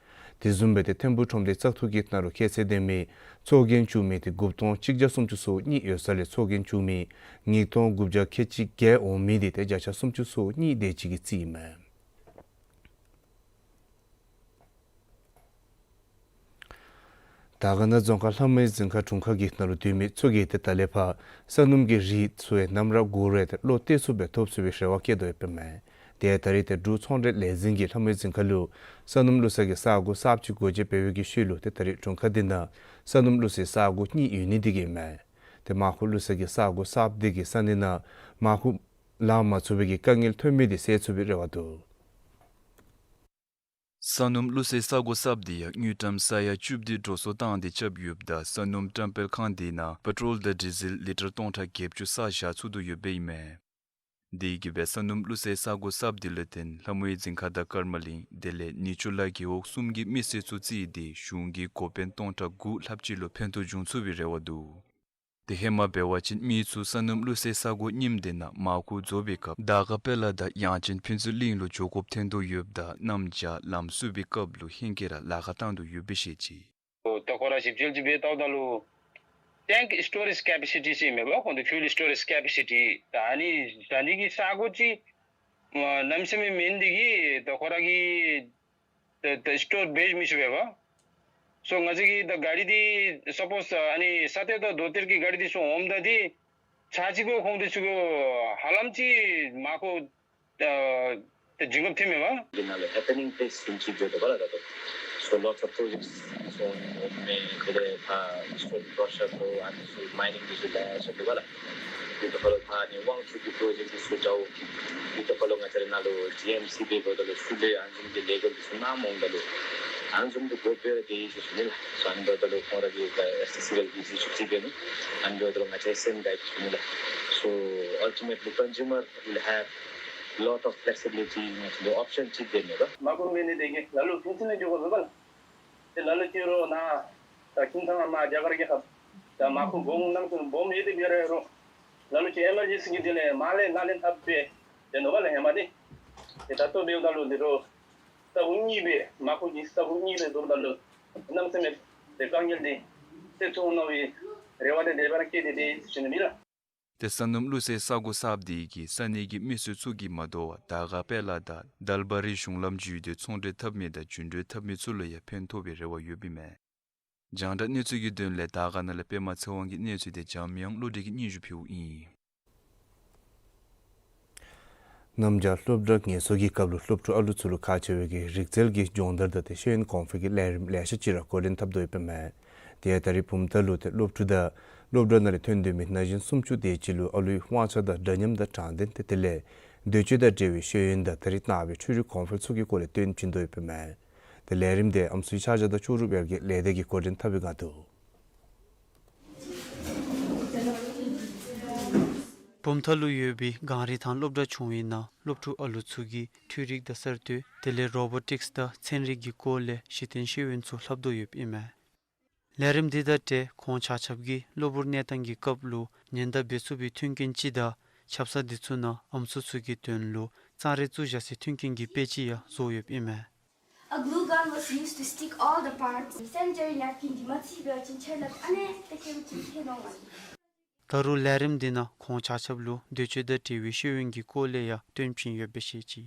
དེ་བཟུམ་སྦེ་ཏེ་ཐིམ་ཕུག་ཁྲོམ་སྡེའི་བཙག་འཐུ་གི་ནང་ལུ་ཁྱད་ཚད་ལྡན་པའི་ཚོགས་རྒྱན་བཙུགས་མི་ཏེ་དགུ་སྟོང་གཅིག་བརྒྱ་སུམ་ཅུ་སོ་གཉིས་ཡོད་ས་ལས་ཚོགས་རྒྱན་བཙུགས་མི་ཉིས་སྟོང་དགུ་བརྒྱ་ཁལ་གཅིག་བརྒྱད་འོང་མི་འདི་ཏེ་བརྒྱ་ཆ་སུམ་ཅུ་སོ་གཉིས་དེ་ཅིག་གི་རྩིས་ཨིན་མས། དར་དཀར་ན་རྫོང་ཁག་ལྷ་མོའི་རྫིང་ཁ་དྲུང་ཁག་གི་ནང་ལུ་སྡོད་མི་ཚུ་གིས་ཏེ་ད་ལས་ཕར་ས་སྣུམ་གྱི་རིགས་ཚུ་ཡང་ནམ་ར་གུ་ར་ཏེ་བློ་གཏད་ཚུགསཔ་སྦེ་ཐོབ་ཚུགས་པའི་རེ་བ་བསྐྱེད་དོ་ཡོདཔ་ཨིན་མས། ཏེ་ད་རིས་ཏེ་འབྲུག་ཚོང་འབྲེལ་ལས་འཛིན་གྱིས་ལྷ་མོའི་རྫིང་ཁ་ལུ་ས་སྣུམ་བླུགས་ས་གི་ས་སྒོ་གསརཔ་ཅིག་སྒོ་འབྱེད་འབད་བའི་གི་ཤུལ་ལུ་ཏེ་ད་རིས་དྲུང་ཁག་འདི་ནང་ས་སྣུམ་བླུགས་སའི་ས་སྒོ་གཉིས་ཡོད་ནི་འདི་གིས་ཨིན་མས། ཏེ་མར་ཁུ་བླུགས་ས་གི་ས་སྒོ་གསརཔ་འདི་གིས་ས་གནས་ནང་མར་ཁུ་ལང་མ་ཚུགས་པའི་གི་དཀའ་ངལ་ཐོན་མི་འདི་སེལ་ཚུགས་པའི་རེ་བ་འདུག། ས་སྣུམ་བླུགས་སའི་ས་སྒོ་གསརཔ་འདི་ཡང་དངུལ་ཀྲམ་ས་ཡ་བཅུ་བདུན་འགྲོ་སོང་བཏང་སྟེ་རྐྱབ་ཡོདཔ་ད་ས་སྣུམ་བཀྲམ་སྤེལ་ཁང་འདི་ནང་པེ་ཊོལ་དང་ཌི་ཟེལ་ལི་ཊར་སྟོང་ཕྲག་བརྒྱད་ཅུ་བསགས་བཞག་ཚུགས་དོ་ཡོདཔ་ཨིན་མས། དེ་གིས་སྦེ་ས་སྣུམ་བླུགས་སའི་ས་སྒོ་གསརཔ་འདི་ལུ་བརྟེན་ལྷ་མོའི་རྫིང་ཁ་དང་ཀརྨ་གླིང་དེ་ལས་ནི་ཆུ་ལ་རྒེད་འོག་གསུམ་གྱི་མི་སེར་ཚུ་རྩིས་ཏེ་གཞུང་གིས་འགོ་དཔོན་སྟོང་ཕྲག་དགུ་ལྷགཔ་ཅིག་ལུ་ཕན་ཐོགས་འབྱུང་ཚུགས་པའི་རེ་བ་འདུག། ཏེ་ཧེ་མ་འབད་བ་ཅིན་མི་ཚུ་ས་སྣུམ་བླུགས་སའི་ས་སྒོ་རྙིངམ་འདི་ནང་མར་ཁུ་བཙོ་བའི་སྐབས་དར་དཀར་དཔལ་ལ་དང་ཡང་ཅིན་ཕུན་ཚོགས་གླིང་ལུ་འགྱོ་དགོཔ་ཐོན་དོ་ཡོདཔ་ད་གནམ་བྱཱར་ལམ་བསུབ་པའི་སྐབས་ལུ་ཧེང་སྐལ་ར་ལཱ་ཁག་བཏང་དོ་ཡོདཔ་སྦེ་བཤད་ཅི། ད་ཁོ་ར་ཞིབ་འཚོལ་ཅིག་འབད་བལྟཝ་ད་ལུ་ཊེངཀ་སི་ཊོ་རེཇ་ཀེ་པེ་སི་ཊི་ཟེར་མས་པ། ཁོང་ཚུ་ཕིའུལ་སི་ཊོ་རེཇ་ཀེ་པེ་སི་ཊི་ད་ཨ་ནི་ད་ཨ་ནི་གི་ས་སྒོ་ཅིག་ཨ་གནམ་མེད་ས་མེད་མེད་ནི་འདི་གིས་ད་ཁོ་ར་གིས་ད་ད་སི་ཊོར་འབད་མི་ཚུགས་པས་པ། སོ་ང་བཅས་ཀྱིས་ད་གཱ་རི་འདི་སཔོསི་ཨ་ནི་ས་གཏེར་དང་རྡོ་གཏེར་གྱི་གཱ་རི་འདི་ཚུ་འོངམ་ད་འདི་ཚར་གཅིག་གུ་ཁོང་འདི་ཚུ་གུ་ཧ་ལམ་ཅིག་མར་ཁུ་ད་ད་བྱིན་རླབས་ཐོན་མས་པ། གི་ནང་ལུ་ཧེ་པེ་ནིང་པེ་ལེསི་བཟུམ་ཅིག་འགྱོ་དོ་པ་ལགས། ད་ལྟོ་སོ་ལོཊ་ཨོཕ་པོ་རོ་ཇེཀཊསི་སོ་འོང་མས། དེ་ལས་ཕར་ཨིསི་ཊརན་ར་ཤི་ཡ་ཁར་ཨ་ནི་སོ་མའི་ནིང་འདི་ཚུ་ལེ་ཤ་འདུག་པ་ལགས། དེ་ཁར་ལུ་ཕར་ཨ་ནི་དབང་ཕྱུག་གི་པོ་རོ་ཇེཀཊ་འདི་ཚུ་འདྲཝ་འདི་ཁར་ལུ་ང་བཅས་ར་ནཱ་ལུ་ཊི་ཨེམ་སི་འབདཝ་ད་ལུ་ཤུལ་ལས་ཨ་ནི་བཟུམ་གྱི་ལས་འགུལ་འདི་ཚུ་གནངམ་འོངམ་ད་ལུ་ཨ་ནི་བཟུམ་གྱི་དགོཔ་སྦེ་ར་སྡོད་ཡི་ཟེར་ཞུ་ནི་ལགས། སོ་ཨ་ནི་འབདཝ་ད་ལུ་ཁོང་ར་གིས་ཨེསི་ཊི་སི་ཝེལ་གྱི་གཟི་བརྗིད་ཅིག་འབད་ནི། ཨ་ནི་འབདཝ་ད་ལུ་ང་བཅས་སེམས་དགའ་ཡི་ཟེར་ཞུ་ནི་ལགས། So ultimately consumer will have lot of flexibility, ང་བཅས་ལུ་ཨོཔ་ཤཱན་ཅིག་འབད་ནི་པ། མར་ཁུ་མེད་ནི་དེ་གིས་ལ་ལུ་ཕུན་ཚོགས་གླིང་འགྱོ་དགོ་མེད་པ་ལགས། ཏེ་ལ་ལུ་ཅིག་རོགས་ནཱ་ད་ཁྱིམ་ཚང་མར་རྒྱ་གར་གྱི་ཁབ་ད་མར་ཁུ་སྦོམ་གནམ་མེད་ས་མེད་སྦོམ་ཡོད་དེ་འབད་རུང་ལ་ལུ་ཅིག་ཨེ་མར་ཇེན་སི་གི་དེ་ལས་མར་ལས་ནཱ་ལས་ཐབས་འབད་དེ་ནོར་བ་ལས་ཧེ་མ་འདི། ཏེ་ད་ལྟོ་འབདཝ་ད་ལུ་འདི་རོགས་ས་སྒོ་གཉིས་སྦེ་མར་ཁུ་གི་ས་སྒོ་གཉིས་སྦེ་བཙུགསཔ་ད་ལུ་གནམ་མེད་ས་མེད་ཏེ་དཀའ་ངལ་འདི་སེལ་ཚུགས་འོང་མནོ་བའི་རེ་བ་འདི་དེ་སྦེ་ར་བསྐྱེད་དེ་ཏེ་ཞུ་ནི་ཨིན་ལགས། ཏེ་ས་སྣུམ་བླུགས་སའི་ས་སྒོ་གསརཔ་འདི་གིས་ས་གནས་ཀྱི་མི་སེར་ཚུ་གིས་མ་དོ་བར་དར་དཀར་དཔལ་ལ་དང་དལ་བ་རི་གཞུང་ལམ་བརྒྱུད་དེ་ཚོང་འབྲེལ་འཐབ་མི་དང་རྒྱུན་འགྲུལ་འཐབ་མི་ཚུ་ལུ་ཡང་ཕན་ཐོགས་པའི་རེ་བ་ཡོདཔ་ཨིན་མས། རྒྱང་བསྒྲགས་གནས་ཚུལ་གྱི་དོན་ལས་དར་དཀར་ན་ལས་པདྨ་ཚེ་དབང་གི་གནས་ཚུལ་འདི་འཇམ་དབྱངས་བློ་གྲོས་ཀྱིས་སྙན་ཞུ་ཕུལཝ་ཨིན། གནམ་བྱཱར་སློབ་གྲྭ་ངལ་གསོ་གི་སྐབས་ལུ་སློབ་ཕྲུག་ཨ་ལུ་ཚུ་ལུ་ཁག་ཆེ་བའི་གི་རིག་རྩལ་གྱི་སྦྱོང་བརྡར་དང་ཏེ་ཤེས་ཡོན་གོང་འཕེལ་གྱི་ལས་རིམ་ལེ་ཤ་ཅིག་ར་འགོ་འདྲེན་འཐབ་དོ་ཡོདཔ་ཨིན་མས། དེ་ཡང་ད་རིས་བུམ་ཐང་ལུ་ཏེ་སློབ་ཕྲུག་དང་སློབ་གྲྭ་ནང་ལས་ཐོན་སྡོད་མི་ན་གཞོན་སུམ་ཅུ་དེ་ཅིག་ལུ་ཨ་ལུའི་དབང་ཆ་དང་འདྲ་མཉམ་དང་དྲང་བདེན་ཏེ་དེ་ལས་འདོད་སྤྱོད་དང་འབྲེལ་བའི་ཤེས་ཡོན་དང་ད་རིས་གནང་བའི་འཕྲུལ་རིག་གོང་འཕེལ་ཚུ་གི་སྐོར་ལས་སྟོན་བྱིན་དོ་ཡོདཔ་ཨིན་མས། ཏེ་ལས་རིམ་དེ་ཨམ་སྲུའི་ཆ་བཞག་དང་ལྕོགས་གྲུབ་ཡར་རྒྱས་ལས་སྡེ་གིས་འགོ་འདྲེན་འཐབ་པའི་བསྒང་འདུག། བུམ་ཐང་ལུ་ཡོད་པའི་གངས་རི་ཐང་སློབ་གྲྭ་ཆུང་བའི་ནང་སློབ་ཕྲུག་ཨ་ལུ་ཚུ་གིས་འཕྲུལ་རིག་དང་གསར་གཏོད་དེ་ལས་རོ་བོ་ཊིཀསི་དང་ཚན་རིག་གི་སྐོར་ལས་གཞི་རྟེན་ཤེས་ཡོན་ཚུ་ལྷབ་དོ་ཡོདཔ་ཨིན་མས། ལས་རིམ་འདི་དང་འབྲེལ་ཁོང་ཆ་ཁྱབ་ཀྱིས་གློ་བུར་གནས་སྟངས་ཀྱི་སྐབས་ལུ་ཉེན་བརྡ་འབད་ཚུགས་པའི་མཐུན་རྐྱེན་ཅིག་དང་ཆབ་གསང་འདི་ཚུ་ནང་ཨམ་སྲུ་ཚུ་གི་དོན་ལུ་གཙང་རས་བཙུགས་བཞག་སའི་མཐུན་རྐྱེན་གྱི་དཔེ་ཅིག་ཡང་བཟོ་ཡོདཔ་ཨིན་མས། A glue gun was used to stick all the parts. Sanitary napkin འདི་མ་བརྩིས་པ་ཅིན་ཆརཔ་ལས་ཨ་ནི་ཏེ་ཁེ་པ་ཅིག་ཐལ་འོང་མས། ད་རུང་ལས་རིམ་འདི་ནང་ཁོང་ཆ་ཁྱབ་ལུ་འདོད་སྤྱོད་དང་འབྲེལ་བའི་ཤེས་ཡོན་གྱི་སྐོར་ལས་ཡང་སྟོན་བྱིན་ཡོདཔ་སྦེ་བཤད་ཅི།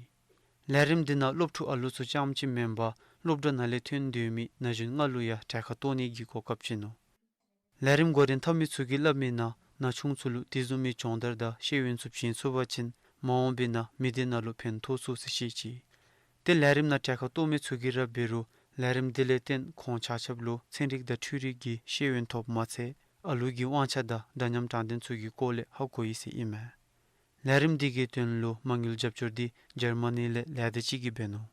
ལས་རིམ་འདི་ནང་སློབ་ཕྲུག་ཨ་ལུ་ཚུ་རྐྱངམ་གཅིག་མེན་པར་སློབ་གྲྭ་ནང་ལས་ཐོན་སྡོད་མི་ན་གཞོན་ལྔ་ལུ་ཡང་གྲལ་ཁར་གཏོགས་ནི་གི་གོ་སྐབས་བྱིན་ནུག། ལས་རིམ་འགོ་འདྲེན་འཐབ་མི་ཚུ་གིས་སླབ་མིའི་ནང་ན་ཆུང་ཚུ་ལུ་དེ་བཟུམ་མའི་སྦྱོང་བརྡར་དང་ཤེས་ཡོན་ཚུ་བྱིན་ཚུགས་པ་ཅིན་མ་འོངས་པའི་ནང་མི་སྡེ་ནང་ལུ་ཕན་ཐོགས་ཚུགས་ཟེར་བཤད་ཅི། ཏེ་ལས་རིམ་ནང་གྲལ་ཁར་གཏོགས་མི་ཚུ་གིས་ར་འབད་རུང་ལས་རིམ་འདི་ལས་བརྟེན་ཁོང་ཆ་ཁྱབ་ལུ་ཚན་རིག་དང་འཕྲུལ་རིག་གི་ཤེས་ཡོན་ཐོབ་མ་ཚད་ཨ་ལུ་གི་དབང་ཆ་དང་འདྲ་མཉམ་དྲང་བདེན་ཚུ་གི་སྐོར་ལས་ཧ་གོ་ཡི་ཟེར་ཨིན་མས། ལས་རིམ་འདི་གི་དོན་ལུ་མ་དངུལ་རྒྱབ་སྐྱོར་འདི་འཇར་མ་ནི་ལས་ལས་སྡེ་ཅིག་གིས་འབད་ནུག།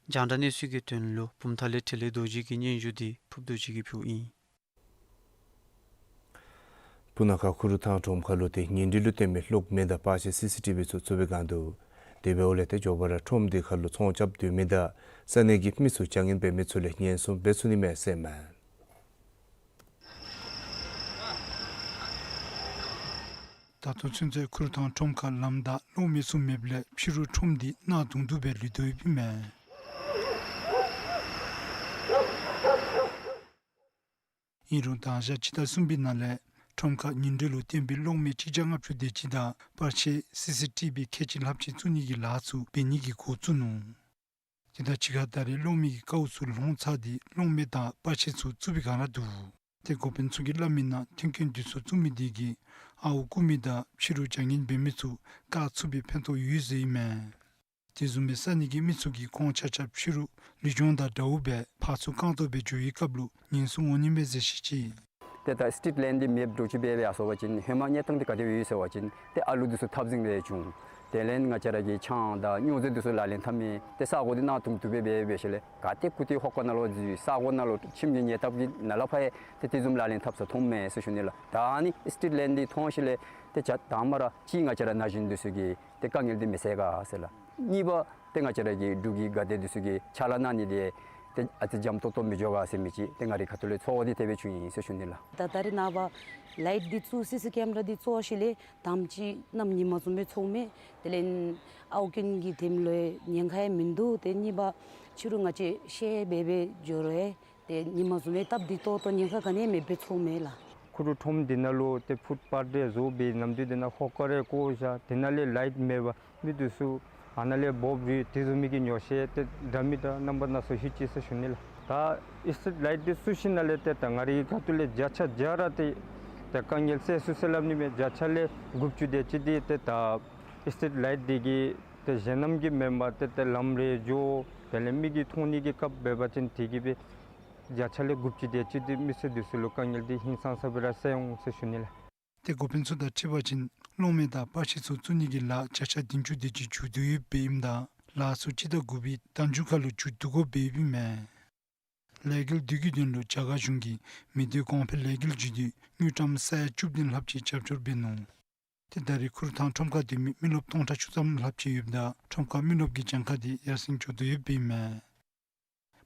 རྒྱང་བསྒྲགས་གནས་ཚུལ་གྱི་དོན་ལུ་བུམ་ཐང་ལས་འཕྲིན་ལས་རྡོ་རྗེ་གི་སྙན་ཞུ་འདི་ཕུརཔ་རྡོ་རྗེ་གིས་ཕུལཝ་ཨིན། སྤུ་ན་ཁ་ཁུ་རུ་ཐང་ཁྲོམ་ཁ་ལུ་ཏེ་ཉེ་འབྲེལ་ལུ་བརྟེན་མི་གློག་མེ་དང་པར་ཆས་སི་སི་ཊི་བི་ཚུ་བཙུགས་པའི་བསྒང་འདུག། དེ་འབདཝ་ལས་ཏེ་མགྱོགས་པ་ར་ཁྲོམ་དེ་ཁར་ལུ་ཚོང་རྐྱབ་སྡོད་མི་དང་ས་གནས་ཀྱི་མི་ཚུ་བྱ་ངན་འབད་མི་ཚུ་ལས་ཉེན་སྲུང་འབད་ཚུགས་ནི་མས་ཟེར་མས། ད་ལྟོ་ཚུན་ཚོད་ཁུ་རུ་ཐང་ཁྲོམ་ཁར་ལམ་དང་གློག་མེ་ཚུ་མེདཔ་ལས་ཕྱི་རུ་ཁྲོམ་འདི་གནག་དུང་དུ་སྦེ་ལུས་དོ་ཡོདཔ་ཨིན་མས། ཨིན་རུང་དང་ཞག་སྤྱི་ཟླ་གསུམ་པའི་ནང་ལས་ཁྲོམ་ཁར་ཉིན་དྲོད་ལུ་བརྟེན་པའི་གློག་མེ་གཅིག་བརྒྱ་ལྔ་བཅུ་དེ་ཅིག་དང་པར་ཆས་སི་སི་ཊི་བི་ཁལ་གཅིག་ལྷགཔ་ཅིག་བཙུགས་ནི་གི་ལཱ་ཚུ་འབད་ནི་གི་འགོ་བཙུགས་ནུག། དེ་དང་གཅིག་ཁར་ད་རེས་གློག་མེ་གི་དཀའཝ་ཚུ་ལོང་ཚར་ཏེ་གློག་མེ་དང་པར་ཆས་ཚུ་བཙུགས་པའི་བསྒང་ར་འདུག། ཏེ་འགོ་དཔོན་ཚུ་གིས་སླབ་མིའི་ནང་མཐུན་རྐྱེན་འདི་ཚུ་བཙུགས་མི་དེ་གིས་ཨརཝ་རྐུ་མི་དང་ཕྱི་རུ་བྱ་ངན་འབད་མི་ཚུ་བཀག་ཚུགས་པའི་ཕན་ཐོགས་ཡོད་ཟེར་ཨིན་མས། དེ་བཟུམ་སྦེ་ས་གནས་ཀྱི་མི་ཚུ་གིས་ཁོང་ཆ་ཁྱབ་ཕྱི་རུ་ལུས་སྦྱོང་དང་འདྲཝ་སྦེ་ཕར་ཚུར་རྐང་སྟོང་སྦེ་འགྱོ་བའི་སྐབས་ལུ་ཉེན་སྲུང་འོང་ནི་མས་ཟེར་བཤད་ཅི། ཏེ་ད་སི་ཊི་རིཊ་ལའིན་འདི་མེདཔ་འདྲཝ་ཅིག་འབད་འབད་ཡར་སོང་པ་ཅིན་ཧེ་མ་གནས་སྟངས་འདི་ག་དེ་སྦེ་ཡོད་ཟེར་བ་ཅིན་ཏེ་ཨ་ལུ་འདི་ཚུ་འཐབ་འཛིང་འབད་བྱུང་། དེ་ལས་ང་བཅས་ར་གི་ཆང་དང་སྨྱོ་རྫས་འདི་ཚུ་ལག་ལེན་འཐབ་མི་ཏེ་ས་གོ་འདི་གནག་དུང་དུ་སྦེ་འབད་འབད་ཞིནམ་ལས་ག་ཏེ་ཁུ་ཏེ་ཧོ་ཀ་ནང་ལུ་འཛུལ་ས་གོ་ནང་ལུ་ཁྱིམ་གྱི་ཉེ་འདབས་ཀྱི་ནང་ལས་ཕར་ཡང་ཏེ་དེ་བཟུམ་ལག་ལེན་འཐབ་ས་མཐོངམ་མས་ཟེར་ཞུ་ནི་ལགས། ད་ཨ་ནི་སི་ཊི་རིཊ་ལའིན་འདི་མཐོང་ཞིནམ་ལས་ཏེ་ཆ་དང་པ་ར་གཅིག་ང་བཅས་ར་ན་གཞོན་འདི་ཚུ་གིས་ཏེ་དཀའ་ངལ་འདི་མི་སེལ་ག་ཟེར་ལགས། གཉིས་པ་ཏེ་ང་བཅས་ར་གི་འབྲུག་གི་དགའ་སྡེ་འདི་ཚུ་གིས་ཕྱག་ལཱ་གནང་ནི་འདི་ཏེ་ཨ་ཙི་འཇམ་ཏོང་ཏོ་མི་འགྱོ་ག་ཟེར་མི་ཅིག་ཏེ་ང་རའི་ཁ་ཐུག་ལས་ཚོར་བ་འདི་དེ་སྦེ་བྱུང་ཡི་ཟེར་ཞུ་ནི་ལགས། ད་ད་རེས་ནངས་པ་ལའིཊ་འདི་བཙུགས་སི་སི་ཀེམ་ར་འདི་བཙུགས་ཞིནམ་ལས་དང་པ་ཅིག་གནམ་ཉིན་མ་བཟུམ་སྦེ་ཚོརཝ་མས། དེ་ལས་ཨརཝ་རྐྱེན་གྱི་དེམ་ལུ་ཉེན་ཁ་ཡང་མིན་འདུག། ཏེ་གཉིས་པ་ཕྱི་རུ་ང་བཅས་ཤེལ་འབད་འབད་འགྱོ་རུང་ཡང་ཏེ་ཉིན་མ་བཟུམ་སྦེ་སྟབས་བདེ་ཏོག་ཏོ་ཉེན་ཁ་ག་ནི་ཡང་མེདཔ་སྦེ་ཚོརཝ་མས་ལགས། ཁུ་རུ་ཁྲོམ་འདི་ནང་ལུ་ཏེ་ཕུཊ་པཱཐ་རེ་བཟོ་བའི་ནམ་དུས་འདི་ནང་ཧོ་ཀ་རེ་བཀོ་བཞག། དེ་ནང་ལས་ལའིཊ་མེད་པར་མི་འདི་ཚུ་ཨ་ནཱ་ལས་འབོབ་རུང་དེ་བཟུམ་མའི་གི་ཉོགས་བཤད་ཏེ་འདྲ་མི་འདྲ་རྣམ་པ་སྣ་ཚོགས་ཞུ་ཅི་ཟེར་ཞུ་ནི་ལགས། ད་སི་ཊི་རིཊ་ལའིཊ་འདི་བཙུགས་ཞིནམ་ལས་ཏེ་ད་ང་རའི་ཁ་ཐུག་ལས་བརྒྱ་ཆ་བརྒྱ་ར་ཏེ་ཏེ་དཀའ་ངལ་སེལ་སོང་ཟེར་སླབ་ནི་མས། བརྒྱ་ཆ་ལས་དགུ་བཅུ་དེ་ཅིག་འདི་ཏེ་ད་སི་ཊི་རིཊ་ལའིཊ་འདི་གིས་ཏེ་གཞན་རྣམས་ཀྱིས་མེན་པར་ཏེ་ཏེ་ལམ་རེ་འགྱོ་དེ་ལས་མི་གིས་མཐོང་ནི་གི་སྐབས་འབད་བ་ཅིན་དེ་གིས་སྦེ་བརྒྱ་ཆ་ལས་དགུ་བཅུ་དེ་ཅིག་འདི་མི་སེར་འདི་ཚུ་ལུ་དཀའ་ངལ་འདི་ཧིང་སངས་ས་སྦེ་ར་སེལ་འོང་ཟེར་ཞུ་ནི་ལགས། ཏེ་འགོ་དཔོན་ཚུ་དང་འཁྲིལ་བ་ཅིན་གློག་མེ་དང་པར་ཆས་ཚུ་བཙུགས་ནི་གི་ལཱ་བརྒྱ་ཆ་བདུན་ཅུ་དེ་ཅིག་མཇུག་བསྡུ་ཡོདཔ་ཨིནམ་ད་ལཱ་ཚུ་སྤྱི་ཟླ་དགུ་པའི་ཟླ་མཇུག་ཁར་ལུ་མཇུག་བསྡུ་དགོཔ་ཨིནམ་མས། ལས་འགུལ་བསྡུ་རྒྱུའི་དོན་ལུ་རྒྱ་གར་གཞུང་གིས་མི་སྡེ་གོང་འཕེལ་ལས་འགུལ་བརྒྱུད་དེ་དངུལ་ཀྲམ་ས་ཡ་བཅུ་བདུན་ལྷགཔ་ཅིག་རྒྱབ་སྐྱོར་འབད་ནུག། ཏེ་ད་རེས་ཁུ་རུ་ཐང་ཁྲོམ་ཁར་སྡོད་མི་མི་རློབས་སྟོང་ཕྲག་བཅུ་ཐམ་ལྷགཔ་ཅིག་ཡོདཔ་ད་ཁྲོམ་ཁར་མི་རློབས་ཀྱི་གྱངས་ཁ་འདི་ཡར་སེང་འགྱོ་དོ་ཡོདཔ་ཨིན་མས།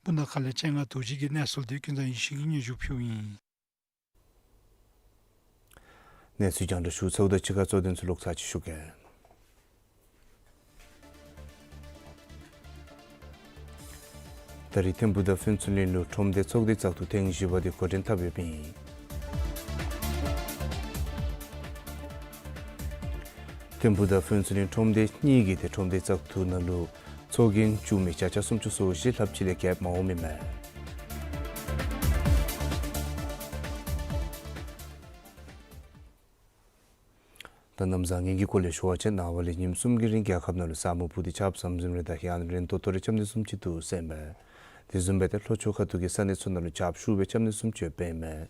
སྤུ་ན་ཁ་ལས་སྤྱན་སྔ་རྡོ་རྗེ་གི་གནས་ཚུལ་འདི་ཀུན་བཟང་ཡེ་ཤེས་ཀྱིས་སྙན་ཞུ་ཕུལཝ་ཨིན། གནས་ཚུལ་རྒྱང་བསྒྲགས་ཞུ་ཚརཝ་དང་གཅིག་ཁར་གཙོ་དོན་ཚུ་ལོག་ཚར་ཅིག་ཞུ་གེ། ད་རེས་ཐིམ་ཕུག་དང་ཕུན་ཚོགས་གླིང་ལུ་ཁྲོམ་སྡེ་ཚོགས་སྡེའི་བཙག་འཐུ་ཐེངས་བཞི་པ་དེ་འགོ་འདྲེན་འཐབ་ཡོདཔ་ཨིན། ཐིམ་ཕུག་དང་ཕུན་ཚོགས་གླིང་ཁྲོམ་སྡེ་གཉིས་ཀྱི་ཏེ་ཁྲོམ་སྡེའི་བཙག་འཐུ་ནང་ལུ་ཚོགས་རྒྱན་བཙུགས་མི་བརྒྱ་ཆ་སུམ་ཅུ་སོ་བཞི་ལྷགཔ་ཅིག་ལས་བརྒལ་མ་འོང་མི་མས། ད་གནམ་བཟང་ངན་གྱི་སྐོར་ལས་ཞུ་བ་ཅིན་ནངས་པ་ལས་ཉིནམ་གསུམ་གྱི་རིང་རྒྱལ་ཁབ་ནང་ལུ་ས་སྨུག་ཕུབ་སྟེ་ཆརཔ་ཟམ་ཟིམ་རེ་དང་ཡང་ན་རན་ཏོག་ཏོ་རེ་རྐྱབ་ནི་བཟུམ་ཅིག་འདུག་ཟེར་མས། དེ་བཟུམ་སྦེ་ཏེ་ལྷོ་ཕྱོགས་ཁ་ཐུག་གི་ས་གནས་ཚུ་ནང་ལུ་ཆརཔ་ཤུགས་སྦེ་རྐྱབ་ནི་བཟུམ་ཅིག་ཡོདཔ་ཨིན་མས།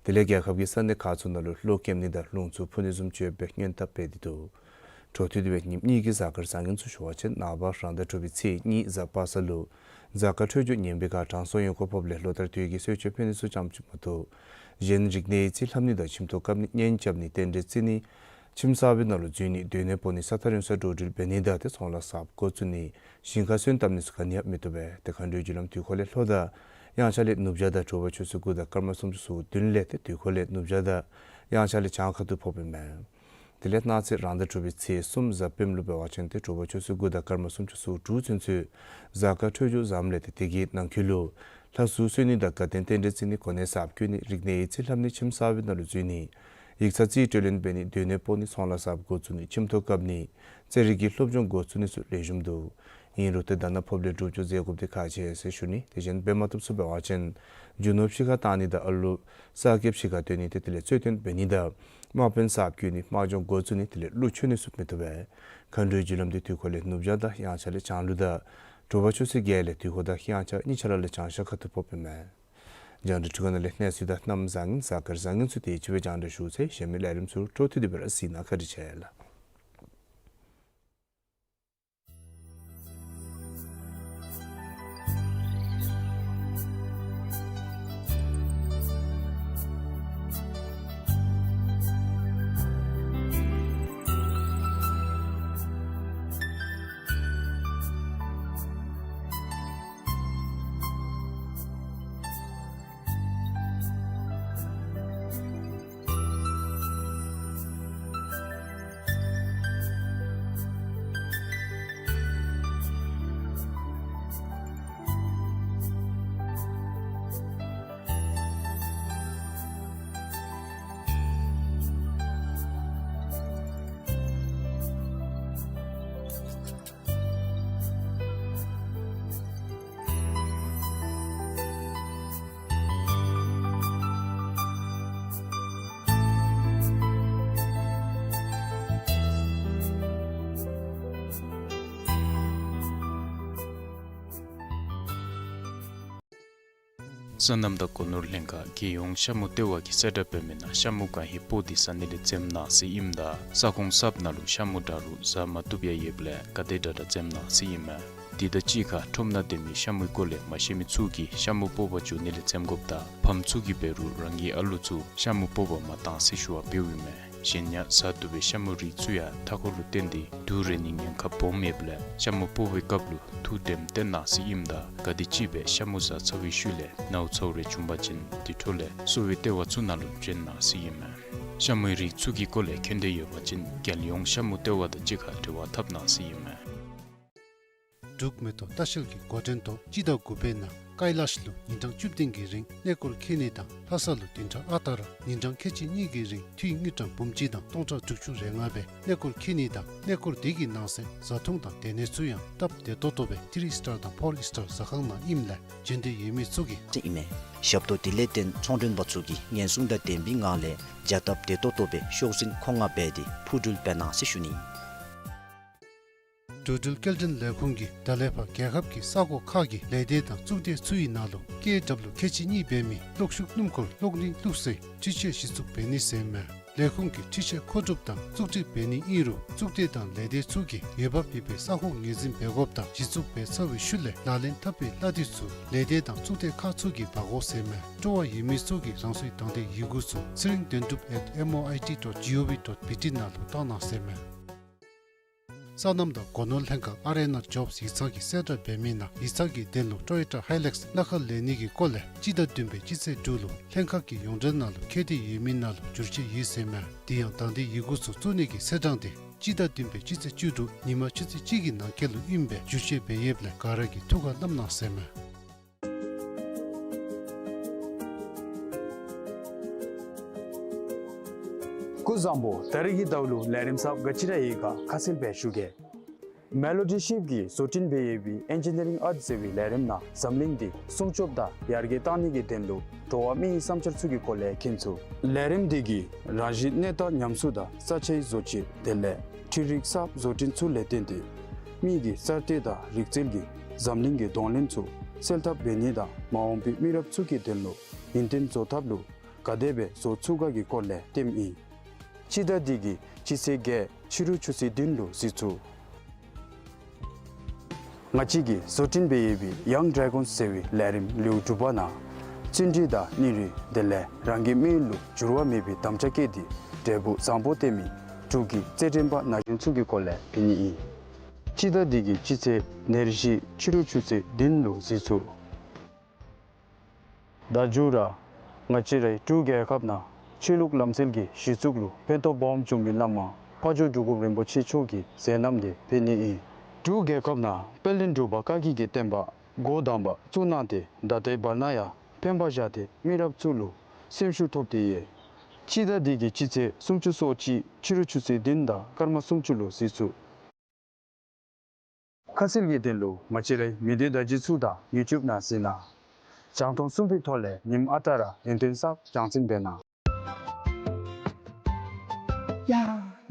དེ་ལས་རྒྱལ་ཁབ་ཀྱི་ས་གནས་ཁག་ཚུ་ནང་ལུ་གློག་ཀེམ་ནི་དང་རླུང་འཚུབ་འཕུ་ནི་བཟུམ་ཅིག་ཡོད་པའི་སྔོན་དཔག་འབད་དེ་འདུག། འཕྲོ་མཐུད་དེ་སྦེ་ཉིནམ་གཉིས་ཀྱི་གཟའ་སྐར་བཟང་ངན་ཚུ་ཞུ་བ་ཅིན་ནངས་པ་རང་ཟླ་དྲུག་པའི་ཚེས་གཉིས་གཟའ་པ་སངས་ལུ་གཟའ་སྐར་འཕྲོད་སྦྱོར་ངན་པའི་ཁར་གྲང་སོང་ཡོང་གོ་ཕོགཔ་ལས་ལོ་ལྟར་དུས་ཀྱི་གསོལ་མཆོད་ཕུལ་ནི་ཚུ་ཙམ་ཅིག་མ་གཏོགས་གཞན་རིག་གནས་ཡིད་ཚིམ་ལྷབ་ནི་དང་ཁྱིམ་ཐོག་བཀབ་ནི་གཉེན་རྐྱབ་ནི་རྟེན་འབྲེལ་བརྩི་ནི་ཁྱིམ་གསར་པའི་ནང་ལུ་འཛུལ་ནི་སྡོད་གནས་སྤོ་ནི་ས་ཐག་རིང་སར་འགྲོ་འགྲུལ་འབད་ནི་དང་ཏེ་ཚོང་ལཱ་གསརཔ་འགོ་བཙུགས་ནི་ཞིང་ཁ་སོན་བཏབ་ནི་ཚུ་ག་ནི་ཡང་མི་བཏུབ་པས། ཏེ་མཁའ་འགྲོའི་རྒྱུ་ལམ་དུས་འཁོར་ལས་ལྷོ་དང་དབྱངས་འཆར་ལས་ནུབ་བྱང་དང་དྲོ་པ་ཆུ་ཚོད་དགུ་དང་སྐར་མ་སུམ་ཅུ་སོ་བདུན་ལས་ཏེ་དུས་འཁོར་ལས་ནུབ་བྱང་དང་དབྱངས་འཆར་ལས་བྱང་ཁ་ཐུག་ཕོགཔ་ཨིན་མས། དེ་ལས་གནངས་ཚེ་རང་ཟླ་དྲུག་པའི་ཚེས་གསུམ་གཟའ་སྤེནམ་ལུ་འབད་བ་ཅིན་ཏེ་དྲོ་པ་ཆུ་ཚོད་དགུ་དང་སྐར་མ་སུམ་ཅུ་སོ་དྲུག་ཚུན་ཚོད་གཟའ་སྐར་འཕྲོད་སྦྱོར་བཟངམ་ལས་ཏེ་དེ་གི་ནང་འཁོད་ལུ་ལྷ་གསོལ་གསོལ་ནི་དང་དགའ་སྟོན་རྟེན་འབྲེལ་བརྩི་ནི་གོ་གནས་གསརཔ་བསྐོ་ནི་རིག་གནས་ཡིད་ཚིམ་ལྷབ་ནི་ཁྱིམ་གསར་པའི་ནང་ལུ་འཛུལ་ནི་ཡིག་ཚང་རྩིས་སྤྲོད་ལེན་འབད་ནི་སྡོད་གནས་སྤོ་ནི་ཚོང་ལཱ་གསརཔ་འགོ་བཙུགས་ནི་ཁྱིམ་ཐོག་བཀབ་ནི་རྩེད་རིགས་ཀྱི་སློབ་སྦྱོང་འགོ་བཙུགས་ནི་ཚུ་ལེགས་ཤོམ་འདུག། ཨིན་རུང་ཏེ་ད་ནཱ་ཕོགཔ་ལས་སྒྲུབ་སྦྱོང་མཛད་དགོཔ་འདི་ཁག་ཆེ་ཟེར་ཞུ་ནི། དེ་གཞན་འབད་མ་བཏུབ་ཚུ་འབད་བ་ཅིན་རྒྱུ་ནོར་ཕྱི་ཁར་བཏང་ནི་དང་ཨ་ལོ་གསར་སྐྱེསཔ་ཕྱི་ཁར་བཏོན་ནི་ཏེ་དེ་ལས་རྩོད་དོན་འབད་ནི་དང་དམག་དཔོན་གསརཔ་བསྐོ་ནི་དམག་སྦྱོང་འགོ་བཙུགས་ནི་དེ་ལས་གླུ་མཆོད་ནི་ཚུ་མི་བཏུབ་པས། མཁའ་འགྲོའི་རྒྱུ་ལམ་འདི་དུས་འཁོར་ལས་ནུབ་བྱང་དང་དབྱངས་འཆར་ལས་བྱང་ལུ་དང་དྲོ་པ་ཆུ་ཚོད་བརྒྱད་ལས་དུས་འཁོར་དང་དབྱངས་འཆར་གཉིས་ཆ་ར་ལས་བྱང་ཤར་ཁ་ཐུག་ཕོགཔ་ཨིན་མས། རྒྱང་བསྒྲགས་འཕྲུལ་ཁང་ནང་ལས་གནས་ཚུལ་དང་གནམ་བཟང་ངན་གཟའ་སྐར་བཟང་ངན་ཚུ་དེ་ཅིག་སྦེ་རྒྱང་བསྒྲགས་ཞུ་ཚར་ཡི། གཞན་མི་ལས་རིམ་ཚུ་འཕྲོ་མཐུད་དེ་སྦེ་ར་གཟིགས་གནང་། བཀའ་དྲིན་ཆེ་ལགས། སོ་ནམ་དང་སྒོ་ནོར་ལྷན་ཁག་རྒྱལ་ཡོངས་ཤ་མུ་ལྟེ་བ་གིས་གསལ་བསྒྲགས་འབད་མི་ནང་ཤ་མུ་གང་ཧེ་སྤོ་སྟེ་ཟ་ནི་ལས་འཛེམ་གནང་ཟེར་ཨིནམ་ད་ས་ཁོངས་གསརཔ་ནང་ལུ་ཤ་མུ་འདྲ་རུང་ཟ་མ་བཏུབ་ཡང་ཡོདཔ་ལས་ག་དེ་དྲག་དྲག་འཛེམ་གནང་ཟེར་ཨིན་མས། དེ་དང་གཅིག་ཁར་ཁྲོམ་ནང་སྡོད་མི་ཤ་མུའི་སྐོར་ལས་མ་ཤེས་མི་ཚུ་གིས་ཤ་མུ་སྤོ་བར་འགྱོ་ནི་ལས་འཛེམ་དགོཔ་དང་ཕམ་ཚུ་གིས་འབད་རུང་རང་གི་ཨ་ལོ་ཚུ་ཤ་མུ་སྤོ་བར་མ་གཏང་ཟེར་ཞུ་བ་འབདཝ་ཨིན་མས། གཞན་ཡང་ཟ་བཏུབ་པའི་ཤ་མུའི་རིགས་ཚུ་ཡང་མཐའ་འཁོར་ལུ་བརྟེན་ཏེ་དུག་རེག་ནིའི་ཉེན་ཁ་སྦོམ་ཡོདཔ་ལས་ཤ་མུ་སྤོ་བའི་སྐབས་ལུ་ཐུགས་དྲནམ་བཏོན་གནང་ཟེར་ཨིནམ་ད་ག་དེམ་ཅིག་སྦེ་ཤ་མུ་ཟ་ཚར་བའི་ཤུལ་ལས་ནཝ་ཚཝ་རེ་བྱུང་པ་ཅིན་དེ་འཕྲོ་ལས་གསོ་བའི་ལྟེ་བ་ཚུ་ནང་ལུ་བྱོན་གནང་ཟེར་ཨིན་མས། ཤ་མུའི་རིགས་ཚུ་གི་སྐོར་ལས་མཁྱེན་འདོད་ཡོད་པ་ཅིན་རྒྱལ་ཡོངས་ཤ་མུ་ལྟེ་བ་དང་གཅིག་ཁར་འབྲེལ་བ་འཐབ་གནང་ཟེར་ཨིན་མས། འབྲུག་མེ་ཏོག་ལྟ་བཤལ་གྱི་འགོ་འདྲེན་ཐོག་སྤྱི་ཟླ་དགུ་པའི་ནང་ཀ་ལཱཤ་ལུ་ཉིན་གྲངས་བཅུ་བདུན་གྱི་རིང་གནས་སྐོར་འཁྱིད་ནི་དང་ལྷ་ས་ལུ་བདུན་ཕྲག་ཨ་རྟག་ར་ཉིན་གྲངས་ཁལ་གཅིག་གཉིས་ཀྱི་རིང་འཐུས་དངུལ་ཀྲམ་འབུམ་གཅིག་དང་སྟོང་ཕྲག་དྲུག་ཅུ་རེ་ལྔ་སྦེ་གནས་སྐོར་འཁྱིད་ནི་དང་གནས་སྐོར་དེ་གི་ནང་གསེས་བཟའ་འཐུང་དང་སྡོད་གནས་ཚུ་ཡང་སྟབས་བདེ་ཏོག་ཏོ་སྦེ་ཐི་རི་སི་ཊར་དང་ཕོར་སི་ཊར་ཟ་ཁང་ནང་ཨིནམ་ལས་བྱོན་འདོད་ཡོད་མི་ཚུ་གིས་ཨིན་མས། ཞབས་ཏོག་དེ་ལས་བརྟེན་ཚོང་མགྲོན་པ་ཚུ་གིས་ཉེན་སྲུང་དང་ལྡན་པའི་ངང་ལས་བྱ་སྟབས་བདེ་ཏོག་ཏོ་སྦེ་ཤོག་འཛིན་མཁོ་མངགས་འབད་དེ་འཕུར་འགྲུལ་འབད་གནང་ཟེར་ཞུ་ནི། འགྲོ་འགྲུལ་སྐྱེལ་འདྲེན་ལས་ཁུངས་ཀྱིས་ད་ལས་ཕར་རྒྱལ་ཁབ་ཀྱི་ས་ཁོངས་ཁག་གི་ལས་སྡེ་དང་གཙུག་སྡེ་ཚུ་ཡི་ནང་ལུ་ཀེ་ཌབ་ལུ་ཁལ་གཅིག་གཉིས་འབད་མི་གློག་ཤུགས་སྣུམ་འཁོར་གློག་བརྙན་བླུགས་སའི་འཕྲུལ་ཆས་གཞི་བཙུགས་འབད་ནི་ཟེར་མས། ལས་ཁུངས་ཀྱི་འཕྲུལ་ཆས་མཁོ་སྒྲུབ་དང་བཙུགས་སྒྲིག་འབད་ནི་ཨིན་རུང་གཙུག་སྡེ་དང་ལས་སྡེ་ཚུ་གིས་འོས་འབབ་ཡོད་པའི་ས་ཁོངས་ངོས་འཛིན་འབད་དགོཔ་དང་གཞི་བཙུགས་འབད་ཚར་བའི་ཤུལ་ལས་ལག་ལེན་འཐབ་པའི་གླ་དེ་ཚུ་ལས་སྡེ་དང་གཙུག་སྡེ་ཁག་ཚུ་གིས་འབག་དགོ་ཟེར་མས། སྤྲོ་བ་ཡོད་མི་ཚུ་གིས་རང་སོའི་དང་འདོད་ཡི་གུ་ཚུ་ཚེ་རིང་དོན་གྲུབ་at M O I T dot G O V dot B T ནང་ལུ་བཏང་གནང་ཟེར་མས། སོ་ནམ་དང་སྒོ་ནོར་ལྷན་ཁག་ཨར་ཨེན་ཨར་ཇོབསི་ཡིག་ཚང་གིས་གསལ་བསྒྲགས་འབད་མི་ནང་ཡིག་ཚང་གི་དོན་ལུ་ཊོ་ཡོ་ཊ་ཧའི་ལེགསི་གླ་ཁར་ལེན་ནི་གི་སྐོར་ལས་སྤྱི་ཟླ་བདུན་པའི་སྤྱི་ཚེས་དྲུག་ལུ་ལྷན་ཁག་གི་ཡོངས་འབྲེལ་ནང་ལུ་འཁོད་དེ་ཡོད་མི་ནང་ལུ་འགྱུར་བཅོས་ཡོད་ཟེར་མས། དེ་ཡང་དང་འདོད་ཡི་གུ་ཚུ་བཙུགས་ནི་གི་ཚེས་གྲངས་དེ་སྤྱི་ཟླ་བདུན་པའི་སྤྱི་ཚེས་བཅུ་དྲུག་ཉིན་མ་ཆུ་ཚོད་གཅིག་གི་ནང་འཁོད་ལུ་ཨིནམ་སྦེ་འགྱུར་བཅོས་འབད་ཡོདཔ་ལས་ག་ར་གིས་ཐུགས་ཁར་བསྣམ་གནང་ཟེར་མས། སྐུ་གཟུགས་བཟང་པོ། ད་རིས་ཀྱི་ཟླཝ་ལུ་ལས་རིམ་གསརཔ་ག་ཅི་ར་ཡོད་ག་ཁ་གསལ་སྦེ་ཞུ་གེ། མེ་ལོ་ཌི་ཤིབ་ཀྱིས་བཟོ་སྐྲུན་འབད་ཡོད་པའི་ཨེན་ཇི་ནི་རིང་ཨརཊ་ཟེར་བའི་ལས་རིམ་ནང་འཛམ་གླིང་འདི་སྲུང་སྐྱོབ་དང་ཡར་རྒྱས་གཏང་ནི་གི་དོན་ལུ་འགྲོ་བ་མིའི་བསམ་འཆར་ཚུ་གི་སྐོར་ལས་མཁྱེན་ཚུགས། ལས་རིམ་འདི་གིས་རང་བཞིན་གནས་སྟངས་ཉམས་གསོ་དང་ས་ཆའི་བཟོ་བཅོས་དེ་ལས་འཕྲུལ་རིག་གསརཔ་བཟོ་སྐྲུན་ཚུ་ལས་བརྟེན་ཏེ་མི་གི་གསར་གཏོད་དང་རིག་རྩལ་གྱིས་འཛམ་གླིང་གི་གདོང་ལེན་ཚུ་སེལ་ཐབས་འབད་ནི་དང་མ་འོངས་པའི་མི་རབས་ཚུ་གི་དོན་ལུ་ཡུན་བརྟན་བཟོ་ཐབས་ལུ་ག་དེ་སྦེ་བཟོ་ཚུགས་ག་གི་སྐོར་ལས་སྟོནམ་ཨིན། སྤྱི་ཟླ་འདི་གི་སྤྱི་ཚེས་བརྒྱད་ཕྱི་རུ་ཆུ་ཚོད་བདུན་ལུ་གཟིགས་ཚུགས། ང་བཅས་ཀྱིས་བཟོ་སྐྲུན་འབད་ཡོད་པའི་ཡང་ཌེ་རེ་གཱོན་ཟེར་བའི་ལས་རིམ་ལེའུ་དྲུག་པ་ནང་བརྩོན་འགྲུས་དང་སྙིང་རུས་དེ་ལས་རང་གི་མི་ཡུལ་ལུ་འགྱུར་བ་མེད་པའི་དམ་བཅའ་བསྐྱེད་དེ་འབྲས་བུ་བཟང་པོ་སྟོན་མི་འབྲུག་གི་རྩེད་འགྲན་པ་ན་གཞོན་ཚུ་གི་སྐོར་ལས་འབད་ནི་ཨིན། སྤྱི་ཟླ་འདི་གི་སྤྱི་ཚེས་ཉེར་བཞི་ཕྱི་རུ་ཆུ་ཚོད་བདུན་ལུ་གཟིགས་ཚུགས། ད་མཇུག་ར་ང་བཅས་རའི་འབྲུག་རྒྱལ་ཁབ་ནང་ཆོས་ལུགས་ལམ་སྲོལ་གྱི་གཞི་བཙུགས་ལུ་ཕན་ཐོགས་སྦོམ་བྱུང་མི་བླ་མ་ཕ་ཇོ་འབྲུག་སྒོམ་རིན་པོ་ཆེ་མཆོག་གི་མཛད་རྣམ་དེ་འབད་ནི་ཨིན། འབྲུག་རྒྱལ་ཁབ་ནང་དཔལ་ལྡན་འབྲུག་པ་བཀའ་བརྒྱུད་ཀྱི་བསྟན་པ་འགོ་དང་པ་བཙུགས་གནང་སྟེ་ད་ལྟའི་བར་ན་ཡང་ཕན་པ་བཞག་སྟེ་མི་རབས་ཚུ་ལུ་སེམས་ཤུགས་ཐོབ་སྟེ་ཡོད། སྤྱི་ཟླ་འདི་གི་སྤྱི་ཚེས་སུམ་ཅུ་སོ་གཅིག་ཕྱི་རུ་ཆུ་ཚོད་བདུན་དང་སྐར་མ་སུམ་ཅུ་ལུ་གཟིགས་ཚུགས། ཁ་གསལ་གྱི་དོན་ལུ་ང་བཅས་རའི་མི་སྡེ་བརྡ་བརྒྱུད་ཚུ་དང་ཡུ་ཊུབ་ནང་གཟིགས་གནང་། རྒྱང་མཐོང་གསུམ་པའི་ཐོག་ལས་ཉིནམ་ཨ་རྟག་ར་ཡུན་བརྟན་གསརཔ་རྒྱང་སྲིང་འབད་གནང་། ཡ་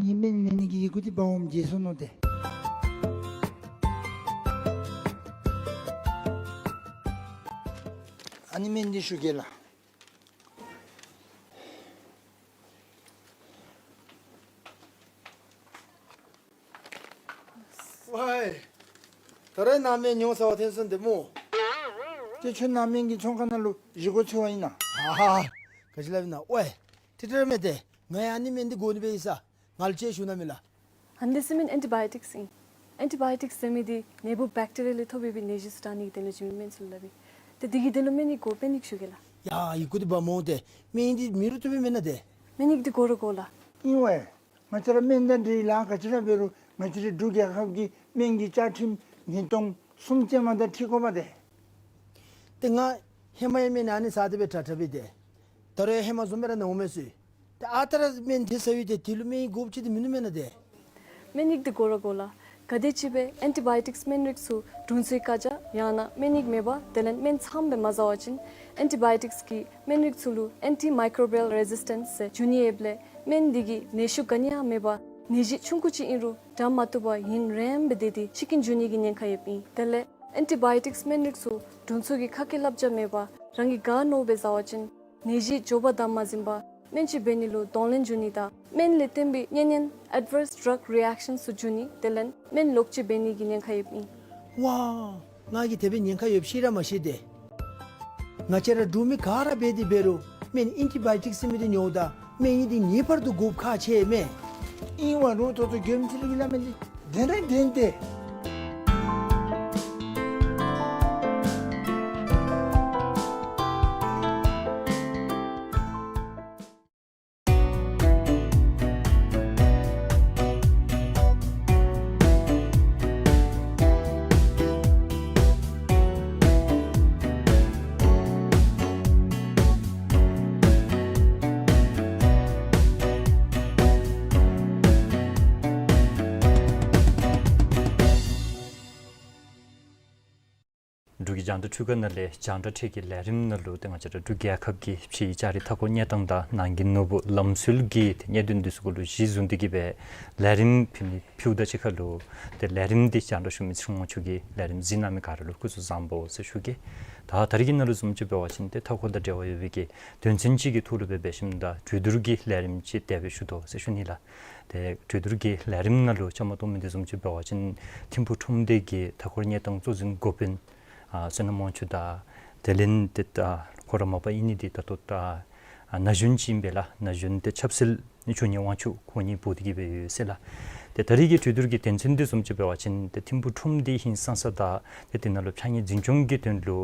ངེའི་སྨན་ལེན་ནི་གི་ཡི་གུ་འདི་འབག་འོངམ་བརྗེད་སོ་ནུག་ཏེ། ཨ་ནི་སྨན་འདི་ཞུ་གེ་ལགས། ཝའི། ད་རེས་ནང་སྨན་ཉོ་ས་བ་ཐོན་སོང་ཏེ་སྨོ། ཏེ་ཁྱོད་ནང་སྨན་གྱི་ཚོང་ཁང་ནང་ལུ་བཞེས་སྒོ་འཚོལ་བ་ཨིན་ན། ཧ་ཧ། ག་ཅི་སླབ་ཨིན་ན། ཝའི། ཏེ་ཏེ་ར་མེན་ཏེ། ང་ཡང་ཨ་ནི་སྨན་འདི་དགོ་ནི་སྦེ་ཡོད་ས། ང་ལུ་ཅིག་ཞུ་གནང་མས་ལགས། ཨ་ནི་འདི་ཟེར་མི་ཨེན་ཊི་བཱ་ཡོ་ཊིཀསི་ཨིན། ཨེན་ཊི་བཱ་ཡོ་ཊིཀསི་ཟེར་མི་འདི་ནད་འབུཔ་བེཀ་ཊི་རི་ཡ་ལས་ཐོབ་པའི་ནད་གཞི་ཚུ་དྲག་ནི་གི་དོན་ལུ་བྱིན་མི་སྨན་ཚུ་ལུ་སླབ་ཨིན། ཏེ་འདི་གི་དོན་ལུ་སྨན་ཡིག་དགོ། སྨན་ཡིག་ཞུ་གེ་ལགས། ཡ་ཡི་གུ་འདི་འབག་འོང་ཏེ། སྨན་ཡིག་འདི་མེད་རུང་བཏུབ་པས་མེན་ན་ཏེ། སྨན་ཡིག་འདི་དགོ་ར་དགོ་ལགས། ཨིན་ཝའི། ང་བཅས་ར་སྨན་དང་འབྲེལ་ལཱ་ག་ཅི་ར་འབད་རུང་ང་བཅས་རའི་འབྲུག་རྒྱལ་ཁབ་ཀྱི་སྨན་གྱི་བཅའ་ཁྲིམས་ཉིས་སྟོང་གསུམ་ཅན་མ་དང་འཁྲིལ་དགོ་པས་ཏེ། ཏེ་ང་ཧེ་མ་ཡང་སྨན་ཨ་ནི་ཟ་སྟེ་སྦེ་དྲག་དྲག་སྦེ་ཏེ། ད་རུང་ཡང་ཧེ་མ་བཟུམ་སྦེ་ར་ན་འོང་མས་ཟེར། ཏེ་ཨ་རྟག་ར་སྨན་དེ་ཟ་ཡི་ཏེ་དེ་ལུ་སྨན་ཡིག་དགོཔ་ཅིག་ཏེ་མིན་ནུག་མེན་ན་ཏེ། སྨན་ཡིག་འདི་དགོ་ར་དགོ་ལགས། ག་དེམ་ཅིག་སྦེ་ཨེན་ཊི་བཱ་ཡོ་ཊིཀསི་སྨན་རིགས་ཚུ་དྲུང་འཚོའི་བཀའ་རྒྱ་ཡང་ན་སྨན་ཡིག་མེད་པར་དེ་ལས་སྨན་ཚངམ་སྦེ་མ་ཟ་བ་ཅིན་ཨེན་ཊི་བཱ་ཡོ་ཊིཀསི་གི་སྨན་རིགས་ཚུ་ལུ་ཨེན་ཊི་མའི་ཀོརོ་བི་ཡལ་རེ་ཟིས་ཊེནསི་ཟེར་འབྱུང་ནི་ཡོདཔ་ལས་སྨན་འདི་གིས་ནད་ཤུགས་ག་ནི་ཡང་མེད་པར་ནད་གཞི་ཆུང་ཀུ་ཅིག་ཨིན་རུང་དྲག་མ་བཏུབ་པར་ཡུན་རིངམོ་སྦེ་སྡོད་དེ་འཆི་རྐྱེན་འབྱུང་ནི་གི་ཉེན་ཁ་ཡོདཔ་ཨིན། དེ་ལས་ཨེན་ཊི་བཱ་ཡོ་ཊིཀསི་སྨན་རིགས་ཚུ་དྲུང་འཚོ་གི་ཁ་སྐད་བསླབ་བྱ་མེད་པར་ རང་གིས་ག་མནོཝ་སྦེ་ཟ་བ་ཅིན་ནད་གཞི་མགྱོགས་པ་དང་མ་འཛེམས་པར་སྨན་ཅིག་འབད་ནི་ལུ་གདོང་ལེན་འབྱུང་ནི་དང་སྨན་ལས་བརྟེན་པའི་གཉན་ཉེན་adverse drug reaction ཚུ་འབྱུང་ནི་དེ་ལས་སྨན་ལོག་ཅིག་འབད་ནི་གི་ཉེན་ཁ་ཡོདཔ་ཨིན། ཝའོ། ང་གིས་དེ་སྦེ་ཉེན་ཁ་ཡོདཔ་ཤེས་ར་མ་ཤེས་ཏེ། ང་བཅས་ར་འབྲུག་མི་ག་ར་འབད་དེ་འབད་རུང་སྨན་ཨེན་ཊི་བཱ་ཡོ་ཊིཀ་ཟེར་མི་འདི་ཉོཝ་ད་སྨན་ཨིན་འདི་ངེས་པར་དུ་དགོཔ་ཁག་ཆེ་མས། ཨིན་བ་རུང་ད་ལྟོ་མགྱོནམ་ཅིག་ལུ་གི་སླབ་མི་འདི་བདེན་ར་བདེན་ཏེ། འབྲུག་གི་རྒྱང་བསྒྲགས་འཕྲུལ་ཁང་ནང་ལས་རྒྱང་བསྒྲགས་འཕྲུལ་གྱི་ལས་རིམ་ནང་ལུ་ཏེ་ང་བཅས་ར་འབྲུག་རྒྱལ་ཁབ་ཀྱི་ཕྱིའི་ལྕགས་རི་མཐའ་འཁོར་གནས་སྟངས་དང་ནང་གི་ནོར་བུ་ལམ་སྲོལ་གྱི་ཏེ་གནད་དོན་འདི་ཚུ་གུ་ལུ་གཞི་བཟུང་སྟེ་གི་སྦེ་ལས་རིམ་ཕུལ་ནི་ཕུལཝ་ད་གཅིག་ཁར་ལུ་ཏེ་ལས་རིམ་འདི་རྒྱང་བསྒྲགས་ཞུ་མི་ཚེ་རིང་དབང་ཕྱུག་གི་ལས་རིམ་གཟིགས་གནང་མི་ག་ར་ལུ་སྐུ་གཟུགས་བཟང་པོ་ཟེར་ཞུ་གེ། ད་ད་རིས་ཀྱི་ནང་ལུ་བཟུམ་ཅིག་འབད་བ་ཅིན་ཏེ་མཐའ་འཁོར་དང་འབྲེལ་བ་ཡོད་པའི་གི་དོན་ཚན་ཅིག་གི་ཐོག་ལུ་སྦེ་འབད་ཞིནམ་ད་གྲོས་བསྡུར་གྱི་ལས་རིམ་ཅིག་དེ་སྦེ་ཞུ་དོ་ཟེར་ཞུ་ནི་ལགས། ཏེ་གྲོས་བསྡུར་གྱི་ལས་རིམ་ནང་ལུ་བཅའ་མར་གཏོགས་མི་འདི་བཟུམ་ཅིག་འབད་བ་ཅིན་ཐིམ་ཕུག་ཁྲོམ་སྡེ་གི་མཐའ་འཁོར་གནས་སྟངས་གཙོ་འཛིན་འགོ་དཔོན་ཨ་བསོད་ནམས་དབང་ཕྱུག་དང་དེ་ལས་ཏེ་ད་ཁོ་ར་མ་པ་ཨིན་ནི་འདི་ད་ལྟོ་ད་ཨ་ན་གཞོན་ཅིག་ཨིན་པས་ལགས། ན་གཞོན་ཏེ་ཆབ་སྲིད་ནི་ཆོས་ཉིད་དབང་ཕྱུག་ཁོང་གཉིས་འབོ་སྟེ་གི་སྦེ་ཡོད་ཟེར་ལགས། ཏེ་ད་རིས་ཀྱི་གྲོས་བསྡུར་གྱི་དོན་ཚན་འདི་བཟུམ་ཅིག་འབད་བ་ཅིན་ཏེ་ཐིམ་ཕུག་ཁྲོམ་སྡེ་ཧིང་སངས་ས་དང་ཏེ་དེ་ནང་ལུ་ཕྱགས་སྙིགས་འཛིན་སྐྱོང་གི་དོན་ལུ་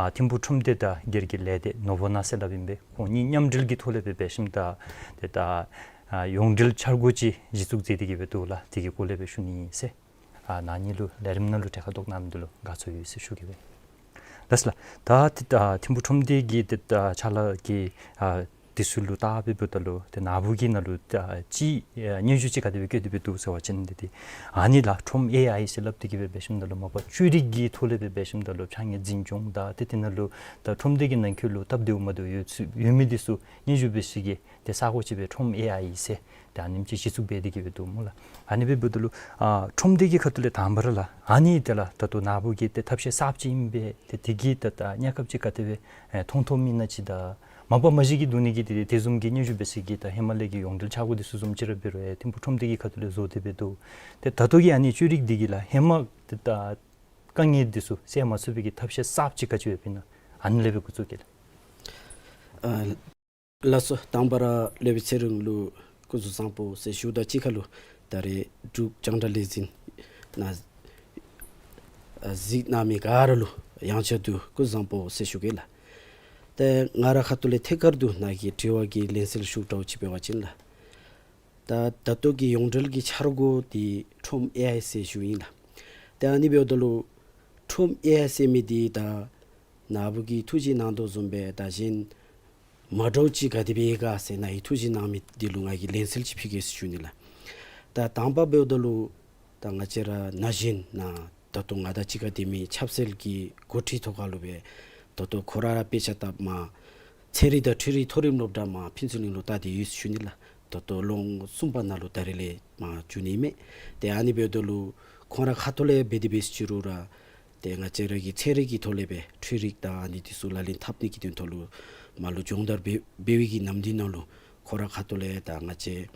ཨ་ཐིམ་ཕུག་ཁྲོམ་སྡེ་དང་སྒེར་གྱི་ལས་སྡེ་ནོར་བུ་ན་ཟེར་སླབ་ཨིན་པས། ཁོང་གཉིས་མཉམ་འབྲེལ་གྱི་ཐོག་ལས་སྦེ་འབད་ཞིནམ་ད་ཏེ་ད་ཨ་ཡོངས་འབྲེལ་འཆར་སྒོ་ཅིག་གཞི་བཙུགས་མཛད་དེ་གི་སྦེ་འདུག་ལགས། དེ་གི་སྐོར་ལས་སྦེ་ཞུ་ནི་ཨིན་ཟེར། ཨ་ན་ནི་ལུ་ལས་རིམ་ནང་ལུ་གྲལ་ཁར་གཏོགས་གནང་མི་འདི་ལུ་དགའ་ཚོར་ཡོད་ཟེར་ཞུ་གེ་སྦེ། ལགས་སོ་ལགས། ད་ཏེ་ཨ་ཐིམ་ཕུག་ཁྲོམ་སྡེ་གི་ཏེ་ཨ་ཕྱག་ལཱ་གི་ཨ་འདི་ཚུ་ལུ་བལྟ་སྦེ་འབདཝ་ད་ལུ་ཏེ་ནཱ་བུ་གི་ནང་ལུ་ཏེ་ཨ་ཅིག་ཨ་སྙན་ཞུ་ཅིག་ག་དེ་སྦེ་བཀོད་དེ་སྦེ་འདུག་ཟེར་བ་ཅིན་ཏེ་ཏེ་ཨ་ནི་ལགས་ཁྲོམ་ཨེ་ཨའི་ཟེར་སླབ་སྟེ་གི་སྦེ་འབད་ཞིནམ་ད་ལུ་མ་པ་བཅོས་སྒྲིག་གི་ཐོག་ལས་སྦེ་འབད་ཞིནམ་ད་ལུ་ཕྱགས་སྙིགས་འཛིན་སྐྱོང་དང་ཏེ་དེ་ནང་ལུ་ད་ཁྲོམ་སྡེ་གི་ནང་འཁོད་ལུ་སྟབས་བདེཝ་མ་བདེཝ་ཡོད་ཚུ་ཡོད་མི་འདི་ཚུ་སྙན་ཞུ་འབད་ས་གི་ཏེ་ས་གོ་ཅིག་སྦེ་ཁྲོམ་ཨེ་ཨའི་ཟེར་ཏེ་ཨ་ནེམ་ཅིག་གཞི་བཙུགས་འབད་དེ་གི་སྦེ་འདུག་སྨོ་ལགས། ཨ་ནི་སྦེ་འབདཝ་ད་ལུ་ཨ་ཁྲོམ་སྡེ་གི་ཁ་ཐུག་ལས་དང་པ་ར་ལགས་ཨ་ནི་ཏེ་ལགས་ད་ལྟོ་ནཱ་བུ་གི་ཏེ་ཐབས་ཤེས་གསརཔ་ཅིག་ཨིན་པས། ཏེ་དེ་གིས་ད་ད་གནས་སྐབས་ཅིག་ག་དེ་སྦེ་ཨེ་མཐོང་མཐོངམ་ཨིན་ན་ཅིག་དང་མ་པ་མ་གཞི་གི་འདུག་ནི་གི་ཏེ་དེ་བཟུམ་གྱི་སྙན་ཞུ་འབད་ས་གི་ད་ཧེ་མ་ལས་ཀྱི་ཡོངས་འབྲེལ་འཆར་སྒོ་འདི་ཚུ་བཟུམ་ཅིག་ར་འབད་རུང་ཨེ་ཐིམ་ཕུག་ཁྲོམ་སྡེ་གི་ཁ་ཐུག་ལས་བཟོ་སྟེ་སྦེ་འདུག། ཏེ་ད་ལྟོ་གི་ཨ་ནི་བཅོས་སྒྲིག་འདི་གིས་ལགས་ཧེ་མ་ཏེ་ད་དཀའ་ངལ་འདི་ཚུ་སེལ་མ་ཚུགས་པའི་གི་ཐབས་ཤེས་གསརཔ་ཅིག་ག་ཅི་ཡོདཔ་ཨིན་ན་ཨ་ནི་ལས་སྦེ་འགོ་བཙུགས་གེ་ལགས། ཨ་ལགས་སོ། དང་པ་ར་སློབ་དཔོན་ཚེ་རིང་ལུ་སྐུ་གཟུགས་བཟང་པོ་ཟེར་ཞུཝ་ད་གཅིག་ཁར་ལུ་ད་རེས་འབྲུག་རྒྱང་བསྒྲགས་ལས་འཛིན་ནང་ཨ་གཟིགས་གནང་མི་ག་ར་ལུ་ཡང་བསྐྱར་དུ་སྐུ་གཟུགས་བཟང་པོ་ཟེར་ཞུ་གེ་ལགས། ཏེ་ང་ར་ཁ་ཐུག་ལས་ཐད་ཀར་དུ་ནཱ་གི་དྲི་བ་གི་ལན་གསལ་ཞུ་དྲགས་ཅིག་འབད་བ་ཅིན་ལགས། ད་ད་ལྟོ་གི་ཡོངས་འབྲེལ་གྱི་འཆར་སྒོ་འདི་ཁྲོམ་ཨེ་ཨའི་ཟེར་ཞུཝ་ཨིན་ལགས། ཏེ་ཨ་ནི་འབདཝ་ད་ལུ་ཁྲོམ་ཨེ་ཨའི་ཟེར་མི་འདི་ད་ནཱ་བུ་གིས་ཐུགས་བཞེད་གནང་དོ་བཟུམ་སྦེ་ད་གཞན་མ་འདྲཝ་ཅིག་ག་དེ་སྦེ་ཡོད་ག་ཟེར་ནཱ་གིས་ཐུགས་བཞེད་གནང་མི་འདི་ལུ་ང་གིས་ལན་གསལ་ཅིག་ཕུལ་གེ་ཟེར་ཞུ་ནི་ལགས། ད་དང་པ་འབདཝ་ད་ལུ་ད་ང་བཅས་ར་ན་གཞོན་ནཱ་ད་ལྟོ་ང་དང་གཅིག་ཁར་སྡོད་མི་ཆབ་སྲིད་ཀྱི་འགོ་ཁྲིད་ཐོག་ཁར་ལུ་སྦེ་ད་ལྟོ་ཁོང་ར་ར་དཔེ་ཆ་ལྟ་མ་ཚན་རིག་དང་འཕྲུལ་རིག་མཐོ་རིམ་སློབ་གྲྭ་མར་ཕུན་ཚོགས་གླིང་ལུ་ལྟ་སྟེ་ཡོད་ཟེར་ཞུ་ནི་ལགས། ད་ལྟོ་ལོ་ངོ་གསུམ་པ་ནང་ལུ་ད་རེས་ལས་མར་འགྱོ་ནི་མས། ཏེ་ཨ་ནི་འབདཝ་ད་ལུ་ཁོང་ར་ཁ་ཐུག་ལས་འབད་དེ་འབད་ཟེར་ཅི་རུང་ར་ཏེ་ང་བཅས་ར་གི་ཚན་རིག་གི་ཐོག་ལས་སྦེ་འཕྲུལ་རིག་དང་ཨ་ནི་འདི་ཚུ་ལག་ལེན་འཐབ་ནི་གི་དོན་ཐོག་ལུ་མར་ལུ་སྦྱོང་བརྡར་འབད་འབད་བའི་གི་ནམ་དུས་ནང་ལུ་ཁོང་ར་ཁ་ཐུག་ལས་ད་ང་བཅས་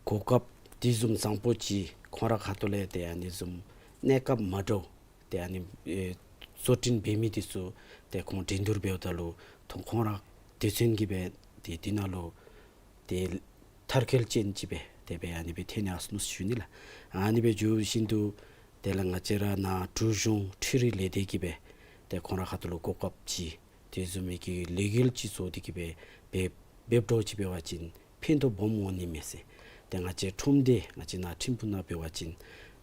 གོ་སྐབས་འདི་བཟུམ་བཟང་པོ་ཅིག་ཁོང་ར་ཁ་ཐུག་ལས་ཏེ་ཨ་ནི་བཟུམ་གནས་སྐབས་མ་འདྲཝ་ཏེ་ཨ་ནི་ཨེ་བཟོ་སྐྲུན་འབད་མི་འདི་ཚུ་ཏེ་ཁོང་འགྲན་བསྡུར་འབདཝ་ད་ལུ་ཏེ་ཁོང་ར་དེ་ཚུན་གྱི་སྦེ་ཏེ་འདི་ནང་ལུ་ཏེ་མཐར་འཁྱོལ་ཅན་ཅིག་སྦེ་དེ་སྦེ་ཨ་ནི་སྦེ་ཐོན་ནི་ཨིན་ཟེར་ཞུ་ནི་ལགས། ཨ་ནི་སྦེ་འགྱོ་བཞིན་དུ་དེ་ལས་ང་བཅས་ར་ནཱ་འབྲུག་གཞུང་འཕྲུལ་རིག་ལས་སྡེ་གིས་སྦེ་ཏེ་ཁོང་ར་ཁ་ཐུག་ལུ་གོ་སྐབས་ཅིག་དེ་བཟུམ་མའི་གི་ལས་འགུལ་ཅིག་བཟོ་སྟེ་གི་སྦེ་འབད་འབདཝ་འདྲཝ་ཅིག་འབད་བ་ཅིན་ཕན་ཐོགས་སྦོམ་འོང་ནི་མས་ཟེར། ཏེ་ང་བཅས་ཁྲོམ་སྡེ་ང་བཅས་ནཱ་ཁྲིམས་ཕུག་ནང་འབད་བ་ཅིན་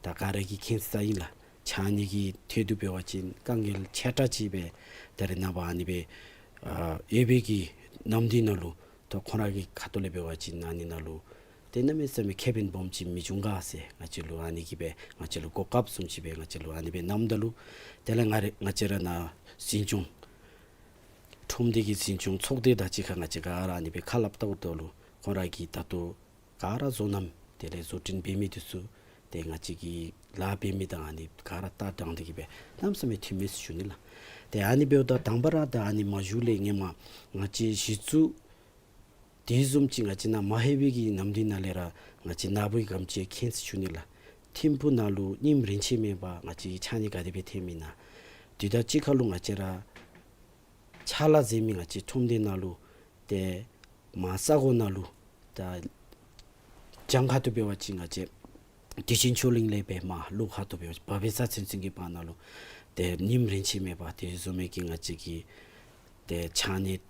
ད་ག་ར་གིས་མཁྱེན་ས་ཨིན་ལགས། ཕྱགས་སྙིགས་ཀྱི་ཐད་དུ་འབད་བ་ཅིན་དཀའ་ངལ་ཆེ་དྲགས་ཅིག་སྦེ་ད་རེས་ནངས་པ་ཨ་ནི་སྦེ་ཨ་ཡོད་པའི་གི་ནམ་དུས་ནང་ལུ་ད་ཁོང་ར་གི་ཁ་ཐུག་ལས་འབད་བ་ཅིན་ཨ་ནི་ནང་ལུ་ཏེ་གནམ་མེད་ས་མེད་ཁེ་ཕན་སྦོམ་ཅིག་མི་འབྱུང་ག་ཟེར་ང་བཅས་ལུ་ཨ་ནི་གིས་སྦེ་ང་བཅས་ལུ་གོ་སྐབས་བཟུམ་ཅིག་སྦེ་ང་བཅས་ལུ་ཨ་ནི་སྦེ་གནངམ་ད་ལུ་དེ་ལས་ང་ར་ང་བཅས་ར་ནཱ་འཛིན་སྐྱོང་ཁྲོམ་སྡེ་གི་འཛིན་སྐྱོང་ཚོགས་སྡེ་དང་གཅིག་ཁར་ང་བཅས་ག་ར་ཨ་ནི་སྦེ་ཁ་སླབ་བལྟཝ་ད་ལུ་ཁོང་ར་གིས་ད་ལྟོ་ག་ར་བཟོ་གནང་དེ་ལས་བཟོ་སྐྲུན་འབད་མི་འདི་ཚུ་ ཏེ་ང་བཅས་ཀྱི་ལཱ་འབད་མི་དང་ཨ་ནི་ག་ར་ལྟ་སྟངས་འདི་གིས་སྦེ་གནམ་མེད་ས་མེད་མཐུན་མས་ཟེར་ཞུ་ནི་ལགས། ཏེ་ཨ་ནི་འབདཝ་ད་དང་པ་ར་ད་ཨ་ནི་མ་བཞུགས་ལས་ཧེ་མ་ང་བཅས་གཞི་བཙུགས་དེ་བཟུམ་ཅིག་ང་བཅས་ནཱ་མ་ལྷོད་པའི་གི་ནམ་དུས་ནང་ལས་ར་ང་བཅས་ནཱ་བུ་གི་གམ་ཅིག་མཁྱེན་ཟེར་ཞུ་ནི་ལགས། ཐིམ་ཕུག་ནང་ལུ་རྙིངམ་རེ་ཆད་མེད་པར་ང་བཅས་ཀྱིས་ཕྱགས་སྙིགས་ག་དེ་སྦེ་འཐེནམ་ཨིན་ན། དེ་དང་གཅིག་ཁར་ལུ་ང་བཅས་ར་ཕྱག་ལཱ་མཛད་མི་ང་བཅས་ཁྲོམ་སྡེ་ནང་ལུ་ཏེ་མར་ས་གོ་ནང་ལུ་ད་གྱང་ཁ་ཐུག་འབད་བ་ཅིན་ང་བཅས་བདེ་ཆེན་ཆོས་གླིང་ལས་སྦེ་མར་ལུ་ཁ་ཐུག་འབད་བ་ཅིན་བ་བེ་ས་ཚུན་ཚོད་ཀྱི་བར་ན་ལུ་ཏེ་རྙིངམ་རེ་ཆད་མེད་པར་དེ་བཟུམ་མའི་གི་ང་བཅས་ཀྱིས་ཏེ་ཕྱགས་སྙིགས་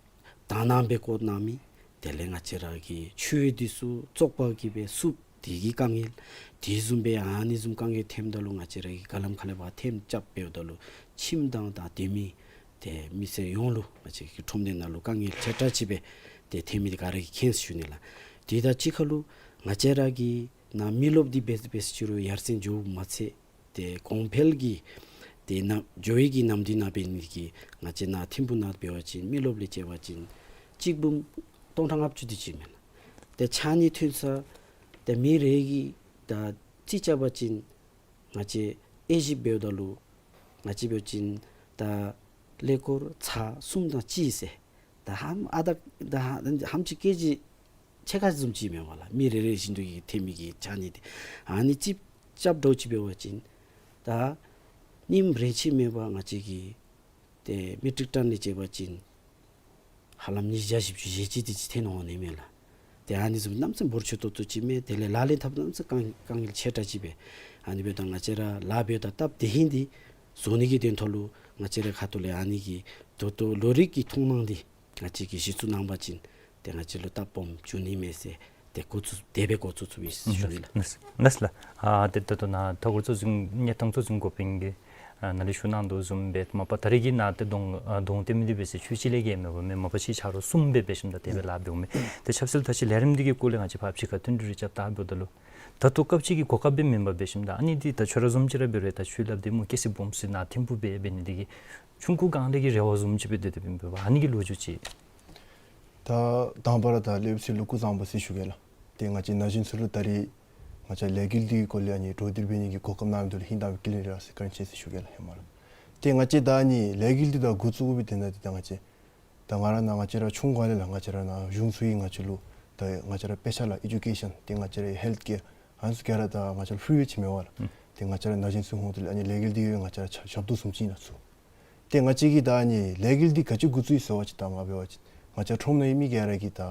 དག་སྣང་སྦེ་བཀོ་གནང་མི་དེ་ལས་ང་བཅས་ར་གི་ཆུ་འདི་ཚུ་བཙོག་པ་གིས་སྦེ་བསུབ། དེ་གི་དཀའ་ངལ་དེ་བཟུམ་སྦེ་ཨ་ནི་བཟུམ་དཀའ་ངལ་ཐོནམ་ད་ལུ་ང་བཅས་ར་གིས་ག་ལམ་ཁ་ལས་ཕར་ཐེམ་རྐྱབ་འབདཝ་ད་ལུ་ཁྱིམ་དང་དང་དེ་མི་ཏེ་མི་སེར་ཡོངས་ལུ་ང་བཅས་ཀྱི་ཁྲོམ་སྡེ་ནང་ལུ་དཀའ་ངལ་ཆེ་དྲགས་ཅིག་སྦེ་ཏེ་ཐོན་མི་འདི་ག་ར་གིས་མཁྱེན་ཟེར་ཞུ་ནི་ལགས། དེ་དང་གཅིག་ཁར་ལུ་ང་བཅས་ར་གི་ནཱ་མི་རློབས་འདི་འབད་འབད་ཟེར་ཅི་རུང་ཡར་སེང་འགྱོཝ་མ་ཚད་ཏེ་གོང་འཕེལ་གྱི་ཏེ་ནཱ་འགྱོ་བའི་གི་ནམ་དུས་ནང་འབད་ནི་གི་ང་བཅས་ནཱ་ཐིམ་ཕུག་ནང་འབད་བ་ཅིན་མི་རློབས་ལས་བཅད་པ་ཅིན་གཅིག་འབུམ་སྟོང་ཕྲག་ལྔ་བཅུ་དེ་ཅིག་མས་ལགས། ཏེ་ཕྱགས་སྙིགས་འཐོན་ས་ཏེ་མི་རེ་གིས་ད་རྩིས་རྐྱབ་པ་ཅིན་ང་བཅས་དབྱེ་ཞིབ་འབདཝ་ད་ལུ་ང་བཅས་འབད་བ་ཅིན་ད་ཀླད་ཀོར་ཚར་གསུམ་དང་གཅིག་ཟེར། ད་ཧམ་ཨ་ད་ད་ཧ་ཧམ་ཅིག་ཀེ་ཇི་ཕྱེད་ཀ་བཟུམ་ཅིག་མས་པ་ལགས། མི་རེ་རེ་བཞིན་དུ་གི་ཐོན་མི་གི་ཕྱགས་སྙིགས་འདི་ཨ་ནི་རྩིས་རྐྱབ་འདྲཝ་ཅིག་འབད་བ་ཅིན་ད་རྙིངམ་རེ་ཆད་མེད་པར་ང་བཅས་ཀྱི་ཏེ་མི་ཊིག་ཊཱན་ལས་བཅད་པ་ཅིན་ཧ་ལམ་ཉིས་བརྒྱ་བཞི་བཅུ་ཞེ་གཅིག་དེ་ཅིག་ཐོན་འོང་ནི་མས་ལགས། ཏེ་ཨ་ནི་བཟུམ་གནམ་མེད་ས་མེད་འབོར་ཆེ་ཏོག་ཏོ་ཅིག་མས། དེ་ལས་ལག་ལེན་འཐབ་གནམ་མེད་ས་མེད་དཀའ་དཀའ་ངལ་ཆེ་དྲགས་ཅིག་སྦེ། ཨ་ནི་འབདཝ་ད་ང་བཅས་ར་ལཱ་འབདཝ་ད་སྟབས་བདེ་ཧིང་འདི་བཟོ་ནི་གི་དོན་ཐོག་ལུ་ང་བཅས་ར་ཁ་ཐུག་ལས་ཨ་ནི་གི་ད་ལྟོ་ལོ་རེ་གི་མཐོང་སྣང་འདི་ང་བཅས་ཀྱིས་གཞི་བཙུགས་གནང་པ་ཅིན་ཏེ་ང་བཅས་ལུ་ལྟ་སྦོམ་འབྱུང་ནི་མས་ཟེར་ཏེ་འགོ་བཙུགས་དེ་སྦེ་འགོ་བཙུགས་བཙུགསཔ་ཨིན་ཟེར་ཞུ་ནི་ལགས། ལགས་ལགས་ལགས། ཨ་ཏེ་ད་ལྟོ་ནཱ་མཐའ་འཁོར་གཙོ་འཛིན་གནས་སྟངས་གཙོ་འཛིན་འགོ་དཔོན་གྱིས་ཨ་ནཱ་ལས་ཞུ་གནང་དོ་བཟུམ་སྦེ་མ་པ་ད་རེས་ཀྱི་ནཱ་ཏེ་གདོང་ཨ་གདོང་སྟོན་མི་འདི་འབད་ཟེར་ཆོས་གཅིག་ལས་བརྒལ་མེད་པ་མེན། མ་པ་ཅིག་ཆ་རོགས་གསུམ་སྦེ་འབད་ཞིནམ་ད་དེ་སྦེ་ལཱ་འབདཝ་མས། ཏེ་ཆབ་སྲིད་ཐབས་ཤེས་ལས་རིམ་འདི་གི་སྐོར་ལས་ང་བཅས་ཕར་ཕྱི་ཁར་བསྟུན་གྲོས་རེ་རྐྱབ་ད་འབདཝ་ད་ལུ་ད་ལྟོ་སྐབས་ཅིག་གི་གོ་སྐབས་སྦེ་མེན་པར་འབད་ཞིནམ་ད་ཨ་ནི་འདི་ད་ཁྱོད་ར་བཟུམ་ཅིག་ར་འབད་རུང་ད་ཆོས་ལཱ་འདི་མོ་གལ་སྲིད་སྦོམ་སུ་ནཱ་ཐིམ་ཕུག་སྦེ་འབད་ནི་འདི་གིས་ཆུང་ཀུ་སྒང་ལས་ཀྱི་རེ་བ་བཟུམ་ཅིག་སྦེ་སྡོད་དེ་འབད་བ་ཨ་ནི་གི་ལོ་རྒྱུས་ཅིག། ད་དང་པ་ར་ད་སློབ་ཕྲུག་ལུ་སྐུ་གཟུགས་བཟང་པོ་ཟེར་ཞུ་གེ་ལགས། ཏེ་ང་བཅས་ན་གཞོན་ཚུ་ལུ་ད་རེས་ང་བཅས་ལས་འགུལ་འདི་གི་སྐོར་ལས་ཨ་ནི་གྲོས་བསྡུར་འབད་ནི་གི་གོ་སྐབས་གནང་མི་འདི་ལུ་ཧིང་དྭངས་པའི་བཀའ་དྲིན་རེ་ཟེར་བཀའ་དྲིན་ཆེ་ཟེར་ཞུ་གེ་ལགས། ཧེ་མ་ར་ཏེ་ང་བཅས་ད་ཨ་ནི་ལས་འགུལ་འདི་ད་འགོ་བཙུགས་དགོ་པའི་དོན་དག་འདི་ད་ང་བཅས་ད་ང་ར་ནཱ་ང་བཅས་ར་ཆུང་ཀུ་ལས་ལགས་ང་བཅས་ར་ནཱ་གཞུང་ཚུ་གིས་ང་བཅས་ལུ་ད་ང་བཅས་ར་དཔེ་ཆ་ལགས་ཨེ་ཌུ་ཀེ་ཤཱན་ཏེ་ང་བཅས་ར་ཧེལཐ་ཀེར་ཨ་ནི་ཚུ་ག་ར་ད་ང་བཅས་ལུ་ཕི་རི་ཅིག་མས་པ་ལགས། ཨུམ་ཏེ་ང་བཅས་ར་ན་གཞོན་ཚུ་ཧོང་ཏེ་ལགས་ཨ་ནི་ལས་འགུལ་འདི་གིས་ང་བཅས་ར་ཞབས་ཏོག་བཟུམ་ཅིག་ཨིན་ལགས་ཚུ། ཏེ་ང་བཅས་ཀྱིས་ད་ཨ་ནི་ལས་འགུལ་འདི་ག་ཅི་འགོ་བཙུགས་ཡི་ཟེར་བ་ཅིན་ད་ང་འབད་བ་ཅིན་ང་བཅས་ཁྲོམ་ནང་ཡོད་མི་ག་ར་གིས་ད་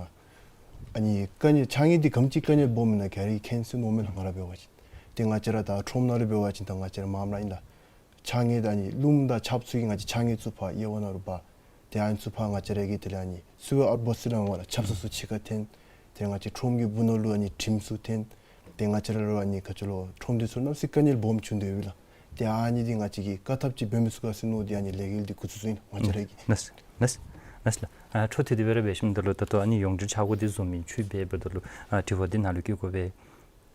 ཨ་ནི་དཀའ་ངལ་ཕྱགས་སྙིགས་འདི་ག་དེམ་ཅིག་དཀའ་ངལ་སྦོམ་ཨིན་ན་ག་ར་གིས་མཁྱེན་སོང་ནི་མས་ལགས། ང་ར་འབད་བ་ཅིན་ཏེ་ང་བཅས་ར་ད་ཁྲོམ་ནང་ལུ་འབད་བ་ཅིན་ད་ང་བཅས་ར་མངམ་ར་ཨིན་ལགས། ཕྱགས་སྙིགས་ད་ཨ་ནི་རླུང་དང་ཆརཔ་ཚུ་གིས་ང་བཅས་ཕྱགས་སྙིགས་ཚུ་ཕར་དབྱེ་བ་ནང་ལུ་འབག། ཏེ་ཨ་ནི་ཚུ་ཕར་ང་བཅས་ར་གིས་དེ་ལས་ཨ་ནི་སུ་ཝེ་ཨའུཊ་བཱསི་ཟེར་སླབ་མས་པ་ལགས། ཆབ་སྲ་ཚུ་ཕྱི་ཁར་འཐེན། ཏེ་ང་བཅས་ཁྲོམ་གྱི་སྦུག་ནང་ལུ་ཨ་ནི་དྲིམ་ཚུ་འཐེན། ཏེ་ང་བཅས་ར་ལུ་ཨ་ནི་ག་ཅི་ལོ་ཁྲོམ་སྡེ་ཚུ་གནམ་མེད་ས་མེད་དཀའ་ངལ་སྦོམ་བྱུང་སྟེ་ཡོད་པས་ལགས། ཏེ་ཨ་ནི་འདི་ང་བཅས་ཀྱིས་བཀག་ཐབས་ཅིག་འབད་མི་ཚུགས་ག་ཟེར་མནོ་སྟེ་ཨ་ནི་ལས་འགུལ་འདི་འགོ་བཙུགས་བཙུགསཔ་ཨིན་ལགས་ང་བཅས་ར་གིས། ལགས་ལགས་ལགས་ལགས། ཨ་འཕྲོ་མཐུད་དེ་སྦེ་ར་འབད་ཞིནམ་ད་ལུ་ད་ལྟོ་ཨ་ནི་ཡོངས་འབྲེལ་འཆར་སྒོ་འདི་བཟོ་མི་ཚུ་འབད་འབདཝ་ད་ལུ་ཨ་དྲི་བ་འདི་ནཱ་ལུ་བཀོད་དགོ་པས།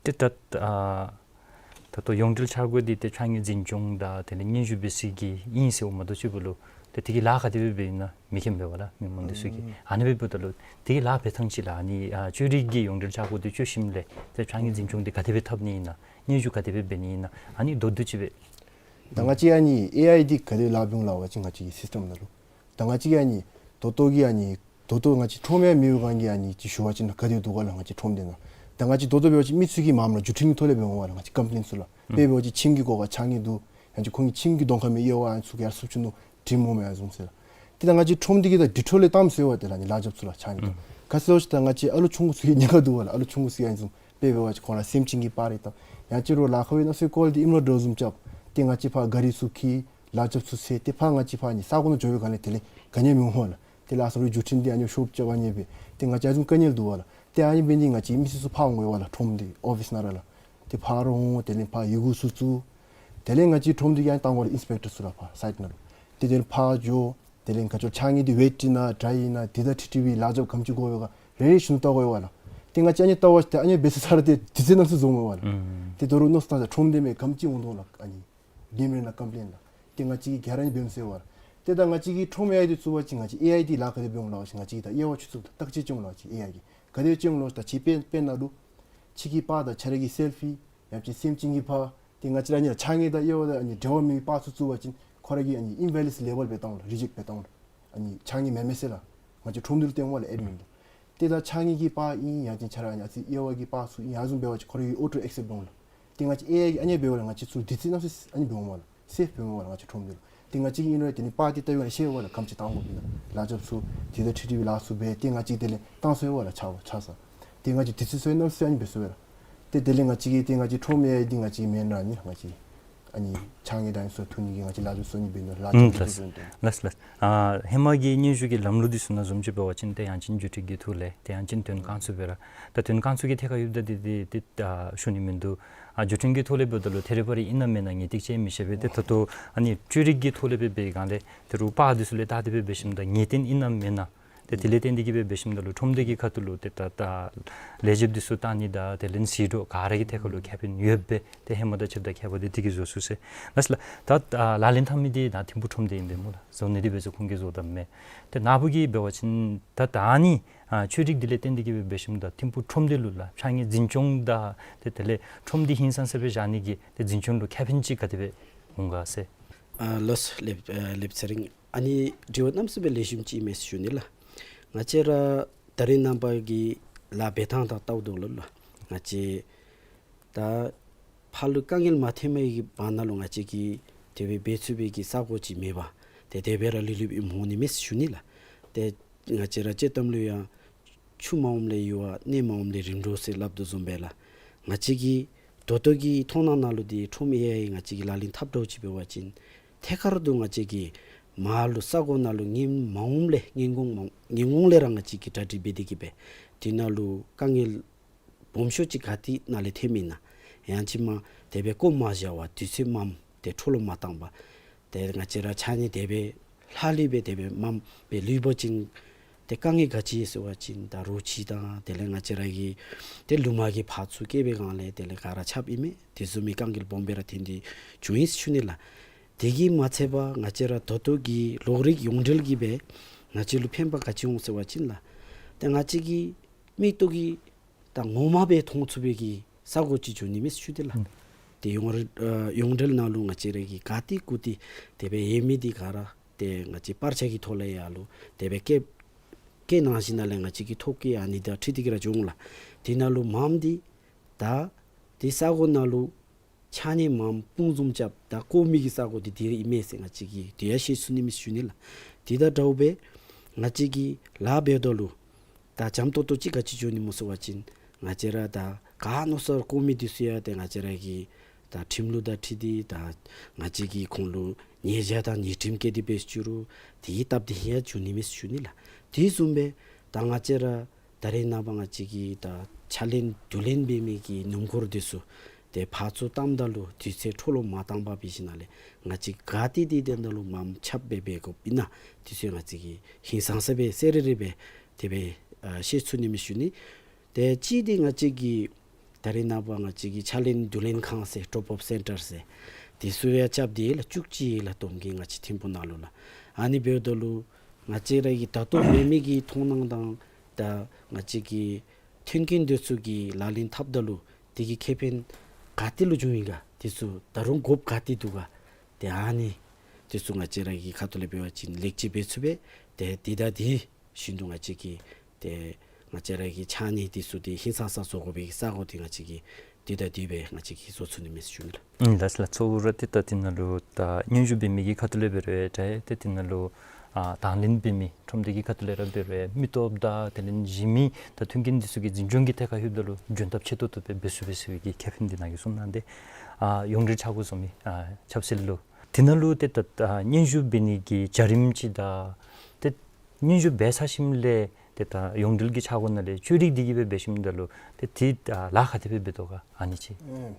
ཏེ་ད་ཨ་ད་ལྟོ་ཡོངས་འབྲེལ་འཆར་སྒོ་འདི་ཏེ་ཕྱགས་སྙིགས་འཛིན་སྐྱོང་དང་དེ་ལས་སྙན་ཞུ་འབད་ས་གི་ཨིན་ཟེར་འོང་མ་གཏོགས་ཅིག་འབདཝ་ལུ་ཏེ་དེ་གི་ལཱ་ག་དེ་སྦེ་འབདཝ་ཨིན་ན་མི་མཁྱེན་པས་པ་ལགས་མི་མང་འདི་ཚུ་གིས། ཨུམ་ཨ་ནི་འབདཝ་ད་ལུ་དེ་གི་ལཱ་འབད་ཐངས་ཅིག་ལགས་ཨ་ནི་ཨ་བཅོས་སྒྲིག་གི་ཡོངས་འབྲེལ་འཆར་སྒོ་འདི་བཅོ་ཞིནམ་ལས་ཏེ་ཕྱགས་སྙིགས་འཛིན་སྐྱོང་འདི་ག་དེ་སྦེ་འཐབ་ནི་ཨིན་ན་སྙན་ཞུ་ག་དེ་སྦེ་འབད་ནི་ཨིན་ན་ཨ་ནི་མདོར་བསྡུས་ཅིག་སྦེ། ད་ང་བཅས་ཨ་ནི་ཨེ་ཨའི་འདི་ག་དེ་ལཱ་འབད་འོང་ལགས་པ་ཅིན་ང་བཅས་ཀྱི་སིསི་ཊམ་ནང་ལུ་ད་ང་བཅས་ཀྱིས་ཨ་ནི་ད་ལྟོ་གི་ཨ་ནི་ད་ལྟོ་ང་བཅས་ཁྲོམ་ཡང་མེད་པའི་སྒང་གི་ཨ་ནི་ཅིག་ཞུ་བ་ཅིན་ག་དེ་འདུག་ག་ལགས། ང་བཅས་ཁྲོམ་སྡེ་ནང་ད་ང་བཅས་ད་ལྟོ་འབད་བ་ཅིན་མི་ཚུ་གིས་མངམ་ར་བརྒྱུད་འཕྲིན་གྱི་ཐོག་ལས་འབད་འོང་བ་ལགས། ང་བཅས་ཀམ་པི་ལེན་ཚུ་ལགས། ཨུམ་དཔེ་འབད་བ་ཅིན་ཁྱིམ་གྱི་སྒོ་ཁར་ཕྱགས་སྙིགས་འདུག། ཡང་ཅིན་ཁོང་གི་ཁྱིམ་གྱི་གདོང་ཁར་མེ་གཡར་བ་ཨ་ནི་ཚུ་ག་ར་བསུབ་བཅུག་ནུག། དྲིམ་འོང་མས་ཨ་བཟུམ་ཟེར་ལགས། ཏེ་ད་ང་བཅས་ཁྲོམ་སྡེ་གིས་ད་དེ་འཕྲོ་ལས་བཏངམ་ཟེར་བ་ཏེ་ལགས་ཨ་ནི་ལཱ་རྐྱབ་ཚུ་ལགས་ཕྱགས་སྙིགས་ད། ཨུམ་ག་ཅི་ལོ་ཟེར་ད་ང་བཅས་ཨ་ལུ་ཆུང་ཀུ་ཚུ་གི་ཉེན་ཁ་འདུག་པ་ལགས། ཨ་ལུ་ཆུང་ཀུ་ཚུ་གིས་ཨ་ནི་བཟུམ་དཔེ་འབད་བ་ཅིན་ཁོང་ར་སེམས་ཅན་གྱི་པར་རེ་བཏབ། ཡང་ཅིན་རོགས་ལཱ་ཁག་སྦེ་གནམ་མེད་ས་མེད་ཀོ་ལི་ཊི་ཨིནམ་ར་འདྲཝ་བཟུམ་རྐྱབ། ཏེ་ང་བཅས་ཕར་གཱ་རི་ཚུ་འཁྱིད་ལཱ་རྐྱབ་ཚུ་འཚོལ། ཏེ་ཕར་ང་བཅས་ཕར་ཨ་ནི་ས་གོ་ནང་འགྱོ་བའི་སྒང་ལས་དེ་ལས་ག་ནི་ཡང་མི་འོང་བ་ལགས། ཏེ་ལགས་སོ་ར་བརྒྱུད་འཕྲིན་འདི་ཨ་ནི་ཤོབ་རྐྱབ་ཨ་ནི་སྦེ། ཏེ་ང་བཅས་ཨ་ནི་བཟུམ་དཀའ་ངལ་འདུག་པ་ལགས། ཏེ་ཨ་ནི་འབད་ནི་ང་བཅས་མི་སེར་ཚུ་ཕར་འོང་དགོ་པས་ལགས། ཁྲོམ་སྡེ་ཨོ་ཕིསི་ནང་ར་ལགས། ཏེ་ཕར་འོང་དེ་ལས་ཕར་ཡི་གུ་ཚུ་བཙུགས། དེ་ལས་ང་བཅས་ཁྲོམ་སྡེ་གིས་ཨ་ནི་བཏང་དགོ་ལགས་ཨིན་སི་པེག་ཊར་ཚུ་ལགས་ཕར་སའིཊ་ནང་ལུ། ཏེ་དེ་ལས་ཕར་འགྱོ། དེ་ལས་ག་ཅི་ལོ་ཕྱགས་སྙིགས་འདི་ཝེཊ་ཨིན་ན་ཌྲའི་ཨིན་ན་འདི་དང་འཁྲིལ་འཁྲིལ་བའི་ལཱ་རྐྱབ་ག་དེམ་ཅིག་དགོ་པས་ག་རེ་རེ་བཞིན་དུ་བལྟ་དགོ་པས་ལགས། ཏེ་ང་བཅས་ཨ་ནི་བལྟ་བ་ཅིན་ཏེ་ཨ་ནི་འབད་ཚར་ཚར་ཏེ་དུས་ཚོད་གནམ་མེད་ས་མེད་འཛོམས་འོང་པས་ལགས། ཨུམ་ཏེ་ད་རུང་མནོ་བསམ་བཏང་ས་ཁྲོམ་སྡེ་མི་ག་དེམ་ཅིག་འོང་དོ་ལགས་ཨ་ནི་ཉིནམ་རེ་ནང་ཀམ་པི་ལེན་ལགས། ཏེ་ང་བཅས་ཀྱིས་ག་ར་ཨ་ནི་འབདཝ་ཟེར་བ་ལགས། ཏེ་ད་ང་བཅས་ཀྱིས་ཁྲོམ་ཨེ་ཨའི་འདི་བཙུགས་པ་ཅིན་ང་བཅས་ཨེ་ཨའི་འདི་ལཱ་ག་དེ་སྦེ་འོང་ལགས་པ་ཅིན་ང་བཅས་ཀྱིས་ད་དབྱེ་བ་ཕྱེ་ཚུགས་ལགས། བརྟག་དཔྱད་བྱུང་ལགས་ཅིག་ཨེ་ཨའི་གིས་ག་དེ་བྱུང་ལགས་ཅིག་ད་ཅིག་དཔེ་དཔེར་ན་ལུ་ཁྱོད་ཀྱི་པར་དང་ཁྱོད་ར་གི་སེལ་ཕི་ ཡང་ཅིན་སེམས་ཅན་གྱི་པར་ཏེ་ང་བཅས་ར་ཨ་ནི་ཕྱགས་སྙིགས་དང་དབྱེ་བ་དང་ཨ་ནི་འབྲེལ་བ་མེད་པའི་པར་ཚུ་བཙུགས་པ་ཅིན་ཁོ་ར་གིས་ཨ་ནི་ཨིན་ཝེ་ལིཌ་ལེ་བཱལ་འབད་བཏང་ལོ། རི་ཇེཀཊ་འབད་བཏང་ལོ། ཨ་ནི་ཕྱགས་སྙིགས་མེན་མས་ཟེར་ལགས། ང་བཅས་ཁྲོམ་སྡེ་ལུ་སྟོན་འོང་ལགས་ཨེཌ་མིན་ལུ། ཏེ་ད་ཕྱགས་སྙིགས་ཀྱི་པར་ཨིན་ཡང་ཅིན་ཁྱོད་ར་ཨ་ནི་ཨ་ཙི་དབྱེ་བ་གི་པར་ཚུ་ཨིན་ཡང་བཟུམ་འབད་བ་ཅིན་ཁོ་ར་གིས་ཨོ་ཊོ་ཨེག་སེབཊ་འོང་ལགས། ཏེ་ང་བཅས་ཨེ་ཨའི་གིས་ཨ་ནི་འབདཝ་ལས་ང་བཅས་ཚུ་དུས་ཚོད་གནམ་མེད་ས་མེད་ཨ་ནི་འབད་འོང་མས་ལགས། སེབ་འབད་འོང་མས་ལགས་ང་བཅས་ཁྲོམ་སྡེ་ལུ། ཏེ་ང་བཅས་ཀྱིས་ཨིན་རུང་དེ་ནི་པར་འདི་བལྟ་བའི་ཤེས་པ་ལགས། ག་དེམ་ཅིག་བཏང་དགོཔ་ཨིན་ན་ལག་རྒྱབ་ཚུ་དེ་དང་འཁྲིལ་ཏེ་སྦེ་ལཱ་ཚུ་འབད། ཏེ་ང་བཅས་དེ་ལས་བཏང་ཚུགས་པས་ལགས། ཆ་བ་ཆ་ས། ཏེ་ང་བཅས་དུས་ཚོད་ཚུ་གནམ་མེད་ས་མེད་ཨ་ནི་འབད་ཚུགས་པས་ལགས། ཏེ་དེ་ལས་ང་བཅས་ཀྱིས་ཏེ་ང་བཅས་ཁྲོམ་ཨེ་ཨའི་འདི་ང་བཅས་མེན་ར་ཨ་ནི་ང་བཅས་ཨ་ནི་ཕྱགས་སྙིགས་དང་ཨ་ནི་ཚུ་འཐུ་ནི་གི་ང་བཅས་ལཱ་འབད་ཚུགས་ནི་འབད་ནི་ལགས། ཨུམ་ལགས་ལགས་ལགས། ཨ་ཧེ་མ་གི་སྙན་ཞུ་གི་ལམ་ལུགས་འདི་ཚུ་ནང་བཟུམ་ཅིག་འབད་བ་ཅིན་ཏེ་ཡང་ཅིན་བརྒྱུད་འཕྲིན་གྱི་ཐོག་ལས་ཏེ་ཡང་ཅིན་དོན་ཁང་ཚུ་སྦེ་ར་ད་དོན་ཁང་ཚུ་གི་ཐད་ཁར་ཡོདཔ་ད་འདི་འདི་འདི་ད་ཞུ་ནི་མིན་འདུག། ཨ་བརྒྱུད་འཕྲིན་གྱི་ཐོག་ལས་འབདཝ་ད་ལུ་ཐད་རི་བ་རི་ཨིན་ན་མེན་ན་ངེས་ཏིག་ཅིག་མི་ཤེས་པས། ཏེ་ད་ལྟོ་ཨ་ནི་བཅོས་སྒྲིག་གི་ཐོག་ལས་སྦེ་འབད་བའི་སྒང་ལས་ད་རུང་པར་འདི་ཚུ་ལས་བལྟ་སྟེ་སྦེ་འབད་ཞིནམ་ད་ངེས་གཏན་ཨིན་ན་མེན་ན། ཏེ་དེ་ལས་བརྟེན་ཏེ་གིས་སྦེ་འབད་ཞིནམ་ད་ལུ་ཁྲོམ་སྡེ་གི་ཁ་ཐུག་ལུ་ཏེ་ད་ད་ལས་བྱེདཔ་འདི་ཚུ་བཏང་ནི་དང་དེ་ལས་ཟད་འགྲོ་ག་ར་གི་ཐད་ཁར་ལུ་ཁེ་ཕན་ཡོདཔ་སྦེ་ཏེ་ཧེ་མ་དང་ཕྱདཔ་ད་ཁྱད་པར་འདི་དེ་གིས་བཟོ་ཚུགས་ཟེར། ལགས་ལགས། ད་ད་ལག་ལེན་འཐབ་མི་འདི་ད་ཐིམ་ཕུག་ཁྲོམ་སྡེ་ཨིན་པས་སྨོ་ལགས། བཟོ་ནི་འདི་འབད་ཚུགས་ཁོང་གིས་བཟོ་དོ་མས། ཏེ་ནཱ་བུ་གིས་འབད་བ་ཅིན་ད་ད་ཨ་ནི་ཨ་བཅོས་སྒྲིག་འདི་ལས་བརྟེན་ཏེ་གིས་སྦེ་འབད་ཞིནམ་ད་ཐིམ་ཕུག་ཁྲོམ་སྡེ་ལུ་ལགས་ཕྱགས་སྙིགས་འཛིན་སྐྱོང་དང་ཏེ་དེ་ལས་ཁྲོམ་སྡེ་ཧིང་སངས་ས་སྦེ་བཞག་ནི་གི་ཏེ་འཛིན་སྐྱོང་ལུ་ཁེ་ཕན་ཅིག་ག་དེ་སྦེ་འོང་ག་ཟེར། ཨ་ལགས་ལགས། ཨ་ལགས་ཚེ་རིང་། ཨ་ནི་དྲི་བ་གནམ་མེད་ས་མེད་ལེགས་ཤོམ་ཅིག་ཨིན་མས་ཟེར་ཞུ་ནི་ལགས། ང་བཅས་ར་ད་རེས་ནངས་པ་གི་ལཱ་འབད་ཐངས་དང་བལྟཝ་ད་ལུ་ལགས། ང་བཅས་ད་ཕར་ལུ་དཀའ་ངལ་མ་ཐོན་མི་གི་བར་ན་ལུ་ང་བཅས་ཀྱིས་དེ་སྦེ་འབད་ཚུགས་པའི་གི་ས་གོ་ཅིག་མེད་པར་ཏེ་དེ་སྦེ་ར་ལུས་ལུསཔ་ཨིནམ་འོང་ནི་མས་ཟེར་ཞུ་ནི་ལགས། ཏེ་ང་བཅས་ར་སྤྱིར་བཏང་ལུ་ཡང་ཆུ་མ་འོངམ་ལས་ཡུར་བ་གནས་མ་འོངམ་ལས་རིམ་གྲོ་ཟེར་སླབ་དོ་བཟུམ་སྦེ་ལགས། ང་བཅས་ཀྱི་ད་ལྟོ་གི་མཐོང་སྣང་ནང་ལུ་འདི་ཁྲོམ་ཨེ་ཨའི་ང་བཅས་ཀྱིས་ལག་ལེན་འཐབ་འགྱོཝ་ཅིག་འབད་བ་ཅིན་ཐད་ཀར་དུ་ང་བཅས་ཀྱི་མར་ལུ་ས་གོ་ནང་ལུ་ཉིནམ་མ་འོངམ་ལས་ཉིན་གུང་མ་ཉིན་གུང་ལས་ར་ང་བཅས་ཀྱིས་གྲ་སྒྲིག་འབད་དེ་གིས་སྦེ་དེ་ནང་ལུ་དཀའ་ངལ་སྦོམ་ཤོས་ཅིག་ག་ཏེ་ནང་ལས་ཐོནམ་ཨིན་ན། ཡང་ཅིན་མར་དེ་སྦེ་བཀོ་མ་བཞག་པར་དུས་ཚོད་མངམ་ཏེ་འཕྲོ་བརླག་མ་བཏང་པར་ཏེ་ང་བཅས་ར་ཕྱགས་སྙིགས་དེ་སྦེ་ལྷག་ལུས་སྦེ་དེ་སྦེ་མངམ་སྦེ་ལུས་པ་ཅིན་ཏེ་དཀའ་ངལ་ག་ཅི་ཡོད་ཟེར་བ་ཅིན་ད་རོ་ཁྱི་དང་དེ་ལས་ང་བཅས་ར་གི་ཏེ་ལུ་མ་གི་ཕར་ཚུར་སྐྱེལ་བའི་སྒང་ལས་དེ་ལས་ག་ར་ཁྱབ་ཨིན་མས། དེ་བཟུམ་མའི་དཀའ་ངལ་སྦོམ་སྦེ་ར་ཐོན་ཏེ་བྱུང་ཡི་ཟེར་ཞུ་ནི་ལགས། དེ་གིས་མ་ཚད་པར་ང་བཅས་ར་ད་ལྟོ་གི་གློག་རིག་ཡོངས་འབྲེལ་གྱིས་སྦེ་ང་བཅས་ལུ་ཕན་པ་ག་ཅི་འོང་ཟེར་བ་ཅིན་ལགས། ཏེ་ང་བཅས་ཀྱི་མིག་ཏོ་གིས་ད་ངོ་མ་སྦེ་མཐོང་ཚུགས་པའི་གི་ས་གོ་ཅིག་འགྱོ་ནི་མས་ཟེར་ཞུ་ནི་ལགས། ཨུམ། ཏེ་ཡོངས་ར་ཨ་ཡོངས་འབྲེལ་ནང་ལུ་ང་བཅས་ར་གི་ག་ཏེ་གུ་ཏེ་དེ་སྦེ་ཡོད་མི་འདི་ག་ར་ཏེ་ང་བཅས་པར་ཆས་ཀྱི་ཐོག་ལས་ཡར་ལུ་དེ་སྦེ་བཀལ་བཀལ་གནང་ཞིནམ་ལས་ང་བཅས་ཀྱིས་ཐོ་བཀོད་ཨ་ནི་དང་འཁྲིལ་ཏེ་གིས་ར་འགྱོ་འོང་ལགས། དེ་ནང་ལུ་མངམ་འདི་ད་དེ་ས་གོ་ནང་ལུ་ཕྱགས་སྙིགས་མངམ་སྤུངས་འཛོམས་རྐྱབ་ད་བཀོ་མི་གི་ས་གོ་འདི་འདི་ར་ཨིན་མས་ཟེར་ང་བཅས་ཀྱིས་དེ་ཡང་ཤེས་ཚུགས་ནི་མས་ཟེར་ཞུ་ནི་ལགས། དེ་དང་འདྲཝ་སྦེ་ང་བཅས་ཀྱིས་ལཱ་འབདཝ་ད་ལུ་ད་འཇམ་ཏོང་ཏོ་ཅིག་ག་ཅི་འགྱོ་ནི་སྨོ་ཟེར་བ་ཅིན་ང་བཅས་ར་ད་ག་མནོ་སར་བཀོ་མི་འདི་ཚུ་ཡང་ཏེ་ང་བཅས་ར་གི་ད་ཁྲིམས་ལུགས་དང་འཁྲིལ་ཏེ་ད་ང་བཅས་ཀྱིས་ཁོང་ལུ་ཉེས་བྱ་དང་ཉེས་ཁྲིམས་བཀལ་ཏེ་འབད་ཞུ་རུང་དེ་སྟབས་བདེ་ཡང་འགྱོ་ནི་མས་ཟེར་ཞུ་ནི་ལགས། དེ་བཟུམ་སྦེ་ད་ང་བཅས་ར་ད་རེས་ནངས་པ་ང་བཅས་ཀྱིས་ད་ཕྱགས་ལེན་བསྡུ་ལེན་འབད་མི་གི་སྣུམ་འཁོར་འདི་ཚུ་ཏེ་ཕར་ཚུར་བཏངམ་ད་ལུ་དུས་ཚོད་འཕྲོ་བརླག་མ་བཏང་པར་འབད་ཞིནམ་ལས་ང་བཅས་ག་ཏེ་ཏེ་དེ་ནང་ལུ་མངམ་ཁྱབ་སྦེ་འབད་དགོཔ་ཨིན་ན་དེ་ཚུ་ང་བཅས་ཀྱིས་ཧིང་སངས་ས་སྦེ་གསལ་རི་རི་སྦེ་དེ་སྦེ་ཨ་ཤེས་ཚུགས་ནི་མས་ཟེར་ཞུ་ནི། ཏེ་གཅིག་འདི་ང་བཅས་ཀྱིས་ད་རེས་ནངས་པ་ང་བཅས་ཀྱིས་ཕྱགས་ལེན་བསྡུ་ལེན་ཁང་ཟེར་ཌོརོཔ་ཨོཕ་སེན་ཊར་ཟེར་དེ་ཚུ་ཡང་རྐྱབ་སྟེ་ལགས་བཅུ་གཅིག་ལགས་བསྡོམས་ཀྱིས་ང་བཅས་ཐིམ་ཕུག་ནང་ལུ་ལགས། ཨ་ནི་འབདཝ་ད་ལུ་ང་བཅས་ར་གི་ད་ལྟོ་མེད་མི་གི་མཐོང་སྣང་དང་ད་ང་བཅས་ཀྱི་མཐུན་རྐྱེན་འདི་ཚུ་གི་ལག་ལེན་འཐབ་ད་ལུ་དེ་གི་ཁེ་ཕན་ག་ཏེ་ལུ་འབྱུང་ཡི་ག་དེ་ཚུ་ད་རུང་དགོཔ་ག་ཏེ་འདུག་ག་ཏེ་ཨ་ནི་དེ་ཚུ་ང་བཅས་ར་གི་ཁ་ཐུག་ལས་འབད་བ་ཅིན་ལེགས་སྒྱུར་འབད་ཚུགས་པས། ཏེ་དེ་དང་དེ་བཞིན་དུ་ང་བཅས་ཀྱིས་ཏེ་ང་བཅས་ར་གི་ཕྱགས་སྙིགས་འདི་ཚུ་འདི་ཧིང་སངས་ས་བཟོ་དགོ་པའི་གི་ས་གོ་འདི་ང་བཅས་ཀྱིས་དེ་དང་དེ་སྦེ་ང་བཅས་ཀྱིས་བཟོ་ཚུགས་ནི་མས་ཟེར་ཞུ་ནི་ལགས། ཨུམ་ལགས་ལགས། གཙོ་བོ་ར་ཏེ་ད་དེ་ནང་ལུ་ད་སྙན་ཞུ་འབད་མི་གི་ཁ་ཐུག་ལས་འབད་རུང་ཏེ་དེ་ནང་ལུ་ཨ་དང་ལེན་འབད་མི་ཁྲོམ་སྡེ་གི་ཁ་ཐུག་ལས་ར་འབད་རུང་མི་སྟོབས་དང་དེ་ལས་གཞན་མི་ད་མཐུན་རྐྱེན་འདི་ཚུ་གི་འཛིན་སྐྱོང་གི་ཐད་ཁར་ལྷོདཔ་ད་ལུ་འཇོན་ཐང་ཆེ་ཏོག་ཏོ་སྦེ་འབད་ཚུགས་པས་ཟེར་བའི་གི་ཁེ་ཕན་འདི་ནཱ་གིས་གསུངས་གནང་སྟེ་ཨ་ཡོངས་འབྲེལ་ཆ་བགོས་བཟོ་མི་ཨ་ཆབ་སྲིད་ལུ་དེ་ནང་ལུ་ཏེ་ད་ཨ་སྙན་ཞུ་འབད་ནི་གི་བྱ་རིམ་ཅིག་དང་ཏེ་སྙན་ཞུ་འབད་ཚར་ཞིནམ་ལས་ཏེ་ད་ཡོངས་འབྲེལ་གྱི་ཆ་བགོས་ནང་ལས་བཅོས་སྒྲིག་འདི་གིས་སྦེ་འབད་ཞིནམ་ད་ལུ་ཏེ་དེ་ཨ་ལཱ་ག་དེ་སྦེ་འབད་དོ་ག་ཨ་ནི་ཅིག། ཨེ་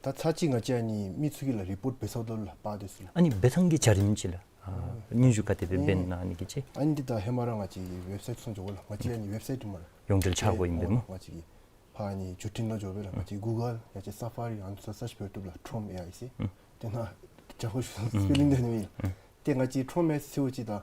ད་ཚར་གཅིག་ང་བཅས་ཨ་ནི་མི་ཚུ་གིས་ལགས་རི་པོརཊ་འབད་ཚརཝ་ད་ལུ་ལགས་པར་འདི་ཚུ་ལགས། ཨ་ནི་འབད་ཐངས་ཀྱི་བྱ་རིམ་ཅིག་ལགས། ཨ་སྙན་ཞུ་ག་དེ་སྦེ་འབད་ཨེ་ན་ཨ་ནི་གི་ཅིག། ཨ་ནི་འདི་ད་ཧེ་མ་ར་ང་བཅས་ཝེབ་སའིཊ་ཚུ་འགྱོ་དགོ་ལགས། ང་བཅས་ཨ་ནི་ཝེབ་སའིཊ་འདི་སྨོ་ལགས། ཡོངས་འབྲེལ་ཆ་བགོས་ཨིན་པས་སྨོ། ང་བཅས་ཀྱིས་ཕར་ཨ་ནི་བརྒྱུད་འཕྲིན་ནང་འགྱོ་སྦེ་ལགས། ང་བཅས་གུ་གཱལ་ཡང་ཅིན་སཱ་ཕ་རི་ཨ་ནི་ཚུ་སརཆ་འབད་བཏུབ་ལགས། ཁྲོམ་ཨེ་ཨའི་ཟེར། ཨུམ། དེ་ནང་ཅ་ཧོ་ཤུ་ཨུམ་སི་པེ་ལིང་འདི་ཨ་ནི་མས་ལགས། ཨུམ། ཏེ་ང་བཅས་ཁྲོམ་ཨེ་ཨའི་ཟེརཝ་ཅིག་ད་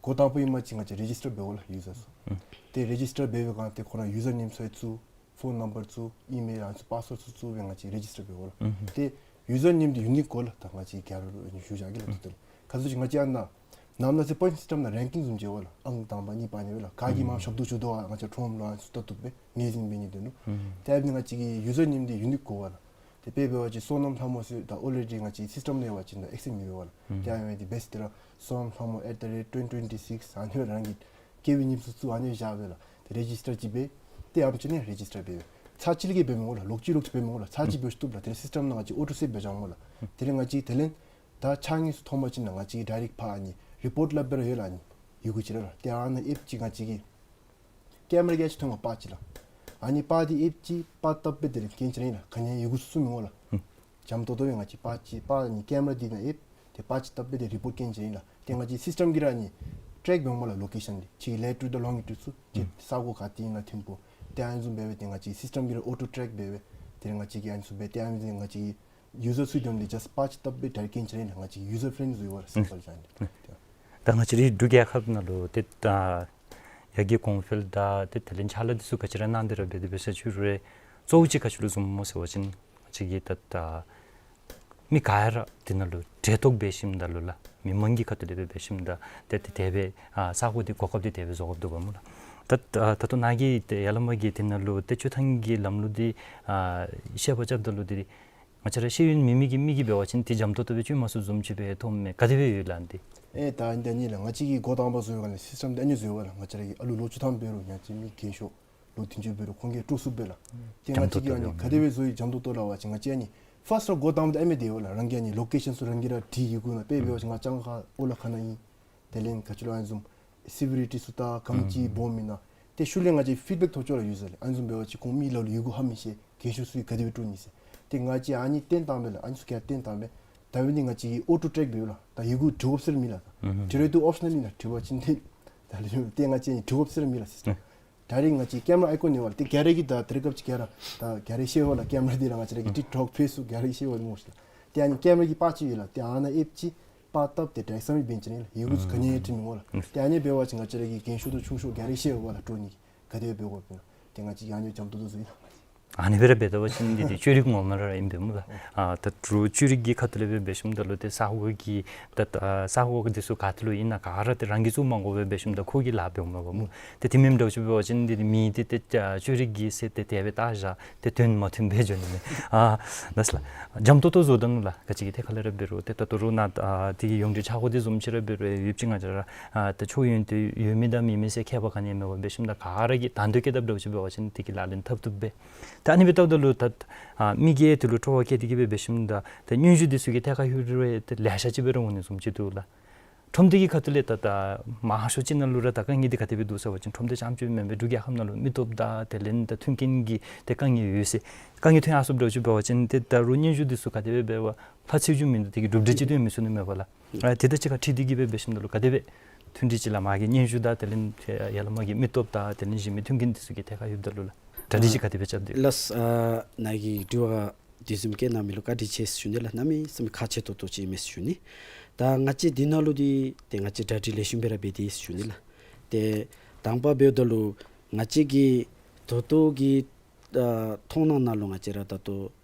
འགོ་དང་པ་ཨིན་པ་ཅིན་ང་བཅས་རེ་ཇིས་ཊར་འབད་དགོ་ལགས་ཡུ་ཛར་ཚུ། ཨུམ། ཏེ་རེ་ཇིས་ཊར་འབད་བའི་སྒང་ཏེ་ཁོ་ར་ཡུ་ཛར་ནེམ་ཚུ་ཡང་བཙུགས། ཕོན་ནམ་བར་ཚུ་ཨི་མེལ་ཨ་ནི་ཚུ་པཱསི་ཝརཌ་ཚུ་བཙུགས་སྦེ་ང་བཅས་རེ་ཇིསི་ཊར་འབདཝ་ལགས། ཨུམ་ཧུམ། ཏེ་ཡུ་ཟར་ནེམ་འདི་ཡུ་ནིཀ་དགོ་ལགས། ད་ང་བཅས་ག་ར་ལུ་ཨ་ནི་ཞུ་བཞག་གེ་ལགས། ཨུམ། ད་ལྟོ་ལགས་ག་ཅི་ཨ་ནཱ་ནཱ་ནཱ་ཚེ་པོ་ཨིནཊ་སིསི་ཊམ་ནང་རེང་ཀིང་བཟུམ་ཅིག་ཡོད་པ་ལགས། ཨང་དང་པ་གཉིས་པ་ཨ་ནི་ཡོད་ལགས། ག་གིས་མང་ཞབས་ཏོག་ཞུ་དོ་ཨ་ང་བཅས་ཁྲོམ་ལུ་ཨ་ནི་ཚུ་བལྟ་བཏུབ་སྦེ་ངོས་འཛིན་འབད་ནི་དོན་ལུ། ཨུམ། ཏེ་ཨ་ནི་ང་བཅས་ཀྱི་ཡུ་ཟར་ནེམ་འདི་ཡུ་ནིཀ་དགོ་པ་ལགས། ཏེ་དཔེ་འབད་བ་ཅིན་བསོད་ནམས་ལྷ་མོ་ཟེར་ད་ཨོ་རེ་ཌི་ང་བཅས་སིསི་ཊམ་ནང་ཡོད་པ་ཅིན་ད་ཨེག་སེསི་མི་འབད་བ་ལགས། ཨུམ། ཏེ་ཨ་ནི་འདི་བེསཊ་འདི་ར་བསོད་ནམས་ལྷ་མོ་at the rate twenty twenty-six ཨ་ནི་རང་གི་སྐྱེས་པའི་ཉིནམ་ཚུ་བཙུགས་ཨ་ནི་བཞག་སྦེ་ལགས། ཏེ་རེ་ཇིསི་ཊར་ཅིག་འབད། ཏེ་ཨམ་ཅིག་ནི་རེ་ཇིསི་ཊར་འབད། ཚར་གཅིག་ལས་བརྒལ་འབད་མི་དགོ་ལགས། ལོག་ཅི་ལོག་ཅི་འབད་མི་དགོ་ལགས། ཚར་གཅིག་འབད་ཚུགས་ལགས། དེ་ལས་སིསི་ཊམ་ནང་ང་བཅས་ཨོ་ཊོ་སེབ་འབད་བཞག་འོང་ལགས། དེ་ལས་ང་བཅས་དེ་ལས་ད་ཆ་ངེས་སུ་མཐོང་པ་ཅིན་ང་བཅས་ཀྱིས་ཌའི་རེཀཊ་ཕར་ཨ་ནི་རི་པོརཊ་སླབ་སྦེ་ར་ཡོད་ལགས། ཨ་ནི་ཡི་གུ་ཅིག་ར་ལགས། ཏེ་ཨ་ནཱ་ཨེཔ་ཅིག་ང་བཅས་ཀྱི་ཀེམ་ར་གི་ཨ་ཅིག་ཐོན་འོང་པར་ཅིག་ལགས། ཨ་ནི་པར་འདི་ཨེཔ་ཅིག་པར་བཏབ་སྦེ་དེ་ལས་སྐྱེལ་ཅི་ར་ཨིན་ལགས། ག་ནི་ཡང་ཡི་གུ་ཚུ་མི་འོང་ལགས། ཨུམ། འཇམ་ཏོག་ཏོ་སྦེ་ང་བཅས་པར་ཅིག་པར་ཨ་ནི་ཀེམ་ར་འདི་ནང་ཨེཔ་ཏེ་པར་ཅིག་བཏབ་སྦེ་ཏེ་རི་པོརཊ་སྐྱེལ་ཅི་ར་ཨིན་ལགས། ཏེ་ང་བཅས་སིསི་ཊམ་གྱིས་ར་ཨ་ནི་ཊེཀ་འབད་འོང་སྨོ་ལགས་ལོ་ཀེ་ཤཱན་འདི། ཅིག་ལེ་ཊི་ཊུཌ་དང་ལོང་ཊི་ཊུཌ་ཚུ་ཅིག་ཨུམ་ས་གོ་ག་ཏེ་ཨིན་ན་ཐིམ་ཕུ། ཏེ་ཨ་ནི་བཟུམ་འབད་སྦེ་ཏེ་ང་བཅས་སིསི་ཊམ་གྱིས་ར་ཨོ་ཊོ་ཊེཀ་འབད་སྦེ་ཏེ་ང་བཅས་ཀྱིས་ཨ་ནི་བཟུམ་སྦེ་ཏེ་ཨ་ནི་ང་བཅས་ཡུ་ཟར་ཚུ་འདི་ཇསཊ་པར་ཅིག་བཏབ་སྦེ་ཌའི་རེཀཊ་སྐྱེལ་ཅི་ར་ཨིན་ལགས། ང་བཅས་ཡུ་ཟར་ཕེརེནཌ་ལི་ཡོད་པ་ལགས། ཨུམ། སིམ་པལ་ཅིག་ཨ་ནི། ད་ང་བཅས་རའི་འབྲུག་རྒྱལ་ཁབ་ནང་ལུ་ཏེ་ད་ཡར་རྒྱས་གོང་འཕེལ་དང་ཏེ་དེ་ལས་ཕྱག་ལཱ་འདི་ཚུ་ག་ཅི་ར་གནང་སྟེ་ར་འབད་དེ་འབད་ས་ཅིག་རུང་གཙོ་བོ་ཅིག་ག་ཅི་ལུ་བཟུངམ་སྨོ་ཟེར་བ་ཅིན་ང་བཅས་ཀྱི་ད་ད་མི་ག་ར་འདི་ནང་ལུ་གྲལ་གཏོགས་འབད་ཞིནམ་ད་ལུ་ལགས་མི་མང་གི་ཁ་ཐུག་ལས་སྦེ་འབད་ཞིནམ་ད་ཏེ་ཏེ་དེ་སྦེ་ཨ་ས་གོ་འདི་གོ་སྐབས་འདི་དེ་སྦེ་བཟོ་དགོཔ་འདུག་པ་སྨོ་ལགས། ད་ད་ད་ལྟོ་ནཱ་གིས་ཏེ་ཡར་ལས་མར་གྱི་འདི་ནང་ལུ་ཏེ་སྤྱོད་ཐངས་ཀྱི་ལམ་ལུགས་འདི་ཨ་བཤད་པ་རྐྱབ་ད་ལུ་འདི་ང་བཅས་ར་ཤེས་ཡོན་མེད་མི་གི་མི་གིས་འབད་བ་ཅིན་ཏེ་འཇམ་ཏོག་ཏོ་སྦེ་སྤྱོད་མ་ཚུགསཔ་བཟུམ་ཅིག་སྦེ་མཐོངམ་མས། ག་དེ་སྦེ་ཡོད་ལགས་འདི། ཨེ་ད་ཨ་ནི་ད་ཨ་ནི་ལགས་ང་བཅས་ཀྱིས་འགོ་དང་པ་བཟོ་བའི་སྒང་ལས་སིསི་ཊམ་འདི་ཨ་ནི་བཟོ་ཡི་པ་ལགས། ང་བཅས་ར་གི་ཨ་ལུ་ལོ་བཅུ་ཐམ་འབད་རུང་ང་བཅས་མི་རྒན་ཤོས་ལོ་བདུན་ཅུ་འབད་རུང་ཁོང་གིས་དཀྲོག་ཚུགསཔ་སྦེ་ལགས། ཏེ་ང་བཅས་ཀྱིས་ཨ་ནི་ག་དེ་སྦེ་བཟོ་ཡི་འཇམ་ཏོག་ཏོ་སླབ་པ་ཅིན་ང་བཅས་ཨ་ནི་ཕརསཊ་ར་འགོ་དང་པ་འདི་ཨ་མི་འདི་ཡོད་ལགས། རང་གི་ཨ་ནི་ལོ་ཀེ་ཤཱན་ཚུ་རང་གིས་ར་བྲིས་ཡི་གུ་ནང་དཔེ་འབད་བ་ཅིན་ང་གཙང་ཁ་ཨོ་ལ་ཁ་ནང་ཨིན། དེ་ལས་ག་ཅི་ལོ་ཨ་ནི་བཟུམ་སི་བི་རི་ཊི་ཚུ་དང་གང་ཅི་ཨུམ་སྦོམ་ཨིན་ན། ཏེ་ཤུལ་ལས་ང་བཅས་ཕིཌ་བེཀ་ཐོབ་ཆོག་ལགས་ཡུ་ཟར་ལས། ཨ་ནི་བཟུམ་འབད་བ་ཅིན་ཁོང་མི་ལ་ལུ་ཡི་གུ་ཧ་མི་ཤེས། རྒན་ཤོས་ཚུ་གིས་ག་དེ་སྦེ་དཀྲོག་ནི་ཟེར། ཏེ་ང་བཅས་ཨ་ནི་བཏོན་བཏངམ་མས་ལགས། ཨ་ནི་ཚུ་ག་ར་བཏོན་བཏངམ་མས། ད་འབདན་ང་བཅས་ཀྱིས་ཨོ་ཊོ་ཊེཀ་འབདཝ་ལགས། ད་ཡི་གུ་འབྲི་དགོཔ་ཟེར་མེད་ལགས། ད་ཨུམ་འབྲི་རུང་ཏེ་ཨོབ་ཤི་ནཱལ་ཨིན་ལགས། འབྲི་བ་ཅིན་ཏེ་ད་ལས་ཏེ་ང་བཅས་འབྲི་དགོཔ་ཟེར་མེད་ལགས་སིསི་ཊམ། ཨུམ་ད་རིས་ང་བཅས་ཀེམ་ར་ཨའི་ཀོན་ནི་ཡོད་པ་ལགས། ཏེ་ག་ར་གིས་ད་ད་རིས་སྐབས་ཅིག་ག་ར་ད་ག་ར་ཤེས་པས་ལགས། ཀེམ་ར་འདི་ར་ང་བཅས་ར་གི་ཨུམ་ཊིཀ་ཊོཀ་ཕེསི་བུཀ་ག་ར་གིས་ཤེས་པས་སྨོ་ཤིག་ལགས། ཏེ་ཨ་ནི་ཀེམ་ར་གི་པར་ཅིག་ཡོད་ལགས། ཏེ་ཨ་ནཱ་ཨེཔ་ཅིག་པར་བཏབ་སྟེ་ཌའི་རེཀཊ་སབ་མིཊ་འབད་ཅི་ར་ཨིན་ལགས། ཡི་གུ་ཚུ་ག་ནི་ཡང་འབྲི་མི་དགོ་ལགས། ཨུམ་ཏེ་ཨ་ནི་འབད་བ་ཅིན་ང་བཅས་ར་གི་རྒན་ཤོས་དང་ཆུང་ཤོས་ག་ར་ཤེས་པས་ལགས། དཀྲོག་ནི་ག་དེ་སྦེ་འབད་དགོཔ་ཨིན་ན། ཏེ་ང་བཅས་ཡང་ནི་འཇམ་ཏོག་ཏོ་བཟོ་ཡི་ལགས། ཨ་ནི་སྦེ་ར་འབད་ད་པ་ཅིན་འདི་འདི་ཅོ་རིག་ངོ་མ་ར་ཨིན་པས་སྨོ་ལགས། ཨ་ད་རུང་ཅོ་རིག་གི་ཁ་ཐུག་ལས་སྦེ་འབད་ཞིནམ་ད་ལུ་ཏེ་ས་གོ་གི་ད་ད་ས་གོ་འདི་ཚུ་ག་ཏེ་ལུ་ཨིན་ན་ག་ར་ཏེ་རང་གིས་བཙུགས་མ་དགོ་པར་འབད་ཞིནམ་ད་ཁོ་གི་ལཱ་འབད་འོང་མས་པ་སྨོ། ཏེ་དེ་མེན་འདྲཝ་ཅིག་འབད་བ་ཅིན་འདི་འདི་མི་འདི་ཏེ་ཅོ་རིག་གི་ཟེར་ཏེ་དེ་སྦེ་བལྟ་བཞག་ཏེ་དོན་མ་མཐུན་སྦེ་འགྱོ་ནི་མས། ཨ་ལགས་སོ་ལགས། འཇམ་ཏོག་ཏོ་བཟོ་ད་ནུག་ལགས། ག་ཅི་གི་ཐད་ཁར་ལས་ར་འབད་རུང་ཏེ་ད་ལྟོ་ར་ནཱ་ཨ་འདི་གི་ཡོངས་འབྲེལ་འཆར་སྒོ་འདི་བཟུམ་ཅིག་ར་འབད་རུང་ཡོདཔ་ཅིག་ང་བཅས་ར་ཨ་ཏེ་ཆོས་ཡོན་ཏེ་ཡོད་མི་དང་མེད་མི་ཟེར་ཁྱད་པར་ག་ནི་ཡང་མེད་པར་འབད་ཞིནམ་ད་ག་ར་གིས་དང་འདོད་བསྐྱེད་དཔ་འདྲཝ་ཅིག་འབད་བ་ཅིན་འདི་གི་ལག་ལེན་འཐབ་བཏུབ་པས། ད་ཨ་ནི་སྦེ་བལྟཝ་ད་ལུ་ད་ཨ་མི་གིས་དེ་ལུ་སྤྲོ་བ་བསྐྱེད་དེ་གི་སྦེ་འབད་ཞིནམ་ད་ཏེ་སྙན་ཞུ་འདི་ཚུ་གི་ཐད་ཁར་ལྷོད་རུང་ཏེ་ལེ་ཤ་ཅིག་སྦེ་ར་འོང་ནི་བཟུམ་ཅིག་འདུག་ལགས། ཁྲོམ་སྡེ་གི་ཁ་ཐུག་ལས་ད་ད་མང་ཤོས་ཅིག་ནང་ལུ་ར་ད་དཀའ་ངལ་འདི་ག་དེ་སྦེ་འདུག་ཟེར་བ་ཅིན་ཁྲོམ་སྡེ་རྐྱངམ་ཅིག་མེན་པར་འབྲུག་རྒྱལ་ཁབ་ནང་ལུ་མི་སྟོབས་དང་དེ་ལས་ད་མཐུན་རྐྱེན་གྱི་ཏེ་དཀའ་ངལ་ཡོད་ཟེར། དཀའ་ངལ་ཐོན་ཡར་སོངམ་འདྲཝ་ཅིག་འབད་བ་ཅིན་ཏེ་ད་རུང་སྙན་ཞུ་འདི་ཚུ་ག་དེ་སྦེ་འབད་བ་ཕར་ཚུད་རྒྱུ་མིན་འདུག། དེ་གི་གྲུབ་འབྲས་ཅིག་ཐོན་མི་ཚུགས་ནི་མས་པ་ལགས། ཨ་དེ་དང་གཅིག་ཁར་འཁྲིལ་ཏེ་གི་སྦེ་འབད་ཞིནམ་ད་ལུ་ག་དེ་སྦེ་མཐུན་སྒྲིལ་ཅིག་ལགས་མ་གི་སྙན་ཞུ་དང་དེ་ལས་ཡར་ལས་མར་གྱི་མི་སྟོབས་དང་དེ་ལས་གཞན་མི་མཐུན་རྐྱེན་འདི་ཚུ་གི་ཐད་ཁར་ལྷོདཔ་ད་ལུ་ལགས། གྲ་སྒྲིག་ཅིག་ག་དེ་སྦེ་རྐྱབ་སྟེ། ལགས་སོ། ཨ་ནཱ་གི་དྲི་བ་འདི་བཟུམ་བཀོད་གནང་མི་ལུ་བཀའ་དྲིན་ཆེ་ཟེར་ཞུ་ནི་ལགས། གནམ་མེད་ས་མེད་ཁག་ཆེ་ཏོག་ཏོ་ཅིག་ཨིན་མས་ཟེར་ཞུ་ནི། ད་ང་བཅས་འདི་ནང་ལུ་འདི་ཏེ་ང་བཅས་གྲ་སྒྲིག་ལེགས་ཤོམ་སྦེ་ར་འབད་དེས་ཟེར་ཞུ་ནི་ལགས། ཏེ་དང་པ་འབདཝ་ད་ལུ་ང་བཅས་ཀྱི་ད་ལྟོ་གི་ཨ་མཐོང་སྣང་ནང་ལུ་ང་བཅས་ར་ད་ལྟོ་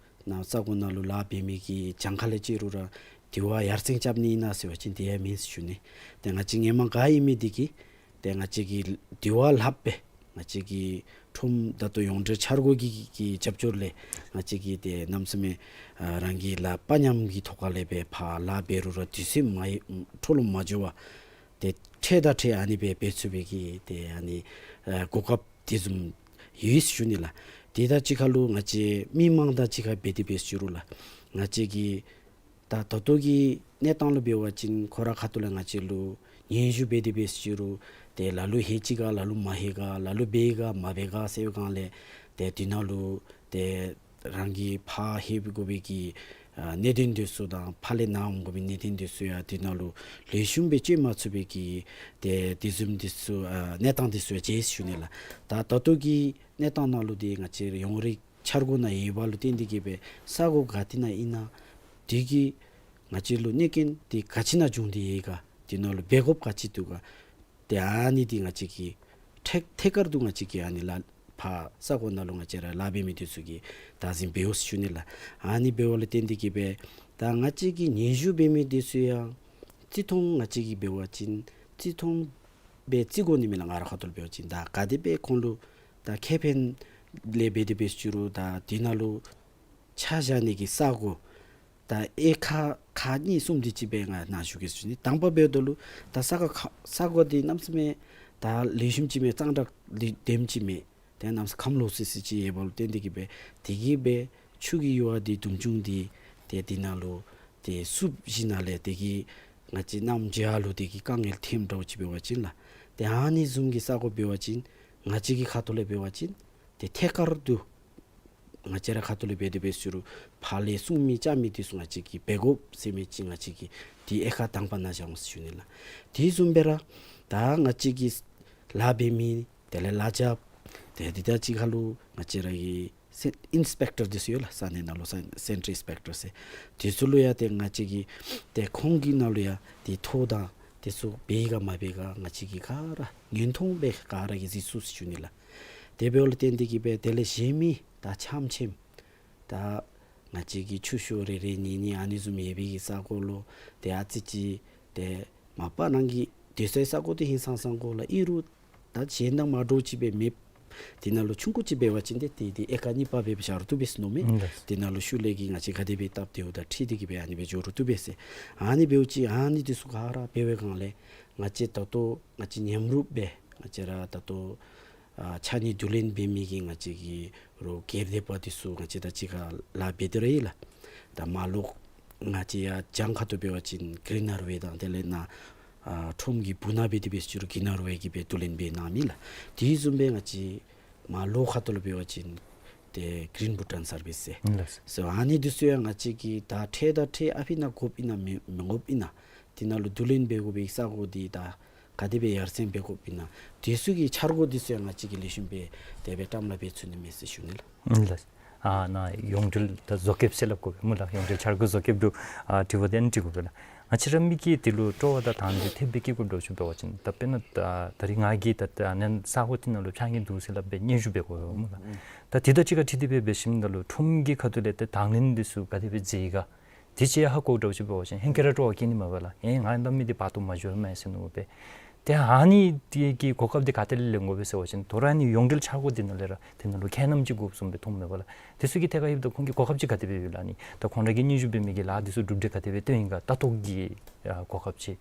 ནཱ་ས་གོ་ནང་ལུ་ལཱ་འབད་མི་གི་གྱངས་ཁ་ལས་བརྩི་རུང་ར་དེ་བ་ཡར་སེང་རྐྱབ་ནི་ཨིན་ན་ཟེར་བ་ཅིན་དེ་ཡང་མེན་ཟེར་ཞུ་ནི། ཏེ་ང་བཅས་ཧེ་མ་ག་ཨིན་མི་འདི་གིས་ཏེ་ང་བཅས་ཀྱིས་དེ་བ་ལྷགཔ་སྦེ་ང་བཅས་ཀྱི་ཁྲོམ་ད་ལྟོ་ཡོངས་འབྲེལ་འཆར་སྒོ་གི་གི་རྒྱབ་སྐྱོར་ལས་ང་བཅས་ཀྱིས་ཏེ་གནམ་མེད་ས་མེད་ཨ་རང་གི་ལཱ་དཔའ་ཉམས་ཀྱི་ཐོག་ཁ་ལས་སྦེ་ཕར་ལཱ་འབད་རུང་ར་དུས་ཚོད་མ་འཕྲོ་བརླག་མ་འགྱོ་བར་ཏེ་འཕྲལ་དང་འཕྲལ་ཨ་ནི་སྦེ་འབད་ཚུགས་པའི་གི་ཏེ་ཨ་ནི་ཨ་གོ་སྐབས་དེ་བཟུམ་ཡོད་ཟེར་ཞུ་ནི་ལགས། དེ་དང་གཅིག་ཁར་ལུ་ང་བཅས་མི་མང་དང་གཅིག་ཁར་འབད་དེ་འབད་ཟེར་ཞུ་རུང་ལགས། ང་བཅས་ཀྱི་ད་ད་ལྟོ་གི་གནས་སྟངས་ལུ་འབད་བ་ཅིན་ཁོ་ར་ཁ་ཐུག་ལས་ང་བཅས་ལུ་སྙན་ཞུ་འབད་དེ་འབད་ཟེར་ཞུ་རུང་ཏེ་ལ་ལུ་ལྷོད་ཅི་ག་ལ་ལུ་མ་ལྷོད་ག་ལ་ལུ་འབད་ག་མ་འབད་ག་ཟེར་བའི་སྒང་ལས་ཏེ་དེ་ནང་ལུ་ཏེ་རང་གིས་ཕར་ལྷོད་དགོ་པའི་གི་ཨ་གནད་དོན་འདི་ཚུ་དང་ཕར་ལས་ནཱ་འོང་དགོ་པའི་གནད་དོན་འདི་ཚུ་ཡང་དེ་ནང་ལུ་ལེགས་ཤོམ་སྦེ་བཅོས་མ་ཚུགས་པའི་གི་ཏེ་དེ་བཟུམ་འདི་ཚུ་ཨ་གནས་སྟངས་འདི་ཚུ་ཡང་མཇལ་ཟེར་ཞུ་ནི་ལགས། ད་ད་ལྟོ་གི་གནས་སྟངས་ནང་ལུ་འདི་ང་བཅས་ཡོངས་རིག་འཆར་སྒོ་ནང་ཡོད་པ་ལུ་བརྟེན་ཏེ་གི་སྦེ་ས་གོ་ག་ཏེ་ནང་ཨིན་ན་དེ་གིས་ང་བཅས་ལུ་གནོད་རྐྱེན་འདི་ག་ཅི་ནང་བྱུང་སྟེ་ཡོད་ག་དེ་ནང་ལུ་འབད་དགོཔ་ག་ཅི་འདུག་ག་ཏེ་ཨ་ནི་འདི་ང་བཅས་ཀྱིས་ཐད་ཐད་ཀར་དུ་ང་བཅས་ཀྱིས་ཨ་ནི་ལགས་ ཕར་ས་གོ་ནང་ལུ་ང་བཅས་ར་ལཱ་འབད་མི་འདི་ཚུ་གིས་བདག་འཛིན་འབད་འོང་ཟེར་ཞུ་ནི་ལགས། ཨ་ནི་འབདཝ་ལས་བརྟེན་ཏེ་གིས་སྦེ་ད་ང་བཅས་ཀྱི་སྙན་ཞུ་འབད་མི་འདི་ཚུ་ཡང་རྩིས་མཐོང་ང་བཅས་ཀྱིས་འབད་བ་ཅིན་རྩིས་མཐོང་སྦེ་རྩིས་དགོ་ནི་མས་ལགས། ང་ར་ཁ་ཐུག་ལུ་འབད་བ་ཅིན་ད་ག་དེ་སྦེ་ཁོང་ལུ་ད་ཁེ་ཕན་ལས་འབད་དེ་འབད་ཞུ་རུང་ད་འདི་ནང་ལུ་ཆ་བཞག་ནི་གི་ས་གོ་ད་ཨེ་ཀར་ཁལ་གཉིས་གསུམ་དེ་ཅིག་སྦེ་ང་ནཱ་ཞུ་གེ་ཟེར་ཞུ་ནི། དང་པ་འབདཝ་ད་ལུ་ད་ས་གོ་ཁ་ས་གོ་འདི་གནམ་མེད་ས་མེད་ད་ལེགས་ཤོམ་ཅིག་མས། གཙང་སྦྲ་ལེགས་ལྡེམ་ཅིག་མས། ཏེ་གནམ་མེད་ས་མེད་ཁམས་ལོག་སི་སི་ཅིག་ཡོདཔ་ལུ་བརྟེན་ཏེ་གིས་སྦེ་དེ་གིས་སྦེ་ཆུ་གི་ཡུར་བ་འདི་དུམ་ཆུང་འདི་ཏེ་འདི་ནང་ལུ་ཏེ་བསུབ་ཞིནམ་ལས་དེ་གིས་ང་བཅས་གནམ་བྱཱར་ལུ་དེ་གིས་དཀའ་ངལ་ཐོནམ་འདྲཝ་ཅིག་འབད་བ་ཅིན་ལགས། ཏེ་ཨ་ནི་བཟུམ་གྱི་ས་གོ་འབད་བ་ཅིན་ང་བཅས་ཀྱི་ཁ་ཐུག་ལས་འབད་བ་ཅིན་ཏེ་ཐད་ཀར་དུ་ང་བཅས་ར་ཁ་ཐུག་ལས་འབད་དེ་འབད་ཞུ་རུང་ཕར་ལས་སྲུང་མི་བཅའ་མི་འདི་ཚུ་ང་བཅས་ཀྱིས་འབད་དགོཔ་ཟེར་མི་ཅིག་ང་བཅས་ཀྱིས་འདི་ཨེ་ཀར་དང་པ་ནང་བཞག་འོང་ཟེར་ཞུ་ནི་ལགས། དེ་བཟུམ་སྦེ་ར་ད་ང་བཅས་ཀྱི་ལཱ་འབད་མི་དེ་ལས་ལཱ་རྐྱབ་ཏེ་འདི་དང་གཅིག་ཁར་ལུ་ང་བཅས་ར་གི་སེ་ཨིན་སི་པེག་ཊར་འདི་ཚུ་ཡོད་ལགས། ས་གནས་ནང་ལུ་སེན་ཊར་ཨིན་སི་པེག་ཊར་ཟེར། འདི་ཚུ་ལུ་ཡང་ཏེ་ང་བཅས་ཀྱིས་ཏེ་ཁོང་གི་ནང་ལུ་ཡང་ཏེ་ཐོ་དང་འདི་ཚུ་འབད་ག་མ་འབད་ག་ང་བཅས་ཀྱིས་ག་ར་ཉེན་མཐོང་སྦེ་ག་ར་གིས་གཟིགས་ཚུགས་ཟེར་ཞུ་ནི་ལགས། དེ་འབདཝ་ལས་བརྟེན་ཏེ་གིས་སྦེ་དེ་ལས་གཞན་མི་ད་ཆམ་ཆེམ་ད་ང་བཅས་ཀྱི་ཆུ་ཤོག་རེ་རེ་གཉིས་གཉིས་ཨ་ནི་བཟུམ་ཡོད་པའི་གི་ས་གོ་ལུ་ཏེ་ཨ་ཙི་ཅིག་ཏེ་མ་པ་ནང་གི་དེ་ཚུ་ས་གོ་འདི་ཧིང་སངས་ས་གོ་ལགས། ཨིན་རུང་ད་གཞན་དང་མ་འདྲཝ་ཅིག་སྦེ་མེདཔ་དེ་ནང་ལུ་ཆུང་ཀུ་ཅིག་འབད་བ་ཅིན་ཏེ་ཏེ་ཏེ་ཨེ་ཀར་གཉིས་པ་སྦེ་བཞག་རུང་བཏུབ་པས་ཟེར་མནོཝ་མས། ཨིན་ལགས། དེ་ནང་ལུ་ཤུལ་ལས་ཀྱི་ང་བཅས་ག་དེ་སྦེ་སྟབས་བདེཝ་དང་འཁྲིལ་ཏེ་གིས་སྦེ་ཨ་ནི་སྦེ་འགྱོ་རུང་བཏུབ་པས་ཟེར། ཨ་ནི་འབདཝ་ཅིག་ཨ་ནི་འདི་ཚུ་ག་ར་འབད་བའི་སྒང་ལས་ང་བཅས་ད་ལྟོ་ང་བཅས་མཉམ་རུབ་སྦེ་ང་བཅས་ར་ད་ལྟོ་ཨ་ཕྱགས་སྙིགས་བསྡུ་ལེན་འབད་མི་གི་ང་བཅས་ཀྱི་རོགས་སྒེར་སྡེ་པ་འདི་ཚུ་ང་བཅས་དང་གཅིག་ཁར་ལཱ་འབད་དེ་ར་ཡོད་ལགས། ད་མར་ལོག་ང་བཅས་ཡར་བྱང་ཁ་ཐུག་འབད་བ་ཅིན་གི་རི་ན་རུ་ཝེ་དང་དེ་ལས་ནཱ་ཨ་ཁྲོམ་གྱི་སྦུག་ནང་འབད་དེ་འབད་ཞུ་རུང་གི་རི་ན་རུ་ཝེ་གིས་སྦེ་བསྡུ་ལེན་འབད་གནང་མི་ལགས། དེ་བཟུམ་སྦེ་ང་བཅས་མར་ལོག་ཁ་ཐུག་ལུ་འབད་བ་ཅིན་ཏེ་གི་རིན་བྷུ་ཊཱན་སར་བིསི་ཟེར། ཨིན་ལགས། སོ་ཨ་ནི་འདི་ཚུ་ཡང་ང་བཅས་ཀྱིས་ད་འཕྲལ་དང་འཕྲལ་ཨ་ཕི་ནང་དགོཔ་ཨིན་ན་མི་མི་དགོཔ་ཨིན་ན་དེ་ནང་ལུ་བསྡུ་ལེན་འབད་དགོ་པའི་ས་གོ་འདི་ད་ག་དེ་སྦེ་ཡར་སེང་འབད་དགོཔ་ཨིན་ན་དེ་ཚུ་གི་འཆར་སྒོ་འདི་ཚུ་ཡང་ང་བཅས་ཀྱིས་ལེགས་ཤོམ་སྦེ་དེ་སྦེ་བཀྲམ་སླབ་འབད་ཚུགས་ནི་མས་ཟེར་ཞུ་ནི་ལགས། ཨིན་ལགས། ཨ་ནཱ་ཡོངས་འབྲེལ་ད་བཟོ་བཀོདཔ་ཟེར་སླབ་དགོ་པས་སྨོ་ལགས། ཡོངས་འབྲེལ་འཆར་སྒོ་བཟོ་བཀོདཔ་འདི་ཨ་དྲི་བ་དེ་ཨ་ནི་དྲི་དགོ་པས་ལགས། ང་བཅས་ར་མི་གིས་དེ་ལུ་སྤྲོ་བ་དང་དང་འདོད་ཐེབས་སྦེ་བསྐྱེད་དགོཔ་འདྲཝ་ཅིག་འབད་བ་ཅིན་ད་དཔེར་ན་ད་ད་རིས་ང་གིས་ད་ད་ནཱ་ས་གོ་འདི་ནང་ལུ་ཕྱགས་སྙིགས་འདུག་ཟེར་སླབ་སྦེ་སྙན་ཞུ་འབད་དགོ་པས་སྨོ་ལགས། ད་དེ་དང་གཅིག་ཁར་འཁྲིལ་ཏེ་སྦེ་འབད་ཞིནམ་ད་ལུ་ཁྲོམ་གྱི་ཁ་ཐུག་ལས་ཏེ་དང་ལེན་འདི་ཚུ་ག་དེ་སྦེ་མཛད་ཡི་ག་དེ་ཅིག་ཧ་གོཝ་འདྲཝ་ཅིག་འབད་བ་ཅིན་ཧེང་སྐལ་ར་སྤྲོ་བ་བསྐྱེད་ནི་མས་པ་ལགས། ཨེ་ང་ལས་མི་འདི་བར་དུ་མ་འགྱོ་མས་ཟེར་མནོ་སྦེ། ཏེ་ཨ་ནི་འདི་གི་གོ་སྐབས་འདི་ག་ཏེ་ལས་ལེན་དགོ་པས་ཟེར་བ་ཅིན་དོ་རུང་ཨ་ནི་ཡོངས་འབྲེལ་འཆར་སྒོ་འདི་ནང་ལས་ར་དེ་ནང་ལུ་ཁྱད་རྣམ་ཅིག་དགོཔ་བཟུམ་སྦེ་མཐོངམ་མས་པ་ལགས། དེ་ཚུ་གི་ཐད་ཁར་ཡོདཔ་ད་ཁོང་གི་གོ་སྐབས་ཅིག་ག་དེ་སྦེ་ཡོད་ལགས། ཨ་ནི་ད་ཁོང་ར་གིས་སྙན་ཞུ་འབད་མི་གི་ལཱ་འདི་ཚུ་གྲུབ་འབྲས་ག་དེ་སྦེ་བཏོན་ཡི་ག་ལྟ་རྟོག་གི་ཨ་གོ་སྐབས་ཅིག།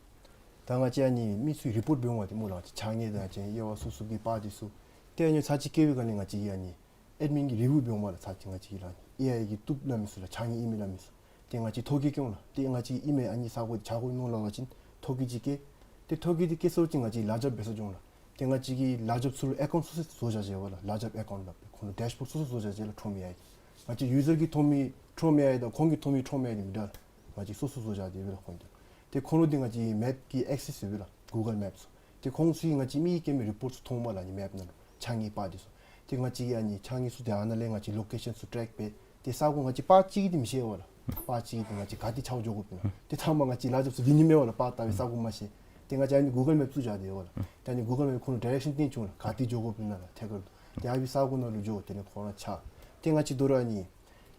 ད་ང་བཅས་ཨ་ནི་མི་ཚུ་རི་པོརཊ་འབད་འོང་བ་འདི་སྨོ་ལགས། ང་བཅས་ཕྱགས་སྙིགས་དང་ཅིག་དབྱེ་བ་སོ་སོ་གི་པར་འདི་ཚུ་ཏེ་ཨ་ནི་ཚར་གཅིག་བཀལ་བའི་སྒང་ལས་ང་བཅས་ཀྱིས་ཨ་ནི་ཨེཌ་མིན་གྱིས་རི་བིའུ་འབད་འོང་བ་ལགས། ཚར་གཅིག་ང་བཅས་ཀྱིས་ལགས་ཨ་ནི་ཨེ་ཨའི་གིས་བཏུབ་སླབ་མི་ཚུ་ལགས། ཕྱགས་སྙིགས་ཨིན་མས་སླབ་མི་ཚུ་ཏེ་ང་བཅས་ཐོ་བཀོད་བཀལ་འོང་ལགས། ཏེ་ང་བཅས་ཨིན་མས་ཨ་ནི་ས་གོ་འདི་ཆག་སྒོ་ནོ་སླབ་པ་ཅིན་ཐོ་བཀོད་ཅིག་བཀལ། ཏེ་ཐོ་བཀོད་འདི་བཀལ་ཚརཝ་ཅིག་ང་བཅས་ལཱ་རྐྱབ་འབད་ས་འགྱོ་འོང་ལགས། ཏེ་ང་བཅས་ཀྱིས་ལཱ་རྐྱབ་ཚུ་ལུ་ཨེ་ཀའུནཊ་སོ་སོ་བཟོ་བཞག་བཞགཔ་ལགས། ལཱ་རྐྱབ་ཨེ་ཀའུནཊ་སླབ་སྦེ་ཁོང་ལུ་ཌེཤ་བོརཌ་སོ་སོ་བཟོ་བཞག་བཞགཔ་ལགས། ཁྲོམ་ཨེ་ཨའི་གིས་ང་བཅས་ཡུ་ཛར་གྱིས་མཐོང་མི་ཁྲོམ་ཨེ་ཨའི་དང་ཁོང་གིས་མཐོང་མི་ཁྲོམ་ཨེ་ཨའི་འདི་མི་འདྲ་ལགས། ང་བཅས་སོ་སོ་བཟོ་བཞག་སྟེ་ཡོད་པས་ལགས་ཁོང་གིས། ཏེ་ཁོང་ལུ་འདི་ང་བཅས་མེཔ་ཀྱི་ཨེག་སེསི་ཡོད་པས་ལགས། གུ་གཱལ་མེཔ་ཚུ། ཏེ་ཁོང་ཚུ་གིས་ང་བཅས་མི་གིས་བཀལ་མི་རི་པོརཊ་ཚུ་མཐོངམ་མས་ལགས། ཨ་ནི་མེཔ་ནང་ལུ་ཕྱགས་སྙིགས་པར་འདི་ཚུ། ཏེ་ང་བཅས་ཀྱིས་ཨ་ནི་ཕྱགས་སྙིགས་ཚུ་ཏེ་ཨ་ནཱ་ལས་ང་བཅས་ལོ་ཀེ་ཤཱན་ཚུ་ཊེག་འབད། ཏེ་ས་གོ་ང་བཅས་པར་གཅིག་གིས་འདི་མི་ཤེས་པས་ལགས། པར་གཅིག་གིས་འདི་ང་བཅས་ག་ཏེ་ཆགས་འགྱོ་དགོཔ་ཨིན་ན། ཏེ་ཐ་མ་ང་བཅས་ལཱ་རྐྱབ་ཚུ་འདི་ཉིནམ་མེད་པས་ལགས། པར་བལྟ་བའི་ས་གོ་མ་ཤེས། ཏེ་ང་བཅས་ཨ་ནི་གུ་གཱལ་མེཔ་བཙུགས་བཞག་སྟེ་ཡོད་པས་ལགས། ཏེ་ཨ་ནི་གུ་གཱལ་མེཔ་ཁོང་ལུ་ཌའི་རེག་ཤཱན་སྟོན་བྱུང་ལགས། ག་ཏེ་འགྱོ་དགོཔ་ཨིན་ན་ལགས་ཐད་ཀར་དུ། ཏེ་ཨ་ཕི་ས་གོ་ནང་ལུ་འགྱོ། དེ་ལས་ཁོང་ར་ཆགས། ཏེ་ང་བཅས་དོ་རུང་ཨ་ནི་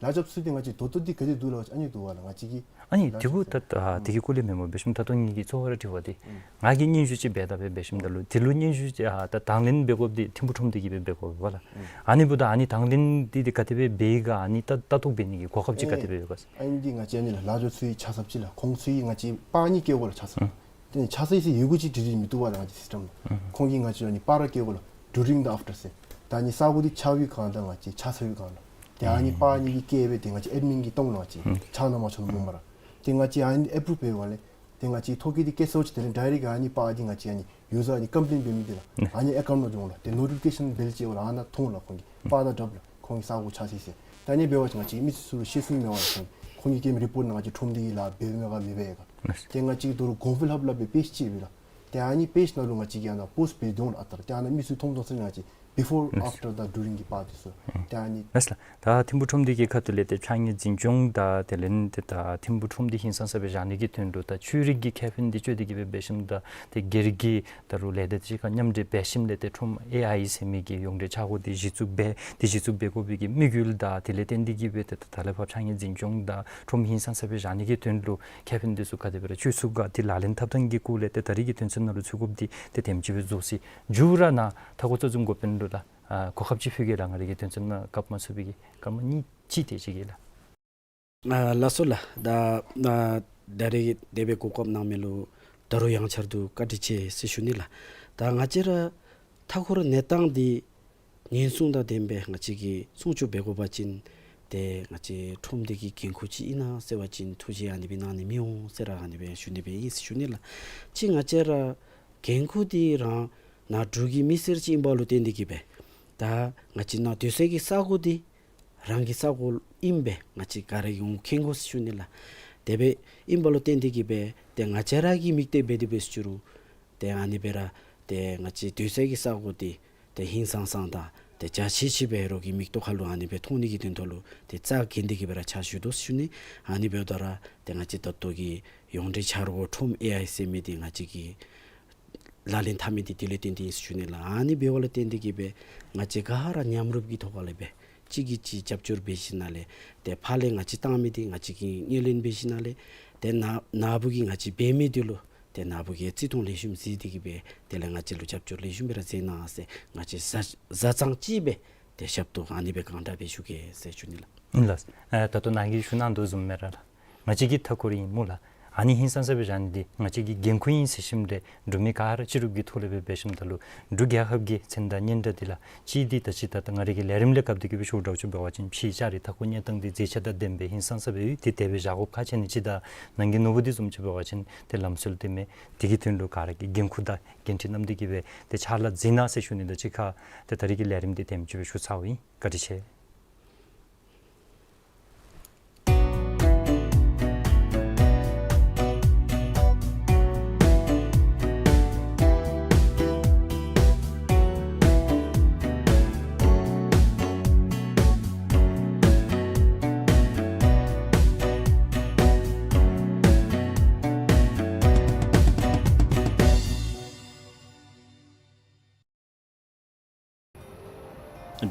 ལཱ་རྐྱབ་ཚུ་འདི་ང་བཅས་ད་ལྟོ་འདི་ག་དེ་འདུག་ལགས། ཨ་ནི་འདུག་པ་ལགས། ང་བཅས་ཀྱིས་ཨ་ནི་ལཱ་དེ་གུ་རྐྱབ་ད་ཚུ་ཨ་དེ་གི་སྐོར་ལས་མེན་པར་འབད་ཞིནམ་ད་ལྟོ་ངེ་གི་གཙོ་བོ་ར་དྲི་བ་འདི་ཨུམ་ང་གིས་སྙན་ཞུ་ཅིག་འབད་ད་སྦེ་འབད་ཞིནམ་ད་ལུ་དེ་ལུ་སྙན་ཞུ་ཅིག་ཨ་ད་དང་ལེན་འབད་དགོཔ་འདི་ཐིམ་ཕུག་ཁྲོམ་སྡེ་གིས་སྦེ་འབད་དགོ་པས་ལགས། ཨུམ་ཨ་ནི་འབདཝ་ད་ཨ་ནི་དང་ལེན་འདི་འདི་ག་དེ་སྦེ་འབད་ཡི་ག། ཨ་ནི་ད་ལྟ་རྟོག་འབད་ནི་གི་གོ་སྐབས་ཅིག་ག་དེ་སྦེ་ཡོད་ག་ཟེར། ཨ་ནི་འདི་ང་བཅས་ཨ་ནི་ལགས་ལཱ་རྐྱབ་ཚུ་གི་ཆ་ཚབ་ཅིག་ལགས། ཁོང་ཚུ་གིས་ང་བཅས་པར་གཉིས་བཀལ་དགོ་ལགས་ཆ་ཚབ། ཨུམ་ཏེ་ཆ་ཚབ་ཟེར་ཡི་གུ་ཅིག་བྲིས་བྲིས་མི་བཏུབ་པས་ལགས་ང་བཅས་སིསི་ཊེམ་ལུ། ཨུམ་ཁོང་གིས་ང་བཅས་ཨ་ནི་པར་ར་བཀལ་དགོ་ལགས། ཌུ་རིང་དང་ཨེཕ་ཊར་ཟེར། ད་ཨ་ནི་ས་གོ་འདི་ཆགས་པའི་སྒང་དང་ང་བཅས་ཆ་ཚབ་པའི་སྒང་ལགས། ཏེ་ཨ་ནི་ཨུམ་པར་གཉིས་ཀྱིས་བཀལ་སྦེ་ཏེ་ང་བཅས་ཨེཌ་མིན་གྱིས་སྟོན་ལགས། ང་བཅས་ཨུམ་ཆགས་ན་མ་ཆགས་ན་སྨོ་མ་ར། ཏེ་ང་བཅས་ཨ་ནི་ཨེ་པུ་རུབ་འབད་བ་ལས་ཏེ་ང་བཅས་ཐོ་བཀོད་འདི་བཀལ་ཚརཝ་ཅིག་དེ་ལས་ཌའི་རེཀཊ་ཨ་ནི་པར་འདི་ང་བཅས་ཨ་ནི་ཡུ་ཛར་ཨ་ནི་ཀམ་པི་ལེནཊ་འབད་མི་འདི་ལགས། ཨ་ནི་ཨེ་ཀའུནཊ་ནང་འགྱོ་འོང་ལགས། ཏེ་ནོ་ཊི་ཕི་ཀེ་ཤཱན་བེལ་ཅིག་ཡོད་ལགས། ཨ་ནཱ་མཐོང་ལགས་ཁོང་གིས། པར་དང་སྦྲགས་ལགས། ཁོང་གི་ས་གོ་ཆགས་ཅི་ཟེར། ད་ཨ་ནི་འབད་བ་ཅིན་ང་བཅས་མི་ཚུ་ལུ་ཤེས་ཚུགས་ནི་མེད་པས་ལགས། ཁོང་གིས་བཀལ་མི་རི་པོརཊ་ནང་ང་བཅས་ཁྲོམ་སྡེ་གི་ལཱ་འབད་མི་ག་མི་འབད་ག། ཏེ་ང་བཅས་དོ་རུང་གོང་འཕེལ་ཧབ་སླབ་པའི་པེཇ་ཅིག་ཡོད་ལགས། ཏེ་ཨ་ནི་པེཇ་ནང་ལུ་ང་བཅས་ཀྱིས་ཨ་ནཱ་པོསཊ་འབད་དོ་ལགས། ཨ་རྟག་ར་ཏེ་ཨ་ནཱ་མི་ཚུ་མཐོང་མཐོང་ས་ནི་ང་བཅས་ before, after དང་during གི་བར་དེ་ཚུ། ཏེ་ཨ་ནི། ལགས་ལགས། ད་ཐིམ་ཕུག་ཁྲོམ་སྡེ་གི་ཁ་ཐུག་ལས་ཏེ་ཕྱགས་སྙིགས་འཛིན་སྐྱོང་དང་དེ་ལས་ཏེ་ད་ཐིམ་ཕུག་ཁྲོམ་སྡེ་ཧིང་སངས་ས་སྦེ་བཞག་ནི་གི་དོན་ལུ་ད་ཆོས་རིག་གི་ཁེ་ཕན་འདི་སྤྱོད་དེ་གི་སྦེ་འབད་ཞིནམ་ད་ཏེ་སྒེར་གྱི་ད་རུང་ལས་སྡེ་ཅིག་ཁར་མཉམ་འབྲེལ་འབད་ཞིནམ་ལས་ཏེ་ཁྲོམ་ཨེ་ཨའི་ཟེར་མི་གི་ཡོངས་འབྲེལ་འཆར་སྒོ་འདི་གཞི་བཙུགས་འབད་ཏེ་གཞི་བཙུགས་འབད་དགོ་པའི་གི་དམིགས་ཡུལ་དང་དེ་ལས་བརྟེན་ཏེ་གི་སྦེ་ཏེ་ད་ད་ལས་ཕར་ཕྱགས་སྙིགས་འཛིན་སྐྱོང་དང་ཁྲོམ་ཧིང་སངས་ས་སྦེ་བཞག་ནི་གི་དོན་ལུ་ཁེ་ཕན་འདི་ཚུ་ག་དེ་སྦེ་ར་སྤྱོད་ཚུགས་ག་འདི་ལག་ལེན་འཐབ་ཐངས་ཀྱི་སྐོར་ལས་ཏེ་ད་རིས་ཀྱི་དོན་ཚན་ནང་ལུ་ཚུད་དགོཔ་འདི་ཏེ་དེམ་ཅིག་སྦེ་རྫོགས་ཅི། མཇུག་ར་ནཱ་མཐའ་འཁོར་གཙོ་འཛིན་འགོ་དཔོན་ལུ་ལགས་ཨ་གོ་སྐབས་ཅིག་ཕུལ་གེ་ལགས། ང་རའི་གི་དོན་ཚན་ནང་བཀབ་མ་ཚུགས་པའི་གི་སྐར་མ་གཉིས་ཅིག་དེ་ཅིག་གི་ལགས། ཨ་ལགས་སོ་ལགས། ད་ཨ་ད་རིས་དེ་སྦེ་གོ་སྐབས་གནང་མི་ལུ་ད་རུང་ཡང་བསྐྱར་དུ་བཀའ་དྲིན་ཆེ་ཟེར་ཞུ་ནི་ལགས། ད་ང་བཅས་ར་མཐའ་འཁོར་གནས་སྟངས་འདི་ཉེན་སྲུང་དང་ལྡནམ་སྦེ་ང་བཅས་ཀྱིས་སྲུང་སྐྱོབ་འབད་དགོ་པ་ཅིན་ཏེ་ང་བཅས་ཁྲོམ་སྡེ་གི་འགན་ཁུར་ཅིག་ཨིན་ན་ཟེར་བ་ཅིན་ཐུགས་རྗེ་ཨ་ནི་སྦེ་གནང་ནི་མི་འོང་ཟེར་ར་ཨ་ནི་སྦེ་ཞུ་ནི་སྦེ་ཨིན་ཟེར་ཞུ་ནི་ལགས། གཅིག་ང་བཅས་ར་འགན་ཁུར་འདི་རང་ནཱ་འབྲུག་གི་མི་སེར་ཅིག་ཨིན་པ་ལུ་བརྟེན་ཏེ་གི་སྦེ་ད་ང་བཅས་ནཱ་སྡོད་ས་གི་ས་གོ་འདི་རང་གི་ས་གོ་ཨིནམ་སྦེ་ང་བཅས་ག་ར་གིས་འོང་མཁྱེན་དགོ་ཟེར་ཞུ་ནི་ལགས། དེ་སྦེ་ཨིན་པ་ལུ་བརྟེན་ཏེ་གི་སྦེ་ཏེ་ང་བཅས་ར་གིས་མིག་གཏད་འབད་དེ་འབད་ཟེར་ཞུ་རུང་ཏེ་ཨ་ནི་སྦེ་ར་ཏེ་ང་བཅས་སྡོད་ས་གི་ས་གོ་འདི་ཏེ་ཧིང་སངས་སངས་དང་ཏེ་འཇའ་ཆི་ཆི་སྦེ་རོགས་ཀྱི་མིག་ཏོ་ཁ་ལུ་ཨ་ནི་སྦེ་མཐོང་ནི་གི་དོན་ཐོག་ལུ་ཏེ་རྩ་འགེངས་ཏེ་གི་སྦེ་ར་ཕྱག་ཞུ་དོ་ཟེར་ཞུ་ནི། ཨ་ནི་འབདཝ་ད་ར་ཏེ་ང་བཅས་ད་ལྟོ་གི་ཡོངས་འབྲེལ་འཆར་སྒོ་ཁྲོམ་ཨེ་ཨའི་ཟེར་མི་འདི་ང་བཅས་ཀྱིས་ལག་ལེན་འཐབ་མི་འདི་དེ་ལས་བརྟེན་ཏེ་ཨིན་ཟེར་ཞུ་ནི་ལགས། ཨ་ནི་འབདཝ་ལས་བརྟེན་ཏེ་གི་སྦེ་ང་བཅས་ག་ར་མཉམ་རུབ་ཀྱི་ཐོག་ལས་སྦེ་གཅིག་གིས་གཅིག་རྒྱབ་སྐྱོར་འབད་ཞིནམ་ལས་ཏེ་ཕར་ལས་ང་བཅས་བཏང་མི་འདི་ང་བཅས་ཀྱིས་ངོས་ལེན་འབད་ཞིནམ་ལས་ཏེ་ནཱ་ནཱ་བུ་གིས་ང་བཅས་འབད་མི་འདི་ལུ་ཏེ་ནཱ་བུ་གིས་བརྩི་མཐོང་ལེགས་ཤོམ་གཟིགས་ཏེ་གི་སྦེ་དེ་ལས་ང་བཅས་ལུ་རྒྱབ་སྐྱོར་ལེགས་ཤོམ་སྦེ་ར་མཛད་གནང་ཟེར་ང་བཅས་བཟའ་བཟའ་ཚང་ཅིག་སྦེ་ཏེ་ཞབས་ཏོག་ཨ་ནི་སྦེ་གང་དྲག་སྦེ་ཞུ་གེ་ཟེར་ཞུ་ནི་ལགས། ཨིན་ལགས། ཨ་ད་ལྟོ་ནཱ་གིས་ཞུ་གནང་དོ་བཟུམ་སྦེ་ར་ལགས། ང་བཅས་ཀྱི་མཐའ་འཁོར་ཨིན་སྨོ་ལགས། ཨ་ནི་ཧིང་སངས་ས་སྦེ་བཞག་ནི་འདི་ང་བཅས་ཀྱི་འགན་ཁུར་ཨིན་ཟེར་ཞིནམ་ལས་འབྲུག་མི་ག་ར་སྤྱི་རུབ་ཀྱི་ཐོག་ལས་སྦེ་འབད་ཞིནམ་ད་ལུ་འབྲུག་རྒྱལ་ཁབ་ཀྱི་མཚན་དང་སྙན་གྲགས་འདི་ལགས་ཅིག་འདི་ད་ཅི་ད་ད་ང་རའི་གི་ལས་རིམ་ལས་བཀབ་སྟེ་གི་སྦེ་ཞུཝ་འདྲཝ་ཅིག་འབད་བ་ཅིན་ཕྱི་ལྕགས་རི་མཐའ་འཁོར་གནས་སྟངས་འདི་མཛེས་ཆ་དང་ལྡནམ་སྦེ་ཧིང་སངས་ས་སྦེ་ཡོད། ཏེ་དེ་སྦེ་བཞག་དགོཔ་ཁག་ཆེ་ནི་ཅིག་དང་ནང་གི་ནོར་བུ་འདི་བཟུམ་ཅིག་འབད་བ་ཅིན་ཏེ་ལམ་སྲོལ་འདི་མེད། དེ་གི་དོན་ལུ་ག་ར་གིས་འགན་ཁུར་དང་འགན་འཁྲི་བསྣམས་ཏེ་གི་སྦེ་ཏེ་ཕྱག་ལཱ་མཛད་གནང་ཟེར་ཞུ་ནི་དང་གཅིག་ཁར་ཏེ་ད་རིས་ཀྱི་ལས་རིམ་འདི་དེམ་ཅིག་སྦེ་ཞུ་ཚརཝ་ཨིན། བཀའ་དྲིན་ཆེ།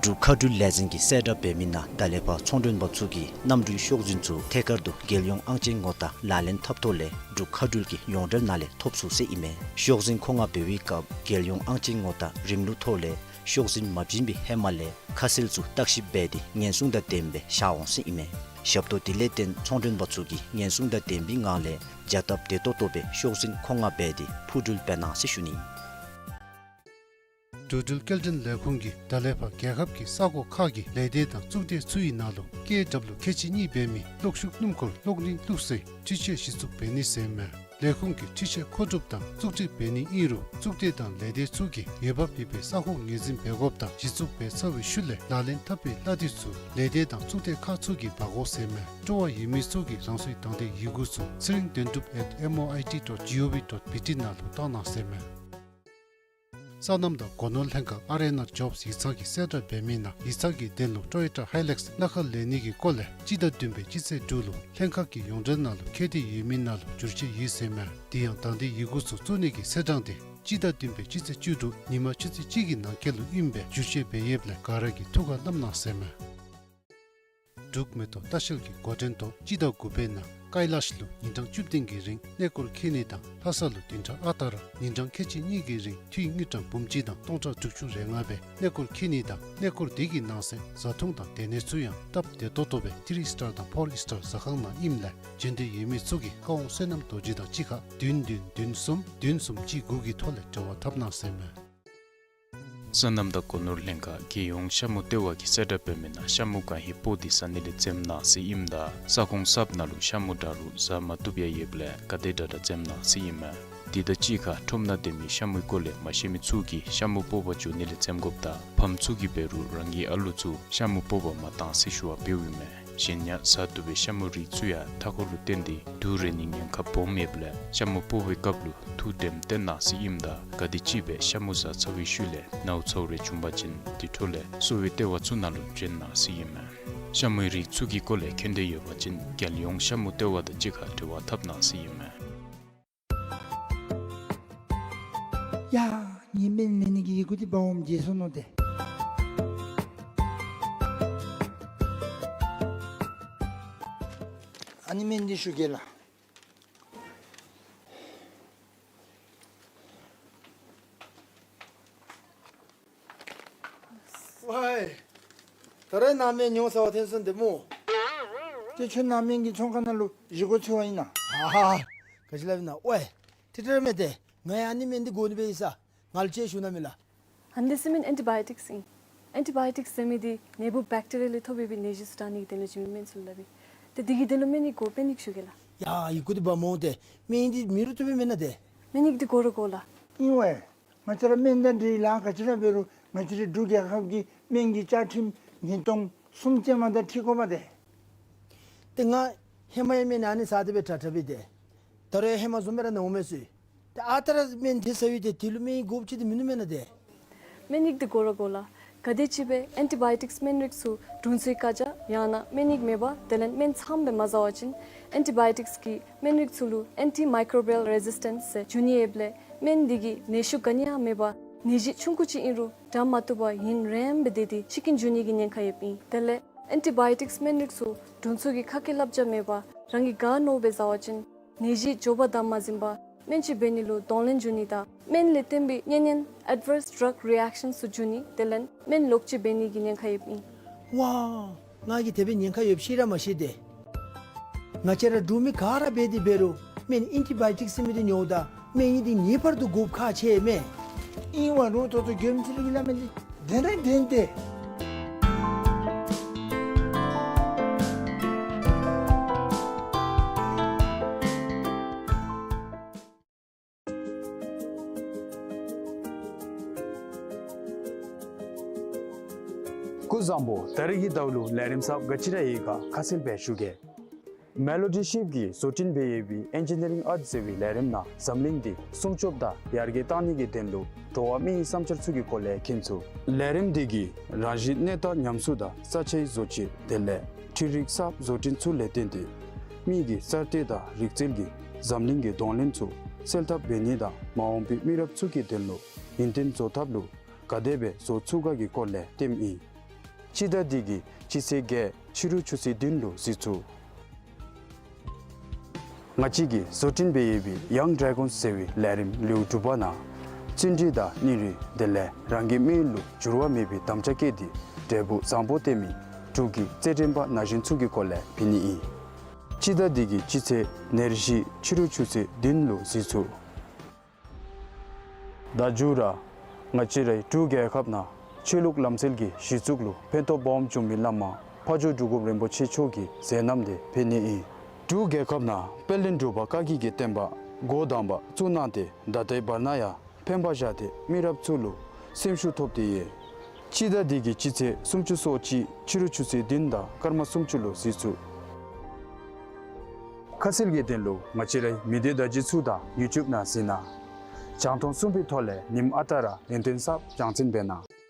འབྲུག་མཁའ་འགྲུལ་ལས་འཛིན་གྱིས་གསལ་བསྒྲགས་འབད་མི་ནང་ད་ལས་ཕར་ཚོང་མགྲོན་པ་ཚུ་གིས་གནམ་གྲུའི་ཤོག་འཛིན་ཚུ་ཐད་ཀར་དུ་རྒྱལ་ཡོངས་ཨང་ཅན་ངོ་རྟགས་ལག་ལེན་འཐབ་ཐོག་ལས་འབྲུག་མཁའ་འགྲུལ་གྱི་ཡོངས་འབྲེལ་ནང་ལས་ཐོབ་ཚུགས་ཟེར་ཨིན་མས། ཤོག་འཛིན་མཁོ་མངགས་འབད་བའི་སྐབས་རྒྱལ་ཡོངས་ཨང་ཅན་ངོ་རྟགས་རིམ་ལུགས་ཐོག་ལས་ཤོག་འཛིན་མ་བྱིན་པའི་ཧེ་མ་ལས་ཁ་གསལ་ཚུ་བརྟག་ཞིབ་འབད་དེ་ཉེན་སྲུང་དང་ལྡནམ་སྦེ་བཞག་འོང་ཟེར་ཨིན་མས། ཞབས་ཏོག་དེ་ལས་བརྟེན་ཚོང་མགྲོན་པ་ཚུ་གིས་ཉེན་སྲུང་དང་ལྡན་པའི་ངང་ལས་བྱ་སྟབས་བདེ་ཏོག་ཏོ་སྦེ་ཤོག་འཛིན་མཁོ་མངགས་འབད་དེ་འཕུར་འགྲུལ་འབད་གནང་ཟེར་ཞུ་ནི། འགྲོ་འགྲུལ་སྐྱེལ་འདྲེན་ལས་ཁུངས་ཀྱིས་ད་ལས་ཕར་རྒྱལ་ཁབ་ཀྱི་ས་གོ་ཁག་གི་ལས་སྡེ་དང་གཙུག་སྡེ་ཚུ་ཡི་ནང་ལུ་ཀེ་ཌབ་ལུ་ཁལ་གཅིག་གཉིས་འབད་མི་གློག་ཤུགས་སྣུམ་འཁོར་གློག་རིན་བླུགས་སའི་འཕྲུལ་ཆས་གཞི་བཙུགས་འབད་ནི་ཟེར་མས། ལས་ཁུངས་ཀྱིས་འཕྲུལ་ཆས་མཁོ་སྒྲུབ་དང་བཙུགས་སྒྲིག་འབད་ནི་ཨིན་རུང་གཙུག་སྡེ་དང་ལས་སྡེ་ཚུ་གིས་འོས་འབབ་ཡོད་པའི་ས་ཁོངས་ངོས་འཛིན་འབད་དགོཔ་དང་གཞི་བཙུགས་འབད་ཚར་བའི་ཤུལ་ལས་ལག་ལེན་འཐབ་པའི་གླ་དེ་ཚུ་ལས་སྡེ་དང་གཙུག་སྡེ་ཁག་ཚུ་གིས་འབག་དགོ་ཟེར་མས། སྤྲོ་བ་ཡོད་མི་ཚུ་གིས་རང་སོའི་དང་འདོད་ཡི་གུ་ཚུ་ཚེ་རིང་དོན་གྲུབ་at M O I T dot G O V dot B T ནང་ལུ་བཏང་གནང་ཟེར་མས། སོ་ནམ་དང་སྒོ་ནོར་ལྷན་ཁག་ཨར་ཨེན་ཨར་ཇོབསི་ཡིག་ཚང་གིས་གསལ་བསྒྲགས་འབད་མི་ནང་ཡིག་ཚང་གི་དོན་ལུ་ཊོ་ཡོ་ཊ་ཧའི་ལེགསི་སྣ་ཁ་ལེན་ནི་གི་སྐོར་ལས་སྤྱི་ཟླ་བདུན་པའི་སྤྱི་ཚེས་དྲུག་ལུ་ལྷན་ཁག་གི་ཡོངས་འབྲེལ་ནང་ལུ་ཁེ་འདོད་ཡོད་མི་ནང་ལུ་བསྒྱུར་བཅོས་ཡོད་ཟེར་མས། དེ་ཡང་དང་འདོད་ཡི་གུ་ཚུ་བཙུགས་ནི་གི་ཚེས་གྲངས་དེ་སྤྱི་ཟླ་བདུན་པའི་སྤྱི་ཚེས་བཅུ་དྲུག་ཉིན་མ་ཆུ་ཚོད་གཅིག་གི་ནང་འཁོད་ལུ་ཨིནམ་སྦེ་བསྒྱུར་བཅོས་འབད་ཡོདཔ་ལས་ག་ར་གིས་ཐུགས་ཁར་བསྣམ་གནང་ཟེར་མས། འབྲུག་མེ་ཏོག་ལྟ་བཤལ་གྱིས་འགོ་འདྲེན་ཐོག་སྤྱི་ཟླ་དགུ་པའི་ནང་ཀའི་ལཱཤ་ལུ་ཉིན་གྲངས་བཅུ་བདུན་གྱི་རིང་གནས་སྐོར་འཁྱིད་ནི་དང་ལྷ་ས་ལུ་བདུན་ཕྲག་ཨ་རྟག་ར་ཉིན་གྲངས་ཁལ་གཅིག་གཉིས་ཀྱི་རིང་འཐུས་དངུལ་ཀྲམ་འབུམ་གཅིག་དང་སྟོང་ཕྲག་དྲུག་ཅུ་རེ་ལྔ་སྦེ་གནས་སྐོར་འཁྱིད་ནི་དང་གནས་སྐོར་དེ་གི་ནང་གསེས་བཟའ་འཐུང་དང་སྡོད་གནས་ཚུ་ཡང་སྟབས་བདེ་ཏོག་ཏོ་སྦེ་ཐི་རི་སི་ཊར་དང་ཕོར་སི་ཊར་ཟ་ཁང་ནང་ཨིནམ་ལས་འབྱོན་འདོད་ཡོད་མི་ཚུ་གིས་ཁ་དབང་བསོད་ནམས་རྡོ་རྗེ་དང་གཅིག་ཁར་བདུན་བདུན་བདུན་གསུམ་བདུན་གསུམ་གཅིག་དགུ་གི་ཐོག་ལས་འབྲེལ་བ་འཐབ་གནང་ཟེར་མས། སོ་ནམ་དང་སྒོ་ནོར་ལྷན་ཁག་རྒྱལ་ཡོངས་ཤ་མུ་ལྟེ་བ་གིས་གསལ་བསྒྲགས་འབད་མི་ནང་ཤ་མུ་གང་ཧེ་པོ་དེ་ཟ་ནི་ལས་འཛེམ་གནང་ཟེར་ཨིནམ་ད་ས་ཁོངས་གསརཔ་ནང་ལུ་ཤ་མུ་འདྲ་རུང་ཟ་མ་བཏུབ་ཡང་ཡོདཔ་ལས་ག་དེ་དྲག་དྲག་འཛེམ་གནང་ཟེར་ཨིན་མས། དེ་དང་གཅིག་ཁར་ཁྲོམ་ནང་སྡོད་མི་ཤ་མུའི་སྐོར་ལས་མ་ཤེས་མི་ཚུ་གིས་ཤ་མུ་སྤོག་པར་འགྱོ་ནི་ལས་འཛེམ་དགོཔ་དང་ཕམ་ཚུ་གིས་འབད་རུང་རང་གི་ཨ་ལུ་ཚུ་ཤ་མུ་སྤོག་པར་མ་གཏང་ཟེར་ཞུ་བ་འབདཝ་ཨིན་མས། གཞན་ཡང་བཟའ་བཏུབ་པའི་ཤ་མུ་རིགས་ཚུ་ཡང་མཐའ་འཁོར་ལུ་བརྟེན་ཏེ་དུག་རེག་ནིའི་ཉེན་ཁ་སྦོམ་ཡོདཔ་ལས་ཤ་མུ་སྤོ་བའི་སྐབས་ལུ་ཐུགས་དྲནམ་བཏོན་གནང་ཟེར་ཨིནམ་ད་ག་དེམ་ཅིག་སྦེ་ཤ་མུ་བཟའ་ཚར་བའི་ཤུལ་ལས་ནཝ་ཚཝ་རེ་བྱུང་པ་ཅིན་དེ་འཕྲོ་ལས་གསོ་བའི་ལྟེ་བ་ཚུ་ནང་ལུ་འདྲེན་གནང་ཟེར་ཨིན་མས། ཤ་མུའི་རིགས་ཚུ་གི་སྐོར་ལས་མཁྱེན་འདོད་ཡོད་པ་ཅིན་རྒྱལ་ཡོངས་ཤ་མུ་ལྟེ་བ་དང་གཅིག་ཁར་འབྲེལ་བ་འཐབ་གནང་ཟེར་ཨིན་མས། ཡ། ངེའི་སྨན་ལེན་ནི་གི་ཡི་གུ་འདི་འབག་འོངམ་བརྗེད་སོ་ནུག་ཏེ། ཨ་ནི་སྨན་འདི་ཞུ་གེ་ལགས། ཝའི། ད་རེས་ནཱ་སྨན་ཉོ་ས་བ་ཐོན་སོང་ཏེ་སྨོ། ཏེ་ཁྱོད་ནཱ་སྨན་གྱི་ཚོང་ཁང་ནང་ལུ་གཞི་སྒོ་ཕྱེ་བ་ཨིན་ན། ཧ་ཧ། ག་ཅི་སླབ་ཨིན་ན། ཝའི། ཏེ་ཏེ་ར་མེན་ཏེ། ང་ཡང་ཨ་ནི་སྨན་འདི་དགོ་ནི་སྦེ་ཡོད་ས། ང་ལུ་ཅིག་ཞུ་གནང་མས་ལགས། ཨ་ནི་འདི་ཟེར་མི་ཨེན་ཊི་བཱ་ཡོ་ཊིཀསི་ཨིན། ཨེན་ཊི་བཱ་ཡོ་ཊིཀསི་ཟེར་མི་འདི་ནད་འབུཔ་བེཀ་ཊི་རི་ཡ་ལས་ཐོབ་པའི་ནད་གཞི་ཚུ་དྲག་ནི་གི་དོན་ལུ་བྱིན་མི་སྨན་ཚུ་ལུ་སླབ་ཨིན། ཏེ་འདི་གི་དོན་ལུ་སྨན་ཡིག་དགོ་པས་ནི་ཞུ་གེ་ལགས། ཡ་ཡི་གུ་འདི་འབག་འོང་ཏེ། སྨན་ཡིག་འདི་མེད་རུང་བཏུབ་པས་མེན་ན་ཏེ། སྨན་ཡིག་འདི་དགོ་ར་དགོ་ལགས། ཨིན་ཝའི། ང་བཅས་ར་སྨན་དང་འབྲེལ་ལཱ་ག་ཅི་ར་འབད་རུང་ང་བཅས་རའི་འབྲུག་རྒྱལ་ཁབ་ཀྱི་སྨན་གྱི་བཅའ་ཁྲིམས་ཉིས་སྟོང་གསུམ་ཅན་མ་དང་འཁྲིལ་དགོ་པས་ཏེ། ཏེ་ང་ཧེ་མ་ཡང་སྨན་ཨ་ནི་བཟའ་སྟེ་སྦེ་དྲག་དྲག་པས་ཏེ། ད་རུང་ཡང་ཧེ་མ་བཟུམ་སྦེ་ར་ན་འོང་མས་ཟེར། ཏེ་ཨ་རྟག་ར་སྨན་དེ་ཟ་ཡི་ཏེ་དེ་ལུ་སྨན་ཡིག་དགོཔ་ཅིག་ཏེ་མིན་ནུག་མེན་ན་ཏེ། སྨན་ཡིག་འདི་དགོ་ར་དགོ་ལགས། ག་དེམ་ཅིག་སྦེ་ཨེན་ཊི་བཱ་ཡོ་ཊིཀསི་སྨན་རིགས་ཚུ་དྲུང་འཚོའི་བཀའ་རྒྱ་ཡང་ན་སྨན་ཡིག་མེད་པར་དེ་ལས་སྨན་ཚངམ་སྦེ་མ་བཟའ་བ་ཅིན་ཨེན་ཊི་བཱ་ཡོ་ཊིཀསི་གི་སྨན་རིགས་ཚུ་ལུ་ཨེན་ཊི་མའི་ཀོ་རོ་བཱལ་རེ་ཟིས་ཊེནསི་ཟེར་འབྱུང་ནི་ཡོདཔ་ལས་སྨན་འདི་གིས་ནད་ཤུགས་ག་ནི་ཡང་མེད་པར་ནད་གཞི་ཆུང་ཀུ་ཅིག་ཨིན་རུང་དྲག་མ་བཏུབ་པར་ཡུན་རིངམོ་སྦེ་སྡོད་དེ་འཆི་རྐྱེན་འབྱུང་ནི་གི་ཉེན་ཁ་ཡོདཔ་ཨིན། དེ་ལས་ཨེན་ཊི་བཱ་ཡོ་ཊིཀསི་སྨན་རིགས་ཚུ་དྲུང་འཚོ་གི་ཁ་སྐད་བསླབ་བྱ་མེད་པར་རང་གིས་ག་མནོཝ་སྦེ་བཟའ་བ་ཅིན་ནད་གཞི་མགྱོགས་པར་དམ་མ་འཛིན་པར་སྨན་བཅོས་འབད་ནི་ལུ་གདོང་ལེན་འབྱུང་ནི་དང་སྨན་ལས་བརྟེན་པའི་གཉན་ཉེན་ཨེཌ་ཝརསི་ཌྲག་རི་ཨེཀ་ཤཱནསི་ཚུ་འབྱུང་ནི་དེ་ལས་སྨན་ལོག་སྤྱོད་འབད་ནི་གི་ཉེན་ཁ་ཡོདཔ་ཨིན། ཝའི། ང་གིས་དེ་སྦེ་ཉེན་ཁ་ཡོདཔ་ཤེས་ར་མ་ཤེས་ཏེ། ང་བཅས་ར་འབྲུག་མི་ག་ར་འབད་དེ་འབད་རུང་སྨན་ཨེན་ཊི་བཱ་ཡོ་ཊིཀསི་ཟེར་མི་འདི་ཉོཝ་ད་སྨན་ཡིག་འདི་ངེས་པར་དུ་དགོཔ་ཁག་ཆེ་མས། ཨིན་ཝའི་རུང་ད་ལྟོ་མགྱོནམ་ཅིག་ར་གི་སླབ་མི་འདི་དྲན་ར་དྲན་ཏེ། སྐུ་གཟུགས་བཟང་པོ། ད་རིས་ཀྱི་ཟླཝ་ལུ་ལས་རིམ་གསརཔ་ག་ཅི་ར་ཡོད་ག་ཁ་གསལ་སྦེ་ཞུ་གེ། མེ་ལོ་ཌི་ཤིབ་ཀྱིས་བཟོ་སྐྲུན་འབད་ཡོད་པའི་ཨེན་ཇི་ནི་རིང་ཨརཊ་ཟེར་བའི་ལས་རིམ་ནང་འཛམ་གླིང་འདི་སྲུང་སྐྱོབ་དང་ཡར་རྒྱས་གཏང་ནི་གི་དོན་ལུ་འགྲོ་བ་མིའི་བསམ་འཆར་ཚུ་གི་སྐོར་ལས་མཁྱེན་ཚུགས། ལས་རིམ་འདི་གིས་རང་བཞིན་གནས་སྟངས་ཉམས་གསོ་དང་ས་ཆའི་བཟོ་བཅོས་དེ་ལས་འཕྲུལ་རིག་གསརཔ་བཟོ་སྐྲུན་ཚུ་ལས་བརྟེན་ཏེ་མི་གི་གསར་གཏོད་དང་རིག་རྩལ་གྱིས་འཛམ་གླིང་གི་གདོང་ལེན་ཚུ་སེལ་ཐབས་འབད་ནི་དང་མ་འོངས་པའི་མི་རབས་ཚུ་གི་དོན་ལུ་ཡུན་བརྟན་བཟོ་ཐབས་ལུ་ག་དེ་སྦེ་བཟོ་ཚུགས་ག་གི་སྐོར་ལས་སྟོནམ་ཨིན། སྤྱི་ཟླ་འདི་གི་སྤྱི་ཚེས་བརྒྱད་ཕྱི་རུ་ཆུ་ཚོད་བདུན་ལུ་གཟིགས་ཚུགས། ང་བཅས་ཀྱིས་བཟོ་སྐྲུན་འབད་ཡོད་པའི་ཡང་ཌ་རེ་གཱོནསི་ཟེར་བའི་ལས་རིམ་ལེའུ་དྲུག་པ་ནང་བརྩོན་འགྲུས་དང་སྙིང་རུས་དེ་ལས་རང་གི་སྨན་ཡིག་ལུ་འགྱུར་བ་མེད་པའི་དམ་བཅའ་བསྐྱེད་དེ་འབྲས་བུ་བཟང་པོ་སྟོན་མི་འབྲུག་གི་རྩེད་འགྲན་པ་ན་གཞོན་ཚུ་གི་སྐོར་ལས་འབད་ནི་ཨིན། སྤྱི་ཟླ་འདི་གི་སྤྱི་ཚེས་ཉེར་བཞི་ཕྱི་རུ་ཆུ་ཚོད་བདུན་ལུ་གཟིགས་ཚུགས། ད་མཇུག་ར་ང་བཅས་རའི་འབྲུག་རྒྱལ་ཁབ་ནང་ཆོས་ལུགས་ལམ་སྲོལ་གྱི་གཞི་བཙུགས་ལུ་ཕན་ཐོགས་སྦོམ་བྱུང་མི་བླ་མ་ཕ་ཇོ་འབྲུག་སྒོམ་རིན་པོ་ཆེ་མཆོག་གི་མཛད་རྣམ་དེ་འབད་ནི་ཨིན། འབྲུག་རྒྱལ་ཁབ་ནང་དཔལ་ལྡན་འབྲུག་པ་བཀའ་བརྒྱུད་ཀྱི་བསྟན་པ་འགོ་དང་པ་བཙུགས་གནང་སྟེ་ད་ལྟའི་བར་ན་ཡང་ཕན་པ་བཞག་སྟེ་མི་རབས་ཚུ་ལུ་སེམས་ཤུགས་ཐོབ་སྟེ་ཡོད། སྤྱི་ཟླ་འདི་གི་སྤྱི་ཚེས་སུམ་ཅུ་སོ་གཅིག་ཕྱི་རུ་ཆུ་ཚོད་བདུན་དང་སྐར་མ་སུམ་ཅུ་ལུ་གཟིགས་ཚུགས། ཁ་གསལ་གྱི་དོན་ལུ་ང་བཅས་རའི་མི་སྡེ་བརྡ་བརྒྱུད་ཚུ་དང་ཡུ་ཊུབ་ནང་གཟིགས་གནང་། རྒྱང་མཐོང་གསུམ་པའི་ཐོག་ལས་ཉིནམ་ཨ་རྟག་ར་ལས་དོན་གསརཔ་རྒྱང་སྲིང་འབད་གནང་།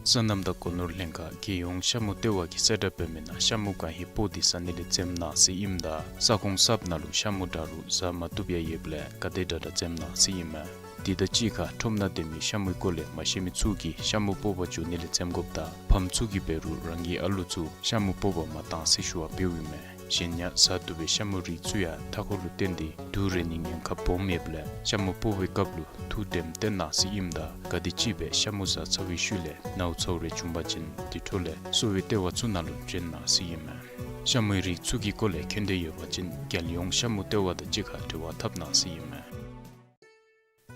སོ་ནམ་དང་སྒོ་ནོར་ལྷན་ཁག་རྒྱལ་ཡོངས་ཤ་མུ་ལྟེ་བ་གིས་གསལ་བསྒྲགས་འབད་མི་ནང་ཤ་མུ་གང་ཧེ་སྤོ་སྟེ་བཟའ་ནི་ལས་འཛེམ་གནང་ཟེར་ཨིནམ་ད་ས་ཁོངས་གསརཔ་ནང་ལུ་ཤ་མུ་དྲག་རུང་བཟའ་མ་བཏུབ་ཡང་ཡོདཔ་ལས་ག་དེ་དྲག་དྲག་འཛེམ་གནང་ཟེར་ཨིན་མས། དེ་དང་གཅིག་ཁར་ཁྲོམ་ནང་སྡོད་མི་ཤ་མུའི་སྐོར་ལས་མ་ཤེས་མི་ཚུ་གིས་ཤ་མུ་སྤོ་བར་འགྱོ་ནི་ལས་འཛེམ་དགོཔ་དང་ཕམ་ཚུ་གིས་འབད་རུང་རང་གི་ཨ་ལུ་ཚུ་ཤ་མུ་སྤོ་བར་མ་གཏང་ཟེར་ཞུ་བ་འབདཝ་ཨིན་མས། གཞན་ཡང་བཟའ་བཏུབ་པའི་ཤ་མུ་རིགས་ཚུ་ཡང་མཐའ་འཁོར་ལུ་བརྟེན་ཏེ་དུག་རེག་ནིའི་ཉེན་ཁ་སྦོམ་ཡོདཔ་ལས་ཤ་མུ་སྤོ་བའི་སྐབས་ལུ་ཐུགས་དྲནམ་བཏོན་གནང་ཟེར་ཨིནམ་ད་ག་དེམ་ཅིག་སྦེ་ཤ་མུ་བཟའ་ཚར་བའི་ཤུལ་ལས་ནཝ་ཚཝ་རེ་བྱུང་པ་ཅིན་དེ་འཕྲོ་ལས་གསོ་བའི་ལྟེ་བ་ཚུ་ནང་ལུ་འདྲེན་གནང་ཟེར་ཨིན་མས། ཤ་མུའི་རིགས་ཚུ་གི་སྐོར་ལས་མཁྱེན་འདོད་ཡོད་པ་ཅིན་རྒྱལ་ཡོངས་ཤ་མུ་ལྟེ་བ་དང་གཅིག་ཁར་འབྲེལ་བ་འཐབ་གནང་ཟེར་ཨིན་མས།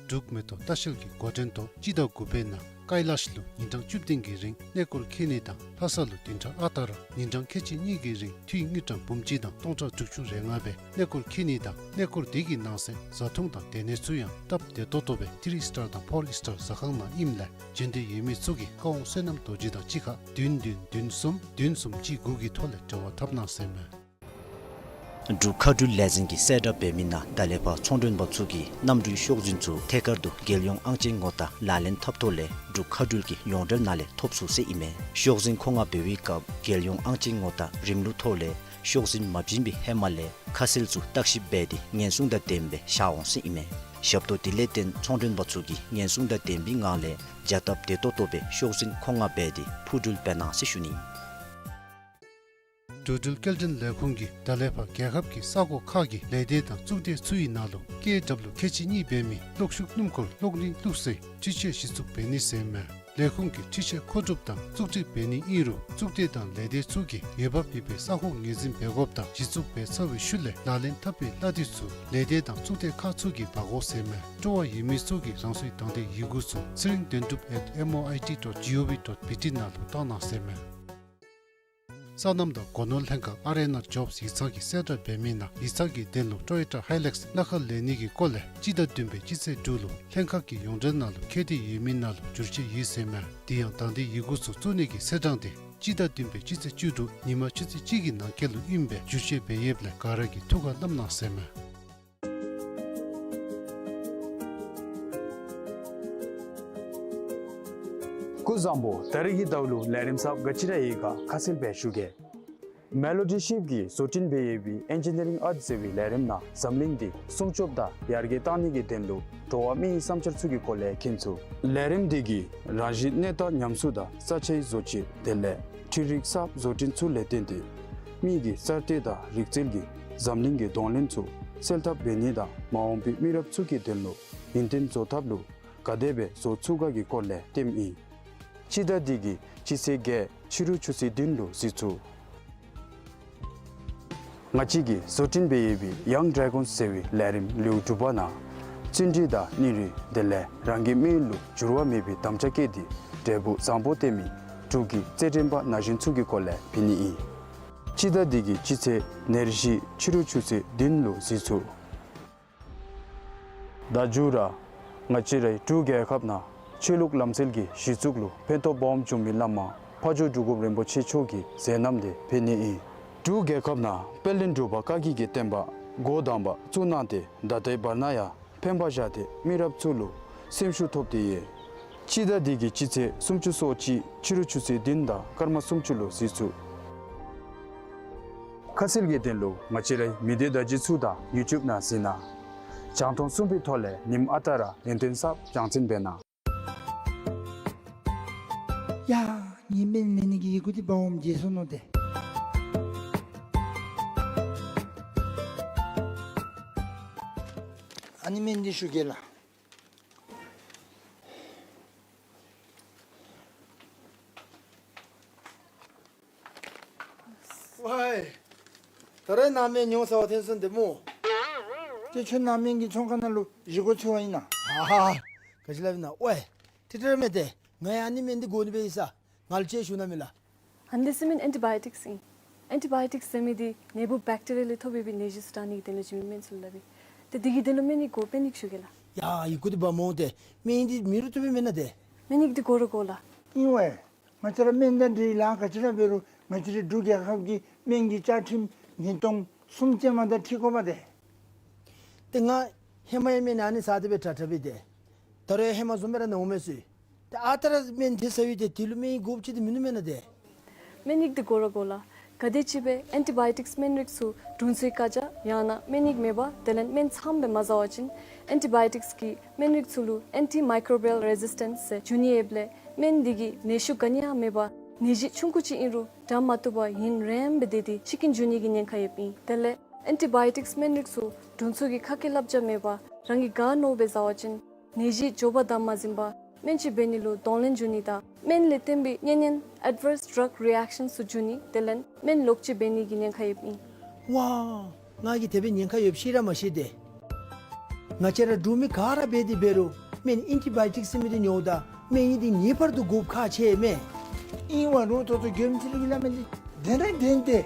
འབྲུག་མེ་ཏོག་ལྟ་བཤལ་གྱི་འགོ་འདྲེན་ཐོག་སྤྱི་ཟླ་དགུ་པའི་ནང་ ཀའི་ལཱཤ་ལུ་ཉིན་གྲངས་བཅུ་བདུན་གྱི་རིང་གནས་སྐོར་འཁྱིད་ནི་དང་ལྷ་ས་ལུ་བདུན་ཕྲག་ཨ་རྟག་ར་ཉིན་གྲངས་ཁལ་གཅིག་གཉིས་ཀྱི་རིང་འཐུས་དངུལ་ཀྲམ་འབུམ་གཅིག་དང་སྟོང་ཕྲག་དྲུག་ཅུ་རེ་ལྔ་སྦེ་གནས་སྐོར་འཁྱིད་ནི་དང་གནས་སྐོར་དེ་གི་ནང་གསེས་བཟའ་འཐུང་དང་སྡོད་གནས་ཚུ་ཡང་སྟབས་བདེ་ཏོག་ཏོ་སྦེ་ཐི་རི་སི་ཊར་དང་ཕོར་སི་ཊར་ཟ་ཁང་ནང་ཨིནམ་ལས་འབྱོན་འདོད་ཡོད་མི་ཚུ་གིས་བཀའ་དབང་བསོད་ནམས་རྡོ་རྗེ་དང་གཅིག་ཁར་བདུན་བདུན་བདུན་གསུམ་བདུན་གསུམ་གཅིག་དགུ་གི་ཐོག་ལས་འབྲེལ་བ་འཐབ་གནང་ཟེར་མས། འབྲུག་མཁའ་འགྲུལ་ལས་འཛིན་གྱིས་གསལ་བསྒྲགས་འབད་མི་ནང་ད་ལས་ཕར་ཚོང་མགྲོན་པ་ཚུ་གིས་གནམ་གྲུའི་ཤོག་འཛིན་ཚུ་ཐད་ཀར་དུ་རྒྱལ་ཡོངས་ཨང་ཅན་ངོ་རྟགས་ལག་ལེན་འཐབ་ཐོག་ལས་འབྲུག་མཁའ་འགྲུལ་གྱི་ཡོངས་འབྲེལ་ནང་ལས་ཐོབ་ཚུགས་ཟེར་ཨིན་མས། ཤོག་འཛིན་མཁོ་མངགས་འབད་བའི་སྐབས་རྒྱལ་ཡོངས་ཨང་ཅན་ངོ་རྟགས་རིམ་ལུགས་ཐོག་ལས་ཤོག་འཛིན་མ་བྱིན་པའི་ཧེ་མ་ལས་ཁ་གསལ་ཚུ་བརྟག་ཞིབ་འབད་དེ་ཉེན་སྲུང་དང་ལྡནམ་སྦེ་བཞག་འོང་ཟེར་ཨིན་མས། ཞབས་ཏོག་དེ་ལས་བརྟེན་ཚོང་མགྲོན་པ་ཚུ་གིས་ཉེན་སྲུང་དང་ལྡན་པའི་ངང་ལས་བྱ་སྟབས་བདེ་ཏོག་ཏོ་སྦེ་ཤོག་འཛིན་མཁོ་མངགས་འབད་དེ་འཕུར་འགྲུལ་འབད་གནང་ཟེར་ཞུ་ནི། འགྲོ་འགྲུལ་སྐྱེལ་འདྲེན་ལས་ཁུངས་ཀྱིས་ད་ལས་ཕར་རྒྱལ་ཁབ་ཀྱི་ས་ཁོངས་ཁག་གི་ལས་སྡེ་དང་གཙུག་སྡེ་ཚུ་ཡི་ནང་ལུ་ཀེ་ཌབ་ལུ་ཁལ་གཅིག་གཉིས་འབད་མི་གློག་ཤུགས་སྣུམ་འཁོར་གློག་བརྙན་བླུགས་སའི་འཕྲུལ་ཆས་གཞི་བཙུགས་འབད་ནི་ཟེར་མས། ལས་ཁུངས་ཀྱིས་འཕྲུལ་ཆས་མཁོ་སྒྲུབ་དང་བཙུགས་སྒྲིག་འབད་ནི་ཨིན་རུང་གཙུག་སྡེ་དང་ལས་སྡེ་ཚུ་གིས་འོས་འབབ་ཡོད་པའི་ས་ཁོངས་ངོས་འཛིན་འབད་དགོཔ་དང་གཞི་བཙུགས་འབད་ཚར་བའི་ཤུལ་ལས་ལག་ལེན་འཐབ་པའི་གླ་དེ་ཚུ་ལས་སྡེ་དང་གཙུག་སྡེ་ཁག་ཚུ་གིས་འབག་དགོ་ཟེར་མས། སྤྲོ་བ་ཡོད་མི་ཚུ་གིས་རང་སོའི་དང་འདོད་ཡི་གུ་ཚུ་ཚེ་རིང་དོན་གྲུབ་at M O I T dot G O V dot B T ནང་ལུ་བཏང་གནང་ཟེར་མས། སོ་ནམ་དང་སྒོ་ནོར་ལྷན་ཁག་ཨར་ཨེན་ཨར་ཇོབསི་ཡིག་ཚང་གིས་གསལ་བསྒྲགས་འབད་མི་ནང་ཡིག་ཚང་གི་དོན་ལུ་ཊོ་ཡོ་ཊ་ཧའི་ལེགསི་སྣ་ཁ་ལེན་ནི་གི་སྐོར་ལས་སྤྱི་ཟླ་བདུན་པའི་སྤྱི་ཚེས་དྲུག་ལུ་ལྷན་ཁག་གི་ཡོངས་འབྲེལ་ནང་ལུ་འཁོད་དེ་ཡོད་མི་ནང་ལུ་བསྒྱུར་བཅོས་ཡོད་ཟེར་མས། དེ་ཡང་དང་འདོད་ཡི་གུ་ཚུ་བཙུགས་ནི་གི་ཚེས་གྲངས་དེ་སྤྱི་ཟླ་བདུན་པའི་སྤྱི་ཚེས་བཅུ་དྲུག་ཉིན་མ་ཆུ་ཚོད་གཅིག་གི་ནང་འཁོད་ལུ་ཨིནམ་སྦེ་བསྒྱུར་བཅོས་འབད་ཡོདཔ་ལས་ག་ར་གིས་ཐུགས་ཁར་བསྣམ་གནང་ཟེར་མས། སྐུ་གཟུགས་བཟང་པོ། ད་རིས་ཀྱི་ཟླཝ་ལུ་ལས་རིམ་གསརཔ་ག་ཅི་ར་ཡོད་ག་ཁ་གསལ་སྦེ་ཞུ་གེ། མེ་ལོ་ཌི་ཤིབ་ཀྱིས་བཟོ་སྐྲུན་འབད་ཡོད་པའི་ཨེན་ཇི་ནི་རིང་ཨརཊ་ཟེར་བའི་ལས་རིམ་ནང་འཛམ་གླིང་འདི་སྲུང་སྐྱོབ་དང་ཡར་རྒྱས་གཏང་ནི་གི་དོན་ལུ་འགྲོ་བ་མིའི་བསམ་འཆར་ཚུ་གི་སྐོར་ལས་མཁྱེན་ཚུགས། ལས་རིམ་འདི་གིས་རང་བཞིན་གནས་སྟངས་ཉམས་གསོ་དང་ས་ཆའི་བཟོ་བཅོས་དེ་ལས་འཕྲུལ་རིག་གསརཔ་བཟོ་སྐྲུན་ཚུ་ལས་བརྟེན་ཏེ་མི་གི་གསར་གཏོད་དང་རིག་རྩལ་གྱིས་འཛམ་གླིང་གི་གདོང་ལེན་ཚུ་སེལ་ཐབས་འབད་ནི་དང་མ་འོངས་པའི་མི་རབས་ཚུ་གི་དོན་ལུ་ཡུན་བརྟན་བཟོ་ཐབས་ལུ་ག་དེ་སྦེ་བཟོ་ཚུགས་ག་གི་སྐོར་ལས་སྟོནམ་ཨིན། སྤྱི་ཟླ་འདི་གི་སྤྱི་ཚེས་བརྒྱད་ཕྱི་རུ་ཆུ་ཚོད་བདུན་ལུ་གཟིགས་ཚུགས། ང་བཅས་ཀྱིས་བཟོ་སྐྲུན་འབད་ཡོད་པའི་ཡང་ཌེ་གཱོན་ཟེར་བའི་ལས་རིམ་ལེའུ་དྲུག་པ་ནང་བརྩོན་འགྲུས་དང་སྙིང་རུས་དེ་ལས་རང་གི་མི་ཡུལ་ལུ་འགྱུར་བ་མེད་པའི་དམ་བཅའ་བསྐྱེད་དེ་འབྲས་བུ་བཟང་པོ་སྟོན་མི་འབྲུག་གི་རྩེད་འགྲན་པ་ན་གཞོན་ཚུ་གི་སྐོར་ལས་ཕུལ་ནི་ཨིན། སྤྱི་ཟླ་འདི་གི་སྤྱི་ཚེས་ཉེར་བཞི་ཕྱི་རུ་ཆུ་ཚོད་བདུན་ལུ་གཟིགས་ཚུགས། ད་མཇུག་ར་ང་བཅས་རའི་འབྲུག་རྒྱལ་ཁབ་ནང་ཆོས་ལུགས་ལམ་སྲོལ་གྱི་གཞི་བཙུགས་ལུ་ཕན་ཐོགས་སྦོམ་བྱུང་མི་བླ་མ་ཕ་ཇོ་འབྲུག་སྒོམ་རིན་པོ་ཆེ་མཆོག་གི་མཛད་རྣམ་དེ་ཕུལ་ནི་ཨིན། འབྲུག་རྒྱལ་ཁབ་ནང་དཔལ་ལྡན་འབྲུག་པ་བཀའ་བརྒྱུད་ཀྱི་བསྟན་པ་འགོ་དང་པ་བཙུགས་གནང་སྟེ་ད་ལྟའི་བར་ན་ཡང་ཕན་པ་བཞག་སྟེ་མི་རབས་ཚུ་ལུ་སེམས་ཤུགས་ཐོབ་སྟེ་ཡོད། སྤྱི་ཟླ་འདི་གི་སྤྱི་ཚེས་སུམ་ཅུ་སོ་གཅིག་ཕྱི་རུ་ཆུ་ཚོད་བདུན་དང་སྐར་མ་སུམ་ཅུ་ལུ་གཟིགས་ཚུགས། ཁ་གསལ་གྱི་དོན་ལུ་ང་བཅས་རའི་མི་སྡེ་བརྡ་བརྒྱུད་ཚུ་དང་ཡུ་ཊུབ་ནང་གཟིགས་གནང་། རྒྱང་མཐོང་གསུམ་པའི་ཐོག་ལས་ཉིནམ་ཨ་རྟག་ར་ཡུན་བརྟན་གསརཔ་རྒྱང་སྲིང་འབད་གནང་། ཡ་ངེའི་སྨན་ལེན་ནི་གི་ཡི་གུ་འདི་འབག་འོངམ་བརྗེད་སོ་ནུག་ཏེ། ཨ་ནི་སྨན་འདི་ཞུ་གེ་ལགས། ཝའི། ད་རེས་ནཱ་སྨན་ཉོ་ཚར་བ་ཐོན་སོང་ཏེ་སྨོ། ཏེ་ཁྱོད་ནཱ་སྨན་གྱི་ཚོང་ཁང་ནང་ལུ་བཞེས་སྒོ་འཚོལ་བར་ཨིན་ན། ཧ་ཧ། ག་ཅི་སླབ་ཨིན་ན། ཝའི། ཏེ་ཏེ་ར་མེན་ཏེ། ང་ཡང་ཨ་ནི་སྨན་འདི་དགོ་ནི་སྦེ་ཡོད་ས། ང་ལུ་ཅིག་ཞུ་གནང་མས་ལགས། ཨ་ནི་འདི་ཟེར་མི་ཨེན་ཊི་བཱ་ཡོ་ཊིཀསི་ཨིན། ཨེན་ཊི་བཱ་ཡོ་ཊིཀསི་ཟེར་མི་འདི་ནད་འབུཔ་བེཀ་ཊི་རི་ཡ་ལས་ཐོབ་པའི་ནད་གཞི་ཚུ་དྲག་ནི་གི་དོན་ལུ་བྱིན་མི་སྨན་ཚུ་ལུ་སླབ་ཨིན། ཏེ་འདི་གི་དོན་ལུ་སྨན་ཡིག་དགོ། སྨན་ཡིག་ཞུ་གེ་ལགས། ཡ་ཡི་གུ་འདི་འབག་འོང་སྟེ། སྨན་ཡིག་འདི་མེད་རུང་བཏུབ་པས་མེན་ན་ཏེ། སྨན་ཡིག་འདི་དགོ་ར་དགོ་ལགས། ཨིན་ཝའི། ང་བཅས་ར་སྨན་དང་འབྲེལ་ལཱ་ག་ཅི་ར་འབད་རུང་ང་བཅས་རའི་འབྲུག་རྒྱལ་ཁབ་ཀྱི་སྨན་གྱི་བཅའ་ཁྲིམས་ཉིས་སྟོང་གསུམ་ཅན་མ་དང་འཁྲིལ་དགོ་པ་ཏེ། ཏེ་ང་ཧེ་མ་ཡང་སྨན་ཨ་ནི་ཟ་སྟེ་སྦེ་དྲག་དྲག་སྦེ་ཏེ། ད་རུང་ཡང་ཧེ་མ་བཟུམ་སྦེ་ར་ནཝ་མས་ཟེར། ཏེ་ཨ་རྟག་ར་སྨན་ཐོན་ཚར་ཡི་ཏེ་དེ་ལུ་སྨན་ཡིག་དགོཔ་ཅིག་ཏེ་མིན་ནུག་མེན་ན་ཏེ། སྨན་ཡིག་འདི་དགོ་ར་དགོ་ལགས། ག་དེམ་ཅིག་སྦེ་ཨེན་ཊི་བཱ་ཡོ་ཊིཀསི་སྨན་རིགས་ཚུ་དྲུང་འཚོའི་བཀའ་རྒྱ་ཡང་ན་སྨན་ཡིག་མེད་པར་དེ་ལས་སྨན་ཚངམ་སྦེ་མ་བཟའ་བ་ཅིན་ཨེན་ཊི་བཱ་ཡོ་ཊིཀསི་གིས་སྨན་རིགས་ཚུ་ལུ་ཨེན་ཊི་མའི་ཀོ་རོ་བི་ཡལ་རེ་སི་ཊེནསི་ཟེར་འབྱུང་ནི་ཡོདཔ་ལས་སྨན་འདི་གིས་ནད་ཤུགས་ག་ནི་ཡང་མེད་པར་ནད་གཞི་ཆུང་ཀུ་ཅིག་ཨིན་རུང་དྲག་མ་བཏུབ་པར་ཡུན་རིངམོ་སྦེ་སྡོད་དེ་འཆི་རྐྱེན་འབྱུང་ནི་གི་ཉེན་ཁ་ཡོདཔ་ཨིན། དེ་ལས་ཨེན་ཊི་བཱ་ཡོ་ཊིཀསི་སྨན་རིགས་ཚུ་དྲུང་འཚོ་གི་ཁ་སྐད་བསླབ་བྱ་མེད་པར་རང་གིས་ག་མནོཝ་སྦེ་བཟའ་བ་ཅིན་ནད་གཞི་མགྱོགས་པ་དམ་མ་འཛིན་པར་སྨན་བཅོས་འབད་ནི་ལུ་གདོང་ལེན་འབྱུང་ནི་དང་སྨན་ལས་བརྟེན་པའི་གཉན་ཉེན་ཨེཌ་ཝརསི་ཌྲག་རི་ཨེཀ་ཤཱན་ཚུ་འབྱུང་ནི་དེ་ལས་སྨན་ལོག་སྤྱོད་འབད་ནི་གི་ཉེན་ཁ་ཡོདཔ་ཨིན། ཝའི། ང་གིས་དེ་སྦེ་ཉེན་ཁ་ཡོདཔ་ཤེས་ར་མ་ཤེས་ཏེ། ང་བཅས་ར་འབྲུག་མི་ག་ར་འབད་དེ་འབད་རུང་སྨན་ཨེན་ཊི་བཱ་ཡོ་ཊིཀསི་ཟེར་མི་འདི་ཉོཝ་ད་ མེ་འདི་ངེས་པར་དུ་དགོཔ་ཁག་ཆེ་མས། ཨིན་བ་རུང་ད་ལྟོ་མགྱོནམ་ཅིག་ལུ་གི་ལ་མེ་འདི་དེ་ནང་དེ་ནང་དེ།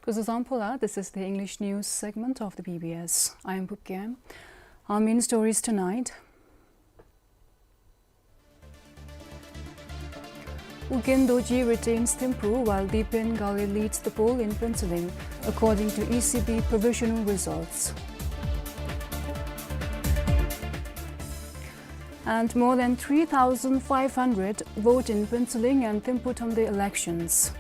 Kuzuzangpo la, this is the English news segment of the B B S. I am Pupkem. Our main stories tonight. U Gen Dorji retains Thimphu, while Dipen Gale leads the poll in Phuentsholing, according to E C B provisional results. And more than three thousand five hundred vote in Phuentsholing and Thimphu Thromde elections.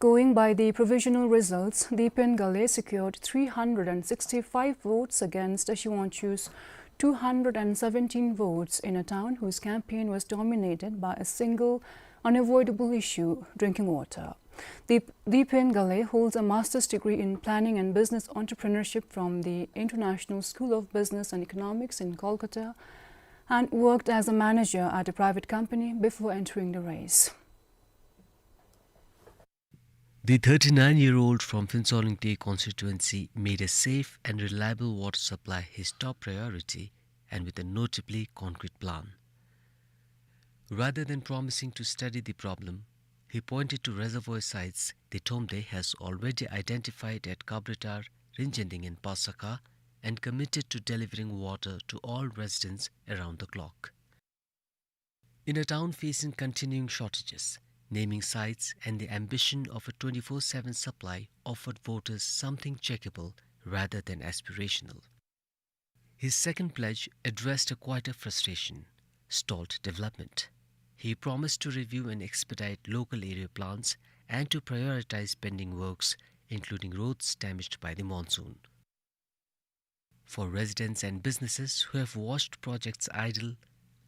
Going by the provisional results, Dipen Gale secured three hundred and sixty-five votes against Ashiwangchu's two hundred and seventeen votes in a town whose campaign was dominated by a single unavoidable issue, drinking water. Dip-, Dipen Gale holds a master's degree in planning and business entrepreneurship from the International School of Business and Economics in Kolkata and worked as a manager at a private company before entering the race. The thirty-nine-year-old from Phuentsholing Tei constituency made a safe and reliable water supply his top priority, and with a notably concrete plan. Rather than promising to study the problem, he pointed to reservoir sites the Thromde has already identified at Kabretar, Ringending and Pasakha and committed to delivering water to all residents around the clock. In a town facing continuing shortages, naming sites and the ambition of a twenty-four seven supply offered voters something checkable rather than aspirational. His second pledge addressed a quieter frustration, stalled development. He promised to review and expedite local area plans and to prioritize pending works, including roads damaged by the monsoon. For residents and businesses who have watched projects idle,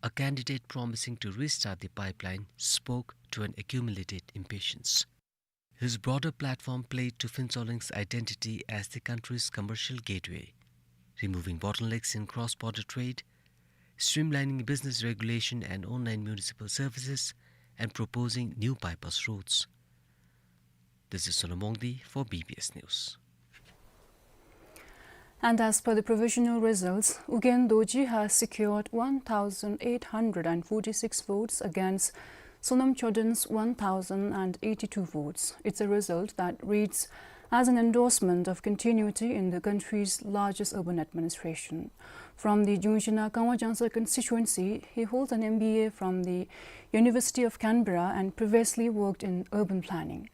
a candidate promising to restart the pipeline spoke to an accumulated impatience. His broader platform played to Phuentsholing's identity as the country's commercial gateway, removing bottlenecks in cross-border trade, streamlining business regulation and online municipal services, and proposing new bypass roads. This is Sonam Wangdi for B B S News. And as per the provisional results, U Gen Dorji has secured one thousand eight hundred and forty-six votes against Sonam Choden's one thousand and eighty-two votes. It's a result that reads as an endorsement of continuity in the country's largest urban administration. From the Jungshina Kanwajangsa constituency, he holds an M B A from the University of Canberra and previously worked in urban planning.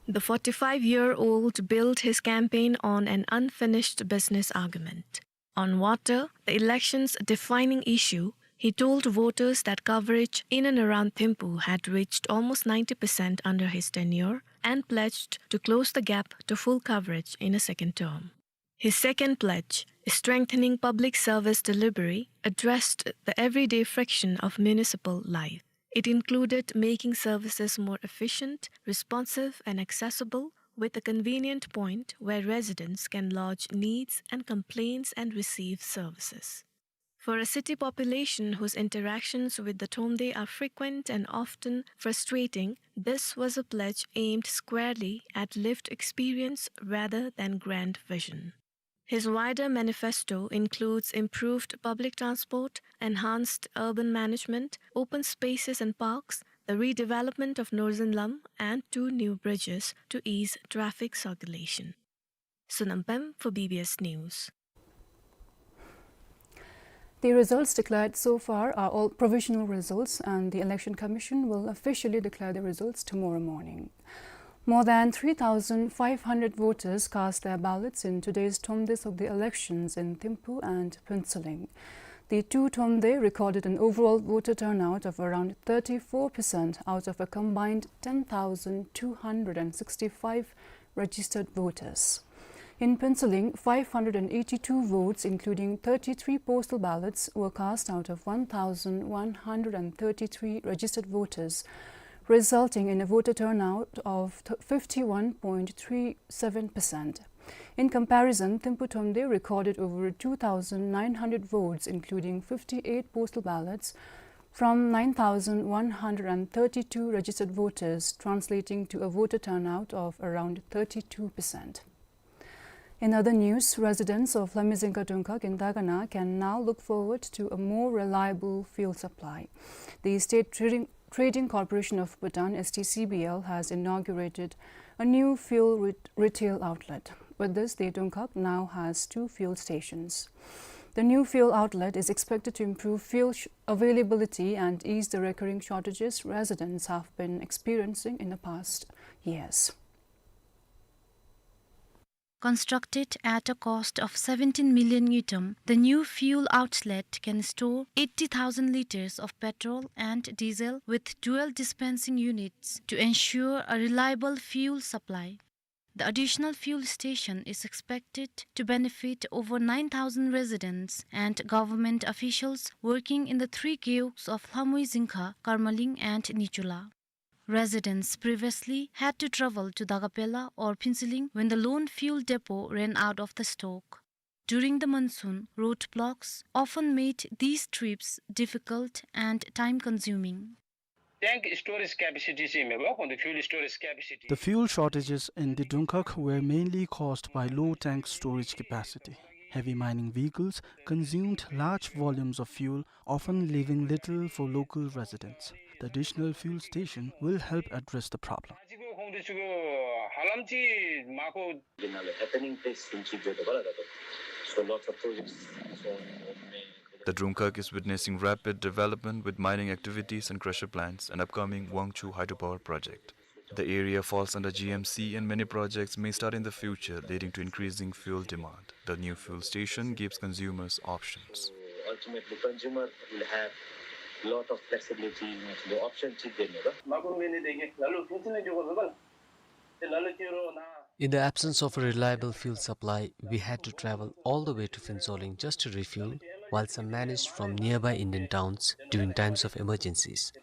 The forty-five-year-old built his campaign on an unfinished business argument. On water, the election's defining issue, he told voters that coverage in and around Thimphu had reached almost ninety percent under his tenure and pledged to close the gap to full coverage in a second term. His second pledge, strengthening public service delivery, addressed the everyday friction of municipal life. It included making services more efficient, responsive, and accessible, with a convenient point where residents can lodge needs and complaints and receive services. For a city population whose interactions with the Thromde are frequent and often frustrating, this was a pledge aimed squarely at lived experience rather than grand vision. His wider manifesto includes improved public transport, enhanced urban management, open spaces and parks, the redevelopment of Northern Lam, and two new bridges to ease traffic circulation. Sonam Pem for B B S News. The results declared so far are all provisional results, and the Election Commission will officially declare the results tomorrow morning. More than three thousand five hundred voters cast their ballots in today's Thromde Sogde elections in Thimphu and Phuentsholing. The two Thomde recorded an overall voter turnout of around thirty-four percent out of a combined ten thousand two hundred and sixty-five registered voters. In Phuentsholing, five hundred and eighty-two votes, including thirty-three postal ballots, were cast out of one thousand one hundred and thirty-three registered voters, resulting in a voter turnout of th-, fifty-one point three seven percent. In comparison, Thimphu Thomde recorded over two thousand nine hundred votes, including fifty-eight postal ballots, from nine thousand one hundred and thirty-two registered voters, translating to a voter turnout of around thirty-two percent. In other news, residents of Lhami Zingkha Dungkhag in Dagana can now look forward to a more reliable fuel supply. The State Trading, Trading Corporation of Bhutan, S T C B L, has inaugurated a new fuel ret-, retail outlet. With this, the Dungkhag now has two fuel stations. The new fuel outlet is expected to improve fuel sh-, availability and ease the recurring shortages residents have been experiencing in the past years. Constructed at a cost of seventeen million ngultrum, the new fuel outlet can store eighty thousand liters of petrol and diesel with dual dispensing units to ensure a reliable fuel supply. The additional fuel station is expected to benefit over nine thousand residents and government officials working in the three gewogs of Lhamui, Zingkha, Karmaling and Nichula. Residents previously had to travel to Dagapela or Phuentsholing when the lone fuel depot ran out of the stock. During the monsoon, roadblocks often made these trips difficult and time-consuming. Tank storage capacity ཅིག་མེད་པ། ཁོང་ཚོ་fuel storage capacity. The fuel shortages in the Dungkhag were mainly caused by low tank storage capacity. Heavy mining vehicles consumed large volumes of fuel, often leaving little for local residents. The additional fuel station will help address the problem. ཁོང་ཚོ་ཅིག་ཧ་ལམ་ཅིག་མ་ཁོ། Happening place in Chibjo. So lots of projects. So, The Dungkhag is witnessing rapid development with mining activities and crusher plants and upcoming Wangchu hydropower project. The area falls under G M C and many projects may start in the future, leading to increasing fuel demand. The new fuel station gives consumers options. Ultimately, consumer will have lot of flexibility, the option ཅིག་དེ་ནི་ར། In the absence of a reliable fuel supply, we had to travel all the way to Phuentsholing just to refuel, while some managed from nearby Indian towns during times of emergencies.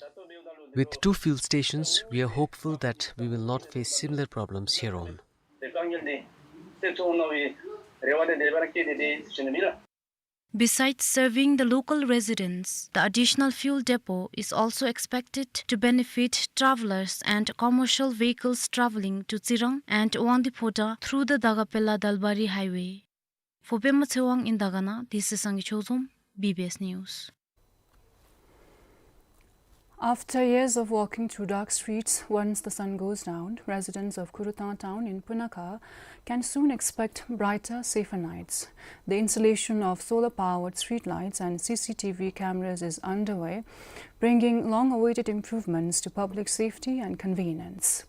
With two fuel stations, we are hopeful that we will not face similar problems here on. Besides serving the local residents, the additional fuel depot is also expected to benefit travelers and commercial vehicles traveling to Tsirang and Wangdue Phodrang through the Dagapela-Dalbari highway. For Pema Tshewang in Dagana, this is Sangay Chozom, B B S News. After years of walking through dark streets once the sun goes down, residents of Khurutang town in Punakha can soon expect brighter, safer nights. The installation of solar-powered streetlights and C C T V cameras is underway, bringing long-awaited improvements to public safety and convenience.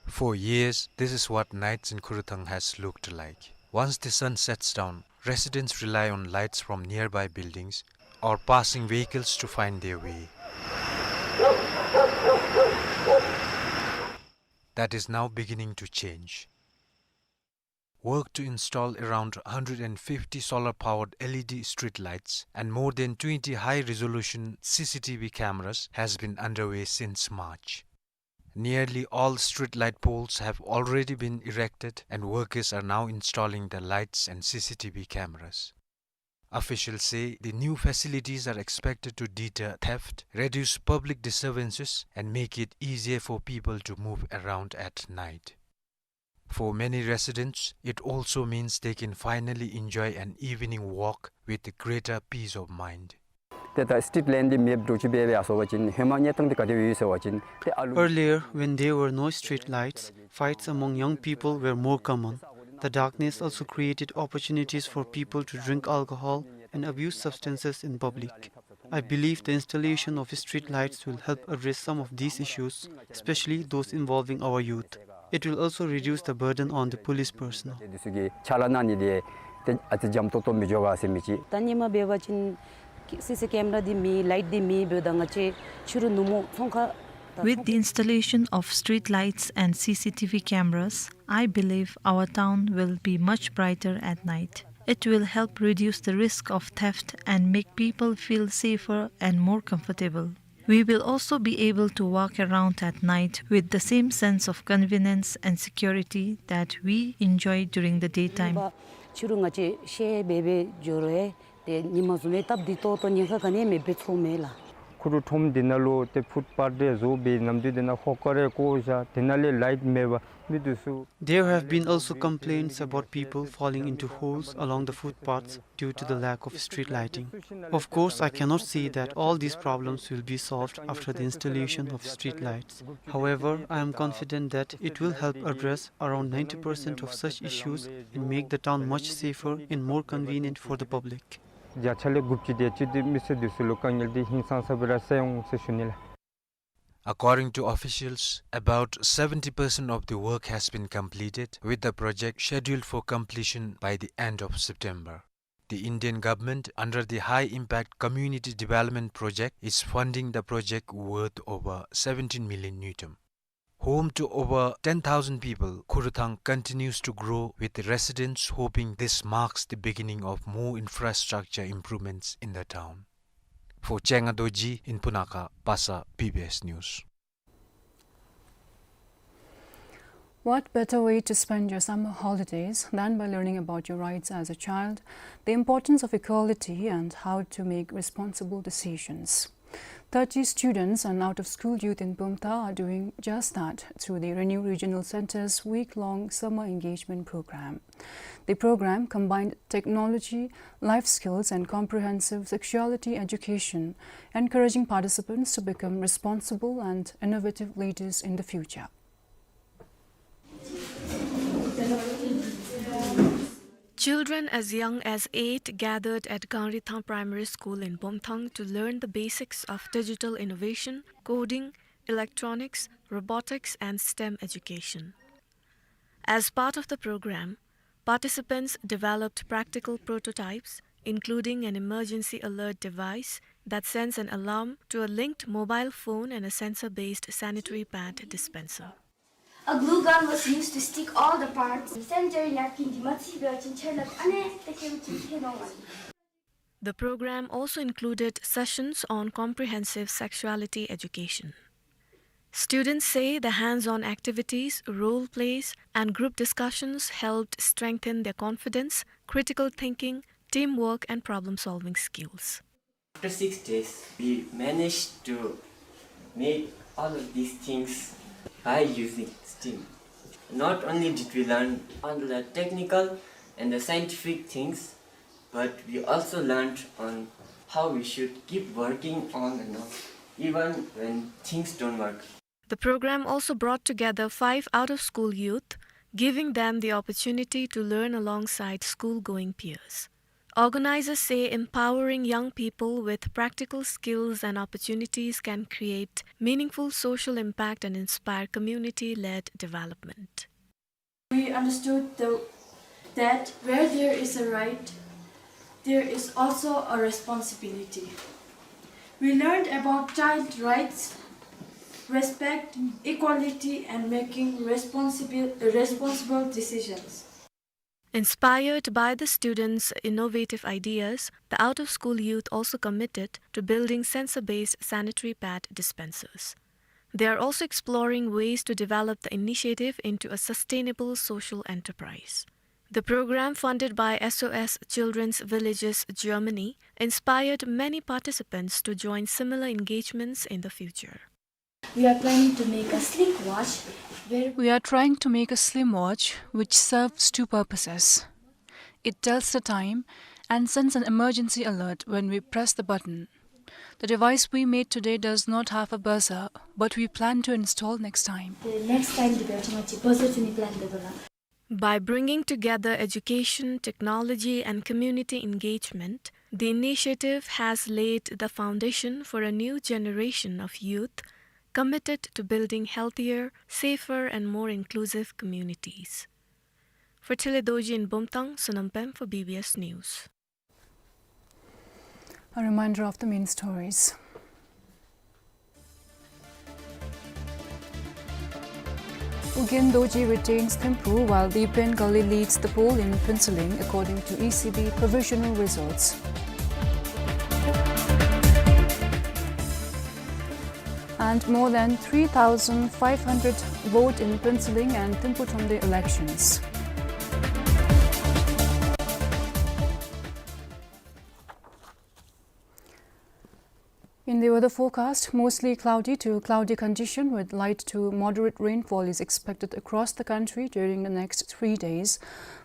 For years, this is what nights in Khurutang has looked like. Once the sun sets down, residents rely on lights from nearby buildings or passing vehicles to find their way. That is now beginning to change. Work to install around hundred and fifty solar-powered L E D streetlights and more than twenty high-resolution C C T V cameras has been underway since March. Nearly all streetlight poles have already been erected, and workers are now installing the lights and C C T V cameras. Officials say the new facilities are expected to deter theft, reduce public disturbances, and make it easier for people to move around at night. For many residents, it also means they can finally enjoy an evening walk with greater peace of mind. ཏེ་ད་སི་ཊི་རིཊ་ལའིཊ་འདི་མེདཔ་འདྲཝ་ཅིག་འབད་བའི་ཡ་སོང་པ་ཅིན་ཧེ་མ་གནས་སྟངས་འདི་ག་དེ་སྦེ་ཡོད་ཟེར་བ་ཅིན་ཏེ་ཨ་ལུ། Earlier, when there were no street lights, fights among young people were more common. The darkness also created opportunities for people to drink alcohol and abuse substances in public. I believe the installation of street lights will help address some of these issues, especially those involving our youth. It will also reduce the burden on the police personnel. དེ་ཚུ་གི་ཕྱག་ལཱ་གནང་ནི་དེ་ཏེ་ཨ་ཙི་འཇམ་ཏོང་ཏོ་མི་འགྱོ་ག་ཟེར་མི་ཅིག། ད་ཧེ་མ་འབད་བ་ཅིན་སི་སི་ཀེམ་ར་འདི་མེད་ལའིཊ་འདི་མེད་འབདཝ་ད་ང་བཅས་ཕྱི་རུ་ནུབ་མོ་ཚོང་ཁང་དང་། With the installation of street lights and C C T V cameras, I believe our town will be much brighter at night. It will help reduce the risk of theft and make people feel safer and more comfortable. We will also be able to walk around at night with the same sense of convenience and security that we enjoy during the daytime. ཕྱི་རུ་ང་བཅས་ཤེད་འབད་འབད་འགྱོ་རུང་ཏེ་ཉི་མ་བཟུམ་སྦེ་སྟབས་བདེ་ཏོག་ཏོ་ཉེན་ཁ་ག་ནི་མེདཔ་སྦེ་ཚོརཝ་མས་ལགས། ཁུ་རུ་ཁྲོམ་འདི་ནང་ལུ་ཏེ་ཕུཊ་པཱཐ་རེ་བཟོ་སྦེ་ནམ་དུས་འདི་ནང་ཧོ་ཀ་རེ་བཀོ་བཞག། དེ་ནང་ལས་ལའིཊ་མེད་པར་མི་འདི་ཚུ། There have been also complaints about people falling into holes along the footpaths due to the lack of street lighting. Of course, I cannot say that all these problems will be solved after the installation of street lights. However, I am confident that it will help address around ninety percent of such issues and make the town much safer and more convenient for the public. བརྒྱ་ཆ་ལས་དགུ་བཅུ་དེ་ཅིག་འདི་མི་སེར་འདི་ཚུ་ལུ་དཀའ་ངལ་འདི་ཧིང་སངས་ས་སྦེ་ར་སེལ་འོང་ཟེར་ཞུ་ནི་ལགས། According to officials, about seventy percent of the work has been completed, with the project scheduled for completion by the end of September. The Indian government, under the High Impact Community Development Project, is funding the project worth over seventeen million ngultrum. Home to over ten thousand people, Khurthang continues to grow, with the residents hoping this marks the beginning of more infrastructure improvements in the town. For Chenga Dorji in Punakha, Basa, B B S News. What better way to spend your summer holidays than by learning about your rights as a child, the importance of equality, and how to make responsible decisions? Thirty students and out-of-school youth in Bumthang are doing just that through the Renew Regional Centre's week-long summer engagement program. The program combined technology, life skills, and comprehensive sexuality education, encouraging participants to become responsible and innovative leaders in the future. Children as young as eight gathered at Gangrithang Primary School in Bumthang to learn the basics of digital innovation, coding, electronics, robotics, and STEM education. As part of the program, participants developed practical prototypes, including an emergency alert device that sends an alarm to a linked mobile phone and a sensor-based sanitary pad dispenser. A glue gun was used to stick all the parts. Sanitary napkin འདི་མ་བརྩིས་པ་ཅིན་ཆརཔ་ལས་ཨ་ནི་ཏེ་ཁེ་ཅིག་ཁེ་ནོ་མ་ནི། The program also included sessions on comprehensive sexuality education. Students say the hands-on activities, role plays, and group discussions helped strengthen their confidence, critical thinking, teamwork, and problem-solving skills. After six days, we managed to make all of these things by using STEAM. Not only did we learn on the technical and the scientific things, but we also learned on how we should keep working on and on, even when things don't work. The program also brought together five out-of-school youth, giving them the opportunity to learn alongside school-going peers. Organizers say empowering young people with practical skills and opportunities can create meaningful social impact and inspire community-led development. We understood the, that where there is a right, there is also a responsibility. We learned about child rights, respect, equality, and making responsible, responsible decisions. Inspired by the students' innovative ideas, the out-of-school youth also committed to building sensor-based sanitary pad dispensers. They are also exploring ways to develop the initiative into a sustainable social enterprise. The program, funded by S O S Children's Villages Germany, inspired many participants to join similar engagements in the future. We are planning to make a slick watch where We are trying to make a slim watch which serves two purposes. It tells the time and sends an emergency alert when we press the button. The device we made today does not have a buzzer, but we plan to install next time. The next time འདི་འབད་བ་ཅིན་ང་བཅས་བ་ཛར་བཙུགས་ནི་པི་ལཱན་འབད་དོ་ལགས། By bringing together education, technology, and community engagement, the initiative has laid the foundation for a new generation of youth committed to building healthier, safer, and more inclusive communities. For Tshile Dorji in Bumthang, Sonam Pem for B B S News. A reminder of the main stories. Ugyen Dorji retains Thimphu, while Dipen Gully leads the poll in Phuentsholing, according to E C B provisional results. And more than three thousand five hundred vote in Phuentsholing and Thimphu Thromde elections. In the weather forecast, mostly cloudy to cloudy condition with light to moderate rainfall is expected across the country during the next three days,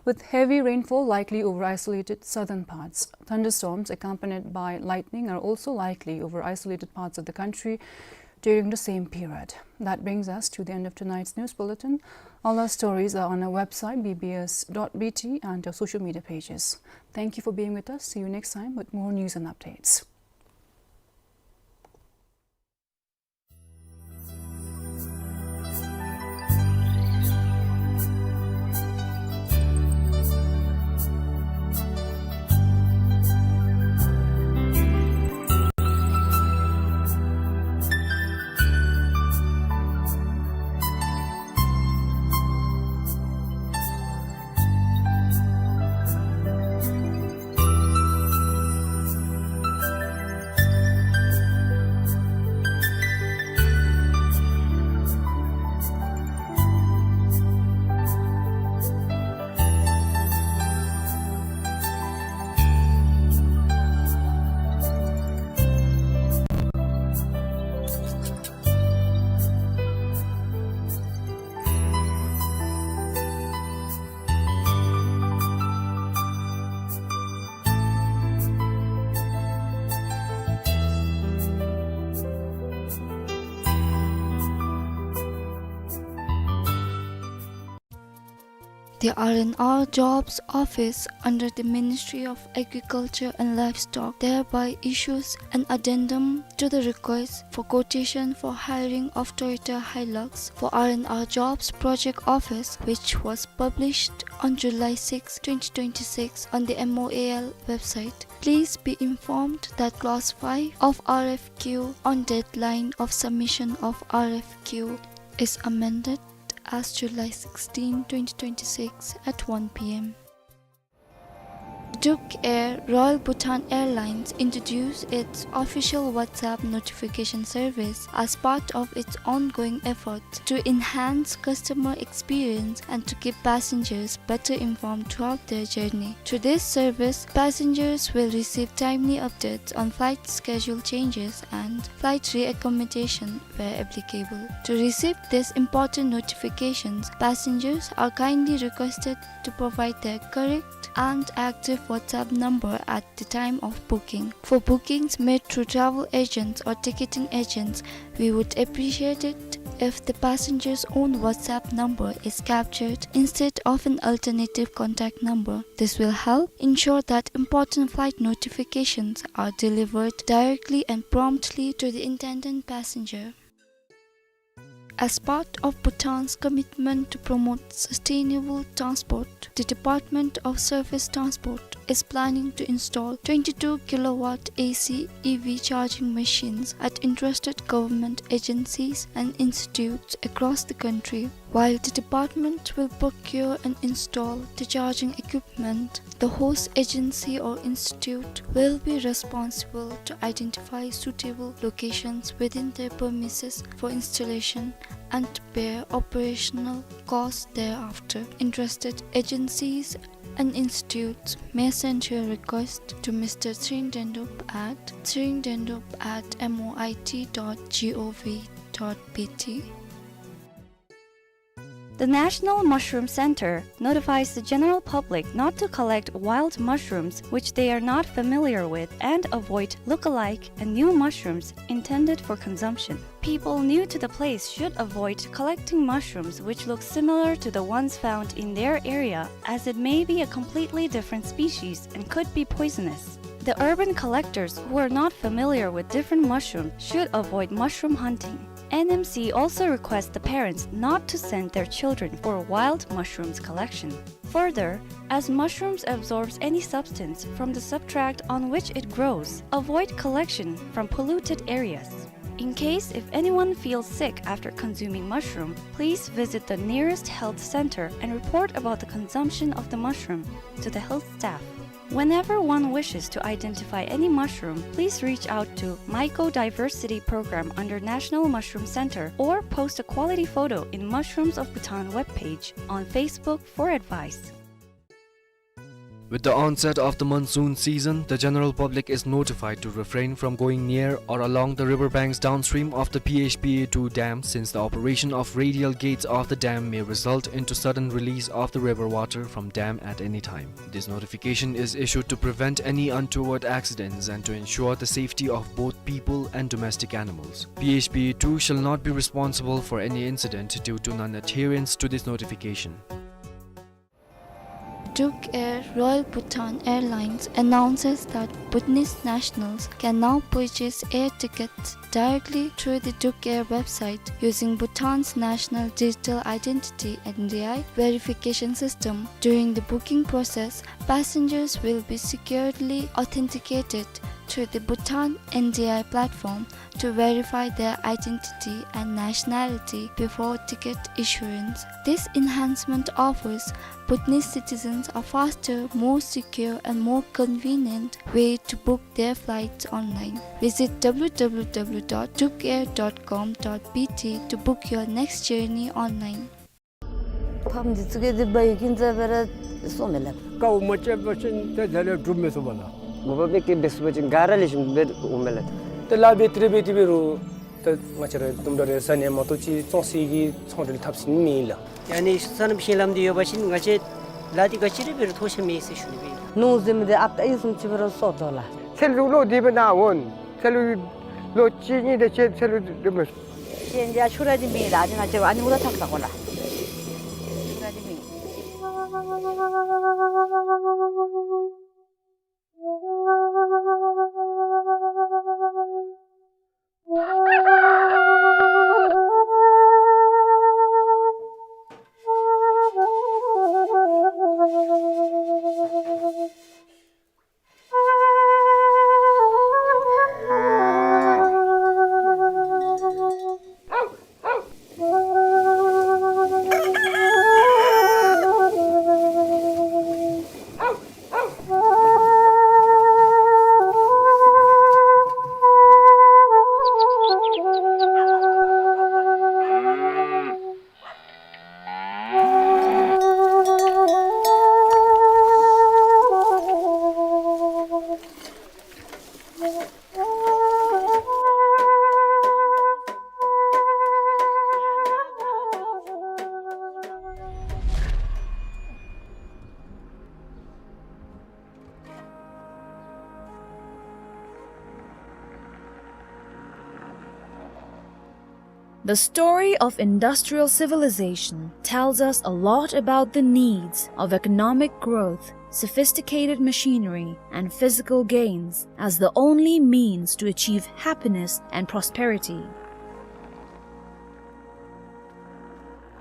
with heavy rainfall likely over isolated southern parts. Thunderstorms accompanied by lightning are also likely over isolated parts of the country during the same period. That brings us to the end of tonight's news bulletin. All our stories are on our website, B B S dot B T, and our social media pages. Thank you for being with us. See you next time with more news and updates. The R and R Jobs Office under the Ministry of Agriculture and Livestock thereby issues an addendum to the request for quotation for hiring of Toyota Hilux for R and R Jobs Project Office, which was published on July sixth, twenty twenty-six on the M O A L website. Please be informed that clause five of R F Q on deadline of submission of R F Q is amended as July sixteenth, twenty twenty-six at one P M. Duk Air, Royal Bhutan Airlines, introduced its official WhatsApp notification service as part of its ongoing efforts to enhance customer experience and to keep passengers better informed throughout their journey. Through this service, passengers will receive timely updates on flight schedule changes and flight reaccommodation where applicable. To receive these important notifications, passengers are kindly requested to provide their correct and active WhatsApp number at the time of booking. For bookings made through travel agents or ticketing agents, we would appreciate it if the passenger's own WhatsApp number is captured instead of an alternative contact number. This will help ensure that important flight notifications are delivered directly and promptly to the intended passenger. As part of Bhutan's commitment to promote sustainable transport, the Department of Surface Transport is planning to install twenty-two kilowatt A C E V charging machines at interested government agencies and institutes across the country. While the department will procure and install the charging equipment, the host agency or institute will be responsible to identify suitable locations within their premises for installation and bear operational costs thereafter. Interested agencies and institutes may send your request to Mister Tshering Dendup at tshering dendup at M O I T dot G O V dot B T. The National Mushroom Center notifies the general public not to collect wild mushrooms which they are not familiar with and avoid look-alike and new mushrooms intended for consumption. People new to the place should avoid collecting mushrooms which look similar to the ones found in their area, as it may be a completely different species and could be poisonous. The urban collectors who are not familiar with different mushrooms should avoid mushroom hunting. N M C also requests the parents not to send their children for wild mushrooms collection. Further, as mushrooms absorbs any substance from the substrate on which it grows, avoid collection from polluted areas. In case if anyone feels sick after consuming mushroom, please visit the nearest health center and report about the consumption of the mushroom to the health staff. Whenever one wishes to identify any mushroom, please reach out to Mycodiversity Program under National Mushroom Center or post a quality photo in Mushrooms of Bhutan webpage on Facebook for advice. With the onset of the monsoon season, the general public is notified to refrain from going near or along the river banks downstream of the P H P A two dam, since the operation of radial gates of the dam may result into sudden release of the river water from dam at any time. This notification is issued to prevent any untoward accidents and to ensure the safety of both people and domestic animals. P H P A two shall not be responsible for any incident due to non-adherence to this notification. Duk Air Royal Bhutan Airlines announces that Bhutanese nationals can now purchase air tickets directly through the Duk Air website using Bhutan's National Digital Identity, N D I, verification system. During the booking process, passengers will be securely authenticated through the Bhutan N D I platform to verify their identity and nationality before ticket issuance. This enhancement offers Bhutanese citizens a faster, more secure and more convenient way to book their flights online. Visit W W W dot dukair dot com dot B T to book your next journey online. ཕམ་འདི་ཙི་གེ་འདི་འབའ་ཡི་ཀིན་ཙ་འབད་ར་སོང་མས་ལགས། དཀའཝ་མ་སྤྱད་པ་ཅིན་ཏེ་དེ་ལས་སྒྲུབ་མི་ཚུགས་པས་ལགས། མ་པ་མི་ཀི་འབད་ཚུགས་པ་ཅིན་ག་ར་ལེགས་ཤོམ་འབད་འོང་མས་ལགས། ཏེ་ལཱ་འབད་དེ་རེ་འབད་དེ་འབད་རུང་ཏེ་ང་བཅས་ར་དུམ་གྲ་རེ་ཟ་ནི་མ་གཏོགས་ཅིག་བཙོང་ས་གི་ཚོང་འབྲེལ་ཐབས་ཤེས་མེད་ལགས། ཡ་ནི་སོ་ནམ་ཤིང་ལམ་འདི་ཡོད་པ་ཅིན་ང་བཅས་ལཱ་འདི་ག་ཅི་རེ་འབད་རུང་ཐོགས་ཆགས་མེད་ཟེར་ཞུ་ནི་སྦེ། ནོར་ཟེར་མི་འདི་ཨཔ་ཏ་ཨི་བཟུམ་ཅིག་འབད་རུང་སོར་དོ་ལགས། ཚལ་ལུ་ལོ་འདི་འབད་ན་འོང་། ཚལ་ལུ་ལོ་གཅིག་གཉིས་དེ་ཅིག་ཚལ་ལུ་འདི་འབད། ཤེས་འདི་ཨ་ཆུ་ར་འདི་མེད་ལགས། ཨ་ནི་ང་བཅས་ཨ་ནི་འུ་ལ་ཐབས་ལ་གོ་ལགས། ཆུ་ར་འདི་མེད། The story of industrial civilization tells us a lot about the needs of economic growth, sophisticated machinery, and physical gains as the only means to achieve happiness and prosperity.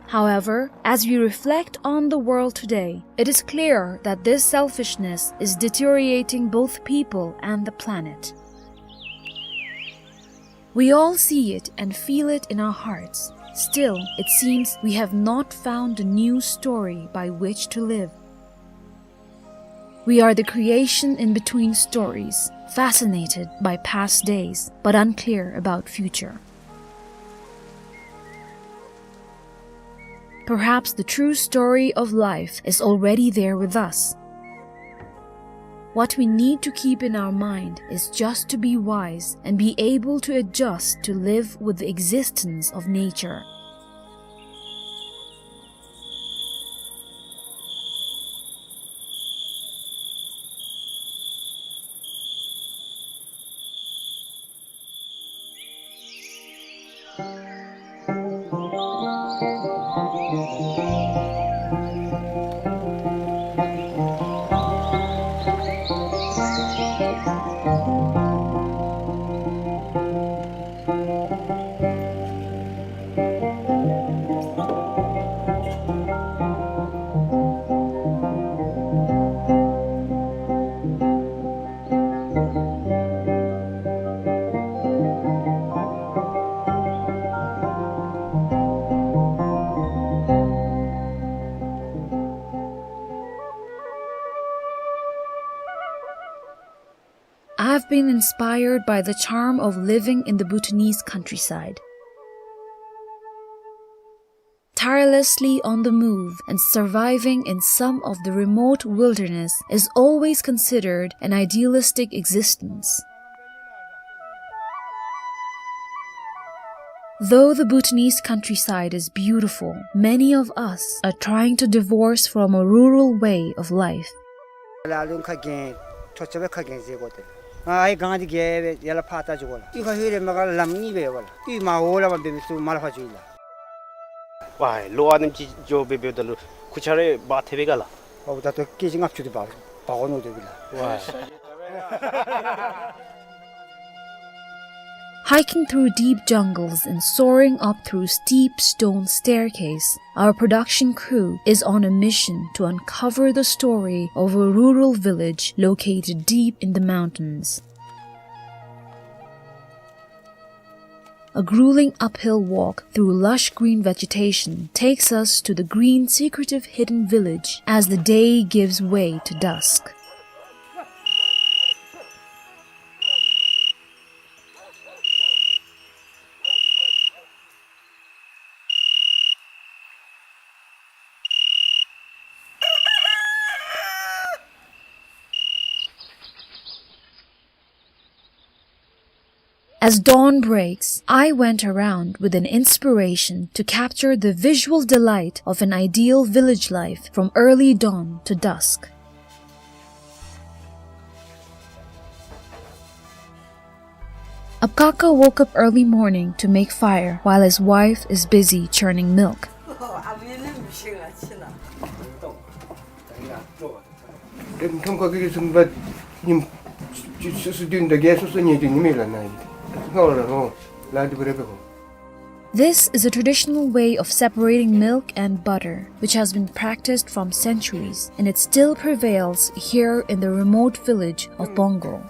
However, as we reflect on the world today, it is clear that this selfishness is deteriorating both people and the planet. We all see it and feel it in our hearts. Still, it seems we have not found a new story by which to live. We are the creation in between stories, fascinated by past days, but unclear about future. Perhaps the true story of life is already there with us. What we need to keep in our mind is just to be wise and be able to adjust to live with the existence of nature. Inspired by the charm of living in the Bhutanese countryside. Tirelessly on the move and surviving in some of the remote wilderness is always considered an idealistic existence. Though the Bhutanese countryside is beautiful, many of us are trying to divorce from a rural way of life. ལ་ལུ་ཁ་གྱེན་ཐོ་ཆ་བའི་ཁ་གྱེན་ཟེར་གོ་ཏེ། ང་ཨའི་གང་དེ་གྱེན་སྦེ་ཡར་ལས་ཕར་བལྟ་བཅུག་གོ་ལགས། གཡུས་ཁ་ཧེ་རེ་མ་ག་ལམ་གཉིས་སྦེ་ཡོད་གོ་ལགས། གཡུས་མར་འོག་ལས་མར་འབད་མི་ཚུ་མར་ལས་ཕར་འགྱོ་ཡི་ལགས། ཝའི་ལོ་ཨ་ནེམ་ཅིག་འགྱོ་སྦེ་འབདཝ་ད་ལུ་ཁུ་ཆ་རེ་འབག་ཐེབས་པས་ག་ལགས། ཨོ་ད་ལྟོ་ཀེ་ཇི་ལྔ་བཅུ་དེ་འབག་འབག་འོང་མནོ་སྡོད་པས་ལགས། ཝའི། Hiking through deep jungles and soaring up through steep stone staircase, our production crew is on a mission to uncover the story of a rural village located deep in the mountains. A grueling uphill walk through lush green vegetation takes us to the green, secretive, hidden village as the day gives way to dusk. As dawn breaks, I went around with an inspiration to capture the visual delight of an ideal village life from early dawn to dusk. Apkaka woke up early morning to make fire while his wife is busy churning milk. This is a traditional way of separating milk and butter, which has been practiced from centuries, and it still prevails here in the remote village of Bongo.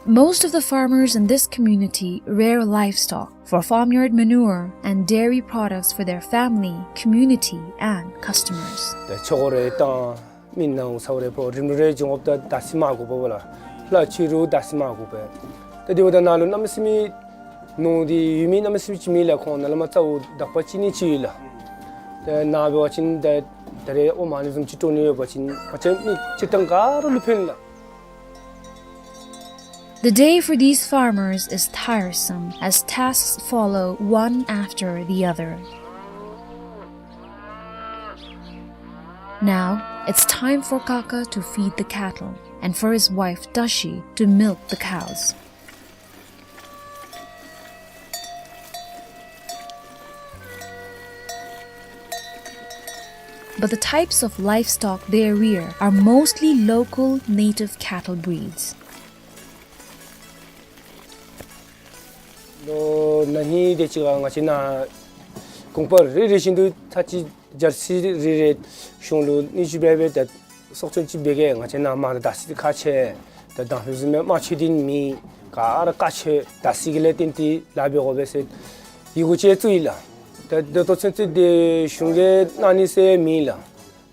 Most of the farmers in this community rear livestock for farmyard manure and dairy products for their family, community, and customers. ད་ཆོ་ག་རེ་བཏང་མི་ནང་ཚ་བ་རེ་ཕོག་རིམ་རེ་འབྱུང་འོངམ་ད་ད་སི་མ་དགོ་པ་ལགས། ལྷག་ཕྱི་རུ་ད་སི་མ་དགོ་པས། ད་དེ་འབདཝ་ད་ནཱ་ལུ་གནམ་མེད་ས་མེད་ནོར་འདི་ཡོད་མི་གནམ་མེད་ས་མེད་ཅིག་མེད་ལགས། ཁོང་ནཱ་ལས་མར་རྩ་བོ་དག་པ་ཅིག་གཉིས་ཅིག་ཡོད་ལགས། ད་ནཱ་འབད་བ་ཅིན་ད་ད་རེས་ཨོ་མ་ནི་བཟུམ་ཅིག་སྤྲོ་ནི་ཡོད་པ་ཅིན་ང་བཅས་མི་སྤྱིར་བཏང་ག་ར་ལུ་ཕན་ལགས། The day for these farmers is tiresome as tasks follow one after the other. Now, it's time for Kaka to feed the cattle and for his wife Tashi to milk the cows. But the types of livestock they rear are mostly local native cattle breeds. ལོ་ན་ཧིང་དེ་ཅིག་ཁར་ང་བཅས་ནཱ་གོང་པ་རེ་རེ་བཞིན་དུ་ད་ཅི་ཇར་སི་རེ་རེ་གཞུང་ལུ་སྣུན་ཞུ་འབད་འབད་ད་སྲོག་སྐྱོན་ཅིག་འབད་གེ། ང་བཅས་ནཱ་མར་ད་ད་སི་ཁག་ཆེ། ད་དང་ཕུ་བཟུམ་མའི་དམར་མཆོད་འདི་མེད། ག་ར་དཀའ་ཆེ། ད་སི་གི་ལས་བརྟེན་ཏེ་ལཱ་འབད་དགོ་པས་ཟེར་ཡི་གུ་ཅིག་བཙུགས་ཡི་ལགས། ད་ད་ལྟོ་ཚུན་ཚོད་འདི་གཞུང་གིས་གནང་ནི་ཟེར་མེད་ལགས།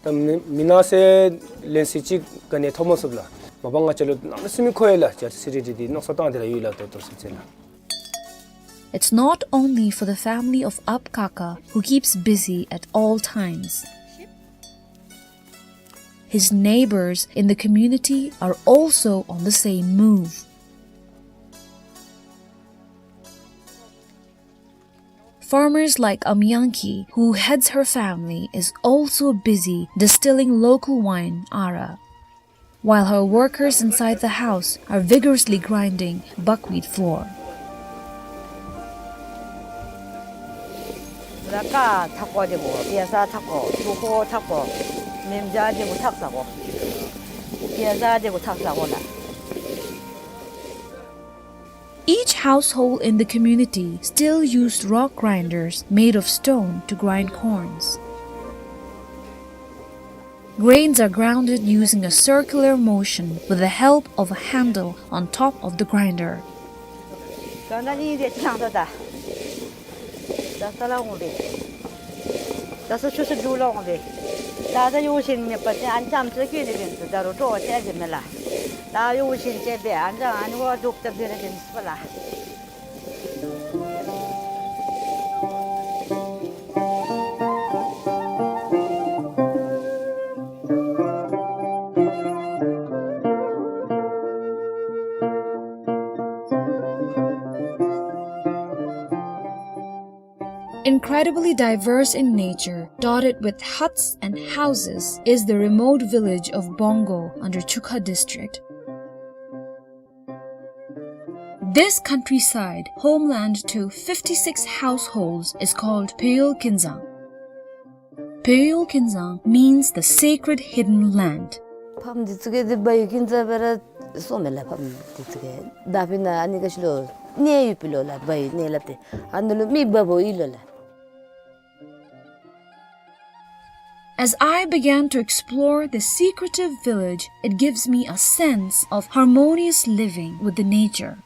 ད་མི་མི་གནང་ཟེར་ལན་ཟེར་ཅིག་ག་ནི་ཐོབ་མ་ཚུགས་ལགས། མ་པ་ང་བཅས་ལུ་གནམ་མེད་ས་མེད་མཁོ་ཡི་ལགས། ཇར་སི་རེ་རེ་འདི་མནོ་བསམ་བཏང་སྟེ་ར་ཡོད་ལགས། ད་ལྟོ་ཚུན་ཚོད་ལགས། It's not only for the family of Apkaka, who keeps busy at all times. His neighbors in the community are also on the same move. Farmers like Amyangki, who heads her family, is also busy distilling local wine, Ara, while her workers inside the house are vigorously grinding buckwheat flour. ད་ཀར་འཐག་དགོ། དེ་གུ་པེ་ས་འཐག་དགོ། ཆུ་ཁོལ་འཐག་དགོ། མེམ་ཇ་དེ་གུ་འཐག་ས་དགོ། པེ་ས་དེ་གུ་འཐག་ས་དགོ་ལགས། Each household in the community still used rock grinders made of stone to grind corns. Grains are grounded using a circular motion with the help of a handle on top of the grinder. ད་ནི་དེ་ཅིག་ལང་ད་ད། ད་ས་ལ་འོང་སྦེ། ད་ས་ཆུ་ས་རྒྱུ་ལ་འོང་སྦེ། ད་ད་ཡོད་བཞིན་མེད་པ་ཅིན་ཨ་ནི་རྐྱངམ་ཅིག་སྐྱིད་དེ་འབད་ནི་འདུག། ད་རུང་སྤྲོ་བ་ཆེ་ཅིག་མས་ལགས། ད་ཡོད་བཞིན་ཅིག་འབད་ཨ་ནི་ཨ་ནི་འོ་འབྲུག་རྩ་བདུན་རེ་འབད་ནི་སོང་པ་ལགས། Incredibly diverse in nature, dotted with huts and houses, is the remote village of Bongo under Chukha district. This countryside, homeland to fifty-six households, is called Bheol Kinzang. Bheol Kinzang means the sacred hidden land. ཕམ་འདི་ཚུ་གིས་འདི་བལ་ཡུལ་ཀུན་བཟང་སྦེ་ར་སོང་མས་ལགས། ཕམ་འདི་ཚུ་གིས་ད་ཕི་ན་ཨ་ནི་ག་ཅི་ལོ་གནས་ཡོདཔ་ཨིན་ལོ་ལགས། བལ་ཡུལ་གནས་ལབ་སྟེ་ཨ་ནི་ལུ་མི་འབག་འབགཔ་ཨིན་ལོ་ལགས། As I began to explore this secretive village, it gives me a sense of harmonious living with the nature.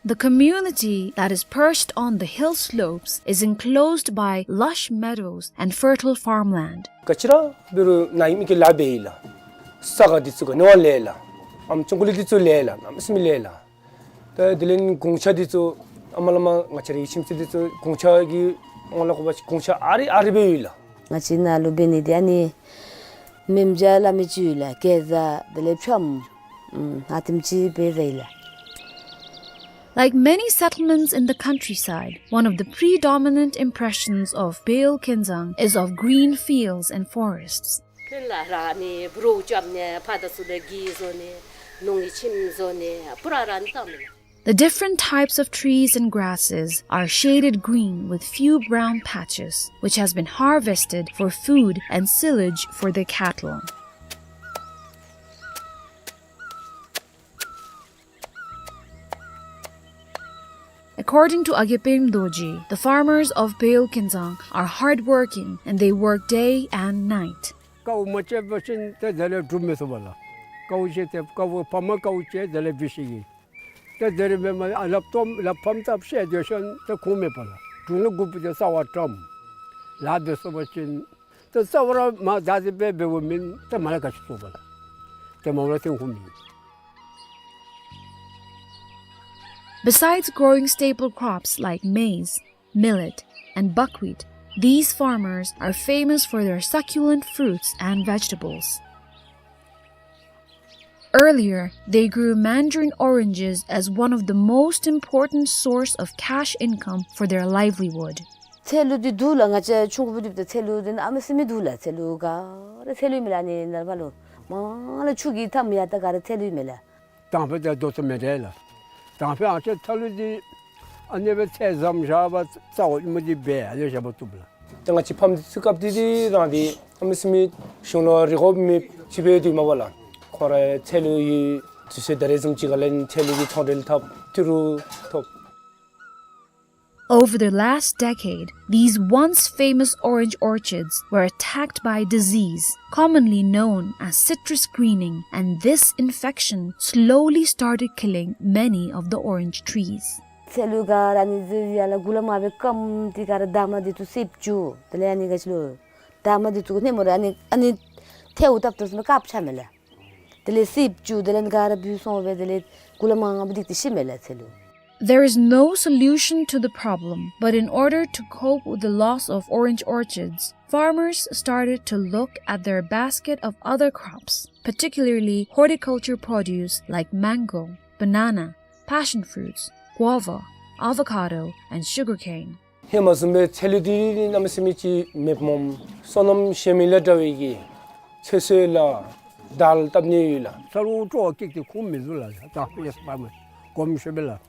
The community that is perched on the hill slopes is enclosed by lush meadows and fertile farmland. ག་ཅི་ར་འབད་རུང་ནཱ་ཡོད་མི་གི་ལཱ་འབད་ཡི་ལགས། ས་ག་འདི་ཚུ་ག་ནི་བ་ལེགས་ལགས། ཨམ་ཅོག་ཀུ་ལི་འདི་ཚུ་ལེགས་ལགས། གནམ་མེད་ས་མེད་ལེགས་ལགས། ད་དེ་ལས་གུང་ཆ་འདི་ཚུ་ཨ་མ་ལ་མ་ང་བཅས་རའི་ཁྱིམ་མཚེས་འདི་ཚུ་གུང་ཆ་གི་ངོ་ལ་གོ་བ་ཅིན་གུང་ཆ་ཨ་རི་ཨ་རི་སྦེ་ཡོད་ལགས། ང་བཅས་ནཱ་ལུ་འབད་ནི་འདི་ཨ་ནི་མེམ་བྱ་སླབ་མི་ཅིག་ཡོད་ལགས། གེ་ཛ་དེ་ལས་ཕྱམ་ཨམ་ཨ་དེམ་ཅིག་འབད་ཟ་ཡི་ལགས། Like many settlements in the countryside, one of the predominant impressions of Bheol Kinzang is of green fields and forests. ཕན་ལ་ར་ནི་བུ་རོ་རྐྱབ་ནི་ཕར་དང་ཚུར་ལས་གི་བཟོ་ནི་ནོར་གྱི་ཁྱིམ་བཟོ་ནི་པུ་ར་ར་ནི་བཏང་མི་ལགས། The different types of trees and grasses are shaded green with few brown patches, which has been harvested for food and silage for their cattle. According to Agepem Dorji, the farmers of Bheol Kinzang are hardworking and they work day and night. དཀའཝ་མ་སྤྱད་པ་ཅིན་ཏེ་དེ་ལས་སྒྲུབ་མི་ཚུགས་པས་ལགས། དཀའཝ་སྤྱད་དེ་དཀའཝ་ཕམ་དཀའཝ་སྤྱད་དེ་ལས་འབད་ཤེས་ཀྱི། ཏེ་དེ་རིམ་པས་མ་ཨ་ལགཔ་སྟོངམ་ལགཔ་ཕམ་སྟབས་ཤེས་སྡོད་ཞིནམ་ཏེ་ཁུངས་མེད་པས་ལགས། དྲུང་ནི་དགུ་པོ་འདི་རྩ་བ་བཀྲམ། ལཱ་འབད་ཚུགས་པ་ཅིན་ཏེ་རྩ་བ་ར་མ་བདའ་སྟེ་འབད་འབདཝ་མེན། ཏེ་མ་ལ་ག་ཅི་ཚུགས་པས་ལགས། ཏེ་མ་ལ་ཏེ་ཁུངས་མེད། Besides growing staple crops like maize, millet, and buckwheat, these farmers are famous for their succulent fruits and vegetables. Earlier, they grew mandarin oranges as one of the most important source of cash income for their livelihood. ཚལ་ལུ་འདི་འདུག་ལགས། ང་བཅས་ཆུང་ཀུ་འབད་དུས་ད་ཚལ་ལུ་འདི་གནམ་མེད་ས་མེད་འདུག་ལགས། ཚལ་ལུ་ག་ར་ཚལ་ལུ་ཨིན་མས་ལགས། ཨ་ནི་ནཱ་ཕར་ལུ་མ་ལ་ཆུ་གི་མཐའམ་ཡར་ད་ག་ར་ཚལ་ལུ་ཨིན་མས་ལགས། དང་ཕུ་ད་དོ་ཚོ་མེད་དེ་ལགས། དང་ཕུ་ཨ་ཅེ་ཐ་ལུ་འདི་ཨ་ནི་སྦེ་ཚལ་ཟམ་བཞག་པ་རྩ་བ་ཨིན་མས། འདི་སྦེ་ཨ་ནི་བཞག་པ་བཏུབ་ལགས། ད་ང་བཅས་ཕམ་འདི་ཚུ་སྐབས་འདི་འདི་རང་འདི་གནམ་མེད་ས་མེད་གཞུང་ལུ་རེ་དགོཔ་མེདཔ་ཅིག་འབད་དེ་མས་པ་ལགས། ཁོང་ར་ཚལ་ལུ་ཡོད་དུས་ཚོད་ད་རེས་བཟུམ་ཅིག་ཁར་ལས་ཚལ་ལུ་གི་ཚོང་འབྲེལ་འཐབ་ཏི་རུ་ཐོབ། Over the last decade, these once famous orange orchards were attacked by disease, commonly known as citrus greening, and this infection slowly started killing many of the orange trees. ཚལ་ལུ་ག་ར་ཨ་ནི་ཟེར་ཡ་ལགས། གུ་ལས་མར་སྦེ་སྐམ་སྟེ་ག་ར་འདབ་མ་འདི་ཚུ་སེརཔོ་བཅུག། དེ་ལས་ཨ་ནི་ག་ཅི་ལོ་འདབ་མ་འདི་ཚུ་གུ་ནེམ་ར་ཨ་ནི་ཨ་ནི་ཐལཝ་བཏབ་བཏབ་ཟེར་མས། དཀརཔོ་ཆགས་མས་ལགས། དེ་ལས་སེརཔོ་བཅུག། དེ་ལས་ག་ར་བུད་སོང་སྦེ་དེ་ལས་གུ་ལས་མར་ངམ་བུ་འདི་ཏེ་ཤི་མས་ལགས་ཚལ་ལུ། There is no solution to the problem, but in order to cope with the loss of orange orchards, farmers started to look at their basket of other crops, particularly horticulture produce like mango, banana, passion fruits, guava, avocado, and sugarcane. ཧེ་མ་བཟུམ་སྦེ་ཚལ་ལུ་འདི་གནམ་མེད་ས་མེད་ཅིག་མེདཔ་སྨོ། སོ་ནམ་ཤེལ་མི་ལས་དྲག་པའི་གི་ཚོད་བསྲེ་ལགས་དར་བཏབ་ནི་ཡོད་ལགས། ཚལ་ལུ་སྤྲོ་བ་སྐྱེས་ཏེ་ཁུངས་མི་འདུག་ལགས། ད་ཡེ་སྤར་མི་གོམས་ཤོས་སྦེ་ལགས།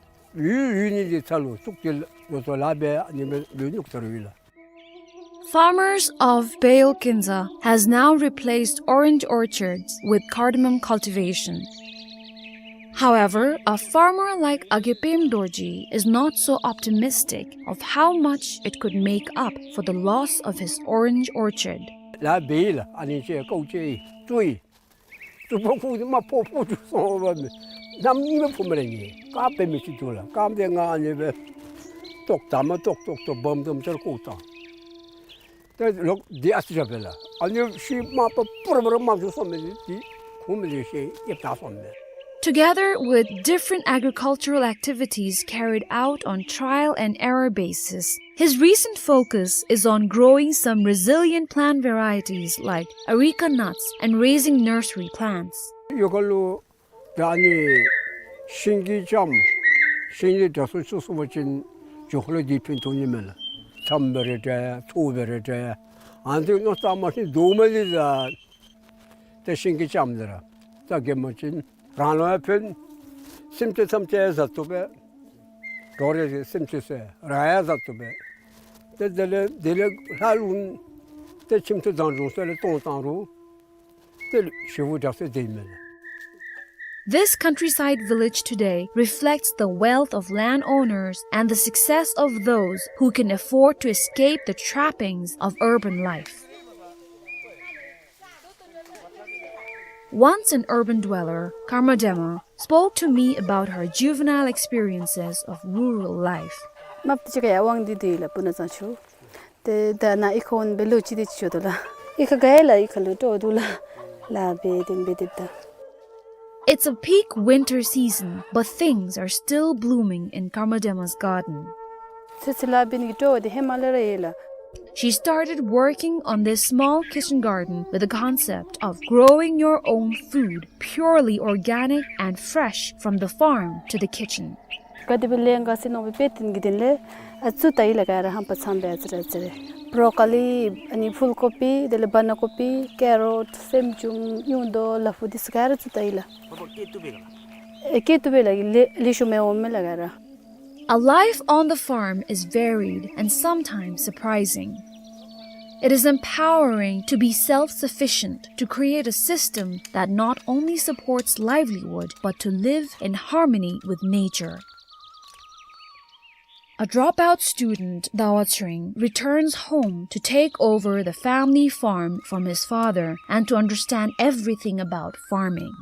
ཡུལ་ཡུལ་ནི་འདི་ཚལ་ལུ་བཙུགས་ཏེ་ལོ་ཐོག་ལཱ་འབད་ཨ་ནི་སྦེ་ལུ་ཉོག་ཚར་ཡོད་ལགས། Farmers of Bheol Kinzang has now replaced orange orchards with cardamom cultivation. However, a farmer like Agepem Dorji is not so optimistic of how much it could make up for the loss of his orange orchard. ལཱ་འབད་ཡི་ལགས། ཨ་ནི་ཅིག་ཀཝ་ཅིག་བཙུགས་ཡི། བཙུགས་པ་ཁུ་འདི་མར་ཕོག་ཕོག་འགྱོ་སོང་བ་མས། གནམ་ཉིམ་སྦེ་ཕོག་མི་ར་ཉེ། ག་འབད་མི་ཅིག་འདུག་ལགས། ག་འབད་ང་ཨ་ནི་སྦེ་ ཏོག་ད་མ་ཏོག་ཏོག་ཏོག་སྦོམ་སྦོམ་ཅིག་བཀོག་བཏང་། ཏེ་ལོག་འདི་ཨ་ཙི་ར་འབད་ལགས། ཨ་ནི་ཤུལ་མ་པ་པུ་ར་པུ་ར་མ་བཟོ་སོང་མས། འདི་ཁུངས་མེད་ལས་ཤེས་ཡེབ་ད་སོང་མས། Together with different agricultural activities carried out on trial and error basis, his recent focus is on growing some resilient plant varieties like areca nuts and raising nursery plants. ཡོ་ག་ལུ་ད་ཨ་ནི་ཤིང་གི་ལྕངམ་ཤིང་ལས་འདྲ་སོང་ཅི་སོང་པ་ཅིན་ཇོ་ཁོ་ལུ་འདི་ཕན་ཐོགས་ནི་མས་ལགས། ལྕངམ་འབད་རུང་འདྲ་ཚོད་འབད་རུང་འདྲ། ཨ་ནི་ནོར་ས་མ་ཤིང་རྡོག་མ་ལི་ཟ། ཏེ་ཤིང་གི་ལྕངམ་འདི་ར་ད་གེ་མ་ཅིན་རང་ལུ་ཡང་ཕན། སེམས་ཅན་ཐམས་ཅད་ཡང་བཟའ་བཏུབ་པས། གྲོགས་རེ་སེམས་ཅན་ཚུ་རང་ཡང་བཟའ་བཏུབ་པས། ཏེ་དེ་ལས་དེ་ལས་ལྷག་ལུ་ཏེ་ཁྱིམ་ཚུ་བཟའ་འབྱུང་ཚུ་ལས་གཏོང་བཏང་རུང་ཏེ་ཞེ་པོ་དྲག་སྟེ་སྡོད་མས་ལགས། This countryside village today reflects the wealth of landowners and the success of those who can afford to escape the trappings of urban life. Once an urban dweller, Karma Dema spoke to me about her juvenile experiences of rural life. མ་པ་ཅིག་ཁར་ཡར་དབང་འདུས་འདི་ལུ་སྤུ་ན་གཙང་ཆུ། ཏེ་ད་ནཱ་ཨི་ཁར་འོང་སྦེ་ལོ་གཅིག་དེ་ཅིག་འགྱོ་དོ་ལགས། ཨི་ཁར་ག་ཡ་ལགས། ཨི་ཁར་ལུ་སྤྲོ་འདུག་ལགས། ལཱ་འབད་དེ་འབད་དེ་ད། It's a peak winter season, but things are still blooming in Karma Dema's garden. ཚོད་ཚོད་ལཱ་འབད་ནི་གི་སྤྲོ་བ་དེ་ཧེ་མ་ལས་ར་ཡོད་ལགས། She started working on this small kitchen garden with the concept of growing your own food, purely organic and fresh from the farm to the kitchen. ག་དེ་སྦེ་ལས་འགོ་ཟེར་མནོ་སྦེ་འབད་དེ་གི་དེ་ལས་ཨ་ཙུག་ད་ཡི་ལགས། ག་ར་ཧམ་པ་ཚངམ་སྦེ་ཨ་ཙི་རེ་ཨ་ཙི་རེ། བོ་རོ་ཀོ་ལི་ཨ་ནི་ཕུལ་ཀོ་པི་དེ་ལས་བ་ན་ཀོ་པི་ཀེ་རོཊ་སེམ་ཅུང་ཉུང་མདོག་ལ་ཕུག་འདི་ཚུ་ག་ར་ཙུག་ད་ཡི་ལགས། ཨེ་སྐྱེ་བཏུབ་པས་ལགས། ལེ་ལེ་ཤ་མི་འོང་མས་ལགས་ག་ར། A life on the farm is varied and sometimes surprising. It is empowering to be self-sufficient, to create a system that not only supports livelihood but to live in harmony with nature. A dropout student, Dawa Tsering, returns home to take over the family farm from his father and to understand everything about farming.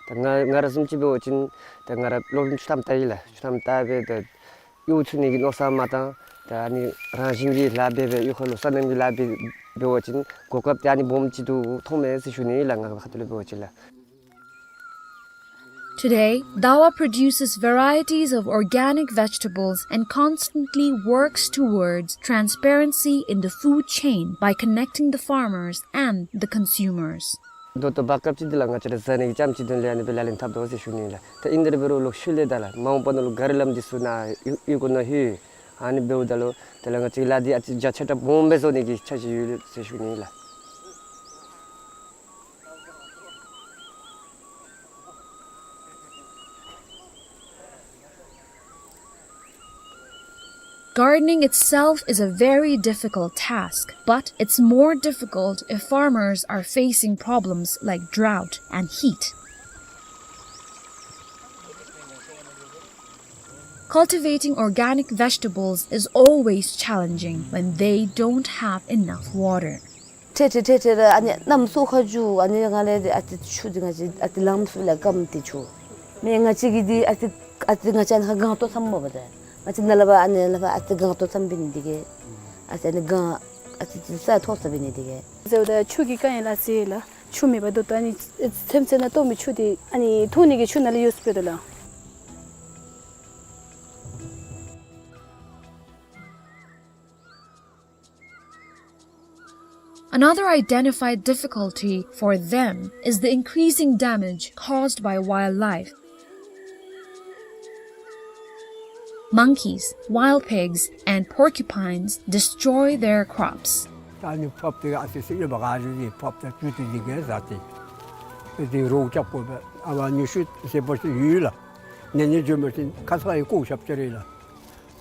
ད་ང་ང་ར་བཟུམ་ཅིག་འབད་བ་ཅིན་ད་ང་ར་སློབ་རིམ་བཅུ་ཐམ་བལྟ་ཡི་ལགས། བཅུ་ཐམ་བལྟ་སྦེ་ད་གཡོག་འཚོལ་ནི་གི་མནོ་བསམ་མ་བཏང་། ད་ཨ་ནི་རང་བཞིན་གྱི་ལཱ་འབད་སྦེ་གཡོག་ཁ་ལུ་སོ་ནམ་གྱི་ལཱ་འབད་འབད་བ་ཅིན་གོ་སྐབས་དེ་ཨ་ནི་སྦོམ་ཅིག་ཏུ་མཐོང་མས་ཟེར་ཞུ་ནི་ལགས། ང་ཁ་ཐུག་ལས་འབད་བ་ཅིན་ལགས། Today, Dawa produces varieties of organic vegetables and constantly works towards transparency in the food chain by connecting the farmers and the consumers. ད་ལྟོ་བར་སྐབས་ཅིག་འདི་ལུ་ང་བཅས་ར་བཟའ་ནི་གི་ལྕངམ་ཅིག་དོན་ལས་ཨ་ནི་སྦེ་ལག་ལེན་འཐབ་དོ་ཟེར་ཞུ་ནི་ལགས། ད་ཨིན་དེ་ར་འབད་རུང་ལོག་ཤུལ་ལས་ད་ལགས་མ་འོངས་པ་ནང་ལུ་ག་རི་ལམ་འདི་ཚུ་ནཱ་གཡུས་གཡུས་སྒོ་ནང་ལྷོད། ཨ་ནི་འབདཝ་ད་ལུ་དེ་ལས་ང་བཅས་ལཱ་འདི་ཨ་ཙི་རྒྱ་ཆེ་དྲགས་སྦོམ་སྦེ་བཟོ་ནི་གི་འཆར་གཞི་ཡོད་ཟེར་ཞུ་ནི་ལགས། Gardening itself is a very difficult task, but it's more difficult if farmers are facing problems like drought and heat. Cultivating organic vegetables is always challenging when they don't have enough water. ཏེ་ཏེ་ཏེ་ཏེ་ར་ཨ་ནི་གནམ་སྲོ་ཁ་འགྱོ། ཨ་ནི་ང་ལས་ཨ་ཙི་ཆུ་འདི་ང་བཅས་ཨ་ཙི་ལངམ་ཚུགས་ལགས། སྐམ་སྟེ་ཆུ་མེན། ང་བཅས་ཀྱི་འདི་ཨ་ཙི་ཨ་ཙི་ང་བཅས་ཨ་ནི་ཁར་སྒང་ཏོག་ཙམ་མ་པ་ད་ང་བཅས་ནཱ་ལས་ཕར་ཨ་ནི་ལས་ཕར་ཨ་ཙི་སྒང་ཏོག་ཙམ་འབད་ནི་འདི་གིས་ཨ་ཙི་ཨ་ནི་སྒང་ཨ་ཙི་ཙི་ས་མཐོ་ས་འབད་ནི་འདི་གིས། ཟེརཝ་ད་ཆུ་གི་དཀའ་ངལ་ཨ་ཙི་ལགས། ཆུ་མེད་པར་ད་ལྟོ་ཨ་ནི་ཚེམ་ཚེམ་ནང་གཏོར་མི་ཆུ་འདི་ཨ་ནི་འཐུང་ནི་གི་ཆུ་ནང་ལས་ཡོད་སུ་འབད་དོ་ལགས། Another identified difficulty for them is the increasing damage caused by wildlife. Monkeys, wild pigs, and porcupines destroy their crops. ད་ཨ་ནི་ཕབ་སྟེ་ཨ་ཙི་ཙི་ཨེ་བ་ག་ཟེར་ཏེ་ཕབ་སྟེ་ཅུ་ཏི་འདི་གིས་ཟ་སྟེ། ཏེ་འདི་རོགས་རྐྱབ་དགོ་པས། ཨ་བ་ཉི་ཤུ་ཟེར་བ་ཅིན་ཡོད་ལགས། ནེ་ནེ་འགྱོ་མི་ཅིག་ཁ་ཚ་ཡི་ཀོ་ཞབས་ཅིག་རེ་ལགས།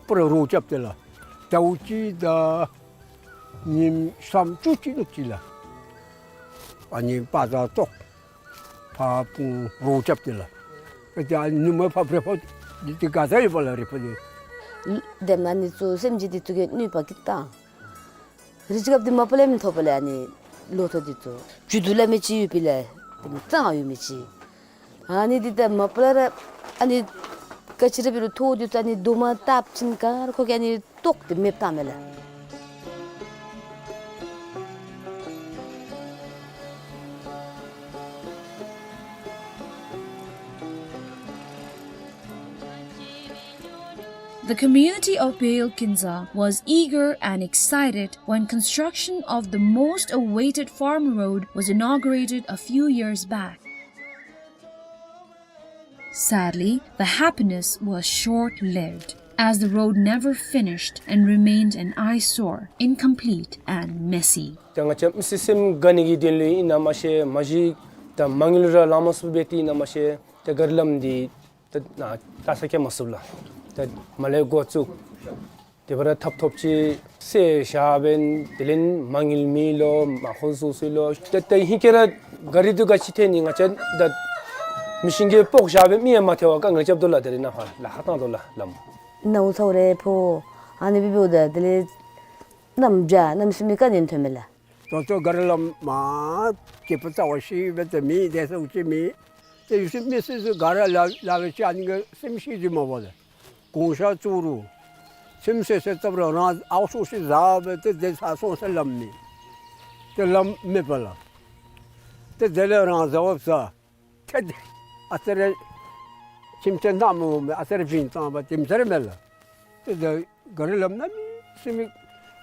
པུ་ར་རོགས་རྐྱབ་སྟེ་ལགས། ཟླཝ་གཅིག་དང་ཉིནམ་སུམ་ཅུ་ཅིག་ལུ་ཅིག་ལགས། ཨ་ནི་པ་ཛར་ཏོག་ཕར་སྤུངས་རོགས་རྐྱབ་སྟེ་ལགས། ཨ་ཙི་ཨ་ནི་ནུབ་མོ་ཕར་རི་ཕོ་འདི་ཏེ་ག་ས་ཡོད་པ་ལགས་རི་ཕོ་འདི། དེ་མ་ནི་ཚུ་སེམས་ཅན་འདི་ཚུ་གིས་གནོད་པ་གིས་བཏང་། རི་ཅིག་སྐབས་འདི་མ་པ་ལས་མི་ཐོབ་པ་ལས་ཨ་ནི་ལོ་ཐོག་འདི་ཚུ་རྒྱུ་དུ་ལས་མི་ཅིག་ཡོད་པའི་ལས་དེ་མི་གཙང་ཡོད་མི་ཅིག། ཨ་ནི་འདི་ད་མ་པ་ལས་ར་ཨ་ནི་ ག་ཅི་ར་འབད་རུང་ཐོག་འདི་ཚུ་ཨ་ནི་རྡོག་མ་བཏབ་ཞིནམ་ག་ར་ཁོ་གིས་ཨ་ནི་བཏོག་སྟེ་མེདཔ་བཏངམ་མས་ལགས། The community of Bhel Kinzang was eager and excited when construction of the most awaited farm road was inaugurated a few years back. Sadly, the happiness was short-lived, as the road never finished and remained an eyesore, incomplete and messy. ད་ང་བཅས་མི་སེར་སེམས་དགའ་ནི་གི་དོན་ལུ་ཨིན་ན་མ་ཤེས། མ་གཞི་ད་མ་དངུལ་ར་ལང་མ་ཚུགས་པས་ཏེ་ཨིན་ན་མ་ཤེས། ད་ག་རི་ལམ་འདི་ད་ན་ལྟ་ས་བཀལ་མ་ཚུགས་ལགས། ད་མར་ལས་འགོ་བཙུགས། དེ་སྦེ་ར་ཐབ་ཐོབ་ཅིག་སེལ་བཞག་པས། དེ་ལས་མ་དངུལ་མེད་ལོ། མ་ཧོན་སུ་སུ་ལོ། ད་ད་ཧིང་ཁར་ར་ག་རི་འདི་ག་ཅི་ཐལ་ནི་ང་བཅས་ད་མི་ཤིང་གིས་སྤོག་བཞག་པས། མི་ཡང་མ་ཐལ་བར་དཀའ་ངལ་རྐྱབ་དོ་ལགས། དེ་རེ་ནཱ་ཕར་ལཱ་ཁག་བཏང་དོ་ལགས་ལམ། ནཝ་ཚཝ་རེ་ཕོག། ཨ་ནི་སྦེ་འབདཝ་ད་དེ་ལས་གནམ་བྱཱར་གནམ་མེད་ས་མེད་དཀའ་ངལ་ཐོན་མས་ལགས། ད་ལྟོ་ག་རི་ལམ་མ་སྐྱིད་པོ་རྩ་བ་ཤེས་པས། ཏེ་མི་དེ་ཚུ་ཅིག་མེད། ཏེ་ཡུལ་སྲིད་མི་སྲིད་ཚུ་ག་ར་ལ་ལ་བའི་ཅ་ནི་གི་སེམས་ཤེས་ཏེ་མ་པ་ལགས། གུང་ཤ་བཙུགས་རུང་ཚེམ་སེ་སེ་བཏབ་རུང་རང་ཨའུ་ཤུགས་ཤིག་ཟ་སྦེ་ཏེ་དེ་ཚུ་སོང་ས་ལམ་མེད། ཏེ་ལམ་མེད་པ་ལགས། ཏེ་དེ་ལས་རང་ཟ་བ་ཟ། ཏེ་ཨ་ཙི་རེ་ཁྱིམ་ཚེས་ནང་མ་འོང་པས། ཨ་ཙི་རེ་བིང་བཏང་བ་དེམ་ཅིག་ར་མས་ལགས། ཏེ་ད་ག་རི་ལམ་གནམ་མེད་ས་མེད་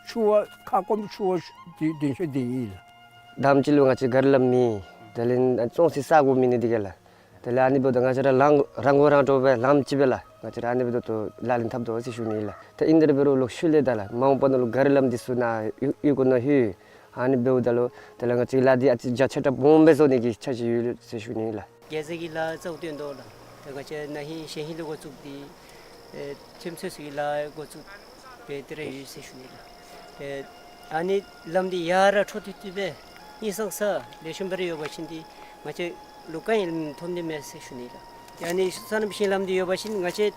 ཆུ་བ་ཁ་སྐོམ་ཆུ་བ་ཤུ་དེ་དེ་ཤུལ་དེ་ཨིན་ལགས། དང་པ་ཅིག་ལུ་ང་བཅས་ག་རི་ལམ་མེད། དེ་ལས་ཙོང་ཆུ་ས་གོ་མེད་ནི་དེ་གིས་ལགས། དེ་ལས་ཨ་ནི་འབདཝ་ད་ང་བཅས་ར་ལམ་རང་མགོ་རང་འདྲོངས་སྦེ་ལམ་ཅིག་སྦེ་ལགས། ང་བཅས་ར་ཨ་ནི་འབདཝ་ད་ལག་ལེན་འཐབ་དོ་ཟེར་ཞུ་ནི་ལགས། ཏེ་ཨིན་དེ་འབད་རུང་ལོག་ཤུལ་ལས་ད་ལགས་མ་འོངས་པ་ནང་ལུ་ག་རི་ལམ་འདི་ཚུ་ནཱ་ཡུལ་ཡུལ་སྐོར་ནང་ལྷོད། ཨ་ནི་འབདཝ་ད་ལུ་དེ་ལས་ང་བཅས་ལཱ་འདི་ཨ་ཙི་རྒྱ་ཆེ་དྲགས་སྦོམ་སྦེ་བཟོ་ནི་གི་འཆར་གཞི་ཡོད་ཟེར་ཞུ་ནི་ལགས། དགེ་རྩ་གི་ལཱ་གཙོ་བོ་བཏོན་དོ་ལགས། ད་ང་བཅས་ན་ཧིང་གཞེས་ཧིང་ལས་འགོ་བཙུགས་ཏེ་ཨེ་ཁྱིམ་ཚེས་ཚུ་གི་ལཱ་འགོ་བཙུགས་སྦེ་དེ་ར་ཡོད་ཟེར་ཞུ་ནི་ལགས། ཨེ་ཨ་ནི་ལམ་འདི་ཡར་ར་འཕྲོ་མཐུད་མཐུད་སྦེ་ཧིང་སངས་ས་ལེགས་ཤོམ་སྦེ་ར་ཡོད་པ་ཅིན་ཏེ་ང་བཅས་ལུ་དཀའ་ངལ་ཐོན་ནི་མས་ཟེར་ཞུ་ནི་ལགས། ཨ་ནི་སོ་ནམ་ཞིང་ལམ་འདི་ཡོད་པ་ཅིན་ང་བཅས་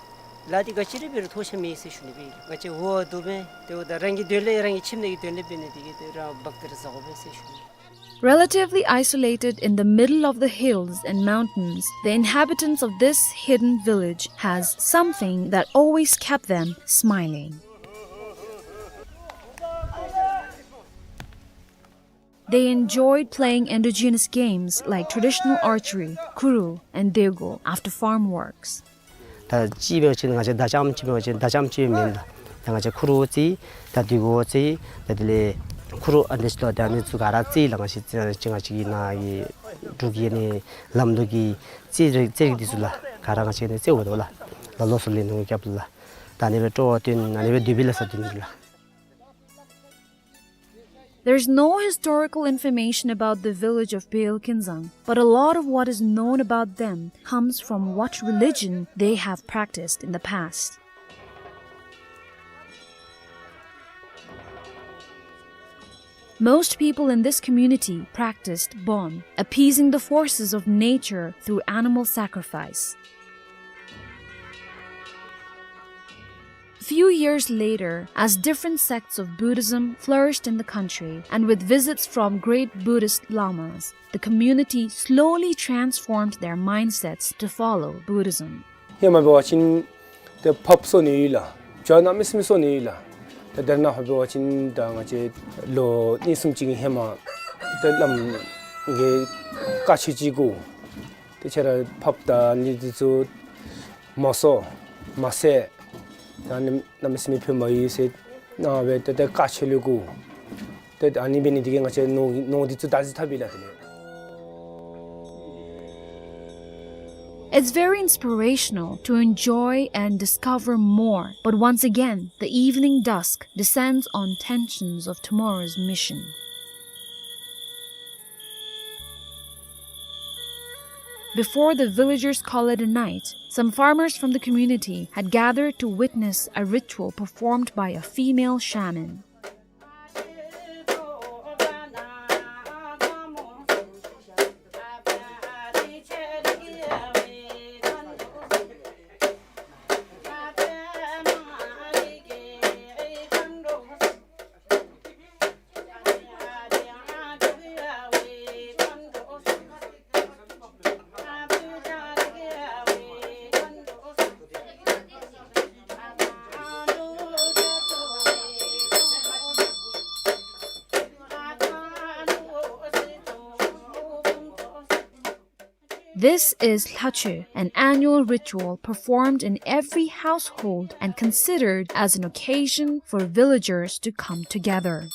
ལཱ་འདི་ག་ཅི་ར་འབད་རུང་ཐོགས་ཆགས་མེད་ཟེར་ཞུ་ནི་སྦེ་ང་བཅས་འོ་དོ་སྦེ་དེ་འབདཝ་ད་རང་གི་དོན་ལས་རང་གི་ཁྱིམ་ནང་གི་དོན་ལས་འབད་ནི་དེ་གིས་ཏེ་རང་བག་ཏེ་ར་ཟ་དགོ་པས་ཟེར་ཞུ་ནི། Relatively isolated in the middle of the hills and mountains, the inhabitants of this hidden village has something that always kept them smiling. They enjoyed playing indigenous games like traditional archery, kuru, and dego after farm works. ད་ཅིག་འབད་བ་ཅིན་ང་བཅས་མདའ་རྐྱངམ་ཅིག་འབད་བ་ཅིན་མདའ་རྐྱངམ་ཅིག་མེན་ལགས། ད་ང་བཅས་ཁུ་རུ་རྩེད། ད་དེ་གུ་རྩེད། ད་དེ་ལས་ཁུ་རུ་ཨ་ནི་ཅིག་ལོ་ད་ཨ་ནི་ཚུ་ག་ར་རྩེད་ལགས། ང་བཅས་རྩེད་ཅིག་ང་བཅས་ཀྱི་ནཱ་གི་འབྲུག་གི་ཨ་ནི་ལམ་འདི་གི་རྩེད་རིགས་རྩེད་རིགས་འདི་ཚུ་ལགས་ག་ར་ང་བཅས་ཨ་ནི་རྩེད་འོང་དོ་ལགས། ལ་ལོ་སོ་ལེན་ནུ་རྒྱབ་ལགས། ད་ཨ་ནི་སྦེ་སྤྲོ་བ་བཏོན་ཨ་ནི་སྦེ་དུས་བབ་ལ་ས་བཏོན་ལགས། There's no historical information about the village of Bhel Kinzang, but a lot of what is known about them comes from what religion they have practiced in the past. Most people in this community practiced Bon, appeasing the forces of nature through animal sacrifice. Few years later, as different sects of Buddhism flourished in the country, and with visits from great Buddhist lamas, the community slowly transformed their mindsets to follow Buddhism. ཧེ་མ་འབད་བ་ཅིན་ཏེ་ཕགཔ་གསོ་ནི་ཡོད་ལགས། བྱ་གནམ་མེད་ས་མེད་གསོ་ནི་ཡོད་ལགས། ཏེ་དེ་ནང་ཕར་འབད་བ་ཅིན་ད་ང་བཅས་ལོ་གཉིས་གསུམ་ཅིག་གི་ཧེ་མ་ཏེ་བླམ་གིས་བཀའ་ཆོས་ཅིག་གོ། ཏེ་ཁྱེད་ར་ཕགཔ་དང་ཨ་ནི་འདི་ཚུ་མ་གསོ་མ་བསད། ད་ཨ་ནི་གནམ་མེད་ས་མེད་ཕན་མ་ཡོད་ཟེར་གནང་བས། ཏེ་ཏེ་བཀའ་ཆོས་ལུ་གོ། ཏེ་ཨ་ནི་འབད་ནི་འདི་གིས་ང་བཅས་ནོར་ནོར་འདི་ཚུ་ད་ཅི་ཐབས་ཡོད་ལགས་དེ་ལས། It's very inspirational to enjoy and discover more, but once again, the evening dusk descends on tensions of tomorrow's mission. Before the villagers call it a night, some farmers from the community had gathered to witness a ritual performed by a female shaman. This is Lhachoe, an annual ritual performed in every household and considered as an occasion for villagers to come together.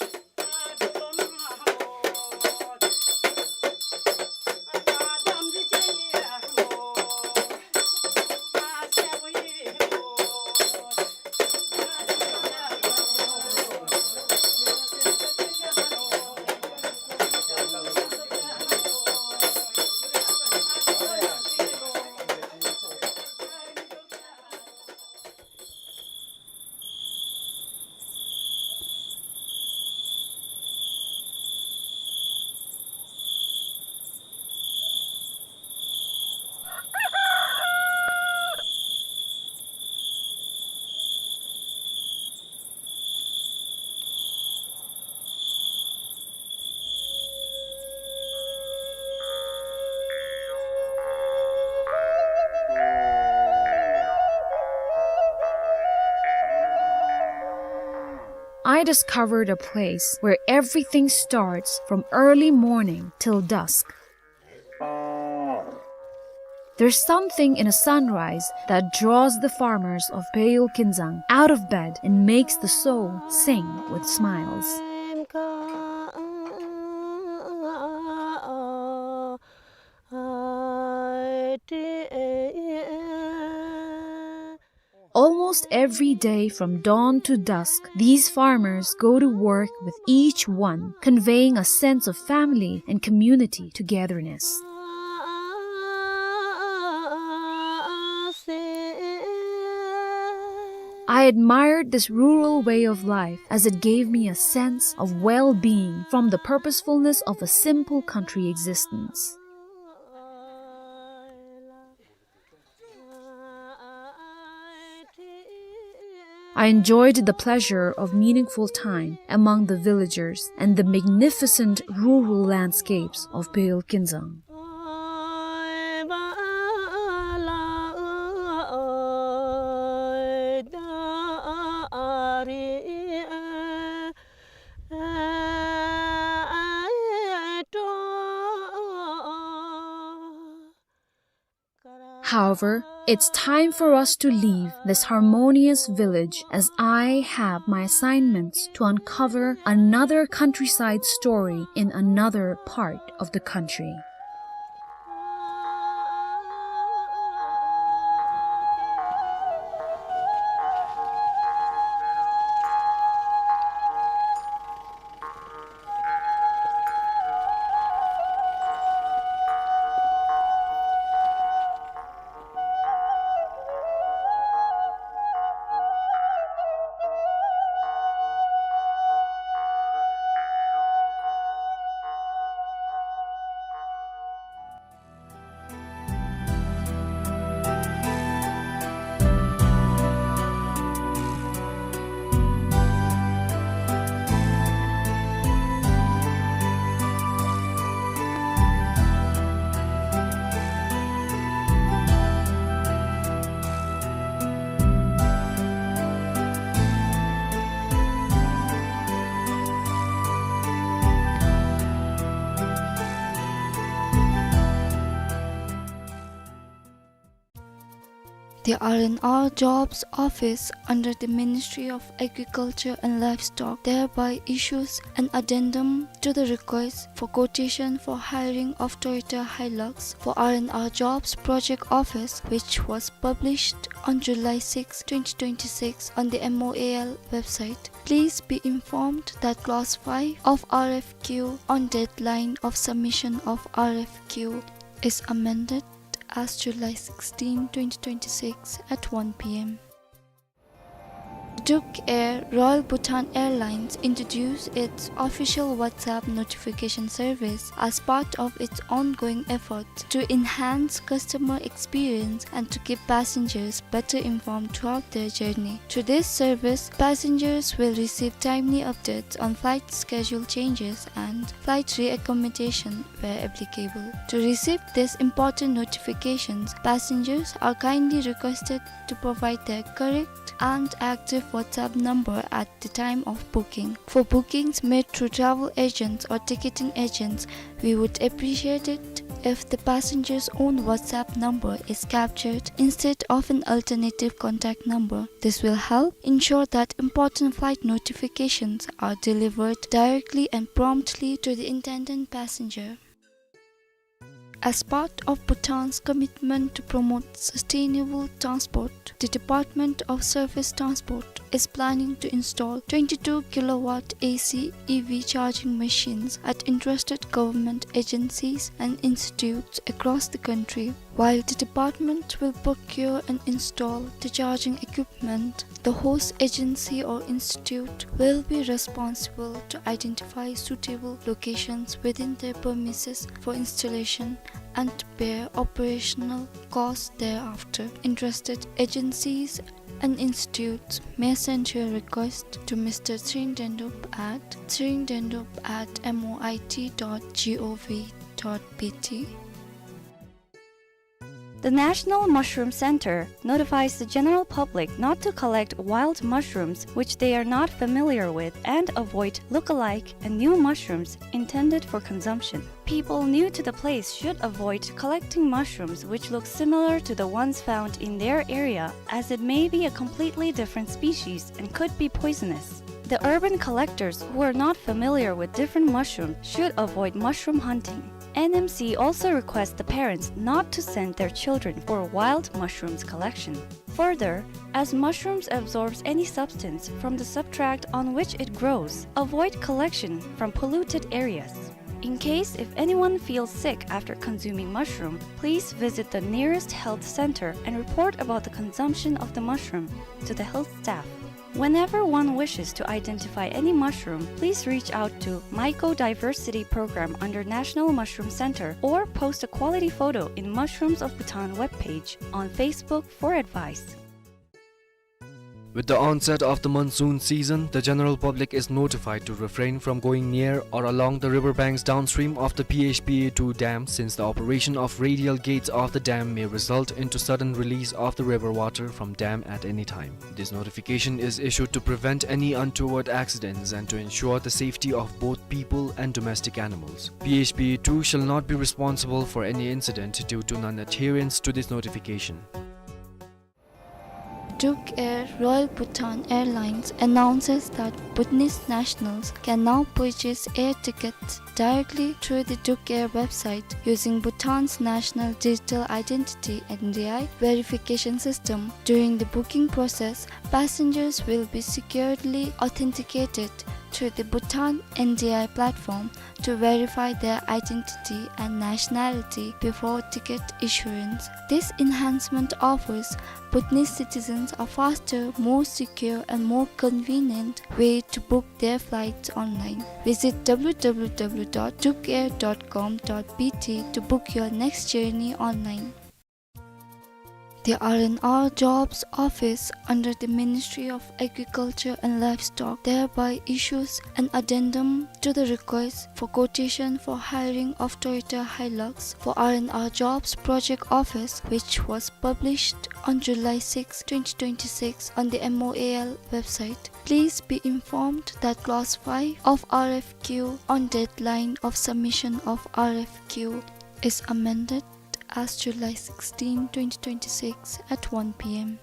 I discovered a place where everything starts from early morning till dusk. There's something in a sunrise that draws the farmers of Bheiyul Kinzang out of bed and makes the soul sing with smiles. Almost every day from dawn to dusk, these farmers go to work with each one, conveying a sense of family and community togetherness. I admired this rural way of life as it gave me a sense of well-being from the purposefulness of a simple country existence. I enjoyed the pleasure of meaningful time among the villagers and the magnificent rural landscapes of Bheiyul Kinzang. However, it's time for us to leave this harmonious village, as I have my assignments to uncover another countryside story in another part of the country. The R and R Jobs Office under the Ministry of Agriculture and Livestock thereby issues an addendum to the request for quotation for hiring of Toyota Hilux for R and R Jobs Project Office, which was published on July sixth, twenty twenty-six on the M O A L website. Please be informed that clause five of R F Q on deadline of submission of R F Q is amended as July sixteen, twenty twenty-six at one P M. Duke Air, Royal Bhutan Airlines, introduced its official WhatsApp notification service as part of its ongoing efforts to enhance customer experience and to keep passengers better informed throughout their journey. Through this service, passengers will receive timely updates on flight schedule changes and flight reaccommodation where applicable. To receive these important notifications, passengers are kindly requested to provide their correct and active WhatsApp number at the time of booking. For bookings made through travel agents or ticketing agents, we would appreciate it if the passenger's own WhatsApp number is captured instead of an alternative contact number. This will help ensure that important flight notifications are delivered directly and promptly to the intended passenger. As part of Bhutan's commitment to promote sustainable transport, the Department of Surface Transport is planning to install twenty-two kilowatt A C E V charging machines at interested government agencies and institutes across the country. While the department will procure and install the charging equipment, the host agency or institute will be responsible to identify suitable locations within their premises for installation and bear operational costs thereafter. Interested agencies and institutes may send your request to Mister Tshering Dendup at tshering dendup at M O I T dot gov dot B T. The National Mushroom Center notifies the general public not to collect wild mushrooms which they are not familiar with and avoid look-alike and new mushrooms intended for consumption. People new to the place should avoid collecting mushrooms which look similar to the ones found in their area, as it may be a completely different species and could be poisonous. The urban collectors who are not familiar with different mushrooms should avoid mushroom hunting. N M C also requests the parents not to send their children for wild mushrooms collection. Further, as mushrooms absorbs any substance from the substrate on which it grows, avoid collection from polluted areas. In case if anyone feels sick after consuming mushroom, please visit the nearest health center and report about the consumption of the mushroom to the health staff. Whenever one wishes to identify any mushroom, please reach out to Mycodiversity Program under National Mushroom Center or post a quality photo in Mushrooms of Bhutan webpage on Facebook for advice. With the onset of the monsoon season, the general public is notified to refrain from going near or along the river banks downstream of the P H P A two dam, since the operation of radial gates of the dam may result into sudden release of the river water from dam at any time. This notification is issued to prevent any untoward accidents and to ensure the safety of both people and domestic animals. P H P A two shall not be responsible for any incident due to non-adherence to this notification. Duke Air Royal Bhutan Airlines announces that Bhutanese nationals can now purchase air tickets directly through the Duke Air website using Bhutan's National Digital Identity, N D I, verification system. During the booking process, passengers will be securely authenticated through the Bhutan N D I platform to verify their identity and nationality before ticket issuance. This enhancement offers Bhutanese citizens a faster, more secure and more convenient way to book their flights online. Visit W W W dot dukeair dot com dot B T to book your next journey online. The R and R Jobs Office under the Ministry of Agriculture and Livestock thereby issues an addendum to the request for quotation for hiring of Toyota Hilux for R and R Jobs Project Office, which was published on July sixth, twenty twenty-six on the M O A L website. Please be informed that clause five of R F Q on deadline of submission of R F Q is amended as July sixteen, twenty twenty-six at one P M.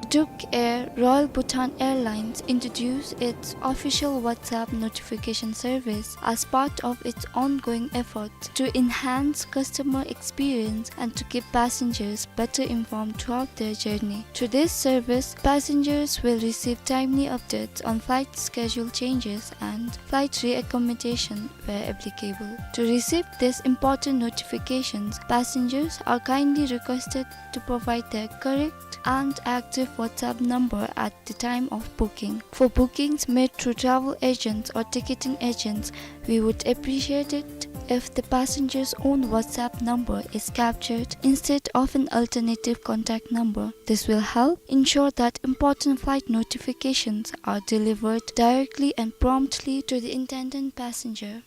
Duke Air Royal Bhutan Airlines introduced its official WhatsApp notification service as part of its ongoing efforts to enhance customer experience and to keep passengers better informed throughout their journey. Through this service, passengers will receive timely updates on flight schedule changes and flight reaccommodation where applicable. To receive these important notifications, passengers are kindly requested to provide their correct and active WhatsApp number at the time of booking. For bookings made through travel agents or ticketing agents, we would appreciate it if the passenger's own WhatsApp number is captured instead of an alternative contact number. This will help ensure that important flight notifications are delivered directly and promptly to the intended passenger.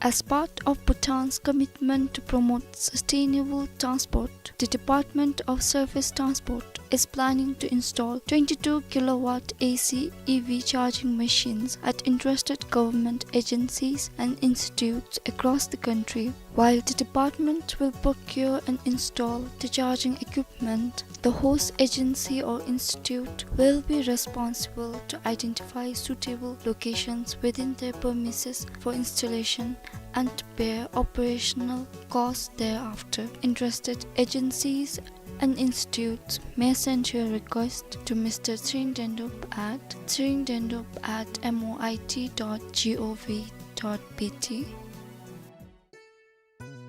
As part of Bhutan's commitment to promote sustainable transport, the Department of Surface Transport is planning to install twenty-two kilowatt A C E V charging machines at interested government agencies and institutes across the country. While the department will procure and install the charging equipment, the host agency or institute will be responsible to identify suitable locations within their premises for installation and bear operational costs thereafter. Interested agencies and institutes may send your request to Mister Tshering Dendup at tshering dendup at M O I T dot gov dot B T.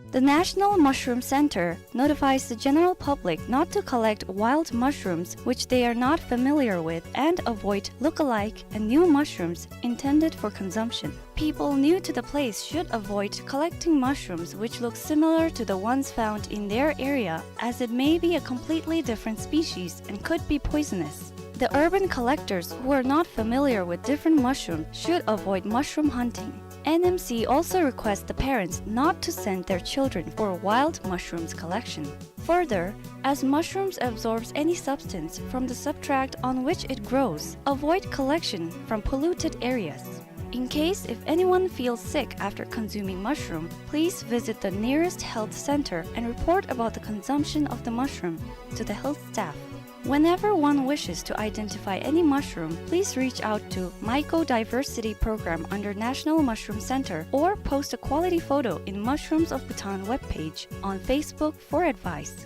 The National Mushroom Center notifies the general public not to collect wild mushrooms which they are not familiar with and avoid look-alike and new mushrooms intended for consumption. People new to the place should avoid collecting mushrooms which look similar to the ones found in their area, as it may be a completely different species and could be poisonous. The urban collectors who are not familiar with different mushrooms should avoid mushroom hunting. N M C also requests the parents not to send their children for wild mushrooms collection. Further, as mushrooms absorbs any substance from the substrate on which it grows, avoid collection from polluted areas. In case if anyone feels sick after consuming mushroom, please visit the nearest health center and report about the consumption of the mushroom to the health staff. Whenever one wishes to identify any mushroom, please reach out to Mycodiversity Program under National Mushroom Center or post a quality photo in Mushrooms of Bhutan webpage on Facebook for advice.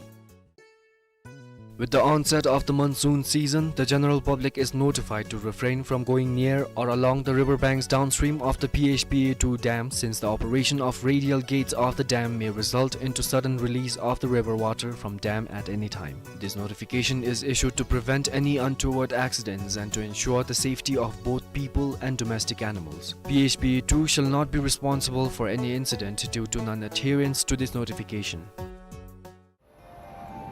With the onset of the monsoon season, the general public is notified to refrain from going near or along the river banks downstream of the P H P A two dam, since the operation of radial gates of the dam may result into sudden release of the river water from dam at any time. This notification is issued to prevent any untoward accidents and to ensure the safety of both people and domestic animals. P H P A two shall not be responsible for any incident due to non-adherence to this notification.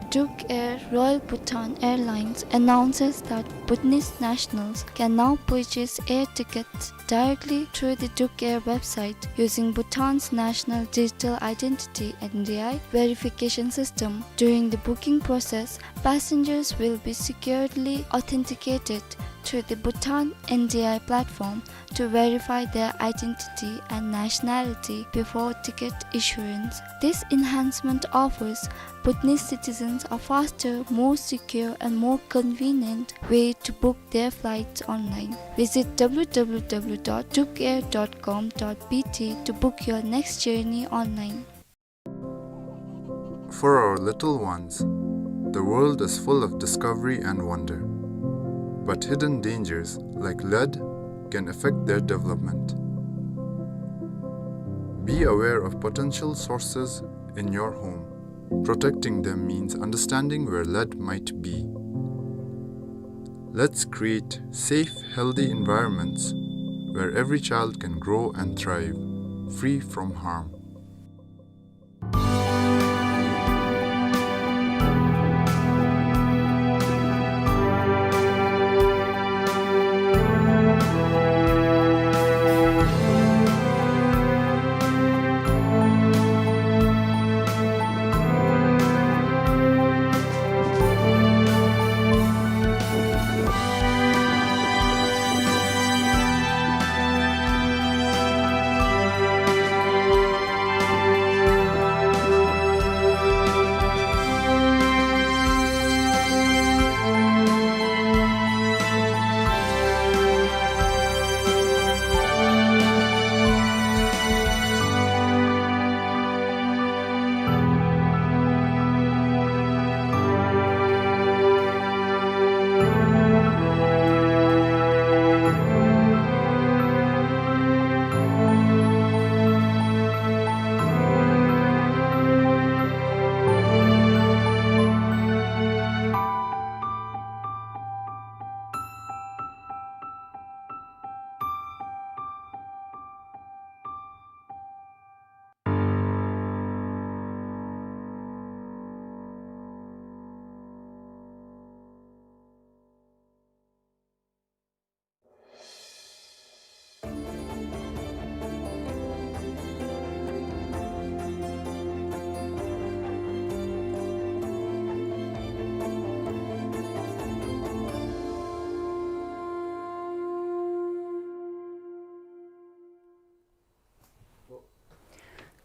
Duke Air, Royal Bhutan Airlines, announces that Bhutanese nationals can now purchase air tickets directly through the Duke Air website using Bhutan's National Digital Identity, N D I, verification system. During the booking process, passengers will be securely authenticated through the Bhutan N D I platform to verify their identity and nationality before ticket issuance. This enhancement offers Bhutanese citizens a faster, more secure, and more convenient way to book their flights online. Visit W W W dot dukeair dot com dot B T to book your next journey online. For our little ones, the world is full of discovery and wonder. But hidden dangers, like lead, can affect their development. Be aware of potential sources in your home. Protecting them means understanding where lead might be. Let's create safe, healthy environments where every child can grow and thrive, free from harm.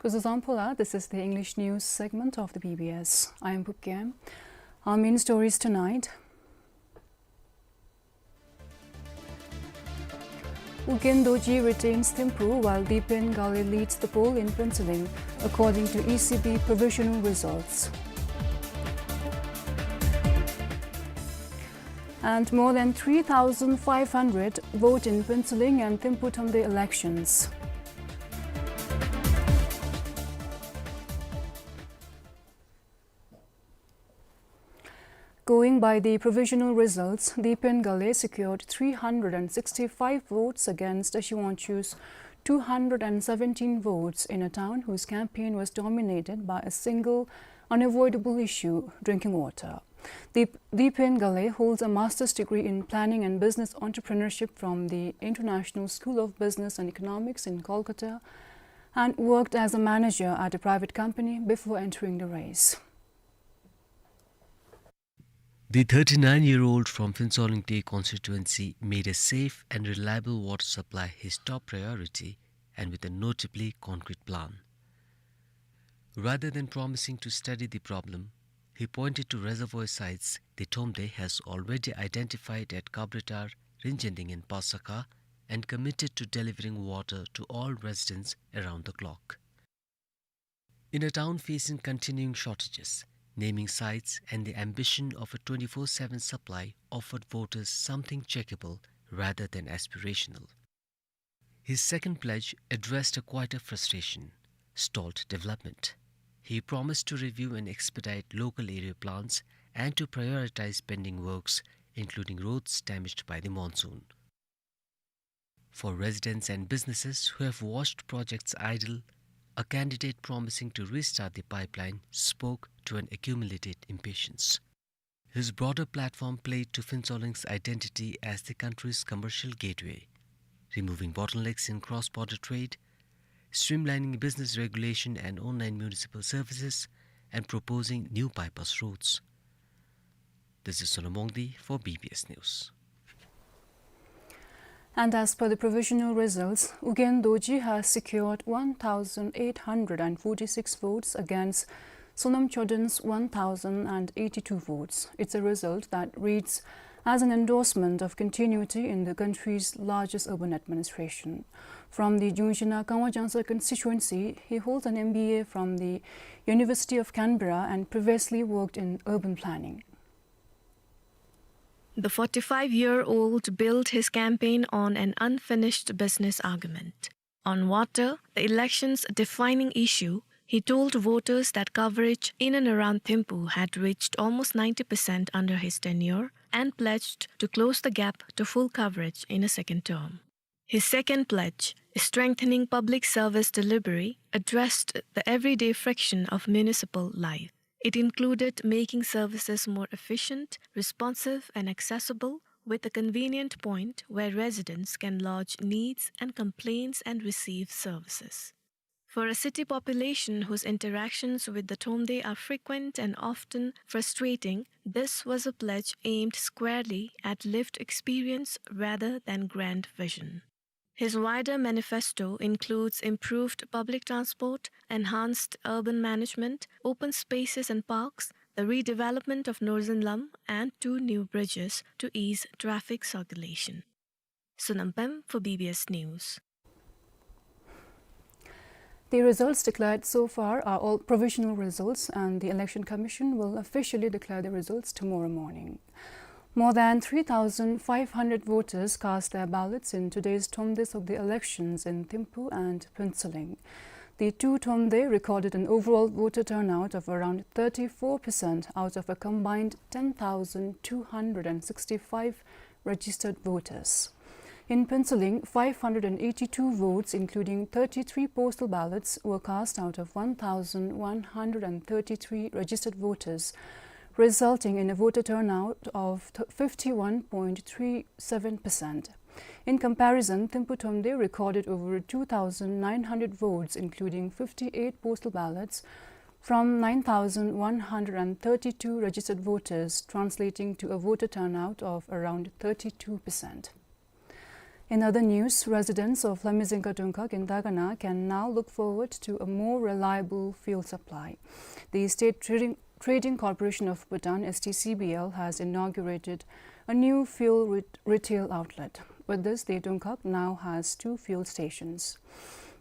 Kuzuzangpo-la, this is the English news segment of the B B S. I am Pupkem. Our main stories tonight. U Gen Dorji retains Thimphu, while Dipen Gale leads the poll in Phuentsholing, according to E C B provisional results. And more than three thousand five hundred vote in Phuentsholing and Thimphu Thromde elections. Going by the provisional results, Dipen Gale secured three hundred and sixty-five votes against Tashi Wangchuck's two hundred and seventeen votes in a town whose campaign was dominated by a single unavoidable issue, drinking water. Dip-, Dipen Gale holds a master's degree in planning and business entrepreneurship from the International School of Business and Economics in Kolkata and worked as a manager at a private company before entering the race. The thirty-nine-year-old from Phuentsholing Tei constituency made a safe and reliable water supply his top priority, and with a notably concrete plan. Rather than promising to study the problem, he pointed to reservoir sites the Thromde has already identified at Kabritar, Ringjending and Pasakha, and committed to delivering water to all residents around the clock. In a town facing continuing shortages, naming sites and the ambition of a twenty-four seven supply offered voters something checkable rather than aspirational. His second pledge addressed a quieter frustration: stalled development. He promised to review and expedite local area plans and to prioritize pending works, including roads damaged by the monsoon. For residents and businesses who have watched projects idle, a candidate promising to restart the pipeline spoke to an accumulated impatience. His broader platform played to Phuentsholing's identity as the country's commercial gateway, removing bottlenecks in cross-border trade, streamlining business regulation and online municipal services, and proposing new bypass roads. This is Sonam Wangdi for B B S News. And as per the provisional results, U Gen Dorji has secured one thousand eight hundred and forty-six votes against Sonam Choden's one thousand and eighty-two votes. It's a result that reads as an endorsement of continuity in the country's largest urban administration. From the Jungshina Kangwajangsa constituency, he holds an M B A from the University of Canberra and previously worked in urban planning. The forty-five-year-old built his campaign on an unfinished business argument. On water, the election's defining issue, he told voters that coverage in and around Thimphu had reached almost ninety percent under his tenure and pledged to close the gap to full coverage in a second term. His second pledge, strengthening public service delivery, addressed the everyday friction of municipal life. It included making services more efficient, responsive, and accessible, with a convenient point where residents can lodge needs and complaints and receive services. For a city population whose interactions with the Thromde are frequent and often frustrating, this was a pledge aimed squarely at lived experience rather than grand vision. His wider manifesto includes improved public transport, enhanced urban management, open spaces and parks, the redevelopment of Northern Lam, and two new bridges to ease traffic circulation. Sonam Pem for B B S News. The results declared so far are all provisional results, and the Election Commission will officially declare the results tomorrow morning. More than three thousand five hundred voters cast their ballots in today's Thromde Sogde elections in Thimphu and Phuentsholing. The two Thromde recorded an overall voter turnout of around thirty-four percent out of a combined ten thousand two hundred and sixty-five registered voters. In Phuentsholing, five hundred and eighty-two votes, including thirty-three postal ballots, were cast out of one thousand one hundred and thirty-three registered voters, resulting in a voter turnout of th-, fifty-one point three seven percent. In comparison, Thimphu Thromde recorded over two thousand nine hundred votes, including fifty-eight postal ballots, from nine thousand one hundred and thirty-two registered voters, translating to a voter turnout of around thirty-two percent. In other news, residents of Lhamizinka Dungkhag in Dagana can now look forward to a more reliable fuel supply. The State Trading, Trading Corporation of Bhutan, S T C B L, has inaugurated a new fuel re-, retail outlet. With this, the Dungkhag now has two fuel stations.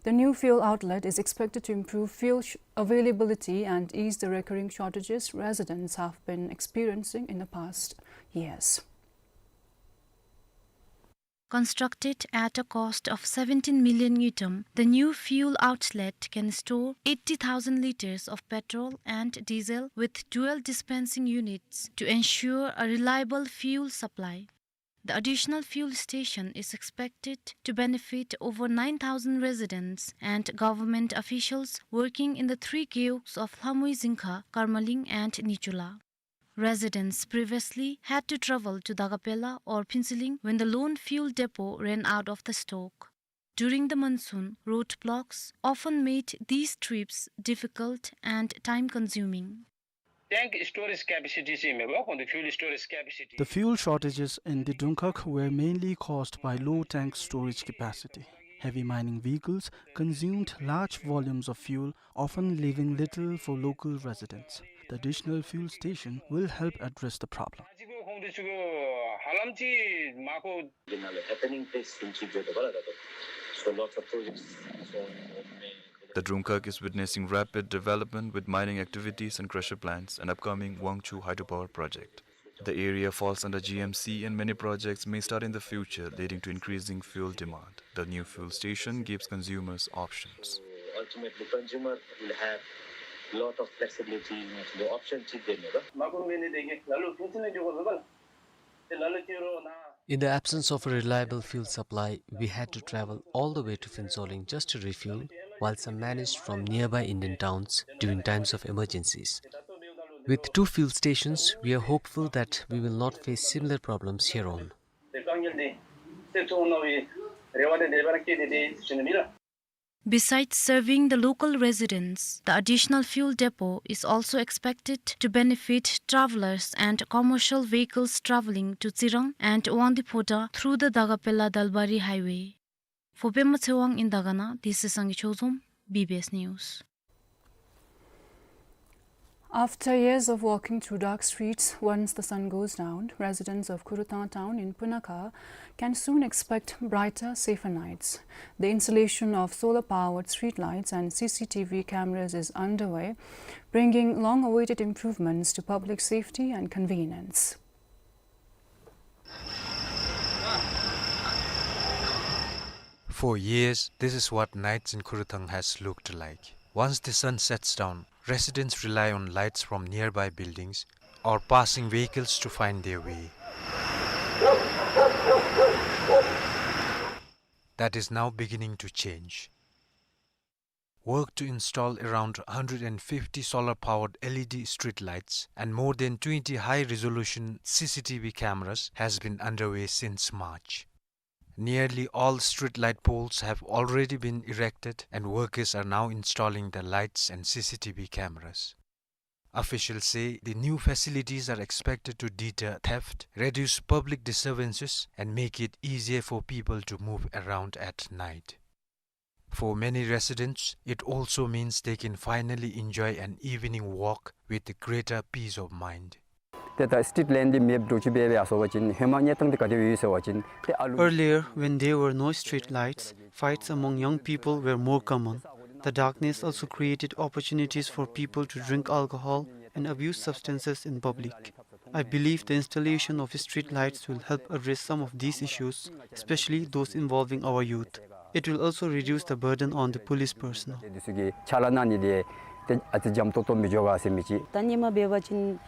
The new fuel outlet is expected to improve fuel sh-, availability and ease the recurring shortages residents have been experiencing in the past years. Constructed at a cost of seventeen million ngultrum, the new fuel outlet can store eighty thousand liters of petrol and diesel with dual dispensing units to ensure a reliable fuel supply. The additional fuel station is expected to benefit over nine thousand residents and government officials working in the three gewogs of Lhamuizingka, Karmaling and Nichula. Residents previously had to travel to Dagapela or Phuentsholing when the lone fuel depot ran out of the stock. During the monsoon, roadblocks often made these trips difficult and time-consuming. Tank storage capacity ཅིག་མེད་པ། ཁོང་ཚོ་fuel storage capacity. The fuel shortages in the Dungkhag were mainly caused by low tank storage capacity. Heavy mining vehicles consumed large volumes of fuel, often leaving little for local residents. The additional fuel station will help address the problem. ཁོང་ཚོ་ཚུ་གུ་ཧ་ལམ་ཅིག་མ་ཁོ། The Dungkhag is witnessing rapid development with mining activities and crusher plants and upcoming Wangchhu hydropower project. The area falls under G M C and many projects may start in the future, leading to increasing fuel demand. The new fuel station gives consumers options. Ultimately, consumer will have lot of flexibility, the option ཅིག་ལྡན་ནི་རེད། In the absence of a reliable fuel supply, we had to travel all the way to Phuentsholing just to refuel, while some managed from nearby Indian towns during times of emergencies. With two fuel stations, we are hopeful that we will not face similar problems here on. Besides serving the local residents, the additional fuel depot is also expected to benefit travelers and commercial vehicles traveling to Tsirang and Wangdue Phodrang through the Dagapela-Dalbari highway. For Pema Tshewang in Dagana, this is Sangay Chozom, B B S News. After years of walking through dark streets, once the sun goes down, residents of Khuruthang town in Punakha can soon expect brighter, safer nights. The installation of solar-powered street lights and C C T V cameras is underway, bringing long-awaited improvements to public safety and convenience. For years, this is what nights in Khuruthang has looked like. Once the sun sets down, residents rely on lights from nearby buildings or passing vehicles to find their way. That is now beginning to change. Work to install around hundred and fifty solar-powered L E D street lights and more than twenty high-resolution C C T V cameras has been underway since March. Nearly all street light poles have already been erected, and workers are now installing the lights and C C T V cameras. Officials say the new facilities are expected to deter theft, reduce public disturbances, and make it easier for people to move around at night. For many residents, it also means they can finally enjoy an evening walk with greater peace of mind. ཏེ་ད་སི་ཊི་རིཊ་ལའིཊ་འདི་མེདཔ་འགྱོ་ཅི་འབད་འབད་ཡར་སོང་པ་ཅིན་ཧེ་མ་གནས་སྟངས་འདི་ག་དེ་སྦེ་ཡོད་ཟེར་བ་ཅིན་ཏེ་ཨ་ལུ། Earlier, when there were no street lights, fights among young people were more common. The darkness also created opportunities for people to drink alcohol and abuse substances in public. I believe the installation of street lights will help address some of these issues, especially those involving our youth. It will also reduce the burden on the police personnel. འདི་ཚུ་གི་ཕྱག་ལཱ་གནང་ནི་འདི་ཏེ་ཨ་ཙི་འཇམ་ཏོང་ཏོ་མི་འགྱོ་ག་ཟེར་མི་ཅིག། ད་ཧེ་མ་འབད་བ་ཅིན་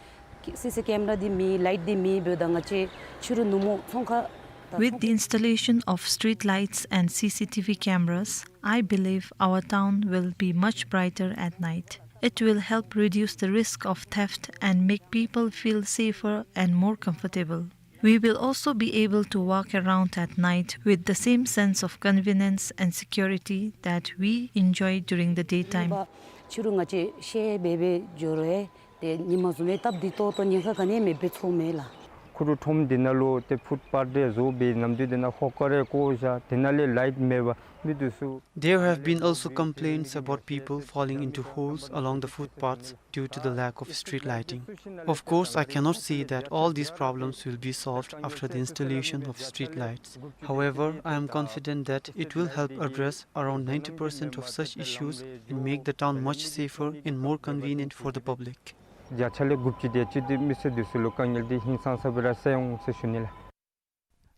སི་སི་ཀེམ་ར་འདི་མེད་ལའིཊ་འདི་མེད་འབདཝ་ད་ང་བཅས་ཕྱི་རུ་ནུབ་མོ་ཚོང་ཁང་ད། With the installation of street lights and C C T V cameras, I believe our town will be much brighter at night. It will help reduce the risk of theft and make people feel safer and more comfortable. We will also be able to walk around at night with the same sense of convenience and security that we enjoy during the daytime. ཕྱི་རུ་ང་བཅས་ཤེད་སྦེ་སྦེ་འགྱོ་རུང་ཏེ་ཉིན་མ་བཟུམ་སྦེ་སྟབས་བདེ་ཏོག་ཏོ་ཉེན་ཁ་ག་ནི་མེདཔ་སྦེ་ཚོར་མས་ལགས། ཁུ་རུ་ཁྲོམ་འདི་ནང་ལུ་ཏེ་ཕུཊ་པཱཐ་རེ་བཟོ་སྦེ་ནམ་དུས་འདི་ནང་ཧོ་ཀར་རེ་བཀོ་བཞག། དེ་ནང་ལས་ལའིཊ་མེད་པར་མི་འདི་ཚུ། There have been also complaints about people falling into holes along the footpaths due to the lack of street lighting. Of course, I cannot say that all these problems will be solved after the installation of street lights. However, I am confident that it will help address around ninety percent of such issues and make the town much safer and more convenient for the public. བརྒྱ་ཆ་ལས་དགུ་བཅུ་དེ་ཅིག་འདི་མི་སེར་འདི་ཚུ་ལུ་དཀའ་ངལ་འདི་ཧིང་སངས་ས་སྦེ་ར་སེལ་འོང་ཟེར་ཞུ་ནི་ལགས།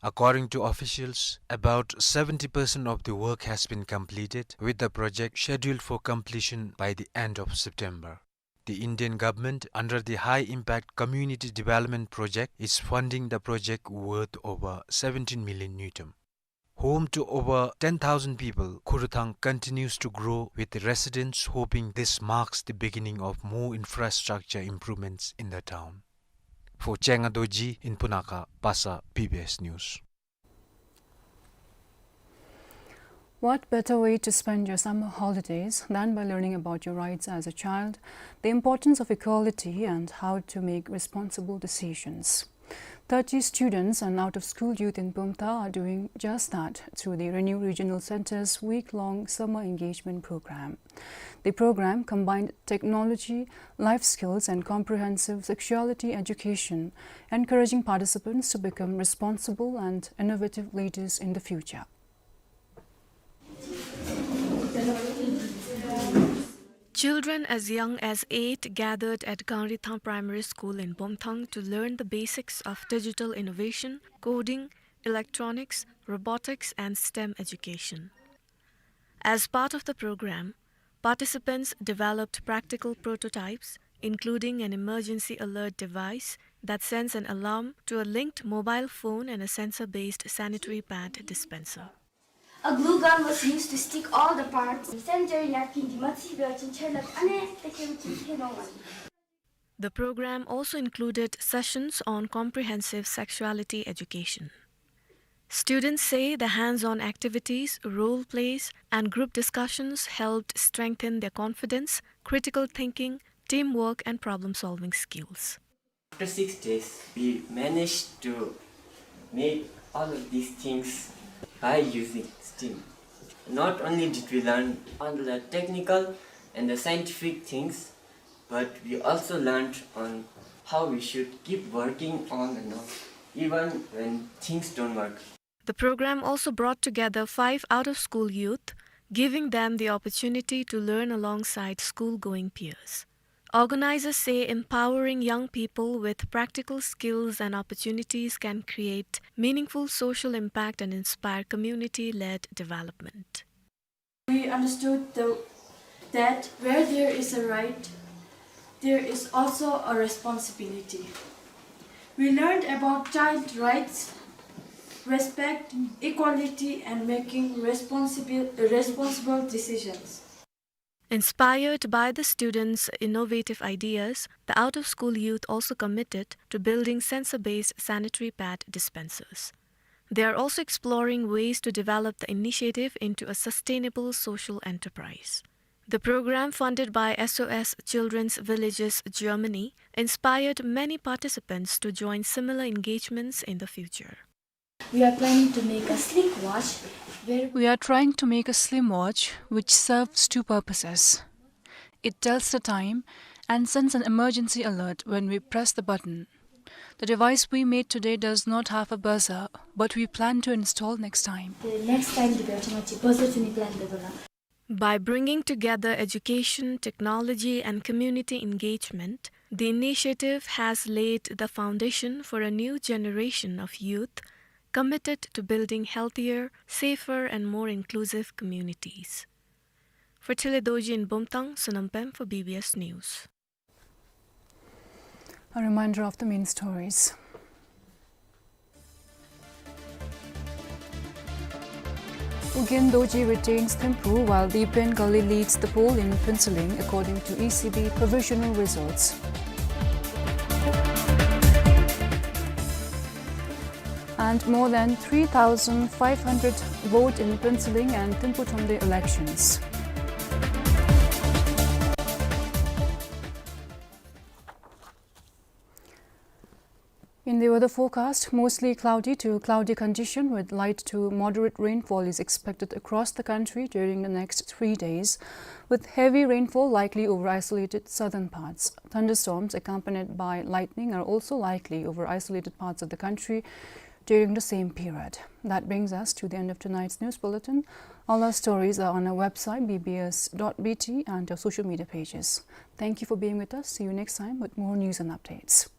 According to officials, about seventy percent of the work has been completed, with the project scheduled for completion by the end of September. The Indian government, under the High Impact Community Development Project, is funding the project worth over seventeen million ngultrum. Home to over ten thousand people, Khurthang continues to grow, with the residents hoping this marks the beginning of more infrastructure improvements in the town. For Chenga Dorji in Punakha, Basa, B B S News. What better way to spend your summer holidays than by learning about your rights as a child, the importance of equality, and how to make responsible decisions? Thirty students and out-of-school youth in Bumthang are doing just that through the Renew Regional Centre's week-long summer engagement program. The program combined technology, life skills, and comprehensive sexuality education, encouraging participants to become responsible and innovative leaders in the future. Children as young as eight gathered at Gangrithang Primary School in Bumthang to learn the basics of digital innovation, coding, electronics, robotics, and STEM education. As part of the program, participants developed practical prototypes, including an emergency alert device that sends an alarm to a linked mobile phone and a sensor-based sanitary pad dispenser. A glue gun was used to stick all the parts. Sanitary napkin di matsi bel chin cherlak ane tekem chin keno wan. The program also included sessions on comprehensive sexuality education. Students say the hands-on activities, role plays, and group discussions helped strengthen their confidence, critical thinking, teamwork, and problem-solving skills. After six days, we managed to make all of these things by using STEAM. Not only did we learn on the technical and the scientific things, but we also learned on how we should keep working on and on, even when things don't work. The program also brought together five out-of-school youth, giving them the opportunity to learn alongside school-going peers. Organizers say empowering young people with practical skills and opportunities can create meaningful social impact and inspire community-led development. We understood the, that where there is a right, there is also a responsibility. We learned about child rights, respect, equality, and making responsible, responsible decisions. Inspired by the students' innovative ideas, the out-of-school youth also committed to building sensor-based sanitary pad dispensers. They are also exploring ways to develop the initiative into a sustainable social enterprise. The program, funded by S O S Children's Villages Germany, inspired many participants to join similar engagements in the future. We are planning to make a slick watch where We are trying to make a slim watch which serves two purposes. It tells the time and sends an emergency alert when we press the button. The device we made today does not have a buzzer, but we plan to install next time. The next time the bell to buzzer to plan the bell. By bringing together education, technology, and community engagement, the initiative has laid the foundation for a new generation of youth committed to building healthier, safer, and more inclusive communities. For Thile Dorji in Bumthang, Sonam Pem for B B S News. A reminder of the main stories. Ugyen Dorji retains Thimphu, while Dipen Kali leads the poll in Phuentsholing, according to E C B provisional results. And more than three thousand five hundred vote in Phuentsholing and Thimphu Thromde elections. In the weather forecast, mostly cloudy to cloudy condition with light to moderate rainfall is expected across the country during the next three days, with heavy rainfall likely over isolated southern parts. Thunderstorms accompanied by lightning are also likely over isolated parts of the country during the same period. That brings us to the end of tonight's news bulletin. All our stories are on our website, B B S dot B T, and our social media pages. Thank you for being with us. See you next time with more news and updates.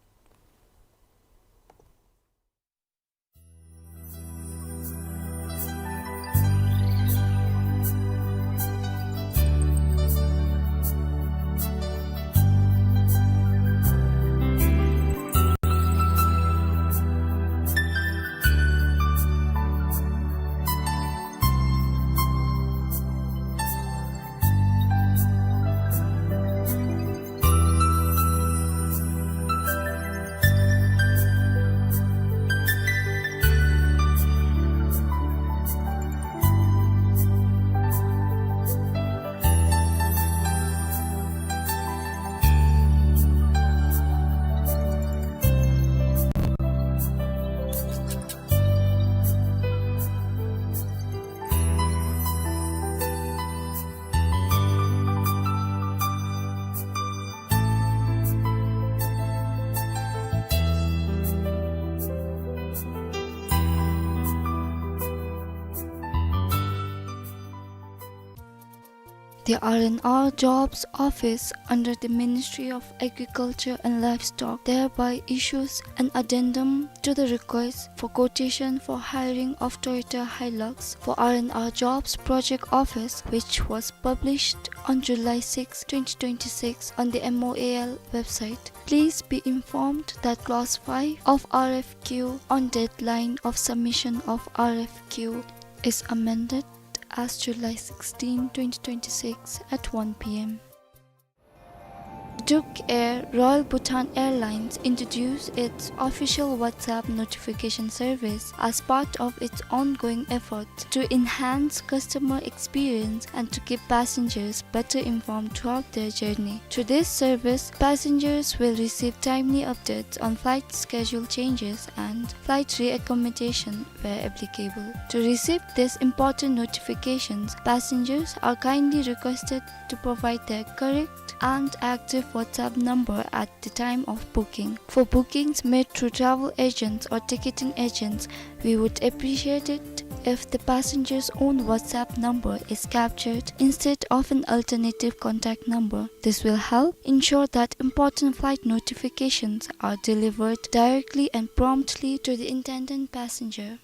The R and R Jobs Office under the Ministry of Agriculture and Livestock thereby issues an addendum to the request for quotation for hiring of Toyota Hilux for R and R Jobs Project Office, which was published on July sixth, twenty twenty-six on the M O A L website. Please be informed that clause five of R F Q on deadline of submission of R F Q is amended as July sixteen, twenty twenty-six at one P M. Duke Air, Royal Bhutan Airlines, introduced its official WhatsApp notification service as part of its ongoing efforts to enhance customer experience and to keep passengers better informed throughout their journey. Through this service, passengers will receive timely updates on flight schedule changes and flight reaccommodation where applicable. To receive these important notifications, passengers are kindly requested to provide their correct and active WhatsApp number at the time of booking. For bookings made through travel agents or ticketing agents, we would appreciate it if the passenger's own WhatsApp number is captured instead of an alternative contact number. This will help ensure that important flight notifications are delivered directly and promptly to the intended passenger.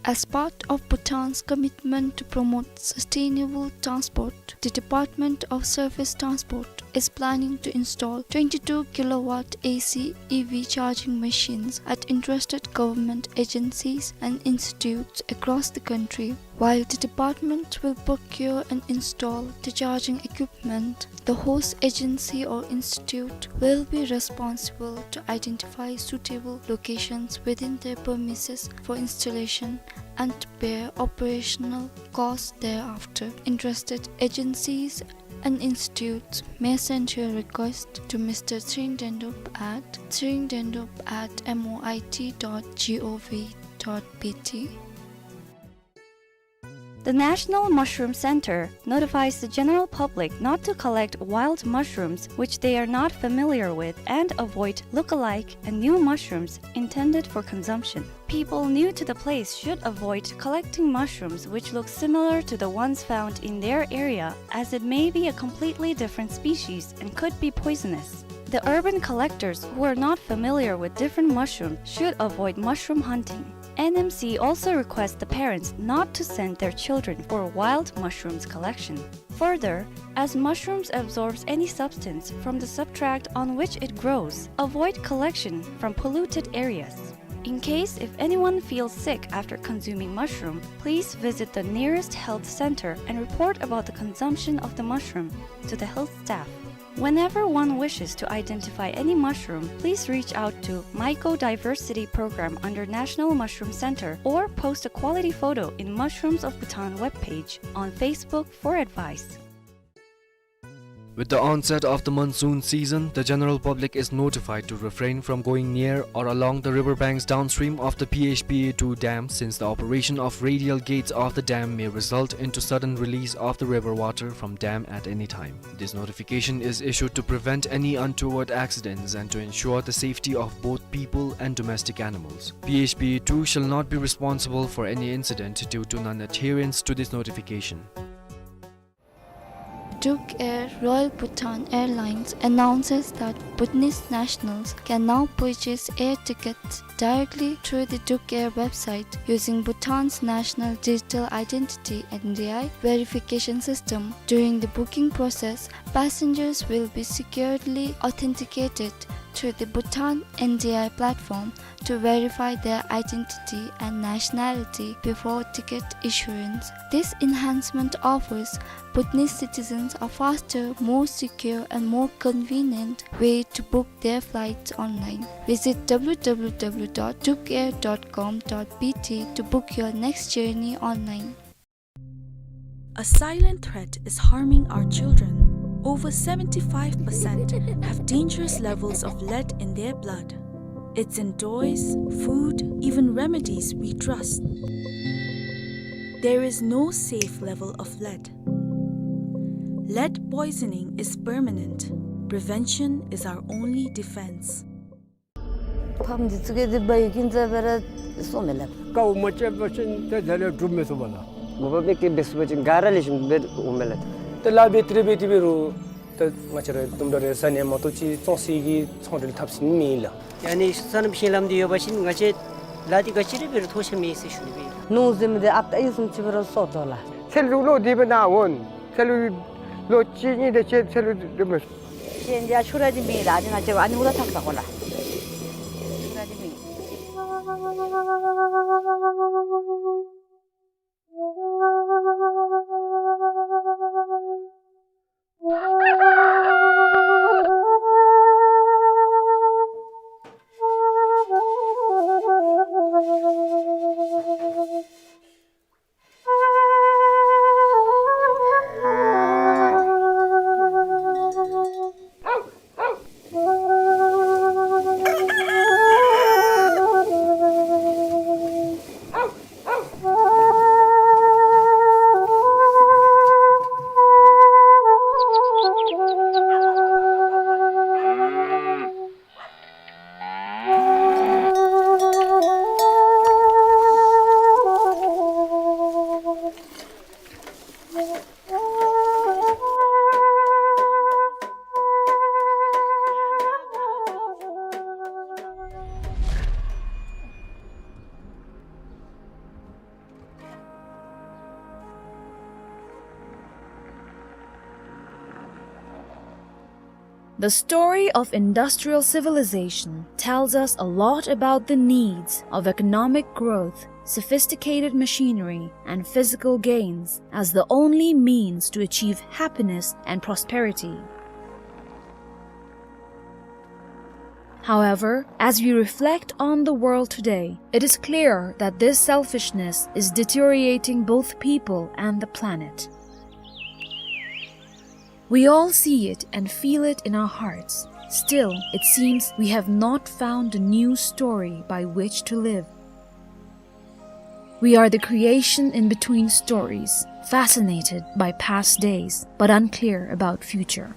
As part of Bhutan's commitment to promote sustainable transport, the Department of Surface Transport is planning to install twenty-two kilowatt A C E V charging machines at interested government agencies and institutes across the country. While the department will procure and install the charging equipment, the host agency or institute will be responsible to identify suitable locations within their premises for installation and to bear operational costs thereafter. Interested agencies and institutes may send your request to Mister Tshering Dendup at tshering dendup at M O I T dot gov dot B T. The National Mushroom Center notifies the general public not to collect wild mushrooms which they are not familiar with and avoid look-alike and new mushrooms intended for consumption. People new to the place should avoid collecting mushrooms which look similar to the ones found in their area, as it may be a completely different species and could be poisonous. The urban collectors who are not familiar with different mushrooms should avoid mushroom hunting. N M C also requests the parents not to send their children for wild mushrooms collection. Further, as mushrooms absorbs any substance from the substrate on which it grows, avoid collection from polluted areas. In case if anyone feels sick after consuming mushroom, please visit the nearest health center and report about the consumption of the mushroom to the health staff. Whenever one wishes to identify any mushroom, please reach out to Mycodiversity Program under National Mushroom Center or post a quality photo in Mushrooms of Bhutan webpage on Facebook for advice. With the onset of the monsoon season, the general public is notified to refrain from going near or along the river banks downstream of the P H P A two dam, since the operation of radial gates of the dam may result into sudden release of the river water from dam at any time. This notification is issued to prevent any untoward accidents and to ensure the safety of both people and domestic animals. P H P A two shall not be responsible for any incident due to non-adherence to this notification. Duke Air, Royal Bhutan Airlines, announces that Bhutanese nationals can now purchase air tickets directly through the Duke Air website using Bhutan's National Digital Identity, N D I, verification system. During the booking process, passengers will be securely authenticated through the Bhutan N D I platform to verify their identity and nationality before ticket issuance. This enhancement offers Bhutanese citizens a faster, more secure, and more convenient way to book their flights online. Visit W W W dot duke air dot com dot B T to book your next journey online. A silent threat is harming our children. Over seventy-five percent have dangerous levels of lead in their blood. It's in toys, food, even remedies we trust. There is no safe level of lead. Lead poisoning is permanent. Prevention is our only defense. ཕམ་འདི་ཚུ་གིས་འདི་བ་ཡི་ཀིན་ཙ་བེ་ར་སོ་མེ་ལབ། དཀའཝ་མ་སྤྱད་པ་ཅིན་ཏེ་དེ་ལས་སྒྲུབ་མི་ཚུགས་པས་ལགས། མ་པ་མེ་ཀེ་འབད་ཚུགས་པ་ཅིན་ག་ར་ལེགས་ཤོམ་འབད་འོང་མེ་ལགས། ཏེ་ལཱ་འབད་དེ་རེ་འབད་དེ་འབད་རུང་ཏེ་ང་བཅས་ར་དུམ་གྲ་རེ་ཟ་ནི་མ་གཏོགས་ཅིག་བཙོང་སའི་གི་ཚོང་འབྲེལ་ཐབས་ཤེས་མེད་ལགས། ཡ་ནི་སོ་ནམ་ཤིང་ལམ་འདི་ཡོད་པ་ཅིན་ང་བཅས་ལཱ་འདི་ག་ཅི་རེ་འབད་རུང་ཐོགས་ཆགས་མེད་ཟེར་ཞུ་ནི་སྦེ། ནུ་ཟེ་མི་འདི་ཨཔ་ཏ་ཨི་སུམ་ཅིག་སྦེ་ར་སོ་དོ་ལགས། ཚལ་ལུ་ལོ་འདི་སྦེ་ནཱ་འོང་། ཚལ་ལུ་ལོ་གཅིག་གཉིས་དེ་ཅིག་ཚལ་ལུ་འདི་མི། ཤིང་འདི་ཡང་ཆུ་ར་འདི་མེད་ལགས། འདི་ང་བཅས་ཨ་ནི་འུ་ར་འཐབ་ས་གོ་ལགས། ཆུ་ར་འདི་མེད། The story of industrial civilization tells us a lot about the needs of economic growth, sophisticated machinery, and physical gains as the only means to achieve happiness and prosperity. However, as we reflect on the world today, it is clear that this selfishness is deteriorating both people and the planet. We all see it and feel it in our hearts. Still, it seems we have not found a new story by which to live. We are the creation in between stories, fascinated by past days, but unclear about future.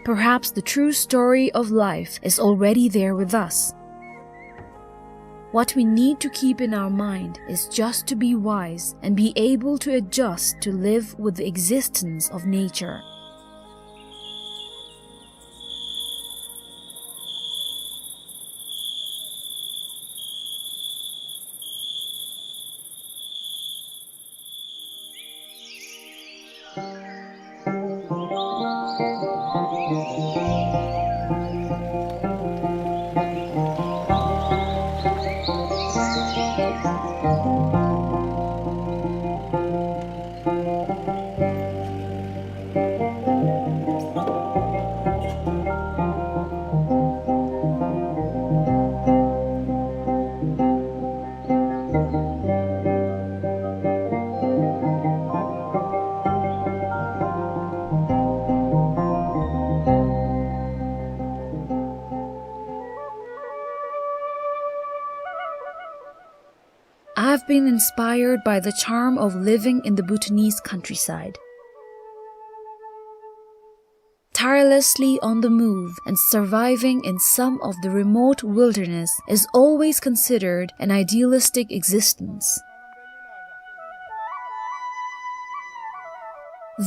Perhaps the true story of life is already there with us. What we need to keep in our mind is just to be wise and be able to adjust to live with the existence of nature. been inspired by the charm of living in the Bhutanese countryside. Tirelessly on the move and surviving in some of the remote wilderness is always considered an idealistic existence.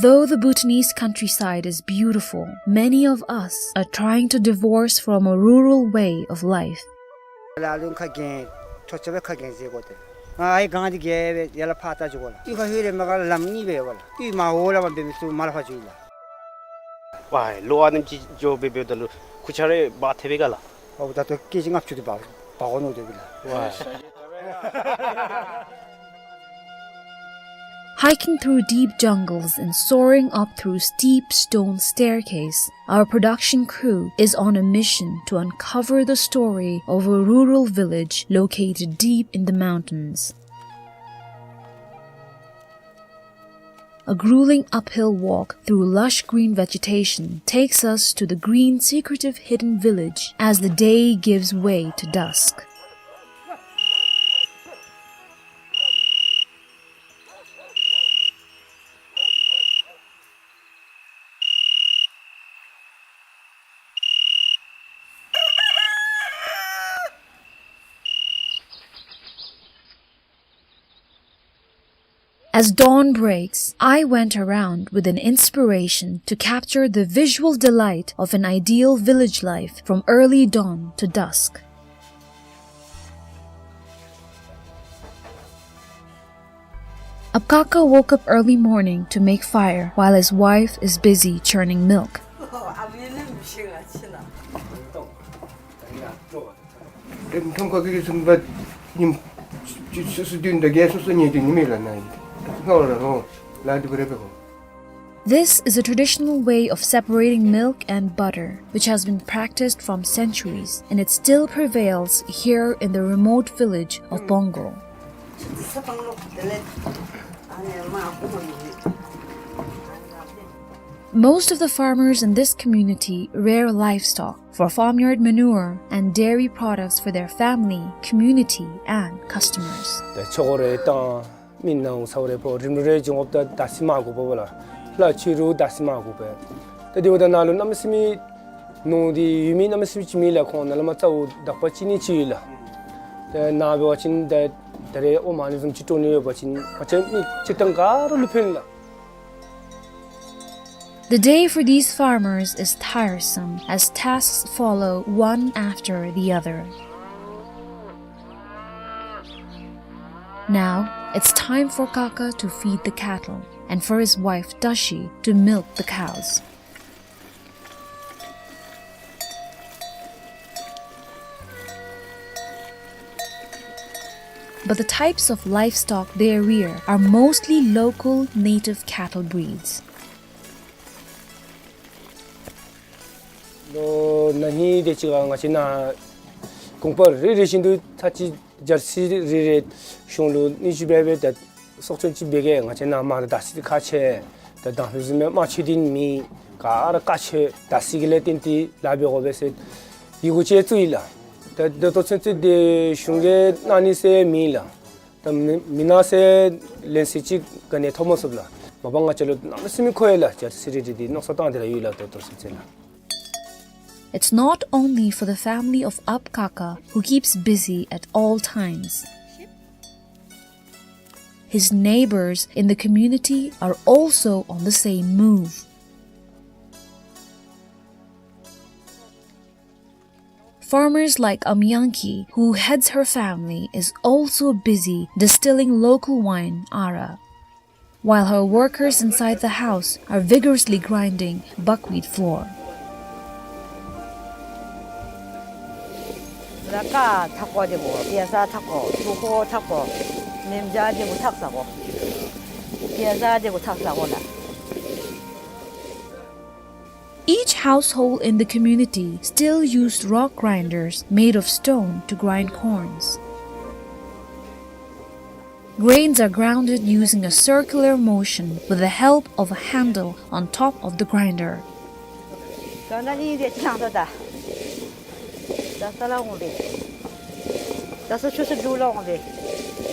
Though the Bhutanese countryside is beautiful, many of us are trying to divorce from a rural way of life. ལ་ལུ་ཁ་གྱེན་ཐོ་ཆ་བའི་ཁ་གྱེན་ཟེར་གོ་ཏེ། ང་ཨའི་གང་དེ་གྱེས་པའི་ཡ་ལ་ཕར་ལྟ་བཅུག་གོ་ལ། དུས་ཁ་ཧུད་རེ་མ་ག་ལམ་གཉིས་པའི་བ་ལ། དུས་མ་འོ་ལ་བ་འབད་མི་སུ་མ་ལ་ཕ་བཅུག་ལ། ཝའི་ལོ་ཨ་ནེམ་ཅིག་འགྱོ་སྦེ་འབདཝ་ད་ལུ་ཁུ་ཆ་རེ་འབག་ཐེབས་པས་ག་ལགས། ཨོ་ད་ལྟོ་ཀེ་ཇི་ལྔ་བཅུ་དེ་འབག་འབག་འོང་ནུག་དེ་སྦེ་ལགས། ཝའི། Hiking through deep jungles and soaring up through steep stone staircase, our production crew is on a mission to uncover the story of a rural village located deep in the mountains. A grueling uphill walk through lush green vegetation takes us to the green, secretive, hidden village as the day gives way to dusk. As dawn breaks, I went around with an inspiration to capture the visual delight of an ideal village life from early dawn to dusk. Apkaka woke up early morning to make fire while his wife is busy churning milk. ཁམས་ཁ་གི་སུམ་པ་ཉིནམ་ཅིག་སོ་སོ་བདུན་དང་བརྒྱད་སོ་སོ་ཉལ་དུས་ཉི་མའི་ལ་ན་ཡི། སྔ་བ་ལ་རོ་ལ་དུ་བ་རེ་བེ་ཧོ། This is a traditional way of separating milk and butter, which has been practiced from centuries, and it still prevails here in the remote village of Bongo. Most of the farmers in this community rear livestock for farmyard manure and dairy products for their family, community, and customers. ད་ཆོ་ག་རེ་བཏང་མི་ནང་ས་རེ་ཕོ་རིམ་རེ་བྱུང་འོབ་ད་དར་སི་མ་གོ་བ་ལ་ལྷ་ཆུ་རུ་དར་སི་མ་གོ་བས། ད་དེ་བ་ད་ན་ལུ་གནམ་མེད་ས་མེད་ནོར་འདི་ཡོད་མི་གནམ་མེད་ས་མེད་ཅིག་མི་ལ་ཁོང་ན་ལ་མ་རྩ་བོ་དག་པ་ཅིག་ནི་ཅིག་ཡོད་ལ། ད་ན་བ་ཅིན་ད་ད་རེ་ཨོ་མ་ནི་བཟུམ་ཅིག་སྤྲོ་ནི་ཡོད་པ་ཅིན་ང་བཅས་མི་སྤྱིར་བཏང་ག་རུ་ལུ་ཕན་ལ། The day for these farmers is tiresome as tasks follow one after the other. Now, it's time for Kaka to feed the cattle and for his wife Tashi to milk the cows. But the types of livestock they rear are mostly local native cattle breeds. ལོ་ན་ཧིང་དེ་ཅིག་ང་བཅས་ན་གོང་པ་རེ་རེ་བཞིན་དུ་ཐ་ཅི་ཇར་སི་རེ་རེ་གཞུང་ལུ་ནི་ཅིག་འབད་འབད་ད་སོག་ཚོན་ཅིག་འབད་གེ། ང་བཅས་ན་མ་ད་དར་སི་ཁག་ཆེ། ད་དང་ལུ་ཟིན་མེ་མ་ཆོད་དིན་མི་ག་ར་ཁག་ཆེ། དར་སི་གི་ལས་བརྟེན་ཏེ་ལཱ་འབད་དགོ་པས་ཟེར་ཡི་གུ་ཅིག་བཙུགས་ཡི་ལགས། ད་ད་ལྟོ་ཚུན་ཚོད་དེ་གཞུང་གིས་གནང་ནི་ཟེར་མེད་ལགས། ད་མི་མི་ནང་ཟེར་ལན་ཟེར་ཅིག་ག་ནི་ཐོབ་མ་ཚུགས་ལགས། མ་པ་ང་བཅས་ལུ་གནམ་མེད་ས་མེད་མཁོ་ཡི་ལགས། ཇར་སི་རེ་རེ་དེ་མནོ་བསམ་བཏང་སྟེ་ར་ཡོད་ལགས། ད་ལྟོ་ཚུན་ཚོད་ལགས། It's not only for the family of Ap Kaka, who keeps busy at all times. His neighbors in the community are also on the same move. Farmers like Amyangki, who heads her family, is also busy distilling local wine, Ara, while her workers inside the house are vigorously grinding buckwheat flour. ལ་ཀ་ཐག་པོ་དེ་གོ། ཡ་ས་ཐག་པོ། ཐུ་ཧོ་ཐག་པོ། མེམ་ཇ་དེ་གོ་ཐག་ས་གོ། ཡ་ས་དེ་གོ་ཐག་ས་གོ་ལགས། Each household in the community still used rock grinders made of stone to grind corns. Grains are grounded using a circular motion with the help of a handle on top of the grinder. ད་ས་ལ་འོང་བས། ད་ས་ཆུ་སུ་འདུ་ལ་འོང་བས།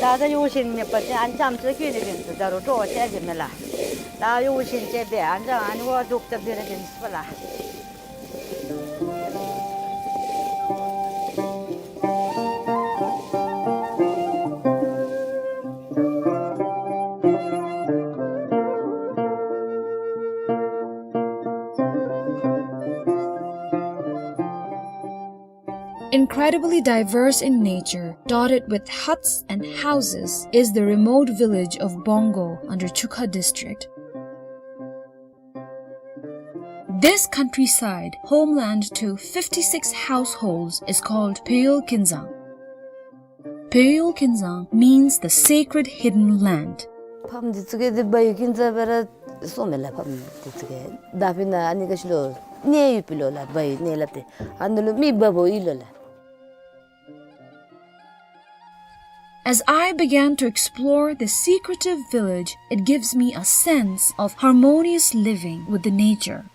ད་ད་ཡོད་བཞིན་མེད་པ་ཅིན་ཨ་ནི་རྐྱངམ་ཅིག་ལུ་བཀོད་ནི་འདི་ཚུ་ད་རུང་སྤྲོ་བ་ཆེ་གི་མས་ལགས། ད་ཡོད་བཞིན་ཅིག་སྦེ་ཨ་ནི་ཨ་ནི་འོ་འདུག་སྟེ་འདི་ར་འདི་ཚུ་ལགས། Incredibly diverse in nature, dotted with huts and houses, is the remote village of Bongo under Chukha district. This countryside, homeland to fifty-six households, is called Peyol Kinzang. Peyol Kinzang means the sacred hidden land. ཕམ་འདི་ཚུ་གིས་འདི་བལ་ཡུལ་ཀིན་ཛ་སྦེ་ར་གསུངམ་མས་ལགས། ཕམ་འདི་ཚུ་གིས་ད་ཕི་ན་ཨ་ནི་ག་ཅི་ལོ་གནས་ཡོདཔ་ཨིན་ལོ་ལགས། བལ་ཡུལ་གནས་ལབ་སྟེ་ཨ་ནཱ་ལུ་མི་འབག་འབགཔ་ཨིན་ལོ་ལགས། As I began to explore this secretive village, it gives me a sense of harmonious living with the nature.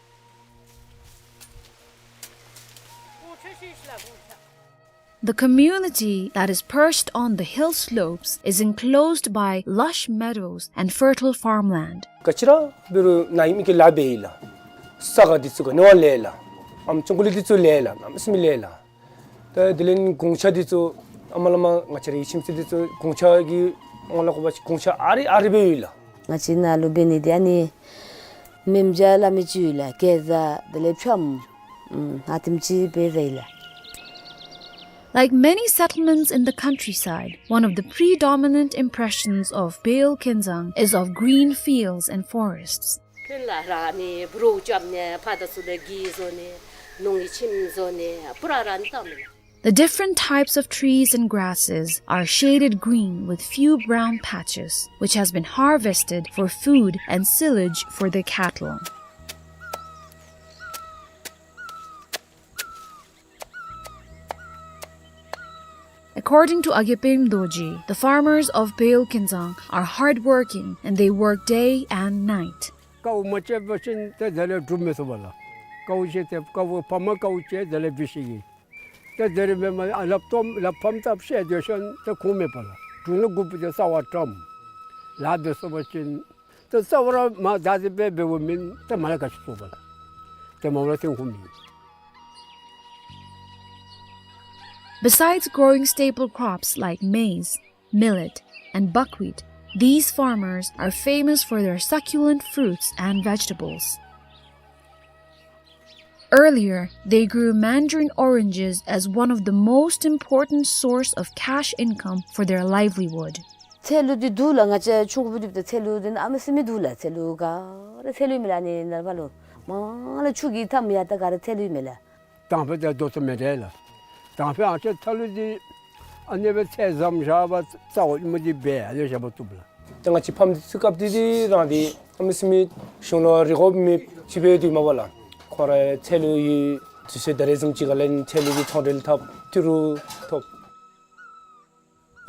The community that is perched on the hill slopes is enclosed by lush meadows and fertile farmland. ག་ཅི་ར་འབད་རུང་ནཱ་ཡོད་མི་གི་ལཱ་འབད་ཡི་ལགས། ས་ག་འདི་ཚུ་ག་ནི་བ་ལས་ལགས། ཨམ་ཅོག་ཀུ་ལི་འདི་ཚུ་ལས་ལགས། གནམ་མེད་ས་མེད་ལས་ལགས། ད་དེ་ལས་གུང་ཆ་འདི་ཚུ་ཨ་མ་ལ་མ་ང་བཅས་རའི་ཁྱིམ་མཚེས་འདི་ཚུ་གུང་ཆ་གི་ཨོང་ལ་གོ་བ་ཅིན་གུང་ཆ་ཨ་རི་ཨ་རི་སྦེ་ཡོད་ལགས། ང་བཅས་ནཱ་ལུ་འབད་ནི་འདི་ཨ་ནི་མེམ་བྱ་ལ་མི་ཅིག་ཡོད་ལགས། གེ་ཛ་དེ་ལས་ཕྱམ་ཨ་ཨ་དེམ་ཅིག་སྦེ་ཡོད་ལགས། Like many settlements in the countryside, one of the predominant impressions of Peyol Kinzang is of green fields and forests. ཁྱོད་ལ་ར་ནི་བུ་རོ་རྐྱབ་ནི་ཕར་དང་ཚུར་ལུ་གི་བཟོ་ནི་ནོར་གྱི་ཁྱིམ་བཟོ་ནི་པུ་ར་ར་ནི་བཏང་མི་ལགས། The different types of trees and grasses are shaded green with few brown patches, which has been harvested for food and silage for their cattle. According to Agepem Dorji, the farmers of Peyol Kinzang are hardworking and they work day and night. དཀའཝ་མ་སྤྱད་པ་ཅིན་ཏེ་དེ་ལས་སྒྲུབ་མི་ཚུགས་པས་ལགས། དཀའཝ་སྤྱད་དེ་དཀའཝ་ཕམ་དཀའཝ་སྤྱད་དེ་ལས་འབད་ཤེས་ཀྱི། ཏེ་དེ་རིམ་པ་མ་ལགཔ་སྟོངམ་ལགཔ་ཕམ་ད་བཤལ་སྡོད་ཞིནམ་ཏེ་ཁུངས་མེད་པས་ལགས། འབྲུ་ནི་དགུ་པོ་དེ་རྩ་བ་བཀྲམ། ལཱ་འབད་ཚུགས་པ་ཅིན་ཏེ་རྩ་བ་ར་མར་བདའ་སྟེ་སྦེ་འབདཝ་མེན། ཏེ་མར་ལས་ག་ཅི་ཚུགས་པས་ལགས། ཏེ་མར་ལས་ཏེ་ཁུངས་མེད། Besides growing staple crops like maize, millet, and buckwheat, these farmers are famous for their succulent fruits and vegetables. Earlier, they grew mandarin oranges as one of the most important source of cash income for their livelihood. ཚལ་ལུ་འདི་འདུག་ལགས། ང་བཅས་ཆུང་ཀུ་འབད་དུས་ད་ཚལ་ལུ་འདི་གནམ་མེད་ས་མེད་འདུག་ལགས། ཚལ་ལུ་ག་ར་ཚལ་ལུ་ཨིན་མས་ལགས། ཨ་ནི་ནངས་པ་ལུ་མར་ལས་ཆུ་གི་མཐའམ་ཡར་ད་ག་ར་ཚལ་ལུ་ཨིན་མས་ལགས། དང་ཕུ་དེ་དོ་ཚོ་མེད་དེ་ལགས། དང་ཕུ་ཨ་ཅེ་ཚལ་ལུ་འདི་ཨ་ནི་སྦེ་ཚལ་ཟམ་བཞག་པ་རྩ་བ་ཨིན་མས། འདི་སྦེ་ཨ་ནི་བཞག་པ་བཏུབ་ལགས། ཏེ་ང་བཅས་ཕམ་འདི་ཚུ་སྐབས་འདི་འདི་རང་འདི་གནམ་མེད་ས་མེད་གཞུང་ལུ་རེ་དགོཔ་མེདཔ་ཅིག་སྦེ་འདུག་མས་པ་ལགས། ཁོང་ར་ཚལ་ལུ་ཡོད་དུས་ཚོད་ད་རེས་བཟུམ་ཅིག་ཁར་ལས་ཚལ་ལུ་གི་ཚོང་འབྲེལ་འཐབ་ཏི་རུ་ཐོབ།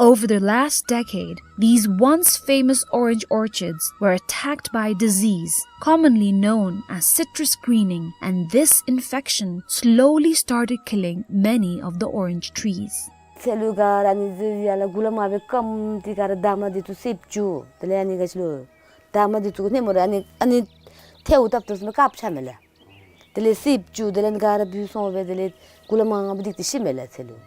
Over the last decade, these once famous orange orchards were attacked by disease, commonly known as citrus greening, and this infection slowly started killing many of the orange trees. ཚལ་ལུ་ག་ར་ཨ་ནི་ཡར་ལས་གུ་ལས་མར་སྦེ་སྐམ་སྟེ་ག་ར་འདབ་མ་འདི་ཚུ་སེརཔོ་འགྱོ། དེ་ལས་ཨ་ནི་ག་ཅི་ལོ་འདབ་མ་འདི་ཚུ་གུ་ནེམ་ར་ཨ་ནི་ཨ་ནི་ཐལཝ་བཏབ་བཏབ་ཟེར་མི་དཀརཔོ་ཆགས་མས་ལགས། དེ་ལས་སེརཔོ་འགྱོ། དེ་ལས་ག་ར་བུད་སོང་སྦེ་དེ་ལས་གུ་ལས་མར་སྦེ་སྡིག་སྟེ་ཤི་མས་ལགས་ཚལ་ལུ།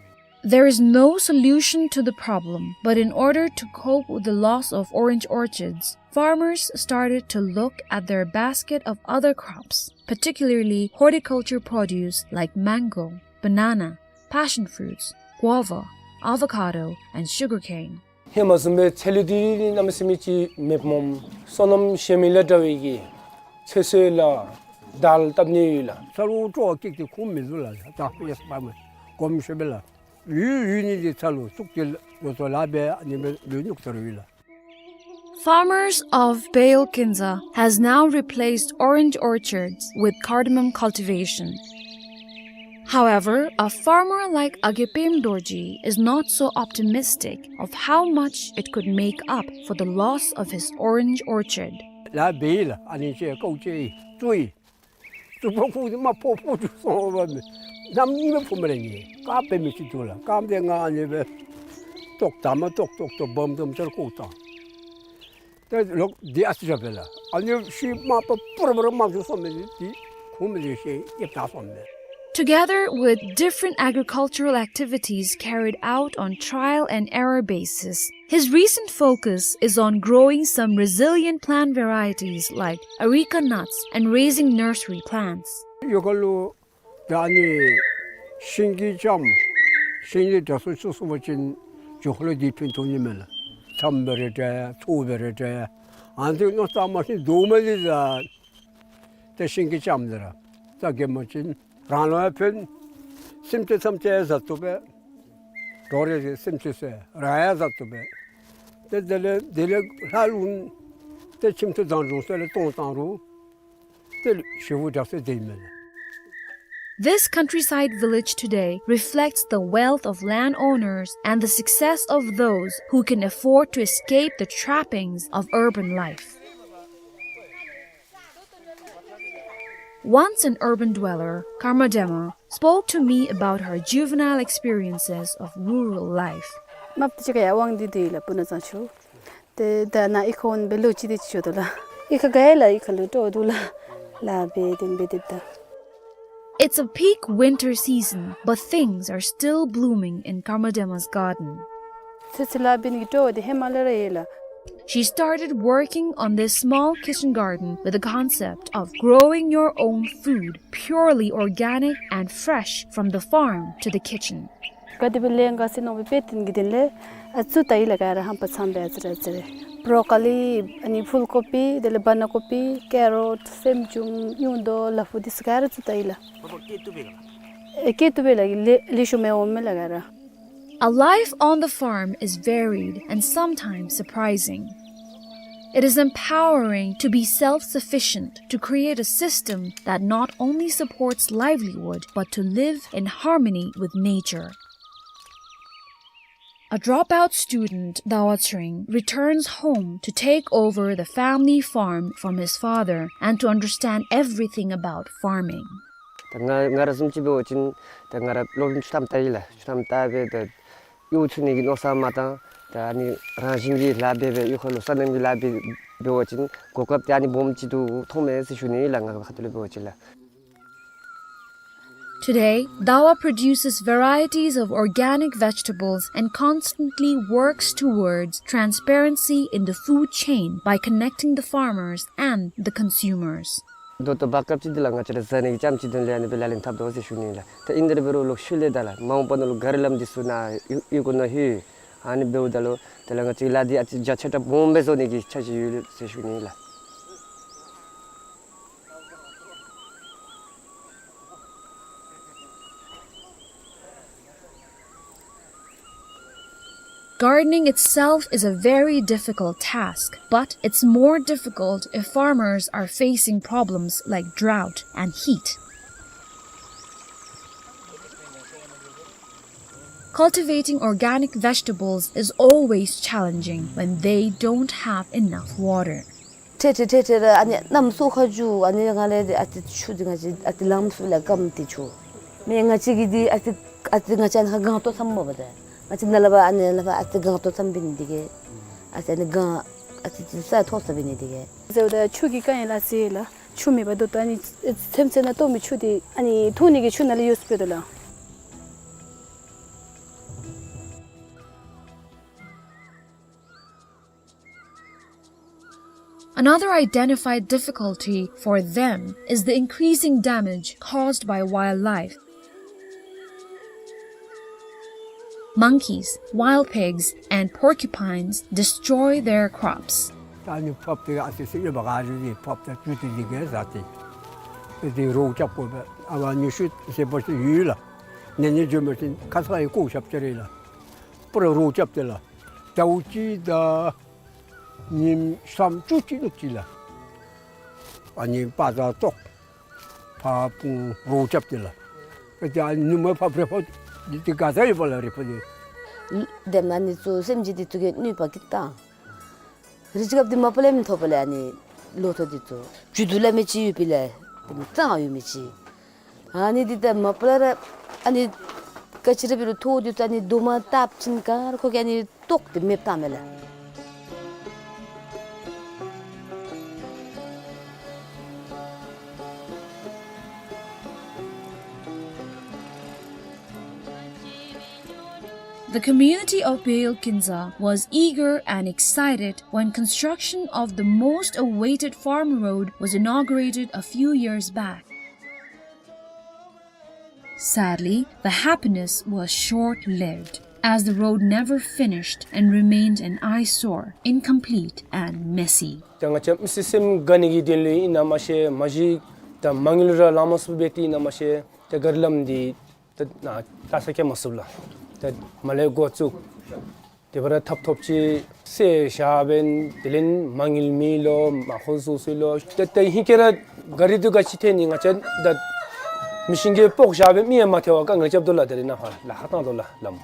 There is no solution to the problem, but in order to cope with the loss of orange orchards, farmers started to look at their basket of other crops, particularly horticulture produce like mango, banana, passion fruits, guava, avocado, and sugarcane. ཧེ་མ་བཟུམ་སྦེ་ཚལ་ལུ་འདི་གནམ་མེད་ས་མེད་ཅིག་མེདཔ་སྨོ། སོ་ནམ་ཞིནམ་ལས་འདྲ་བའི་གི་ཚོད་བསྲེ་ལགས་དལ་བཏབ་ནི་ཡོད་ལགས། ཚལ་ལུ་སྤྲོ་བ་སྐྱེས་ཏེ་ཁུངས་མི་འདུག་ལགས། ད་ཡེ་སྤར་མི་གོམས་ཤོས་སྦེ་ལགས། ཡུལ་ཡུལ་ནི་འདི་ཚལ་ལུ་བཙུགས་ཏེ་ལོ་ཐོག་ལཱ་འབད་ཨ་ནི་སྦེ་ལུ་ཉོག་ཚར་ཡོད་ལགས། Farmers of Peyol Kinzang has now replaced orange orchards with cardamom cultivation. However, a farmer like Agepem Dorji is not so optimistic of how much it could make up for the loss of his orange orchard. ལཱ་འབད་ཡི་ལགས། ཨ་ནི་ཅིག་དཀའཝ་སྤྱད་ཡི། བཙུགས་ཡི། བཙུགས་པ་ཁུ་དེ་མར་ཕོག་ཕོག་འགྱོ་སོང་བ་མས། གནམ་མེད་ས་མེད་ཕོག་མས་ལགས། ངེ་ག་འབད་མི་ཅིག་འདུག་ལགས། གནམ་དེ་ང་ཨ་ནི་སྦེ་ ཏོག་ད་མ་ཏོག་ཏོག་ཏོག་བམ་དུམ་ཅིག་བཀོག་བཏང་། ཏེ་ལོག་འདི་ཨ་ཙི་ར་འབད་ལགས། ཨ་ནི་ཤུལ་མ་པ་པུ་ར་པུ་ར་མ་བཟོ་སོང་མི་འདི་ཁོང་མི་འདི་ཤེས་ཡེབ་ད་སོང་མི། Together with different agricultural activities carried out on trial and error basis, his recent focus is on growing some resilient plant varieties like areca nuts and raising nursery plants. ཡོ་ག་ལུ་ད་ཨ་ནི་ཤིང་གི་ལྕངམ་ཤིང་གི་དྲ་སོ་ཚུ་སོང་པ་ཅིན་ཇོ་ཁོ་ལུ་འདི་ཕན་ཐོགས་ནི་མས་ལགས། ཆམ་འབད་རུང་འདྲ་ཚུ་འབད་རུང་འདྲ། ཨ་ནི་ནོར་ས་མ་ཤིན་དོ་མ་ལི་ཟ། ཏེ་ཤིང་གི་ལྕངམ་འདི་ར་ད་གེ་མ་ཅིན་རང་ལུ་ཡང་ཕན། སེམས་ཅན་ཐམས་ཅད་ཡང་བཟའ་བཏུབ་པས། འགྲོ་རེ་སེམས་ཅན་ཚུ་རང་ཡང་བཟའ་བཏུབ་པས། ཏེ་དེ་ལས་དེ་ལས་ལྷག་ལུ་ཏེ་ཁྱིམ་ཚུ་བཟའ་འབྱུང་ཚུ་ལས་གཏོང་བཏང་རུང་ཏེ་ཞེ་པོ་དྲག་སྟེ་དེ་མས་ལགས། This countryside village today reflects the wealth of landowners and the success of those who can afford to escape the trappings of urban life. Once an urban dweller, Karma Dema spoke to me about her juvenile experiences of rural life. མ་པ་ཏི་ཅིག་ཁར་ཡར་དབང་འདུས་འདི་ལགས་སྤུ་ན་ཚང་ཆུ། ཏེ་ད་ནཱ་ཨི་ཁོང་འབད་ལོ་ཅིག་འདི་ཅིག་འགྱོ་དོ་ལགས། ཨི་ཁར་ག་ཡ་ལགས་ཨི་ཁར་ལུ་འགྱོ་དོ་ལགས། ལཱ་འབད་དེ་འབད་དེ་ད། It's a peak winter season, but things are still blooming in Karma Dema's garden. ཚེ་ཚེ་ལཱ་འབད་ནི་གི་སྤྲོ་བ་འདི་ཧེ་མ་ལས་ར་ཡོད་ལགས། She started working on this small kitchen garden with the concept of growing your own food, purely organic and fresh from the farm to the kitchen. ག་དེ་སྦེ་ལས་འགོ་བཙུགས་ནུག་པ་དཔེ་སྟོན་གྱི་དོན་ལས་ཨ་ཙི་ཏ་ཡི་ལགས། ག་ར་ཧམ་པ་ཚང་སྦེ་ཨ་ཙི་ར་ཨ་ཙི་ར། བོ་རོ་ཀོ་ལི་ཨ་ནི་ཕུལ་ཀོ་པི་དེ་ལས་བན་ན་ཀོ་པི་ཀེ་རོཊ་སེམས་ཅུང་ཡུང་དོ་ལ་ཕུག་འདི་ཚུ་ག་ར་ཨ་ཙི་ཏ་ཡི་ལགས། ཨེ་སྐྱེ་བཏུབ་པས་ལགས། ལེ་ལེ་ཤ་མི་འོང་མས་ལགས་ག་ར། A life on the farm is varied and sometimes surprising. It is empowering to be self-sufficient, to create a system that not only supports livelihood but to live in harmony with nature. A dropout student, Dawa Tsering, returns home to take over the family farm from his father and to understand everything about farming. ད་ང་ང་ར་བཟུམ་ཅིག་འབད་བ་ཅིན་ད་ང་ར་སློབ་རིམ་བཅུ་ཐམ་བལྟ་ཡི་ལགས། བཅུ་ཐམ་བལྟ་སྦེ་ད་གཡོག་འཚོལ་ནི་གི་མནོ་བསམ་མ་བཏང་། ད་ཨ་ནི་རང་བཞིན་གྱི་ལཱ་འབད་སྦེ་གཡུས་ཁ་ལུ་སོ་ནམ་གྱི་ལཱ་འབད་འབད་བ་ཅིན་གོ་སྐབས་དེ་ཨ་ནི་སྦོམ་ཅིག་ཏུ་མཐོང་མས་ཟེར་ཞུ་ནི་ལགས། ང་གི་ཁ་ཐུག་ལས་འབད་བ་ཅིན་ལགས། Today, Dawa produces varieties of organic vegetables and constantly works towards transparency in the food chain by connecting the farmers and the consumers. ད་ལྟོ་བར་སྐབས་ཅིག་འདི་ལགས་ང་བཅས་ར་བཟའ་ནི་གི་རྐྱངམ་ཅིག་དོན་ལས་ཨ་ནི་སྦེ་ལག་ལེན་འཐབ་དོ་ཟེར་ཞུ་ནི་ལགས། ད་ཨིན་དེ་འབད་རུང་ལོག་ཤུལ་ལས་ད་ལགས་མ་འོངས་པ་ནང་ལུ་ག་རི་ལམ་འདི་ཚུ་ནཱ་གཡུས་གཡུས་སྒོ་ནང་ལྷོད། ཨ་ནི་འབདཝ་ད་ལུ་དེ་ལས་ང་བཅས་ལཱ་འདི་ཨ་ཙི་རྒྱ་ཆེ་དྲགས་སྦོམ་སྦེ་བཟོ་ནི་གི་འཆར་གཞི་ཡོད་ཟེར་ཞུ་ནི་ལགས། Gardening itself is a very difficult task, but it's more difficult if farmers are facing problems like drought and heat. Cultivating organic vegetables is always challenging when they don't have enough water. ཏེ་ཏེ་ཏེ་ཏེ་ར་ཨ་ནི་གནམ་སྲོ་ཁ་རྒྱུ་ཨ་ནི་ང་ལས་འདི་ཨ་ཙི་ཆུ་འདི་ང་བཅས་ཨ་ཙི་ལངམ་ཚུགས་ལགས། སྐམ་སྟེ་ཆུ་མེན། ང་བཅས་ཀྱི་འདི་ཨ་ཙི་ཨ་ཙི་ང་བཅས་ཨ་ནི་ཁར་སྒང་ཏོག་ཙམ་མ་པ་ཏེ་ང་བཅས་ནཱ་ལས་ཕར་ཨ་ནི་ལས་ཕར་ཨ་ཙི་སྒང་ཏོག་ཙམ་འབད་ནི་འདི་གིས་ཨ་ཙི་ཨ་ནི་སྒང་ཨ་ཙི་ཅིག་ས་མཐོ་ས་འབད་ནི་འདི་གིས། ཟེརཝ་ད་ཆུ་གི་དཀའ་ངལ་ཨ་ཙི་ལགས། ཆུ་མེད་པར་ད་ལྟོ་ཨ་ནི་ཚེམ་ཚེ་ནང་གཏོར་མི་ཆུ་འདི་ཨ་ནི་འཐུང་ནི་གི་ཆུ་ནང་ལས་ཡོད་ཟེར་སྦེ་འདུག་ལགས། Another identified difficulty for them is the increasing damage caused by wildlife. Monkeys, wild pigs, and porcupines destroy their crops. ད་ཨ་ནི་ཕབ་སྟེ་ཨ་ཙི་ཅིག་ཡོད་པ་ག་ར་འདི་ཕབ་སྟེ་བཅུད་དེ་འདི་གིས་བཟའ་སྟེ་ཨ་ཙི་རོགས་རྐྱབ་དགོ་པས། ཨ་བ་ཉི་ཤུ་ཟེར་བ་ཅིན་ཡོད་ལགས། ནད་ནི་འགྱོ་མི་ཅིག་ཁ་ཚ་ཡི་ལྐོག་ཞབས་ཅིག་རེད་ལགས། པུ་ར་རོགས་རྐྱབ་སྟེ་ལགས། ཟླཝ་གཅིག་དང་ཉིནམ་སུམ་ཅུ་ཅིག་ལུ་ཅིག་ལགས། ཨ་ནི་པ་ཛ་ཏོག་ཕར་སྤུངས་རོགས་རྐྱབ་སྟེ་ལགས། ཨ་ཙི་ཨ་ནི་ནུབ་མོ་ཕར་རི་ཕོ་འདི་ཏེ་ག་ཚ་ཡོད་པ་ལགས་རི་ཕོ་འདི། དེ་མ་ནི་ཚུ་སེམས་ཅན་འདི་ཚུ་གིས་གནོད་པ་གིས་བཏང་། རི་ཅིག་སྐབས་འདི་མ་པ་ལས་མི་ཐོབ་པ་ལས་ཨ་ནི་ལོ་ཐོག་འདི་ཚུ་རྒྱུ་དུ་ལ་མི་ཅིག་ཡོད་པས་ལགས། དེ་མི་གཙང་ཡོད་མི་ཅིག། ཨ་ནི་འདི་ད་མ་པ་ལས་ར་ཨ་ནི་ ག་ཅི་ར་འབད་རུང་ཐོག་འདི་ཚུ་ཨ་ནི་རྡོག་མ་བཏབ་ཞིནམ་ག་ར་ཁོ་གིས་ཨ་ནི་བཏོག་སྟེ་མེདཔ་བཏངམ་མས་ལགས། The community of Bheil Kinzang was eager and excited when construction of the most awaited farm road was inaugurated a few years back. Sadly, the happiness was short-lived, as the road never finished and remained an eyesore, incomplete and messy. ད་ང་བཅས་མི་སེར་སེམས་དགའ་ནི་གི་དོན་ལུ་ཨིན་ན་མ་ཤེས། མ་གཞི་ད་མ་དངུལ་ར་ལང་མ་ཚུགསཔ་འབད་དེ་ཨིན་ན་མ་ཤེས། ད་ག་རི་ལམ་འདི་ད་ནཱ་ལྟ་ས་བཀལ་མ་ཚུགས་ལགས། ད་མར་ལས་འགོ་བཙུགས། དེ་འབད་ར་ཐབ་ཐོབ་ཅིག་སེལ་བཞག་འབདན་དེ་ལས་མ་དངུལ་མེད་ལོ། མ་ཧོ་བཟོ་ཚུགས་ལོ། ད་ད་ཧིང་ཁར་ར་ག་རི་འདི་ག་ཅི་ཐལ་ནི། ང་བཅས་ད་མི་ཤིན་གྱིས་སྤོག་བཞག་འབདན་མི་ཡང་མ་ཐལ་བར་དཀའ་ངལ་རྐྱབ་དོ་ལགས། དེ་ལས་ནཱ་ཧ་ལས་ཧ་བཏང་དོ་ལགས་ལམ།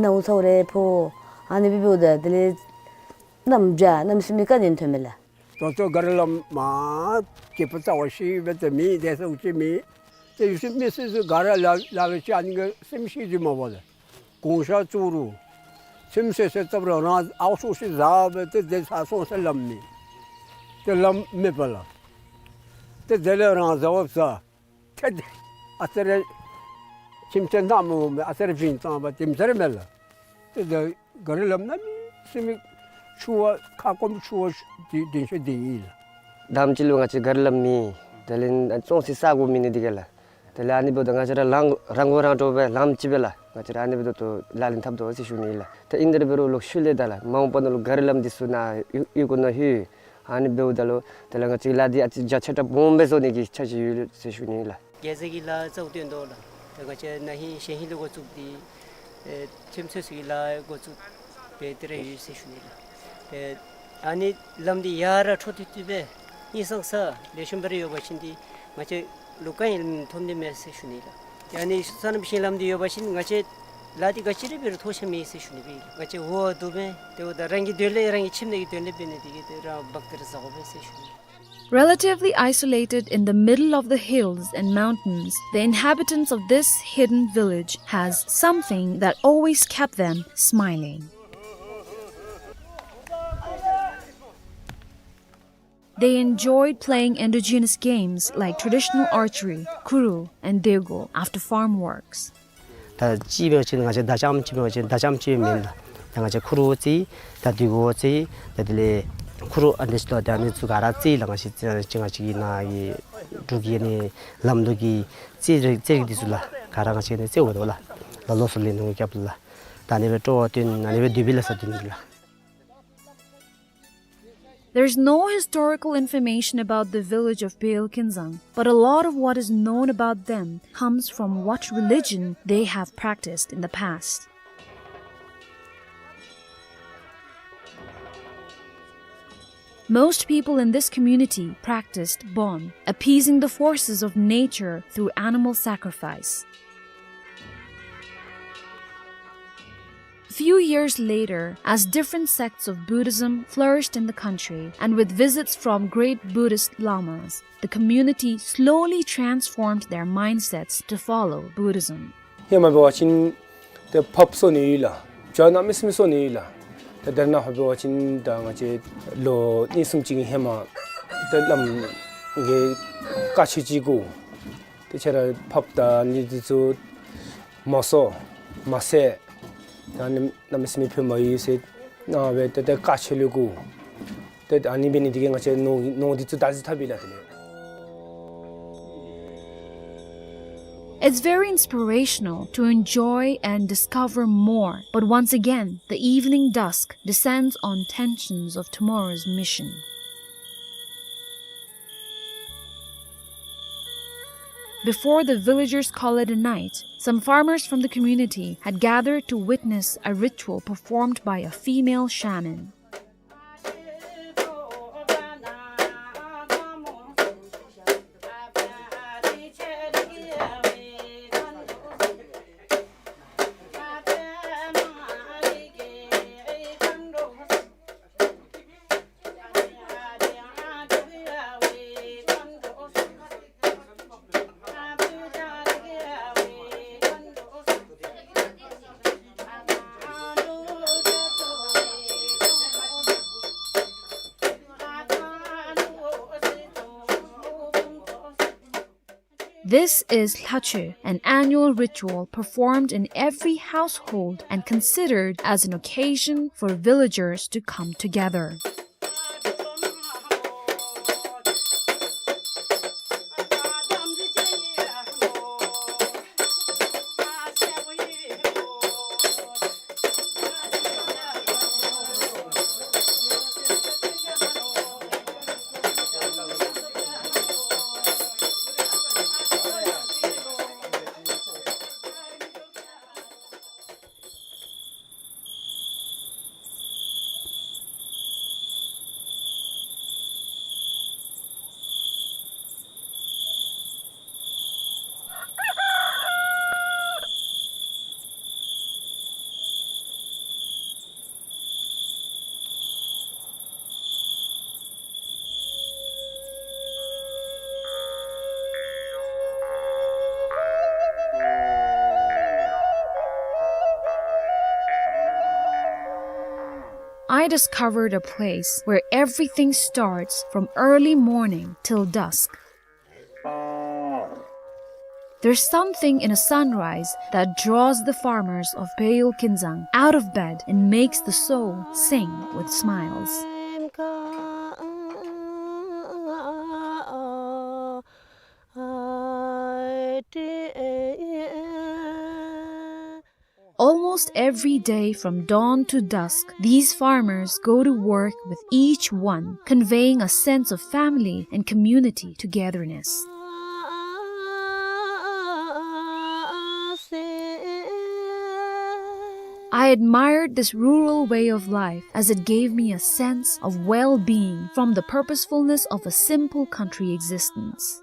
ནཝ་ཚཝ་རེ་ཕོག། ཨ་ནི་སྦེ་འབདཝ་ད་དེ་ལས་གནམ་བྱཱར་གནམ་མེད་ས་མེད་དཀའ་ངལ་ཐོན་མས་ལགས། ད་ལྟོ་ག་རི་ལམ་མ་སྐྱིད་པོ་རྩ་བ་ཤེས་སྦེ་ཏེ་མེད། དེ་ཚུ་ཅིག་མེད། ཏེ་ཡུལ་སྲིད་མི་སེར་ཚུ་ག་ར་ལ་ལ་ལུ་ཅིག་ཨ་ནི་གི་སེམས་ཤེས་ཏེ་མ་འབད་ལགས། གོང་ཤར་བཙུགས་རུང་ཚོད་བསྲེ་བསྲེ་བཏབ་རུང་རང་ཨརཝ་ཤོར་ཤོར་བཟའ་སྦེ་ཏེ་དེ་ཚར་སོང་ཟེར་ལམ་མེད། ཏེ་ལམ་མེད་པ་ལགས། ཏེ་དེ་ལས་རང་བཟའ་བ་བཟའ། ཏེ་ཨ་ཙི་རེ་ཁྱིམ་ཚང་ནང་མོ་མེད། ཨ་ཙི་རེ་བིང་བཏང་བ་དེམ་ཅིག་ར་མས་ལགས། ཏེ་ད་ག་རི་ལམ་གནམ་མེད་ས་མེད་ཆུ་བ་ཁ་སྐོམ་ཆུ་བ་དེ་དེ་ཤོས་དེ་ཨིན་ལགས། དང་པ་ཅིག་ལུ་ང་བཅས་ག་རི་ལམ་མེད། དེ་ལས་བཙོང་སའི་ས་གོ་མེད་ནི་དེ་གིས་ལགས། དེ་ལས་ཨ་ནི་འབདཝ་ད་ང་བཅས་ར་ལམ་རང་མགོ་རང་འདྲོངས་སྦེ་ལམ་ཅིག་སྦེ་ལགས། ང་བཅས་ར་ཨ་ནི་འབདཝ་ད་ལག་ལེན་འཐབ་དོ་ཟེར་ཞུ་ནི་ལགས། ཏེ་ཨིན་དེ་འབད་རུང་ལོག་ཤུལ་ལས་ད་ལགས་མ་འོངས་པ་ནང་ལུ་ག་རི་ལམ་འདི་ཚུ་ནཱ་ཡུ་ཡུལ་གོང་ནང་ལྷོད། ཨ་ནི་འབདཝ་ད་ལུ་དེ་ལས་ང་བཅས་ལཱ་འདི་ཨ་ཙི་རྒྱ་ཆེ་དྲགས་སྦོམ་སྦེ་བཟོ་ནི་གི་འཆར་གཞི་ཡོད་ཟེར་ཞུ་ནི་ལགས། རྒྱལ་རྩེ་གི་ལཱ་གཙོ་བོ་བཏོན་དོ་ལགས། ད་ང་བཅས་ན་ཧིང་གཞེས་ཧིང་ལུ་འགོ་བཙུགས་ཏེ་ཨེ་ཁྱིམ་ཚང་ཚུ་གི་ལཱ་འགོ་བཙུགས་སྦེ་དེ་ར་ཡོད་ཟེར་ཞུ་ནི་ལགས། ཨེ་ཨ་ནི་ལམ་འདི་ཡར་ར་འཕྲོ་མཐུད་མཐུད་སྦེ་ཧིང་སངས་ས་ལེགས་ཤོམ་སྦེ་ར་ཡོད་པ་ཅིན་འདི་ང་བཅས་ལུ་དཀའ་ངལ་ཐོན་ནི་མས་ཟེར་ཞུ་ནི་ལགས། ཨ་ནི་སོ་ནམ་ཞིང་ལམ་འདི་ཡོད་པ་ཅིན་ང་བཅས་ལཱ་འདི་ག་ཅི་ར་འབད་རུང་ཐོགས་ཆགས་མེད་ཟེར་ཞུ་ནི་སྦེ་ང་བཅས་འོ་བ་བཏུབ་མས། དེ་འབདཝ་ད་རང་གི་དོན་ལས་རང་གི་ཁྱིམ་ནང་གི་དོན་ལས་འབད་ནི་དེ་གིས་ཏེ་རང་འབག་སྟེ་ར་བཟའ་དགོ་པས་ཟེར་ཞུ་ནི། Relatively isolated in the middle of the hills and mountains, the inhabitants of this hidden village has something that always kept them smiling. They enjoyed playing indigenous games like traditional archery, kuru, and dego after farm works. ད་ཅིག་འབད་བ་ཅིན་ང་བཅས་མདའ་རྐྱངམ་ཅིག་འབད་བ་ཅིན་མདའ་རྐྱངམ་ཅིག་མེན་ལགས། ད་ང་བཅས་ཁུ་རུ་རྩེད། ད་དེ་གུ་རྩེད། ད་དེ་ལས་ཁུ་རུ་ཨ་ནི་ཚུ་ད་ཨ་ནི་ཚུ་ག་ར་རྩེད་ལགས། ང་བཅས་ང་བཅས་ཀྱི་ནཱ་གི་འབྲུག་གི་ཨ་ནི་ལམ་ལུགས་ཀྱི་རྩེད་རིགས་རྩེད་རིགས་འདི་ཚུ་ལགས་ག་ར་ང་བཅས་ནི་རྩེད་འོང་དོ་ལགས། ལ་ལོ་སོ་ལེན་ནུ་རྐྱབ་ལགས། ད་ཨ་ནི་སྦེ་སྤྲོ་བ་བཏོན་ཨ་ནི་སྦེ་དེ་སྦེ་ལགས་ས་དེ་ནི་ལགས། There's no historical information about the village of Bheil Kinzang, but a lot of what is known about them comes from what religion they have practiced in the past. Most people in this community practiced Bon, appeasing the forces of nature through animal sacrifice. Few years later, as different sects of Buddhism flourished in the country, and with visits from great Buddhist lamas, the community slowly transformed their mindsets to follow Buddhism. ཧེ་མ་འབད་བ་ཅིན་ཏེ་ཕགཔ་གསོ་ནི་ཡོད་ལགས། བྱ་གནམ་མེད་ས་མེད་གསོ་ནི་ཡོད་ལགས། ཏེ་དེ་ནང་ཧ་འབད་བ་ཅིན་ད་ང་བཅས་ལོ་གཉིས་གསུམ་ཅིག་ཧེ་མ་ཏེ་བླམ་གིས་བཀའ་ཆོས་ཅིག་གོ། ཏེ་ཁྱེད་ར་ཕགཔ་དང་ཨ་ནི་འདི་ཚུ་མ་གསོ་མ་བསད། ད་ཨ་ནི་གནམ་མེད་ས་མེད་ཕན་མ་ཡོད་ཟེར་ནང་སྦེ་ཏེ་ཏེ་བཀའ་ཆོས་ལུ་གོ། ཏེ་ཨ་ནི་འབད་ནི་འདི་གིས་ང་བཅས་ནོར་ནོར་འདི་ཚུ་བདག་འཛིན་འཐབ་ཡི་ལགས་དེ་ལས། It's very inspirational to enjoy and discover more, but once again, the evening dusk descends on tensions of tomorrow's mission. Before the villagers call it a night, some farmers from the community had gathered to witness a ritual performed by a female shaman. This is Lhachoe, an annual ritual performed in every household and considered as an occasion for villagers to come together. I discovered a place where everything starts from early morning till dusk. There's something in a sunrise that draws the farmers of Peyol Kinzang out of bed and makes the soul sing with smiles. Almost every day from dawn to dusk, these farmers go to work with each one, conveying a sense of family and community togetherness. I admired this rural way of life as it gave me a sense of well-being from the purposefulness of a simple country existence.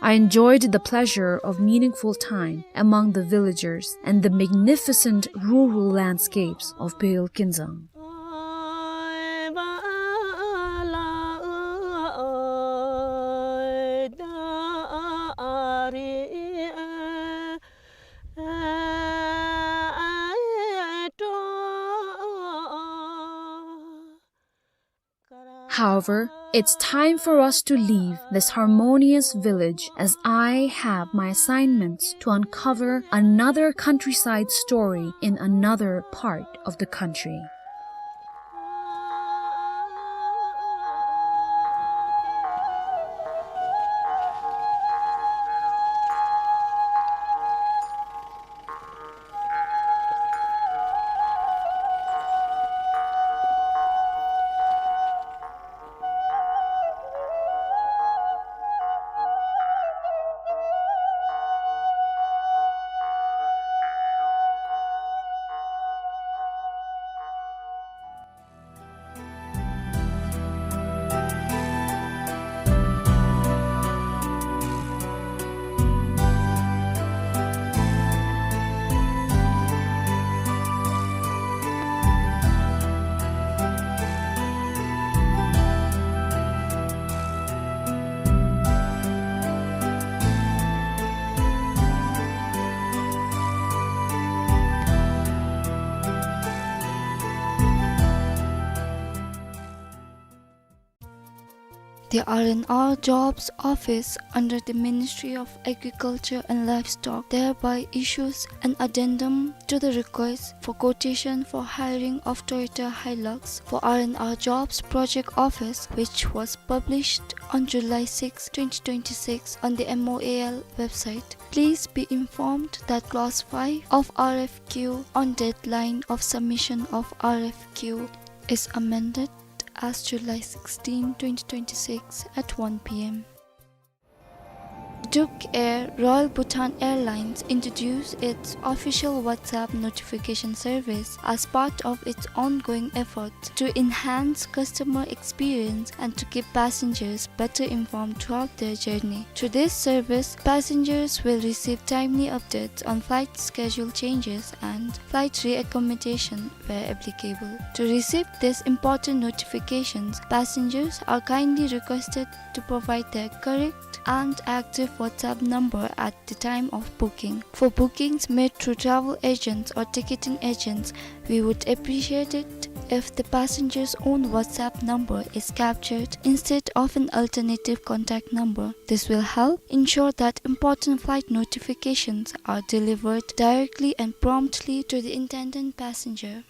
I enjoyed the pleasure of meaningful time among the villagers and the magnificent rural landscapes of Peyol Kinzang. However, it's time for us to leave this harmonious village, as I have my assignments to uncover another countryside story in another part of the country. The R and R Jobs Office under the Ministry of Agriculture and Livestock thereby issues an addendum to the request for quotation for hiring of Toyota Hilux for R and R Jobs Project Office, which was published on July sixth, twenty twenty-six on the M O A L website. Please be informed that clause five of R F Q on deadline of submission of R F Q is amended as July sixteen, twenty twenty-six at one P M. Duk Air, Royal Bhutan Airlines, introduced its official WhatsApp notification service as part of its ongoing efforts to enhance customer experience and to keep passengers better informed throughout their journey. Through this service, passengers will receive timely updates on flight schedule changes and flight reaccommodation where applicable. To receive these important notifications, passengers are kindly requested to provide their correct and active WhatsApp number at the time of booking. For bookings made through travel agents or ticketing agents, we would appreciate it if the passenger's own WhatsApp number is captured instead of an alternative contact number. This will help ensure that important flight notifications are delivered directly and promptly to the intended passenger.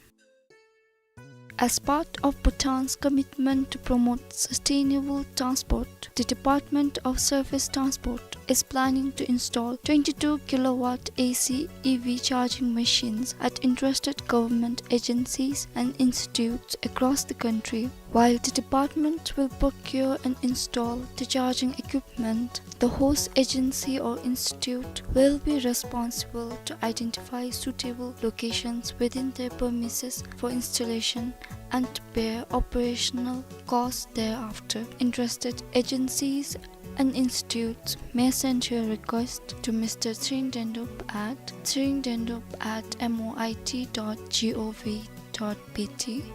As part of Bhutan's commitment to promote sustainable transport, the Department of Surface Transport is planning to install twenty-two kilowatt A C E V charging machines at interested government agencies and institutes across the country. While the department will procure and install the charging equipment, the host agency or institute will be responsible to identify suitable locations within their premises for installation and bear operational costs thereafter. Interested agencies and institutes may send your request to Mister Tshering Dendup at tshering dendup at M O I T dot G O V dot B T.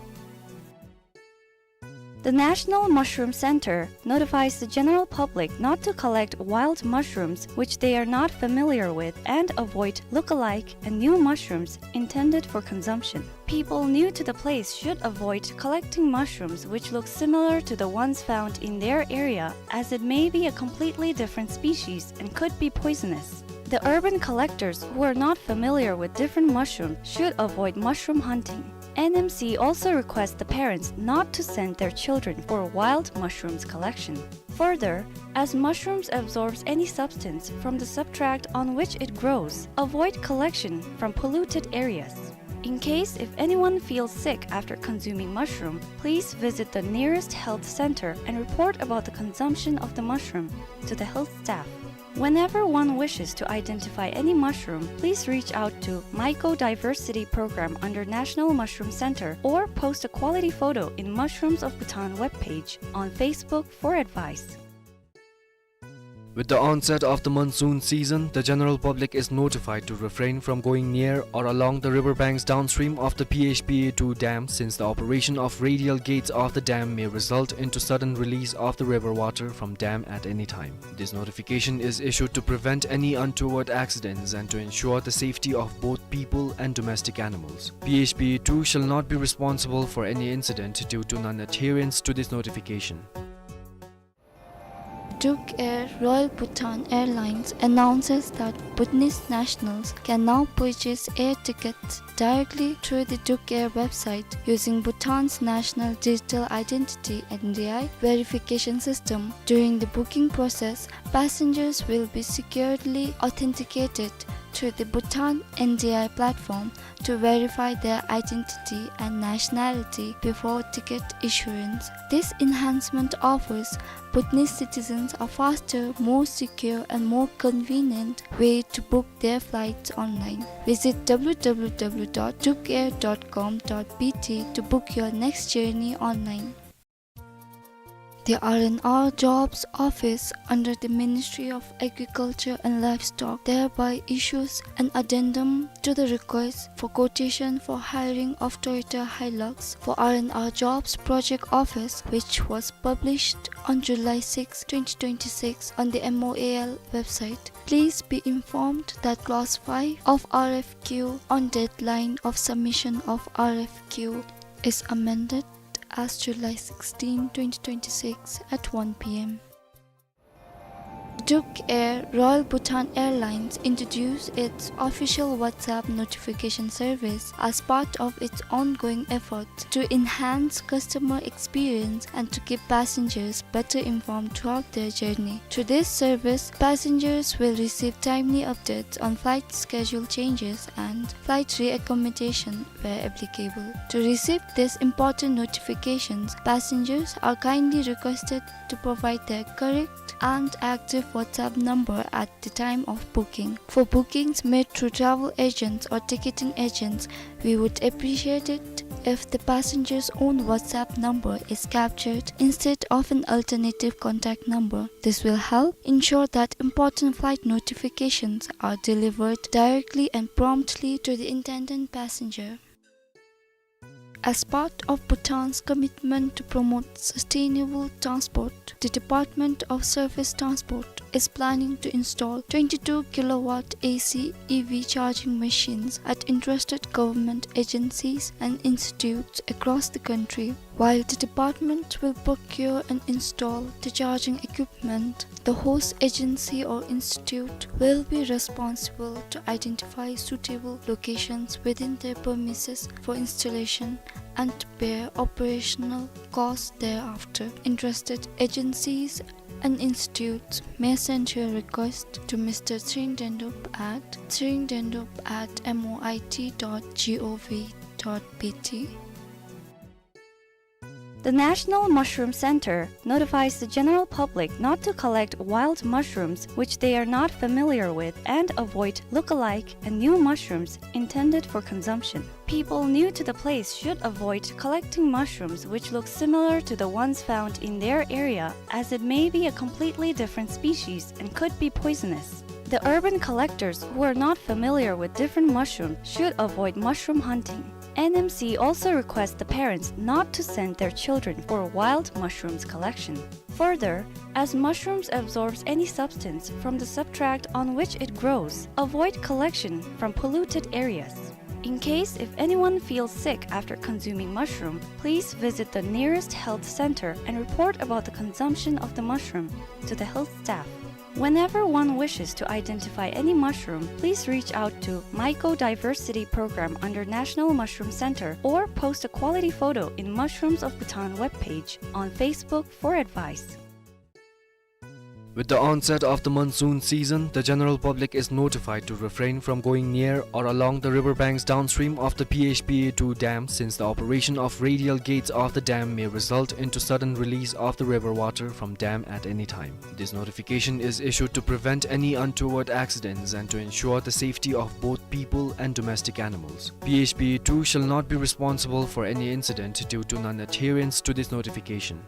The National Mushroom Center notifies the general public not to collect wild mushrooms which they are not familiar with and avoid look-alike and new mushrooms intended for consumption. People new to the place should avoid collecting mushrooms which look similar to the ones found in their area, as it may be a completely different species and could be poisonous. The urban collectors who are not familiar with different mushrooms should avoid mushroom hunting. N M C also requests the parents not to send their children for wild mushrooms collection. Further, as mushrooms absorbs any substance from the substrate on which it grows, avoid collection from polluted areas. In case if anyone feels sick after consuming mushroom, please visit the nearest health center and report about the consumption of the mushroom to the health staff. Whenever one wishes to identify any mushroom, please reach out to Mycodiversity Program under National Mushroom Center or post a quality photo in Mushrooms of Bhutan webpage on Facebook for advice. With the onset of the monsoon season, the general public is notified to refrain from going near or along the river banks downstream of the P H P A two dam, since the operation of radial gates of the dam may result into sudden release of the river water from dam at any time. This notification is issued to prevent any untoward accidents and to ensure the safety of both people and domestic animals. P H P A two shall not be responsible for any incident due to non-adherence to this notification. Duke Air Royal Bhutan Airlines announces that Bhutanese nationals can now purchase air tickets directly through the Duke Air website using Bhutan's National Digital Identity, N D I, verification system. During the booking process, passengers will be securely authenticated through the Bhutan N D I platform to verify their identity and nationality before ticket issuance. This enhancement offers Bhutanese citizens a faster, more secure, and more convenient way to book their flights online. Visit W W W dot dukeair dot com dot B T to book your next journey online. The R and R Jobs Office under the Ministry of Agriculture and Livestock thereby issues an addendum to the request for quotation for hiring of Toyota Hilux for R and R Jobs Project Office, which was published on July sixth, twenty twenty-six on the M O A L website. Please be informed that clause five of R F Q on deadline of submission of R F Q is amended as July sixteen, twenty twenty-six at one P M. Duke Air Royal Bhutan Airlines introduced its official WhatsApp notification service as part of its ongoing effort to enhance customer experience and to keep passengers better informed throughout their journey. Through this service, passengers will receive timely updates on flight schedule changes and flight reaccommodation where applicable. To receive these important notifications, passengers are kindly requested to provide their correct and active WhatsApp number at the time of booking. For bookings made through travel agents or ticketing agents, we would appreciate it if the passenger's own WhatsApp number is captured instead of an alternative contact number. This will help ensure that important flight notifications are delivered directly and promptly to the intended passenger. As part of Bhutan's commitment to promote sustainable transport, the Department of Surface Transport is planning to install twenty-two kilowatt A C E V charging machines at interested government agencies and institutes across the country. While the department will procure and install the charging equipment, the host agency or institute will be responsible to identify suitable locations within their premises for installation and bear operational costs thereafter. Interested agencies and institutes may send your request to Mister Tshering Dendup at tshering dendup at M O I T dot gov dot B T. The National Mushroom Center notifies the general public not to collect wild mushrooms which they are not familiar with and avoid look-alike and new mushrooms intended for consumption. People new to the place should avoid collecting mushrooms which look similar to the ones found in their area, as it may be a completely different species and could be poisonous. The urban collectors who are not familiar with different mushrooms should avoid mushroom hunting. N M C also requests the parents not to send their children for wild mushrooms collection. Further, as mushrooms absorbs any substance from the substrate on which it grows, avoid collection from polluted areas. In case if anyone feels sick after consuming mushroom, please visit the nearest health center and report about the consumption of the mushroom to the health staff. Whenever one wishes to identify any mushroom, please reach out to Mycodiversity Program under National Mushroom Center or post a quality photo in Mushrooms of Bhutan webpage on Facebook for advice. With the onset of the monsoon season, the general public is notified to refrain from going near or along the river banks downstream of the P H P A two dam, since the operation of radial gates of the dam may result into sudden release of the river water from dam at any time. This notification is issued to prevent any untoward accidents and to ensure the safety of both people and domestic animals. P H P A two shall not be responsible for any incident due to non-adherence to this notification.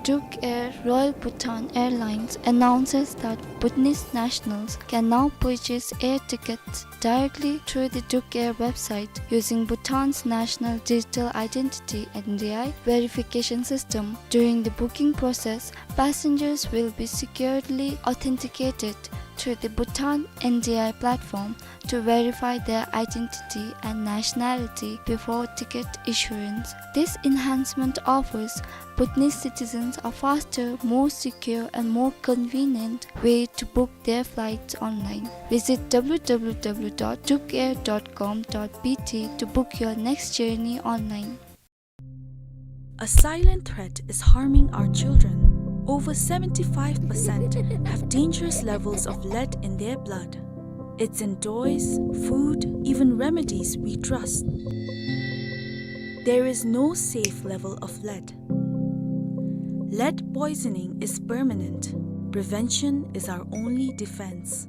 Duke Air Royal Bhutan Airlines announces that Bhutanese nationals can now purchase air tickets directly through the Duke Air website using Bhutan's National Digital Identity, N D I, verification system. During the booking process, passengers will be securely authenticated through the Bhutan N D I platform to verify their identity and nationality before ticket issuance. This enhancement offers Bhutanese citizens a faster, more secure, and more convenient way to book their flights online. Visit W W W dot duke air dot com dot B T to book your next journey online. A silent threat is harming our children. Over seventy-five percent have dangerous levels of lead in their blood. It's in toys, food, even remedies we trust. There is no safe level of lead. Lead poisoning is permanent. Prevention is our only defense.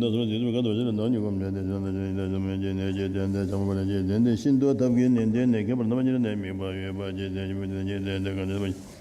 ནད་དང་ཚེ་རབས་ཀྱི་དུས་ཀྱི་བར་དུ་བཞག་ནས་ནད་ཉེན་ཁ་མེད་པའི་ཚེ་ན་ཅི་ནས་ཀྱང་ནད་ཀྱི་ནད་ཀྱི་དོན་དེ་བྱང་བ་ལ་ཅི་དོན་དེ་ཤིན་ཏུ་ཐབས་ཀྱིས་ནན་ཏན་ནད་ཁྱད་པར་རྣམ་པ་གཉིས་ནས་དམིགས་པ་ཡོད་པ་ཅི་དེ་ཉིད་ཀྱི་དོན་གྱི་དོན་དེ་གང་ཞིག་པ།